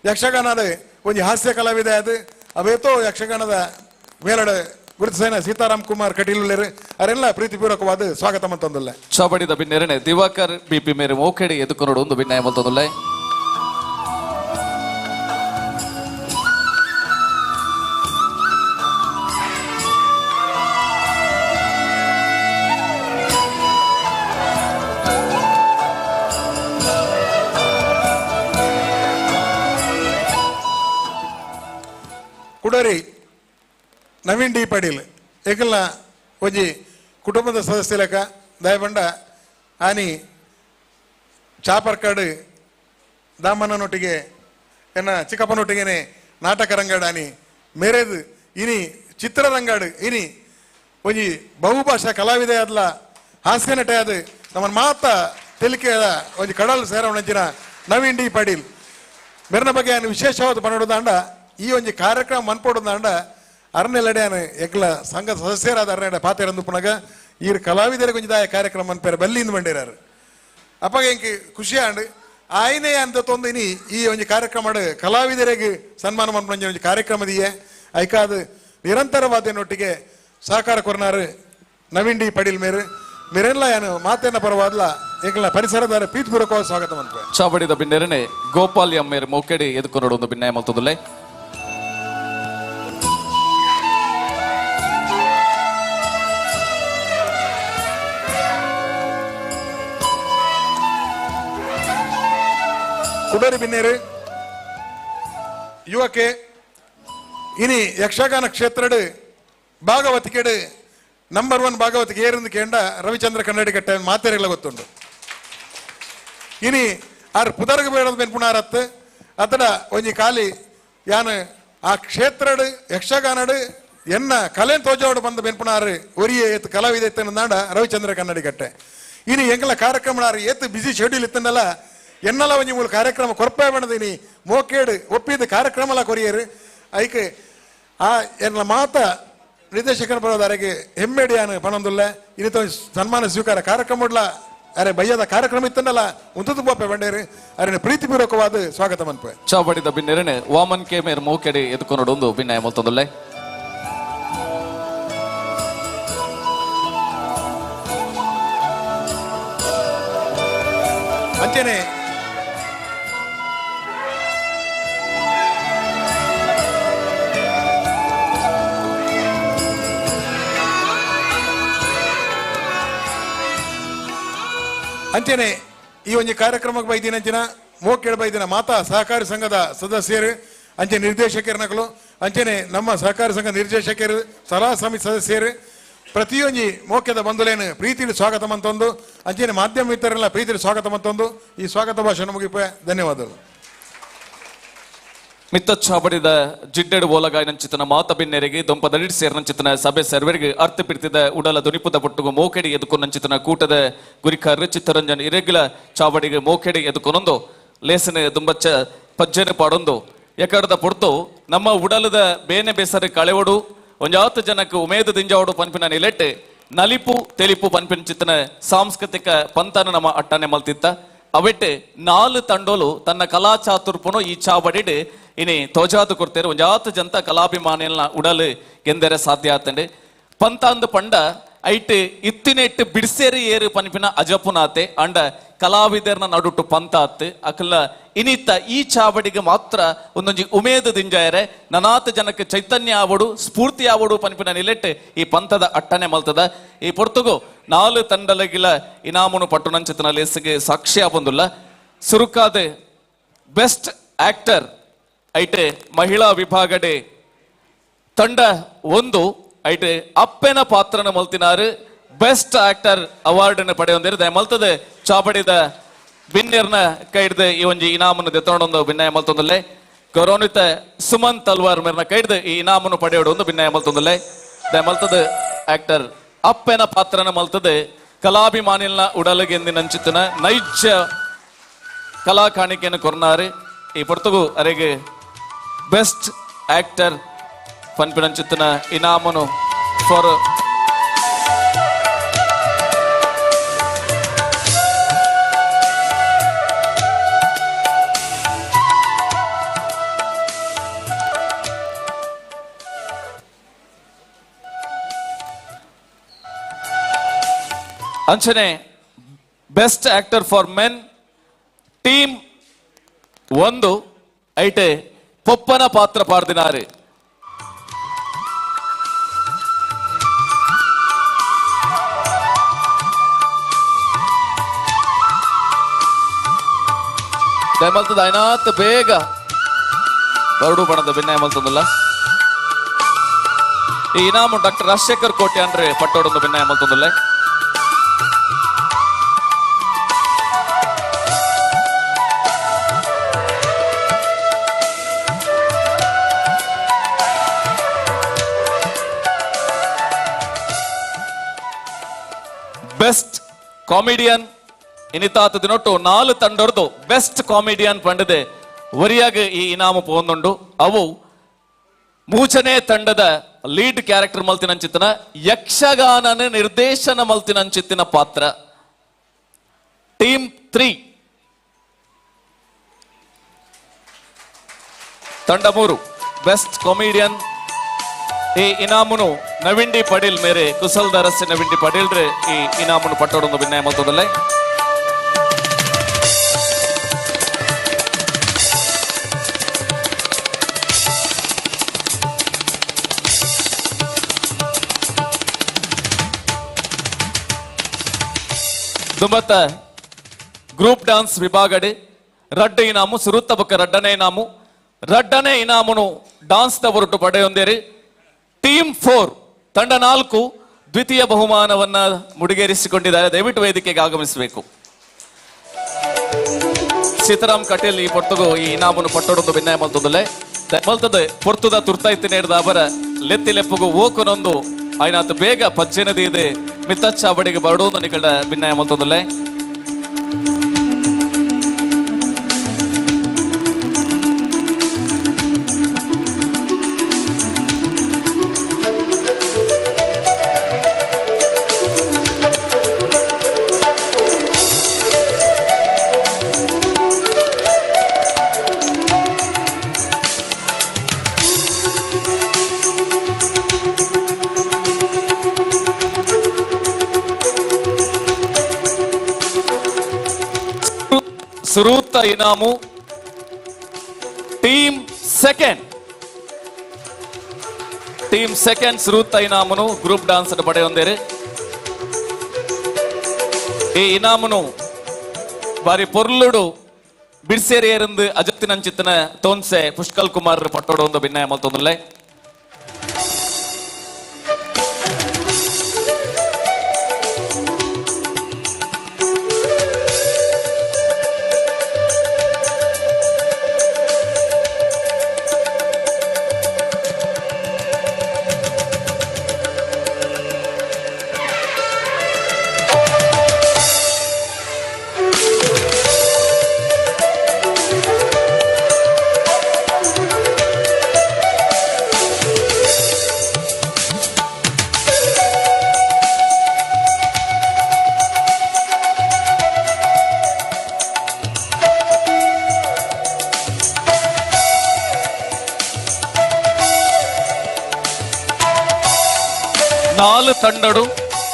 ಯಕ್ಷಗಾನದ ಒಂಜಿ ಹಾಸ್ಯ ಕಲಾವಿದೆ ಅದು ಅವೇತೋ ಯಕ್ಷಗಾನದ ಮೇಲಡ ಗುರುತಿಸೇನ ಸೀತಾರಾಮ್ ಕುಮಾರ್ ಕಟೀಲ್ ಅವರೆಲ್ಲ ಪ್ರೀತಿಪೂರ್ವಕವಾದ ಸ್ವಾಗತ ಮಂತೊಂದುಲ್ಲ. ಚಾವಡಿದ ಬಿನ್ನೆರನೆ ದಿವಾಕರ್ ಬಿಪಿ ಮೇರೆ ಮೋಕೆಡಿ ಎದುಕೊಂಡು ಒಂದು ಭಿನ್ನಯ ಮತ್ತೊಂದುಲ್ಲ. ಕುಡರಿ ನವೀನ್ ಡಿ ಪಾಟೀಲ್ ಏಕಲ್ನ ಒಂಜಿ ಕುಟುಂಬದ ಸದಸ್ಯ ಲೆಕ್ಕ ದಯಬಂಡ ಆನಿ ಚಾಪರ್ಕಾಡು ದಾಮಣ್ಣನೊಟ್ಟಿಗೆ ಎನ್ನ ಚಿಕ್ಕಪ್ಪನೊಟ್ಟಿಗೆನೆ ನಾಟಕ ರಂಗಾಡು ಆನಿ ಮೇರೇದು ಇನಿ ಚಿತ್ರರಂಗಾಡು ಇನಿ ಒಂಜಿ ಬಹುಭಾಷಾ ಕಲಾವಿದೆ ಆದ್ಲ ಹಾಸ್ಯ ನಟೆ ಅದು ನಮ್ಮ ಮಾತ ತೆಲಿಕೆದ ಒಂಜಿ ಕಡಲ್ ಸೇರವಣಂಚಿನ ನವೀನ್ ಡಿ ಪಾಟೀಲ್ ಮೆರನ ಬಗ್ಗೆ ಆನು ವಿಶೇಷವಾದ ಪನೋಡುದಾಂಡ ಈ ಒಂಜಿ ಕಾರ್ಯಕ್ರಮ ಮನ್ಪೋಡುದಾಂಡ ಅರಣ್ಯಲಡೆಯಾನು ಎಕ್ಲ ಸಂಘದ ಸದಸ್ಯರಾದ ಅರಣ್ಯ ಪಾತೆರಂದು ಪುನಗ ಈ ಕಲಾವಿದರಿಗೆ ಒಂಜಿ ದಾಯ ಕಾರ್ಯಕ್ರಮ ಮನ್ಪೇರೆ ಬಲ್ಲಿಂದ ಬಂಡಿರಾರು. ಅಪ್ಪಗ ಎಂಕ್ ಖುಷಿ ಆಂಡ್ ಆಯ್ನೆ ಅಂತ ತೊಂದು ಇನಿ ಈ ಒಂಜಿ ಕಾರ್ಯಕ್ರಮ ಕಲಾವಿದರಿಗೆ ಸನ್ಮಾನ ಮನ್ಪುನಂಚಿನ ಒಂಜಿ ಕಾರ್ಯಕ್ರಮದಿಯೇ ಐಕಾದ ನಿರಂತರವಾದ ಸಹಕಾರ ಕೊರ್ನಾರು ನವೀನ್ ಡಿ ಪಾಟೀಲ್ ಮೇರು ಮೇರೆಲ್ಲ ಏನು ಮಾತೇನ ಪರವಾದ್ಲ ಏಕಲ ಪರಿಸರದಾರ ಪ್ರೀತಿಪೂರ್ವಕವಾದ ಸ್ವಾಗತ ಮನ್ಪೆ. ಚಾವಡಿದ ಬಿನ್ನೆರನೆ ಗೋಪಾಲ್ ಎಮ್ಮೇರ್ ಮೋಕೆಡಿ ಎದುಕೊನೋಡು ಒಂದು ಭಿನ್ನಾಯ ಮಲ್ತದುಲ್ಲೆ. ಕುಡರಿ ಬಿನ್ನೇರು ಯುವಕೆ ಇನಿ ಯಕ್ಷಗಾನ ಕ್ಷೇತ್ರಡು ಭಾಗವತಿಕೆಡು ನಂಬರ್ 1 ಭಾಗವತಿಗೆ ಏರಿಂದು ಕೇಂಡ ರವಿಚಂದ್ರ ಕನ್ನಡಿಕಟ್ಟೆ ಮಾತೆರೆಲ್ಲ ಗೊತ್ತುಂಡು. ಇನಿ ಆರ್ ಪುದರ್ಗ ಬೇಡದ ಬೆನ್ಪುಣಾರತ್ತು ಅತಡ ಒಂಜಿ ಖಾಲಿ ಯಾನು ಆ ಕ್ಷೇತ್ರಡು ಯಕ್ಷಗಾನಡು ಎನ್ನ ಕಲೆ ತೋಜೋಡು ಬಂದ ಬೆನ್ಪುಣಾರು ಒರಿಯೇ ಏತು ಕಲಾವಿದ ಇತ್ತಂದಾಂಡ ರವಿಚಂದ್ರ ಕನ್ನಡಿಕಟ್ಟೆ. ಇನಿ ಎಂಗಲ ಕಾರ್ಯಕ್ರಮ ಏತು ಬಿಸಿ ಶೆಡ್ಯೂಲ್ ಇತ್ತಂದಲ್ಲ ಎನ್ನಲ ಒಂಜಿ ಮೂಲ ಕಾರ್ಯಕ್ರಮ ಕೊರ್ಪೆ ಬಣ್ಣದಿನಿ ಮೋಕೇಡು ಒಪ್ಪಿದ ಕಾರ್ಯಕ್ರಮಲ ಕೊರಿಯರು ಐಕೆ ಆ ಎನ್ನ ಮಾತ ನಿರ್ದೇಶಕನ ಬರೋದಾರಿಗೆ ಹೆಮ್ಮೆಡಿಯಾನು ಪಣೊಂದುಲ್ಲ ಇನ್ನಿತ ಸನ್ಮಾನ ಸ್ವೀಕಾರ ಕಾರ್ಯಕ್ರಮ ಅರೆ ಬಯ್ಯದ ಕಾರ್ಯಕ್ರಮ ಇತ್ತನ್ನಲ್ಲ ಉಂತದು ಬೋಪೆ ಬಂಡೇರು ಅರೆ ಪ್ರೀತಿಪೂರ್ವಕವಾದ ಸ್ವಾಗತ ಮನ್ಪೆ. ಚಾವಡಿದ ಬಿನ್ನೆರನೆ ವಾಮನ್ ಕೆ ಮೇರ್ ಮೋಕೆಡಿ ಎದುಕೊನೋಡು ಭಿನ್ನಾಯ ಮಲ್ತೊಂದುಲ್ಲೆ. ಅಂಚನೆ ಅಂಚನೆ ಈ ಒಂಜಿ ಕಾರ್ಯಕ್ರಮಕ್ಕೆ ಬೈದಿನ ಅಂಚಿನ ಮೋಕೇಳು ಬೈದಿನ ಮಾತಾ ಸಹಕಾರಿ ಸಂಘದ ಸದಸ್ಯರು ಅಂಚೆ ನಿರ್ದೇಶಕರನಕಲು ಅಂಚನೆ ನಮ್ಮ ಸಹಕಾರಿ ಸಂಘ ನಿರ್ದೇಶಕರು ಸಲಹಾ ಸಮಿತಿ ಸದಸ್ಯರು ಪ್ರತಿಯೊಂಜಿ ಮೋಕ್ಯದ ಬಂಧುಲೇನು ಪ್ರೀತಿಯಲ್ಲಿ ಸ್ವಾಗತ ಮಂತೊಂದು ಅಂಚನೆ ಮಾಧ್ಯಮ ಮಿತ್ರರೆಲ್ಲ ಪ್ರೀತಿಯಲ್ಲಿ ಸ್ವಾಗತ ಮಂತೊಂದು ಈ ಸ್ವಾಗತ ಭಾಷಣ ಮುಗಿಪ. ಧನ್ಯವಾದಗಳು. ಮಿತ್ತ ಚಾವಡಿದ ಜಿಡ್ಡೆಡು ಓಲಗಾಯನಂಚಿತನ ಮಾತ ಬಿನ್ನೆರಿಗೆ ದೊಂಪದಡಿಡ್ ಸೇರ್ನಂಚಿತನ ಸಭೆ ಸರ್ವರಿಗೆ ಅರ್ಥ ಪಿರ್ತಿದ ಉಡಲ ದುನಿಪುದ ಪೊಟ್ಟುಗು ಮೋಕೆಡಿ ಎದುಕೊನಂಚಿತನ ಕೂಟದ ಗುರಿಕಾರ್ ಚಿತ್ತರಂಜನ್ ಇರೆಗ್ಲ ಚಾವಡಿಗೆ ಮೋಕೆಡಿ ಎದುಕೊನೊಂದು ಲೇಸನೆ ದುಂಬಚ್ಚ ಪಜ್ಜೆನೆ ಪಾಡೊಂದು ಎಕಡದ ಪೊಡ್ತು ನಮ್ಮ ಉಡಲದ ಬೇನೆ ಬೇಸರ ಕಳೆವಡು ಒಂಜಾತು ಜನಕ್ಕೆ ಉಮೇದು ದಿಂಜಾವಡು ಪನ್ಪಿನ ನಿಲೆಟ್ ನಲಿಪು ತೆಲಿಪು ಪನ್ಪಿನ ಚಿತ್ತನ ಸಾಂಸ್ಕೃತಿಕ ಪಂತನ ನಮ್ಮ ಅಟ್ಟನೆ ಮಲ್ತಿತ್ತ. ಅವೆಟ್ಟೆ 4 ತಂಡೋಲು ತನ್ನ ಕಲಾ ಚಾತುರ್ಪುನು ಈ ಚಾವಡಿಡ್ ಇನಿ ತೋಜಾದು ಕೊಡ್ತೇರು ಒಂಜಾತು ಜಂತ ಕಲಾಭಿಮಾನಿಯಲ್ನ ಉಡಲು ಗೆಂದರೆ ಸಾಧ್ಯ ಆತಂಡೆ. ಪಂತಾಂದು ಪಂಡ ಐಟ್ ಇತ್ತಿನೆಟ್ಟು ಬಿಡ್ಸೇರಿ ಏರು ಪನ್ಪಿನ ಅಜಪುನಾತೆ ಅಂಡ ಕಲಾವಿದರ್ನ ನಡುಟು ಪಂತಾತ್ ಅಕಲ ಇನಿತ್ತ ಈ ಚಾವಡಿಗೆ ಮಾತ್ರ ಒಂದೊಂಜಿ ಉಮೇದು ದಿಂಜಾಯರೆ ನನಾತ ಜನಕ್ಕೆ ಚೈತನ್ಯ ಆವಡು ಸ್ಫೂರ್ತಿ ಆವಡು ಪನ್ಪಿನ ನಿಲೆಟ್ ಈ ಪಂಥದ ಅಟ್ಟನೆ ಮಲ್ತದ. ಈ ಪೊರ್ತುಗು 4 ತಂಡಲಗಿಲ ಇನಾಮುನು ಪಟ್ಟುನಂಚಿತನ ಲೇಸಿಗೆ ಸಾಕ್ಷಿ ಆಪೊಂದುಲ್ಲ. ಸುರುಕಾದ ಬೆಸ್ಟ್ ಆಕ್ಟರ್ ಐಟೆ ಮಹಿಳಾ ವಿಭಾಗಡೆ ತಂಡ 1 ಐಟೆ ಅಪ್ಪೆನ ಪಾತ್ರನ ಮಲ್ತಿನಾರು ಬೆಸ್ಟ್ ಆಕ್ಟರ್ ಅವಾರ್ಡ್ ಅನ್ನು ಪಡೆಯೊಂದಿರು. ದಯ ಮಲ್ತದೆ ಚಾಪಡಿದ ಬಿನ್ನೆರ್ನ ಕೈಡ್ದು ಈ ಒಂಜಿ ಇನಾಮನ್ನು ದೆತ್ತೊಂಡೊಂದು ಭಿನ್ನಾಯ ಮಲ್ತೊಂದುಲ್ಲೆ. ಗೌರವಾನ್ವಿತ ಸುಮನ್ ತಲ್ವಾರ್ ಮೇರ್ನ ಕೈಡ್ದು ಈ ಇನಾಮನ್ನು ಪಡೆಯೋಡು ಒಂದು ಭಿನ್ನಾಯ ಮಲ್ತೊಂದುಲ್ಲೆ. ದಯ ಮಲ್ತದೆ ಆಕ್ಟರ್ ಅಪ್ಪೆನ ಪಾತ್ರನ ಮಲ್ತದೆ ಕಲಾಭಿಮಾನಿಲ್ನ ಉಡಲಗೆಂದಿನಂಚಿತನ ನೈಜ ಕಲಾ ಕಾಣಿಕೆಯನ್ನು ಕೊರ್ನಾರು. ಈ ಪೊರ್ತುಗು ಅರೆಗೆ ಬೆಸ್ಟ್ ಆಕ್ಟರ್ ಪನ್ಪಿನಂಚಿತನ ಇನಾಮನು ಫಾರ್ ಅಂಚನೆ best actor for men team 1 ಐಟೆ ಪೊಪ್ಪನ ಪಾತ್ರ ಪಾಡ್ದಿನಾರು. ದಯಮಲ್ತದ ಐನಾತ್ ಬೇಗ ಬರಡು ಬಣದ ಭಿನ್ನಾಯ ಮಲ್ತದಲ್ಲ. ಈ ಇನಾಮು ಡಾಕ್ಟರ್ ರಾಜಶೇಖರ್ ಕೋಟೆ ಅಂದ್ರೆ ಪಟ್ಟೋಡೊಂದು ಭಿನ್ನಾಯ ಮಲ್ತೊಂದುಲ್ಲೆ. ಬೆಸ್ಟ್ ಕಾಮಿಡಿಯನ್ ಇನಿತಾತ ದಿನೊಟ್ಟು 4 ತಂಡೊರ್ದು ಬೆಸ್ಟ್ ಕಾಮಿಡಿಯನ್ ಪಂಡದೆ ವರಿಯಾಗ ಈ ಇನಾಮು ಪೋಂದುಂಡು. ಅವು ಮೂಚನೆ ತಂಡದ ಲೀಡ್ ಕ್ಯಾರೆಕ್ಟರ್ ಮಲ್ತಿನಂಚಿತ್ತಿನ ಯಕ್ಷಗಾನನ ನಿರ್ದೇಶನ ಮಲ್ತಿನಂಚಿತ್ತಿನ ಪಾತ್ರ. ಟೀಮ್ 3 ತಂಡ 3 ಬೆಸ್ಟ್ ಕಾಮಿಡಿಯನ್ ಈ ಇನಾಮುನು ನವೀನ್ ಡಿ ಪಡೀಲ್ ಮೇರೆ ಕುಸಲ್ದರಸಿ ನವೀನ್ ಡಿ ಪಡೀಲ್ ರೇ ಈ ಇನಾಮುನು ಪಟ್ಟೋಡೊಂದು ಭಿನ್ನಾಯ ಮಲ್ತೊಂದುಲ್ಲೆ. ದುಂಬತ್ತ ಗ್ರೂಪ್ ಡಾನ್ಸ್ ವಿಭಾಗಡೆ ರಡ್ಡ ಇನಾಮು ಸುರುತ್ತ ಬೊಕ್ಕ ರಡ್ಡನೆ ಇನಾಮು ರಡ್ಡನೆ ಇನಾಮುನು ಡಾನ್ಸ್ ದ ಹೊರಟು ಪಡೆಯೊಂದೇರಿ. ಟೀಮ್ 4 ತಂಡ 4 ದ್ವಿತೀಯ ಬಹುಮಾನವನ್ನ ಮುಡಿಗೇರಿಸಿಕೊಂಡಿದ್ದಾರೆ. ದಯವಿಟ್ಟು ವೇದಿಕೆಗೆ ಆಗಮಿಸಬೇಕು. ಸೀತಾರಾಮ್ ಕಟೀಲ್ ಈ ಪೊರ್ತುಗು ಈ ಇನಾಮುನು ಪಟ್ಟೊಡೊಂದು ಭಿನ್ನಾಯ ಮಲ್ತೊಂದುಲ್ಲೆ. ಮಲ್ತದೆ ಪೊರ್ತುದ ತುರ್ತೈತಿ ನೇರ್ದ ಅವರ ಲೆತ್ತಿ ಲೆಪ್ಪುಗು ಓಕುನೊಂದು ಆಯ್ನಾತ್ ಬೇಗ ಪಜ್ಜೆನದಿ ಇದೆ ಮಿತ್ತಚ್ಚಾವಡಿಗೆ ಬರಡೋದು ನಿಕಡ ಭಿನ್ನಾಯ ಮಲ್ತೊಂದುಲ್ಲೆ. ಸುರೂತ ಇನಾಮು ಟೀಮ್ ಸೆಕೆಂಡ್, ಟೀಮ್ ಸೆಕೆಂಡ್ ಸುರೂತ ಇನಾಮುನು ಗ್ರೂಪ್ ಡಾನ್ಸ್ ಪಡೆಯೊಂದೇರಿ. ಈ ಇನಾಮುನು ಬಾರಿ ಪೊರ್ಲುಡು ಬಿಡ್ಸೇರಿಯರಂದು ಅಜತ್ತಿನಂಚಿತ್ತನ ತೋನ್ಸೆ ಪುಷ್ಕಲ್ ಕುಮಾರ್ ಪಟ್ಟೋಡು ಒಂದು ಭಿನ್ನಾಯ ಮಲ್ತೊಂದುಲ್ಲೆ.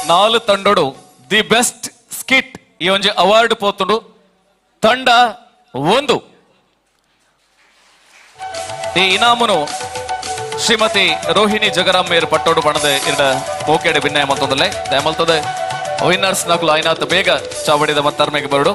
ನಾಲು ತಂಡಡು the best skit ಈ ಒಂಜಿ ಅವಾರ್ಡ್ ಪೋತುಂಡು. ತಂಡ 1 ಈ ಇನಾಮುನು ಶ್ರೀಮತಿ ರೋಹಿಣಿ ಜಗರಾಮ್ ಮೇರ್ ಪಟ್ಟೋಡು ಬಣದೆ ಇರಡ ಮೋಕೆಡೆ ಭಿನ್ನಾಯ ಮಲ್ತೊಂದುಲ್ಲೆ. ದಯಮಲ್ತದೆ ವಿನ್ನರ್ಸ್ ನಕಲು ಐನಾತ್ ಬೇಗ ಚಾವಡಿದ ಮತ್ತರ್ಮೆಗೆ ಬರಡು.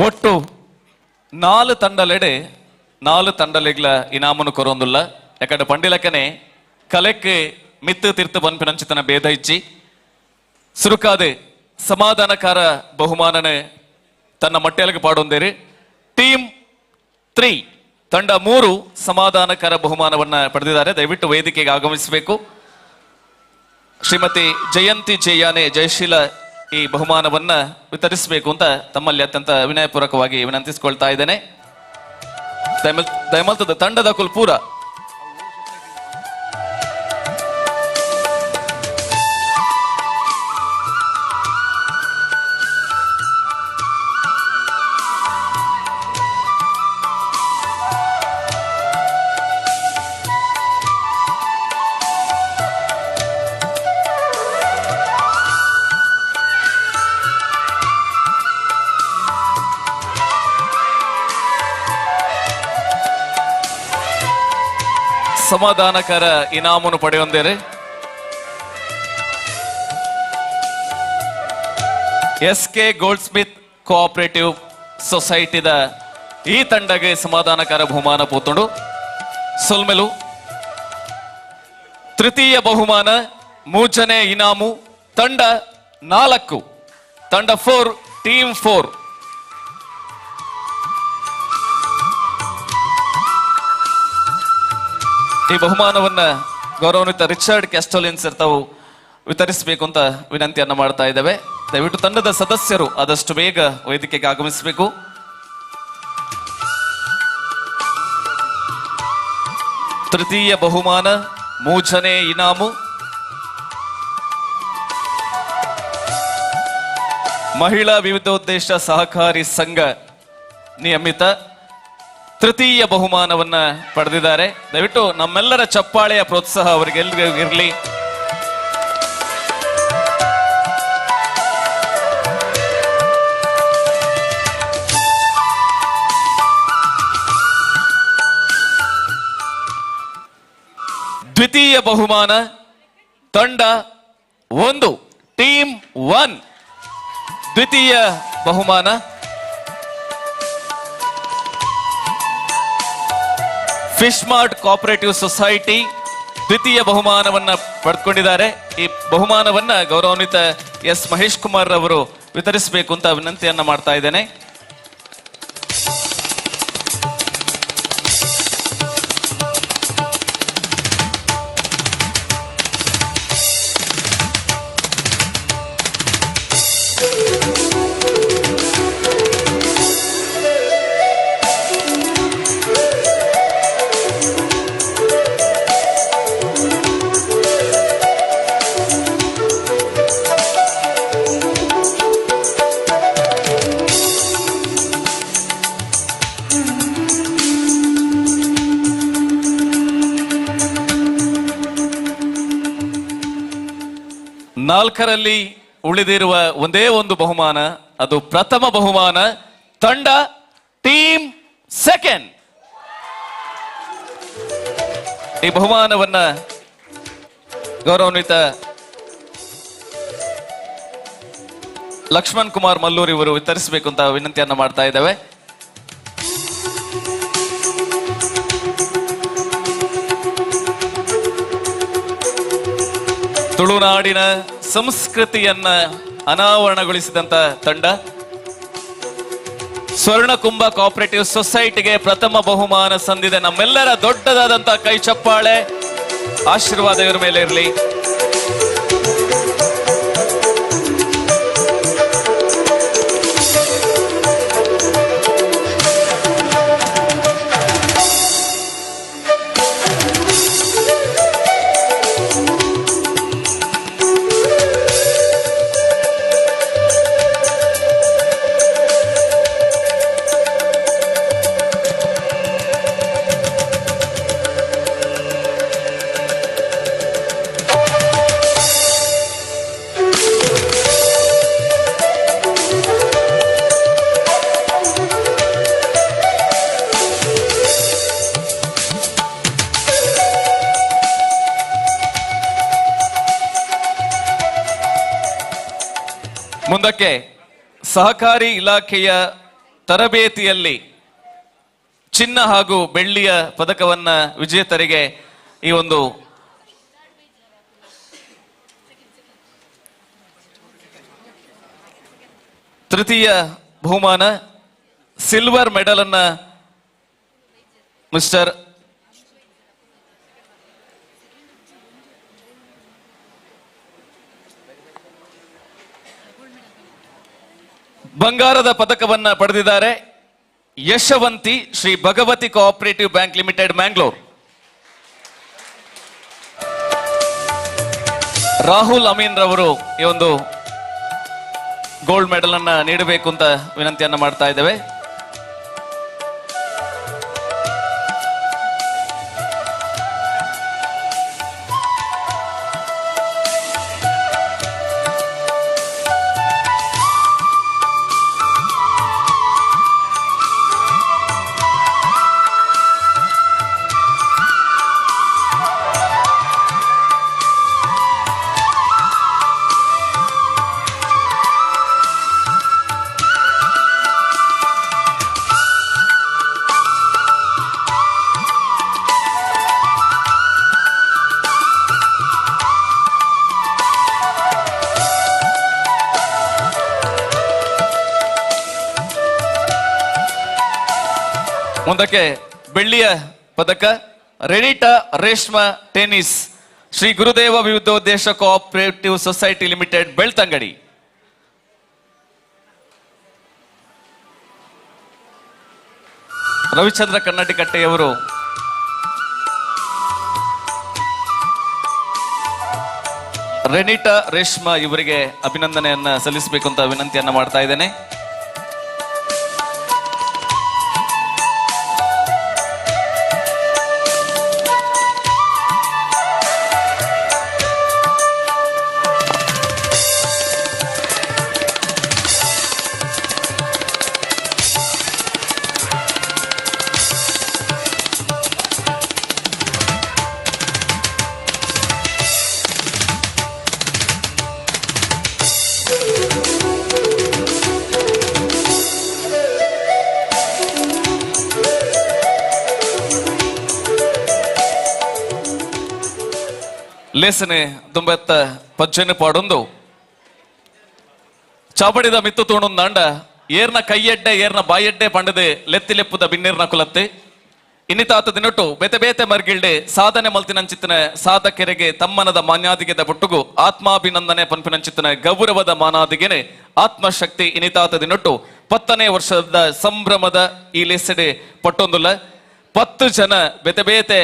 ಒಟ್ಟು 4 ತಂಡಲೆಡೆ 4 ತಂಡಲೆಗ್ಲ ಇನಾಮನು ಕೊರೊಂದುಲ್ಲ. ಯಾಕಂದ್ರೆ ಪಂಡಿಲಕ್ಕನೆ ಕಲೆಕ್ಕೆ ಮಿತ್ತು ತೀರ್ಥ ಬನ್ಪಿನಂಚಿತನ ಭೇದ ಇಚ್ಚಿ ಸುರುಕಾದೆ ಸಮಾಧಾನಕಾರ ಬಹುಮಾನನೆ ತನ್ನ ಮಟ್ಟೆಲಗೆ ಪಾಡೊಂದೇರಿ. ಟೀಮ್ 3 ತಂಡ 3 ಸಮಾಧಾನಕರ ಬಹುಮಾನವನ್ನ ಪಡೆದಿದ್ದಾರೆ. ದಯವಿಟ್ಟು ವೇದಿಕೆಗೆ ಆಗಮಿಸಬೇಕು. ಶ್ರೀಮತಿ ಜಯಂತಿ ಜಯಾನೆ ಜಯಶೀಲ ಈ ಬಹುಮಾನವನ್ನ ವಿತರಿಸಬೇಕು ಅಂತ ತಮ್ಮಲ್ಲಿ ಅತ್ಯಂತ ವಿನಯಪೂರ್ವಕವಾಗಿ ವಿನಂತಿಸಿಕೊಳ್ತಾ ಇದ್ದೇನೆ. ದಯಮಲ್ತದ ತಂಡದ ಕುಲ್ಪೂರ ಸಮಾಧಾನಕರ ಇನಾಮನ್ನು ಪಡೆಯೊಂದೇರೆ S K goldsmith cooperative ಸೊಸೈಟಿದ ಈ ತಂಡಗೆ ಸಮಾಧಾನಕರ ಬಹುಮಾನ ಪೋತುಂಡು. ಸೊಲ್ಮೆಲು ತೃತೀಯ ಬಹುಮಾನ ಮೂಜನೆ ಇನಾಮು ತಂಡ 4, ತಂಡ 4, ಟೀಮ್ 4. ಈ ಬಹುಮಾನವನ್ನ ಗೌರವಾನ್ವಿತ ರಿಚರ್ಡ್ ಕ್ಯಾಸ್ಟೋಲಿನ್ ಸರ್ ತಾವು ವಿತರಿಸಬೇಕು ಅಂತ ವಿನಂತಿಯನ್ನ ಮಾಡ್ತಾ ಇದ್ದೇವೆ. ದಯವಿಟ್ಟು ತಂಡದ ಸದಸ್ಯರು ಆದಷ್ಟು ಬೇಗ ವೇದಿಕೆಗೆ ಆಗಮಿಸಬೇಕು. ತೃತೀಯ ಬಹುಮಾನ ಮೂಜನೆ ಇನಾಮು ಮಹಿಳಾ ವಿವಿಧೋದ್ದೇಶ ಸಹಕಾರಿ ಸಂಘ ನಿಯಮಿತ ತೃತೀಯ ಬಹುಮಾನವನ್ನ ಪಡೆದಿದ್ದಾರೆ. ದಯವಿಟ್ಟು ನಮ್ಮೆಲ್ಲರ ಚಪ್ಪಾಳೆಯ ಪ್ರೋತ್ಸಾಹ ಅವರಿಗೆ ಎಲ್ರಿಗೂ ಇರಲಿ. ದ್ವಿತೀಯ ಬಹುಮಾನ ತಂಡ 1, ಟೀಮ್ 1 ದ್ವಿತೀಯ ಬಹುಮಾನ. ಫಿಶ್ ಮಾರ್ಟ್ ಕೋಆಪರೇಟಿವ್ ಸೊಸೈಟಿ ದ್ವಿತೀಯ ಬಹುಮಾನವನ್ನ ಪಡೆದುಕೊಂಡಿದ್ದಾರೆ. ಈ ಬಹುಮಾನವನ್ನ ಗೌರವಾನ್ವಿತ ಎಸ್ ಮಹೇಶ್ ಕುಮಾರ್ ಅವರು ವಿತರಿಸಬೇಕು ಅಂತ ವಿನಂತಿಯನ್ನ ಮಾಡ್ತಾ ಇದ್ದೇನೆ. ನಾಲ್ಕರಲ್ಲಿ ಉಳಿದಿರುವ ಒಂದೇ ಒಂದು ಬಹುಮಾನ, ಅದು ಪ್ರಥಮ ಬಹುಮಾನ ತಂಡ ಟೀಮ್ ಸೆಕೆಂಡ್. ಈ ಬಹುಮಾನವನ್ನ ಗೌರವಾನ್ವಿತ ಲಕ್ಷ್ಮಣ್ ಕುಮಾರ್ ಮಲ್ಲೂರ್ ಇವರು ವಿತರಿಸಬೇಕು ಅಂತ ವಿನಂತಿಯನ್ನ ಮಾಡ್ತಾ ಇದ್ದೇವೆ. ತುಳುನಾಡಿನ ಸಂಸ್ಕೃತಿಯನ್ನ ಅನಾವರಣಗೊಳಿಸಿದಂತ ತಂಡ ಸ್ವರ್ಣಕುಂಭ ಕೋಆಪರೇಟಿವ್ ಸೊಸೈಟಿಗೆ ಪ್ರಥಮ ಬಹುಮಾನ ಸಂದಿದೆ. ನಮ್ಮೆಲ್ಲರ ದೊಡ್ಡದಾದಂತ ಕೈ ಚಪ್ಪಾಳೆ, ಆಶೀರ್ವಾದ ಇವರ ಮೇಲೆ ಇರಲಿ. ಮುಂದಕ್ಕೆ ಸಹಕಾರಿ ಇಲಾಖೆಯ ತರಬೇತಿಯಲ್ಲಿ ಚಿನ್ನ ಹಾಗೂ ಬೆಳ್ಳಿಯ ಪದಕವನ್ನ ವಿಜೇತರಿಗೆ ಈ ಒಂದು ತೃತೀಯ ಬಹುಮಾನ ಸಿಲ್ವರ್ ಮೆಡಲ್ ಅನ್ನ ಮಿಸ್ಟರ್ ಬಂಗಾರದ ಪದಕವನ್ನ ಪಡೆದಿದ್ದಾರೆ Yashavanti, Shri Bhagavathi cooperative bank limited, Mangalore. Rahul Amin ರವರು ಈ ಒಂದು ಗೋಲ್ಡ್ ಮೆಡಲ್ ಅನ್ನ ನೀಡಬೇಕು ಅಂತ ವಿನಂತಿಯನ್ನ ಮಾಡ್ತಾ ಇದ್ದೇವೆ. ಮುಂದಕ್ಕೆ ಬೆಳ್ಳಿಯ ಪದಕ Renita Reshma tennis, Shri Gurudeva Vividhodesha cooperative society limited, Belthangady. Ravichandra ಕನ್ನಡಿಕಟ್ಟೆಯವರು Renita Reshma ಇವರಿಗೆ ಅಭಿನಂದನೆಯನ್ನ ಸಲ್ಲಿಸಬೇಕು ಅಂತ ವಿನಂತಿಯನ್ನ ಮಾಡ್ತಾ ಇದ್ದೇನೆ. ಲೇಸನೆ ದುಂಬೆತ್ತ ಪಜ್ಜೆನೆ ಪಾಡೊಂದು ಚಾಪಡಿದ ಮಿತ್ತು ತೋಣೊಂದಾಂಡ ಏರ್ನ ಕೈಯೆಡ್ಡೆ ಏರ್ನ ಬಾಯೆಡ್ಡೆ ಪಂಡದೆ ಲೆತ್ತಿ ಲೆಪ್ಪುದ ಬಿನ್ನೇರ್ನ ಕುಲತ್ತೆ ಇನ್ನಿತಾತ ದಿನೊಟ್ಟು ಬೇತೆ ಬೇತೆ ಮರ್ಗಿಲ್ಡೆ ಸಾಧನೆ ಮಲ್ತಿನಂಚಿತ್ತನ ಸಾಧಕೆರೆಗೆ ತಮ್ಮನದ ಮಾನ್ಯಾದಿಗೆದ ಪುಟ್ಟುಗು ಆತ್ಮಾಭಿನಂದನೆ ಪನ್ಪಿನಂಚಿತ್ತನ ಗೌರವದ ಮಾನಾದಿಗೆನೆ ಆತ್ಮಶಕ್ತಿ ಇನ್ನಿತಾತ ದಿನೊಟ್ಟು 10ನೇ ವರ್ಷದ ಸಂಭ್ರಮದ ಈ ಲೇಸಡೆ ಪಟ್ಟೊಂದುಲ್ಲ 10 ಜನ ಬೇತೆ ಬೇತೆ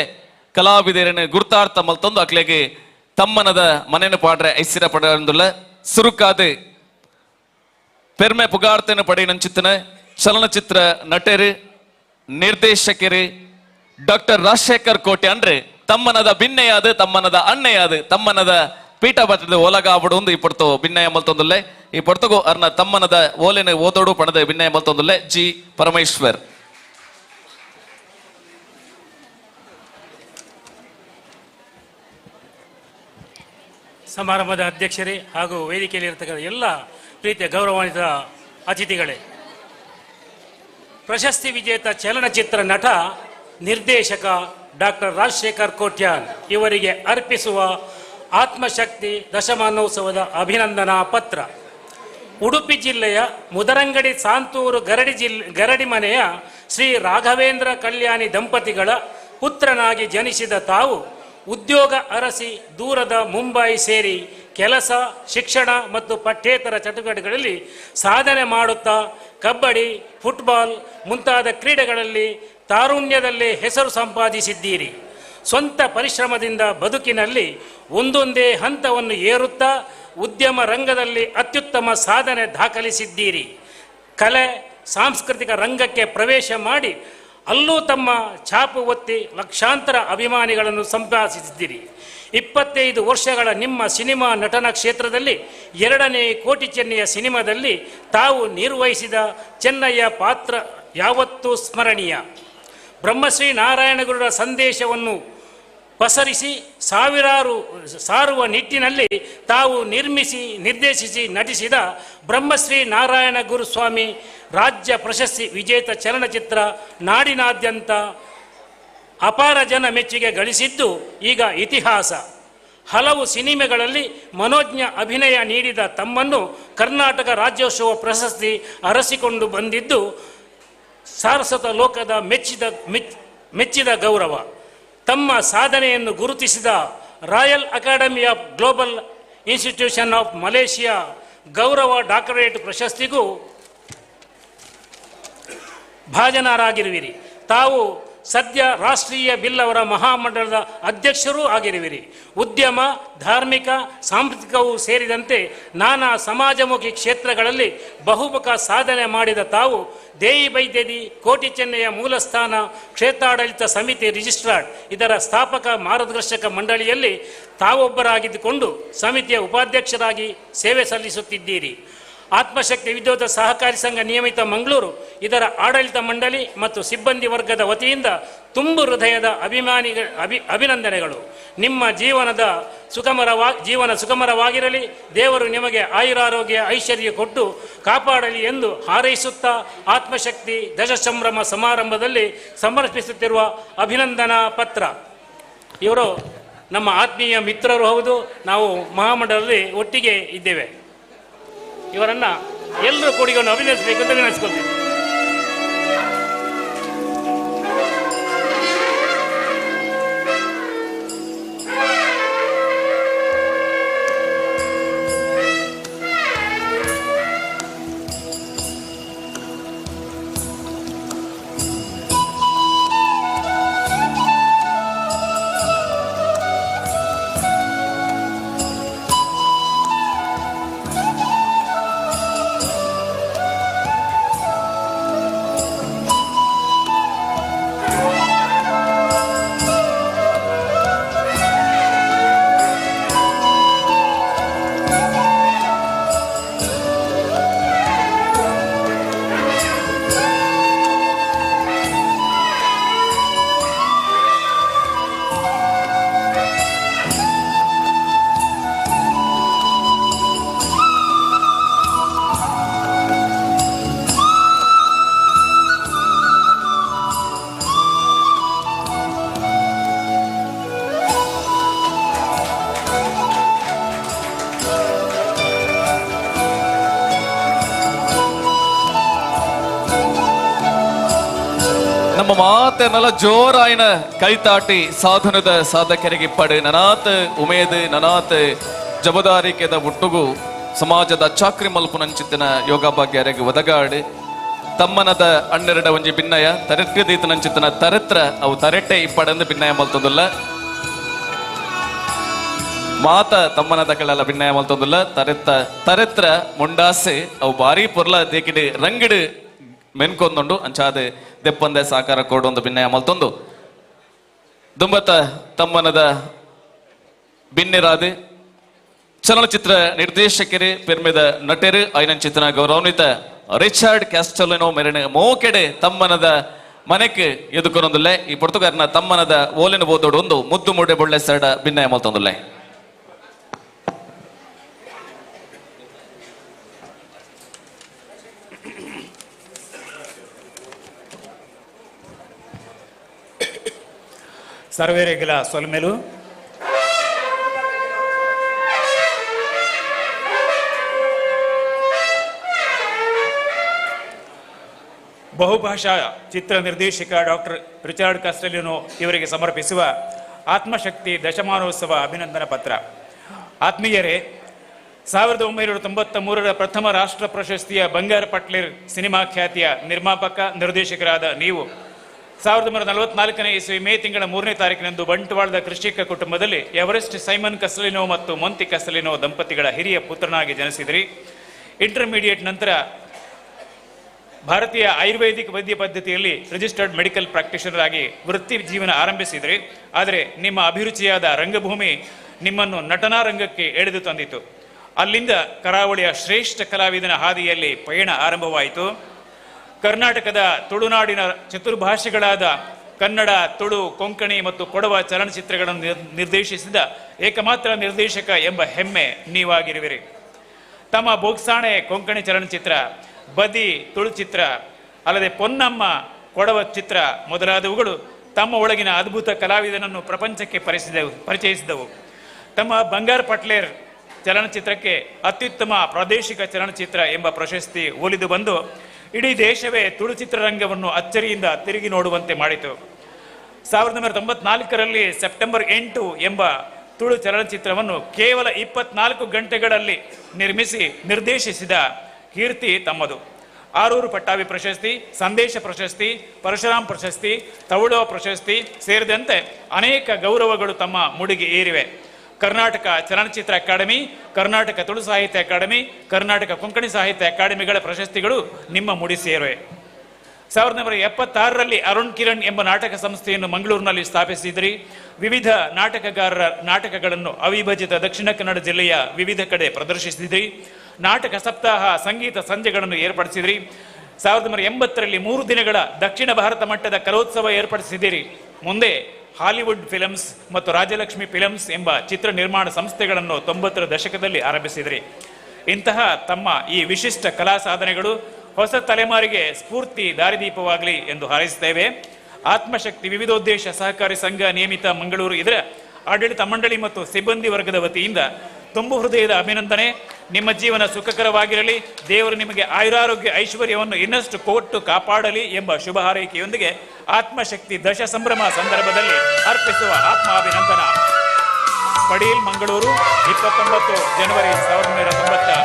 ಕಲಾವಿದರನ್ನು ಗುರ್ತಾರ್ಥ ಮಲ್ತೊಂದು ಅಕ್ಲೆಗೆ ತಮ್ಮನದ ಮನೆಯನ್ನು ಪಾಡ್ರೆ ಐಸಿರ ಪಡಂದುಲ್ಲ ಸುರುಕಾದೆ ಪೆರ್ಮೆ ಪುಗಾರ್ತೇನೆ ಪಡೆಯನಂಚಿತ್ತನ ಚಲನಚಿತ್ರ ನಟರು ನಿರ್ದೇಶಕರು ಡಾಕ್ಟರ್ ರಾಜಶೇಖರ್ ಕೋಟೆ ಅಂದ್ರೆ ತಮ್ಮನದ ಬಿನ್ನೆಯಾದ ತಮ್ಮನದ ಅಣ್ಣೆಯಾದ ತಮ್ಮನದ ಪೀಠ ಬತ್ತದ ಓಲಗಾಬಡು ಒಂದು ಈ ಪಡ್ತು ಬಿನ್ನಯ ಮಲ್ತೊಂದುಲ್ಲೆ ಈ ಪಡ್ತಗು ಅರ್ನ ತಮ್ಮನದ ಓಲೆನ ಓದೋಡು ಪಣದ ಬಿನ್ನಯ ಮಲ್ತೊಂದುಲ್ಲೆ ಜಿ ಪರಮೇಶ್ವರ್. ಸಮಾರಂಭದ ಅಧ್ಯಕ್ಷರೇ ಹಾಗೂ ವೇದಿಕೆಯಲ್ಲಿರತಕ್ಕಂಥ ಎಲ್ಲ ಪ್ರೀತಿಯ ಗೌರವಾನ್ವಿತ ಅತಿಥಿಗಳೇ, ಪ್ರಶಸ್ತಿ ವಿಜೇತ ಚಲನಚಿತ್ರ ನಟ ನಿರ್ದೇಶಕ ಡಾಕ್ಟರ್ ರಾಜಶೇಖರ್ ಕೋಟ್ಯಾನ್ ಇವರಿಗೆ ಅರ್ಪಿಸುವ ಆತ್ಮಶಕ್ತಿ ದಶಮಾನೋತ್ಸವದ ಅಭಿನಂದನಾ ಪತ್ರ. ಉಡುಪಿ ಜಿಲ್ಲೆಯ ಮುದರಂಗಡಿ ಸಾಂತೂರು ಗರಡಿ ಮನೆಯ ಶ್ರೀ ರಾಘವೇಂದ್ರ ಕಲ್ಯಾಣಿ ದಂಪತಿಗಳ ಪುತ್ರನಾಗಿ ಜನಿಸಿದ ತಾವು ಉದ್ಯೋಗ ಅರಸಿ ದೂರದ ಮುಂಬೈ ಸೇರಿ ಕೆಲಸ, ಶಿಕ್ಷಣ ಮತ್ತು ಪಠ್ಯೇತರ ಚಟುವಟಿಕೆಗಳಲ್ಲಿ ಸಾಧನೆ ಮಾಡುತ್ತಾ ಕಬಡ್ಡಿ, ಫುಟ್ಬಾಲ್ ಮುಂತಾದ ಕ್ರೀಡೆಗಳಲ್ಲಿ ತಾರುಣ್ಯದಲ್ಲೇ ಹೆಸರು ಸಂಪಾದಿಸಿದ್ದೀರಿ. ಸ್ವಂತ ಪರಿಶ್ರಮದಿಂದ ಬದುಕಿನಲ್ಲಿ ಒಂದೊಂದೇ ಹಂತವನ್ನು ಏರುತ್ತಾ ಉದ್ಯಮ ರಂಗದಲ್ಲಿ ಅತ್ಯುತ್ತಮ ಸಾಧನೆ ದಾಖಲಿಸಿದ್ದೀರಿ. ಕಲೆ, ಸಾಂಸ್ಕೃತಿಕ ರಂಗಕ್ಕೆ ಪ್ರವೇಶ ಮಾಡಿ ಅಲ್ಲೂ ತಮ್ಮ ಛಾಪು ಒತ್ತಿ ಲಕ್ಷಾಂತರ ಅಭಿಮಾನಿಗಳನ್ನು ಸಂಪಾದಿಸಿದ್ದೀರಿ. 25 ವರ್ಷಗಳ ನಿಮ್ಮ ಸಿನಿಮಾ ನಟನಾ ಕ್ಷೇತ್ರದಲ್ಲಿ 2ನೇ ಕೋಟಿ ಚೆನ್ನಯ್ಯ ಸಿನಿಮಾದಲ್ಲಿ ತಾವು ನಿರ್ವಹಿಸಿದ ಚೆನ್ನಯ್ಯ ಪಾತ್ರ ಯಾವತ್ತೂ ಸ್ಮರಣೀಯ. ಬ್ರಹ್ಮಶ್ರೀ ನಾರಾಯಣಗುರುರ ಸಂದೇಶವನ್ನು ಪಸರಿಸಿ ಸಾವಿರಾರು ಸಾರುವ ನಿಟ್ಟಿನಲ್ಲಿ ತಾವು ನಿರ್ಮಿಸಿ ನಿರ್ದೇಶಿಸಿ ನಟಿಸಿದ ಬ್ರಹ್ಮಶ್ರೀ ನಾರಾಯಣ ಗುರುಸ್ವಾಮಿ ರಾಜ್ಯ ಪ್ರಶಸ್ತಿ ವಿಜೇತ ಚಲನಚಿತ್ರ ನಾಡಿನಾದ್ಯಂತ ಅಪಾರ ಜನ ಮೆಚ್ಚುಗೆ ಗಳಿಸಿದ್ದು ಈಗ ಇತಿಹಾಸ. ಹಲವು ಸಿನಿಮೆಗಳಲ್ಲಿ ಮನೋಜ್ಞ ಅಭಿನಯ ನೀಡಿದ ತಮ್ಮನ್ನು ಕರ್ನಾಟಕ ರಾಜ್ಯೋತ್ಸವ ಪ್ರಶಸ್ತಿ ಅರಸಿಕೊಂಡು ಬಂದಿದ್ದು ಸಾರಸ್ವತ ಲೋಕದ ಮೆಚ್ಚಿದ ಗೌರವ. ತಮ್ಮ ಸಾಧನೆಯನ್ನು ಗುರುತಿಸಿದ royal academy of global institution of Malaysia ಗೌರವ ಡಾಕ್ಟರೇಟ್ ಪ್ರಶಸ್ತಿಗೂ ಭಾಜನರಾಗಿರುವಿರಿ. ತಾವು ಸದ್ಯ ರಾಷ್ಟ್ರೀಯ ಬಿಲ್ಲವರ ಮಹಾಮಂಡಲದ ಅಧ್ಯಕ್ಷರೂ ಆಗಿರುವಿರಿ. ಉದ್ಯಮ, ಧಾರ್ಮಿಕ, ಸಾಂಸ್ಕೃತಿಕವೂ ಸೇರಿದಂತೆ ನಾನಾ ಸಮಾಜಮುಖಿ ಕ್ಷೇತ್ರಗಳಲ್ಲಿ ಬಹುಮುಖ ಸಾಧನೆ ಮಾಡಿದ ತಾವು ದೇಯಿ ಬೈದ್ಯದಿ ಕೋಟಿ ಚೆನ್ನಯ್ಯ ಮೂಲಸ್ಥಾನ ಕ್ಷೇತ್ರಾಡಳಿತ ಸಮಿತಿ ರಿಜಿಸ್ಟ್ರಾರ್ ಇದರ ಸ್ಥಾಪಕ ಮಾರ್ಗದರ್ಶಕ ಮಂಡಳಿಯಲ್ಲಿ ತಾವೊಬ್ಬರಾಗಿದ್ದುಕೊಂಡು ಸಮಿತಿಯ ಉಪಾಧ್ಯಕ್ಷರಾಗಿ ಸೇವೆ ಸಲ್ಲಿಸುತ್ತಿದ್ದೀರಿ. ಆತ್ಮಶಕ್ತಿ ವಿದ್ಯುತ್ ಸಹಕಾರಿ ಸಂಘ ನಿಯಮಿತ ಮಂಗಳೂರು ಇದರ ಆಡಳಿತ ಮಂಡಳಿ ಮತ್ತು ಸಿಬ್ಬಂದಿ ವರ್ಗದ ವತಿಯಿಂದ ತುಂಬು ಹೃದಯದ ಅಭಿನಂದನೆಗಳು. ನಿಮ್ಮ ಜೀವನ ಸುಖಮರವಾಗಿರಲಿ. ದೇವರು ನಿಮಗೆ ಆಯುರಾರೋಗ್ಯ ಐಶ್ವರ್ಯ ಕೊಟ್ಟು ಕಾಪಾಡಲಿ ಎಂದು ಹಾರೈಸುತ್ತಾ ಆತ್ಮಶಕ್ತಿ ದಶಸಂಭ್ರಮ ಸಮಾರಂಭದಲ್ಲಿ ಸಮರ್ಪಿಸುತ್ತಿರುವ ಅಭಿನಂದನಾ ಪತ್ರ. ಇವರು ನಮ್ಮ ಆತ್ಮೀಯ ಮಿತ್ರರು ಹೌದು. ನಾವು ಮಹಾಮಂಡಲದಲ್ಲಿ ಒಟ್ಟಿಗೆ ಇದ್ದೇವೆ. ಇವರನ್ನು ಎಲ್ಲರೂ ಕೂಡಿಕೊಂಡು ಅಭಿನಂದಿಸಬೇಕು ಅಂತ ವಿನಂತಿಸ್ಕೊಳ್ತೀನಿ. ನಮ್ಮ ಮಾತೆನ್ನೆಲ್ಲ ಜೋರಾಯಿನ ಕೈತಾಟಿ ಸಾಧನದ ಸಾಧಕರಿಗೆ ಪಡೆ ನನಾತ್ ಉಮೇದ್ ನನಾತ್ ಜಬದಾರಿಕೆದ ಒಟ್ಟುಗು ಸಮಾಜದ ಚಾಕ್ರಿ ಮಲ್ಪುನಂಚಿತ್ತಿನ ಯೋಗ ಭಾಗ್ಯರಿಗೆ ಒದಗಾಡಿ ತಮ್ಮನದ ಅಣ್ಣೆರಡ ಒಂಜಿ ಭಿನ್ನಯ ತರೆತ್ಯದೀತನಂಚಿತ್ತಿನ ತರೆತ್ರ ಅವು ತರೆಟೆ ಇಪ್ಪಡೆಂದು ಭಿನ್ನಯ ಮಲ್ತೊಂದುಲ್ಲ. ಮಾತ ತಮ್ಮನದ ಕಳೆಲ್ಲ ಭಿನ್ನಯ ಮಲ್ತೊಂದುಲ್ಲ. ತರೆತ್ರ ಮುಂಡಾಸೆ ಅವು ಭಾರಿ ಪೊರ್ಲ ದೇಕಿಡಿ ರಂಗಿಡು ಮೆನ್ಕೊಂದುಂಡು ಅಂಚಾದೆ ದೆಪ್ಪಂದೆ ಸಾಕಾರ ಕೊಡೊಂದು ಭಿನ್ನಯ ಮಲ್ತೊಂದು ದುಂಬತ ತಮ್ಮನದ ಬಿನ್ನಿರಾದೆ ಚಲನಚಿತ್ರ ನಿರ್ದೇಶಕರು ಪೆರ್ಮೆದ ನಟರು ಐನಂಚಿತನ ಗೌರವಾನ್ವಿತ ರಿಚರ್ಡ್ ಕ್ಯಾಸ್ಟಲಿನೋ ಮೆರಣ ಮೋಕೆಡೆ ತಮ್ಮನದ ಮನೆಕ್ ಎದುಕೊನೊಂದುಲ್ಲೆ ಈ ಪೊರ್ತುಗಾರನ ತಮ್ಮನದ ಓಲಿನ ಬೋದೋಡು ಒಂದು ಮುದ್ದು ಮುಡೆ ಬೊಳ್ಳೆ ಸರಡ ಭಿನ್ನಯ ಮಲ್ತೊಂದುಲ್ಲೆ. ಸರ್ವೇರೆಗಿಲ ಸೊಲ್ಮೆಲು ಬಹುಭಾಷಾ ಚಿತ್ರ ನಿರ್ದೇಶಕ ಡಾಕ್ಟರ್ ರಿಚರ್ಡ್ ಕಾಸ್ಟೆಲಿನೋ ಇವರಿಗೆ ಸಮರ್ಪಿಸುವ ಆತ್ಮಶಕ್ತಿ ದಶಮಾನೋತ್ಸವ ಅಭಿನಂದನಾ ಪತ್ರ. ಆತ್ಮೀಯರೇ, 1993ರ ಪ್ರಥಮ ರಾಷ್ಟ್ರ ಪ್ರಶಸ್ತಿಯ ಬಂಗಾರ ಪಟ್ಲೇರ್ ಸಿನಿಮಾ ಖ್ಯಾತಿಯ ನಿರ್ಮಾಪಕ ನಿರ್ದೇಶಕರಾದ ನೀವು 1944ನೇ ಇಸ್ವಿ ಮೇ ತಿಂಗಳ 3ನೇ ತಾರೀಕಿನಂದು ಬಂಟ್ವಾಳದ ಕೃಷಿಕ ಕುಟುಂಬದಲ್ಲಿ ಎವರೆಸ್ಟ್ ಸೈಮನ್ ಕಸಲಿನೋ ಮತ್ತು ಮೊಂತಿ ಕಸಲಿನೋ ದಂಪತಿಗಳ ಹಿರಿಯ ಪುತ್ರನಾಗಿ ಜನಿಸಿದಿರಿ. ಇಂಟರ್ಮೀಡಿಯೇಟ್ ನಂತರ ಭಾರತೀಯ ಆಯುರ್ವೇದಿಕ್ ವೈದ್ಯ ಪದ್ಧತಿಯಲ್ಲಿ ರಿಜಿಸ್ಟರ್ಡ್ ಮೆಡಿಕಲ್ ಪ್ರಾಕ್ಟಿಷನರ್ ಆಗಿ ವೃತ್ತಿ ಜೀವನ ಆರಂಭಿಸಿದ್ರಿ. ಆದರೆ ನಿಮ್ಮ ಅಭಿರುಚಿಯಾದ ರಂಗಭೂಮಿ ನಿಮ್ಮನ್ನು ನಟನಾ ರಂಗಕ್ಕೆ ಎಳೆದು ತಂದಿತು. ಅಲ್ಲಿಂದ ಕರಾವಳಿಯ ಶ್ರೇಷ್ಠ ಕಲಾವಿದನ ಹಾದಿಯಲ್ಲಿ ಪಯಣ ಆರಂಭವಾಯಿತು. ಕರ್ನಾಟಕದ ತುಳುನಾಡಿನ ಚತುರ್ಭಾಷೆಗಳಾದ ಕನ್ನಡ, ತುಳು, ಕೊಂಕಣಿ ಮತ್ತು ಕೊಡವ ಚಲನಚಿತ್ರಗಳನ್ನು ನಿರ್ದೇಶಿಸಿದ ಏಕಮಾತ್ರ ನಿರ್ದೇಶಕ ಎಂಬ ಹೆಮ್ಮೆ ನೀವಾಗಿರುವಿರಿ. ತಮ್ಮ ಬೋಗ್ಸಾಣೆ ಕೊಂಕಣಿ ಚಲನಚಿತ್ರ, ಬದಿ ತುಳು ಚಿತ್ರ, ಅಲ್ಲದೆ ಪೊನ್ನಮ್ಮ ಕೊಡವ ಚಿತ್ರ ಮೊದಲಾದವುಗಳು ತಮ್ಮ ಒಳಗಿನ ಅದ್ಭುತ ಕಲಾವಿದನನ್ನು ಪ್ರಪಂಚಕ್ಕೆ ಪರಿಚಯಿಸಿದವು. ತಮ್ಮ ಬಂಗಾರ ಪಟ್ಲೇರ್ ಚಲನಚಿತ್ರಕ್ಕೆ ಅತ್ಯುತ್ತಮ ಪ್ರಾದೇಶಿಕ ಚಲನಚಿತ್ರ ಎಂಬ ಪ್ರಶಸ್ತಿ ಒಲಿದು ಬಂದು ಇಡೀ ದೇಶವೇ ತುಳು ಚಿತ್ರರಂಗವನ್ನು ಅಚ್ಚರಿಯಿಂದ ತಿರುಗಿ ನೋಡುವಂತೆ ಮಾಡಿತು. 1994ರಲ್ಲಿ ಸೆಪ್ಟೆಂಬರ್ 8 ಎಂಬ ತುಳು ಚಲನಚಿತ್ರವನ್ನು ಕೇವಲ 24 ಗಂಟೆಗಳಲ್ಲಿ ನಿರ್ಮಿಸಿ ನಿರ್ದೇಶಿಸಿದ ಕೀರ್ತಿ ತಮ್ಮದು. ಆರೂರು ಪಟ್ಟಾಭಿ ಪ್ರಶಸ್ತಿ, ಸಂದೇಶ ಪ್ರಶಸ್ತಿ, ಪರಶುರಾಮ್ ಪ್ರಶಸ್ತಿ, ತವಳುವ ಪ್ರಶಸ್ತಿ ಸೇರಿದಂತೆ ಅನೇಕ ಗೌರವಗಳು ತಮ್ಮ ಮುಡಿಗೆ ಏರಿವೆ. ಕರ್ನಾಟಕ ಚಲನಚಿತ್ರ ಅಕಾಡೆಮಿ, ಕರ್ನಾಟಕ ತುಳು ಸಾಹಿತ್ಯ ಅಕಾಡೆಮಿ, ಕರ್ನಾಟಕ ಕೊಂಕಣಿ ಸಾಹಿತ್ಯ ಅಕಾಡೆಮಿಗಳ ಪ್ರಶಸ್ತಿಗಳು ನಿಮ್ಮ ಮುಡಿ ಸೇರಿವೆ. 1976ರಲ್ಲಿ ಅರುಣ್ ಕಿರಣ್ ಎಂಬ ನಾಟಕ ಸಂಸ್ಥೆಯನ್ನು ಮಂಗಳೂರಿನಲ್ಲಿ ಸ್ಥಾಪಿಸಿದ್ರಿ. ವಿವಿಧ ನಾಟಕಗಾರರ ನಾಟಕಗಳನ್ನು ಅವಿಭಜಿತ ದಕ್ಷಿಣ ಕನ್ನಡ ಜಿಲ್ಲೆಯ ವಿವಿಧ ಕಡೆ ಪ್ರದರ್ಶಿಸಿದ್ರಿ. ನಾಟಕ ಸಪ್ತಾಹ, ಸಂಗೀತ ಸಂಜೆಗಳನ್ನು ಏರ್ಪಡಿಸಿದ್ರಿ. 1980ರಲ್ಲಿ 3 ದಿನಗಳ ದಕ್ಷಿಣ ಭಾರತ ಮಟ್ಟದ ಕಲೋತ್ಸವ ಏರ್ಪಡಿಸಿದಿರಿ. ಮುಂದೆ ಹಾಲಿವುಡ್ ಫಿಲಮ್ಸ್ ಮತ್ತು ರಾಜಲಕ್ಷ್ಮಿ ಫಿಲಮ್ಸ್ ಎಂಬ ಚಿತ್ರ ನಿರ್ಮಾಣ ಸಂಸ್ಥೆಗಳನ್ನು 90ರ ದಶಕದಲ್ಲಿ ಆರಂಭಿಸಿದ್ರಿ. ಇಂತಹ ತಮ್ಮ ಈ ವಿಶಿಷ್ಟ ಕಲಾ ಸಾಧನೆಗಳು ಹೊಸ ತಲೆಮಾರಿಗೆ ಸ್ಫೂರ್ತಿ ದಾರಿದೀಪವಾಗಲಿ ಎಂದು ಹಾರೈಸುತ್ತೇವೆ. ಆತ್ಮಶಕ್ತಿ ವಿವಿಧೋದ್ದೇಶ ಸಹಕಾರಿ ಸಂಘ ನಿಯಮಿತ ಮಂಗಳೂರು ಇದರ ಆಡಳಿತ ಮಂಡಳಿ ಮತ್ತು ಸಿಬ್ಬಂದಿ ವರ್ಗದ ವತಿಯಿಂದ ತುಂಬು ಹೃದಯದ ಅಭಿನಂದನೆ. ನಿಮ್ಮ ಜೀವನ ಸುಖಕರವಾಗಿರಲಿ, ದೇವರು ನಿಮಗೆ ಆಯುರಾರೋಗ್ಯ ಐಶ್ವರ್ಯವನ್ನು ಇನ್ನಷ್ಟು ಕೊಟ್ಟು ಕಾಪಾಡಲಿ ಎಂಬ ಶುಭ ಹಾರೈಕೆಯೊಂದಿಗೆ ಆತ್ಮಶಕ್ತಿ ದಶ ಸಂಭ್ರಮ ಸಂದರ್ಭದಲ್ಲಿ ಅರ್ಪಿಸುವ ಆತ್ಮಾಭಿನಂದನ. ಪಡೀಲ್, ಮಂಗಳೂರು, 29 ಜನವರಿ 1990.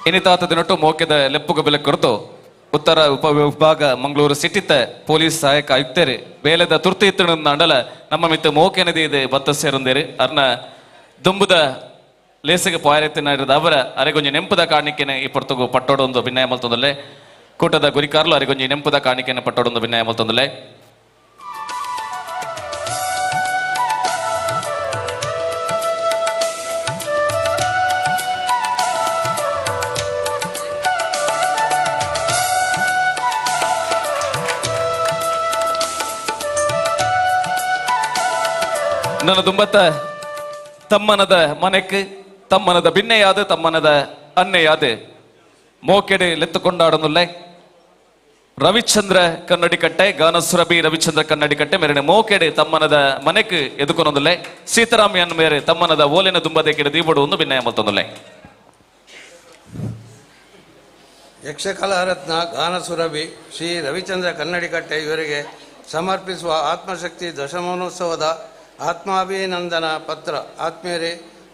ಇನಿತಾತ ದಿನಟ್ಟು ಮೋಕೆದ ಲೆಪ್ಪುಗ ಬೆಲೆ ಕೊರತು ಉತ್ತರ ಉಪವಿಭಾಗ ಮಂಗಳೂರು ಸಿಟಿತ ಪೊಲೀಸ್ ಸಹಾಯಕ ಆಯುಕ್ತರು ಬೇಲೆದ ತುರ್ತು ಇತ್ತಣಂಡಲ ನಮ್ಮ ಮಿತ್ತ ಮೋಕೆ ನದಿ ಇದೆ ಬತ್ತ ಸೇರಂದೇರಿ ಅರ್ನ ದುಂಬುದ ಲೇಸಿಗೆ ಪಾಯರೆತ್ತಿನ ಅವರ ಅರೆಗೊಂಜಿ ನೆಂಪುದ ಕಾಣಿಕೆನೆ ಈ ಪೊರ್ತುಗು ಪಟ್ಟೋಡೊಂದು ಅಭಿನಯ ಮಲ್ತೊಂದಲ್ಲೆ. ಕೂಟದ ಗುರಿಕಾರ್ಲು ಅರೆಗೊಂಜಿ ನೆಂಪುದ ಕಾಣಿಕೆನೆ ಪಟ್ಟೋಡೊಂದು ಅಭಿನಯ ಮಲ್ತೊಂದಲ್ಲೆ. ನನ್ನ ದುಂಬತ್ತ ತಮ್ಮನದ ಮನೆಕ್ ತಮ್ಮನದ ಬಿನ್ನೆಯಾದ ತಮ್ಮನದ ಅನ್ನೆಯಾದ ಮೋಕೆಡೆ ಲೆತ್ತುಕೊಂಡಾಡನುಲ್ಲೆ ರವಿಚಂದ್ರ ಕನ್ನಡಿಕಟ್ಟೆ ಗಾನಸುರಭಿ ರವಿಚಂದ್ರ ಕನ್ನಡಿಕಟ್ಟೆ ಮೇರೆ ಮೋಕೆಡೆ ತಮ್ಮನದ ಮನೆಕ್ ಎದುಕೊನೊಂದುಲ್ಲೆ. ಸೀತಾರಾಮಯ್ಯನ ಮೇರೆ ತಮ್ಮನದ ಓಲಿನ ದುಂಬದೆ ಕೆಡೆ ದೀಬಡು ಒಂದು ಭಿನ್ನಯ ಮತ್ತೊಂದುಲ್ಲೆ. ಯಕ್ಷಕಲಾರತ್ನ ಗಾನಸುರಭಿ ಶ್ರೀ ರವಿಚಂದ್ರ ಕನ್ನಡಿಕಟ್ಟೆ ಇವರಿಗೆ ಸಮರ್ಪಿಸುವ ಆತ್ಮಶಕ್ತಿ ದಶಮನೋತ್ಸವದ ಆತ್ಮಾಭಿನಂದನ ಪತ್ರ. ಆತ್ಮೀಯರೇ,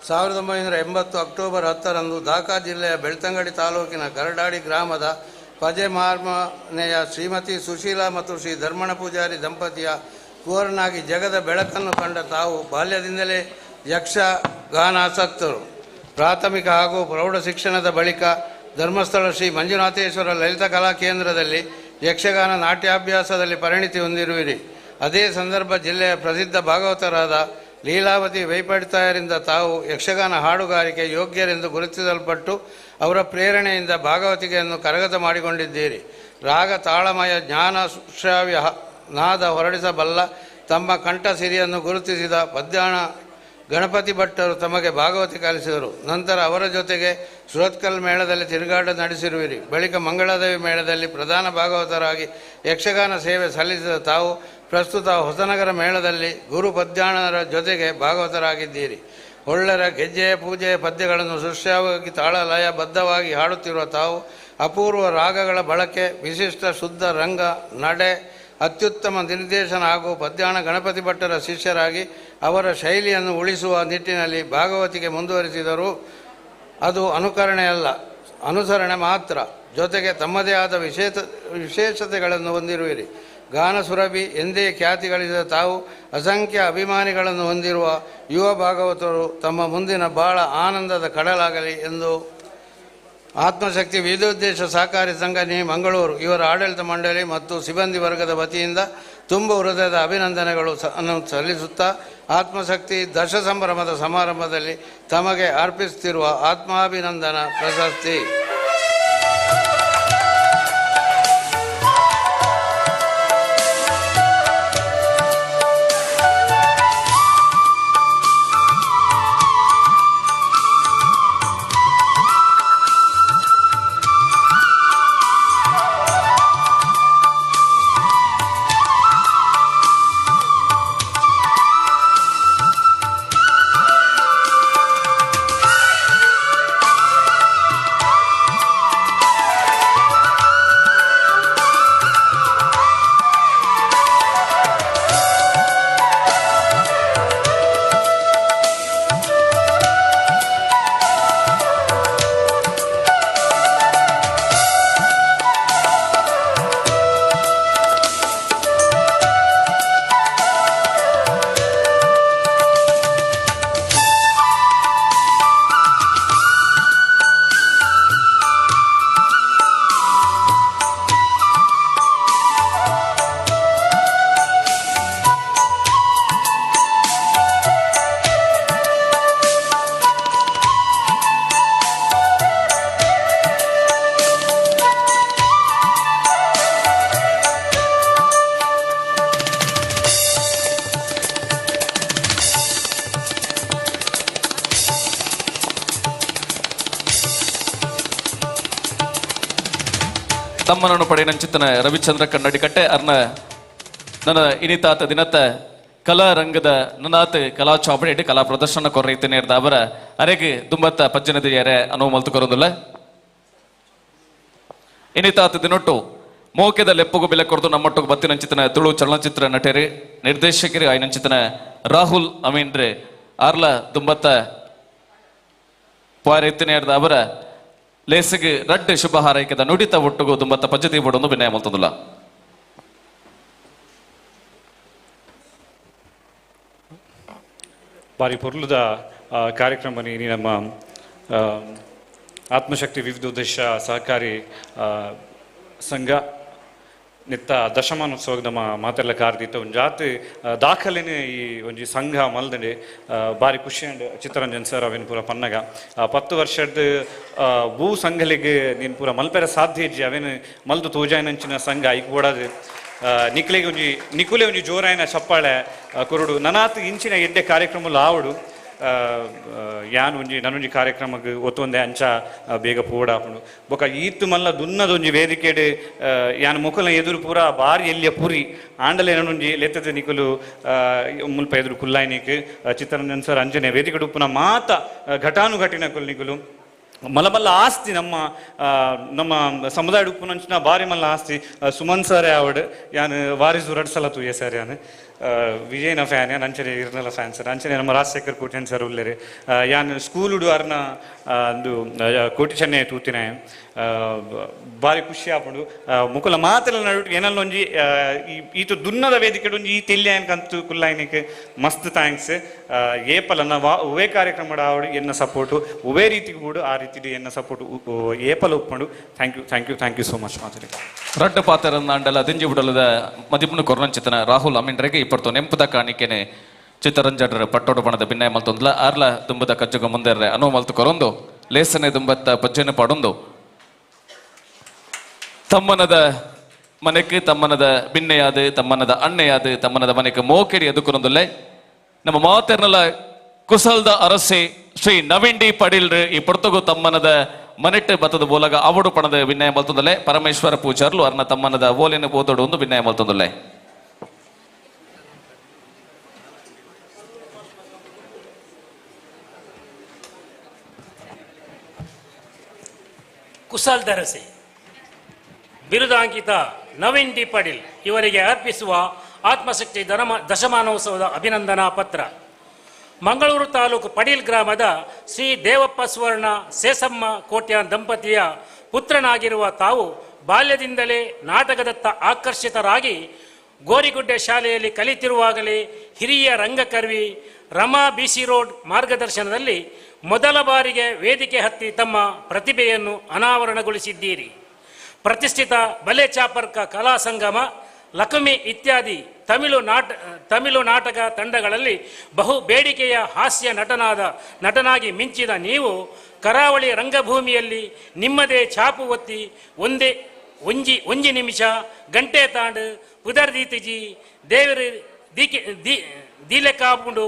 1980 ಅಕ್ಟೋಬರ್ 10ರಂದು ಢಾಕಾ ಜಿಲ್ಲೆಯ ಬೆಳ್ತಂಗಡಿ ತಾಲೂಕಿನ ಕರಡಾಡಿ ಗ್ರಾಮದ ಪಜೆಮಾರ್ಮನೆಯ ಶ್ರೀಮತಿ ಸುಶೀಲಾ ಮತ್ತು ಶ್ರೀ ಧರ್ಮಣ ಪೂಜಾರಿ ದಂಪತಿಯ ಕುವರನಾಗಿ ಜಗದ ಬೆಳಕನ್ನು ಕಂಡ ತಾವು ಬಾಲ್ಯದಿಂದಲೇ ಯಕ್ಷಗಾನಾಸಕ್ತರು. ಪ್ರಾಥಮಿಕ ಹಾಗೂ ಪ್ರೌಢ ಶಿಕ್ಷಣದ ಬಳಿಕ ಧರ್ಮಸ್ಥಳ ಶ್ರೀ ಮಂಜುನಾಥೇಶ್ವರ ಲಲಿತ ಕಲಾ ಕೇಂದ್ರದಲ್ಲಿ ಯಕ್ಷಗಾನ ನಾಟ್ಯಾಭ್ಯಾಸದಲ್ಲಿ ಪರಿಣಿತಿ ಹೊಂದಿರುವಿರಿ. ಅದೇ ಸಂದರ್ಭ ಜಿಲ್ಲೆಯ ಪ್ರಸಿದ್ಧ ಭಾಗವತರಾದ ಲೀಲಾವತಿ ವೈಪಡಿತಾಯರಿಂದ ತಾವು ಯಕ್ಷಗಾನ ಹಾಡುಗಾರಿಕೆ ಯೋಗ್ಯರೆಂದು ಗುರುತಿಸಲ್ಪಟ್ಟು ಅವರ ಪ್ರೇರಣೆಯಿಂದ ಭಾಗವತಿಕೆಯನ್ನು ಕರಗತ ಮಾಡಿಕೊಂಡಿದ್ದೀರಿ. ರಾಗ ತಾಳಮಯ ಜ್ಞಾನ ಶ್ರಾವ್ಯ ನಾದ ಹೊರಡಿಸಬಲ್ಲ ತಮ್ಮ ಕಂಠ ಸಿರಿಯನ್ನು ಗುರುತಿಸಿದ ಪದ್ಯಾಣ ಗಣಪತಿ ಭಟ್ಟರು ತಮಗೆ ಭಾಗವತಿ ಕಲಿಸಿದರು. ನಂತರ ಅವರ ಜೊತೆಗೆ ಸುರತ್ಕಲ್ ಮೇಳದಲ್ಲಿ ತಿರುಗಾಟ ನಡೆಸಿರುವಿರಿ. ಬಳಿಕ ಮಂಗಳಾದೇವಿ ಮೇಳದಲ್ಲಿ ಪ್ರಧಾನ ಭಾಗವತರಾಗಿ ಯಕ್ಷಗಾನ ಸೇವೆ ಸಲ್ಲಿಸಿದ ತಾವು ಪ್ರಸ್ತುತ ಹೊಸನಗರ ಮೇಳದಲ್ಲಿ ಗುರು ಪದ್ಯಾಣರ ಜೊತೆಗೆ ಭಾಗವತರಾಗಿದ್ದೀರಿ. ಹೊಳ್ಳರ ಗೆಜ್ಜೆಯ ಪೂಜೆಯ ಪದ್ಯಗಳನ್ನು ಸುಶ್ರಾವ್ಯವಾಗಿ ತಾಳಲಯ ಬದ್ಧವಾಗಿ ಹಾಡುತ್ತಿರುವ ತಾವು ಅಪೂರ್ವ ರಾಗಗಳ ಬಳಕೆ, ವಿಶಿಷ್ಟ ಶುದ್ಧ ರಂಗ ನಡೆ, ಅತ್ಯುತ್ತಮ ನಿರ್ದೇಶನ ಹಾಗೂ ಪದ್ಯಾಣ ಗಣಪತಿ ಭಟ್ಟರ ಶಿಷ್ಯರಾಗಿ ಅವರ ಶೈಲಿಯನ್ನು ಉಳಿಸುವ ನಿಟ್ಟಿನಲ್ಲಿ ಭಾಗವತಿಗೆ ಮುಂದುವರಿಸಿದರು. ಅದು ಅನುಕರಣೆಯಲ್ಲ, ಅನುಸರಣೆ ಮಾತ್ರ. ಜೊತೆಗೆ ತಮ್ಮದೇ ಆದ ವಿಶೇಷತೆಗಳನ್ನು ಹೊಂದಿರುವಿರಿ. ಗಾನಸುರಭಿ ಎಂದೇ ಖ್ಯಾತಿ ಗಳಿಸಿದ ತಾವು ಅಸಂಖ್ಯ ಅಭಿಮಾನಿಗಳನ್ನು ಹೊಂದಿರುವ ಯುವ ಭಾಗವತರು ತಮ್ಮ ಮುಂದಿನ ಬಾಳ ಆನಂದದ ಕಡಲಾಗಲಿ ಎಂದು ಆತ್ಮಶಕ್ತಿ ವಿವಿಧೋದ್ದೇಶ ಸಹಕಾರಿ ಸಂಘ ನಿ ಮಂಗಳೂರು ಇವರ ಆಡಳಿತ ಮಂಡಳಿ ಮತ್ತು ಸಿಬ್ಬಂದಿ ವರ್ಗದ ವತಿಯಿಂದ ತುಂಬ ಹೃದಯದ ಅಭಿನಂದನೆಗಳು ಅನ್ನು ಸಲ್ಲಿಸುತ್ತಾ ಆತ್ಮಶಕ್ತಿ ದಶ ಸಂಭ್ರಮದ ಸಮಾರಂಭದಲ್ಲಿ ತಮಗೆ ಅರ್ಪಿಸುತ್ತಿರುವ ಆತ್ಮಾಭಿನಂದನ ಪ್ರಶಸ್ತಿ. ತಮ್ಮನನ್ನು ಪಡೆಯನಂಚಿತನ ರವಿಚಂದ್ರ ಕನ್ನಡಿಕಟ್ಟೆ ಅರ್ನ ನನ್ನ ಇನಿತಾತ ದಿನತ ಕಲಾ ರಂಗದ ನನಾತ್ ಕಲಾ ಚಾಪಡಿ ಕಲಾ ಪ್ರದರ್ಶನ ಕೊರ್ರೈತೆ ನೇರ್ದ ಅವರ ಅರೆಗೆ ದುಂಬತ್ತ ಪಜ್ಜನದಿಯರೆ ಅನುವು ಮಲ್ತು ಕೊರೊಂದುಲ್ಲ. ಇನಿತಾತ ದಿನೊಟ್ಟು ಮೋಕೆದ ಲೆಪ್ಪುಗು ಬೆಲೆ ಕೊರದು ನಮ್ಮೊಟ್ಟಿಗೆ ಬತ್ತಿನಂಚಿತನ ತುಳು ಚಲನಚಿತ್ರ ನಟರು ನಿರ್ದೇಶಕರು ಆಯ್ನಂಚಿತನ ರಾಹುಲ್ ಅಮೀನ್ರೆ ಆರ್ಲ ದುಂಬತ್ತ ಪಾರೆತ್ತಿನೇರ್ದ ಅವರ ಲೇಸಿಗೆ ರಡ್ಡು ಶುಭ ಹಾರೈಕೆದ ನುಡಿತ ಒಟ್ಟುಗು ದುಂಬತ್ತ ಪದ್ಧತಿ ಬೋಡೊಂದು ವಿನಯ ಮಲ್ತದುಲ್ಲ. ಬಾರಿ ಪೊರ್ಲುದ ಕಾರ್ಯಕ್ರಮ ನೀ ನಮ್ಮ ಆತ್ಮಶಕ್ತಿ ವಿವಿಧೋದ್ದೇಶ ಸಹಕಾರಿ ಸಂಘ ನಿತ್ತ ದಶಮಾನೋತ್ಸವ ನಮ್ಮ ಮಾತೆಲ್ಲ ಕಾರ್ದಿತ್ತ ಒಂಜಾತಿ ದಾಖಲೆನೇ ಈ ಒಂಜಿ ಸಂಘ ಮಲ್ದಂಡೆ ಬಾರಿ ಖುಷಿ ಅಂಡ್ ಚಿತ್ತರಂಜನ್ ಸರ್ ಅವೇನು ಪೂರ ಪನ್ನಗ 10 ವರ್ಷದ ಭೂ ಸಂಘಲಿಗೆ ನೀನು ಪೂರ ಮಲ್ಪೆರ ಸಾಧ್ಯ ಇಜ್ಜಿ ಅವೇನು ಮಲ್ದು ತೋಜಾಯನಂಚಿನ ಸಂಘ ಐಕ್ ಬೋಡಾದ ನಿಕ್ಲೆಗೆ ಒಂಜಿ ನಿಕುಲೆ ಒಂಜಿ ಜೋರಾಯನ ಚಪ್ಪಾಳೆ ಕುರುಡು ನನಾತ್ ಇಂಚಿನ ಎಡ್ಡೆ ಕಾರ್ಯಕ್ರಮ ಆವಡು ಯಾನ್ ಒಂಜಿ ನನೊಂಜಿ ಕಾರ್ಯಕ್ರಮಕ್ಕೆ ಒತ್ತೊಂದೆ ಅಂಚ ಬೇಗ ಪೋಡಾಪುಂಡು ಬೊಕ ಈತ್ ಮಲ್ಲ ದುನ್ನದೊಂಜಿ ವೇದಿಕೆಡ್ ಯಾನ್ ಮುಕುಲ ಎದುರು ಪೂರ ಬಾರಿ ಎಲ್ಲಿಯ ಪುರಿ ಆಂಡಲೆ ನನೊಂಜಿ ಲೆತ್ತದ ನಿಕುಲು ಮುಲ್ಪ ಎದುರು ಕುಲ್ಲಾಯ್ನಿಕ್ ಚಿತ್ತರಂಜನ್ ಸರ್ ಅಂಜನೆ ವೇದಿಕೆ ಉಪ್ಪುನ ಮಾತ ಘಟಾನುಘಟಿನ ಕುಲ್ ನಿಕುಲು ಮಲ್ಲ ಮಲ್ಲ ಆಸ್ತಿ ನಮ್ಮ ನಮ್ಮ ಸಮುದಾಯ ಉಪ್ಪುನಂಚಿನ ಬಾರಿ ಮಲ್ಲ ಆಸ್ತಿ ಸುಮನ್ ಸರ್ ಆವಡ್ ಯಾನ್ ವಾರಿಸು ರಡ್ಸಲ ತೂಯೆ ಸರ್ ಯಾನ್ ವಿಜಯನ ಫ್ಯಾನ್ ಯಾನ್ ಅಂಚನೆ ಇರ್ನಲ ಫ್ಯಾನ್ ಸರ್ ಅಂಚನೆ ನಮ್ಮ ರಾಜಶೇಖರ್ ಕೋಟ್ಯನ್ ಸರ್ ಉಲ್ಲೇರಿ ಯಾನ್ ಸ್ಕೂಲ್ ಅರ್ನ ಒಂದು ಕೋಟಿ ಚೆನ್ನೈ ತೂತಿನ ಬಾರಿ ಖುಷಿ ಆಪುಂಡು ಮುಕುಲ ಮಾತೆಲ್ಲ ನಡುಟ್ ಏನಲ್ಲ ಒಂಜಿ ಈತ ದುನ್ನದ ವೇದಿಕೆ ಒಂಜಿ ಈ ತೆಲ್ಯ ಕಂತು ಕುಲ್ಲಾಯ್ನಿಕ್ ಮಸ್ತ್ thanks ಏಪಲನ್ನ ಉವೇ ಕಾರ್ಯಕ್ರಮ ಆವಡು ಎನ್ನ ಸಪೋರ್ಟು ಉವೇ ರೀತಿಗೆ ಬೂಡು ಆ ರೀತಿ ಎನ್ನ ಸಪೋರ್ಟ್ ಏಪಲ ಉಪ್ಪುಂಡು thank you thank you thank you so much ಮಾತರಿ. ರಡ್ಡ ಪಾತ್ರನಾಂಡಲ ದಿಂಜಿ ಉಡಲದ ಮದಿಪುನು ಕೊರನಂಚಿತನ Rahul ಅಮೀನ್ರೆಗೆ ಇಪ್ಪತ್ತು ನೆಂಪುದ ಕಾಣಿಕೆನೆ ಚಿತ್ತರಂಜಡರ ಪಟ್ಟೋಡು ಬಣದ ಭಿನ್ನಯ ಮಲ್ತೊಂದ್ಲ ಆರ್ಲ ದುಂಬದ ಕಜ್ಜುಗ ಮುಂದೆರ್ರೆ ಅನು ಮಲ್ತು ಕೊರೊಂದು ಲೇಸನೆ ದುಂಬತ್ತ ಪಜ್ಜೆನೆ ಪಾಡೊಂದು ತಮ್ಮನದ ಮನೆಗೆ ತಮ್ಮನದ ಬಿನ್ನೆಯಾದ ತಮ್ಮನದ ಅಣ್ಣೆಯಾದ ತಮ್ಮನದ ಮನೆಗೆ ಮೋಕೆರಿ ಎದುಕೊರೊಂದುಲ್ಲೆ ನಮ್ಮ ಮಾತೆರ್ನಲ ಕುಸಲ್ದ ಅರಸೆ ಶ್ರೀ ನವೀನ್ ಡಿ ಪಡೀಲ್ರು ಈ ಪೊರ್ತಗು ತಮ್ಮನದ ಮನೆಟ್ಟು ಬತ್ತದ ಬೋಲಗ ಅವಡು ಪಣದ ವಿನಯ ಮಲ್ತೊಂದುಲ್ಲೆ ಪರಮೇಶ್ವರ ಪೂಜಾರ್ಲು ಅರ್ನ ತಮ್ಮನದ ಓಲಿನ ಬೋದೊಡು ಒಂದು ವಿನಯ ಮಲ್ತೊಂದುಲ್ಲೆ. ಕುಸಲ್ದರಸೆ ಬಿರುದಾಂಕಿತ ನವೀನ್ ಡಿ ಪಾಟೀಲ್ ಇವರಿಗೆ ಅರ್ಪಿಸುವ ಆತ್ಮಶಕ್ತಿ ದಶಮಾನೋತ್ಸವದ ಅಭಿನಂದನಾ ಪತ್ರ. ಮಂಗಳೂರು ತಾಲೂಕು ಪಡೀಲ್ ಗ್ರಾಮದ ಶ್ರೀ ದೇವಪ್ಪ ಸುವರ್ಣ ಸೇಸಮ್ಮ ಕೋಟ್ಯಾನ್ ದಂಪತಿಯ ಪುತ್ರನಾಗಿರುವ ತಾವು ಬಾಲ್ಯದಿಂದಲೇ ನಾಟಕದತ್ತ ಆಕರ್ಷಿತರಾಗಿ ಗೋರಿಗುಡ್ಡೆ ಶಾಲೆಯಲ್ಲಿ ಕಲಿತಿರುವಾಗಲೇ ಹಿರಿಯ ರಂಗಕರ್ವಿ ರಮಾ ಬಿಸಿ ರೋಡ್ ಮಾರ್ಗದರ್ಶನದಲ್ಲಿ ಮೊದಲ ಬಾರಿಗೆ ವೇದಿಕೆ ಹತ್ತಿ ತಮ್ಮ ಪ್ರತಿಭೆಯನ್ನು ಅನಾವರಣಗೊಳಿಸಿದ್ದೀರಿ. ಪ್ರತಿಷ್ಠಿತ ಬಲೆ ಚಾಪರ್ಕ ಕಲಾ ಸಂಗಮ, ಲಕುಮಿ ಇತ್ಯಾದಿ ತಮಿಳು ನಾಟಕ ತಂಡಗಳಲ್ಲಿ ಬಹು ಬೇಡಿಕೆಯ ಹಾಸ್ಯ ನಟನಾಗಿ ಮಿಂಚಿದ ನೀವು ಕರಾವಳಿ ರಂಗಭೂಮಿಯಲ್ಲಿ ನಿಮ್ಮದೇ ಛಾಪು ಒತ್ತಿ ಒಂಜಿ ನಿಮಿಷ, ಗಂಟೆ ತಾಂಡು, ಪುದರ್ದೀತಿಜಿ, ದೇವರು ದೀಲೆಕಾಪುಂಡು,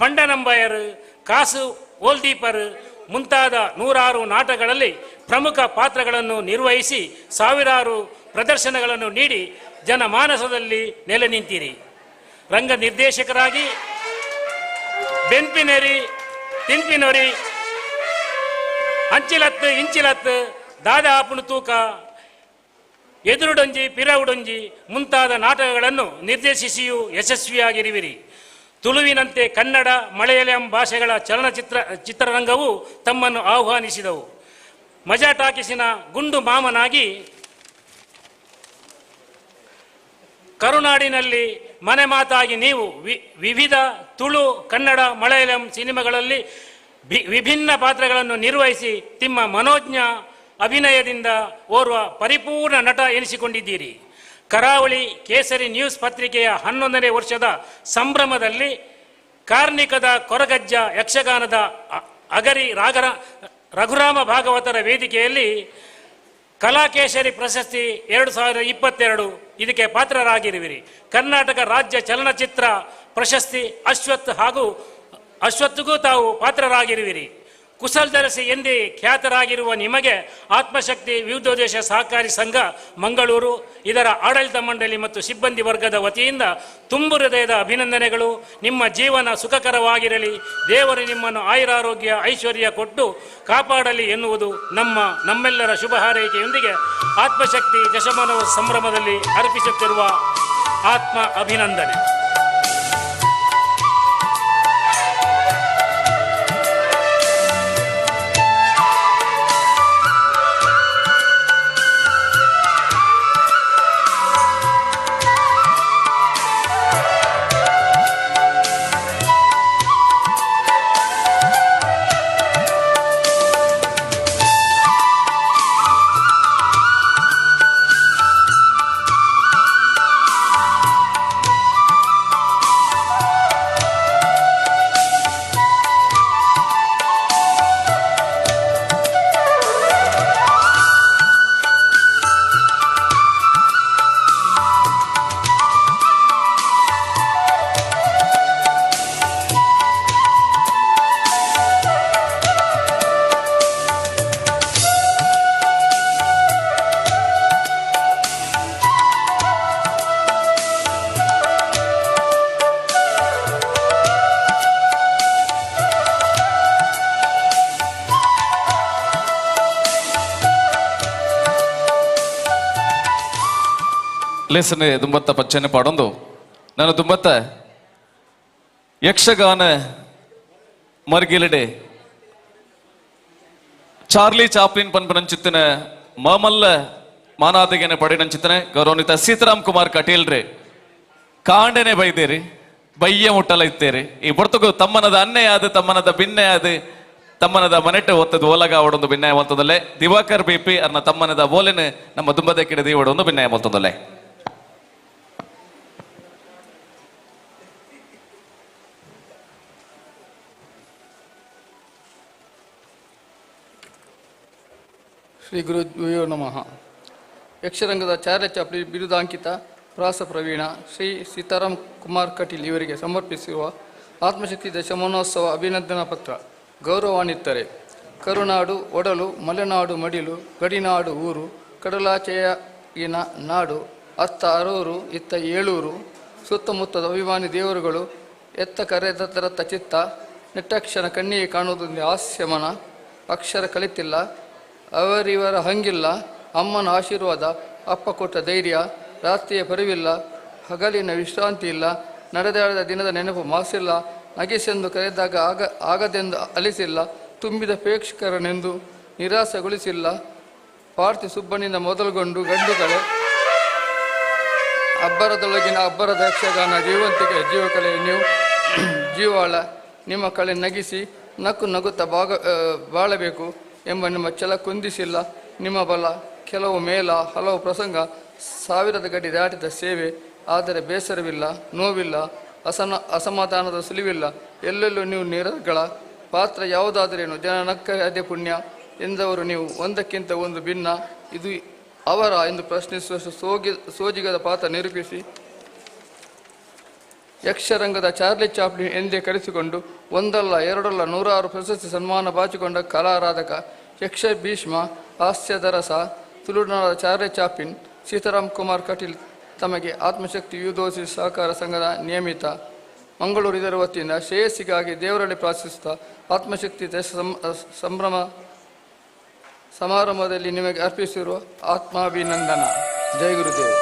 ಪಂಡನಂಬಯರು, ಕಾಸು ಓಲ್ದೀಪರ್ ಮುಂತಾದ ನೂರಾರು ನಾಟಕಗಳಲ್ಲಿ ಪ್ರಮುಖ ಪಾತ್ರಗಳನ್ನು ನಿರ್ವಹಿಸಿ ಸಾವಿರಾರು ಪ್ರದರ್ಶನಗಳನ್ನು ನೀಡಿ ಜನಮಾನಸದಲ್ಲಿ ನೆಲೆ ನಿಂತಿರಿ. ರಂಗ ನಿರ್ದೇಶಕರಾಗಿ ಬೆನ್ಪಿನೆರಿ, ತಿನ್ಪಿನೊರಿ, ಅಂಚಿಲತ್ತು ಇಂಚಿಲತ್ತು, ದಾದಾ ಆಪುಣು ತೂಕ, ಎದುರುಡೊಂಜಿ ಪಿರವುಡೊಂಜಿ ಮುಂತಾದ ನಾಟಕಗಳನ್ನು ನಿರ್ದೇಶಿಸಿಯೂ ಯಶಸ್ವಿಯಾಗಿರುವಿರಿ. ತುಳುವಿನಂತೆ ಕನ್ನಡ, ಮಲಯಾಳಂ ಭಾಷೆಗಳ ಚಿತ್ರರಂಗವು ತಮ್ಮನ್ನು ಆಹ್ವಾನಿಸಿದವು. ಮಜಾ ಟಾಕೀಸಿನ ಗುಂಡು ಮಾಮನಾಗಿ ಕರುನಾಡಿನಲ್ಲಿ ಮನೆ ಮಾತಾಗಿ ನೀವು ವಿವಿಧ ತುಳು, ಕನ್ನಡ, ಮಲಯಾಳಂ ಸಿನಿಮಾಗಳಲ್ಲಿ ವಿಭಿನ್ನ ಪಾತ್ರಗಳನ್ನು ನಿರ್ವಹಿಸಿ ನಿಮ್ಮ ಮನೋಜ್ಞ ಅಭಿನಯದಿಂದ ಓರ್ವ ಪರಿಪೂರ್ಣ ನಟ ಎನಿಸಿಕೊಂಡಿದ್ದೀರಿ. ಕರಾವಳಿ ಕೇಸರಿ ನ್ಯೂಸ್ ಪತ್ರಿಕೆಯ 11ನೇ ವರ್ಷದ ಸಂಭ್ರಮದಲ್ಲಿ ಕಾರ್ಣಿಕದ ಕೊರಗಜ್ಜ ಯಕ್ಷಗಾನದ ಅಗರಿ ರಘುರಾಮ ಭಾಗವತರ ವೇದಿಕೆಯಲ್ಲಿ ಕಲಾಕೇಶರಿ ಪ್ರಶಸ್ತಿ 2022 ಇದಕ್ಕೆ ಪಾತ್ರರಾಗಿರುವಿರಿ. ಕರ್ನಾಟಕ ರಾಜ್ಯ ಚಲನಚಿತ್ರ ಪ್ರಶಸ್ತಿ ಅಶ್ವತ್ಥ್ ಹಾಗೂ ಅಶ್ವತ್ಥಗೂ ತಾವು ಪಾತ್ರರಾಗಿರುವಿರಿ. ಕುಶಲದರಸಿ ಎಂದೇ ಖ್ಯಾತರಾಗಿರುವ ನಿಮಗೆ ಆತ್ಮಶಕ್ತಿ ವಿವಿಧೋದ್ದೇಶ ಸಹಕಾರಿ ಸಂಘ ಮಂಗಳೂರು ಇದರ ಆಡಳಿತ ಮಂಡಳಿ ಮತ್ತು ಸಿಬ್ಬಂದಿ ವರ್ಗದ ವತಿಯಿಂದ ತುಂಬು ಹೃದಯದ ಅಭಿನಂದನೆಗಳು. ನಿಮ್ಮ ಜೀವನ ಸುಖಕರವಾಗಿರಲಿ, ದೇವರು ನಿಮ್ಮನ್ನು ಆಯುರಾರೋಗ್ಯ ಐಶ್ವರ್ಯ ಕೊಟ್ಟು ಕಾಪಾಡಲಿ ಎನ್ನುವುದು ನಮ್ಮೆಲ್ಲರ ಶುಭ ಹಾರೈಕೆಯೊಂದಿಗೆ ಆತ್ಮಶಕ್ತಿ ದಶಮಾನವ ಸಂಭ್ರಮದಲ್ಲಿ ಅರ್ಪಿಸುತ್ತಿರುವ ಆತ್ಮ ಅಭಿನಂದನೆ. ಲೇಸನೆ ದುಂಬತ್ತ ಪಚ್ಚನೆ ಪಾಡೊಂದು ನಾನು ದುಂಬತ್ತ ಯಕ್ಷಗಾನ ಮರ್ಗಿಲಡೆ ಚಾರ್ಲಿ ಚಾಪ್ಲಿನ್ ಪನ್ಪನಂಚಿತ್ತಿನ ಮಾಮಲ್ಲ ಮಾನಾದಿಗೆನೆ ಪಡೆನಂಚಿತ್ತನೆ ಗೌರವಾನ್ವಿತ ಸೀತಾರಾಮ್ ಕುಮಾರ್ ಕಟೀಲ್ ರೇ ಕಾಂಡೆನೆ ಬೈದೇರಿ ಬಯ್ಯ ಮುಟ್ಟಲ ಇತ್ತೇರಿ ಈ ಬರ್ತಗು ತಮ್ಮನದ ಅನ್ನೆ ಆದ ತಮ್ಮನದ ಬಿನ್ನೆ ಆದ ತಮ್ಮನದ ಮನೆಟ್ಟೆ ಒತ್ತದು ಓಲಗ ಅವಡೊಂದು ಬಿನ್ನಾಯ ಮಲ್ತದಲ್ಲೇ ದಿವಾಕರ್ ಬಿಪಿ ಅನ್ನ ತಮ್ಮನದ ಓಲೆನೆ ನಮ್ಮ ದುಂಬದ ಕಿಡದಿ ಇವಡೊಂದು ಬಿನ್ನಾಯ ಮಲ್ತದಲ್ಲೇ. ಶ್ರೀ ಗುರುಭ್ಯೋ ನಮಃ. ಯಕ್ಷರಂಗದ ಚಾರ್ಲಿ ಚಾಪ್ಲಿ ಬಿರುದಾಂಕಿತ ಪ್ರಾಸ ಪ್ರವೀಣ ಶ್ರೀ ಸೀತಾರಾಮ್ ಕುಮಾರ್ ಕಟೀಲ್ ಇವರಿಗೆ ಸಮರ್ಪಿಸಿರುವ ಆತ್ಮಶಕ್ತಿ ದಶಮಾನೋತ್ಸವ ಅಭಿನಂದನಾ ಪತ್ರ. ಗೌರವಾನ್ವಿತರೆ, ಕರುನಾಡು ಒಡಲು, ಮಲೆನಾಡು ಮಡಿಲು, ಗಡಿನಾಡು ಊರು, ಕಡಲಾಚೆಯಿನ ನಾಡು, ಅತ್ತ ಅರೂರು ಇತ್ತ ಏಳೂರು, ಸುತ್ತಮುತ್ತದ ಅಭಿಮಾನಿ ದೇವರುಗಳು, ಎತ್ತ ಕರೆದರತ್ತ ಚಿತ್ತ, ನೆಟ್ಟಕ್ಷಣ ಕಣ್ಣಿಗೆ ಕಾಣುವುದೊಂದು ಹಾಸ್ಯಮನ, ಅಕ್ಷರ ಕಲಿತಿಲ್ಲ ಅವರಿವರ ಹಂಗಿಲ್ಲ, ಅಮ್ಮನ ಆಶೀರ್ವಾದ, ಅಪ್ಪ ಕೊಟ್ಟ ಧೈರ್ಯ, ರಾತ್ರಿಯ ಪರಿವಿಲ್ಲ, ಹಗಲಿನ ವಿಶ್ರಾಂತಿ ಇಲ್ಲ, ನಡೆದಾಡಿದ ದಿನದ ನೆನಪು ಮಾಸಿಲ್ಲ, ನಗಿಸೆಂದು ಕರೆದಾಗ ಆಗದೆಂದು ಅಲಿಸಿಲ್ಲ, ತುಂಬಿದ ಪ್ರೇಕ್ಷಕರನೆಂದು ನಿರಾಸೆಗೊಳಿಸಿಲ್ಲ, ಪಾರ್ಥಿ ಸುಬ್ಬನಿಂದ ಮೊದಲುಗೊಂಡು ಗಂಡುಗಳೇ ಅಬ್ಬರದೊಳಗಿನ ಅಬ್ಬರದ ಯಕ್ಷಗಾನ ಜೀವಂತಿಕೆ ಜೀವಕಲೆ ನೀವು ಜೀವಾಳ, ನಿಮ್ಮ ಕಳೆ ನಗಿಸಿ ನಕ್ಕು ನಗುತ್ತಾ ಬಾಳಬೇಕು ಎಂಬ ನಿಮ್ಮ ಛಲ ಕುಂದಿಸಿಲ್ಲ. ನಿಮ್ಮ ಬಲ ಕೆಲವು ಮೇಲ, ಹಲವು ಪ್ರಸಂಗ, ಸಾವಿರದ ಗಡಿ ದಾಟಿದ ಸೇವೆ. ಆದರೆ ಬೇಸರವಿಲ್ಲ, ನೋವಿಲ್ಲ, ಅಸಮಾಧಾನದ ಸುಳಿವಿಲ್ಲ. ಎಲ್ಲೆಲ್ಲೂ ನೀವು ನಿರರ್ಗಳ. ಪಾತ್ರ ಯಾವುದಾದರೇನು, ಜನ ನಕ್ಕರೆ ಅದೇ ಪುಣ್ಯ ಎಂದವರು ನೀವು. ಒಂದಕ್ಕಿಂತ ಒಂದು ಭಿನ್ನ, ಇದು ಅವರ ಎಂದು ಪ್ರಶ್ನಿಸುವಷ್ಟು ಸೋಜಿಗದ ಪಾತ್ರ ನಿರೂಪಿಸಿ ಯಕ್ಷರಂಗದ ಚಾರ್ಲಿ ಚಾಪ್ಲಿನ್ ಎಂದೇ ಕರೆಸಿಕೊಂಡು ಒಂದಲ್ಲ ಎರಡಲ್ಲ ನೂರಾರು ಪ್ರಶಸ್ತಿ ಸನ್ಮಾನ ಬಾಚಿಕೊಂಡ ಕಲಾರಾಧಕ, ಯಕ್ಷ ಭೀಷ್ಮ, ಹಾಸ್ಯದರಸ, ತುಳುನಾಡ ಚಾರ್ಲಿ ಚಾಪ್ಲಿನ್ ಸೀತಾರಾಮ್ ಕುಮಾರ್ ಕಟೀಲ್ ತಮಗೆ ಆತ್ಮಶಕ್ತಿ ಯುದೋಸಿ ಸಹಕಾರ ಸಂಘದ ನಿಯಮಿತ ಮಂಗಳೂರು ಇದರ ವತಿಯಿಂದ ಶ್ರೇಯಸ್ಸಿಗಾಗಿ ದೇವರಲ್ಲಿ ಪ್ರಾರ್ಥಿಸುತ್ತಾ ಆತ್ಮಶಕ್ತಿ ಸಂಭ್ರಮ ಸಮಾರಂಭದಲ್ಲಿ ನಿಮಗೆ ಅರ್ಪಿಸಿರುವ ಆತ್ಮಾಭಿನಂದನ. ಜೈ ಗುರುದೇವ್.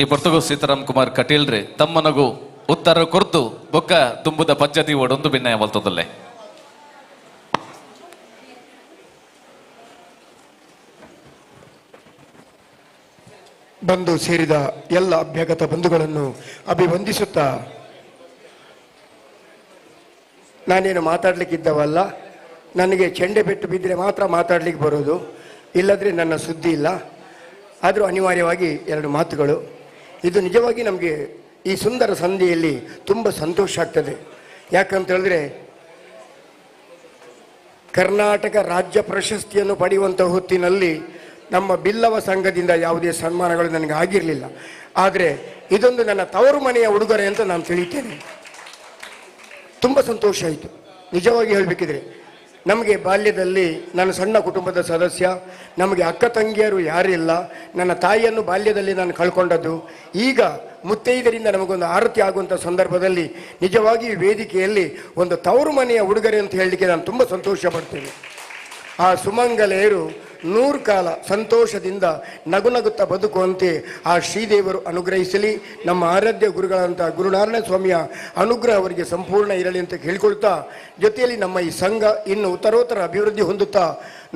ಈ ಪೊರ್ತುಗು ಸೀತಾರಾಮ್ ಕುಮಾರ್ ಕಟೀಲ್ರಿ ತಮ್ಮನಗು ಉತ್ತರ ಕೊರ್ತು ಬೊಕ್ಕ ತುಂಬುದ ಪದ್ಧತಿ ಓಡೊಂದು ಭಿನ್ನಯ ಮಲ್ತದಲ್ಲೇ. ಬಂದು ಸೇರಿದ ಎಲ್ಲ ಅಭ್ಯಾಗತ ಬಂಧುಗಳನ್ನು ಅಭಿವಂದಿಸುತ್ತಾ, ನಾನೇನು ಮಾತಾಡಲಿಕ್ಕಿದ್ದವಲ್ಲ, ನನಗೆ ಚೆಂಡೆ ಪೆಟ್ಟು ಬಿದ್ದರೆ ಮಾತ್ರ ಮಾತಾಡಲಿಕ್ಕೆ ಬರೋದು, ಇಲ್ಲದ್ರೆ ನನ್ನ ಸುದ್ದಿ ಇಲ್ಲ. ಆದರೂ ಅನಿವಾರ್ಯವಾಗಿ ಎರಡು ಮಾತುಗಳು. ಇದು ನಿಜವಾಗಿ ನಮಗೆ ಈ ಸುಂದರ ಸಂಧಿಯಲ್ಲಿ ತುಂಬ ಸಂತೋಷ ಆಗ್ತದೆ. ಯಾಕಂತ ಹೇಳಿದ್ರೆ ಕರ್ನಾಟಕ ರಾಜ್ಯ ಪ್ರಶಸ್ತಿಯನ್ನು ಪಡೆಯುವಂಥ ಹೊತ್ತಿನಲ್ಲಿ ನಮ್ಮ ಬಿಲ್ಲವ ಸಂಘದಿಂದ ಯಾವುದೇ ಸನ್ಮಾನಗಳು ನನಗೆ ಆಗಿರಲಿಲ್ಲ. ಆದರೆ ಇದೊಂದು ನನ್ನ ತವರು ಮನೆಯ ಉಡುಗೊರೆ ಅಂತ ನಾನು ತಿಳಿತೇನೆ. ತುಂಬ ಸಂತೋಷ ಆಯಿತು ನಿಜವಾಗಿ ಹೇಳಬೇಕಿದ್ರೆ. ನಮಗೆ ಬಾಲ್ಯದಲ್ಲಿ, ನಾನು ಸಣ್ಣ ಕುಟುಂಬದ ಸದಸ್ಯ, ನಮಗೆ ಅಕ್ಕ ತಂಗಿಯರು ಯಾರಿಲ್ಲ. ನನ್ನ ತಾಯಿಯನ್ನು ಬಾಲ್ಯದಲ್ಲಿ ನಾನು ಕಳ್ಕೊಂಡದ್ದು. ಈಗ ಮುತ್ತೈದರಿಂದ ನಮಗೊಂದು ಆರತಿ ಆಗುವಂಥ ಸಂದರ್ಭದಲ್ಲಿ ನಿಜವಾಗಿ ವೇದಿಕೆಯಲ್ಲಿ ಒಂದು ತವರು ಮನೆಯ ಉಡುಗೊರೆ ಅಂತ ಹೇಳಲಿಕ್ಕೆ ನಾನು ತುಂಬ ಸಂತೋಷ ಪಡ್ತೇನೆ. ಆ ಸುಮಂಗಲೆಯರು ನೂರು ಕಾಲ ಸಂತೋಷದಿಂದ ನಗುನಗುತ್ತಾ ಬದುಕುವಂತೆ ಆ ಶ್ರೀದೇವರು ಅನುಗ್ರಹಿಸಲಿ. ನಮ್ಮ ಆರಾಧ್ಯ ಗುರುಗಳಂಥ ಗುರುನಾರಾಯಣ ಸ್ವಾಮಿಯ ಅನುಗ್ರಹ ಅವರಿಗೆ ಸಂಪೂರ್ಣ ಇರಲಿ ಅಂತ ಕೇಳಿಕೊಳ್ತಾ, ಜೊತೆಯಲ್ಲಿ ನಮ್ಮ ಈ ಸಂಘ ಇನ್ನು ಉತ್ತರೋತ್ತರ ಅಭಿವೃದ್ಧಿ ಹೊಂದುತ್ತಾ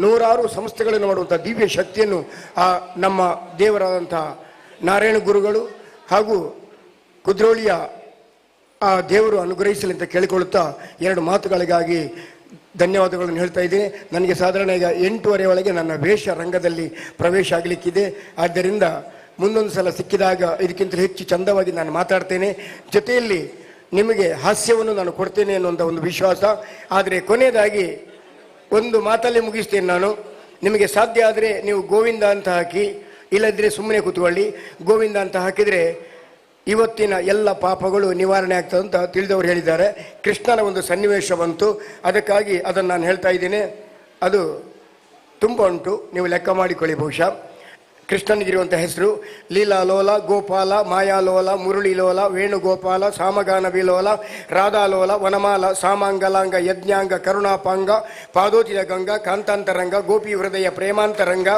ನೂರಾರು ಸಂಸ್ಥೆಗಳನ್ನು ಮಾಡುವಂಥ ದಿವ್ಯ ಶಕ್ತಿಯನ್ನು ಆ ನಮ್ಮ ದೇವರಾದಂಥ ನಾರಾಯಣ ಗುರುಗಳು ಹಾಗೂ ಕುದ್ರೋಳಿಯ ಆ ದೇವರು ಅನುಗ್ರಹಿಸಲಿ ಅಂತ ಕೇಳಿಕೊಳ್ಳುತ್ತಾ ಎರಡು ಮಾತುಗಳಿಗಾಗಿ ಧನ್ಯವಾದಗಳನ್ನು ಹೇಳ್ತಾ ಇದ್ದೀನಿ. ನನಗೆ ಸಾಧಾರಣ ಈಗ 8:30 ಒಳಗೆ ನನ್ನ ವೇಷ ರಂಗದಲ್ಲಿ ಪ್ರವೇಶ ಆಗಲಿಕ್ಕಿದೆ. ಆದ್ದರಿಂದ ಮುಂದೊಂದು ಸಲ ಸಿಕ್ಕಿದಾಗ ಇದಕ್ಕಿಂತ ಹೆಚ್ಚು ಚಂದವಾಗಿ ನಾನು ಮಾತಾಡ್ತೇನೆ. ಜೊತೆಯಲ್ಲಿ ನಿಮಗೆ ಹಾಸ್ಯವನ್ನು ನಾನು ಕೊಡ್ತೇನೆ ಅನ್ನುವಂಥ ಒಂದು ವಿಶ್ವಾಸ. ಆದರೆ ಕೊನೆಯದಾಗಿ ಒಂದು ಮಾತಲ್ಲೇ ಮುಗಿಸ್ತೇನೆ ನಾನು. ನಿಮಗೆ ಸಾಧ್ಯ ಆದರೆ ನೀವು ಗೋವಿಂದ ಅಂತ ಹಾಕಿ, ಇಲ್ಲದಿದ್ದರೆ ಸುಮ್ಮನೆ ಕೂತ್ಕೊಳ್ಳಿ. ಗೋವಿಂದ ಅಂತ ಹಾಕಿದರೆ ಇವತ್ತಿನ ಎಲ್ಲ ಪಾಪಗಳು ನಿವಾರಣೆ ಆಗ್ತದೆ ಅಂತ ತಿಳಿದವರು ಹೇಳಿದ್ದಾರೆ. ಕೃಷ್ಣನ ಒಂದು ಸನ್ನಿವೇಶ ಬಂತು, ಅದಕ್ಕಾಗಿ ಅದನ್ನು ನಾನು ಹೇಳ್ತಾ ಇದ್ದೇನೆ. ಅದು ತುಂಬ ಉಂಟು, ನೀವು ಲೆಕ್ಕ ಮಾಡಿಕೊಳ್ಳಿ. ಬಹುಶಃ ಕೃಷ್ಣನಿಗಿರುವಂಥ ಹೆಸರು ಲೀಲಾಲೋಲ, ಗೋಪಾಲ, ಮಾಯಾಲೋಲ, ಮುರುಳಿಲೋಲ, ವೇಣುಗೋಪಾಲ, ಸಾಮಗಾನ ವಿಲೋಲ, ರಾಧಾಲೋಲ, ವನಮಾಲ, ಸಾಮಾಂಗಲಾಂಗ, ಯಜ್ಞಾಂಗ, ಕರುಣಾಪಾಂಗ, ಪಾದೋಚಿತ ಗಂಗಾ, ಕಾಂತಾಂತರಂಗ, ಗೋಪಿ ಹೃದಯ ಪ್ರೇಮಾಂತರಂಗ,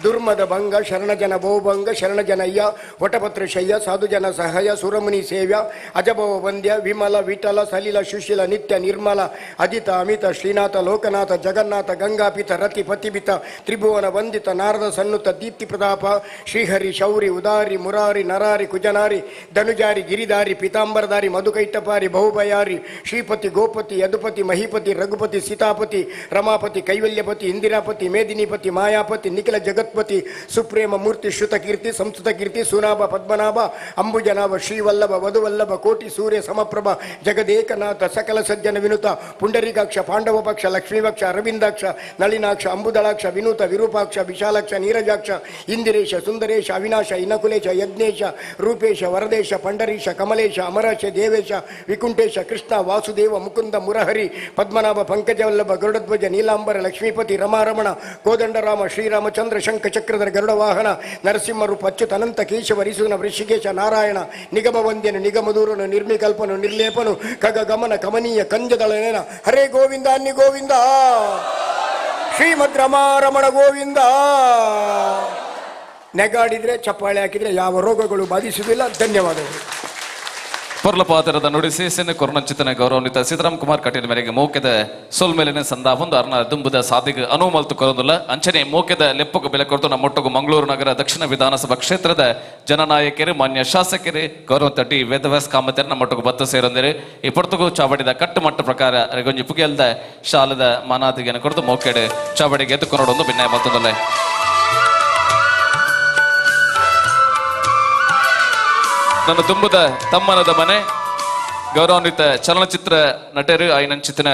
ದುರ್ಮದ ಭಂಗ, ಶರಣಜನ ಬಹುಭಂಗ, ಶರಣಜನಯ್ಯ, ವಟಪತ್ರಶಯ್ಯ, ಸಾಧುಜನ ಸಹಾಯ, ಸುರಮುನಿ ಸೇವ್ಯ, ಅಜಭವ ವಂದ್ಯ, ವಿಮಲ, ವಿಠಲ, ಸಲಿಲ, ಸುಶೀಲ, ನಿತ್ಯ, ನಿರ್ಮಲ, ಅಜಿತ, ಅಮಿತ, ಶ್ರೀನಾಥ, ಲೋಕನಾಥ, ಜಗನ್ನಾಥ, ಗಂಗಾಪಿತ, ರತಿ, ಪತಿಪಿತ, ತ್ರಿಭುವನ ವಂದಿತ, ನಾರದ ಸನ್ನುತ, ದೀಪ್ತಿ ಪ್ರತಾಪ, ಪ್ರತಾಪ ಶ್ರೀಹರಿ ಶೌರಿ ಉದಾರಿ ಮುರಾರಿ ನರಾರಿ ಕುಜನಾರಿ ಧನುಜಾರಿ ಗಿರಿಧಾರಿ ಪೀತಾಂಬರಧಾರಿ ಮಧುಕೈಟಪಾರಿ ಬಹುಭಯಾರಿ ಶ್ರೀಪತಿ ಗೋಪತಿ ಯದುಪತಿ ಮಹಿಪತಿ ರಘುಪತಿ ಸೀತಾಪತಿ ರಮಾಪತಿ ಕೈವಲ್ಯಪತಿ ಇಂದಿರಾಪತಿ ಮೇದಿನಿಪತಿ ಮಾಯಾಪತಿ ನಿಖಿಲ ಜಗತ್ಪತಿ ಸುಪ್ರೇಮ ಮೂರ್ತಿ ಶ್ರುತಕೀರ್ತಿ ಸಂಸ್ಕೃತ ಕೀರ್ತಿ ಸುನಾಭ ಪದ್ಮನಾಭ ಅಂಬುಜನಾಭ ಶ್ರೀವಲ್ಲಭ ವಧುವಲ್ಲಭ ಕೋಟಿ ಸೂರ್ಯ ಸಮಪ್ರಭ ಜಗದೇಕನಾಥ ಸಕಲ ಸಜ್ಜನ ವಿನುತ ಪುಂಡರೀಕಾಕ್ಷ ಪಾಂಡವಪಕ್ಷ ಲಕ್ಷ್ಮೀಪಕ್ಷ ಅರವಿಂದಾಕ್ಷ ನಳಿನಾಕ್ಷ ಅಂಬುದಳಾಕ್ಷ ವಿನೂತ ವಿರೂಪಾಕ್ಷ ವಿಶಾಲಾಕ್ಷ ನೀರಜಾಕ್ಷ ಇಂದಿರೇಶ ಸುಂದರೇಶ ಅವಿನಾಶ ಇನಕುಲೇಶ ಯಜ್ಞೇಶ ರೂಪೇಶ ವರದೇಶ ಪಂಡರೀಶ ಕಮಲೇಶ ಅಮರೇಶ ದೇವೇಶ ವಿಕುಂಠೇಶ ಕೃಷ್ಣ ವಾಸುದೇವ ಮುಕುಂದ ಮುರಹರಿ ಪದ್ಮನಾಭ ಪಂಕಜವಲ್ಲಭ ಗರುಡಧ್ವಜ ನೀಲಾಂಬರ ಲಕ್ಷ್ಮೀಪತಿ ರಮಾರಮಣ ಕೋದಂಡರಾಮ ಶ್ರೀರಾಮಚಂದ್ರ ಶಂಖ ಚಕ್ರಧರ ಗರುಡ ವಾಹನ ನರಸಿಂಹ ರೂಪ ಅಚ್ಯುತ ಅನಂತ ಕೇಶವ ರಿಸುನ ಋಷಿಕೇಶ ನಾರಾಯಣ ನಿಗಮ ವಂದ್ಯನು ನಿಗಮದೂರನು ನಿರ್ಮಿಕಲ್ಪನು ನಿರ್ಲೇಪನು ಖಗ ಗಮನ ಕಮನೀಯ ಕಂಜದಳನೇನ ಹರೇ ಗೋವಿಂದ ಅನ್ನಿ ಗೋವಿಂದ ಶ್ರೀಮದ್ ರಮಾರಮಣ ಗೋವಿಂದ. ನೆಗಾಡಿದ್ರೆ ಚಪ್ಪಾಳೆ ಹಾಕಿದ್ರೆ ಯಾವ ರೋಗಗಳು ಬಾಧಿಸುವುದಿಲ್ಲ. ಧನ್ಯವಾದಗಳು. ಪೊರ್ಲಪಾತರದ ನುಡಿಸಿ ಸಿನ್ನ ಕೊರ್ನಂಚಿತನ ಗೌರವಾನ್ವಿತ ಸೀತಾರಾಮ್ ಕುಮಾರ್ ಕಟೀಲ್ ಮೇರೆಗೆ ಮೋಕೆದ ಸೊಲ್ಮೇಲಿನ ಸಂದಾಪೊಂದು ಅರ್ನ ದುಂಬುದ ಸಾದಿಗೆ ಅನುವು ಮಲ್ತು ಕೊರೊಂದುಲ್ಲ. ಅಂಚನೆ ಮೋಕೆದ ಲೆಪ್ಪకు ಬೆಲೆ ಕೊರತು ನಮ್ಮೊಟ್ಟುಗು ಮಂಗಳೂರು ನಗರ ದಕ್ಷಿಣ ವಿಧಾನಸಭಾ ಕ್ಷೇತ್ರದ ಜನನಾಯಕರು ಮಾನ್ಯ ಶಾಸಕರು ಗೌರವ ಟಿ ವೇದವ್ಯಾಸ್ ಕಾಮತರು ನಮ್ಮೊಟ್ಟುಗು ಬತ್ತು ಸೇರೊಂದಿರು. ಈ ಪೊರ್ತುಗು ಚಾವಡಿದ ಕಟ್ಟುಮಟ್ಟ ಪ್ರಕಾರ ರೆಗೊಂಜಿ ಪುಗೆಲ್ದ ಶಾಲದ ಮಾನಾದಿಗೆಯನ್ನು ಕೊರತು ಮೋಕೆಡು ಚಾವಡಿಗೆ ಎದ್ದುಕೊನೊಡೊಂದು ಭಿನ್ನಾಯ ಮಲ್ತೊಂದುಲ್ಲೆ. ನನ್ನ ತುಂಬುದ ತಮ್ಮನದ ಮನೆ ಗೌರವಾನ್ವಿತ ಚಲನಚಿತ್ರ ನಟರು ಐನಂಚಿತನ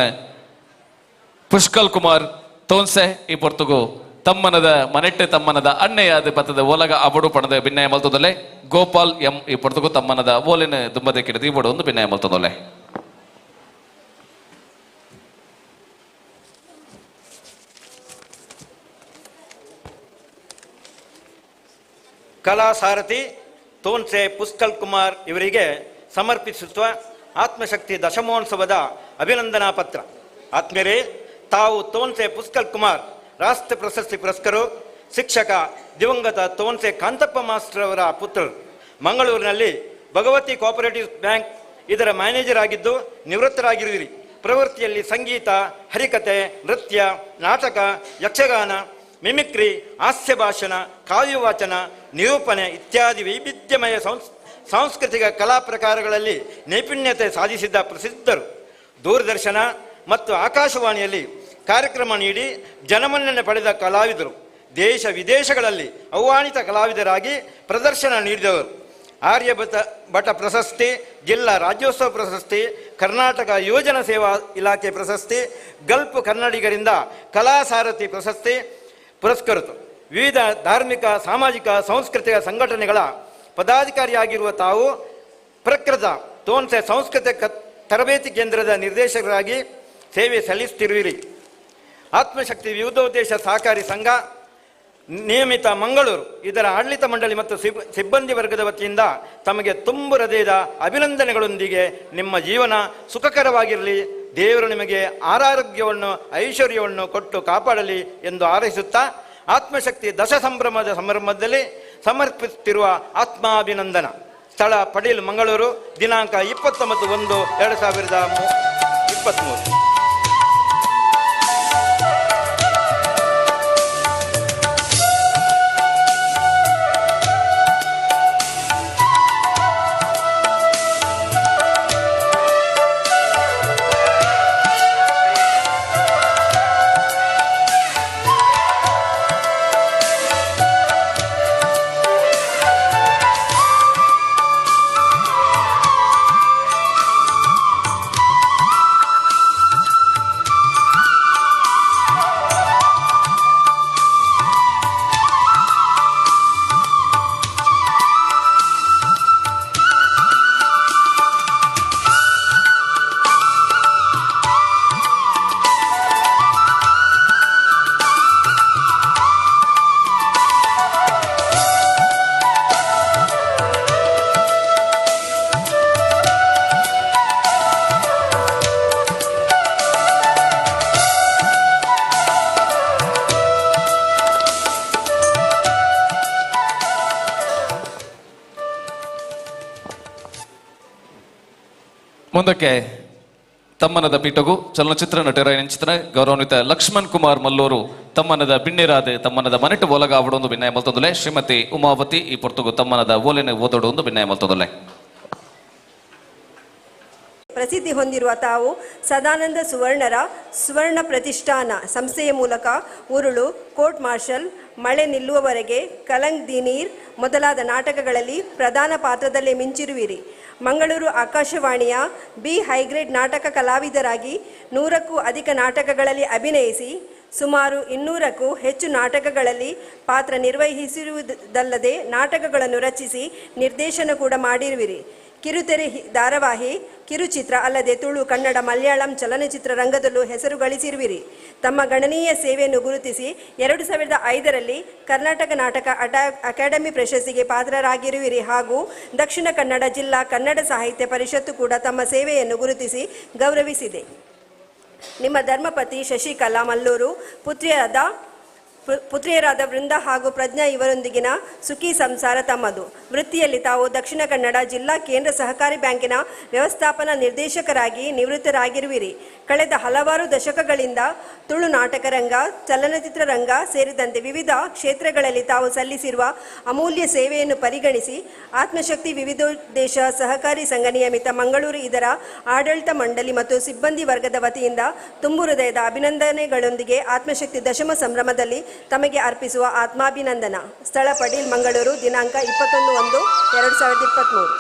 ಪುಷ್ಕಲ್ ಕುಮಾರ್ ತೋನ್ಸೆ ಈ ಪೊರ್ತುಗು ತಮ್ಮನದ ಮನೆಟ್ಟೆ ತಮ್ಮನದ ಅಣ್ಣೆಯಾದ ಪತ್ತದ ಓಲಗ ಅಬಡು ಪಣದ ಭಿನ್ನಯ ಮಲ್ತದೊಲೆ. ಗೋಪಾಲ್ ಎಂ ಈ ಪೊರ್ತುಗು ತಮ್ಮನದ ಓಲಿನ ದುಂಬದ ಕಿಡಿದು ಈ ಬಡು ಒಂದು ಭಿನ್ನಯ ಮಲ್ತದೊಲೆ. ಕಲಾ ಸಾರಥಿ ತೋನ್ಸೆ ಪುಷ್ಕಲ್ ಕುಮಾರ್ ಇವರಿಗೆ ಸಮರ್ಪಿಸುತ್ತ ಆತ್ಮಶಕ್ತಿ ದಶಮೋತ್ಸವದ ಅಭಿನಂದನಾ ಪತ್ರ. ಆತ್ಮೀಯರೇ, ತಾವು ತೋನ್ಸೆ ಪುಷ್ಕಲ್ ಕುಮಾರ್ ರಾಷ್ಟ್ರ ಪ್ರಶಸ್ತಿ ಪುರಸ್ಕರು, ಶಿಕ್ಷಕ ದಿವಂಗತ ತೋನ್ಸೆ ಕಾಂತಪ್ಪ ಮಾಸ್ಟರ್ ಅವರ ಪುತ್ರರು. ಮಂಗಳೂರಿನಲ್ಲಿ ಭಗವತಿ ಕೋಆಪರೇಟಿವ್ ಬ್ಯಾಂಕ್ ಇದರ ಮ್ಯಾನೇಜರ್ ಆಗಿದ್ದು ನಿವೃತ್ತರಾಗಿರುವಿರಿ. ಪ್ರವೃತ್ತಿಯಲ್ಲಿ ಸಂಗೀತ, ಹರಿಕತೆ, ನೃತ್ಯ, ನಾಟಕ, ಯಕ್ಷಗಾನ, ಮಿಮಿಕ್ರಿ, ಹಾಸ್ಯ ಭಾಷಣ, ಕಾವ್ಯವಾಚನ, ನಿರೂಪಣೆ ಇತ್ಯಾದಿ ವೈವಿಧ್ಯಮಯ ಸಾಂಸ್ಕೃತಿಕ ಕಲಾ ಪ್ರಕಾರಗಳಲ್ಲಿ ನೈಪುಣ್ಯತೆ ಸಾಧಿಸಿದ್ದ ಪ್ರಸಿದ್ಧರು. ದೂರದರ್ಶನ ಮತ್ತು ಆಕಾಶವಾಣಿಯಲ್ಲಿ ಕಾರ್ಯಕ್ರಮ ನೀಡಿ ಜನಮನ್ನಣೆ ಪಡೆದ ಕಲಾವಿದರು. ದೇಶ ವಿದೇಶಗಳಲ್ಲಿ ಆಹ್ವಾನಿತ ಕಲಾವಿದರಾಗಿ ಪ್ರದರ್ಶನ ನೀಡಿದವರು. ಆರ್ಯಭಟ ಭಟ ಪ್ರಶಸ್ತಿ, ಜಿಲ್ಲಾ ರಾಜ್ಯೋತ್ಸವ ಪ್ರಶಸ್ತಿ, ಕರ್ನಾಟಕ ಯುವಜನ ಸೇವಾ ಇಲಾಖೆ ಪ್ರಶಸ್ತಿ, ಗಲ್ಫ್ ಕನ್ನಡಿಗರಿಂದ ಕಲಾಸಾರಥಿ ಪ್ರಶಸ್ತಿ ಪುರಸ್ಕೃತ. ವಿವಿಧ ಧಾರ್ಮಿಕ, ಸಾಮಾಜಿಕ, ಸಾಂಸ್ಕೃತಿಕ ಸಂಘಟನೆಗಳ ಪದಾಧಿಕಾರಿಯಾಗಿರುವ ತಾವು ಪ್ರಕೃತ ತೋನ್ಸೆ ಸಾಂಸ್ಕೃತಿಕ ತರಬೇತಿ ಕೇಂದ್ರದ ನಿರ್ದೇಶಕರಾಗಿ ಸೇವೆ ಸಲ್ಲಿಸುತ್ತಿರುವಿರಿ. ಆತ್ಮಶಕ್ತಿ ವಿವಿಧೋದ್ದೇಶ ಸಹಕಾರಿ ಸಂಘ ನಿಯಮಿತ ಮಂಗಳೂರು ಇದರ ಆಡಳಿತ ಮಂಡಳಿ ಮತ್ತು ಸಿಬ್ಬಂದಿ ವರ್ಗದ ವತಿಯಿಂದ ತಮಗೆ ತುಂಬು ಹೃದಯದ ಅಭಿನಂದನೆಗಳೊಂದಿಗೆ ನಿಮ್ಮ ಜೀವನ ಸುಖಕರವಾಗಿರಲಿ, ದೇವರು ನಿಮಗೆ ಆರೋಗ್ಯವನ್ನು ಐಶ್ವರ್ಯವನ್ನು ಕೊಟ್ಟು ಕಾಪಾಡಲಿ ಎಂದು ಹಾರೈಸುತ್ತಾ ಆತ್ಮಶಕ್ತಿ ದಶ ಸಂಭ್ರಮದ ಸಂಭ್ರಮದಲ್ಲಿ ಸಮರ್ಪಿಸುತ್ತಿರುವ ಆತ್ಮಾಭಿನಂದನ. ಸ್ಥಳ ಪಡೀಲ್, ಮಂಗಳೂರು, ದಿನಾಂಕ 29/1/2023. ಮುಂದಕ್ಕೆ ತಮ್ಮನದ ಪೀಠಗು ಚಲನಚಿತ್ರ ನಟರಾಯಂಚಿತನ ಗೌರವಾನ್ವಿತ ಲಕ್ಷ್ಮಣ್ ಕುಮಾರ್ ಮಲ್ಲೂರು ತಮ್ಮನದ ಬಿಣ್ಣೆರಾದ ತಮ್ಮನದ ಮನೆಟ್ಟು ಓಲಗಾವಡೊಂದು ವಿನಯ ಮಲ್ತೊಂದುಲೆ. ಶ್ರೀಮತಿ ಉಮಾವತಿ ಈ ಪೊರ್ತುಗು ತಮ್ಮನದ ಓಲೆನೆ ಓದೊಡೊಂದು ವಿನಯ ಮಲ್ತೊಂದುಲೆ. ಪ್ರಸಿದ್ಧಿ ಹೊಂದಿರುವ ತಾವು ಸದಾನಂದ ಸುವರ್ಣರ ಸುವರ್ಣ ಪ್ರತಿಷ್ಠಾನ ಸಂಸ್ಥೆಯ ಮೂಲಕ ಉರುಳು, ಕೋರ್ಟ್ ಮಾರ್ಷಲ್, ಮಳೆ ನಿಲ್ಲುವವರೆಗೆ, ಕಲಂಗ್ ದಿನೀರ್ ಮೊದಲಾದ ನಾಟಕಗಳಲ್ಲಿ ಪ್ರಧಾನ ಪಾತ್ರದಲ್ಲೇ ಮಿಂಚಿರುವಿರಿ. ಮಂಗಳೂರು ಆಕಾಶವಾಣಿಯ ಬಿ ಹೈಗ್ರೇಡ್ ನಾಟಕ ಕಲಾವಿದರಾಗಿ 100ಕ್ಕೂ ಅಧಿಕ ನಾಟಕಗಳಲ್ಲಿ ಅಭಿನಯಿಸಿ ಸುಮಾರು 200ಕ್ಕೂ ಹೆಚ್ಚು ನಾಟಕಗಳಲ್ಲಿ ಪಾತ್ರ ನಿರ್ವಹಿಸಿರುವುದಲ್ಲದೆ ನಾಟಕಗಳನ್ನು ರಚಿಸಿ ನಿರ್ದೇಶನ ಕೂಡ ಮಾಡಿರುವಿರಿ. ಕಿರುತೆರೆ ಧಾರಾವಾಹಿ, ಕಿರುಚಿತ್ರ ಅಲ್ಲದೆ ತುಳು, ಕನ್ನಡ, ಮಲಯಾಳಂ ಚಲನಚಿತ್ರ ರಂಗದಲ್ಲೂ ಹೆಸರು ಗಳಿಸಿರುವಿರಿ. ತಮ್ಮ ಗಣನೀಯ ಸೇವೆಯನ್ನು ಗುರುತಿಸಿ 2005ರಲ್ಲಿ ಕರ್ನಾಟಕ ನಾಟಕ ಅಕಾಡೆಮಿ ಪ್ರಶಸ್ತಿಗೆ ಪಾತ್ರರಾಗಿರುವಿರಿ ಹಾಗೂ ದಕ್ಷಿಣ ಕನ್ನಡ ಜಿಲ್ಲಾ ಕನ್ನಡ ಸಾಹಿತ್ಯ ಪರಿಷತ್ತು ಕೂಡ ತಮ್ಮ ಸೇವೆಯನ್ನು ಗುರುತಿಸಿ ಗೌರವಿಸಿದೆ. ನಿಮ್ಮ ಧರ್ಮಪತಿ ಶಶಿಕಲಾ ಮಲ್ಲೂರು, ಪುತ್ರಿಯರಾದ ವೃಂದ ಹಾಗೂ ಪ್ರಜ್ಞಾ ಇವರೊಂದಿಗಿನ ಸುಖಿ ಸಂಸಾರ ತಮ್ಮದು. ವೃತ್ತಿಯಲ್ಲಿ ತಾವು ದಕ್ಷಿಣ ಕನ್ನಡ ಜಿಲ್ಲಾ ಕೇಂದ್ರ ಸಹಕಾರಿ ಬ್ಯಾಂಕಿನ ವ್ಯವಸ್ಥಾಪನಾ ನಿರ್ದೇಶಕರಾಗಿ ನಿವೃತ್ತರಾಗಿರುವಿರಿ. ಕಳೆದ ಹಲವಾರು ದಶಕಗಳಿಂದ ತುಳು ನಾಟಕ ರಂಗ, ಚಲನಚಿತ್ರ ರಂಗ ಸೇರಿದಂತೆ ವಿವಿಧ ಕ್ಷೇತ್ರಗಳಲ್ಲಿ ತಾವು ಸಲ್ಲಿಸಿರುವ ಅಮೂಲ್ಯ ಸೇವೆಯನ್ನು ಪರಿಗಣಿಸಿ ಆತ್ಮಶಕ್ತಿ ವಿವಿಧೋದ್ದೇಶ ಸಹಕಾರಿ ಸಂಘ ನಿಯಮಿತ ಮಂಗಳೂರು ಇದರ ಆಡಳಿತ ಮಂಡಳಿ ಮತ್ತು ಸಿಬ್ಬಂದಿ ವರ್ಗದ ವತಿಯಿಂದ ತುಂಬು ಹೃದಯದ ಅಭಿನಂದನೆಗಳೊಂದಿಗೆ ಆತ್ಮಶಕ್ತಿ ದಶಮ ಸಂಭ್ರಮದಲ್ಲಿ ತಮಗೆ ಅರ್ಪಿಸುವ ಆತ್ಮಾಭಿನಂದನ. ಸ್ಥಳ ಪಡೀಲ್, ಮಂಗಳೂರು, ದಿನಾಂಕ 21/1/2023.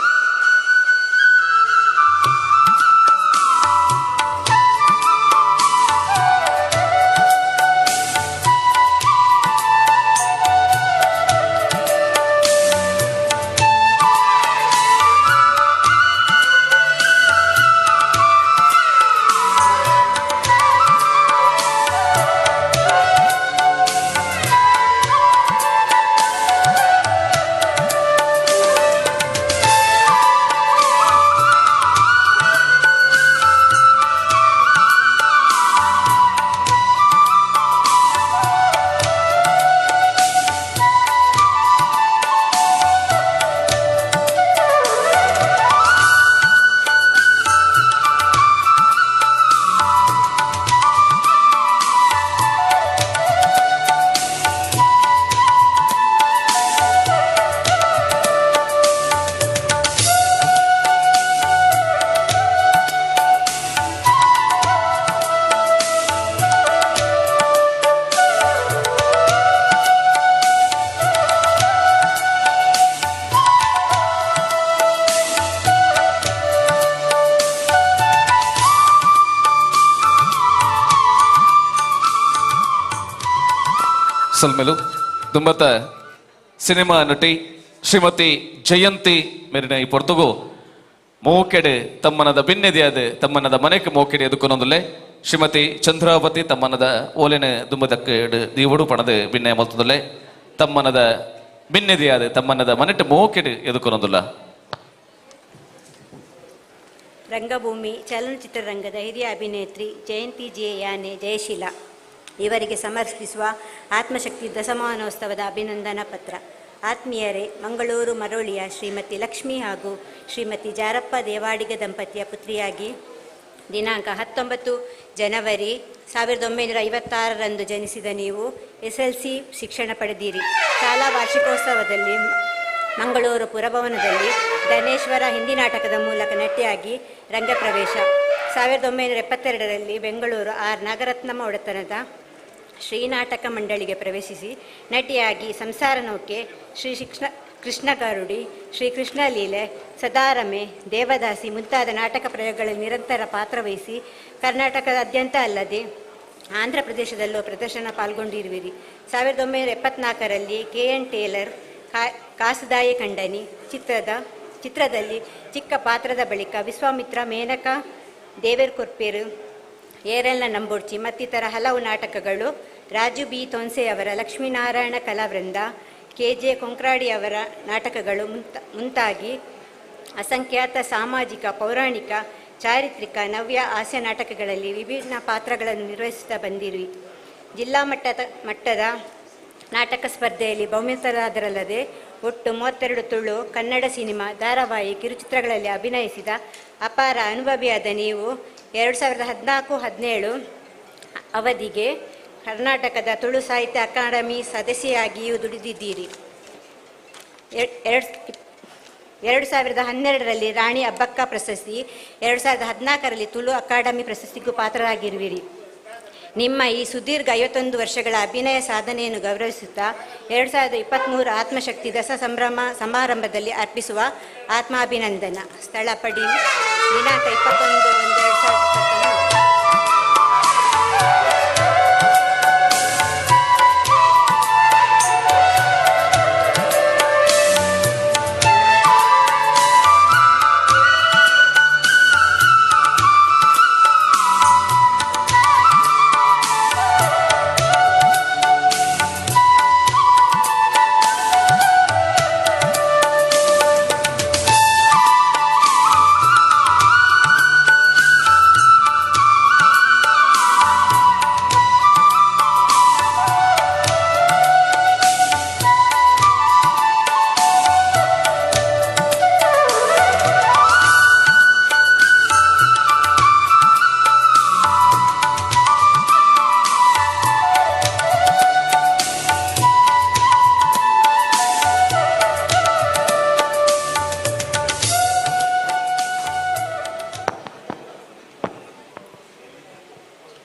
ಸಲ್ಮೆಲು ದುಂಬತ್ತ ಸಿನಿಮಾ ನಟಿ ಶ್ರೀಮತಿ ಜಯಂತಿ ಮೇರಿನ ಈ ಪೊರ್ತುಗು ಮೋಕೆಡೆ ತಮ್ಮನದ ಬಿನ್ನೆದೆಯಾದ ತಮ್ಮನದ ಮನೆಗೆ ಮೋಕೆಡೆ ಎದುಕೊನೊಂದುಲ್ಲೆ. ಶ್ರೀಮತಿ ಚಂದ್ರಾವತಿ ತಮ್ಮನದ ಓಲೆನೆ ದುಂಬದಕ್ಕೆ ದೀವಡು ಪಣದ ಬಿನ್ನೆ ಮಲ್ತದುಲ್ಲೆ. ತಮ್ಮನದ ಬಿನ್ನೆದೆಯಾದ ತಮ್ಮನದ ಮನೆಟ್ ಮೋಕೆಡೆ ಎದುಕೊನೊಂದುಲ್ಲ. ರಂಗಭೂಮಿ ಚಲನಚಿತ್ರರಂಗದ ಹಿರಿಯ ಅಭಿನೇತ್ರಿ ಜಯಂತಿ ಜೆ ಯಾನೆ ಜಯಶೀಲ ಇವರಿಗೆ ಸಮರ್ಪಿಸುವ ಆತ್ಮಶಕ್ತಿ ದಶಮಾನೋತ್ಸವದ ಅಭಿನಂದನಾ ಪತ್ರ. ಆತ್ಮೀಯರೇ, ಮಂಗಳೂರು ಮರೋಳಿಯ ಶ್ರೀಮತಿ ಲಕ್ಷ್ಮಿ ಹಾಗೂ ಶ್ರೀಮತಿ ಜಾರಪ್ಪ ದೇವಾಡಿಗ ದಂಪತಿಯ ಪುತ್ರಿಯಾಗಿ ದಿನಾಂಕ 19 ಜನವರಿ 1956ರಂದು ಜನಿಸಿದ ನೀವು SLC ಶಿಕ್ಷಣ ಪಡೆದಿರಿ. ಶಾಲಾ ವಾರ್ಷಿಕೋತ್ಸವದಲ್ಲಿ ಮಂಗಳೂರು ಪುರಭವನದಲ್ಲಿ ಧನೇಶ್ವರ ಹಿಂದಿ ನಾಟಕದ ಮೂಲಕ ನಟಿಯಾಗಿ ರಂಗಪ್ರವೇಶ. 1972ರಲ್ಲಿ ಬೆಂಗಳೂರು ಆರ್ ನಾಗರತ್ನಮ್ಮ ಒಡೆತನದ ಶ್ರೀನಾಟಕ ಮಂಡಳಿಗೆ ಪ್ರವೇಶಿಸಿ ನಟಿಯಾಗಿ ಸಂಸಾರ ನೌಕೆ, ಶ್ರೀ ಕೃಷ್ಣಗಾರುಡಿ, ಶ್ರೀ ಕೃಷ್ಣಲೀಲೆ, ಸದಾರಮೆ, ದೇವದಾಸಿ ಮುಂತಾದ ನಾಟಕ ಪ್ರಯೋಗಗಳಲ್ಲಿ ನಿರಂತರ ಪಾತ್ರವಹಿಸಿ ಕರ್ನಾಟಕದಾದ್ಯಂತ ಅಲ್ಲದೆ ಆಂಧ್ರ ಪ್ರದೇಶದಲ್ಲೂ ಪ್ರದರ್ಶನ ಪಾಲ್ಗೊಂಡಿರುವಿರಿ. 1974ರಲ್ಲಿ ಕೆ.ಎನ್. ಟೇಲರ್ ಕಾಸುದಾಯಿ ಖಂಡನಿ ಚಿತ್ರದಲ್ಲಿ ಚಿಕ್ಕ ಪಾತ್ರದ ಬಳಿಕ ವಿಶ್ವಾಮಿತ್ರ, ಮೇನಕಾ, ದೇವೇರ್ ಕೊರ್ಪೇರು, ಏರಲ್ನ ನಂಬುರ್ಚಿ ಮತ್ತಿತರ ಹಲವು ನಾಟಕಗಳು, ರಾಜು ಬಿ ತೋನ್ಸೆಯವರ ಲಕ್ಷ್ಮೀನಾರಾಯಣ ಕಲಾವೃಂದ, ಕೆ ಜೆ ಕೊಂಕ್ರಾಡಿಯವರ ನಾಟಕಗಳು ಮುಂತಾಗಿ ಅಸಂಖ್ಯಾತ ಸಾಮಾಜಿಕ, ಪೌರಾಣಿಕ, ಚಾರಿತ್ರಿಕ, ನವ್ಯ ಹಾಸ್ಯ ನಾಟಕಗಳಲ್ಲಿ ವಿಭಿನ್ನ ಪಾತ್ರಗಳನ್ನು ನಿರ್ವಹಿಸುತ್ತಾ ಬಂದಿರುವಿ. ಜಿಲ್ಲಾ ಮಟ್ಟದ ನಾಟಕ ಸ್ಪರ್ಧೆಯಲ್ಲಿ ಬಹುಮತರಾದರಲ್ಲದೆ ಒಟ್ಟು 32 ತುಳು, ಕನ್ನಡ ಸಿನಿಮಾ, ಧಾರಾವಾಹಿ, ಕಿರುಚಿತ್ರಗಳಲ್ಲಿ ಅಭಿನಯಿಸಿದ ಅಪಾರ ಅನುಭವಿಯಾದ ನೀವು 2014-17 ಅವಧಿಗೆ ಕರ್ನಾಟಕದ ತುಳು ಸಾಹಿತ್ಯ ಅಕಾಡೆಮಿ ಸದಸ್ಯೆಯಾಗಿಯೂ ದುಡಿದಿದ್ದೀರಿ. 2012ರಲ್ಲಿ ರಾಣಿ ಅಬ್ಬಕ್ಕ ಪ್ರಶಸ್ತಿ, 2014ರಲ್ಲಿ ತುಳು ಅಕಾಡೆಮಿ ಪ್ರಶಸ್ತಿಗೂ ಪಾತ್ರರಾಗಿರುವಿರಿ. ನಿಮ್ಮ ಈ ಸುದೀರ್ಘ 51 ವರ್ಷಗಳ ಅಭಿನಯ ಸಾಧನೆಯನ್ನು ಗೌರವಿಸುತ್ತಾ 2023 ಆತ್ಮಶಕ್ತಿ ದಸ ಸಂಭ್ರಮ ಸಮಾರಂಭದಲ್ಲಿ ಅರ್ಪಿಸುವ ಆತ್ಮಾಭಿನಂದನ. ಸ್ಥಳ ಪಡೀಲ್, ದಿನಾಂಕ 21/1/2023.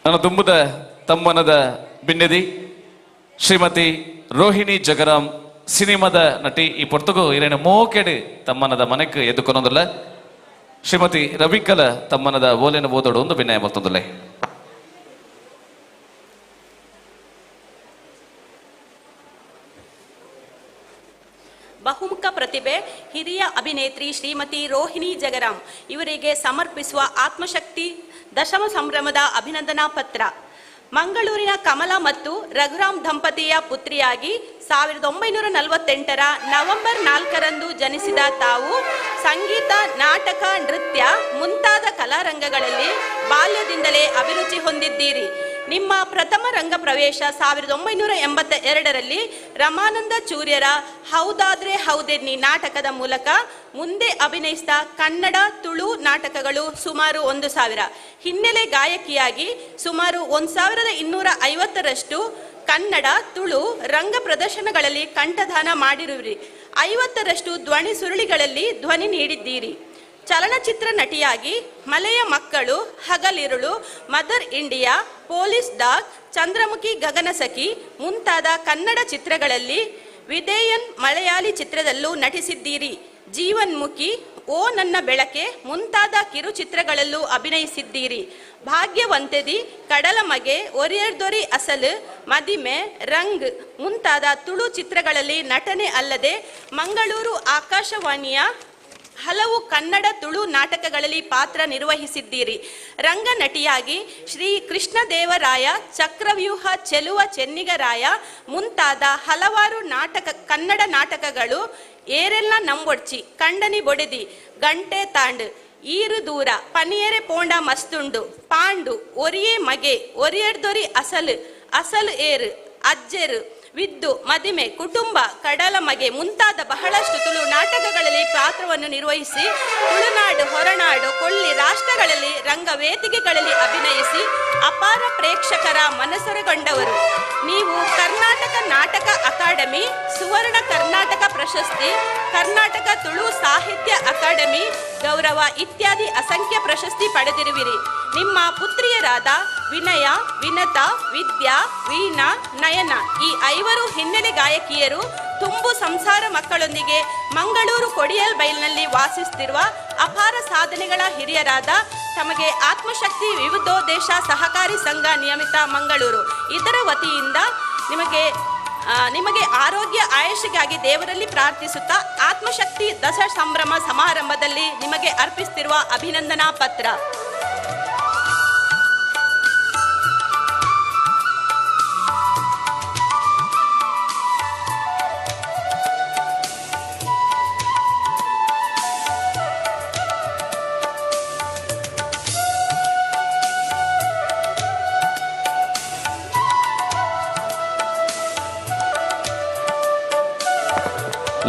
ನನ್ನ ದುಂಬುದ ತಮ್ಮನದ ಬಿನ್ನೆದಿ ಶ್ರೀಮತಿ ರೋಹಿಣಿ ಜಗರಾಮ್ ಸಿನಿಮಾದ ನಟಿ ಈ ಪೊರ್ತುಗು ಇರೇನು ಮೋಕೆಡು ತಮ್ಮನದ ಮನೆಕ್ ಎದ್ದುಕೊನೊಂದುಲ್ಲ ಶ್ರೀಮತಿ ರವಿಕಲ ತಮ್ಮನದ ಓಲೆನ ಓದೋಡು ಒಂದು ವಿನಯ ಮತ್ತೊಂದುಲ್ಲೆ. ಬಹುಮುಖ ಪ್ರತಿಭೆ ಹಿರಿಯ ಅಭಿನೇತ್ರಿ ಶ್ರೀಮತಿ ರೋಹಿಣಿ ಜಗರಾಮ್ ಇವರಿಗೆ ಸಮರ್ಪಿಸುವ ಆತ್ಮಶಕ್ತಿ ದಶಮ ಸಂಭ್ರಮದ ಅಭಿನಂದನಾ ಪತ್ರ. ಮಂಗಳೂರಿನ ಕಮಲ ಮತ್ತು ರಘುರಾಮ್ ದಂಪತಿಯ ಪುತ್ರಿಯಾಗಿ 1948ರ ನವೆಂಬರ್ 4ರಂದು ಜನಿಸಿದ ತಾವು ಸಂಗೀತ, ನಾಟಕ, ನೃತ್ಯ ಮುಂತಾದ ಕಲಾರಂಗಗಳಲ್ಲಿ ಬಾಲ್ಯದಿಂದಲೇ ಅಭಿರುಚಿ ಹೊಂದಿದ್ದೀರಿ. ನಿಮ್ಮ ಪ್ರಥಮ ರಂಗ ಪ್ರವೇಶ 1982ರಲ್ಲಿ ರಮಾನಂದ ಚೂರ್ಯರ ಹೌದಾದ್ರೆ ಹೌದೆನ್ನಿ ನಾಟಕದ ಮೂಲಕ. ಮುಂದೆ ಅಭಿನಯಿಸಿದ ಕನ್ನಡ, ತುಳು ನಾಟಕಗಳು ಸುಮಾರು 1000. ಹಿನ್ನೆಲೆ ಗಾಯಕಿಯಾಗಿ ಸುಮಾರು 1250ರಷ್ಟು ಕನ್ನಡ, ತುಳು ರಂಗ ಪ್ರದರ್ಶನಗಳಲ್ಲಿ ಕಂಠದಾನ ಮಾಡಿರುವಿರಿ. 50ರಷ್ಟು ಧ್ವನಿ ಸುರುಳಿಗಳಲ್ಲಿ ಧ್ವನಿ ನೀಡಿದ್ದೀರಿ. ಚಲನಚಿತ್ರ ನಟಿಯಾಗಿ Maleya Makkalu, Hagalirulu, mother India, police dog, Chandramukhi Gaganasakhi ಮುಂತಾದ ಕನ್ನಡ ಚಿತ್ರಗಳಲ್ಲಿ, ವಿಧೇಯನ್ ಮಲಯಾಳಿ ಚಿತ್ರದಲ್ಲೂ ನಟಿಸಿದ್ದೀರಿ. ಜೀವನ್ಮುಖಿ, ಓ ನನ್ನ ಬೆಳಕೆ ಮುಂತಾದ ಕಿರುಚಿತ್ರಗಳಲ್ಲೂ ಅಭಿನಯಿಸಿದ್ದೀರಿ. ಭಾಗ್ಯವಂತೆದಿ, ಕಡಲಮಗೆ, ಒರಿಯರ್ದೊರಿ ಅಸಲು, ಮದಿಮೆ, ರಂಗ್ ಮುಂತಾದ ತುಳು ಚಿತ್ರಗಳಲ್ಲಿ ನಟನೆ ಅಲ್ಲದೆ ಮಂಗಳೂರು ಆಕಾಶವಾಣಿಯ ಹಲವು ಕನ್ನಡ, ತುಳು ನಾಟಕಗಳಲ್ಲಿ ಪಾತ್ರ ನಿರ್ವಹಿಸಿದ್ದೀರಿ. ರಂಗನಟಿಯಾಗಿ ಶ್ರೀ ಕೃಷ್ಣದೇವರಾಯ, ಚಕ್ರವ್ಯೂಹ ಚೆಲುವ ಚೆನ್ನಿಗರಾಯ ಮುಂತಾದ ಹಲವಾರು ನಾಟಕ, ಕನ್ನಡ ನಾಟಕಗಳು, ಏರೆಲ್ಲ ನಂಬೊಡ್ಚಿ, ಕಂಡನಿ ಬೊಡೆದಿ, ಗಂಟೆ ತಾಂಡು, ಈರು ದೂರ, ಪನಿಯರೆ ಪೋಂಡ ಮಸ್ತುಂಡು, ಪಾಂಡು, ಒರಿಯೇ ಮಗೆ, ಒರಿಯರ್ದೊರಿ ಅಸಲು, ಅಸಲು ಏರು, ಅಜ್ಜೆರು, ವಿದ್ದು, ಮದಿಮೆ, ಕುಟುಂಬ, ಕಡಲ ಮಗೆ ಮುಂತಾದ ಬಹಳಷ್ಟು ತುಳು ನಾಟಕಗಳಲ್ಲಿ ಪಾತ್ರವನ್ನು ನಿರ್ವಹಿಸಿ ತುಳುನಾಡು, ಹೊರನಾಡು, ಕೊಳ್ಳಿ ರಾಷ್ಟ್ರಗಳಲ್ಲಿ ರಂಗವೇದಿಕೆಗಳಲ್ಲಿ ಅಭಿನಯಿಸಿ ಅಪಾರ ಪ್ರೇಕ್ಷಕರ ಮನಸೊರೆಗೊಂಡವರು. ನೀವು ಕರ್ನಾಟಕ ನಾಟಕ ಅಕಾಡೆಮಿ, ಸುವರ್ಣ ಕರ್ನಾಟಕ ಪ್ರಶಸ್ತಿ, ಕರ್ನಾಟಕ ತುಳು ಸಾಹಿತ್ಯ ಅಕಾಡೆಮಿ ಗೌರವ ಇತ್ಯಾದಿ ಅಸಂಖ್ಯ ಪ್ರಶಸ್ತಿ ಪಡೆದಿರುವಿರಿ. ನಿಮ್ಮ ಪುತ್ರಿಯರಾದ ವಿನಯ, ವಿನತಾ, ವಿದ್ಯಾ, ವೀಣಾ, ನಯನ ಈ 5 ಹಿನ್ನೆಲೆ ಗಾಯಕಿಯರು ತುಂಬು ಸಂಸಾರ ಮಕ್ಕಳೊಂದಿಗೆ ಮಂಗಳೂರು ಕೊಡಿಯಲ್ ಬೈಲ್ನಲ್ಲಿ ವಾಸಿಸುತ್ತಿರುವ ಅಪಾರ ಸಾಧನೆಗಳ ಹಿರಿಯರಾದ ತಮಗೆ ಆತ್ಮಶಕ್ತಿ ವಿವಿಧೋದ್ದೇಶ ಸಹಕಾರಿ ಸಂಘ ನಿಯಮಿತ ಮಂಗಳೂರು ಇದರ ವತಿಯಿಂದ ನಿಮಗೆ ಆರೋಗ್ಯ ಆಯುಷ್ಯಗಾಗಿ ದೇವರಲ್ಲಿ ಪ್ರಾರ್ಥಿಸುತ್ತಾ ಆತ್ಮಶಕ್ತಿ ದಶ ಸಂಭ್ರಮ ಸಮಾರಂಭದಲ್ಲಿ ನಿಮಗೆ ಅರ್ಪಿಸುತ್ತಿರುವ ಅಭಿನಂದನಾ ಪತ್ರ.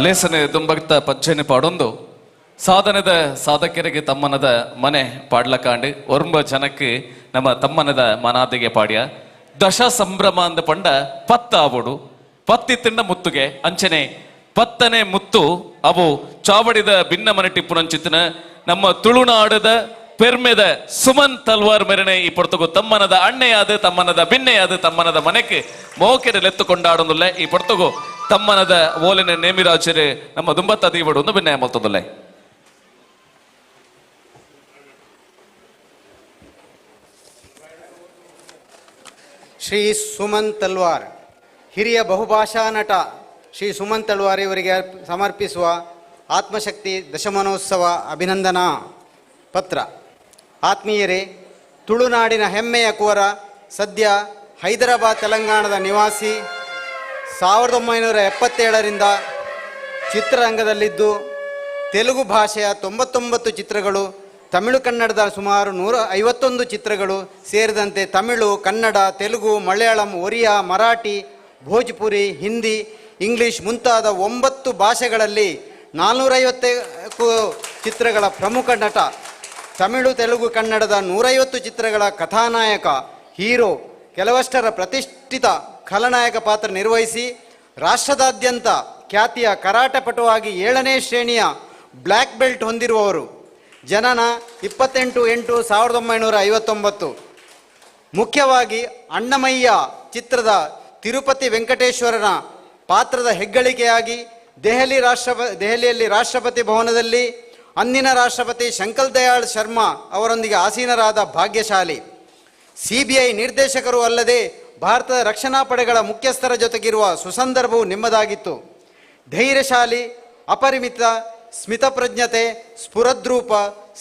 ಲೇಸನೆ ದುಂಬಗ್ತ ಪಜ್ಜೆನೆ ಪಾಡೊಂದು ಸಾಧನದ ಸಾಧಕರಿಗೆ ತಮ್ಮನದ ಮನೆ ಪಾಡ್ಲಕಾಂಡ್ ಒರ್ಂಬ ಜನಕ್ಕೆ ನಮ್ಮ ತಮ್ಮನದ ಮನಾದಿಗೆ ಪಾಡ್ಯ ದಶ ಸಂಭ್ರಮ ಅಂದ ಪಂಡ ಪತ್ತ ಆವೊಡು ಪತ್ತಿ ತಿಂಡ ಮುತ್ತುಗೆ ಅಂಚನೆ ಪತ್ತನೆ ಮುತ್ತು ಅವು ಚಾವಡಿದ ಭಿನ್ನ ಮನೆ ಟಿಪ್ಪುನಂಚಿತ್ತಿನ ನಮ್ಮ ತುಳುನಾಡದ ಪೆರ್ಮೆದ ಸುಮನ್ ತಲ್ವಾರ್ ಮೆರಣೆ ಈ ಪೊರ್ತುಗು ತಮ್ಮನದ ಅಣ್ಣೆಯಾದ ತಮ್ಮನದ ಬಿನ್ನೆಯಾದ ತಮ್ಮನದ ಮನೆಗೆ ಮೋಕೆರೆ ಲೆತ್ತು ಕೊಂಡಾಡೊಂದುಲ್ಲೆ ಈ ಪೊರ್ತುಗು ತಮ್ಮನದ ಓಲಿನ ನೇಮಿರಾಜರು ನಮ್ಮ ದುಂಬತ್ತ ದೀವಡು ಒಂದು ಬಿನ್ನೆ ಮಲ್ತೊಂದುಲ್ಲೆ. ಶ್ರೀ ಸುಮನ್ ತಲ್ವಾರ್, ಹಿರಿಯ ಬಹುಭಾಷಾ ನಟ ಶ್ರೀ ಸುಮನ್ ತಲ್ವಾರ್ ಇವರಿಗೆ ಸಮರ್ಪಿಸುವ ಆತ್ಮಶಕ್ತಿ ದಶಮಾನೋತ್ಸವ ಅಭಿನಂದನಾ ಪತ್ರ. ಆತ್ಮೀಯರೇ, ತುಳುನಾಡಿನ ಹೆಮ್ಮೆಯ ಕುವರ, ಸದ್ಯ ಹೈದರಾಬಾದ್ ತೆಲಂಗಾಣದ ನಿವಾಸಿ, 1977ರಿಂದ ಚಿತ್ರರಂಗದಲ್ಲಿದ್ದು ತೆಲುಗು ಭಾಷೆಯ 99 ಚಿತ್ರಗಳು, ತಮಿಳು ಕನ್ನಡದ ಸುಮಾರು 151 ಚಿತ್ರಗಳು ಸೇರಿದಂತೆ ತಮಿಳು, ಕನ್ನಡ, ತೆಲುಗು, ಮಲಯಾಳಂ, ಒರಿಯಾ, ಮರಾಠಿ, ಭೋಜ್ಪುರಿ, ಹಿಂದಿ, ಇಂಗ್ಲಿಷ್ ಮುಂತಾದ 9 ಭಾಷೆಗಳಲ್ಲಿ 450ಕ್ಕೂ ಚಿತ್ರಗಳ ಪ್ರಮುಖ ನಟ, ತಮಿಳು, ತೆಲುಗು, ಕನ್ನಡದ 150 ಚಿತ್ರಗಳ ಕಥಾನಾಯಕ, ಹೀರೋ, ಕೆಲವಷ್ಟರ ಪ್ರತಿಷ್ಠಿತ ಖಲನಾಯಕ ಪಾತ್ರ ನಿರ್ವಹಿಸಿ ರಾಷ್ಟ್ರದಾದ್ಯಂತ ಖ್ಯಾತಿಯ ಕರಾಟಪಟುವಾಗಿ 7ನೇ ಶ್ರೇಣಿಯ ಬ್ಲ್ಯಾಕ್ ಬೆಲ್ಟ್ ಹೊಂದಿರುವವರು. ಜನನ 28/8/1959. ಮುಖ್ಯವಾಗಿ ಅಣ್ಣಮಯ್ಯ ಚಿತ್ರದ ತಿರುಪತಿ ವೆಂಕಟೇಶ್ವರನ ಪಾತ್ರದ ಹೆಗ್ಗಳಿಕೆಯಾಗಿ ದೆಹಲಿಯಲ್ಲಿ ರಾಷ್ಟ್ರಪತಿ ಭವನದಲ್ಲಿ ಅಂದಿನ ರಾಷ್ಟ್ರಪತಿ ಶಂಕರ್ ದಯಾಳ್ ಶರ್ಮಾ ಅವರೊಂದಿಗೆ ಆಸೀನರಾದ ಭಾಗ್ಯಶಾಲಿ. ಸಿಬಿಐ ನಿರ್ದೇಶಕರು ಅಲ್ಲದೆ ಭಾರತದ ರಕ್ಷಣಾ ಪಡೆಗಳ ಮುಖ್ಯಸ್ಥರ ಜೊತೆಗಿರುವ ಸುಸಂದರ್ಭವು ನಿಮ್ಮದಾಗಿತ್ತು. ಧೈರ್ಯಶಾಲಿ, ಅಪರಿಮಿತ ಸ್ಮಿತಪ್ರಜ್ಞತೆ, ಸ್ಫುರದ್ರೂಪ,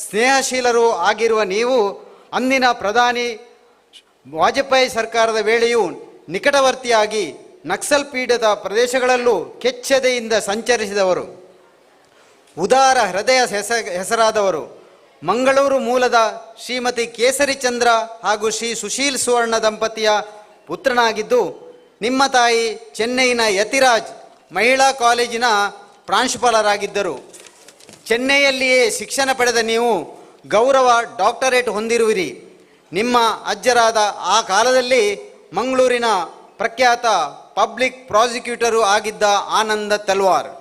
ಸ್ನೇಹಶೀಲರೂ ಆಗಿರುವ ನೀವು ಅಂದಿನ ಪ್ರಧಾನಿ ವಾಜಪೇಯಿ ಸರ್ಕಾರದ ವೇಳೆಯೂ ನಿಕಟವರ್ತಿಯಾಗಿ ನಕ್ಸಲ್ ಪೀಡಿತ ಪ್ರದೇಶಗಳಲ್ಲೂ ಕೆಚ್ಚೆದೆಯಿಂದ ಸಂಚರಿಸಿದವರು. ಉದಾರ ಹೃದಯ ಹೆಸರಾದವರು. ಮಂಗಳೂರು ಮೂಲದ ಶ್ರೀಮತಿ ಕೇಸರಿ ಚಂದ್ರ ಹಾಗೂ ಶ್ರೀ ಸುಶೀಲ್ ಸುವರ್ಣ ದಂಪತಿಯ ಪುತ್ರನಾಗಿದ್ದು, ನಿಮ್ಮ ತಾಯಿ ಚೆನ್ನೈನ ಯತಿರಾಜ್ ಮಹಿಳಾ ಕಾಲೇಜಿನ ಪ್ರಾಂಶುಪಾಲರಾಗಿದ್ದರು. ಚೆನ್ನೈಯಲ್ಲಿಯೇ ಶಿಕ್ಷಣ ಪಡೆದ ನೀವು ಗೌರವ ಡಾಕ್ಟರೇಟ್ ಹೊಂದಿರುವಿರಿ. ನಿಮ್ಮ ಅಜ್ಜರಾದ ಆ ಕಾಲದಲ್ಲಿ ಮಂಗಳೂರಿನ ಪ್ರಖ್ಯಾತ ಪಬ್ಲಿಕ್ ಪ್ರಾಸಿಕ್ಯೂಟರು ಆಗಿದ್ದ ಆನಂದ ತಲ್ವಾರ್.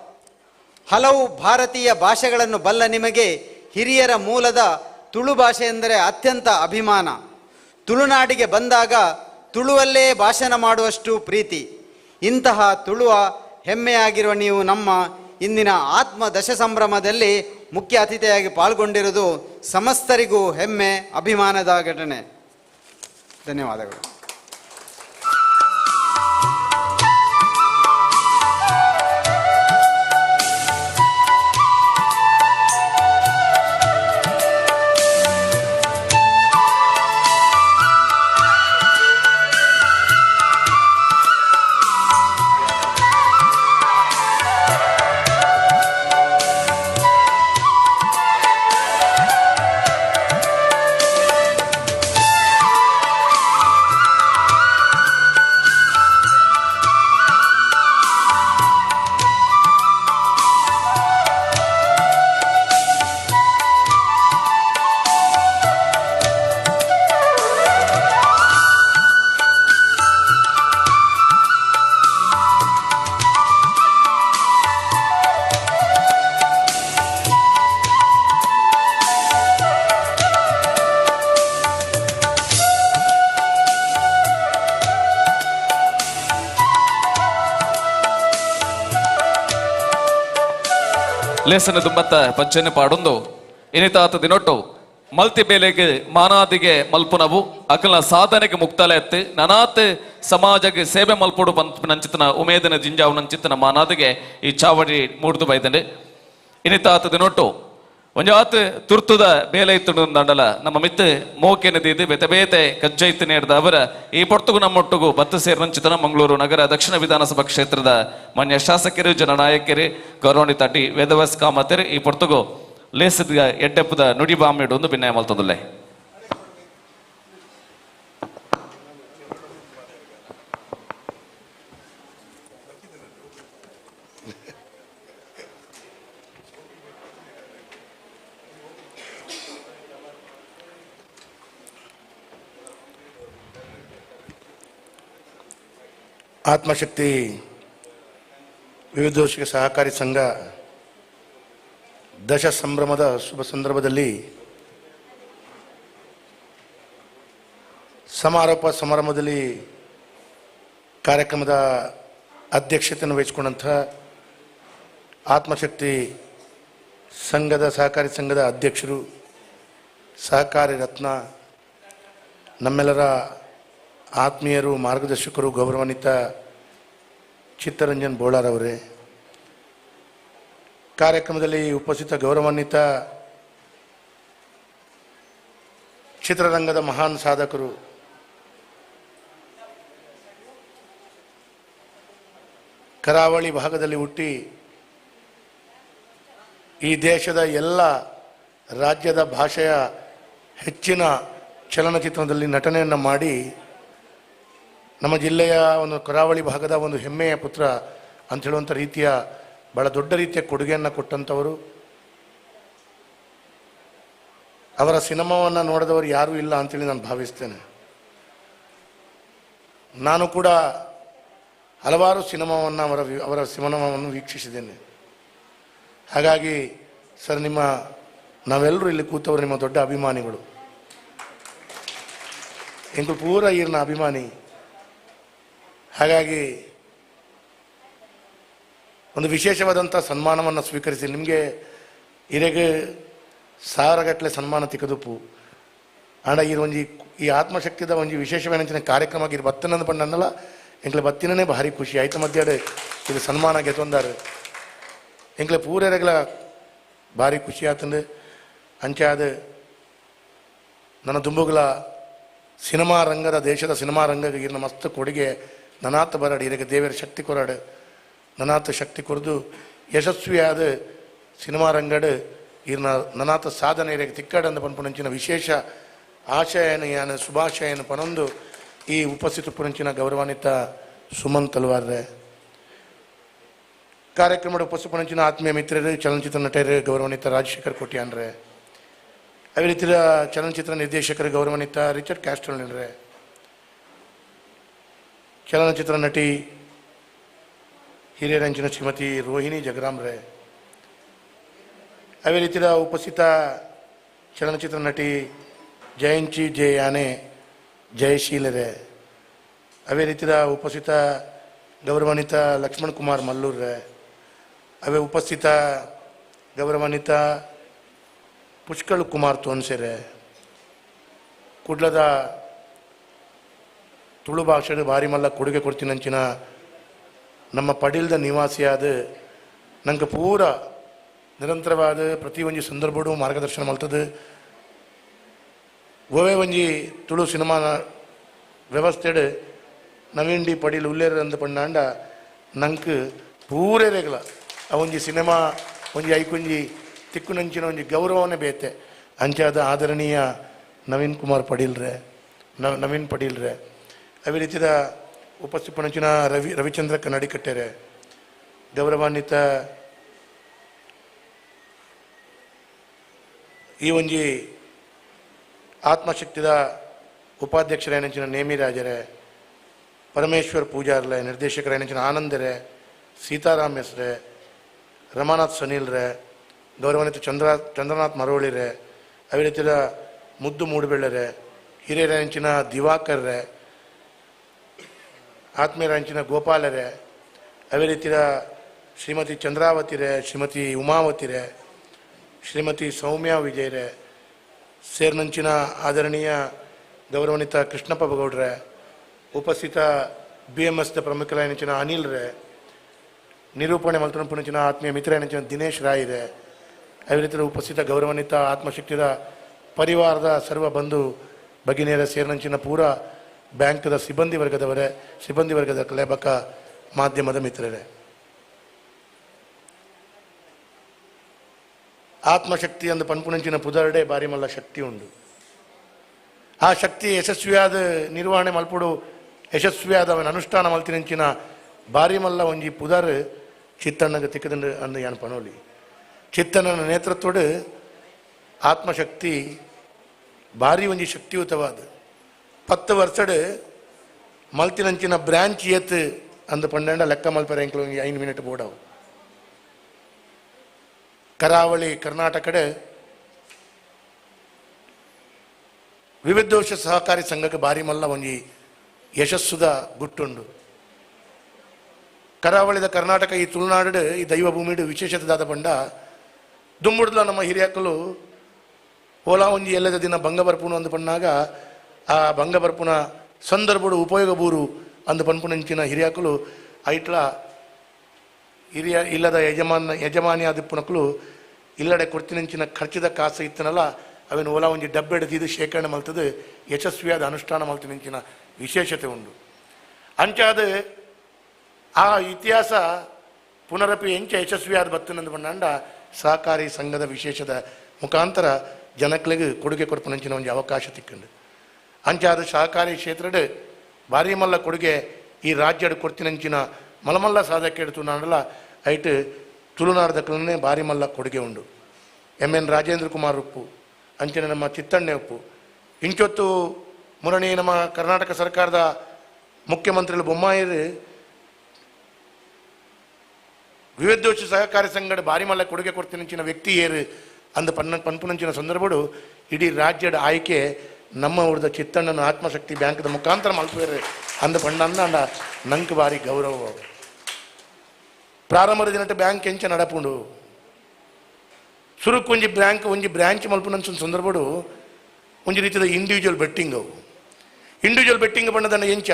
ಹಲವು ಭಾರತೀಯ ಭಾಷೆಗಳನ್ನು ಬಲ್ಲ ನಿಮಗೆ ಹಿರಿಯರ ಮೂಲದ ತುಳು ಭಾಷೆ ಎಂದರೆ ಅತ್ಯಂತ ಅಭಿಮಾನ. ತುಳುನಾಡಿಗೆ ಬಂದಾಗ ತುಳುವಲ್ಲೇ ಭಾಷಣ ಮಾಡುವಷ್ಟು ಪ್ರೀತಿ. ಇಂತಹ ತುಳುವ ಹೆಮ್ಮೆಯಾಗಿರುವ ನೀವು ನಮ್ಮ ಇಂದಿನ ಆತ್ಮ ದಶ ಸಂಭ್ರಮದಲ್ಲಿ ಮುಖ್ಯ ಅತಿಥಿಯಾಗಿ ಪಾಲ್ಗೊಂಡಿರುವುದು ಸಮಸ್ತರಿಗೂ ಹೆಮ್ಮೆ, ಅಭಿಮಾನದ ಘಟನೆ. ಧನ್ಯವಾದಗಳು. ಲೇಸನ ದುಂಬತ್ತ ಪಂಚನೆ ಪಾಡೊಂದು ಇನಿತಾತ ದಿನೊಟ್ಟು ಮಲ್ತಿ ಬೇಲೆಗೆ ಮಾನಾದಿಗೆ ಮಲ್ಪುನವು ಅಕಲ ಸಾಧನೆಗೆ ಮುಕ್ತಾಲ ಎತ್ತು ನನಾತ್ ಸಮಾಜಕ್ಕೆ ಸೇವೆ ಮಲ್ಪುಡು ನಂಚಿತನ ಉಮೇದಿನ ಜಿಂಜಾವು ನಂಚಿತನ ಮಾನಾದಿಗೆ ಈ ಚಾವಡಿ ಮೂಡ್ದು ಬೈದಂಡೆ. ಇನಿತಾತ ದಿನೊಟ್ಟು ಒಂಜಾತ್ ತುರ್ತುದ ಬೇಲೆ ಇತ್ತು ದಂಡಲ ನಮ್ಮ ಮಿತ್ತು ಮೋಕೆನ ದೀದು ಬೇತೆ ಬೇತೆ ಕಜ್ಜೈತು ನೇಡ್ದ ಅವರ ಈ ಪೊರ್ತುಗು ನಮ್ಮೊಟ್ಟುಗು ಬತ್ತು ಸೇರಿನಂಚಿತನ ಮಂಗಳೂರು ನಗರ ದಕ್ಷಿಣ ವಿಧಾನಸಭಾ ಕ್ಷೇತ್ರದ ಮಾನ್ಯ ಶಾಸಕರು, ಜನನಾಯಕರು, ಗೌರವಾನ್ವಿತ ಟಿ ವೇದವ್ಯಾಸ್ ಕಾಮತರು ಈ ಪೊರ್ತುಗು ಲೇಸದ ಎಡ್ಡೆಪ್ಪದ ನುಡಿಬಾಮಿಡು ಒಂದು ಭಿನ್ನಯ ಮಲ್ತದುಲ್ಲೆ. ಆತ್ಮಶಕ್ತಿ ವಿವಿಧೋಷಿಕ ಸಹಕಾರಿ ಸಂಘ ದಶ ಸಂಭ್ರಮದ ಶುಭ ಸಂದರ್ಭದಲ್ಲಿ ಸಮಾರೋಪ ಸಮಾರಂಭದಲ್ಲಿ ಕಾರ್ಯಕ್ರಮದ ಅಧ್ಯಕ್ಷತೆಯನ್ನು ವಹಿಸಿಕೊಂಡಂಥ ಆತ್ಮಶಕ್ತಿ ಸಂಘದ ಸಹಕಾರಿ ಸಂಘದ ಅಧ್ಯಕ್ಷರು, ಸಹಕಾರಿ ರತ್ನ, ನಮ್ಮೆಲ್ಲರ ಆತ್ಮೀಯರು, ಮಾರ್ಗದರ್ಶಕರು, ಗೌರವಾನ್ವಿತ ಚಿತ್ತರಂಜನ್ ಬೋಳಾರವರೇ, ಕಾರ್ಯಕ್ರಮದಲ್ಲಿ ಉಪಸ್ಥಿತ ಗೌರವಾನ್ವಿತ ಚಿತ್ರರಂಗದ ಮಹಾನ್ ಸಾಧಕರು, ಕರಾವಳಿ ಭಾಗದಲ್ಲಿ ಹುಟ್ಟಿ ಈ ದೇಶದ ಎಲ್ಲ ರಾಜ್ಯದ ಭಾಷೆಯ ಹೆಚ್ಚಿನ ಚಲನಚಿತ್ರದಲ್ಲಿ ನಟನೆಯನ್ನು ಮಾಡಿ ನಮ್ಮ ಜಿಲ್ಲೆಯ ಒಂದು ಕರಾವಳಿ ಭಾಗದ ಒಂದು ಹೆಮ್ಮೆಯ ಪುತ್ರ ಅಂತ ಹೇಳುವಂಥ ರೀತಿಯ ಭಾಳ ದೊಡ್ಡ ರೀತಿಯ ಕೊಡುಗೆಯನ್ನು ಕೊಟ್ಟಂಥವರು. ಅವರ ಸಿನಿಮಾವನ್ನು ನೋಡಿದವರು ಯಾರೂ ಇಲ್ಲ ಅಂತೇಳಿ ನಾನು ಭಾವಿಸ್ತೇನೆ. ನಾನು ಕೂಡ ಹಲವಾರು ಸಿನಿಮಾವನ್ನು ಅವರ ಸಿನಿಮಾವನ್ನು ವೀಕ್ಷಿಸಿದ್ದೇನೆ. ಹಾಗಾಗಿ ಸರ್, ನಾವೆಲ್ಲರೂ ಇಲ್ಲಿ ಕೂತವರು ನಿಮ್ಮ ದೊಡ್ಡ ಅಭಿಮಾನಿಗಳು. ಎಂಕು ಪೂರ ಈರ್ನ ಅಭಿಮಾನಿ. ಹಾಗಾಗಿ ಒಂದು ವಿಶೇಷವಾದಂಥ ಸನ್ಮಾನವನ್ನು ಸ್ವೀಕರಿಸಿ ನಿಮಗೆ ಇರೆಗೆ ಸಾವಿರಗಟ್ಟಲೆ ಸನ್ಮಾನ ತಿಕ್ಕದುಪ್ಪು ಆಂಡ ಈ ಒಂಜಿ ಈ ಆತ್ಮಶಕ್ತಿದ ಒಂಜಿ ವಿಶೇಷವೇನಂಚಿನ ಕಾರ್ಯಕ್ರಮ ಇರು ಬತ್ತನಂದು ಪಂಡನ್ನಲ್ಲ ಎಂಕ್ಲೆ ಬತ್ತಿನೇ ಭಾರಿ ಖುಷಿ ಆಯ್ತು. ಮಧ್ಯಾಹ್ನ ಇದು ಸನ್ಮಾನ ಗೆತ್ತೊಂದಾರು ಎಂಕ್ಲೆ ಪೂರೆರಗ್ಲ ಭಾರಿ ಖುಷಿ ಆತಂದು. ಅಂಚಾದ ನನ್ನ ದುಂಬುಗಳ ಸಿನಿಮಾ ರಂಗದ ದೇಶದ ಸಿನಿಮಾ ರಂಗಕ್ಕೆ ಇರ್ನ ಮಸ್ತ್ ಕೊಡುಗೆ ನನಾತ ಬರಾಡು ಇರಗೆ ದೇವರ ಶಕ್ತಿ ಕೊರಾಡು ನನಾತ ಶಕ್ತಿ ಕೊರದು ಯಶಸ್ವಿಯಾದ ಸಿನಿಮಾ ರಂಗಡು ಇರ್ನ ನನಾತ ಸಾಧನೆ ಇರಗೆ ತಿಕ್ಕಡಂದು ಪನ್ಪುನಂಚಿನ ವಿಶೇಷ ಆಶಯನ ಯಾನ ಶುಭಾಶಯನ ಪನೊಂದು ಈ ಉಪಸ್ಥಿತ ಪುನಂಚಿನ ಗೌರವಾನ್ವಿತ ಸುಮನ್ ತಲ್ವಾರ್ರೆ, ಕಾರ್ಯಕ್ರಮದ ಉಪಸ್ಥಿತ ಪುನಂಚಿನ ಆತ್ಮೀಯ ಮಿತ್ರರು, ಚಲನಚಿತ್ರ ನಟರು ಗೌರವಾನ್ವಿತ ರಾಜಶೇಖರ್ ಕೋಟ್ಯಾನ್ರೆ, ಅದೇ ರೀತಿಯ ಚಲನಚಿತ್ರ ನಿರ್ದೇಶಕರು ಗೌರವಾನ್ವಿತ ರಿಚರ್ಡ್ ಕ್ಯಾಸ್ಟ್ರೋಲ್ರೆ, ಚಲನಚಿತ್ರ ನಟಿ ಹಿರಿಯರಂಚಿನ ಶ್ರೀಮತಿ ರೋಹಿಣಿ ಜಗರಾಮ್ರೆ, ಅದೇ ರೀತಿಯ ಉಪಸ್ಥಿತ ಚಲನಚಿತ್ರ ನಟಿ ಜಯಂಚಿ ಜೆ ಯಾನೆ ಜಯಶೀಲರೇ, ಅದೇ ರೀತಿಯ ಉಪಸ್ಥಿತ ಗೌರವಾನ್ವಿತ ಲಕ್ಷ್ಮಣ್ ಕುಮಾರ್ ಮಲ್ಲೂರ್ರೆ, ಅವೇ ಉಪಸ್ಥಿತ ಗೌರವಾನ್ವಿತ ಪುಷ್ಕಳ್ ಕುಮಾರ್ ತೋನ್ಸೆರೆ, ಕುಡ್ಲದ ತುಳು ಭಾಷೆಗೆ ಭಾರಿ ಮಲ್ಲ ಕೊಡುಗೆ ಕೊಡ್ತೀನಂಚಿನ ನಮ್ಮ ಪಡಿಲ್ದ ನಿವಾಸಿಯಾದ ನಂಗೆ ಪೂರ ನಿರಂತರವಾದ ಪ್ರತಿ ಒಂಜಿ ಸಂದರ್ಭಡು ಮಾರ್ಗದರ್ಶನ ಮಲ್ತದೆ. ಗೋವೆ ಒಂಜಿ ತುಳು ಸಿನಿಮಾ ವ್ಯವಸ್ಥೆಡು ನವೀನ್ ಡಿ ಪಡೀಲ್ ಉಲ್ಲೇರ ಅಂದ ಪಂಡಾಂಡ ನಂಗೆ ಪೂರೇರೆಗಳ ಆ ಒಂಜಿ ಸಿನಿಮಾ ಒಂಜಿ ಐಕೊಂಜಿ ತಿಕ್ಕುನಂಚಿನ ಒಂಜಿ ಗೌರವನೇ ಬೇತೆ. ಅಂಚಾದ ಆದರಣೀಯ ನವೀನ್ ಕುಮಾರ್ ಪಡೀಲ್ರೆ, ನವೀನ್ ಪಡೀಲ್ರೆ, ಅದೇ ರೀತಿಯ ಉಪಸ್ಥಿಪನಂಚಿನ ರವಿಚಂದ್ರ ಕನ್ನಡಿಕಟ್ಟೆರೆ, ಗೌರವಾನ್ವಿತ ಈ ಒಂಜಿ ಆತ್ಮಶಕ್ತಿದ ಉಪಾಧ್ಯಕ್ಷರೇನಂಚಿನ ನೇಮಿರಾಜರೇ, ಪರಮೇಶ್ವರ್ ಪೂಜಾರ್ಲೆ, ನಿರ್ದೇಶಕರೇನಂಚಿನ ಆನಂದರೇ, ಸೀತಾರಾಮ್ ಹೆಸ್ರೆ, ರಮಾನಾಥ್ ಸನೀಲ್ರೆ, ಗೌರವಾನ್ವಿತ ಚಂದ್ರನಾಥ್ ಮರೋಳಿರೆ, ಅದೇ ರೀತಿಯ ಮುದ್ದು ಮೂಡುಬೆಳ್ಳರೆ, ಹಿರಿಯರಂಚಿನ ದಿವಾಕರ್ರೆ, ಆತ್ಮೀಯರಂಚಿನ ಗೋಪಾಲರೇ, ಅದೇ ರೀತಿಯ ಶ್ರೀಮತಿ ಚಂದ್ರಾವತಿರೆ, ಶ್ರೀಮತಿ ಉಮಾವತಿರೆ, ಶ್ರೀಮತಿ ಸೌಮ್ಯ ವಿಜಯರೇ, ಸೇರ್ನಂಚಿನ ಆದರಣೀಯ ಗೌರವಾನ್ವಿತ ಕೃಷ್ಣಪ್ಪ ಗೌಡ್ರೆ, ಉಪಸ್ಥಿತ ಬಿ ಎಮ್ ಎಸ್ದ ಪ್ರಮುಖರಾಯನಂಚಿನ ಅನಿಲ್ರೆ, ನಿರೂಪಣೆ ಮಲ್ತನಪುನಂಚಿನ ಆತ್ಮೀಯ ಮಿತ್ರಯನಂಚಿನ ದಿನೇಶ್ ರಾಯ್ರೆ, ಅದೇ ರೀತಿಯ ಉಪಸ್ಥಿತ ಗೌರವಾನ್ವಿತ ಆತ್ಮಶಕ್ತಿದ ಪರಿವಾರದ ಸರ್ವ ಬಂಧು ಭಗಿನಿಯರ ಸೇರ್ನಂಚಿನ ಪೂರ ಬ್ಯಾಂಕ್ದ ಸಿಬ್ಬಂದಿ ವರ್ಗದವರೇ, ಸಿಬ್ಬಂದಿ ವರ್ಗದ ಲೇಖಕ ಮಾಧ್ಯಮದ ಮಿತ್ರರೇ, ಆತ್ಮಶಕ್ತಿ ಅಂದು ಪನ್ಪುನಂಚಿನ ಪುದರ್ಡೆ ಬಾರಿ ಮಲ್ಲ ಶಕ್ತಿ ಉಂಡು. ಆ ಶಕ್ತಿ ಯಶಸ್ವಿಯಾದ ನಿರ್ವಹಣೆ ಮಲ್ಪುಡು ಯಶಸ್ವಿಯಾದ ಅವನ ಅನುಷ್ಠಾನ ಮಲ್ತಿನಂಚಿನ ಬಾರಿ ಮಲ್ಲ ಒಂಜಿ ಪುದರ್ ಚಿತ್ತಣ್ಣಗೆ ತಿಕ್ಕದಂಡು ಅಂದು ಯಾನ್ ಪನೋಲಿ. ಚಿತ್ತಣ್ಣನ ನೇತೃತ್ವಡು ಆತ್ಮಶಕ್ತಿ ಭಾರಿ ಒಂಜಿ ಶಕ್ತಿಯುತವಾದ 10 ವರ್ಷಡ್ ಮಲ್ತಿನಂಚಿನ ಬ್ರಾಂಚ್ ಏತ್ ಅಂದು ಪಂಡೆಂಡ ಲೆಕ್ಕ ಮಲ್ಪೆರೆ ಎಂಕ್ಲು 5 ಮಿನಿಟ್ ಬೋಡವು. ಕರಾವಳಿ ಕರ್ನಾಟಕಡೆ ವಿವಿಧೋಷ ಸಹಕಾರಿ ಸಂಘಕ್ಕೆ ಬಾರಿ ಮಲ್ಲ ಒಂಜಿ ಯಶಸ್ಸುದ ಗುಟ್ಟುಂಡು. ಕರಾವಳಿದ ಕರ್ನಾಟಕ ಈ ತುಳುನಾಡು ಈ ದೈವ ಭೂಮಿಡು ವಿಶೇಷತೆ ದಾದ ಪಂಡ ದುಂಬುಡ್ಲ ನಮ್ಮ ಹಿರಿಯಕ್ಕಲು ಓಲಾ ಒಂಜಿ ಎಲ್ಲದ ದಿನ ಭಂಗ ಬರ್ಪುನು ಅಂದು ಪಣ್ಣಾಗ ಆ ಭಂಗ ಬರ್ಪುನ ಸಂದರ್ಭಡು ಉಪಯೋಗ ಬೂರು ಅಂದು ಪನ್ಪುನಂಚಿನ ಹಿರಿಯಕ್ಕಲು ಐಟ್ಲ ಹಿರಿಯ ಇಲ್ಲದ ಯಜಮಾನಿ ಆದಿಪ್ಪುನಕಲು ಇಲ್ಲಡೆ ಕೊಡ್ತಿನಂಚಿನ ಖರ್ಚಿದ ಕಾಸು ಇತ್ತನಲ್ಲ ಅವೇನು ಓಲಾ ಒಂಜಿ ಡಬ್ಬೆಡ್ದಿದ್ದು ಶೇಖರಣೆ ಮಲ್ತದು ಯಶಸ್ವಿಯಾದ ಅನುಷ್ಠಾನ ಮಲ್ತಿನಂಚಿನ ವಿಶೇಷತೆ ಉಂಡು. ಅಂಚಾದ ಆ ಇತಿಹಾಸ ಪುನರಪಿ ಎಂಚ ಯಶಸ್ವಿಯಾದ ಬತ್ತಿನಂದು ಪಂಡ ಸಹಕಾರಿ ಸಂಘದ ವಿಶೇಷದ ಮುಖಾಂತರ ಜನಕ್ಲಿಗೆ ಕೊಡುಗೆ ಕೊಡ್ಪುನಂಚಿನ ಒಂಜಿ ಅವಕಾಶ ತಿಕ್ಕಂಡು. ಅಂಚಾದ ಸಹಕಾರಿ ಕ್ಷೇತ್ರದ ಭಾರಿ ಮಲ್ಲ ಕೊಡುಗೆ ಈ ರಾಜ್ಯದ ಕೊಡ್ತಿನಂಚಿನ ಮಲಮಲ್ಲ ಸಾಧಕ ತುಳುನಾಡಲ್ಲ ಐಟ್ ತುಳುನಾಡದಕ್ಕಲೇ ಭಾರಿ ಮಲ್ಲ ಕೊಡುಗೆ ಉಂಡು. ಎಂ ಎನ್ ರಾಜೇಂದ್ರ ಕುಮಾರ್ ಉಪ್ಪು ಅಂಚಿನ ನಮ್ಮ ಚಿತ್ತಣ್ಣೆ ಉಪ್ಪು ಇಂಚೊತ್ತು ಮುರಣಿ ನಮ್ಮ ಕರ್ನಾಟಕ ಸರ್ಕಾರದ ಮುಖ್ಯಮಂತ್ರಿಗಳು ಬೊಮ್ಮಾಯಿರು ವಿವಿಧೋಷ ಸಹಕಾರಿ ಸಂಘದ ಭಾರಿ ಮಲ್ಲ ಕೊಡುಗೆ ಕೊಡ್ತಿನಂಚಿನ ವ್ಯಕ್ತಿ ಏರು ಅಂದ ಪನ್ಪುನಂಚಿನ ಸಂದರ್ಭಡು ಇಡೀ ರಾಜ್ಯದ ಆಯ್ಕೆ ನಮ್ಮ ಊರದ ಚಿತ್ತಣ್ಣನ ಆತ್ಮಶಕ್ತಿ ಬ್ಯಾಂಕ್ದ ಮುಖಾಂತರ ಮಲ್ಪೇರು ಅಂದ ಪಂಡ ನಂಗೆ ಭಾರಿ ಗೌರವ. ಪ್ರಾರಂಭದ ದಿನಟ ಬ್ಯಾಂಕ್ ಎಂಚ ನಡಪುಂಡು ಸುರುಕು ಒಂಜಿ ಬ್ಯಾಂಕ್ ಒಂಜಿ ಬ್ರಾಂಚ್ ಮಲ್ಪುನಂಚಿನ ಸಂದರ್ಭಡು ಒಂಜಿ ರೀತಿಯ ಇಂಡಿವಿಜುವಲ್ ಬೆಟ್ಟಿಂಗ್ ಅವು. ಇಂಡಿವಿಜುವಲ್ ಬೆಟ್ಟಿಂಗ್ ಬಣ್ಣದನ್ನ ಎಂಚ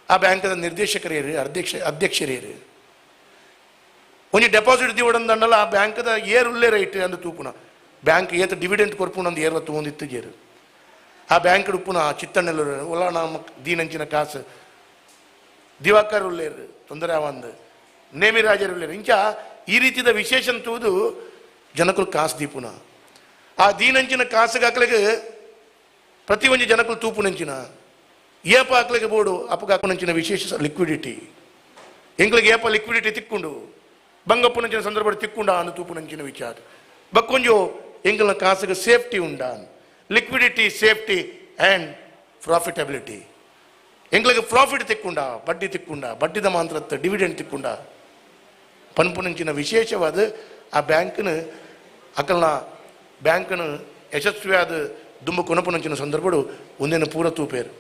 ಆ ಬ್ಯಾಂಕದ ನಿರ್ದೇಶಕರೇರು ಅಧ್ಯಕ್ಷರೇರು ಒಂಜಿ ಡೆಪಾಸಿಟ್ ದಿವಡಂದಣ್ಣಲ್ಲ ಆ ಬ್ಯಾಂಕದ ಏರು ಉಲ್ಲೇ ರೈಟ್ ಅಂದು ತೂಪುನ ಬ್ಯಾಂಕ್ ಏತ ಡಿವಿಡೆಂಟ್ ಕೊರ್ಪುನ ಅಂದು ಏರ್ಲ ತೂಂದಿತ್ತು ಜೇರು ಆ ಬ್ಯಾಂಕ್ ಉಪ್ಪುನ ಚಿತ್ತಣ್ಣೆಲ್ಲೂರು ಒಲ ನಮ್ಮ ದೀನಂಚಿನ ಕಾಸು ದಿವಾಕರ್ ಉಲ್ಲೇರು ತೊಂದರೆ ಅವಂದು ನೇಮಿರಾಜರು ಉಲ್ಲೇರು ಇಂಚ ಈ ರೀತಿಯ ವಿಶೇಷ ತೂದು ಜನಕುಲು ಕಾಸು ದೀಪುನ ಆ ದೀನಂಚಿನ ಕಾಸುಗಾಕ್ಲಿಗೆ ಪ್ರತಿ ಒಂಜಿ ಜನಕುಲು ತೂಪುನಂಚಿನ ಏಪ ಹಾಕ್ಲಿಕ್ಕೆ ಬೋಡು ಅಪ್ಪಗಾಕುನಂಚಿನ ವಿಶೇಷ ಲಿಕ್ವಿಡಿಟಿ ಎಂಕ್ಲಿಗೆ ಏಪ ಲಿಕ್ವಿಡಿಟಿ ತಿಕ್ಕೊಂಡು ಬಂಗಪ್ಪುನಂಚಿನ ಸಂದರ್ಭ ತಿಕ್ಕೊಂಡ ಅನ್ನು ತೂಪುನಂಚಿನ ವಿಚಾರ ಬಕ್ಕೊಂಜು ಎಂಕಲ್ನ ಕಾಸಿಗೆ ಸೇಫ್ಟಿ ಉಂಡ ಲಿಕ್ವಿಡಿಟಿ ಸೇಫ್ಟಿ ಆ್ಯಂಡ್ ಪ್ರಾಫಿಟಬಿಲಿಟಿ ಎಂಕ್ಲಿಗೆ ಪ್ರಾಫಿಟ್ ತಿಕ್ಕೊಂಡ ಬಡ್ಡಿ ತಿಕ್ಕೊಂಡ ಬಡ್ಡಿದ ಮಾತ್ರ ಡಿವಿಡೆಂಡ್ ತಿಕ್ಕೊಂಡ ಪನ್ಪುನಂಚಿನ ವಿಶೇಷವಾದ ಆ ಬ್ಯಾಂಕ್ನ ಅಕಲ್ನ ಬ್ಯಾಂಕ್ನ ಯಶಸ್ವಿಯಾದ ದುಂಬು ಕೊನಪುನಂಚಿನ ಸಂದರ್ಭಡು ಒಂದೇನು ಪೂರ ತೂಪೇರು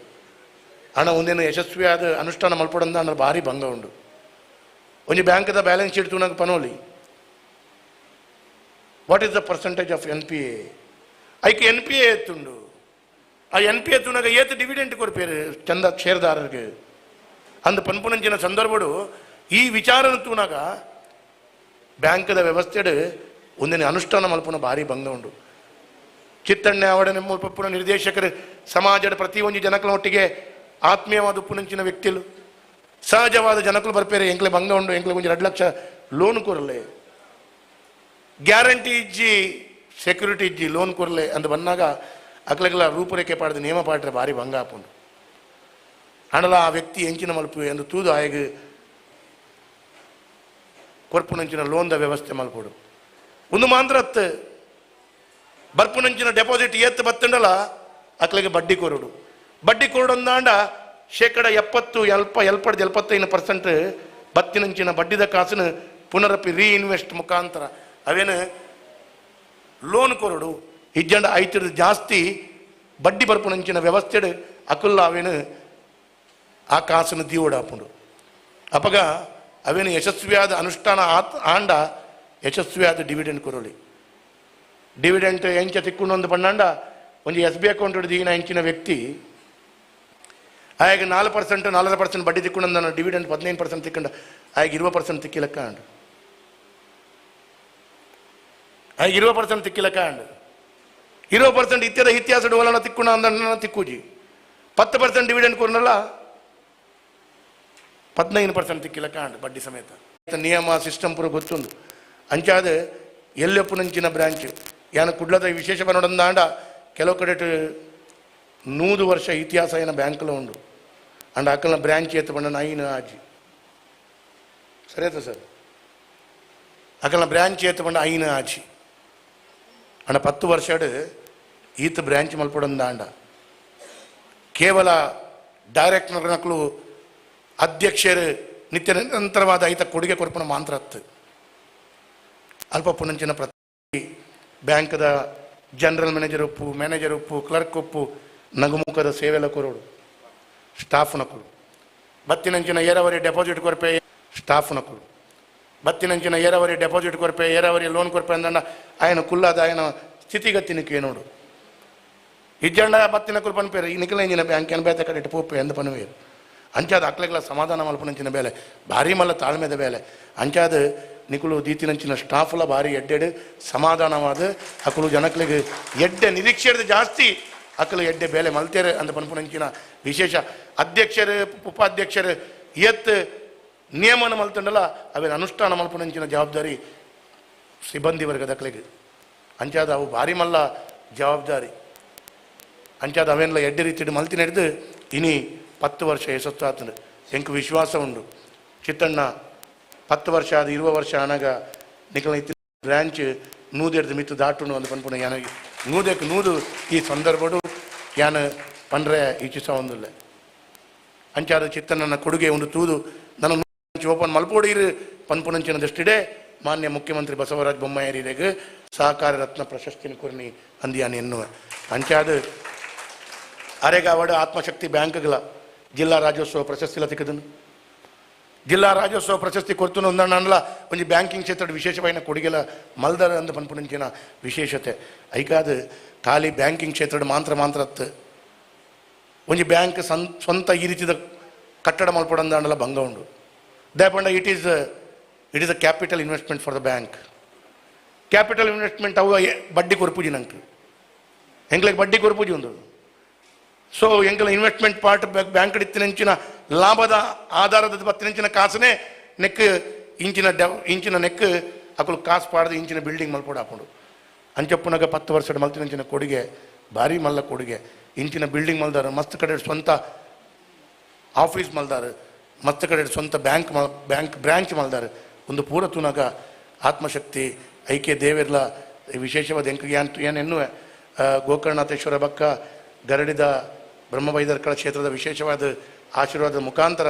ಹಣ ಒಂದೇನು ಯಶಸ್ವಿಯಾದ ಅನುಷ್ಠಾನ ಮಲ್ಪಡಂದ ಅಂದ್ರೆ ಭಾರಿ ಭಂಗ ಉಂಡು. ಒಂಜಿ ಬ್ಯಾಂಕ್ದ ಬ್ಯಾಲೆನ್ಸ್ ಶೀಟ್ ತೂನಗ ಪನೋಲಿ what is the percentage of N P A ಐಕ್ N P A ಎತ್ತುಂಡು ಆ ಎನ್ ಪಿ ಎ ತೂನಗ ಏತ್ ಡಿವಿಡೆಂಟ್ ಕೊರ್ಪೇರು ಚಂದ ಷೇರ್ದಾರರಿಗೆ ಅಂದ ಪನ್ಪುನಂಚಿನ ಸಂದರ್ಭಡು ಈ ವಿಚಾರನ ತೂನಗ ಬ್ಯಾಂಕ್ದ ವ್ಯವಸ್ಥೆಡು ಒಂದಿನ ಅನುಷ್ಠಾನ ಮಲ್ಪುನ ಭಾರಿ ಭಂಗ ಉಂಡು. ಚಿತ್ತಣ್ಣೆ ಅವಡನೆ ಪಪ್ಪುನ ನಿರ್ದೇಶಕರು ಸಮಾಜದ ಪ್ರತಿಯೊಂದು ಜನಕಲ ಒಟ್ಟಿಗೆ ಆತ್ಮೀಯವಾದ ಉಪ್ಪುನಂಚಿನ ವ್ಯಕ್ತಿಲು ಸಹಜವಾದ ಜನಕಲು ಬರ್ಪೇರೆ ಎಂಕ್ಲೆ ಭಂಗ ಉಂಡು ಎಂಕ್ಲೆ ಒಂಜಿ 2 ಲಕ್ಷ ಲೋನ್ ಕೊರಲೆ ಗ್ಯಾರಂಟಿ ಇಜ್ಜಿ ಸೆಕ್ಯೂರಿಟಿ ಇಜ್ಜಿ ಲೋನ್ ಕೊರಲೆ ಅಂದ ಬಂದಾಗ ಅಕ್ಲೆಗ್ಲ ರೂಪುರೇಖೆ ಪಾಡ್ದು ನಿಯಮ ಪಾಡ್ರೆ ಭಾರಿ ಭಂಗ ಆಪುಂಡು. ಹಣಲ ಆ ವ್ಯಕ್ತಿ ಎಂಚಿನ ಮಲ್ಪು ಎಂದು ತೂದು ಆಯಗ್ ಕೊರ್ಪುನಂಚಿನ ಲೋನ್ದ ವ್ಯವಸ್ಥೆ ಮಲ್ಪೋಡು. ಒಂದು ಮಾತ್ರ ಬರ್ಪುನಂಚಿನ ಡೆಪಾಸಿಟ್ ಏತ್ ಬತ್ತಂಡಲ ಅಕ್ಲೆಗೆ ಬಡ್ಡಿ ಕೊರಡು ಬಡ್ಡಿ ಕೊರಡು ಅಂದಾಂಡ 70% 75% ಬತ್ತಿನಂಚಿನ ಬಡ್ಡಿದ ಕಾಸನ್ನು ಪುನರಪಿ ರೀಇನ್ವೆಸ್ಟ್ ಮುಖಾಂತರ ಅವೇನು ಲೋನ್ ಕೊರಡು ಇಜ್ಜಂಡ ಐತಿರ್ದು ಜಾಸ್ತಿ ಬಡ್ಡಿ ಬರ್ಪುನಂಚಿನ ವ್ಯವಸ್ಥೆಡು ಅಕುಲ್ಲ ಅವೇನು ಆ ಕಾಸನ್ನು ದೀವಡಾಪುಂಡು. ಅಪಗ ಅವೇನು ಯಶಸ್ವಿಯಾದ ಅನುಷ್ಠಾನ ಆಂಡ ಯಶಸ್ವಿಯಾದ ಡಿವಿಡೆಂಟ್ ಕೊರಲಿ ಡಿವಿಡೆಂಟ್ ಎಂಚ ತಿಕ್ಕೊಂಡು ಒಂದು ಪಣ್ಣಾಂಡ ಒಂಜಿ ಎಸ್ ಬಿ ಅಕೌಂಟ್ ದೀನ ಎಂಚಿನ ವ್ಯಕ್ತಿ ಆಯಾಗ 4% 4.5% ಬಡ್ಡಿ ತಿಕ್ಕೊಂಡು ಡಿವಿಡೆಂಟ್ 15% ತಿಕ್ಕೊಂಡ ಆಯಾಗ 20% ತಿಕ್ಕಿಲಕ್ಕ ಅಂಡು ಆಯಾಗ 20% ತಿಕ್ಕಿಲಕ್ಕ ಅಂಡು 20% ಇತ್ಯದ ಇತಿಹಾಸ ಡೋಲನ ತಿಕ್ಕೊಂಡ ಅಂದ ತಿಕ್ಕೂಜಿ 10% ಡಿವಿಡೆಂಟ್ ಕೊರನಲ್ಲ 15% ತಿಕ್ಕಿಲಕ್ಕ ಅಂಡು ಬಡ್ಡಿ ಸಮೇತ ನಿಯಮ ಸಿಸ್ಟಮ್ ಪೂರ ಗೊತ್ತುಂಡು. ಅಂಚಾದ ಎಲ್ಲೆಪ್ಪುನಂಚಿನ ಬ್ರಾಂಚ್ ಯಾನ ಕುಡ್ಲದ ವಿಶೇಷ ಬನ್ನೋಡಂದಾಂಡ ಕೆಲವು ಕಡೆ 100 ವರ್ಷ ಇತಿಹಾಸ ಏನ ಬ್ಯಾಂಕ್ಲ ಉಂಡು ಅಂಡ್ ಅಕ್ಕಲ್ನ ಬ್ರಾಂಚ್ ಏತ್ ಪಂಡ ಐನು ಆಜಿ ಸರಿ ಆಯ್ತಾ ಸರ್ ಅಕ್ಕಲ್ನ ಬ್ರಾಂಚ್ ಏತ್ ಪಂಡ ಐನು ಆಜಿ ಅಂಡ 10 ವರ್ಷಡ್ ಈತ ಬ್ರಾಂಚ್ ಮಲ್ಪಡಂದಾಂಡ ಕೇವಲ ಡೈರೆಕ್ಟ್ ನಕಲು ಅಧ್ಯಕ್ಷರು ನಿತ್ಯ ನಿರಂತರವಾದ ಐತ ಕೊಡುಗೆ ಕೊರ್ಪುನ ಮಾಂತ್ರ ಅತ್ತು ಅಲ್ಪ ಪುನಂಚಿನ ಪ್ರತಿ ಬ್ಯಾಂಕ್ದ ಜನರಲ್ ಮ್ಯಾನೇಜರ್ ಉಪ್ಪು, ಮ್ಯಾನೇಜರ್ ಉಪ್ಪು, ಕ್ಲರ್ಕ್ ಉಪ್ಪು, ನಗುಮುಖದ ಸೇವೆಲ ಕೊರೋಡು ಸ್ಟಾಫ್ ನಕುಲು ಬತ್ತಿನಂಚಿನ ಏರವರಿ ಡೆಪಾಸಿಟ್ ಕೊರ್ಪೆ ಸ್ಟಾಫ್ ನಕುಲು ಬತ್ತಿನಂಚಿನ ಏರವರಿ ಡೆಪಾಸಿಟ್ ಕೊರ್ಪೆ ಏರವರಿ ಲೋನ್ ಕೊರ್ಪೆ ಅಂದಂಡ ఆయన ಕುಲ್ಲಾದ ఆయన ಸ್ಥಿತಿಗತಿನಕ್ಕೆ ಏನೋಡು ಇಜ್ಜಂಡ ಬತ್ತಿನ ಕುಲ್ ಪನ್ಪೇರು ಈ ನಿಖಲ ಬ್ಯಾಂಕ್ ಏನು ಬೇತೆ ಕಡೆ ಪೋಪೆ ಎಂದ ಪನುವೇರು ಅಂಚಾದ ಅಕ್ಲೆಗ್ಲ ಸಮಾಧಾನ ಮಲ್ಪುನಂಚಿನ ಬೇಲೆ ಭಾರಿ ಮಲ್ಲ ತಾಳ್ಮೆದ ಬೇಲೆ ಅಂಚಾದ ನಿಕುಲು ದೀತಿನಂಚಿನ ಸ್ಟಾಫ್ಲ ಭಾರಿ ಎಡ್ಡೆಡು ಸಮಾಧಾನವಾದ ಅಕುಲು ಜನಕ್ಲೆಗ್ ಎಡ್ಡೆ ನಿರೀಕ್ಷೆಡ್ದು ಜಾಸ್ತಿ ಅಕಲು ಎಡ್ಡೆ ಬೇಲೆ ಮಲ್ತೇರು ಅಂದ ಪನ್ಪುನಂಚಿನ ವಿಶೇಷ ಅಧ್ಯಕ್ಷರು ಉಪಾಧ್ಯಕ್ಷರು ಎತ್ ನಿಯಮನ ಮಲ್ತಂಡಲ ಅವೇನು ಅನುಷ್ಠಾನ ಮಲ್ಪುನಂಚಿನ ಜವಾಬ್ದಾರಿ ಸಿಬ್ಬಂದಿ ವರ್ಗದ ಅಕ್ಲೆಗ್ ಅಂಚಾದ ಅವು ಭಾರಿ ಮಲ್ಲ ಜವಾಬ್ದಾರಿ ಅಂಚಾದ ಅವೇನ್ಲ ಎಡ್ಡೆ ರೀತಿಡು ಮಲ್ತಿ ನಡೆದು ಇನಿ 10 ವರ್ಷ ಯಶಸ್ಸು ಆತಂಡು ಎಂಕ್ ವಿಶ್ವಾಸ ಉಂಡು ಚಿತ್ತಣ್ಣ 10 ವರ್ಷ ಆದ 20 ವರ್ಷ ಆನಾಗ ನಿಕಲ ಇತ್ತಿ ಬ್ರಾಂಚ್ ನೂದೆಡ್ದು ಮಿತ್ತು ದಾಟುಂಡು ಅಂದ್ ಪನ್ಪುಣ ಯಾನ ನೂದೆಕ್ ನೂದು ಈ ಸಂದರ್ಭಡು ಯಾನ ಪಂಡ್ರೆ ಇಚ್ಛಿಸ ಒಂದುಲ್ಲೆ ಅಂಚಾದ ಚಿತ್ತಣ್ಣನ ಕೊಡುಗೆ ಉಂಡು ತೂದು ನನ್ನ ಓಪನ್ ಮಲ್ಪೋಡಿರು ಪನ್ಪುನಂಚಿನ ದೃಷ್ಟಿಡೆ ಮಾನ್ಯ ಮುಖ್ಯಮಂತ್ರಿ ಬಸವರಾಜ ಬೊಮ್ಮಾಯಿರಿಗೆ ಸಹಕಾರ ರತ್ನ ಪ್ರಶಸ್ತಿನ ಕೊರ್ನಿ ಅಂದಿಯಾನ ಎನ್ನುವ ಅಂಚಾದ ಅರೆಗಾವಡ ಆತ್ಮಶಕ್ತಿ ಬ್ಯಾಂಕ್ಗಳ ಜಿಲ್ಲಾ ರಾಜ್ಯೋತ್ಸವ ಪ್ರಶಸ್ತಿಲ ತಿಕ್ಕದನು ಜಿಲ್ಲಾ ರಾಜ್ಯೋತ್ಸವ ಪ್ರಶಸ್ತಿ ಕೊಡ್ತನು ಒಂದಣ್ಣಲ ಒಂಜಿ ಬ್ಯಾಂಕಿಂಗ್ ಕ್ಷೇತ್ರದ ವಿಶೇಷವಾಯಿನ ಕೊಡುಗೆಲ ಮಲ್ದರ ಅಂದ ಪನ್ಪುನಂಚಿನ ವಿಶೇಷತೆ ಐಕಾದ ಖಾಲಿ ಬ್ಯಾಂಕಿಂಗ್ ಕ್ಷೇತ್ರದ ಮಾತ್ರ ಮಾತ್ರ ಅತ್ತು ಒಂಜಿ ಬ್ಯಾಂಕ್ ಸ್ವಂತ ಈ ರೀತಿದ ಕಟ್ಟಡ ಮಲ್ಪಡಂದಾಂಡಲ ಭಂಗ ಉಂಡು ದಯಪಂಡ it is a capital investment for the bank. Capital investment ಅವು ಬಡ್ಡಿ ಕೊರ್ಪುಜಿ ನಂಗೆ ಎಂಗ್ಲಿಗೆ ಬಡ್ಡಿ ಕೊರ್ಪುಜಿ ಒಂದು ಸೊ ಎಂಕಲ ಇನ್ವೆಸ್ಟ್ಮೆಂಟ್ ಪಾರ್ಟ್ ಬ್ಯಾಂಕ್ ಇತ್ತಿನಂಚಿನ ಲಾಭದ ಆಧಾರದ ಬತ್ತಿನಂಚಿನ ಕಾಸನೆ ನೆಕ್ ಇಂಚಿನ ಇಂಚಿನ ನೆಕ್ ಅಕುಲು ಕಾಸು ಪಾಡ್ದು ಇಂಚಿನ ಬಿಲ್ಡಿಂಗ್ ಮಲ್ಪೋಡು ಹಾಕೊಂಡು ಅಂಚಪ್ಪುನಾಗ 10 ವರ್ಷದ ಮಲ್ತಿನಂಚಿನ ಕೊಡುಗೆ ಭಾರಿ ಮಲ್ಲ ಕೊಡುಗೆ ಇಂಚಿನ ಬಿಲ್ಡಿಂಗ್ ಮಲ್ದಾರ ಮಸ್ತ್ ಕಡೆ ಸ್ವಂತ ಆಫೀಸ್ ಮಲ್ದಾರ ಮಸ್ತ್ ಕಡೆ ಸ್ವಂತ ಬ್ಯಾಂಕ್ ಬ್ಯಾಂಕ್ ಬ್ರಾಂಚ್ ಮಲ್ದಾರ ಒಂದು ಪೂರ ತೂನಾಗ ಆತ್ಮಶಕ್ತಿ ಐಕ್ಯ ದೇವಿರ್ಲ ವಿಶೇಷವಾದ ಎಂಕ ಏನು ಎನ್ನುವೆ ಗೋಕರ್ಣನಾಥೇಶ್ವರ ಬಕ್ಕ ಗರಡಿದ ಬ್ರಹ್ಮಬೈದರ್ಕಳ ಕ್ಷೇತ್ರದ ವಿಶೇಷವಾದ ಆಶೀರ್ವಾದದ ಮುಖಾಂತರ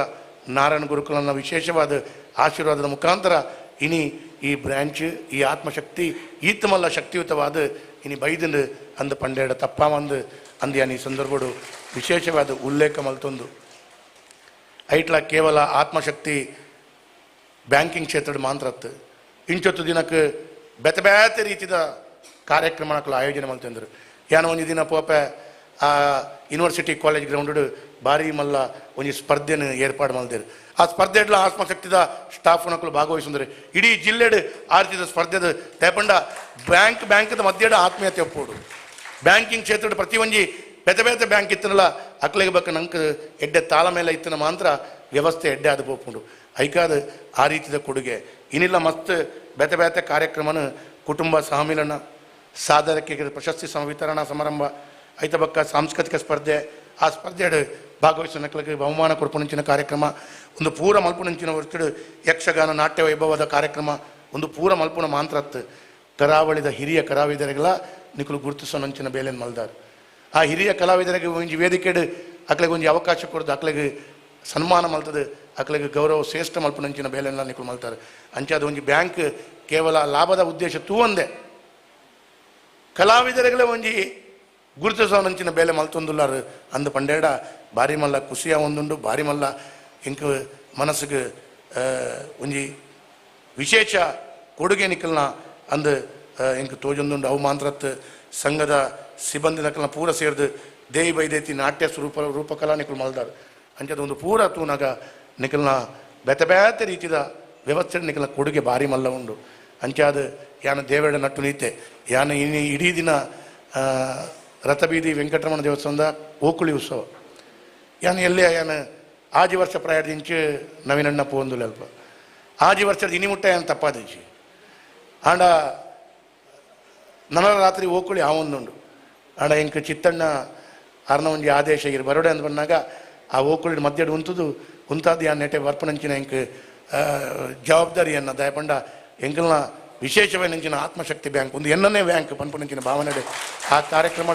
ನಾರಾಯಣ ಗುರುಕುಲನ ವಿಶೇಷವಾದ ಆಶೀರ್ವಾದದ ಮುಖಾಂತರ ಇನಿ ಈ ಬ್ರಾಂಚ್ ಈ ಆತ್ಮಶಕ್ತಿ ಈತಮಲ್ಲ ಶಕ್ತಿಯುತವಾದ ಇನಿ ಬೈದಂಡು ಅಂದ ಪಂಡೇಡ ತಪ್ಪಾವಂದು ಅಂದ್ಯಾನ ಈ ಸಂದರ್ಭಡು ವಿಶೇಷವಾದ ಉಲ್ಲೇಖ ಮಲ್ತೊಂದು ಐಟ್ಲ ಕೇವಲ ಆತ್ಮಶಕ್ತಿ ಬ್ಯಾಂಕಿಂಗ್ ಕ್ಷೇತ್ರದ ಮಾತ್ರ ಅತ್ತು ಇಂಚೊತ್ತು ದಿನಕ್ಕೆ ಬೆತೆ ಬೇತೆ ರೀತಿದ ಕಾರ್ಯಕ್ರಮಗಳ ಆಯೋಜನೆ ಮಲ್ತಂದ್ರು ಯಾನ ಒಂದು ದಿನ ಪೋಪೆ ಆ ಯೂನಿವರ್ಸಿಟಿ ಕಾಲೇಜ್ ಗ್ರೌಂಡ್ ಭಾರಿ ಮಲ್ಲ ಒಂಜಿ ಸ್ಪರ್ಧೆನ ಏರ್ಪಾಡು ಮಲ್ದೇರು ಆ ಸ್ಪರ್ಧೆಡ್ಲ ಆತ್ಮಶಕ್ತಿದ ಸ್ಟಾಫ್ ನಕಲು ಭಾಗವಹಿಸಂದ್ರೆ ಇಡೀ ಜಿಲ್ಲೆಡ್ ಆ ರೀತಿದ ಸ್ಪರ್ಧೆದ ತೇಪಂಡ ಬ್ಯಾಂಕ್ ಬ್ಯಾಂಕ್ದ ಮಧ್ಯೆಡ ಆತ್ಮೀಯತೆ ಒಪ್ಪೋಡು ಬ್ಯಾಂಕಿಂಗ್ ಕ್ಷೇತ್ರದ ಪ್ರತಿ ಒಂಜಿ ಬೇತೆ ಬೇತೆ ಬ್ಯಾಂಕ್ ಇತ್ತನಲ್ಲ ಅಕ್ಲೆಗೆ ಬಕ್ಕ ನಂಗೆ ಎಡ್ಡೆ ತಾಳ ಮೇಲೆ ಇತ್ತನ ಮಾತ್ರ ವ್ಯವಸ್ಥೆ ಎಡ್ಡೆ ಆದ ಪೋಪುಂಡು ಐಕಾದ ಆ ರೀತಿದ ಕೊಡುಗೆ ಇನ್ನಿಲ್ಲ ಮಸ್ತ್ ಬೇತೆ ಬೇತೆ ಕಾರ್ಯಕ್ರಮನ ಕುಟುಂಬ ಸಹಮಿಲನ ಸಾಧಕರಿಗೆ ಪ್ರಶಸ್ತಿ ವಿತರಣಾ ಸಮಾರಂಭ ಐತ ಬಕ್ಕ ಸಾಂಸ್ಕೃತಿಕ ಸ್ಪರ್ಧೆ ಆ ಸ್ಪರ್ಧೆಡು ಭಾಗವಹಿಸಿದ ನಕ್ಕಲಿಗೆ ಬಹುಮಾನ ಕೊಡ್ಪುನಂಚಿನ ಕಾರ್ಯಕ್ರಮ ಒಂದು ಪೂರ ಮಲ್ಪುನಂಚಿನ ಹೊರತು ಯಕ್ಷಗಾನ ನಾಟ್ಯ ವೈಭವದ ಕಾರ್ಯಕ್ರಮ ಒಂದು ಪೂರ ಮಲ್ಪುನ ಮಾಂತ್ರತ್ತು ಕರಾವಳಿದ ಹಿರಿಯ ಕಲಾವಿದರಿಗೆಲ್ಲ ನಿಕಲು ಗುರುತಿಸೋನಂಚಿನ ಬೇಲೆನ್ ಮಲ್ದಾರ್ ಆ ಹಿರಿಯ ಕಲಾವಿದರಿಗೆ ಒಂಜಿ ವೇದಿಕೆಡು ಅಕ್ಲೆಗೆ ಒಂಜಿ ಅವಕಾಶ ಕೊಡ್ದು ಅಕ್ಲೆಗೆ ಸನ್ಮಾನ ಮಲ್ತದೆ ಅಕ್ಲೆಗೆ ಗೌರವ ಶ್ರೇಷ್ಠ ಮಲ್ಪುನಂಚಿನ ಬೇಲೆಲ್ಲ ನಿಕಲು ಮಲ್ತಾರೆ ಅಂಚಾದ ಒಂಜಿ ಬ್ಯಾಂಕ್ ಕೇವಲ ಲಾಭದ ಉದ್ದೇಶ ತೂವಂದೆ ಕಲಾವಿದರಿಗೆಲ್ಲ ಒಂಜಿ ಗುರುತಿಸೋನಂಚಿನ ಬೇಲೆ ಮಲ್ತೊಂದುಲ್ಲಾರು ಅಂದ ಪಂಡೇಡ ಭಾರಿ ಮಲ್ಲ ಖುಷಿಯ ಒಂದುಂಡು ಭಾರಿ ಮಲ್ಲ ಇಂಕ ಮನಸ್ಸಿಗೆ ಒಂಜಿ ವಿಶೇಷ ಕೊಡುಗೆ ನಿಕಲ್ನ ಅಂದ ಇಂಕ ತೋಜೊಂದುಂಡು ಅವು ಮಾಂತ್ರತ್ ಸಂಘದ ಸಿಬ್ಬಂದಿ ನಕಲ್ನ ಪೂರ ಸೇರ್ದು ದೇವಿ ಬೈದೇತಿ ನಾಟ್ಯ ಸ್ವರೂಪ ರೂಪಕಲಾ ನಿಕಲ್ ಮಲ್ದಾರ್ ಅಂಚದ ಒಂದು ಪೂರ ತೂನಾಗ ನಿಕಲ್ನ ಬೇತೆ ಬೇತೆ ರೀತಿದ ವ್ಯವಸ್ಥೆ ನಿಕಲ್ನ ಕೊಡುಗೆ ಭಾರಿ ಮಲ್ಲ ಉಂಡು ಅಂಚಾದ ಯಾನ ದೇವೇಡ ನಟ್ಟು ನೀತೆ ಯಾನ ಇನಿ ಇಡೀ ದಿನ ರಥಬೀದಿ ವೆಂಕಟರಮಣ ದೇವಸ್ಥಾನದ ಓಕುಳಿ ಉತ್ಸವ ಯಾನ ಎಲ್ಲೇ ಯಾನ ಆಜಿ ವರ್ಷ ಪ್ರಾಯದಿಂಚು ನವೀನಣ್ಣ ಪೋಂದುಲ್ಲ ಅಲ್ಪ ಆಜಿ ವರ್ಷದ ಇನಿ ಮುಟ್ಟ ಯಾನ್ ತಪ್ಪಾದಿಂಚಿ ಆಂಡ ನನ್ನ ರಾತ್ರಿ ಓಕುಳಿ ಆ ಒಂದುಂಡು ಆಂಡ ಎಂಕ್ ಚಿತ್ತಣ್ಣ ಅರ್ನ ಒಂಜಿ ಆದೇಶ ಇರು ಬರೋಡೆ ಅಂದ್ ಬಂದಾಗ ಆ ಓಕುಳಿ ಮಧ್ಯಡು ಉಂತುದು ಉಂತಾದ ಯಾನ್ ನೆಟೆ ಬರ್ಪನಂಚಿನ ಎಂಕ್ ಜವಾಬ್ದಾರಿಯನ್ನು ದಯಪಂಡ ಎಂಕಲ್ನ ವಿಶೇಷವಾದ ಆತ್ಮಶಕ್ತಿ ಬ್ಯಾಂಕ್ ಒಂದು ಎನ್ನನೇ ಬ್ಯಾಂಕ್ ಪನ್ಪುನಂಚಿನ ಭಾವನೆ ಆ ಕಾರ್ಯಕ್ರಮ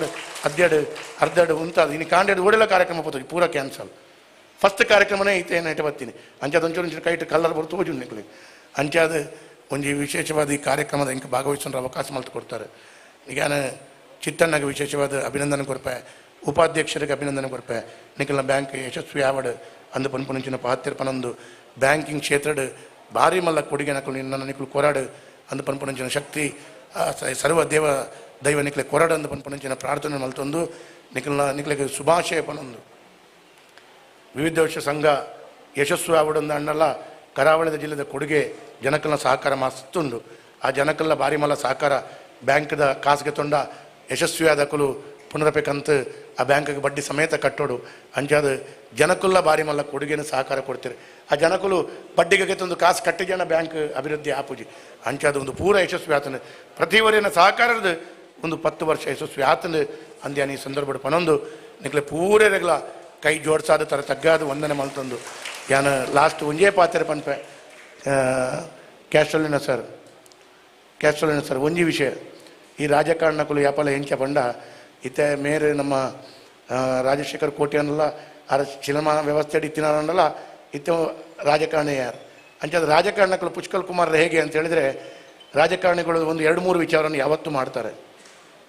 ಅದ್ದೆಡು ಅರ್ಧೆಡು ಉಂತಾದ ಇನ್ನು ಕಾಂಡೆಡು ಓಡೆಲ್ಲ ಕಾರ್ಯಕ್ರಮ ಪೋತದೆ ಪೂರ ಕ್ಯಾನ್ಸಲ್. ಫಸ್ಟ್ ಕಾರ್ಯಕ್ರಮನೇ ಐತೆ ನೈಟ್ ಬತ್ತೀನಿ ಅಂಚಾದ ಒಂಚೂರು ಒಂಚೂರು ಕೈಟ್ ಕಲ್ಲರ್ ಬರ್ತೂ ಹೋಜು ನಿಕ್ಲೆ ಅಂಚಾದ ಒಂಜಿ ವಿಶೇಷವಾದ ಈ ಕಾರ್ಯಕ್ರಮದ ಇಂಕ ಭಾಗವಹಿಸೋಣ ಅವಕಾಶ ಮಲ್ತು ಕೊಡ್ತಾರೆ. ಈಗ ಚಿತ್ತಣ್ಣಗೆ ವಿಶೇಷವಾದ ಅಭಿನಂದನೆ ಕೊರ್ಪೆ, ಉಪಾಧ್ಯಕ್ಷರಿಗೆ ಅಭಿನಂದನೆ ಕೊರ್ಪೆ. ನಿಖಲ್ನ ಬ್ಯಾಂಕ್ ಯಶಸ್ವಿ ಆವಡ್ ಅಂದು ಪನ್ಪುನಂಚಿನ ಪಾತಿರ್ಪನೊಂದು ಬ್ಯಾಂಕಿಂಗ್ ಕ್ಷೇತ್ರದ ಭಾರಿ ಮಲ್ಲ ಕೊಡುಗೆ ನಕಲು ನಿನ್ನ ನಿಖಲು ಕೊರಾಡು ಅಂದು ಪನ್ಪುನಂಚಿನ ಶಕ್ತಿ ಸರ್ವ ದೇವ ದೈವ ನಿಖಲೆ ಕೊರಾಡು ಅಂದು ಪನ್ಪುನಂಚಿನ ಪ್ರಾರ್ಥನೆ ಮಲ್ತೊಂದು ನಿಖಲ್ನ ನಿಖಲಿಗೆ ಶುಭಾಶಯ ಪನೊಂದು. ವಿವಿಧ ವರ್ಷ ಸಂಘ ಯಶಸ್ವಿ ಆವಡೊಂದು ಅಣ್ಣಲ್ಲ ಕರಾವಳಿದ ಜಿಲ್ಲೆದ ಕೊಡುಗೆ ಜನಕಲ್ನ ಸಹಕಾರ ಮಸ್ತುಂಡು. ಆ ಜನಕಲ್ನ ಭಾರಿ ಮಲ್ಲ ಸಹಕಾರ ಬ್ಯಾಂಕ್ದ ಕಾಸಿಗೆ ತೊಂಡ ಯಶಸ್ವಿಯಾದ ಕುಲು ಪುನರಪೇಕಂತ ಆ ಬ್ಯಾಂಕ್ಗೆ ಬಡ್ಡಿ ಸಮೇತ ಕಟ್ಟೋಡು. ಅಂಚಾದ ಜನಕುಲ್ಲ ಭಾರಿ ಮಲ್ಲ ಕೊಡುಗೆನ ಸಹಕಾರ ಕೊಡ್ತಾರೆ. ಆ ಜನಕುಲು ಬಡ್ಡಿಗೆ ತಂದು ಕಾಸು ಕಟ್ಟಿ ಜನ ಬ್ಯಾಂಕ್ ಅಭಿವೃದ್ಧಿ ಆಪುಜಿ. ಅಂಚಾದ ಒಂದು ಪೂರ ಯಶಸ್ವಿ ಆತನ ಪ್ರತಿ ವರಿನ ಸಹಕಾರದ ಒಂದು 10 ವರ್ಷ ಯಶಸ್ವಿ ಆತನ ಅಂದ್ಯಾನ ಈ ಸಂದರ್ಭ ಪನೊಂದು ನಿಕ್ಲೆ ಪೂರೆರಗ್ಲ ಕೈ ಜೋಡ್ಸಾದ ಥರ ತಗ್ಗಾದ ವಂದನೆ ಮಲ್ತೊಂದು ಯಾನ ಲಾಸ್ಟ್ ಒಂಜೇ ಪಾತ್ರೆ ಪನ್ಪೆ ಕ್ಯಾಸ್ಟ್ರೋಲಿನ ಸರ್, ಕ್ಯಾಸ್ಟ್ರೋಲಿನ ಸರ್ ಒಂಜಿ ವಿಷಯ ಈ ರಾಜಕಾರಣಕ್ಕೂ ಯಾಪಲ ಎಂಚ ಪಂಡ ಇತ್ತೆ ಮೇರೆ ನಮ್ಮ ರಾಜಶೇಖರ್ ಕೋಟೆ ಅನ್ನಲ್ಲ ಆರ ಚಿಲಮ ವ್ಯವಸ್ಥೆ ಇತ್ತಿನಲ್ಲ ಇತ್ತೆ ರಾಜಕಾರಣಿ ಯಾರು ಅಂಚಾದ ರಾಜಕಾರಣಕ್ಕೂ ಪುಷ್ಕಲ್ ಕುಮಾರ್ ಹೇಗೆ ಅಂತ ಹೇಳಿದರೆ ರಾಜಕಾರಣಿಗಳು ಒಂದು 2-3 ವಿಚಾರವನ್ನು ಯಾವತ್ತೂ ಮಾಡ್ತಾರೆ.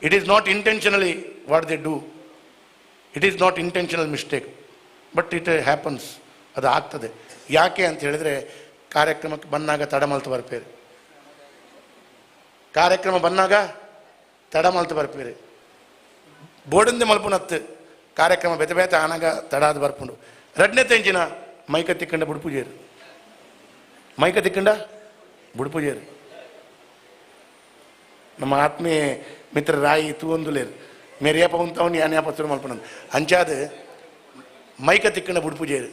It is not intentionally what they do, it is not intentional mistake, but it happens. ಅದು ಆಗ್ತದೆ. ಯಾಕೆ ಅಂತ ಹೇಳಿದರೆ ಕಾರ್ಯಕ್ರಮಕ್ಕೆ ಬಂದಾಗ ತಡ ಮಲ್ತು ಬರ್ಪೇರಿ, ಕಾರ್ಯಕ್ರಮ ಬಂದಾಗ ತಡ ಮಲ್ತು ಬರ್ಪೇರಿ, ಬೋರ್ಡಿಂದ ಮಲ್ಪುನತ್ತು ಕಾರ್ಯಕ್ರಮ ಬೆತೆ ಬೇತೆ ಆನಾಗ ತಡಾದ ಬರ್ಪುಂಡು. ರಡ್ನೆ ತೆಂಚಿನ ಮೈಕ ತಿಕ್ಕಂಡ ಬುಡ್ಪುಜೇರು, ಮೈಕ ತಿಕ್ಕಂಡ ಬುಡ್ಪುಜೇರು. ನಮ್ಮ ಆತ್ಮೀಯ ಮಿತ್ರ ರಾಯಿ ತೂವೊಂದುಲೇರು ಮೇರೆ ಏಪ ಉಂತವನು ಯಾನ್ ಏಪ ಶುರು ಮಲ್ಪುನಂದು ಅಂಚಾದ ಮೈಕ ತಿಕ್ಕಂಡ ಬುಡ್ಪುಜೇರು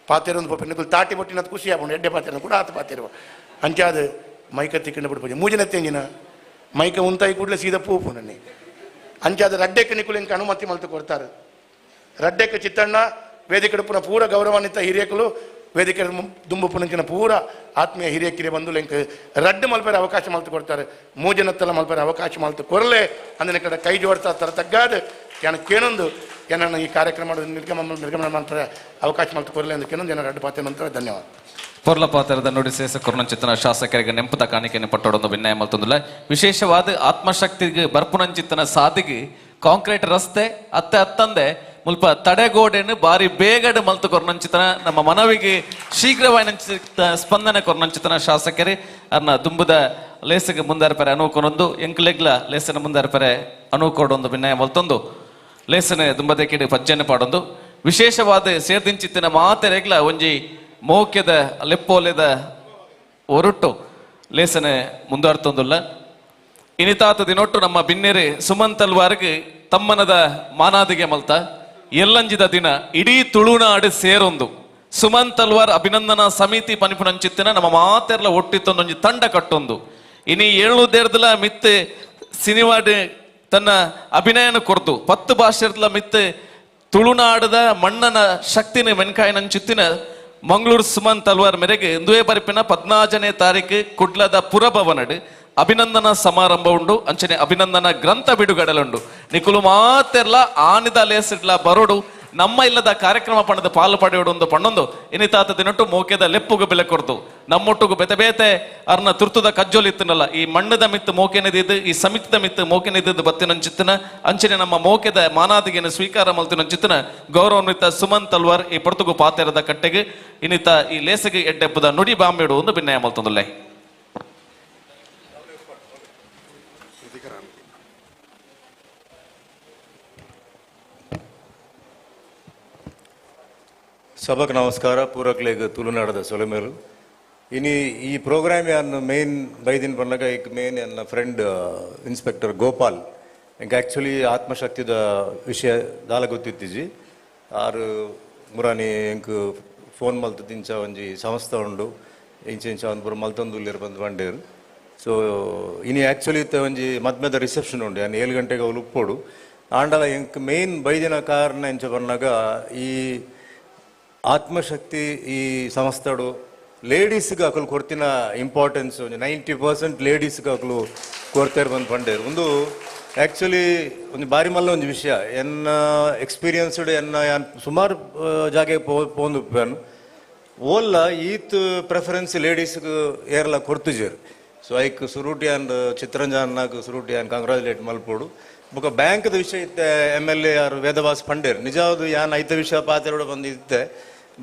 ಪಾತೇರೊಂದು ಪೊಪ್ಪೆ ತಾಟಿ ಬೊಟ್ಟಿನದು ಖುಷಿ ಆಪುಂಡು ಎಡ್ಡೆ ಪಾತೇರ ಕೂಡ ಆತ ಪಾತೇರುವ ಅಂಚಾದ ಮೈಕ ತಿಕ್ಕಂಡ ಬುಡ್ಪುಜೆ. ಮೂಜನ ತೆಂಜಿನ ಮೈಕ ಉಂತಾಯಿ ಕೂಡಲೇ ಸೀದಾ ಪೂಪು ನನ್ನೆ ಅಂಚಾದ ರಡ್ಡೆಕ್ಕೆ ನಿಕುಲು ಇಂಕ ಅನುಮತಿ ಮಲ್ತು ಕೊಡ್ತಾರೆ. ರಡ್ಡೆಕ್ಕೆ ಚಿತ್ತಣ್ಣ ವೇದಿಕೆ ಪುನಃ ಪೂರ ಗೌರವಾನ್ವಿತ ಹಿರಿಯಕಲು ವೇದಿಕೆ ದುಂಬು ಪುನಂಚಿನ ಪೂರ ಆತ್ಮೀಯ ಹಿರಿಯ ಕಿರಿಯ ಬಂದು ಲೆಂಕ್ ರಡ್ಡು ಮಲ್ಪೆರ ಅವಕಾಶ ಮಲ್ತು ಕೊಡ್ತಾರೆ. ಮೂಜನತ್ತಲ ಮಲ್ಪೆರ ಅವಕಾಶ ಮಲ್ತು ಕೊರಲೆ ಅಂದ್ರೆ ಕಡೆ ಕೈ ಜೋಡ್ತಾ ತರ ತಗ್ಗಾದ ಏನ ಕೇನೊಂದು ಏನನ್ನ ಈ ಕಾರ್ಯಕ್ರಮ ನಿರ್ಗಮನ ಮಾಡ್ತಾರೆ ಅವಕಾಶ ಮಲ್ತು ಕೊರಲೆ ಅಂದ್ರೆ ಕೇನೊಂದು ಏನೋ ರಡ್ಡು ಪಾತೆ ನಂತರ ಧನ್ಯವಾದ. ಪೊರ್ಲ ಪಾತ್ರದ ನುಡಿ ಸೇಸ ಕೊರ್ನಂಚಿತನ ಶಾಸಕರಿಗೆ ನೆಂಪುದ ಕಾಣಿಕೆಯನ್ನು ಪಟ್ಟೊಡೊಂದು ವಿನಯ ಮಲ್ತೊಂದುಲ್ಲ. ವಿಶೇಷವಾದ ಆತ್ಮಶಕ್ತಿಗೆ ಬರ್ಪುನಂಚಿತನ ಸಾದಿಗೆ ಕಾಂಕ್ರೀಟ್ ರಸ್ತೆ ಅತ್ತೆ ಅತ್ತಂದೆ ಮುಲ್ಪ ತಡೆಗೋಡೆನು ಬಾರಿ ಬೇಗಡೆ ಮಲ್ತು ಕೊರ್ನಂಚಿತನ ನಮ್ಮ ಮನವಿಗೆ ಶೀಘ್ರವಾಗಿ ಸ್ಪಂದನೆ ಕೊರ್ನಂಚಿತನ ಶಾಸಕರೇ ಅರ್ನ ದುಂಬುದ ಲೇಸಿಗೆ ಮುಂದಾರ್ಪರೆ ಅನುಕೊನೊಂದು ಎಂಕ್ಲೆಗ್ಲ ಲೇಸನ ಮುಂದಾರ್ಪರೆ ಅನುಕೊಡೊಂದು ವಿನಯ ಮಲ್ತೊಂದು ಲೇಸನೆ ದುಂಬದ ಕಿಡಿ ಪಜ್ಜೆನೆ ಪಾಡೊಂದು ವಿಶೇಷವಾದ ಸೇರ್ದಿಂಚಿತ್ತಿನ ಮಾತೆರೆಗ್ಲ ಒಂಜಿ ಮೋಕ್ಯದ ಲೆಪ್ಪೋಲೆದ ಒರುಟ್ಟು ಲೇಸನೆ ಮುಂದುವರ್ತೊಂದುಲ್ಲ. ಇನಿತಾತ ದಿನೊಟ್ಟು ನಮ್ಮ ಬಿನ್ನೆರೆ ಸುಮಂತ್ ತಲ್ವಾರ್ಗೆ ತಮ್ಮನದ ಮಾನಾದಿಗೆ ಮಲ್ತ ಎಲ್ಲಂಜಿದ ದಿನ ಇಡೀ ತುಳುನಾಡು ಸೇರೊಂದು ಸುಮಂತ್ ತಲ್ವಾರ್ ಅಭಿನಂದನಾ ಸಮಿತಿ ಪನಿಪುನಂಚಿತ್ತಿನ ನಮ್ಮ ಮಾತೆರ್ಲ ಒಟ್ಟಿತ್ತೊಂದೊಂಜಿ ತಂಡ ಕಟ್ಟೊಂದು ಇನಿ ಏಳು ದೇರ್ದಲ ಮಿತ್ತೆ ಸಿನಿಮಾಡ್ ತನ್ನ ಅಭಿನಯನ ಕೊರ್ದು 10 ಭಾಷೆರ್ದಲ ಮಿತ್ತೆ ತುಳುನಾಡದ ಮಣ್ಣನ ಶಕ್ತಿನ ಮೆನ್ಕಾಯಿನಂಚಿತ್ತಿನ ಮಂಗಳೂರು ಸುಮಂತ್ ತಲ್ವಾರ್ ಮೇರೆಗೆ ಇಂದುವೇ ಬರಿಪಿನ 14ನೇ ತಾರೀಕು ಕುಡ್ಲದ ಪುರಭವನಡು ಅಭಿನಂದನಾ ಸಮಾರಂಭ ಉಂಡು. ಅಂಚನೆ ಅಭಿನಂದನಾ ಗ್ರಂಥ ಬಿಡುಗಡೆಲುಂಡು. ನಿಕುಲು ಮಾತೆರ್ಲ ಆನಿದ ಲೇಸಿಡ್ಲ ಬರೋಡು ನಮ್ಮ ಇಲ್ಲದ ಕಾರ್ಯಕ್ರಮ ಪಣದ ಪಾಲು ಪಡೆಯೋಡು ಒಂದು ಪಣ್ಣೊಂದು ಇನಿತಾತ ದಿನಟ್ಟು ಮೋಕೆದ ಲೆಪ್ಪುಗು ಬೆಲೆ ಕೊರ್ದು ನಮ್ಮೊಟ್ಟುಗು ಬೆತೆ ಬೇತೆ ಅರ್ನ ತುರ್ತುದ ಕಜ್ಜೋಲಿ ಇತ್ತನಲ್ಲ ಈ ಮಣ್ಣದ ಮಿತ್ತು ಮೋಕೆನದಿದ್ದು ಈ ಸಮಿತಿದ ಮಿತ್ತು ಮೋಕೆನದಿದ್ದು ಬತ್ತಿನಂಚಿತ್ತನ ಅಂಚನೆ ನಮ್ಮ ಮೋಕೆದ ಮಾನಾದಿಗೆನ ಸ್ವೀಕಾರ ಮಲ್ತಿನಂಚಿತ್ತನ ಗೌರವಾನ್ವಿತ ಸುಮಂತ್ ತಲ್ವಾರ್ ಈ ಪೊರ್ತುಗು ಪಾತೆರದ ಕಟ್ಟೆಗೆ ಇನ್ನಿತ ಈ ಲೇಸಿಗೆ ಎಡ್ಡೆಪ್ಪದ ನುಡಿ ಬಾಂಬೇಡು ಒಂದು ಭಿನ್ನಯ ಮಲ್ತೊಂದುಲ್ಲೆ. ಸಭಕ್ ನಮಸ್ಕಾರ. ಪೂರಕ್ಲೆಗ್ ತುಳುನಾಡದ ಸೊಲೆಮೇಲು ಇನಿ ಈ ಪ್ರೋಗ್ರಾಮ್ ಯಾನ್ ಮೇನ್ ಬೈದಿನ ಪನ್ನಗ ಈಗ ಮೇನ್ ಎನ್ನ ಫ್ರೆಂಡ್ ಇನ್ಸ್ಪೆಕ್ಟರ್ ಗೋಪಾಲ್ ಎಂಕ್ ಆ್ಯಕ್ಚುಲಿ ಆತ್ಮಶಕ್ತಿದ ವಿಷಯ ದಾಲ ಗೊತ್ತಿತ್ತಿಜಿ. ಆರು ಮುರಾನಿ ಎಂಕ್ ಫೋನ್ ಮಲ್ತು ಇಂಚ ಒಂಜಿ ಸಂಸ್ಥೆ ಉಂಡು ಇಂಚ ಇಂಚ ಒಂದು ಪೂರ ಮಲ್ತೊಂದು ಬಂದು ಬಂಡೇರು. ಸೊ ಇನಿ ಆ್ಯಕ್ಚುಲಿ ಇತ್ತೆ ಒಂಜಿ ಮದ್ಮೆದ ರಿಸೆಪ್ಷನ್ ಉಂಡು ಯಾನ್ 7 ಗಂಟೆಗೆ ಅವ್ಲು ಉಪ್ಪೋಡು. ಆಂಡಲ ಎಂಕ್ ಮೇನ್ ಬೈದಿನ ಕಾರಣ ಎಂಚ ಪನ್ನಗ ಈ ಆತ್ಮಶಕ್ತಿ ಈ ಸಂಸ್ಥೆಡು ಲೇಡೀಸ್ಗೆ ಅಕಲು ಕೊಡ್ತಿನ ಇಂಪಾರ್ಟೆನ್ಸ್ 90% ಲೇಡೀಸ್ಗೆ ಅಕಲು ಕೊಡ್ತಾರೆ ಬಂದು ಪಂಡೇರು. ಒಂದು ಆ್ಯಕ್ಚುಲಿ ಒಂದು ಬಾರಿ ಮಲ್ಲ ಒಂಜಿ ವಿಷಯ ಎನ್ನ ಎಕ್ಸ್ಪೀರಿಯನ್ಸ್ಡ್ ಎನ್ನ ಯಾನ್ ಸುಮಾರು ಜಾಗೆ ಪೋಂದು ಉಪ್ಪೇನು ಓಲ್ಲ ಈತ್ ಪ್ರೆಫರೆನ್ಸ್ ಲೇಡೀಸ್ಗೆ ಏರ್ಲ ಕೊರ್ತುಜೇರು. ಸೊ ಐಕ್ ಸುರೂಟಿ ಆ್ಯಂಡ್ ಚಿತ್ತರಂಜನ್ನಾಗ ಸುರೂಟಿ ಆ್ಯಂಡ್ ಕಂಗ್ರಾಜುಲೇಟ್ ಮಲ್ಪೋಡು. ಬೊಕ ಬ್ಯಾಂಕ್ದ ವಿಷಯ ಇತ್ತೆ ಎಮ್ ಎಲ್ ಎ ಆರ್ ವೇದವಾಸ್ ಪಂಡೇರ್ ನಿಜವಾದ ಯಾನ್ ಐತ ವಿಷಯ ಪಾತೆರೋಡು ಬಂದಿತ್ತೆ.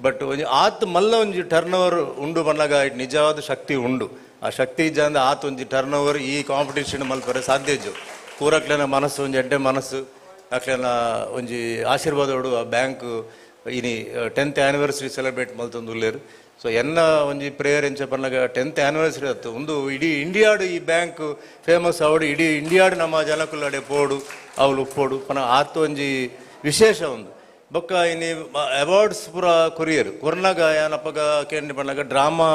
ಬಟ್ ಒಂಜಿ ಆತ್ ಮಲ್ಲ ಒಂಜಿ ಟರ್ನ್ ಓವರ್ ಉಂಡು ಬಂದಾಗ it ನಿಜವಾದ ಶಕ್ತಿ ಉಂಡು. ಆ ಶಕ್ತಿ ಇಜ್ಜಂದ ಆತ್ ಒಂಜಿ ಟರ್ನ್ ಓವರ್ ಈ ಕಾಂಪಿಟೇಷನ್ ಮಲ್ಪರೆ ಸಾಧ್ಯ ಇಜ್ಜು. ಪೂರಕ್ಲೆನ ಮನಸ್ಸು ಒಂಜಿ ಎಡ್ಡೆ ಮನಸ್ಸು ಅಕ್ಲೆನ ಒಂಜಿ ಆಶೀರ್ವಾದೋಡು ಆ ಬ್ಯಾಂಕ್ ಇನಿ 10th anniversary celebrate ಮಲ್ತೊಂದು ಉಲ್ಲೇರು. ಸೊ ಎನ್ನ ಒಂಜಿ ಪ್ರೇಯರ್ ಎಂಚ ಪನ್ನಗ 10th anniversary ಅತ್ತು ಒಂದು ಇಡೀ ಇಂಡಿಯಾಡು ಈ ಬ್ಯಾಂಕ್ ಫೇಮಸ್ ಆವಡು, ಇಡೀ ಇಂಡಿಯಾಡು ನಮ್ಮ ಜನಕುಲಡೆ ಪೋಡು ಅವಳು ಉಪ್ಪೋಡು ಪನ ಆತು ಒಂಜಿ ವಿಶೇಷ ಒಂದು. ಬೊಕ್ಕ ಇನಿ ಅವಾರ್ಡ್ಸ್ ಪೂರ ಕೊರಿಯರ್ ಕೊರ್ನಾಗ ಏನಪ್ಪಗ ಕೇಂದ್ರ ಪನ್ನಗ ಡ್ರಾಮಾ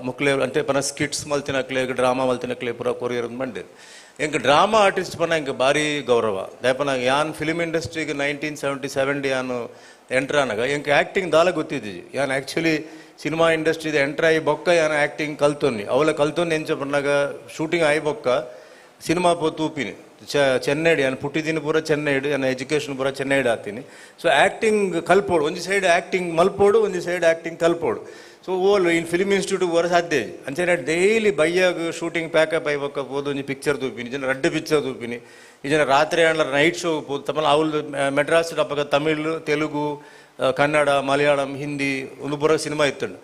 ಮುಕ್ಲೆ అంటే ಪನ ಸ್ಕಿಟ್ಸ್ ಮಲ್ತಿನಕ್ಲೆ ಡ್ರಾಮಾ ಮಲ್ತಿನಕ್ಲೆ ಪೂರ ಕೊರಿಯರ್ ಬಂದಿರು. ಎಂಕ್ ಡ್ರಾಮಾ ಆರ್ಟಿಸ್ಟ್ ಪನ ಎಂಕ್ ಭಾರಿ ಗೌರವ. ದಾಯಪನ ಯಾನ್ ಫಿಲಿಮ್ ಇಂಡಸ್ಟ್ರಿಗೆ 1977 ಯಾನು ಎಂಟ್ರ್ ಆನಾಗ ಎಂಕ್ ಆ್ಯಕ್ಟಿಂಗ್ ದಾಲ ಗೊತ್ತಿದ್ದಿಜಿ. ಯಾನ್ ಆ್ಯಕ್ಚುಲಿ ಸಿನಿಮಾ ಇಂಡಸ್ಟ್ರಿದ ಎಂಟ್ರ್ ಆಯಿ ಬೊಕ್ಕ ಯಾನ್ ಆ್ಯಕ್ಟಿಂಗ್ ಕಲ್ತೊನ್ನಿ. ಅವಲ ಕಲ್ತೊನ್ನಿ ಎಂಚ ಪನ್ನಾಗ ಶೂಟಿಂಗ್ ಆಯಿ ಬೊಕ್ಕ ಸಿನಿಮಾ ಪೋ ತೂಪಿನಿ ಚೆನ್ನೈಡ್ ಯಾನ್ ಪುಟ್ಟಿದಿನ ಪೂರ ಚೆನ್ನೈಡ್, ಯಾನ್ ಎಜುಕೇಷನ್ ಪೂರ ಚೆನ್ನೈಡ್ ಆತೀನಿ. ಸೊ ಆ್ಯಕ್ಟಿಂಗ್ ಕಲ್ಪೋಡು, ಒಂಜಿ ಸೈಡ್ ಆ್ಯಕ್ಟಿಂಗ್ ಮಲ್ಪೋಡು, ಒಂಜಿ ಸೈಡ್ ಆ್ಯಕ್ಟಿಂಗ್ ಕಲ್ಪೋಡು. ಸೊ ಓಲ್ ಇನ್ ಫಿಲಿಮ್ ಇನ್ಸ್ಟಿಟ್ಯೂಟ್ ವರ ಸಾಧ್ಯ ಅಂಚನೆ ಡೈಲಿ ಬಯ್ಯಾಗ ಶೂಟಿಂಗ್ ಪ್ಯಾಕಪ್ ಆಯಿ ಬೊಕ್ಕ ಪೋದು ಒಂಜಿ ಪಿಕ್ಚರ್ ತೂಪಿನಿ, ಜನ ರಡ್ಡು ಪಿಕ್ಚರ್ ತೂಪಿನಿ. ಈ ಜನ ರಾತ್ರಿ ಆಂಡ್ಲ ನೈಟ್ ಶೋ ಪೋದು ತಮ್ಮಲ್ಲ ಅವ್ಲು ಮೆಡ್ರಾಸ್ ಅಪ್ಪಗ ತಮಿಳ್, ತೆಲುಗು, ಕನ್ನಡ, ಮಲಯಾಳಂ, ಹಿಂದಿ ಒಂದು ಪೂರ ಸಿನಿಮಾ ಇತ್ತುಂಡು.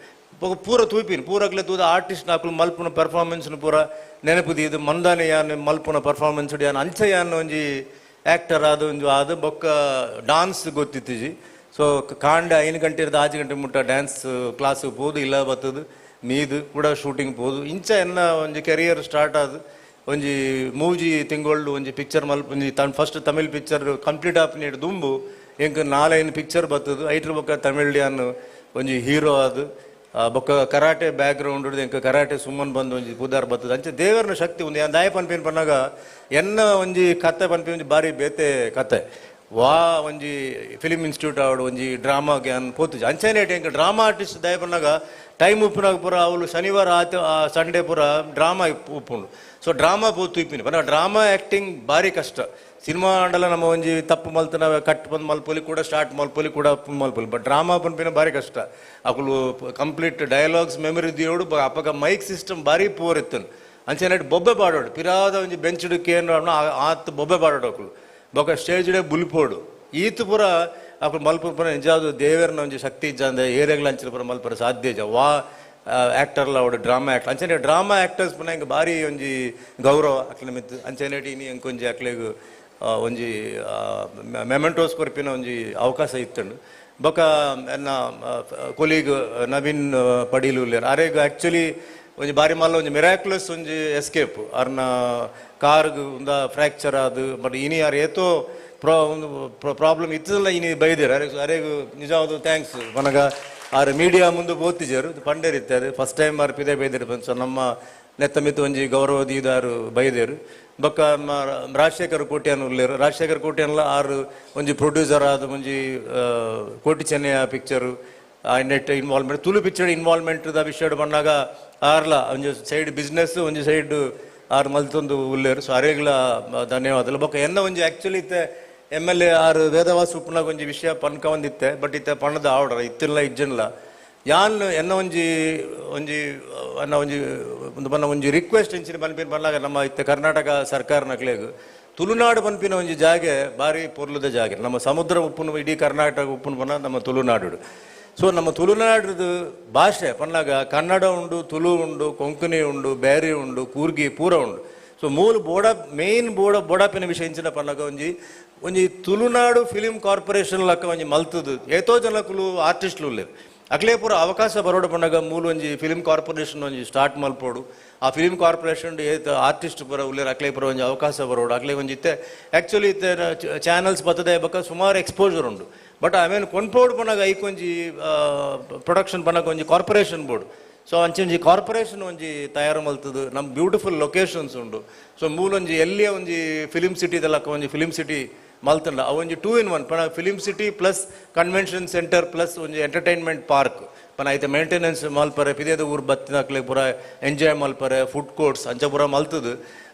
ಪೂರ ತೂಪಿನಿ ಪೂರಕ್ಲೆ ತೂದ ಆರ್ಟಿಸ್ಟ್ ಅಕ್ಲು ಮಲ್ಪುನ ಪರ್ಫಾರ್ಮೆನ್ಸ್ನು ಪೂರ ನೆನಪು ದೀದು ಮಂದಾನೆ ಯಾನ್ ಮಲ್ಪುನ ಪರ್ಫಾರ್ಮೆನ್ಸ್ ಯಾನ್ ಅಂಚ ಯಾನ್ ಒಂಜಿ ಆ್ಯಕ್ಟರ್ ಆದ ಒಂಜಿ ಆದ ಬೊಕ್ಕ ಡಾನ್ಸ್ ಗೊತ್ತಿತ್ತಿಜಿ. ಸೊ ಕಾಂಡ 5 ಗಂಟೆ ಇರ್ದು 6 ಗಂಟೆ ಮುಟ್ಟ ಡ್ಯಾನ್ಸ್ ಕ್ಲಾಸ್ ಪೋದು ಇಲ್ಲ ಬತ್ತದು ಮೀದು ಕೂಡ ಶೂಟಿಂಗ್ ಪೋದು ಇಂಚ ಎನ್ನ ಒಂಜಿ ಕೆರಿಯರ್ ಸ್ಟಾರ್ಟ್ ಆದ ಒಂಜಿ ಮೂಜಿ ತಿಂಗಳು ಒಂಜಿ ಪಿಕ್ಚರ್ ಮಲ್ಪ ಒಂಜಿ ತನ್ ಫಸ್ಟ್ ತಮಿಳ್ ಪಿಕ್ಚರ್ ಕಂಪ್ಲೀಟ್ ಆಪಿನ ದುಂಬು ಎಂಕ್ 4-5 ಪಿಕ್ಚರ್ ಬತ್ತದು. ಐಟ್ರ ಬೊಕ್ಕ ತಮಿಳ್ಯಾನ್ ಒಂಜಿ ಹೀರೋ ಆದ ಬೊಕ್ಕ ಕರಾಟೆ ಬ್ಯಾಕ್ಗ್ರೌಂಡ್ ಎಂಕ್ ಕರಾಟೆ ಸುಮ್ಮನ್ ಬಂದು ಒಂಜಿ ಪುದಾರ್ ಬತ್ತದು. ಅಂಚೆ ದೇವರನ ಶಕ್ತಿ ಒಂದು ಯಾನ್ ದಾಯ ಪನ್ಪಿನ ಪನ್ನಾಗ ಎನ್ನ ಒಂಜಿ ಕತೆ ಪನ್ಪಿ ಒಂಜಿ ಬಾರಿ ಬೇತೆ ಕತೆ ವಾ ಒಂಜಿ ಫಿಲಿಮ್ ಇನ್ಸ್ಟಿಟ್ಯೂಟ್ ಆವಡು ಒಂಜಿ ಡ್ರಾಮಾಗೆ ಅನ್ ಪೋತುಜಿ. ಅಂಚನೆ ಎಂಕ್ ಡ್ರಾಮಾ ಆರ್ಟಿಸ್ಟ್ ದಾಯ ಪನ್ನಾಗ ಟೈಮ್ ಉಪ್ಪುನಾಗ ಪೂರ ಅವಳು ಶನಿವಾರ ಆತ ಸಂಡೇ ಪೂರ ಡ್ರಾಮಾ ಉಪ್ಪುಂಡು. ಸೊ ಡ್ರಾಮಾ ಪೋತು ಇಪ್ಪಿನಿ ಪನ್ನ ಡ್ರಾಮಾ ಆ್ಯಕ್ಟಿಂಗ್ ಭಾರಿ ಕಷ್ಟ. ಸಿನಿಮಾ ಅಂಡಲ ನಮ್ಮ ಒಂಜಿ ತಪ್ಪು ಮಲ್ತನ ಕಟ್ ಬಂದು ಮಲ್ಪೊಲಿ ಕೂಡ ಸ್ಟಾರ್ಟ್ ಮಲ್ಪೊಲಿ ಕೂಡ ಮಲ್ಪೊಲಿ, ಬಟ್ ಡ್ರಾಮಾ ಪನ್ಪಿನ ಭಾರಿ ಕಷ್ಟ. ಅಕುಲು ಕಂಪ್ಲೀಟ್ ಡೈಲಾಗ್ಸ್ ಮೆಮೊರಿ ದಿಯೋಡು ಅಪ್ಪಗ ಮೈಕ್ ಸಿಸ್ಟಮ್ ಭಾರಿ ಪೂರ್ ಇತ್ತನು. ಅಂಚನೆ ಬೊಬ್ಬೆ ಪಾಡೋಡು ಪಿರಾದ ಒಂಜಿ ಬೆಂಚ್ ಕೇನು ಆತ್ ಬೊಬ್ಬೆ ಪಾಡೋಡು ಅಕುಲು ಬೊಕ್ಕ ಸ್ಟೇಜ್ಡೆ ಬುಲ್ಪೋಡು ಈತ್ ಪೂರ ಅಕುಲು ಮಲ್ಪುನ ಪೂರ ನಿಜಾದ ದೇವರನ ಒಂಜಿ ಶಕ್ತಿ ಇಜ್ಜಂದೆ ಏರೆಗ್ಲ ಅಂಚಿನ ಪೂರ ಮಲ್ಪರ ಸಾಧ್ಯ ಇಜ್ಜ. ವಾ ಆ್ಯಕ್ಟರ್ಲ ಅವಡು ಡ್ರಾಮಾ ಆ್ಯಕ್ಟರ್ ಅಂಚನೆ ಡ್ರಾಮಾ ಆ್ಯಕ್ಟರ್ಸ್ ಪುನಃ ಎಂಕ್ ಭಾರಿ ಒಂಜಿ ಗೌರವ ಅಕ್ಲೆ ಮಿತ್ತು. ಅಂಚನೆ ಇನಿ ಎಂಕೊಂಜಿ ಅಕ್ಲೆಗ್ ಒಂಜಿ ಮೆಮೆಂಟೋಸ್ ಕೊರ್ಪಿನ ಒಂಜಿ ಅವಕಾಶ ಇತ್ತುಂಡು. ಬೊಕ್ಕ ಎನ್ನ ಕೊಲೀಗ್ ನವೀನ್ ಪಡೀಲು ಉಲ್ಲೇರ್ ಅರೆಗ್ ಆ್ಯಕ್ಚುಲಿ ಒಂಜಿ ಬಾರಿ ಮಲ್ಲ ಒಂಜಿ ಮಿರಾಕ್ಯುಲಸ್ ಒಂಜಿ ಎಸ್ಕೇಪ್. ಅರ್ನ ಕಾರ್ಗ್ ಉಂದ ಫ್ರ್ಯಾಕ್ಚರ್ ಆದು ಬಟ್ ಇನಿ ಆರ್ ಏತೋ ಪ್ರಾಬ್ಲಮ್ ಇತ್ತದಲ್ಲ ಇನಿ ಬೈದೇರು. ಅರೆ ಅರೆಗ್ ನಿಜವಾದ thanks ಮನಗ ಆರ್ ಮೀಡಿಯಾ ಮುಂದೆ ಬೋತಿಜರು ಪಂಡೇರ್ ಇತ್ತಾರೆ ಫಸ್ಟ್ ಟೈಮ್ ಆರ್ ಪಿದೆ ಬೈದೇರು. ಸೊ ನಮ್ಮ ನೆತ್ತ ಮಿತ್ತು ಒಂಜಿ ಗೌರವ ದೀದಾರು ಬೈದೇರು. ಬೊಕ್ಕ ರಾಜಶೇಖರ್ ಕೋಟ್ಯಾನ್ ಉಲ್ಲೇರು. ರಾಜಶೇಖರ್ ಕೋಟ್ಯಾನ್ಲ ಆರು ಒಂಜಿ ಪ್ರೊಡ್ಯೂಸರ್ ಆದ ಒಂಜಿ Koti Chennaya picture net involvement Tulu picture involvement the ವಿಷಯ ಬಂದಾಗ ಆರ್ಲ ಒಂಜಿ ಸೈಡ್ ಬಿಸ್ನೆಸ್ ಒಂಜಿ ಸೈಡ್ ಆರು ಮಲ್ತೊಂದು ಉಲ್ಲೇರು. ಸೊ ಅರೆಗ್ಲ ಧನ್ಯವಾದಗಳು. ಬೊಕ್ಕ ಎನ್ನ ಒಂಜಿ ಆ್ಯಕ್ಚುಲಿ ಇತ್ತೆ ಎಮ್ ಎಲ್ ಎ ಆರು ವೇದವಾಸ ಉಪ್ಪುನಾಗ ಒಂಜಿ ವಿಷಯ ಪನ್ಕ ಒಂದಿತ್ತೆ ಬಟ್ ಇತ್ತೆ ಪಣದ ಆವಡ್ರ ಇತ್ತಿಲ್ಲ ಇಜ್ಜನ್ಲ ಯಾನ್ ಎನ್ನ ಒಂಜಿ ಒಂಜಿ ಅನ್ನ ಒಂಜಿ ಒಂದು ಬನ್ನ ಒಂಜಿ ರಿಕ್ವೆಸ್ಟ್ ಇಂಚಿನ ಪನ್ಪಿನ ಪನ್ನಾಗ ನಮ್ಮ ಇತ್ತೆ ಕರ್ನಾಟಕ ಸರ್ಕಾರ ನಕ್ಲೆಗ್ ತುಳುನಾಡು ಪನ್ಪಿನ ಒಂಜಿ ಜಾಗೆ ಭಾರಿ ಪೊರ್ಲುದ ಜಾಗೆ. ನಮ್ಮ ಸಮುದ್ರ ಉಪ್ಪುನ ಇಡೀ ಕರ್ನಾಟಕ ಉಪ್ಪುನ ಪನ್ನ ನಮ್ಮ ತುಳುನಾಡು. ಸೊ ನಮ್ಮ ತುಳುನಾಡದ ಭಾಷೆ ಪನ್ನಾಗ ಕನ್ನಡ ಉಂಡು, ತುಳು ಉಂಡು, ಕೊಂಕಣಿ ಉಂಡು, ಬ್ಯಾರಿ ಉಂಡು, ಕೂರ್ಗಿ ಪೂರ ಉಂಡು. ಸೊ ಮೂಲ ಬೋಡ ಮೇನ್ ಬೋಡ ಬೋಡಾಪಿನ ವಿಷಯ ಇಂಚಿನ ಪನ್ನಾಗ ಒಂಜಿ ಒಂಜಿ ತುಳುನಾಡು ಫಿಲಿಂ ಕಾರ್ಪೊರೇಷನ್ ಲಕ್ಕ ಒಂಜಿ ಮಲ್ತದು ಏತೋ ಜನಕುಲು ಆರ್ಟಿಸ್ಟ್ಲು ಉಲ್ಲೇರು. ಅಕ್ಲೇ ಪೂರ ಅವಕಾಶ ಬರೋಡು ಪನ್ನಾಗ ಮೂಲ ಒಂಜಿ ಫಿಲಿಂ ಕಾರ್ಪೊರೇಷನ್ ಒಂಜಿ ಸ್ಟಾರ್ಟ್ ಮಲ್ಪೋಡು. ಆ ಫಿಲಿಂ ಕಾರ್ಪೊರೇಷನ್ ಏತ ಆರ್ಟಿಸ್ಟ್ ಪೂರ ಉಲ್ಲೇರು ಅಕ್ಲೇ ಪೂರ ಒಂಜಿ ಅವಕಾಶ ಬರೋಡು. ಅಕ್ಲೇ ಒಂಜಿ ಇತ್ತೆ ಆ್ಯಕ್ಚುಲಿ ಇತ್ತೆ ಚಾನಲ್ಸ್ ಬರ್ತದೆ ಬೊಕ್ಕ ಸುಮಾರು ಎಕ್ಸ್ಪೋಜರ್ ಉಂಡು. ಬಟ್ ಆಮೇಲೆ ಕೊನ್ಪೋಡು ಪನ್ನಾಗ ಐಕ್ ಒಂಜಿ ಪ್ರೊಡಕ್ಷನ್ ಪನ್ನಾಗ ಒಂಜಿ ಕಾರ್ಪೊರೇಷನ್ ಬೋರ್ಡ್. ಸೊ ಅಂಚೆ ಕಾರ್ಪೊರೇಷನ್ ಒಂಜಿ ತಯಾರು ಮಲ್ತದು ನಮ್ಮ ಬ್ಯೂಟಿಫುಲ್ ಲೊಕೇಶನ್ಸ್ ಉಂಡು. ಸೊ ಮೂಲ ಒಂಜಿ ಎಲ್ಲಿಯ ಒಂಜಿ ಫಿಲಿಂ ಸಿಟಿದಲ್ಲಕ್ಕ ಒಂಜಿ ಫಿಲಿಂ ಸಿಟಿ ಮಲ್ತಂಡ ಅವು ಒಂಜಿ 2 in 1 ಪನ film city plus convention centre plus ಒಂಜಿ ಎಂಟರ್ಟೈನ್ಮೆಂಟ್ ಪಾರ್ಕ್ ಪನ ಐತೆ ಮೇಂಟೆನೆನ್ಸ್ ಮಲ್ಪರೆ ಪಿದೇದ ಊರು ಬತ್ತಿನಕ್ಲೆ ಪೂರ ಎಂಜಾಯ್ ಮಲ್ಪರೆ ಫುಡ್ ಕೋರ್ಟ್ಸ್ ಅಂಚ ಪೂರ ಮಲ್ತದು.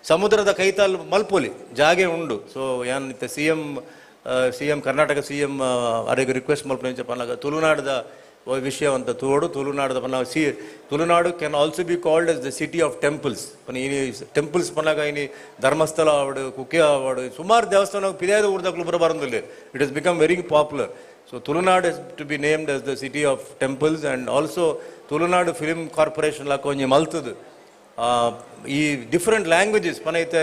ಸಮುದ್ರದ ಕೈತಾಲ್ ಮಲ್ಪೊಲಿ ಜಾಗೆ ಉಂಡು. ಸೊ ಯಾನ್ ಇತ್ತೆ C M C M Karnataka C M ಅರೆಗ್ ರಿಕ್ವೆಸ್ಟ್ ಮಲ್ಪುನ ಪನ್ನಗ ತುಳುನಾಡದ ವಿಷಯ ಅಂತ ತೋಡು ತುಳುನಾಡದ ಪನ್ನ C Tulunadu can also be called as the city of temples. ಪನ್ನ ಇನಿ ಟೆಂಪಲ್ಸ್ ಪನ್ನಾಗ ಇನಿ ಧರ್ಮಸ್ಥಳ ಆವಡು ಕುಕ್ಕೆ ಆವಡು ಸುಮಾರು ದೇವಸ್ಥಾನ ಪಿದಾಯದ ಊರ್ದಕ್ಲು ಬರ ಬರಂದಿಲ್ಲ. It is become very popular. So Tulunadu is to be named as the city of temples and also Tulunadu film corporation ಲಾಕ ಒಂಜಿ ಮಲ್ತದು ಈ different languages ಪನೈತೆ.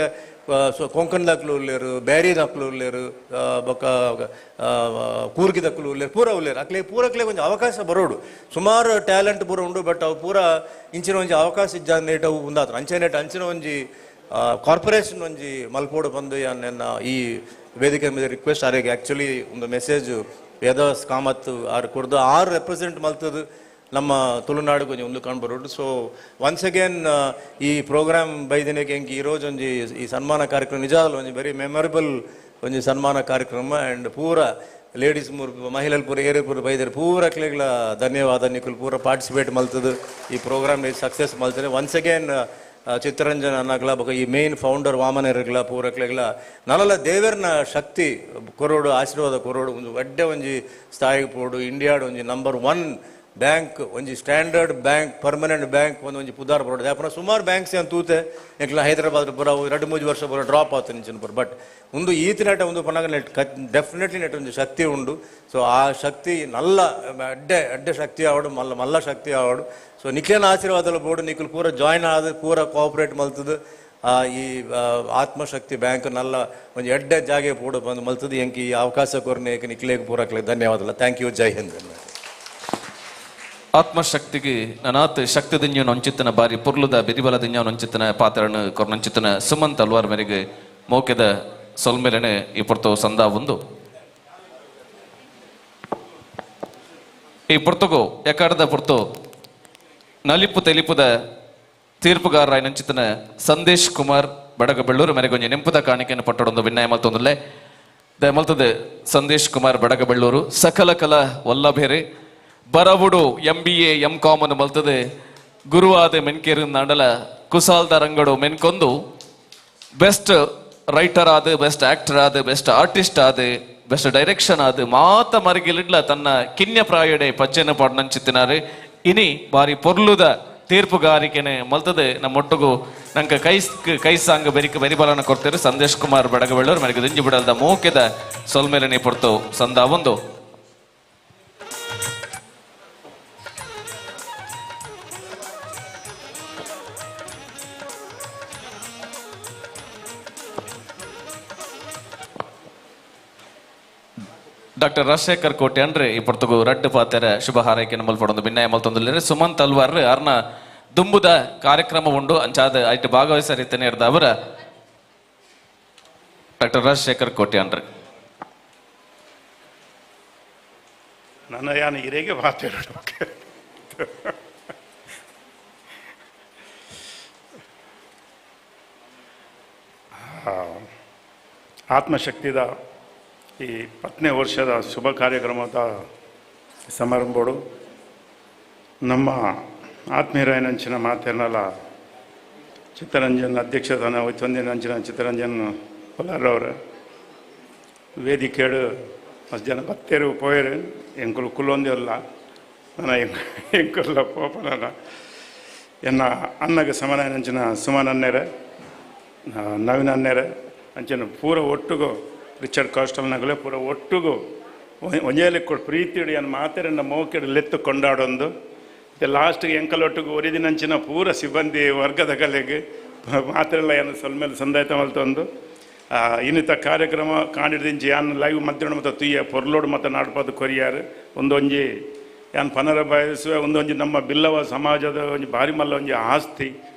ಸೊ ಕೊಂಕಣ್ ದಾಖಲು ಉಲ್ಲೇರು, ಬ್ಯಾರಿ ದಾಖಲು ಉಲ್ಲೇರು, ಬೊಕ್ಕ ಕೂರ್ಗಿ ದಕ್ಕಲು ಉಲ್ಲೇರು, ಪೂರ ಉಲ್ಲೇರು. ಅಕ್ಲೆ ಪೂರಕ್ಲೆ ಒಂಜಿ ಅವಕಾಶ ಬರೋಡು. ಸುಮಾರು ಟ್ಯಾಲೆಂಟ್ ಪೂರ ಉಂಡು, ಬಟ್ ಅವು ಪೂರ ಇಂಚಿನ ಒಂಜಿ ಅವಕಾಶ ಇಜ್ಜಾನೇಟ್ ಅವು ಉಂದಾತ್ರ ಅಂಚೆನೇಟ್ ಅಂಚಿನ ಒಂಜಿ ಕಾರ್ಪೊರೇಷನ್ ಒಂಜಿ ಮಲ್ಪೋಡು ಬಂದು ನನ್ನ ಈ ವೇದಿಕೆ ಮೇಲೆ ರಿಕ್ವೆಸ್ಟ್ ಆರೆಗೆ. ಆ್ಯಕ್ಚುಲಿ ಒಂದು ಮೆಸೇಜ್ ವೇದವಾಸ್ ಕಾಮತ್ ಆರು ಕೊಡ್ದು ಆರು ರೆಪ್ರೆಸೆಂಟ್ ಮಲ್ತದು ನಮ್ಮ ತುಳುನಾಡು ಕೊಂಚ ಒಂದು ಕಾಣ್ಬರೋಡು. ಸೊ ಒನ್ಸ್ ಅಗೇನ್ ಈ ಪ್ರೋಗ್ರಾಮ್ ಬೈದಿನಕ್ಕೆ ಎಂಕ್ ಈ ರೋಜು ಒಂಜಿ ಈ ಸನ್ಮಾನ ಕಾರ್ಯಕ್ರಮ ನಿಜಾದಲ್ಲ ಒಂಜಿ ವೆರಿ ಮೆಮೊರೇಬಲ್ ಒಂಜಿ ಸನ್ಮಾನ ಕಾರ್ಯಕ್ರಮ. ಆ್ಯಂಡ್ ಪೂರ ಲೇಡೀಸ್ ಮೂರು ಮಹಿಳೆಲ್ ಪೂರ ಏರಿ ಪೂರ ಬೈದರು ಪೂರ ಧನ್ಯವಾದ. ನಿಕುಲ್ ಪೂರ ಪಾರ್ಟಿಸಿಪೇಟ್ ಮಲ್ತದು ಈ ಪ್ರೋಗ್ರಾಮ್ ಸಕ್ಸಸ್ ಮಲ್ತದೆ. ಒನ್ಸ್ ಅಗೇನ್ ಚಿತ್ತರಂಜನ್ ಅನ್ನಗ್ಲ ಬೊಕ ಈ ಮೇನ್ ಫೌಂಡರ್ ವಾಮನರ್ಗ್ಲ ಪೂರಕ್ಲೆಗ್ಲ ನಲಲ ದೇವರ್ನ ಶಕ್ತಿ ಕೊರೋಡು ಆಶೀರ್ವಾದ ಕೊರೋಡು ಒಂದು ಎಡ್ಡೆ ಒಂಜಿ ಸ್ಥಾಯಿ ಪೋಡು ಇಂಡಿಯಾಡು ಒಂಜಿ ನಂಬರ್ 1 ಬ್ಯಾಂಕ್ ಒಂಜಿ ಸ್ಟ್ಯಾಂಡರ್ಡ್ ಬ್ಯಾಂಕ್ ಪರ್ಮನೆಂಟ್ ಬ್ಯಾಂಕ್ ಒಂದು ಒಂಜಿ ಪುದಾರ್ ಬರೋಡು. ಯಾಪನ ಸುಮಾರು ಬ್ಯಾಂಕ್ಸ್ ಅಂತ ತೂತೆ ಎಂಕ್ಲ ಹೈದರಾಬಾದ್ ಪೂರ 2-3 ವರ್ಷ ಪೂರ ಡ್ರಾಪ್ ಆತು ನಿಂಚಿನ ಪೂರ. ಬಟ್ ಒಂದು ಈತ ನೆಟ ಒಂದು ಪನ್ನಾಗ ನೆಟ್ ಡೆಫಿನೆಟ್ಲಿ ನೆಟ್ ಒಂಜಿ ಶಕ್ತಿ ಉಂಡು. ಸೊ ಆ ಶಕ್ತಿ ನಲ್ಲ ಅಡ್ಡೆ ಅಡ್ಡೆ ಶಕ್ತಿ ಆವಡು ಮಲ್ಲ ಮಲ್ಲ ಶಕ್ತಿ ಆವಡು. ಸೊ ನಿಕ್ಲೇನ ಆಶೀರ್ವಾದಲ ಬೋರ್ಡು ನಿಕ್ಲು ಪೂರ ಜಾಯ್ನ್ ಆದ ಪೂರ ಕೋಆಪರೇಟ್ ಮಲ್ತದು ಈ ಆತ್ಮಶಕ್ತಿ ಬ್ಯಾಂಕ್ ನಲ್ಲ ಒಂಜಿ ಎಡ್ಡೆ ಜಾಗೆ ಪೋಡು ಬಂದು ಮಲ್ತದು. ಎಂಕ್ ಈ ಅವಕಾಶ ಕೊರ್ನೆ ನಿಕ್ಲೇಗ್ ಪೂರಕ್ಲೆ ಧನ್ಯವಾದಲ. Thank you. Jai Hind. ಆತ್ಮಶಕ್ತಿಗೆ ನನಾತ್ ಶಕ್ತಿ ನೊಂಚಿತ್ತನ ಬಾರಿ ಪೊರ್ಲುದ ಬೆರಿಬಲ ನೊಂಚಿತ್ತನ ಪಾತ್ರನ ಕೊರ್ನೊಂಚಿತ್ತನ ಸುಮಂತ್ ಅಲ್ವಾರ್ ಮೇರೆಗೆ ಮೌಕ್ಯದ ಸೊಲ್ಮೇಲೆನೆ ಈ ಪೊರ್ತು ಸಂದಾ ಒಂದು ಈ ಪೊರ್ತುಗು ಎಕಾಡದ ಪೊರ್ತು ನಲಿಪು ತೆಲಿಪುದ ತೀರ್ಪುಗಾರರಾಯ ನಂಚಿತನ ಸಂದೇಶ್ ಕುಮಾರ್ ಬಡಗಬೆಳ್ಳೂರು ಮೇರೆಗೆ ಒಂಜಿ ನೆಂಪುದ ಕಾಣಿಕೆಯನ್ನು ಪಟ್ಟಡೊಂದು ವಿನಯ ಮಲ್ತೊಂದುಲ್ಲೆ ದಯಮಲ್ತದೆ ಸಂದೇಶ್ ಕುಮಾರ್ ಬಡಗಬೆಳ್ಳೂರು ಸಕಲ ಕಲಾ ವಲ್ಲಭೇರೆ ಬರವುಡು MBA M.Com ಅನ್ನು ಮಲ್ತದೆ ಗುರುವಾದ ಮೆನ್ಕೇರು ನಾಡಲ ಕುಸಾಲ್ದ ರಂಗಡು ಮೆನ್ಕೊಂದು ಬೆಸ್ಟ್ ರೈಟರ್ ಆದ ಬೆಸ್ಟ್ ಆಕ್ಟರ್ ಆದ ಬೆಸ್ಟ್ ಆರ್ಟಿಸ್ಟ್ ಆದ ಬೆಸ್ಟ್ ಡೈರೆಕ್ಷನ್ ಆದ ಮಾತ ಮರಿಗಿಲಿಡ್ಲ ತನ್ನ ಕಿನ್ಯ ಪ್ರಾಯಡೆ ಪಜ್ಜೆನ ಪಾಡ್ನಂಚಿತ್ತಿನಾರೆ ಇನಿ ಬಾರಿ ಪೊರ್ಲುದ ತೀರ್ಪುಗಾರಿಕೆನೆ ಮಲ್ತದೆ ನಮ್ಮೊಟ್ಟುಗು ನಂಕ ಕೈ ಕೈ ಸಾಂಗ್ ಬೆರಿಕ ಬೆರಿಬಲನ ಕೊಡ್ತಾರೆ ಸಂದೇಶ್ ಕುಮಾರ್ ಬಡಗಬೆಳ್ಳೂರು ಮರಿಗೆ ದಿಂಜಿ ಬಿಡಲ್ದ ಮೋಕೆದ ಸೊಲ್ಮೇಲನೆ ಪೊರ್ತು ಸಂದಾ ಒಂದು. ಡಾಕ್ಟರ್ ರಾಜಶೇಖರ್ ಕೋಟೆ ಅಂದ್ರೆ ಈ ಪೊರ್ತುಗು ರಡ್ಡು ಪಾತೆರ ಶುಭ ಹಾರೈಕೆ ಮಲ್ಪಡೊಂದು ಭಿನ್ನಯ ಮಲ್ತೊಂದುಲ್ಲೆರ್ ಸುಮಂತ್ ಅಲ್ವಾರ್ ಅರ್ನ ದುಂಬುದ ಕಾರ್ಯಕ್ರಮ ಉಂಡು ಅಂಚಾದ ಐಟ್ ಭಾಗವಹಿಸರಿತನೆ ಇರ್ದ ಅವರ ಡಾಕ್ಟರ್ ರಾಜಶೇಖರ್ ಕೋಟೆ ಅಂದ್ರೆ ನನ್ನ ಯಾನ ಇರೆಗೆ ಪಾತೆರ ಆತ್ಮಶಕ್ತಿದ ಈ 10ನೇ ವರ್ಷದ ಶುಭ ಕಾರ್ಯಕ್ರಮದ ಸಮಾರಂಭಗಳು ನಮ್ಮ ಆತ್ಮೀಯರಾಯನಂಚಿನ ಮಾತೇನಲ್ಲ ಚಿತ್ತರಂಜನ್ ಅಧ್ಯಕ್ಷತನ ವಹಿಸೊಂದಿನಂಚಿನ ಚಿತ್ತರಂಜನ್ ಕೊಲಾರವ್ರ ವೇದಿಕೆಡು ಮಸ್ತ್ ಜನ ಬತ್ತೇರು ಪೋಯರು ಎಂಕುಲು ಕುಲ್ಲೊಂದಿಲ್ಲ ನನ್ನ ಎಂಕುಲ್ಲ ಪೋಪನ ಎನ್ನ ಅನ್ನಗೆ ಸಮನಾಯನಂಚಿನ ಸುಮನ್ ಅನ್ನೇರೆ ನವೀನ್ ಅನ್ನೇರೆ ಅಂಚಿನ ಪೂರ ಒಟ್ಟುಗು ರಿಚರ್ಡ್ ಕಾಸ್ಟಲ್ ನಗಲೆ ಪೂರ ಒಟ್ಟುಗು ಒಂಜೇಲಿ ಪ್ರೀತಿಡು ಏನು ಮಾತೆರನ್ನ ಮೋಕೆಡು ಲೆತ್ತು ಕೊಂಡಾಡೊಂದು ಮತ್ತು ಲಾಸ್ಟ್ಗೆ ಎಂಕಲೊಟ್ಟಿಗೆ ಒರಿದಿನಂಚಿನ ಪೂರ ಸಿಬ್ಬಂದಿ ವರ್ಗದ ಕಲೆಗೆ ಮಾತ್ರೆಲ್ಲ ಏನು ಸೊಲ್ಮೇಲೆ ಸಂದಾಯ್ತ ಮಲ್ತೊಂದು ಇನ್ನಿತ ಕಾರ್ಯಕ್ರಮ ಕಾಣಿಡ್ದಿಂಚಿ ಯಾನ್ ಲೈವ್ ಮಧ್ಯಾಹ್ನ ಮತ್ತು ತುಯ್ಯ ಪೊರ್ಲೋಡು ಮತ್ತು ನಾಡ್ಪದು ಕೊರಿಯಾರು ಒಂದೊಂಜಿ ಯಾನ್ ಪನರ ಬಯಸುವೆ ಒಂದೊಂಜಿ ನಮ್ಮ ಬಿಲ್ಲವ ಸಮಾಜದ ಒಂಜಿ ಭಾರಿ ಮಲ್ಲ ಒಂಜಿ ಆಸ್ತಿ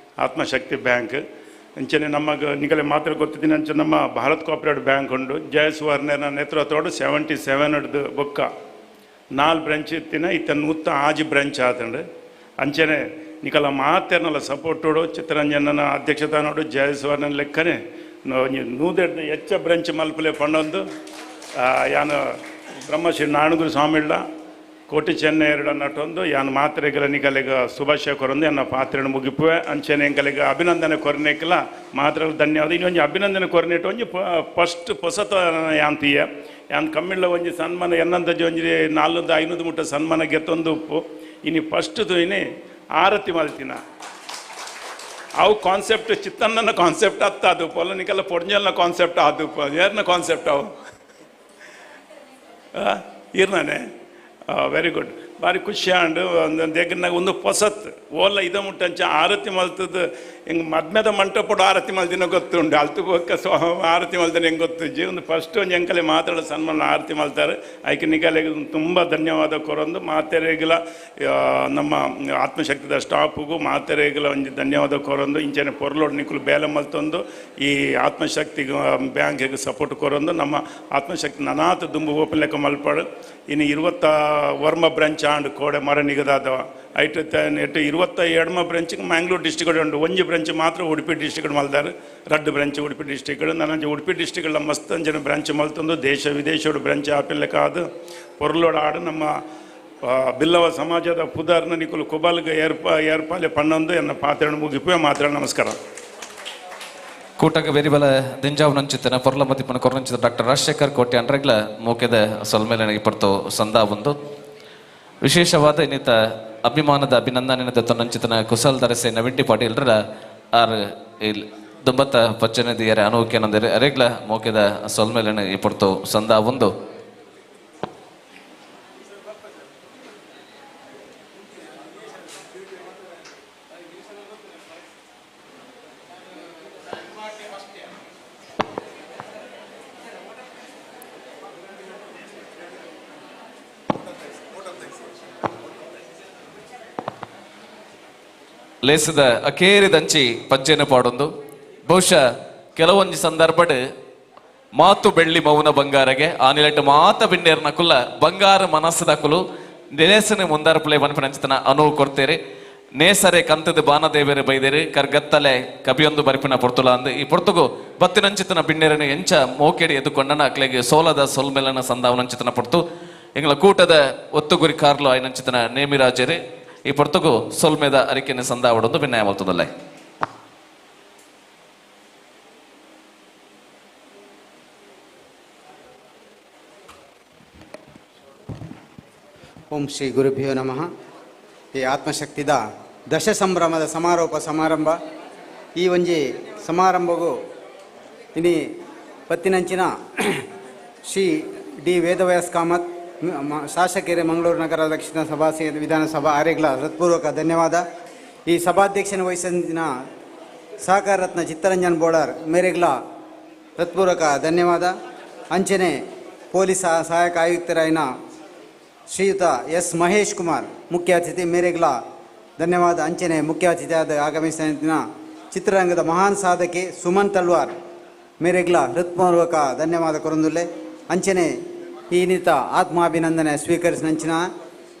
ಆತ್ಮಶಕ್ತಿ ಬ್ಯಾಂಕ್ ಅಂಚನೆ ನಮಗೆ ನಿಗಲೆ ಮಾತ್ರ ಗೊತ್ತಿದ್ದೀನಿ ಅಂಚೆ ನಮ್ಮ ಭಾರತ್ ಕೋಆಪರೇಟಿವ್ ಬ್ಯಾಂಕ್ ಉಂಡು ಜಯಸುವರ್ಣನ ನೇತೃತ್ವದೋಡು 77 ಹಿಡ್ದು ಬೊಕ್ಕ 4 ಬ್ರಾಂಚ್ ಇತ್ತಿನ ಇತ್ತ 106 ಬ್ರಾಂಚ್ ಆತಂಡು ಅಂಚನೆ ನಿಕಲ ಮಾತೆರ್ನಲ್ಲ ಸಪೋರ್ಟೋಡು ಚಿತ್ತರಂಜನನ ಅಧ್ಯಕ್ಷತಾನೋಡು ಜಯಸುವರ್ಣನ ಲೆಕ್ಕನೆ ನೂದೆಡ್ದು ಹೆಚ್ಚ ಬ್ರಾಂಚ್ ಮಲ್ಪಲೆ ಪಂಡೊಂದು ಯಾನು ಬ್ರಹ್ಮಶ್ರೀ ನಾಣಗುರು ಸ್ವಾಮಿಳ್ಳ ಕೋಟಿ ಚೆನ್ನೈಯರ ನಟೊಂದು ಯಾನ್ ಮಾತ್ರೆಗಳ ನಿಕಲೆಗ ಶುಭಾಶಯ ಕೊರೊಂದು ಎನ್ನ ಪಾತ್ರೆನ ಮುಗಿಪುವೆ ಅಂಚನೆ ಎಂಕಲೆಗ ಅಭಿನಂದನೆ ಕೊರನೇಕಲ ಮಾತ್ರ ಧನ್ಯವಾದ. ಇನ್ನೊಂದು ಅಭಿನಂದನೆ ಕೊರನೇಟ ಒಂಜಿ ಫಸ್ಟ್ ಪೊಸತ ಯಾನ್ ತೀಯ ಯಾನ್ ಕಮ್ಮಿಳ್ಳ ಒಂಜಿ ಸನ್ಮಾನ ಎನ್ನಂತಜಿ ಒಂಜಿ 400-500 ಮುಟ್ಟ ಸನ್ಮಾನ ಗೆತ್ತೊಂದು ಉಪ್ಪು ಇನಿ ಫಸ್ಟ್ ಇನಿ ಆರತಿ ಮಲ್ತಿನ ಅವು ಕಾನ್ಸೆಪ್ಟ್ ಚಿತ್ತಣ್ಣನ ಕಾನ್ಸೆಪ್ಟ್ ಅತ್ತ ಅದು ಪೊಲ ನಿಕಲ್ಲ ಪೊಡ್ಜಲ್ನ ಕಾನ್ಸೆಪ್ಟ್ ಅದು ಏರ್ನ ಕಾನ್ಸೆಪ್ಟ್ ಅವು ಇರ್ನಾನೆ ವೆರಿ ಗುಡ್ ಭಾರಿ ಖುಷಿ ಆಂಡ್ ದೇಗನಾಗ ಒಂದು ಪೊಸತ್ ಓಲ ಇದ ಮುಟ್ಟಂಚ ಆರತಿ ಮಲ್ತದ ಹಿಂಗೆ ಮದ್ಮೆದ ಮಂಟಪಡು ಆರತಿ ಮಲ್ದಿನ ಗೊತ್ತುಂಡು ಅಲ್ತು ಬೊಕ್ಕ ಸೊ ಆರತಿ ಮಲ್ದಿನ ಹೆಂಗೆ ಗೊತ್ತು ಒಂದು ಫಸ್ಟ್ ಒಂದು ಎಂಕಲೆ ಮಾತಾಡೋ ಸನ್ಮಾನ ಆರತಿ ಮಲ್ತಾರೆ ಐಕೆ ನಿಕಲೆಗೆ ತುಂಬ ಧನ್ಯವಾದ ಕೊರೊಂದು ಮಾತೆರೆಗಿಲ ನಮ್ಮ ಆತ್ಮಶಕ್ತಿದ ಸ್ಟಾಪಿಗೂ ಮಾತೆರೆಗಿಲ ಒಂಜಿ ಧನ್ಯವಾದ ಕೊರೊಂದು ಇಂಚನೆ ಪೊರ್ಲೋಡ್ ನಿಕುಲು ಬೇಲೆ ಮಲ್ತೊಂದು ಈ ಆತ್ಮಶಕ್ತಿಗೆ ಬ್ಯಾಂಕಿಗೆ ಸಪೋರ್ಟ್ ಕೊರೊಂದು ನಮ್ಮ ಆತ್ಮಶಕ್ತಿ ನನಾತ ದುಂಬು ಓಪನ್ ಲೆಕ್ಕ ಮಲ್ಪಾಡು. ಇನ್ನು 20 ಬ್ರಾಂಚ್ ಆಂಡ್ ಕೋಡೆ ಮರ ನಿಗದಾದವ ಐಟು ಎಟ್ಟು 22 ಬ್ರಾಂಚಿಗೆ ಮ್ಯಾಂಗ್ಳೂರು ಡಿಸ್ಟಿಕ್ ಉಂಡು ಒಂಜಿ ಬ್ರಾಂಚ್ ಮಾತ್ರ ಉಡುಪಿ ಡಿಸ್ಟಿಕ್ ಮಲ್ದಾರೆ ರಡ್ಡು ಬ್ರಾಂಚ್ ಉಡುಪಿ ಡಿಸ್ಟಿಕ್ ನನ್ನ ಉಡುಪಿ ಡಿಸ್ಟಿಕ್ ಮಸ್ತ್ ಅಂಜನ ಬ್ರಾಂಚ್ ಮಲ್ತಂದು ದೇಶ ವಿದೇಶೋಡು ಬ್ರಾಂಚ್ ಆಪಿಲ್ಲಕ ಅದು ಪೊರ್ಲೋಡು ಆಡು ನಮ್ಮ ಬಿಲ್ಲವ ಸಮಾಜದ ಪುದಾರ್ನ ನಿಕುಲು ಕುಬಲ್ಗೆ ಏರ್ಪಾಲೆ ಪನ್ನೊಂದು ಎನ್ನ ಪಾತ್ರ ಮುಗಿಪುವೆ ಮಾತ್ರ. ನಮಸ್ಕಾರ. ಕೂಟಕ್ಕೆ ಬೆರಿಬಲ ದಿಂಜಾವ್ ನಂಚಿತನ ಪೊರ್ಲ ಮತಿಪನ ಕೊರನಂಚಿತ ಡಾಕ್ಟರ್ ರಾಜಶೇಖರ್ ಕೋಟೆ ಅಂಡ್ರೆಗ್ಲ ಮೋಕೆದ ಸೊಲ್ಮೇಲೆ ಪಡ್ತು ಸಂದಾ ಒಂದು ವಿಶೇಷವಾದ ಇನ್ನಿತ ಅಭಿಮಾನದ ಅಭಿನಂದನೆ ತನ್ನಂಚಿತನ ಕುಶಲ್ ದರಸೆ ನವಿಂಟಿ ಪಾಟೀಲ್ರ ಆರ್ ಇಲ್ಲಿ ದುಂಬತ್ತ ಪಚ್ಚನದಿಯರ ಅನೂಕೆನಂದರೆ ಅರೆಗ್ಲ ಮೋಕೆದ ಸೊಲ್ಮೇಲೆ ಪಡ್ತು ಸಂದಾ ಒಂದು. ಲೇಸದ ಅಕೇರಿದಂಚಿ ಪಜ್ಜೆನ ಪಾಡೊಂದು ಬಹುಶಃ ಕೆಲವೊಂದು ಸಂದರ್ಭಡ್ ಮಾತು ಬೆಳ್ಳಿ ಮೌನ ಬಂಗಾರಗೆ ಆ ನಿಲೆಟ್ಟು ಮಾತ ಬಿಂಡೇರ್ನ ಕುಲ್ಲ ಬಂಗಾರ ಮನಸ್ಸದ ಕುಲು ನೇಸನೆ ಮುಂದಾರಪುಲೆ ಬನ್ಪಿನಂಚಿತನ ಅನುವು ಕೊಡ್ತೇರಿ ನೇಸರೆ ಕಂತದ ಬಾನದೇವರೆ ಬೈದೇರಿ ಕರ್ಗತ್ತಲೆ ಕಬಿಯೊಂದು ಬರಿಪಿನ ಪೊರ್ತುಲ ಅಂದು ಈ ಪೊರ್ತುಗು ಬತ್ತಿನಂಚಿತನ ಬಿಂಡೇರನ ಎಂಚ ಮೋಕೆಡಿ ಎದ್ದುಕೊಂಡನ ಅಕ್ಲೆಗೆ ಸೋಲದ ಸೊಲ್ಮೆಲನ ಸಂದಾವನಂಚಿತನ ಪೊರ್ತು ಎಂಗಳ ಕೂಟದ ಒತ್ತುಗುರಿ ಕಾರ್ಲು ಆಯ್ನಂಚಿತನ ನೇಮಿರಾಜೇರಿ ಈ ಪೊರ್ತುಗು ಸೊಲ್ಮೆದ ಅರಿಕೆನ ಸಂದಾವಡೊಂದು ಭಿನ್ನಾಯ ಮಲ್ತದಲ್ಲೇ. ಓಂ ಶ್ರೀ ಗುರುಭ್ಯೋ ನಮಃ. ಈ ಆತ್ಮಶಕ್ತಿದ ದಶ ಸಂಭ್ರಮದ ಸಮಾರೋಪ ಸಮಾರಂಭ ಈ ಒಂಜಿ ಸಮಾರಂಭಗೂ ಇನಿ ಪತ್ತಿನಂಚಿನ ಶ್ರೀ ಡಿ ವೇದವ್ಯಾಸ್ ಕಾಮತ್ ಶಾಸಕರೇ ಮಂಗಳೂರು ನಗರ ದಕ್ಷಿಣ ಸಭಾ ವಿಧಾನಸಭಾ ಆರೆಗ್ಲ ಹೃತ್ಪೂರ್ವಕ ಧನ್ಯವಾದ. ಈ ಸಭಾಧ್ಯಕ್ಷನ ವಹಿಸಿನ ಸಹಕಾರ ರತ್ನ ಚಿತ್ತರಂಜನ್ ಬೋಳಾರ್ ಮೇರೆಗ್ಲ ಹೃತ್ಪೂರ್ವಕ ಧನ್ಯವಾದ. ಅಂಚನೆ ಪೊಲೀಸ್ ಸಹಾಯಕ ಆಯುಕ್ತರಾಯಿನ ಶ್ರೀಯುತ ಎಸ್ ಮಹೇಶ್ ಕುಮಾರ್ ಮುಖ್ಯ ಅತಿಥಿ ಮೇರೆಗ್ಲ ಧನ್ಯವಾದ. ಅಂಚನೆ ಮುಖ್ಯ ಅತಿಥಿಯಾದ ಆಗಮಿಸಿದ ಚಿತ್ರರಂಗದ ಮಹಾನ್ ಸಾಧಕಿ ಸುಮನ್ ತಲ್ವಾರ್ ಮೇರೆಗ್ಲ ಹೃತ್ಪೂರ್ವಕ ಧನ್ಯವಾದ ಕೊರಂದುಲ್ಲೆ. ಅಂಚನೆ ಈ ನಿತ ಆತ್ಮಾಭಿನಂದನೆ ಸ್ವೀಕರಿಸಿನಂಚಿನ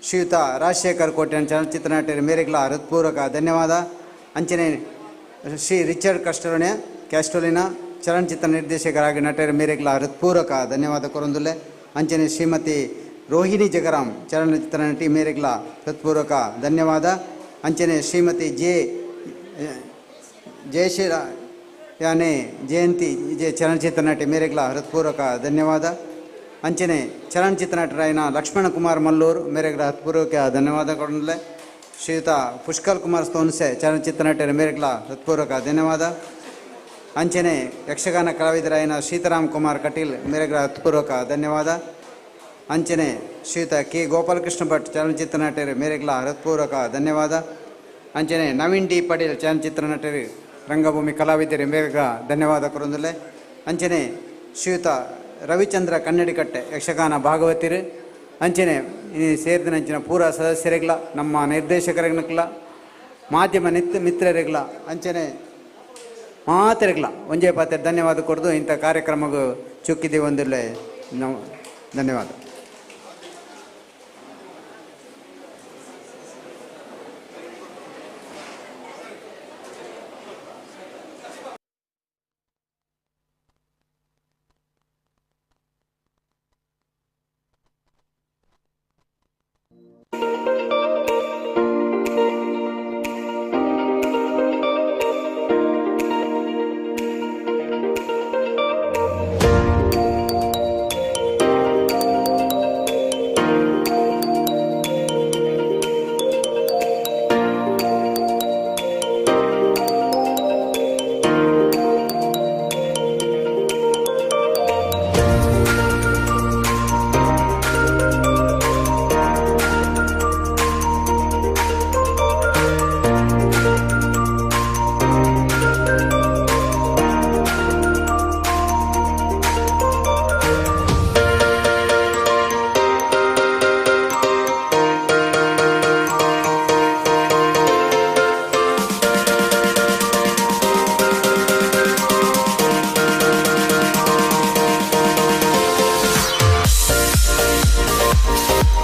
ಶ್ರೀಯುತ ರಾಜಶೇಖರ್ ಕೋಟೆ ಚಲನಚಿತ್ರ ನಟರ ಮೇರೆಗ್ಲ ಹೃತ್ಪೂರ್ವಕ ಧನ್ಯವಾದ. ಅಂಚನೆ ಶ್ರೀ ರಿಚರ್ಡ್ ಕಸ್ಟೋಲಿನ ಕ್ಯಾಸ್ಟೋಲಿನ ಚಲನಚಿತ್ರ ನಿರ್ದೇಶಕರಾಗಿ ನಟರ ಮೇರೆಗ್ಲ ಹೃತ್ಪೂರ್ವಕ ಧನ್ಯವಾದ ಕೊರಂದುಲ್ಲೆ. ಅಂಚನೆ ಶ್ರೀಮತಿ ರೋಹಿಣಿ ಜಗರಾಮ್ ಚಲನಚಿತ್ರ ನಟಿ ಮೇರೆಗ್ಲ ಹೃತ್ಪೂರ್ವಕ ಧನ್ಯವಾದ. ಅಂಚನೆ ಶ್ರೀಮತಿ ಜಯಶ್ರೀ ಯಾನೆ ಜಯಂತಿ ಜಯ ಚಲನಚಿತ್ರ ನಟಿ ಮೇರೆಗ್ಲ ಹೃತ್ಪೂರ್ವಕ ಧನ್ಯವಾದ. ಅಂಚನೆ ಚಲನಚಿತ್ರ ನಟರಾಯನ ಲಕ್ಷ್ಮಣ ಕುಮಾರ್ ಮಲ್ಲೂರು ಮೇರೆಗ್ಲ ಹೃತ್ಪೂರ್ವಕ ಧನ್ಯವಾದ ಕೊಡಲೆ. ಶ್ರೀಯುತ ಪುಷ್ಕಲ್ ಕುಮಾರ್ ಸ್ತೋನ್ಸೆ ಚಲನಚಿತ್ರ ನಟರ ಮೇರೆಗ್ಲ ಹೃತ್ಪೂರ್ವಕ ಧನ್ಯವಾದ. ಅಂಚನೆ ಯಕ್ಷಗಾನ ಕಲಾವಿದರಾಯನ ಸೀತಾರಾಮ್ ಕುಮಾರ್ ಕಟೀಲ್ ಮೇರೆಗ್ಲ ಹೃತ್ಪೂರ್ವಕ ಧನ್ಯವಾದ. ಅಂಚನೆ ಶ್ರೀಯುತ ಕೆ ಗೋಪಾಲಕೃಷ್ಣ ಭಟ್ ಚಲನಚಿತ್ರ ನಟರು ಮೇರೆಗ್ಲ ಹೃತ್ಪೂರ್ವಕ ಧನ್ಯವಾದ. ಅಂಚನೆ ನವೀನ್ ಡಿ ಪಟೇಲ್ ಚಲನಚಿತ್ರ ನಟರು ರಂಗಭೂಮಿ ಕಲಾವಿದರು ಮೇರೆಗ್ಲ ಧನ್ಯವಾದ ಕೊರೊಂದುಲ್ಲೆ. ಅಂಚನೆ ಶ್ರೀಯುತ ರವಿಚಂದ್ರ ಕನ್ನಡಿಕಟ್ಟೆ ಯಕ್ಷಗಾನ ಭಾಗವತಿರು ಅಂಚನೆ ಸೇರಿದ ಪೂರ ಸದಸ್ಯರಿಗ್ಲ ನಮ್ಮ ನಿರ್ದೇಶಕರಿಗ್ಲ ಮಾಧ್ಯಮ ಮಿತ್ರರಿಗ್ಲ ಅಂಚನೆ ಮಾತರಿಗ್ಲ ಒಂಜೇ ಪಾತ್ರ ಧನ್ಯವಾದ ಕೊಡದು ಇಂಥ ಕಾರ್ಯಕ್ರಮಗೂ ಚುಕ್ಕಿದೆ ಒಂದಿಲ್ಲ ನಾವು ಧನ್ಯವಾದ.